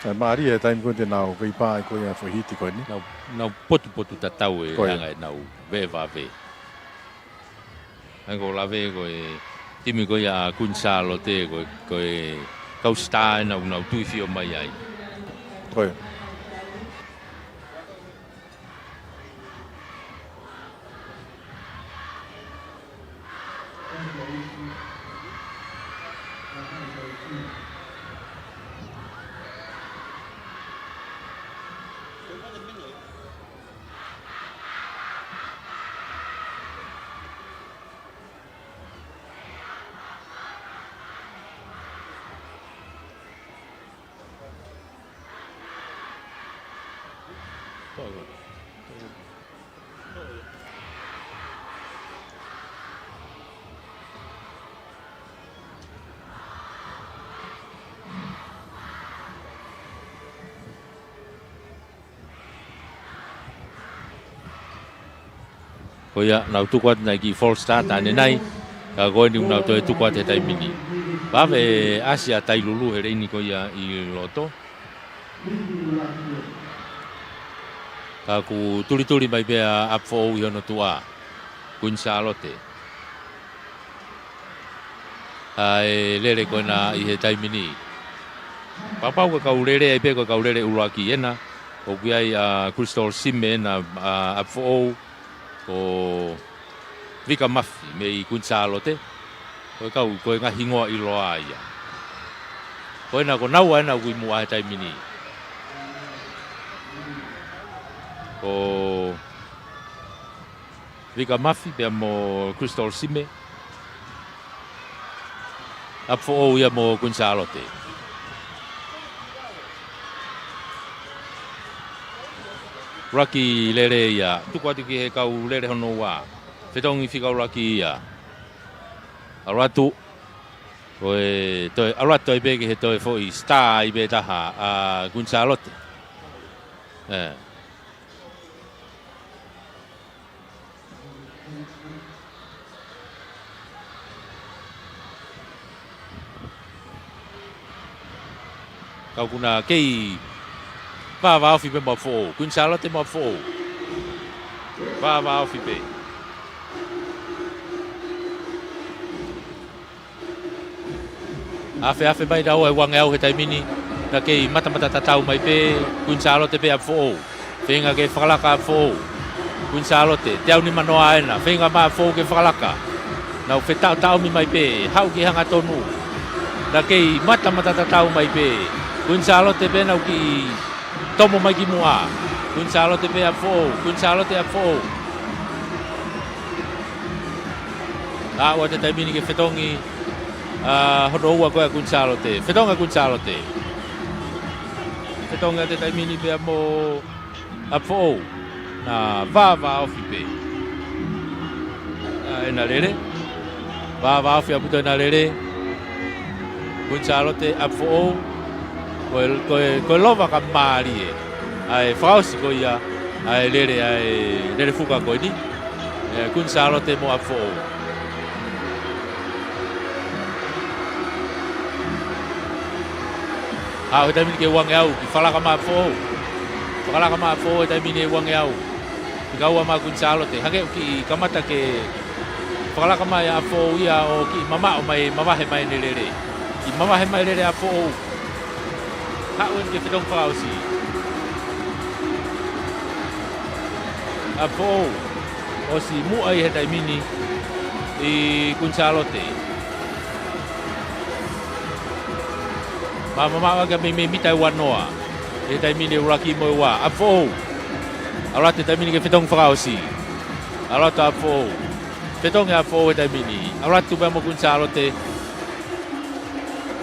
Ka mālie he taimi ko ē te nau kei pā ai ko ia foʻi hiti ko eni. Nau, nau potupotu tatau e anga ʻenau vevave. ʻA ia ko e lave ko e timi ko ia ʻa Kuini Sālote ko e, ko e kau star ena ʻoku nau tuifio mai ai. Ko ia. Ko ia, nau tuku atu ʻenau kiʻi false start ʻanenai. Ka ko eni ʻoku nau toe tuku atu he taimi ni. Vave ʻasi ʻa Tailulu he laine ko ia ʻi loto. Ka ʻoku tulituli mai pē ʻa ʻApifoʻou ʻi hono tuʻa. Kuini Sālote. ʻA e lele ko ena ʻi he taimi ni. Pau pē ko e kau lele ai pē ko e kau lele ʻuluaki ena. ʻOku ʻi ai ʻa Crystal Sime ena ʻa ʻApifoʻou, ko Vika Mafi mei Kuini Sālote. Ko e kau, ko e ngaahi hingoa ʻiloa ia. Ko ena ko naua ena ʻoku ʻi muʻa he taimi ni. Ko Vika Mafi pea mo Crystal Sime. ʻApifoʻou ia mo Kuini Sālote. ʻUluaki lele ia. Tuku atu ki he kau lele hono ua. Fetongi fika ʻuluaki ia. ʻAlu atu. Ko e toe, ʻalu atu ai pē ki he toe foʻi star ai pē taha ʻa Kuini Sālote. ʻE. Ka ʻoku na kei vāvāofi pē mo ʻApifoʻou. Kuini Sālote mo ʻApifoʻou. Vāvāofi pē. Afeafe mai naua ʻi he uangeau he taimi ni, na kei matamata tatau mai pē, Kuini Sālote pē ʻApifoʻou. Feinga ke fakalaka ʻApifoʻou. Kuini Sālote, teau nima noa ena, feinga mai ʻApifoʻou ke fakalaka. Nau fetaʻotaʻomi mai pē, haʻu ki he hangatonu. Ka kei matamata tatau mai pē. Kuini Sālote pē ʻoku kiʻi tomo mai ki muʻa. Kuini Sālote pē ʻApifoʻou. Kuini Sālote ʻApifoʻou. Aʻu atu e taimi ni ke fetongi, ʻa, hono ua ko ē ʻa Kuini Sālote. Fetongi ʻa Kuini Sālote. Fetongi atu e taimi ni pea mo ʻApifoʻou. Naʻe vāvāofi pē ʻa ʻena lele. Vāvāofi ʻaupito ʻena lele. Kuini Sālote, ʻApifoʻou. Ko e, ko e, ko e lova ka mālie ʻa e fakaʻosi ko ia ʻa e lele, ʻa e lele fuka ko eni. ʻE, Kuini Sālote mo ʻApifoʻou. Aʻu he taimi ni ki he uangeau, kiʻi fakalaka mai ʻApifoʻou. Fakalaka mai ʻApifoʻou he taimi ni he uangeau. Fika ua mai Kuini Sālote. Hangē ʻoku kiʻi kamata ke fakalaka mai ʻApifoʻou ia ʻo kiʻi mamaʻo mai, mavahe mai ʻene lele. Kiʻi mavahe mai lele ʻApifoʻou. Haʻu eni ke fetongi fakaʻosi. ʻApifoʻou. ʻOsi muʻa ʻi he taimi ni ʻa Kuini Sālote. Mamaʻo ake meimei mita ʻe uanoa. ʻI he taimi ni ʻuluaki mo e ua. ʻApifoʻou. ʻAlu atu he taimi ni ke fetongi fakaʻosi. ʻAlu atu ʻApifoʻou. Fetongi ʻApifoʻou he taimi ni. ʻAlu atu pea mo Kuini Sālote.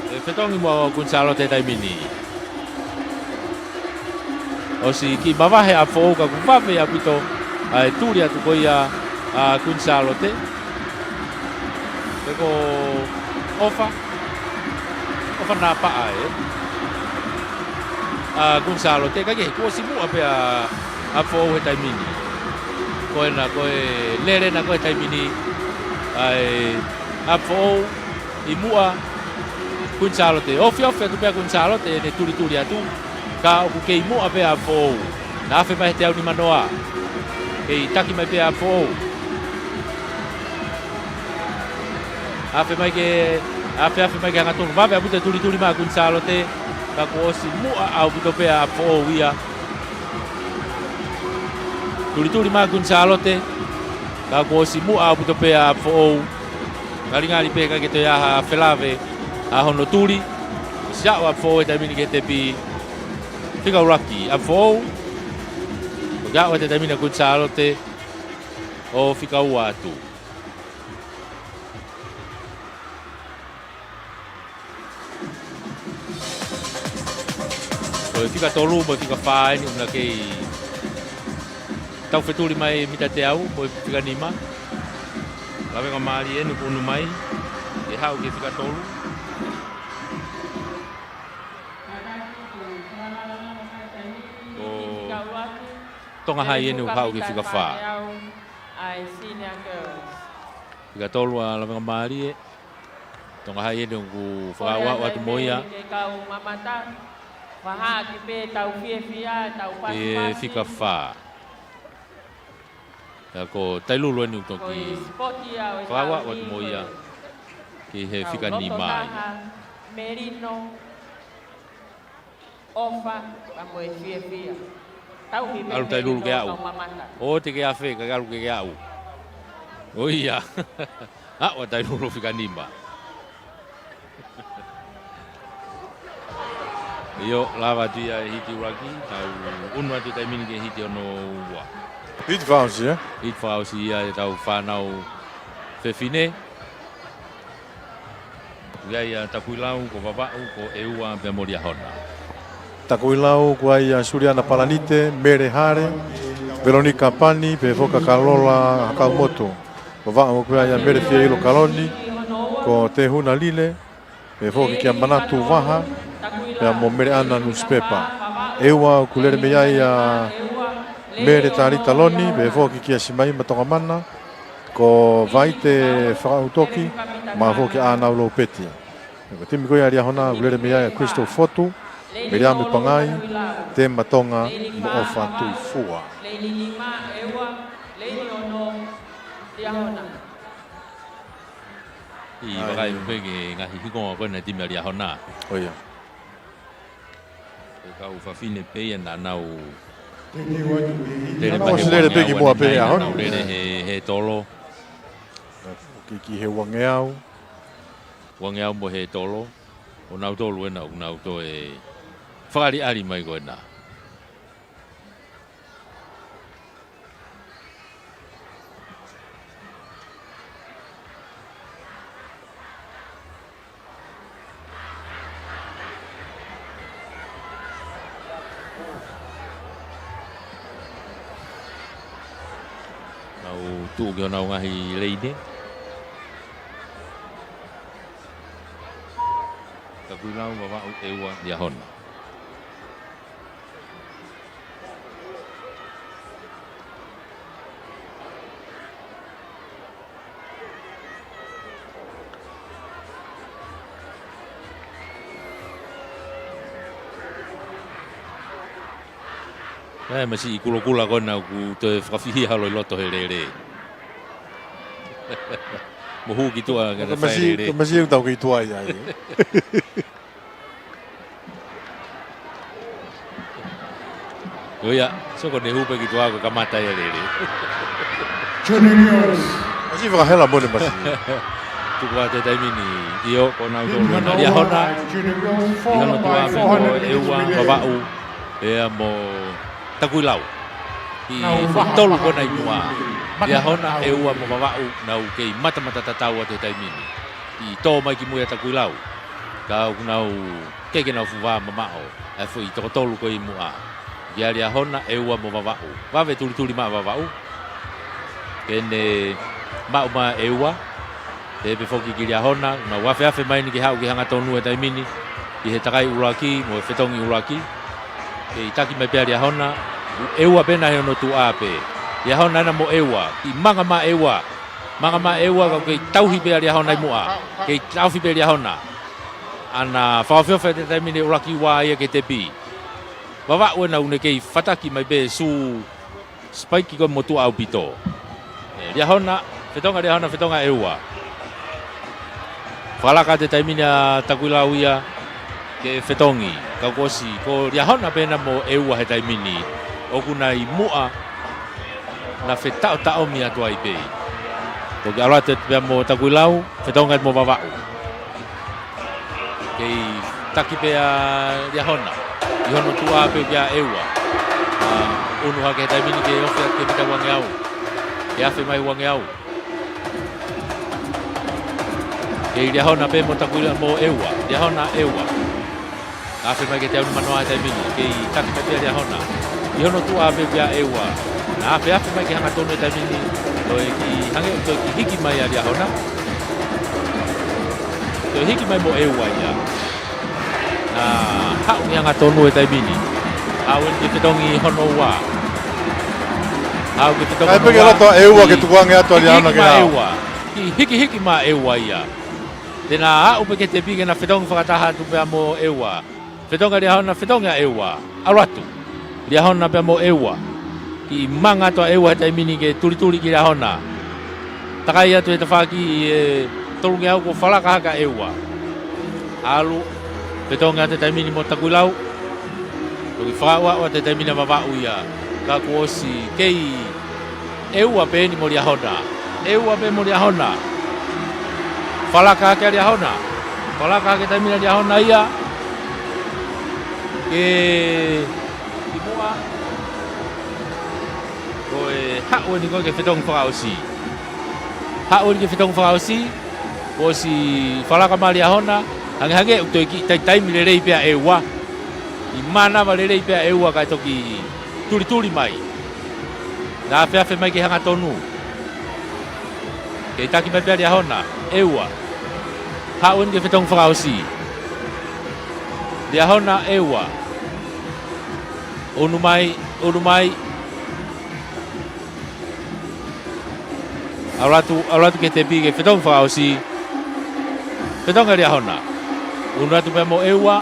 ʻE fetongi mo Kuini Sālote he taimi ni. ʻOsi kiʻi mavahe ʻApifoʻou ka kuo vave ʻaupito ʻa e tuli atu ko ia ʻa Kuini Sālote. Pe ko e ʻofa. ʻOfa naʻa paʻa ē ʻa Kuini Sālote, ka ke kuo ʻosi muʻa pē ʻa ʻApifoʻou he taimi ni. Ko ena, ko e lele ena ko e taimi ni ʻa e ʻApifoʻou ʻi muʻa Kuini Sālote. Ofiofi atu pē ʻa Kuini Sālote ʻene tulituli atu. Ka ʻoku kei muʻa pē ʻApifoʻou. Naʻe afe mai he teau nimanoa. Kei taki mai pē ʻApifoʻou. Afe mai ke, afe, afe mai ke hangatonu. Vave ʻaupito e tulituli mai ʻa Kuini Sālote. Ka kuo ʻosi muʻa ʻaupito pē ʻa ʻApifoʻou ia. Tulituli mai ʻa Kuini Sālote. Ka kuo ʻosi muʻa ʻaupito pē ʻa ʻApifoʻou. Ngalingali pē ʻikai ke toe ʻi ai ha felave ʻa hono tuli. ʻOsi aʻu ʻApifoʻou he taimi ni ki he tepi. Fika ʻuluaki ʻApifoʻou. ʻOku aʻu atu he taimi ni ʻa Kuini Sālote ʻo fika ua atu. Ko e fika tolu mo e fika fā eni ʻoku na kei tau fetuli mai mita teau mo e fika nima. Lavengamālie eni ʻoku ʻunu mai ke haʻu ki he fika tolu. Ko Tonga Hai eni ʻoku haʻu ki he fika fā. Fika tolu ʻa Lavengamālie. Tonga Hai eni ʻoku fakaaʻu atu mo ia. Ki he fika fā. Ka ko Tailulu eni ʻoku toki fakaaʻu atu mo ia ki he fika nima. ʻAlu Tailulu ke aʻu. ʻOua te ke afe, ka ke ʻalu ke ke aʻu. ʻOia. Aʻu ʻa Tailulu fika nima. ʻIo, lava atu ia e hiti ʻuluaki, tau ʻunu atu he taimi ni ki he hiti hono ua. Hiti fakaʻosi, ē? Hiti fakaʻosi ia ʻetau fānau fefine. ʻOku ʻi ai ʻa Takuilau, ko Vavaʻu, ko ʻEua pea mo Liahona. Takuilau, ʻoku ʻi ai ʻa Suliana Palanite, Mele Hale, Velonika Pani, pehē foki kia Kalola Hakaumotu. Vavaʻu, ʻoku ʻi ai ʻa Mele Fielo Kaloni, ko Tehuna Lile, pehē foki kia Manatu Vaha, pea mo Mele ʻAna Nusipepa. ʻEua, ʻoku lele mei ai ʻa Mele Talita Loni, pehē foki kia Simaima Tongamana, ko Vaite Fakaʻutoki, mo foki ʻAna Lopeti. Ko e timi ko ia ʻa Liahona, ʻoku lele mei ai ʻa Crystal Fotu, Meliami Pangai, Tema Tonga, mo ʻOfa Tuifua. ʻI vakai pē ki he ngaahi hikonga ko ena e timi ʻa Liahona. ʻOia. Ko e kau fafine pē ia naʻa nau lele mai he uangeau, nau lele he, he tolo. Ki, ki he uangeau. Uangeau mo e he tolo. ʻo nautolu ena ʻoku nau toe fakaʻaliʻali mai ko ena. Nau tuʻu ki honau ngaahi leine. Takuilau, Vavaʻu, ʻEua, Liahona. ʻE, masiʻi kulokula ko ena ʻoku toe fakafihi holo ʻi loto he lele. Mo hū ki tuʻa ka Ka ne fai masiʻi, lele. Ka masiʻi ʻoku tau kei tuʻa ai. Ko ia, soko ne hū pē ki tuʻa ko e kamata e lele. Juniors. Masiʻi fakahela mo ʻene masiʻi. Tuku atu he taimi ni, ʻio, ko nautolu ena. Liahona, Juniors, ʻi hono tuʻa pē ko ʻEua, Vavaʻu, pea mo Takuilau. ʻI he foʻi tolu ko ena ʻi muʻa. Liahona, ʻEua mo Vavaʻu, nau kei matamata tatau atu he taimi ni. ʻI tō mai ki mui ʻa Takuilau. Ka ʻoku nau kei ke nau fuʻu vā mamaʻo ʻa e foʻi toko tolu ko ē ʻi muʻa. Kia Liahona, ʻEua mo Vavaʻu. Vave tulituli mai ʻa Vavaʻu ke ne maʻu mai ʻa ʻEua. Pehē pē foki ki Liahona, nau afeafe mai eni ke haʻu ki he hangatonu he taimi ni, ʻi he takai ʻuluaki mo e fetongi ʻuluaki. Kei taki mai pē ʻa Liahona, ʻEua pē ena ʻi hono tuʻa pē. Liahona ena mo ʻEua, kiʻi manga mai ʻEua. Manga mai ʻEua ka ʻoku kei tauhi pē ʻa Liahona ʻi muʻa. Kei taʻofi pē ʻe Liahona ʻana fakaofiofi he taimi ni ʻuluaki ua ia ki he tepi. Vavaʻu ena ʻoku ne kei fataki mai pē sū sipaiki ko ē motuʻa ʻaupito. ʻE, Liahona, fetongi ʻa Liahona, fetongi ʻa ʻEua. Fakalaka atu he taimi ni ʻa Takuilau ia ke fetongi. Ka kuo ʻosi, ko Liahona pē ena mo ʻEua he taimi ni ʻoku na ʻi muʻa, na fetaʻotaʻomi atu ai pē. Toki ʻalu atu pea mo Takuilau, fetongi atu mo Vavaʻu. Kei taki pē ʻa Liahona ʻi hono tuʻa pē kia ʻEua. ʻA, ʻunu hake he taimi ni ke ofi atu ki he mita uangeau. Ke afe mai uangeau. Kei Liahona pē mo Takuilau mo ʻEua. Liahona, ʻEua. Afe mai ki he teau nimanoa he taimi ni. Kei taki mai pē ʻa Liahona ʻi hono tuʻa pē kia ʻEua. Na afeafe mai ki he hangatonu he taimi ni. Toe kiʻi hangē, toe kiʻi hiki mai ʻa Liahona. Toe hiki mai mo ʻEua ia. Na haʻu ki he hangatonu he taimi ni. Haʻu eni ke fetongi hono ua. Haʻu ke fetongi Kae hono peke ua. Loto ʻEua ke Kiʻi tukuange atu ʻa Liahona hiki ke mai haʻu. ʻEua. Kiʻi hikihiki mai ʻEua ia. Te na aʻu pē ki he tepi ke na fetongi fakataha atu pea mo ʻEua. Fetongi ʻa Liahona, fetongi ʻa ʻEua. ʻAlu atu. Liahona pea mo ʻEua. Kiʻi manga atu ʻa ʻEua he taimi ni ke tulituli ki Liahona. Takai atu he tafaʻaki ʻe tolungeau kuo falaka hake ʻa ʻEua. ʻAlu, fetongi atu he taimi ni mo Takuilau. Toki fakaʻuaʻu atu he taimi ni ʻa Vavaʻu ia. Ka kuo ʻosi kei ʻEua pē eni mo Liahona. ʻEua pē mo Liahona. Falaka hake ʻa Liahona. Falaka hake taimi ni ʻa Liahona ia. Ke ʻi muʻa. Ko e haʻu eni ko ē ke fetongi fakaʻosi. Haʻu eni ke fetongi fakaʻosi. Kuo ʻosi falaka mai ʻa Liahona. Hangehangē ʻoku toe kiʻi tai-, taimi lelei pē ʻa ʻEua. ʻI mānava lelei pē ʻa ʻEua kae toki tulituli mai. Na afeafe mai ki he hangatonu. Kei taki mai pē ʻa Liahona, ʻEua. Haʻu eni ke fetongi fakaʻosi. Liahona, ʻEua. ʻUnu mai, ʻunu mai. ʻAlu atu, ʻalu atu ki he tepi ke fetongi fakaʻosi. Fetongi ʻa Liahona. ʻUnu atu pea mo ʻEua.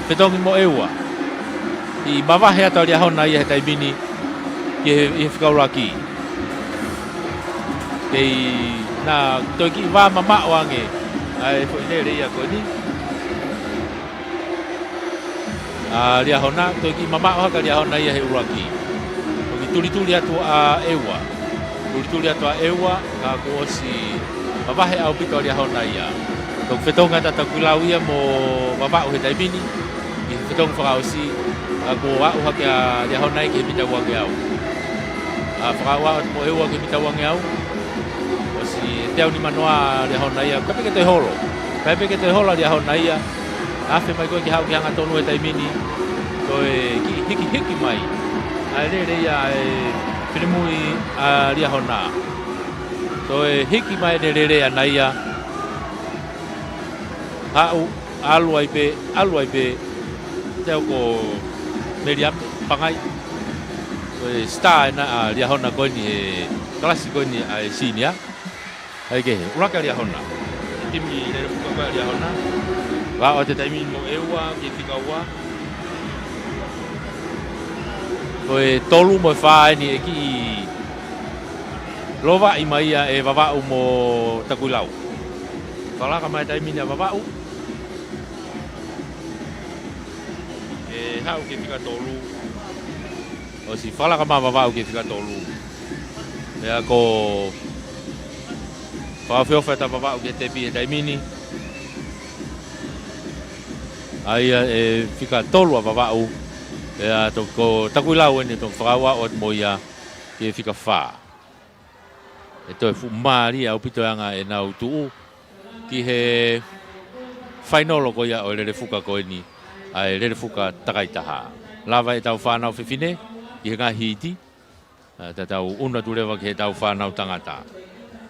Fetongi mo ʻEua. ʻI mavahe atu ʻa Liahona ia he taimi ni ki he, ʻi he fika ʻuluaki. Kei na toe kiʻi vā mamaʻo ange ʻa e foʻi lele ia ko eni. ʻA Liahona, toe kiʻi mamaʻo hake ʻa Liahona ia he ʻuluaki. Toki tulituli atu ʻa ʻEua. Tulituli atu ʻa ʻEua, ka kuo ʻosi mavahe ʻaupito ʻa Liahona ia. Ko e fetongi ʻa Takuilau ia mo Vavaʻu he taimi ni, ʻi he fetongi fakaʻosi, ʻa, kuo aʻu hake ʻa Liahona ia ki he mita uangeau. ʻA, fakaʻau atu mo ʻEua ki he mita uangeau. ʻOsi e teau nimanoa ʻa Liahona ia, kae pehē ke toe holo. Kae pehē ke toe holo ʻa Liahona ia. Afe mai ko ē ke haʻu ki he hangatonu he taimi ni. Toe kiʻi hikihiki mai ʻa e lele ia ʻa e finemui ʻa Liahona. Toe hiki mai ʻene lele ʻana ia. Haʻu, ʻalu ai pē, ʻalu ai pē. Teau ko Meliame Pangai. Ko e star ʻena ʻa Liahona ko eni he kalasi ko eni ʻa e senior. ʻAi kehe, ʻuluaki ʻa Liahona. Timi lele fuka ko ē ʻa Liahona. Vavaʻu he taimi ni mo ʻEua ki he fika ua. Ko e tolu mo e fā eni ʻe kiʻi lovaʻi mai ia ʻe Vavaʻu mo Takuilau. Fakalaka mai he taimi ni ʻa Vavaʻu. ʻE haʻu ki he fika tolu. ʻOsi fakalaka mai ʻa Vavaʻu ki he fika tolu. Pea ko e fakaofiofi atu ʻa Vavaʻu ki he tepi he taimi ni. ʻA ia ʻe fika tolu ʻa Vavaʻu. Pea to-, ko Takuilau eni toki fakaʻau atu mo ia ki he fika fā. ʻE toe fuʻu mālie ʻaupito e anga ʻenau tuʻu ki he fainolo ko ia ʻo e lele fuka ko eni, ʻa e lele fuka takai taha. Lava ʻetau fānau fefine ʻi he ngaahi hiti, ʻa, tatau ʻunu atu leva ki heʻetau fānau tangata.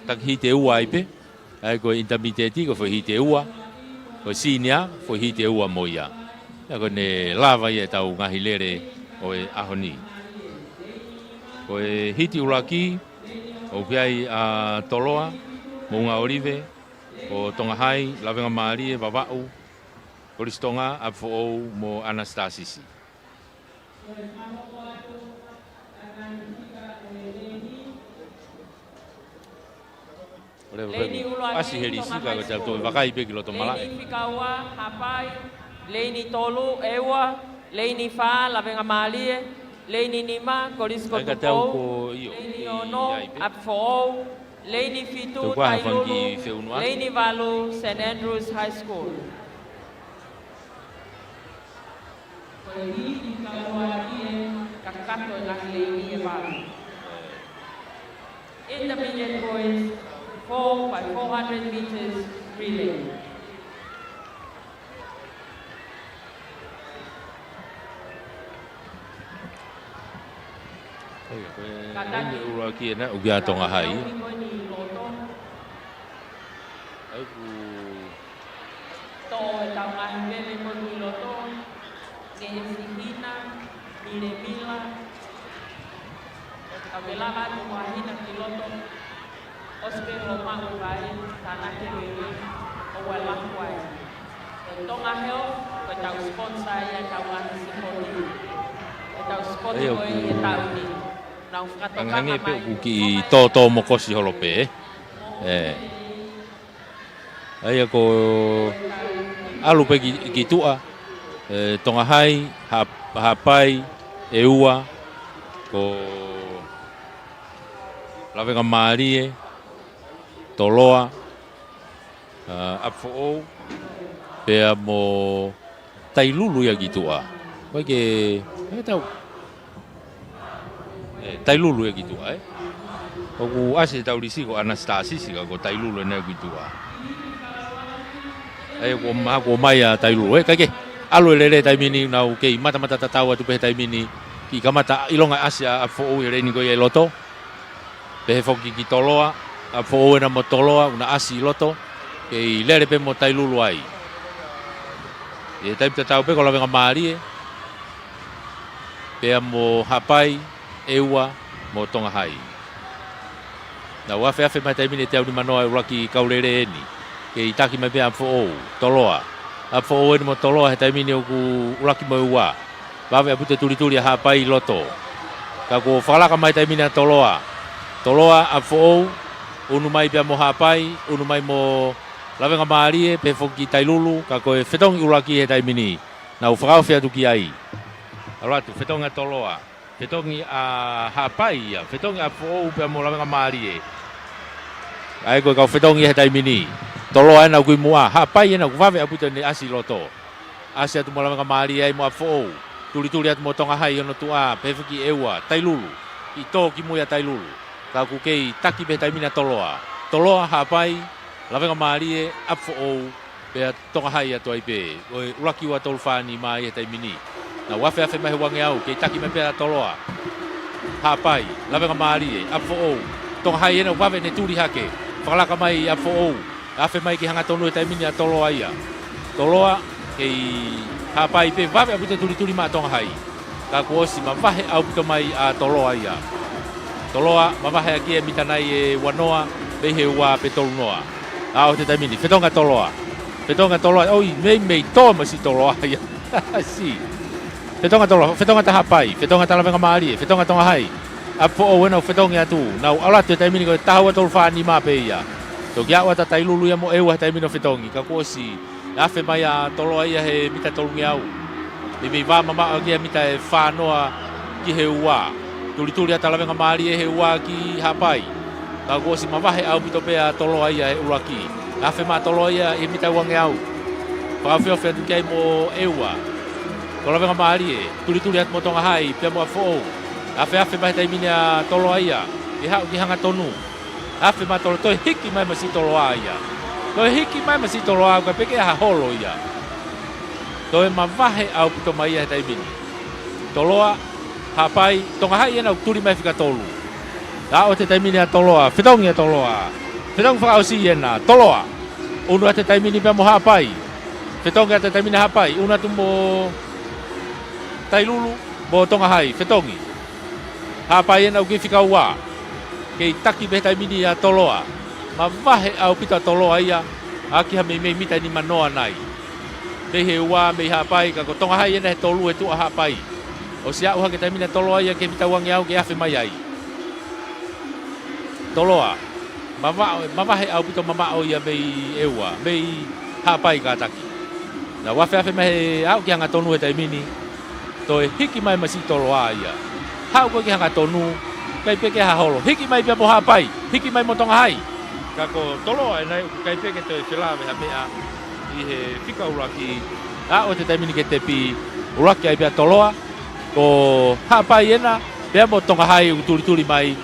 Taki hiti ʻe ua ai pē, ʻa ia ko e intermediate, ko e foʻi hiti ʻe ua, ko e senior, foʻi hiti ʻe ua mo ia. ʻA ia ko ʻene lava ia ʻetau ngaahi lele ʻo e ʻaho ni. Ko e hiti ʻuluaki, ʻoku ʻi ai ʻa Toloa, Moʻunga ʻŌlive, ʻo Tonga Hai, Lavengamālie, Vavaʻu, Kolisi Tonga, ʻApifoʻou mo ʻAnasitasisi. Leini ʻuluaki, ʻasi he lisi, Tonga High School. Ka ko e tau toe vakai pē ki loto malaʻe. Leini fika ua, Haʻapai. Leini tolu, ʻEua. Leini fā, Lavengamālie. Leini nima, Kolisi ko Tupou. Leini ono, ʻApifoʻou. Leini fitu, Tailulu. Leini valu, Saint Andrew's High School. Ko e hiti kaua ia, kakato e ngaahi leini ʻe valu. Intermediate boys, four by four hundred meters relay. Kātaki. Leini ʻuluaki ʻena, ʻoku ʻi ai ʻa Tonga Hai. ʻAi ku Toʻo ʻetau ngaahi veve ko eni ʻi loto, ne ʻe sihina, milemila. Ka me lava atu mahina ki loto, ʻosi pē hoʻo maʻu e vai, tānaki e veve, ʻoua ʻe laku ai. Ko e Tonga Health, ko ʻetau sponsor ia ʻetau ngaahi sipoti. ʻEtau sipoti ko ē ʻi he taʻu ni. Nau fakatokanga mai. Hangē pē ʻoku kiʻi tōtō mokosi holo pē, ē? ʻE. ʻA ia ko e ʻalu pē ki, ki tuʻa, ē, Tonga Hai, Ha-, Haʻapai, ʻEua, ko Lavengamālie, Toloa, ʻa, ʻApifoʻou, pea mo Tailulu ia ki tuʻa. ʻOku ʻikai ke, ʻikai ke tau. ʻE, Tailulu ia ki tuʻa, ē? ʻOku ʻasi ʻetau lisi ko ʻAnasitasisi ka ko Tailulu ʻena ia ki tuʻa. ʻA ia ko ma-, ko mai ʻa Tailulu, ē? Kae kehe, ʻalu e lele taimi ni, nau kei matamata tatau atu pē he taimi ni, kiʻi kamata ʻilonga ʻasi ʻa ʻApifoʻou he leini ko ia ʻi loto. Pehē foki ki Toloa, ʻApifoʻou ʻena mo Toloa, ʻoku na ʻasi ʻi loto, kei lele pē mo Tailulu ai. ʻI he taimi tatau pē ko Lavengamālie, pea mo Haʻapai, ʻEua, mo Tonga Hai. Nau afeafe mai he taimi ni e teau nimanoa e ʻuluaki kau lele eni. Kei taki mai pē ʻa ʻApifoʻou, Toloa. ʻApifoʻou eni mo Toloa he taimi ni ʻoku ʻuluaki mo e ua. Vave ʻaupito e tulituli ʻa Haʻapai ʻi loto. Ka kuo fakalaka mai he taimi ni ʻa Toloa. Toloa, ʻApifoʻou, ʻunu mai pea mo Haʻapai, ʻunu mai mo Lavengamālie, pehē foki ki Tailulu, ka ko e fetongi ʻuluaki he taimi ni. Nau fakaofi atu ki ai. ʻAlu atu, fetongi ʻa Toloa. Fetongi ʻa Haʻapai ia, fetongi ʻa ʻApifoʻou pea mo Lavengamālie. ʻA ia ko e kau fetongi he taimi ni. Toloa ena ʻoku ʻi muʻa, Haʻapai ena ʻoku vave ʻaupito ʻene ʻasi loto. ʻAsi atu mo Lavengamālie ai mo ʻApifoʻou. Tulituli atu mo Tonga Hai ʻi hono tuʻa, pehē foki ki ʻEua, Tailulu. Kiʻi tō ki mui ʻa Tailulu. Ka ʻoku kei taki pē he taimi ni ʻa Toloa. Toloa, Haʻapai, Lavengamālie, ʻApifoʻou, pea Tonga Hai atu ai pē. ʻO e ʻuluaki ua tolu fā nima he taimi ni. Nau afeafe mai he uangeau, kei taki mai pē ʻa Toloa. Haʻapai, Lavengamālie, ʻApifoʻou. Tonga Hai ena ʻoku vave ʻene tuli hake. Fakalaka mai ʻApifoʻou. Afe mai ki he hangatonu he taimi ni ʻa Toloa ia. Toloa, kei Haʻapai pē, vave ʻaupito tulituli mai ʻa Tonga Hai. Ka kuo ʻosi mavahe ʻaupito mai ʻa Toloa ia. Toloa, mavahe ʻaki e mita nai ʻe ua noa, mei he ua pe tolu noa. ʻA ʻo e taimi ni, fetongi ʻa Toloa. Fetongi ʻa Toloa, ʻoi, meimei tō mai siʻi Toloa ia. Siʻi. Fetongi ʻa Toloa, fetongi ʻa Haʻapai, fetongi ʻa Lavengamālie, fetongi ʻa Tonga Hai. ʻApifoʻou ena ʻoku fetongi atu, nau ʻalu atu he taimi ni ko e taha ua tolu fā nima pē ia. Toki aʻu atu ʻa Tailulu ia mo ʻEua he taimi ni ʻo fetongi, ka kuo ʻosi afe mai ʻa Toloa ia he mita tolungeau. Meimei vā mamaʻo ʻaki e mita ʻe fā noa ki he ua. Tulituli atu ʻa Lavengamālie he ua ki Haʻapai. Ka kuo ʻosi mavahe ʻaupito pē ʻa Toloa ia he ʻuluaki. Afe mai ʻa Toloa ia he mita uangeau. Fakaofiofi atu ki ai mo ʻEua. Ko Lavengamālie, tulituli atu mo Tonga Hai, pea mo ʻApifoʻou. Afeafe mai he taimi ni ʻa Toloa ia, ke haʻu ki he hangatonu. Afe mai ʻa Toloa, toe hiki mai mai siʻi Toloa ia. Toe hiki mai mai siʻi Toloa, ʻoku ʻikai pē ke ʻi ai ha holo ia. Toe mavahe ʻaupito mai ia he taimi ni. Toloa, Haʻapai, Tonga Hai ena ʻoku tuli mai fika tolu. ʻA ʻo e taimi ni ʻa Toloa, fetongi ʻa Toloa. Fetongi fakaʻosi ena, Toloa. ʻUnu atu he taimi ni pea mo Haʻapai. Fetongi atu he taimi ni Haʻapai, ʻunu atu mo Tailulu, mo Tonga Hai, fetongi. Haʻapai ena ʻoku kei fika ua. Kei taki pē he taimi ni ʻa Toloa. Mavahe ʻaupito ʻa Toloa ia, ʻaki ha meimei mita ʻe nima noa nai. Mei he ua, mei Haʻapai, ka ko Tonga Hai ena he tolu he tuʻa Haʻapai. ʻOsi aʻu hake taimi ni ʻa Toloa ia ki he mita uangeau ke afe mai ai. Toloa, mavaʻo, mavahe ʻaupito mamaʻo ia mei ʻEua, mei Haʻapai kātaki. Nau afeafe mai he aʻu ki he hangatonu he taimi ni. Toe hiki mai mai siʻi Toloa ia. Haʻu ko ē ki he hangatonu, ʻikai pē ke ʻi ai ha holo. Hiki mai pea mo Haʻapai, hiki mai mo Tonga Hai. Ka ko Toloa ena ʻoku ʻikai pē ke toe felāveʻi ha meʻa ʻi he fika ʻuluaki. ʻA ʻo e taimi ni ki he tepi, ʻuluaki ai pē ʻa Toloa. Ko Haʻapai ena, pea mo Tonga Hai ʻoku tulituli mai.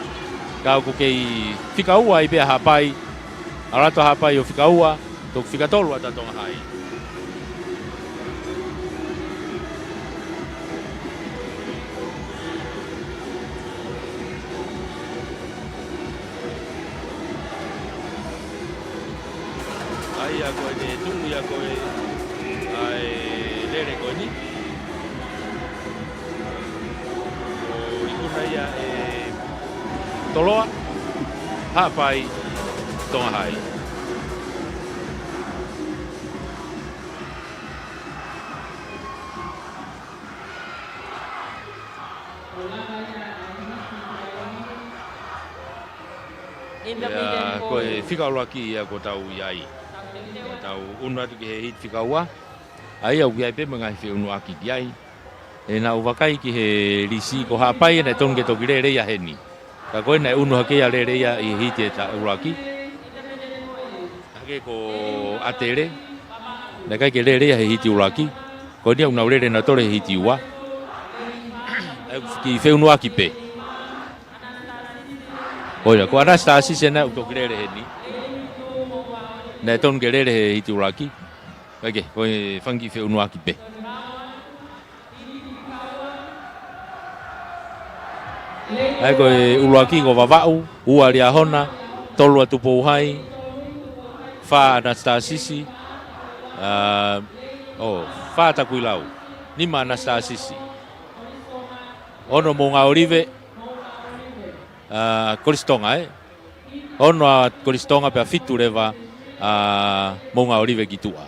Ka ʻoku kei fika ua ai pē ʻa Haʻapai. ʻAlu atu ʻa Haʻapai ʻo fika ua, toki fika tolu atu ʻa Tonga Hai. ʻA ia ko ʻene tuʻu ia ko ē ʻa e lele ko eni. ʻO ikuna ia ʻe Toloa, Haʻapai, Tonga Hai. Ia, ko e fika ʻuluaki ia kuo tau ʻi ai. Kuo tau ʻunu atu ki he hiti fika ua. ʻA ia ʻoku ʻi ai pē mo e ngaahi feʻunuʻaki ki ai. ʻE naʻa ku vakai ki he lisi ko Haʻapai ena ʻe tonu ke toki lele ia heni. Ka ko ena ʻe ʻunu hake ia lele ia ʻi he hiti ʻe taha ʻuluaki. Hake ko ʻAtele. Naʻe ʻikai ke lele ia he hiti ʻuluaki. Ko eni ʻoku nau lele nautolu he hiti ua. ʻA ia ʻoku kiʻi feʻunuʻaki pē. ʻO ia, ko ʻAnasitasisi ena ʻoku toki lele heni. Naʻe tonu ke lele he hiti ʻuluaki. ʻIkai ke, ko e fanga kiʻi feʻunuʻaki pē. ʻA ia ko e ʻuluaki ko Vavaʻu, ua Liahona, tolu ʻa Tupou Hai, fā ʻAnasitasisi, ʻa, ʻo, fā Takuilau, nima ʻAnasitasisi. Ono Moʻungaʻolive, ʻa, Kolisitonga, ē? Ono ʻa Kolisitonga pea fitu leva ʻa Moʻungaʻolive ki tuʻa.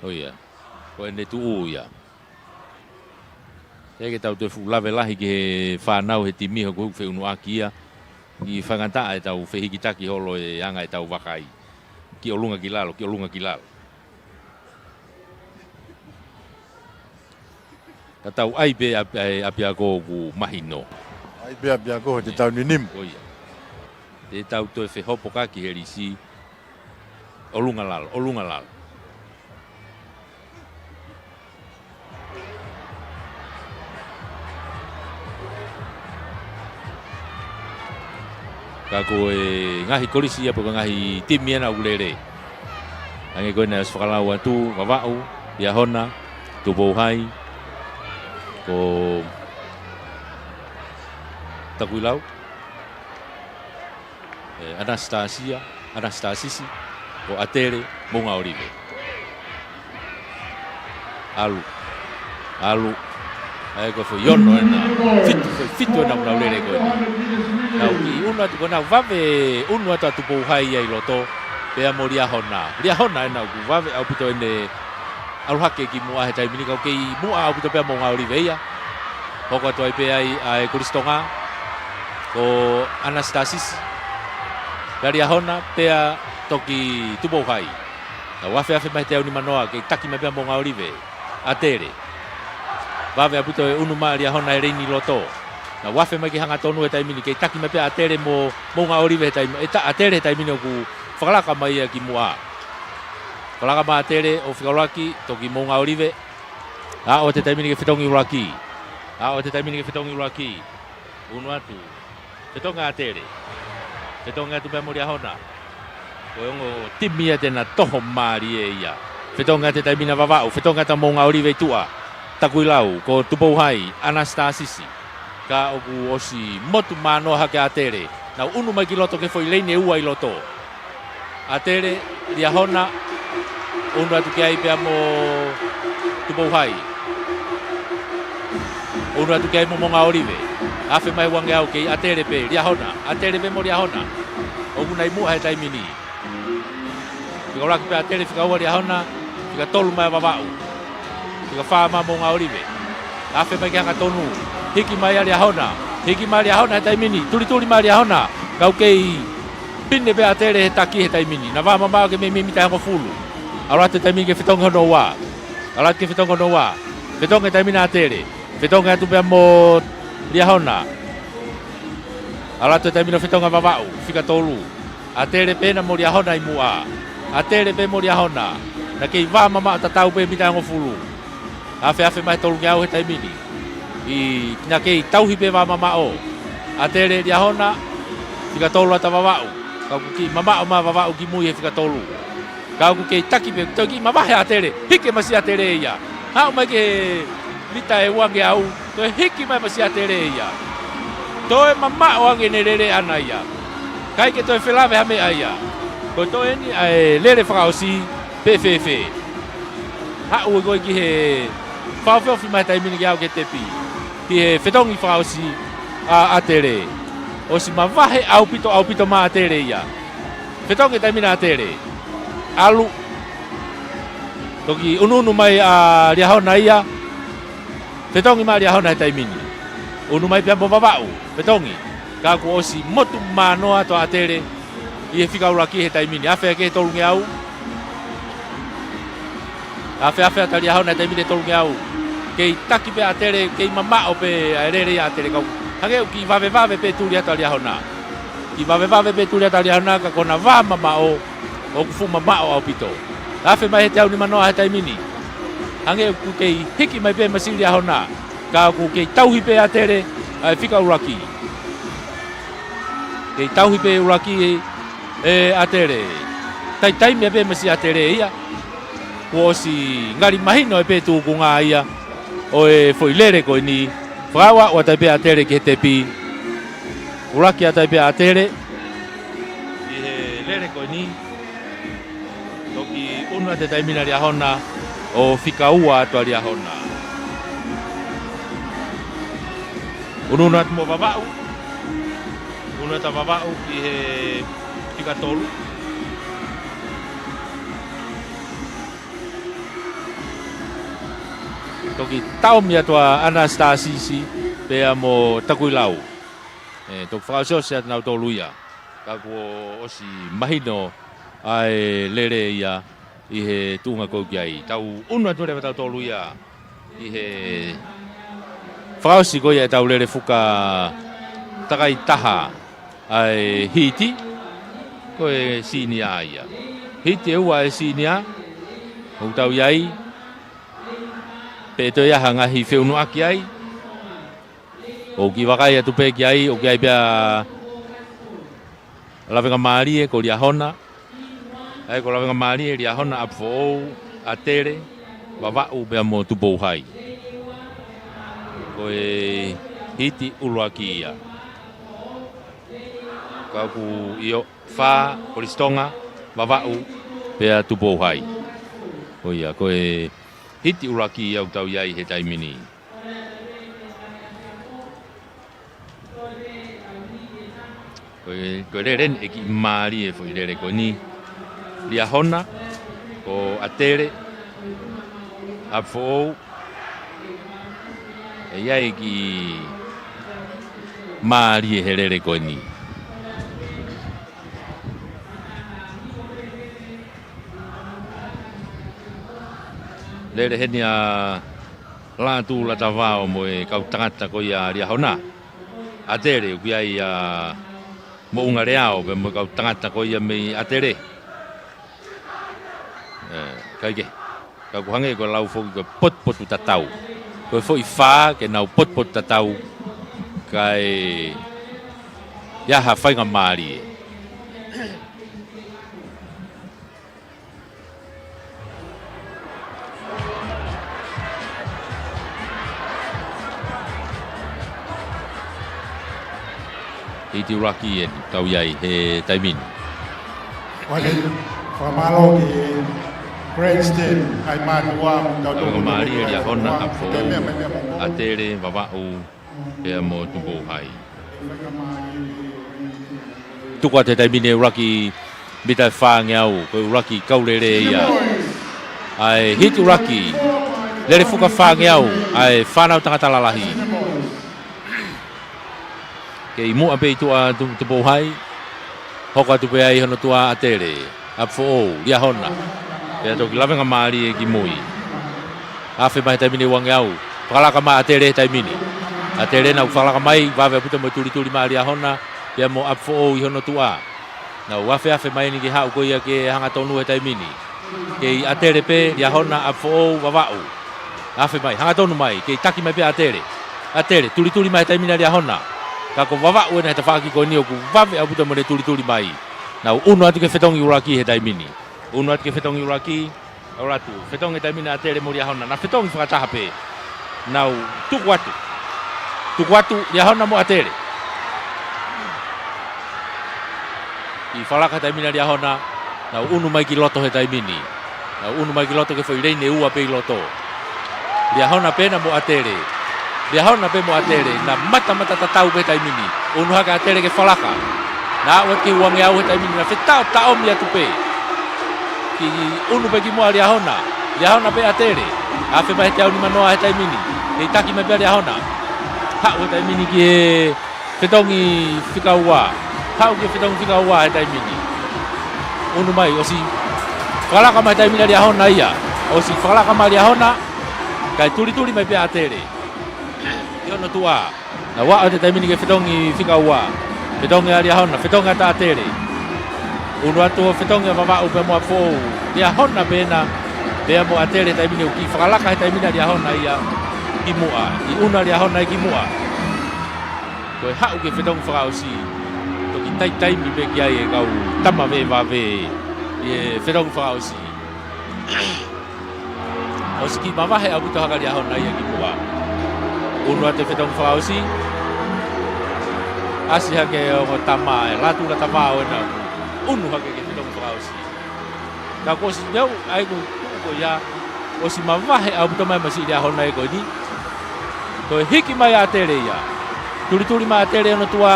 ʻO ia. Ko ʻene tuʻu ia. Teʻeki ke tau toe fuʻu lave lahi ki he fānau he timi, he ʻoku feʻunuʻaki ia. Kiʻi faingataʻa ʻetau fehikitaki holo e anga ʻetau vakai. Ki ʻolunga ki lalo, ki ʻolunga ki lalo. Ka tau ʻai pē ʻapi-, ʻai ʻapiako ʻoku mahino. ʻAi pē ʻapiako he te tau ninimu. ʻO ia. Te tau toe fehopokaki he lisi. ʻOlunga lalo, ʻolunga lalo. Ka ko e ngaahi kolisi ia pe ko e ngaahi timi ena ʻoku lele. Hangē ko ena ʻosi fakalau atu, Vavaʻu, Liahona, Tupou Hai, ko Takuilau, ē, ʻAnasitasia, ʻAnasitasisi, ko ʻAtele, Moʻunga ʻOlive. ʻAlu. ʻAlu. ʻAi ko e foʻi ono ena. Fitu, foʻi fitu ena ʻoku nau lele ko eni. Nau kiʻi ʻunu atu ko ʻenau vave ʻunu atu ʻa Tupou Hai ia ʻi loto. Pea mo Liahona. Liahona ena ʻoku vave ʻaupito ʻene ʻalu hake ki muʻa he taimi ni ka ʻoku kei muʻa ʻaupito pea Moʻunga ʻOlive ia. Hoko atu ai pē ai ʻa e Kolisi Tonga. Ko ʻAnasitasisi. Pea Liahona, pea toki Tupou Hai. Nau afeafe mai he teau nimanoa, kei taki mai pea Moʻunga ʻOlive. ʻAtele. Vave ʻaupito e ʻunu mai ʻa Liahona he leini loto. Nau afe mai ki he hangatonu he taimi ni, kei taki mai pea ʻAtele mo Moʻunga ʻOlive he taimi, ʻe ta-, ʻAtele he taimi ni ʻoku fakalaka mai ia ki muʻa. Fakalaka mai ʻAtele, ʻo fika ʻuluaki, toki Moʻunga ʻOlive. Aʻu atu he taimi ni ki he fetongi ʻuluaki. Aʻu atu he taimi ni ki he fetongi ʻuluaki. ʻUnu atu. Fetongi ʻa ʻAtele. Fetongi atu pea mo Liahona. Ko e ongo timi ia te na toho mālie ia. Fetongi atu he taimi ni ʻa Vavaʻu. Fetongi atu ʻa Moʻunga ʻOlive ʻi tuʻa. Takuilau. Ko Tupou Hai. ʻAnasitasisi. Ka ʻoku ʻosi motu mānoa hake ʻa ʻAtele. Nau ʻunu mai ki loto ki he foʻi leini ʻe ua ʻi loto. ʻAtele, Liahona, ʻunu atu ki ai pea mo Tupou Hai. ʻUnu atu ki ai mo Moʻunga ʻOlive. Afe mai uangeau kei ʻAtele pē, Liahona, ʻAtele pē mo Liahona. ʻOku nau ʻi muʻa he taimi ni. Fika ʻuluaki pē ʻAtele, fika ua Liahona, fika tolu mai ʻa Vavaʻu. Fika fā mai Moʻunga ʻOlive. Afe mai ki he hangatonu. Hiki mai ʻa Liahona. Hiki mai Liahona he taimi ni. Tulituli mai Liahona. Ka ʻoku kei pine pē ʻAtele he taki he taimi ni. Na vā mamaʻo ki he meimei mita ʻe hongofulu. ʻAlu atu he taimi ni ki he fetongi hono ua. ʻAlu atu ki he fetongi hono ua. Fetongi he taimi ni ʻa ʻAtele. Fetongi atu pea mo Liahona. ʻAlu atu he taimi ni ʻo fetongi ʻa Vavaʻu. Fika tolu. ʻAtele pē ena mo Liahona ʻi muʻa. ʻAtele pē mo Liahona. Na kei vā mamaʻo tatau pē mita ʻe hongofulu. Afeafe mai he tolungeau he taimi ni. ʻI na kei tauhi pē vā mamaʻo. ʻAtele, Liahona, fika tolu atu ʻa Vavaʻu. Ka ʻoku kiʻi mamaʻo mai ʻa Vavaʻu ki mui he fika tolu. Ka ʻoku kei taki pē, toe kiʻi mavahe ʻa ʻAtele. Hiki e masiʻi ʻa ʻAtele ia. Haʻu mai ki he mita ʻe uangeau. Toe hiki mai e masiʻi ʻa ʻAtele ia. Toe mamaʻo ange ʻene lele ʻaʻana ia. ʻIkai ke toe felave ha meʻa ia. Ko e toe eni ʻa e lele fakaʻosi pe fēfē. Haʻu ko ē ki he fakaofiofi mai he taimi ni ke aʻu ki he tepi. Ki he fetongi fakaʻosi ʻa ʻAtele. ʻOsi mavahe ʻaupito, ʻaupito mai ʻa ʻAtele ia. Fetongi he taimi ni ʻa ʻAtele. ʻAlu. Toki ʻunuʻunu mai ʻa Liahona ia. Fetongi mai ʻa Liahona he taimi ni. ʻUnu mai pea mo Vavaʻu. Fetongi. Ka kuo ʻosi motu mānoa atu ʻa ʻAtele. ʻI he fika ʻuluaki he taimi ni. Afeafe ki he tolungeau. Afeafe atu ʻa Liahona he taimi ni he tolungeau. Kei taki pē ʻa ʻAtele, kei mamaʻo pē ʻa e lele ia ʻa ʻAtele ka ʻoku. Hangē ʻoku kiʻi vavevave pē tuli atu ʻa Liahona. Kiʻi vavevave pē tuli atu ʻa Liahona ka ko ʻena vā mamaʻo, ʻoku fuʻu mamaʻo ʻaupito. Afe mai he teau nimanoa he taimi ni. Hangē ʻoku kei hiki mai pē masiʻi Liahona. Ka ʻoku kei tauhi pē ʻa ʻAtele, ʻa e fika ʻuluaki. Kei tauhi pē ʻuluaki ʻe ʻAtele. Taitaimi pē masiʻi ʻa ʻAtele ia. Kuo ʻosi ngali mahino ai pē tūkunga ia ʻo e foʻi lele ko eni. Fakaaʻu atu ai pē ʻa ʻAtele ki he tepi. ʻUluaki atu ai pē ʻa ʻAtele. ʻI he lele ko eni. Toki ʻunu atu he taimi ni ʻa Liahona ʻo fika ua atu ʻa Liahona. ʻUnuʻunu atu mo Vavaʻu. ʻUnu atu ʻa Vavaʻu ki he fika tolu. Toki taomi atu ʻa ʻAnasitasisi pea mo Takuilau. ʻE, toki fakaʻosiʻosi atu nautolu ia. Ka kuo ʻosi mahino ʻa e lele ia ʻi he tuʻunga ko ē ʻoku ʻi ai. Tau ʻunu atu leva tautolu ia ʻi he fakaʻosi ko ia ʻetau lele fuka takai taha. ʻa e hiti, ko e sīnia ia. Hiti ʻe ua ʻa e sīnia, ʻoku tau ʻi ai, pe ʻe toe ʻi ai ha ngaahi feʻunuʻaki ai. ʻOku kiʻi vakai atu pē ki ai, ʻoku ʻi ai pē ʻa Lavengamālie ko Liahona. ʻA ia ko Lavengamālie, Liahona, ʻApifoʻou, ʻAtele, Vavaʻu pea mo Tupouhai. Ko e hiti ʻuluaki ia. Ka ʻoku ʻi ai ʻo fā, Kolisi Tonga, Vavaʻu, pea Tupouhai. Ko ia, ko e hiti ʻuluaki ia ʻoku tau ʻi ai he taimi ni. Ko e, ko e lele eni ʻe kiʻi mālie e foʻi lele ko eni. Liahona, ko ʻAtele, ʻApifoʻou, ʻe ʻi ai e kiʻi mālie he lele ko eni. Lele heni ʻa Lātū Latavao mo e kau tangata ko ia ʻa Liahona. ʻAtele, ʻoku ʻi ai ʻa Moʻungaleao pea mo e kau tangata ko ia mei ʻAtele. ʻE, kae kehe. Ka ʻoku hangē ko e lau foki ko e potupotutatau. Ko e foʻi fā ke nau potupotutatau kae ʻi ai ha faingamālie. Hiti ʻuluaki eni ʻoku tau ʻi ai he taimi ni. Wale, fakamālō ki he grandstand, ʻa e mātuʻa, mo tau toko Lavengamālie, Liahona, ʻApifoʻou, ʻAtele, Vavaʻu, pea mo Tupouhai. Tuku atu he taimi ni e ʻuluaki mita ʻe fāngeau, ko e ʻuluaki kau lele ia. ʻA e hiti ʻuluaki, lele fuka fāngeau, ʻa e fānau tangata lalahi. Kei muʻa pē ʻi tuʻa Tu-, Tupouhai, hoko atu pē ai hono tuʻa ʻAtele, ʻApifoʻou, Liahona. Pea toki Lavengamālie ki mui. Afe mai he taimi ni e uangeau. Fakalaka mai ʻAtele he taimi ni. ʻAtele naʻa ku fakalaka mai, vave ʻaupito mo e tulituli mai ʻa Liahona, pea mo ʻApifoʻou ʻi hono tuʻa. Naʻa ku afeafe mai eni ke haʻu ko ia ke hangatonu he taimi ni. Kei ʻAtele pē, Liahona, ʻApifoʻou, Vavaʻu. Afe mai, hangatonu mai, kei taki mai pē ʻAtele. ʻAtele, tulituli mai he taimi ni ʻa Liahona. Ka ko Vavaʻu ena he tafaʻaki ko eni ʻoku vave ʻaupito mo ʻene tulituli mai. Naʻa ku ʻunu atu ki he fetongi ʻuluaki he taimi ni. ʻUnu atu ki he fetongi ʻuluaki, ʻalu atu. Fetongi he taimi ni ʻa ʻAtele mo Liahona. Naʻa fetongi fakataha pē. Naʻa ku tuku atu. Tuku atu, Liahona mo ʻAtele. Kiʻi fakalaka he taimi ni ʻa Liahona, naʻa ku ʻunu mai ki loto he taimi ni. Naʻa ku ʻunu mai ki loto ki he foʻi leini ʻe ua pē ʻi loto. Liahona pē ena mo ʻAtele. Liahona pē mo ʻAtele, naʻa matamata tatau pē he taimi ni. ʻUnu hake ʻAtele ke fakalaka. Naʻa aʻu atu ki he uangeau he taimi ni, naʻa fetaʻotaʻomi atu pē. Kiʻi ʻunu pē ki muʻa ʻa Liahona. Liahona pē ʻAtele. Afe mai he teau nimanoa he taimi ni. Kei taki mai pē ʻa Liahona. Haʻu he taimi ni ki he fetongi fika ua. Haʻu ki he fetongi fika ua he taimi ni. ʻUnu mai, ʻosi fakalaka mai he taimi ni ʻa Liahona ia. ʻOsi fakalaka mai ʻa Liahona, kae tulituli mai pē ʻa ʻAtele ʻi hono tuʻa. Naʻa ku aʻu he taimi ni ki he fetongi fika ua. Fetongi ʻa Liahona, fetongi ʻa ʻAtele. ʻUnu atu ʻo fetongi ʻa Vavaʻu pea mo ʻApifoʻou. Liahona pē ena, pea mo ʻAtele he taimi ni, ʻoku kiʻi fakalaka he taimi ni ʻa Liahona ia ki muʻa. ʻI ʻunu ʻa Liahona ia ki muʻa. Ko e haʻu ki he fetongi fakaʻosi, toki taitaimi pē ki ai e kau tama vevave ʻi he fetongi fakaʻosi. ʻOsi kiʻi mavahe ʻaupito hake ʻa Liahona ia ki muʻa. ʻUnu atu he fetongi fakaʻosi. ʻAsi hake ʻa e ongo tama ʻa e Lātū Latavao ena. ʻUnu hake ki he fetongi fakaʻosi. Ka kuo ʻosi meʻa ai ko e tuʻu ko ia, ʻosi mavahe ʻaupito mai masiʻi Liahona ia ko eni. Ko e hiki mai ʻa ʻAtele ia. Tulituli mai ʻa ʻAtele hono tuʻa,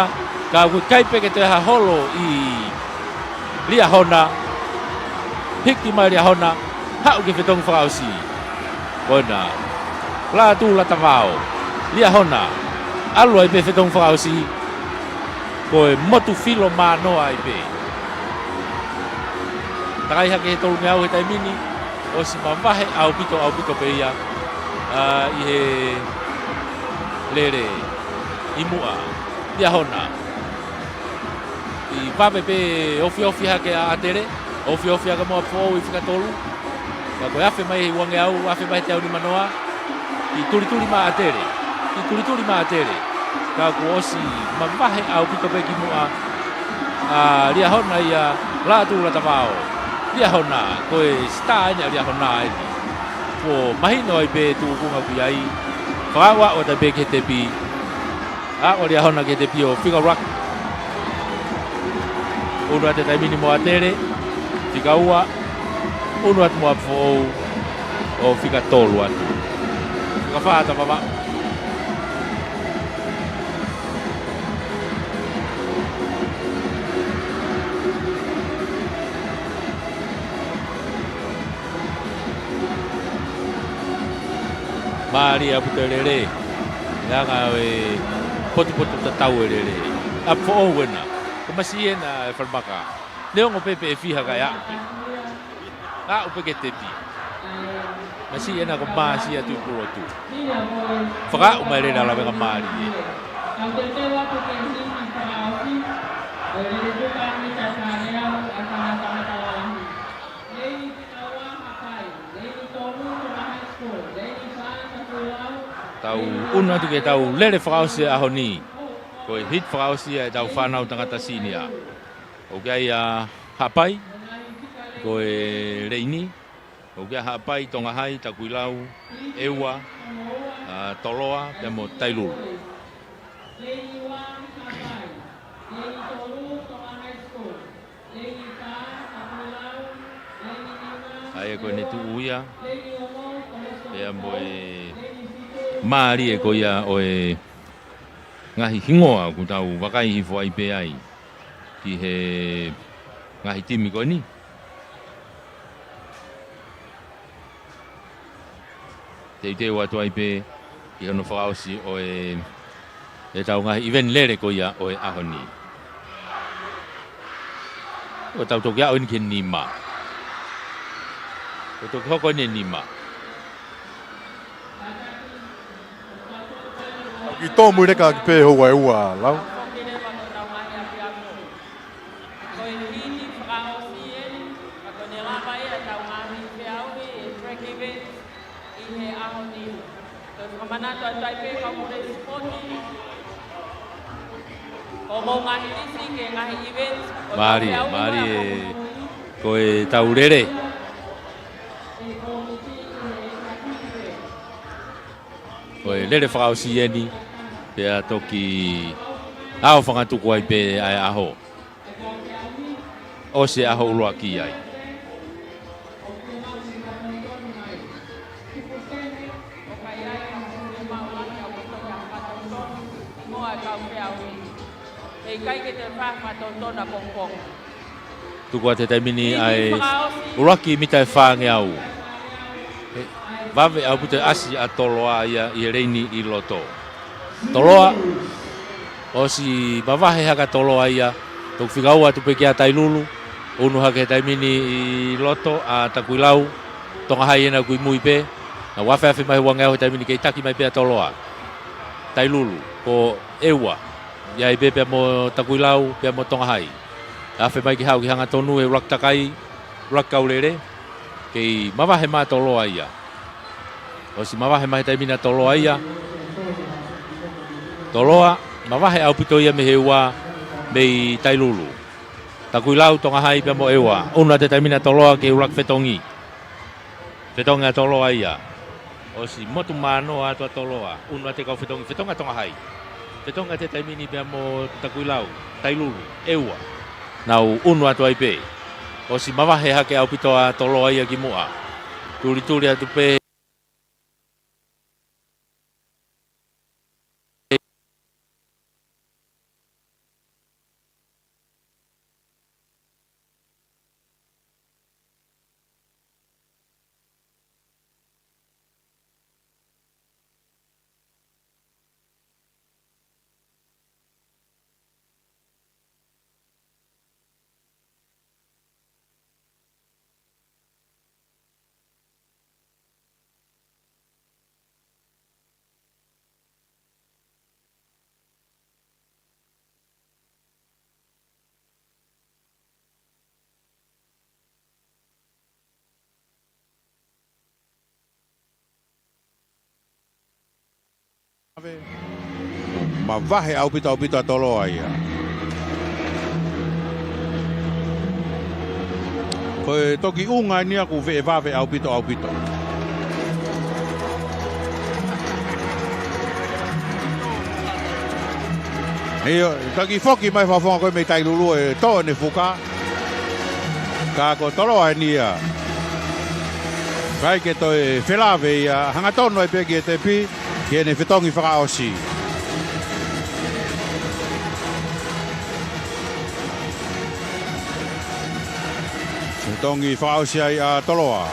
ka ʻoku ʻikai pē ke toe ha holo ʻi Liahona. Hiki mai Liahona, haʻu ki he fetongi fakaʻosi. Ko ena, Lātū Latavao, Liahona, ʻalu ai pē fetongi fakaʻosi. Ko e motu filo manoa ai pē. Takai hake he tolungeau he taimi ni, ʻosi mavahe ʻaupito, ʻaupito pē ia, ʻa, ʻi he lele ʻi muʻa, Liahona. Vave pē ofiofi hake ʻa ʻAtele, ofiofi hake mo ʻApifoʻou ʻi fika tolu. Ka ko e afe mai he uangeau, afe mai he teau nimanoa. Kiʻi tulituli mai ʻa ʻAtele. Kiʻi tulituli mai ʻa ʻAtele. Ka kuo ʻosi mavahe ʻaupito pē kimuʻa ʻa Liahona ia Lātū Latavao. Liahona, ko e sitā eni ʻa Liahona eni. Kuo mahino ai pē tūkunga ʻoku ʻi ai. Fakaʻaʻu atu ai pē ki he tepi. ʻAʻu ʻa Liahona ki he tepi ʻo fika ʻuluaki. Unu atu he taimi ni mo ʻAtele, fika ua, unu atu mo ʻApifoʻou, ʻo fika tolu atu. Fika fā ʻa Tavavaʻu. Mālie ʻaupito e lele. Langa ʻo e potupotu tatau e lele. ʻApifoʻou ena. Ko Masi ena e falemaka. Neongo pē pe ʻe fiha ka ʻe aʻu pē. Aʻu pē ki he tepi. Masi ena ko Masi atu i Pulotu. Fakaʻaʻu mai e lele ʻa Lavengamālie. Tau unu atu ki he tau lele fakaʻosi e ʻaho ni. Ko e hit fakaʻosi ia e tau fānau tangata senior. ʻOku ʻi ai ʻa Haʻapai, ko e Leini. ʻOku ʻi ai ʻa Haʻapai, Tonga Hai, Takuilau, ʻEua, ʻa Toloa, pea mo Tailulu. ʻA ia ko ʻene tuʻu ia, pea mo e mālie ko ia ʻo e ngaahi hingoa ʻoku tau vakai hifo ai pē ai ki he ngaahi timi ko eni. Teuteu atu ai pē ki hono fakaʻosi ʻo e, e tau ngaahi ʻiveni lele ko ia ʻo e ʻaho ni. ʻO tau toki aʻu eni ki he nima. ʻO toki hoko eni e nima. Ki tō mui leka ki pē houa ʻe ua, Lau. Ko e hiti fakaʻosi eni, ka ko ʻene lava ia ʻetau ngaahi feʻauhi e track events ʻi he ʻaho ni. Ko e fakamanatu atu ai pē kau mole sipoti. Ko hoʻomou ngaahi lisi ki he ngaahi events, ko e Mālie, feʻauhi mālie. Ko e tau lele. Ko e lele fakaʻosi eni, pea toki ʻaofangatuku ai pē ʻa e ʻaho. ʻOsi e ʻaho ʻuluaki ai. Tuku atu he taimi ni ʻa e ʻuluaki mita ʻe fāngeau. He vave ʻaupito e ʻasi ʻa Toloa ia ʻi he leini ʻi loto. Toloa, ʻosi mavahe hake ʻa Toloa ia, toki fika ua atu pē kia Tailulu, unu hake he taimi ni ʻi loto ʻa Takuilau, Tonga Hai ena ʻoku ʻi mui pē, naʻa nau afeafe mai he uangeau he taimi ni kei taki mai pē ʻa Toloa. Tailulu, ko ʻEua, ʻi ai pē pea mo Takuilau, pea mo Tonga Hai. Afe mai ke haʻu ki he hangatonu e ʻuluaki takai, ʻuluaki kau lele, kei mavahe mai ʻa Toloa ia. ʻOsi mavahe mai he taimi ni ʻa Toloa ia. Toloa, mavahe ʻaupito ia mei he ua, mei Tailulu. Takuilau, Tonga Hai pea mo ʻEua. Unu atu he taimi ni ʻa Toloa ki he ʻuluaki fetongi. Fetongi ʻa Toloa ia. ʻOsi motu manoa atu ʻa Toloa. Unu atu e kau fetongi, fetongi ʻa Tonga Hai. Fetongi atu he taimi ni pea mo Takuilau, Tailulu, ʻEua. Nau unu atu ai pē. ʻOsi mavahe hake ʻaupito ʻa Toloa ia kimuʻa. Tulituli atu pē. Mavahe ʻaupito ʻaupito ʻa Toloa ia. Ko e toki ʻunga eni ia ʻoku veʻe vave ʻaupito ʻaupito. ʻIo, toki foki mai Fakafofonga ko ē mei Tailulu ʻo toʻo ʻene fuka. Ka ko Toloa eni ia. ʻIkai ke toe felave ia, hangatonu ai pē ki he tepi, ki heʻene fetongi fakaʻosi. Fetongi fakaʻosi ai ʻa Toloa.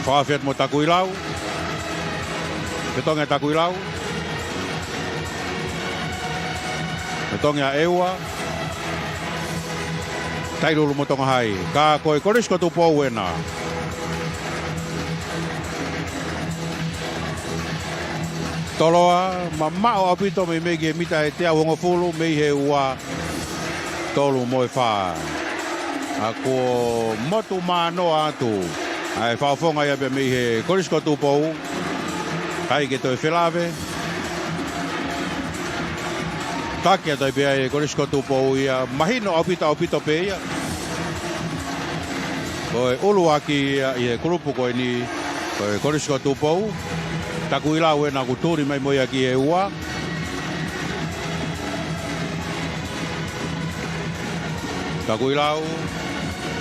Fakaafe atu mo Takuilau. Fetongi ʻa Takuilau. Fetongi ʻa ʻEua. Tailulu mo Tonga Hai. Ka ko e Kolisi ko Tupou ena. Toloa, mamaʻo ʻaupito meimei ki he mita ʻe teau hongofulu mei he ua, tolu mo e fā. ʻA kuo motu mānoa atu ʻa e Fakafofonga ia pea mei he Kolisi ko Tupou. ʻIkai ke toe felave. Taki atu ai pē ʻa e Kolisi ko Tupou ia, mahino ʻaupito ʻaupito pē ia. Ko e ʻuluaki ia ʻi he kulupu ko eni, ko e Kolisi ko Tupou. Takuilau ena ʻoku tuli mai mo ia ki he ua. Takuilau,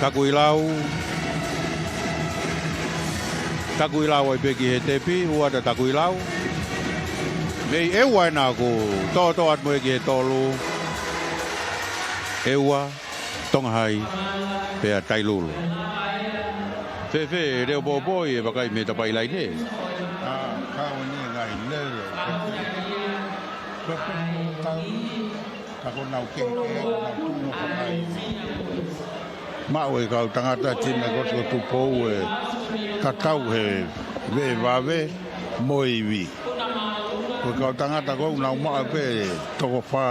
Takuilau. Takuilau ai pē ki he tepi, ua ʻa Takuilau. Mei ʻEua ena ʻoku tōtō atu mo ia ki he tolu. ʻEua, Tonga Hai, pea Tailulu. Fēfē, Leʻo Popoi, ʻe vakai mei he tapa ʻi laine? ʻA, kau ni e ngaahi lele. Ko e pē tau, ka ko ʻenau kehekehe, ko ʻenau tuʻunga fakai. Maʻu e kau tangata timi Kolisi ko Tupou e tatau he veʻe vave mo e ivi. Ko e kau tangata ko ē ʻoku nau maʻu pē toko fā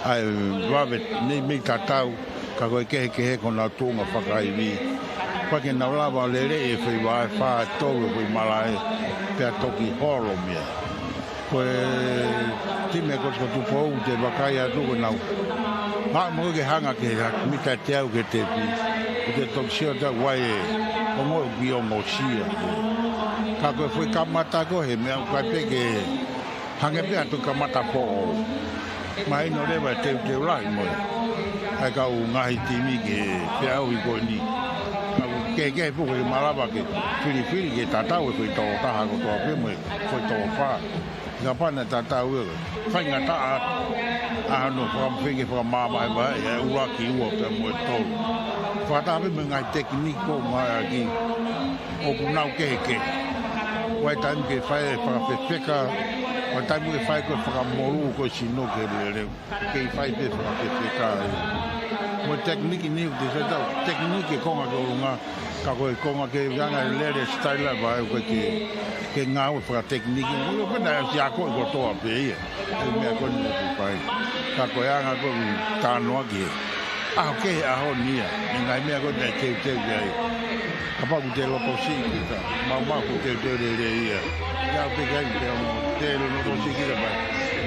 ʻa e vave nei mei tatau, ka ko e kehekehe ko ʻenau tuʻunga fakaivi. Pea ke nau lava lele e foʻi vaʻe fā, tolu e foʻi malaʻe, pea toki holo mei ai. Ko e timi Kolisi ko Tupou te vakai atu ko ʻenau. Haʻu mo ke hanga ki he mita teau ki he tepi. Ko e toki sio atu ai e ongo ki ongosia. Ka ko e foʻi kamata ko ē he meʻa ʻoku ʻikai pē ke hangē pē ʻa e kamata foʻou. Mahino leva e teuteu lahi mo e ʻa e kau ngaahi timi ki he feʻauhi ko eni. Ka ʻoku kehekehe pē ʻoku ʻikai malava ke filifili ke tatau e foʻi toko taha kotoa pē mo e foʻi toko fā. Ka pea ne tatau e faingataʻa ʻa hono fakamafeiki fakamāvahevahe e ua ki ua pea mo e tolu. Fakataha pē mo e ngaahi tekiniki ko ē ʻoku nau kehekehe. ʻOku ʻi ai e taimi ke fai e fakafefeka, ʻoku ʻi ai e taimi ke fai ko e fakamolū ko ē sino ke leleu. Kei fai pē fakafefeka ai. Mo e tekiniki ni, ʻoku te sai tau, tekiniki e konga ki ʻolunga, ka ko e konga ke anga e lele sitaila vaʻe ʻoku ke, ke ngāue fakatekiniki. ʻOku pehē naʻe ʻosi akoʻi kotoa pē ia. E meʻa ko eni ʻoku fai. Ka ko e anga ko ē tānoa ki he ʻaho kehe ʻaho ni ia. E ngaahi meʻa ko ē naʻe teuteu ki ai. Kapau ʻoku te loto siʻi kita, maumau ʻoku teuteu lelei ia. Ia ʻoku teʻeki ai te ongo, te loto siʻi kita pea.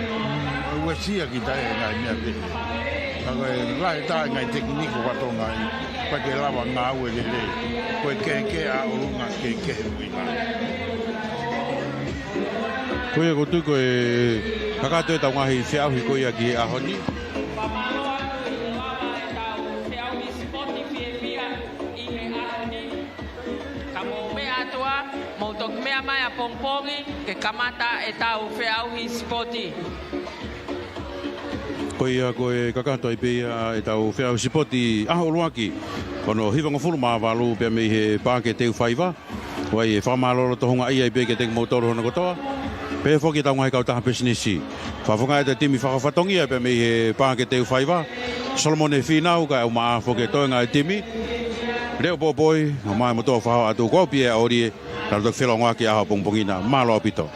Mm, uesia kita e ngaahi meʻa pehē. Ka ko e lahi taha e ngaahi tekiniki ʻoku fatongia ai, pea ke lava ngāue lelei. Ko e kehekehe ʻa ʻolunga kehekehe ʻuhinga. Ko ia ʻoku ou tui ko e kakato ʻetau ngaahi feʻauhi ko ia ki he ʻaho ni. Fakamālō atu ʻi he lava ʻetau feʻauhi sipoti fiefia ʻi he ʻaho ni. Ka mou meʻa atu ā, mou toki meʻa mai ʻapongipongi ke kamata ʻetau feʻauhi sipoti. Ko ia ko e kakato ai pē ia ʻetau feʻauhi sipoti ʻaho ʻuluaki, ko hono hivangofulu mā valu pea mei he Paʻake Teufaiva. ʻOku ʻi ai e fakamālō loto houngaʻia ai pē kiate kimoutolu hono kotoa. Pehē foki ʻetau ngaahi kautaha pisinisi. Fakafofonga ʻa e timi fakafatongia pea mei he Paʻake Teufaiva. Solomone Fīnau kae ʻumaʻā foki e toenga e timi. Leʻo Popoi, ʻomai mo toa faho atu ko Pie ʻOlie, ka toki felongoaki ʻaho pongipongi na. Mālō ʻaupito.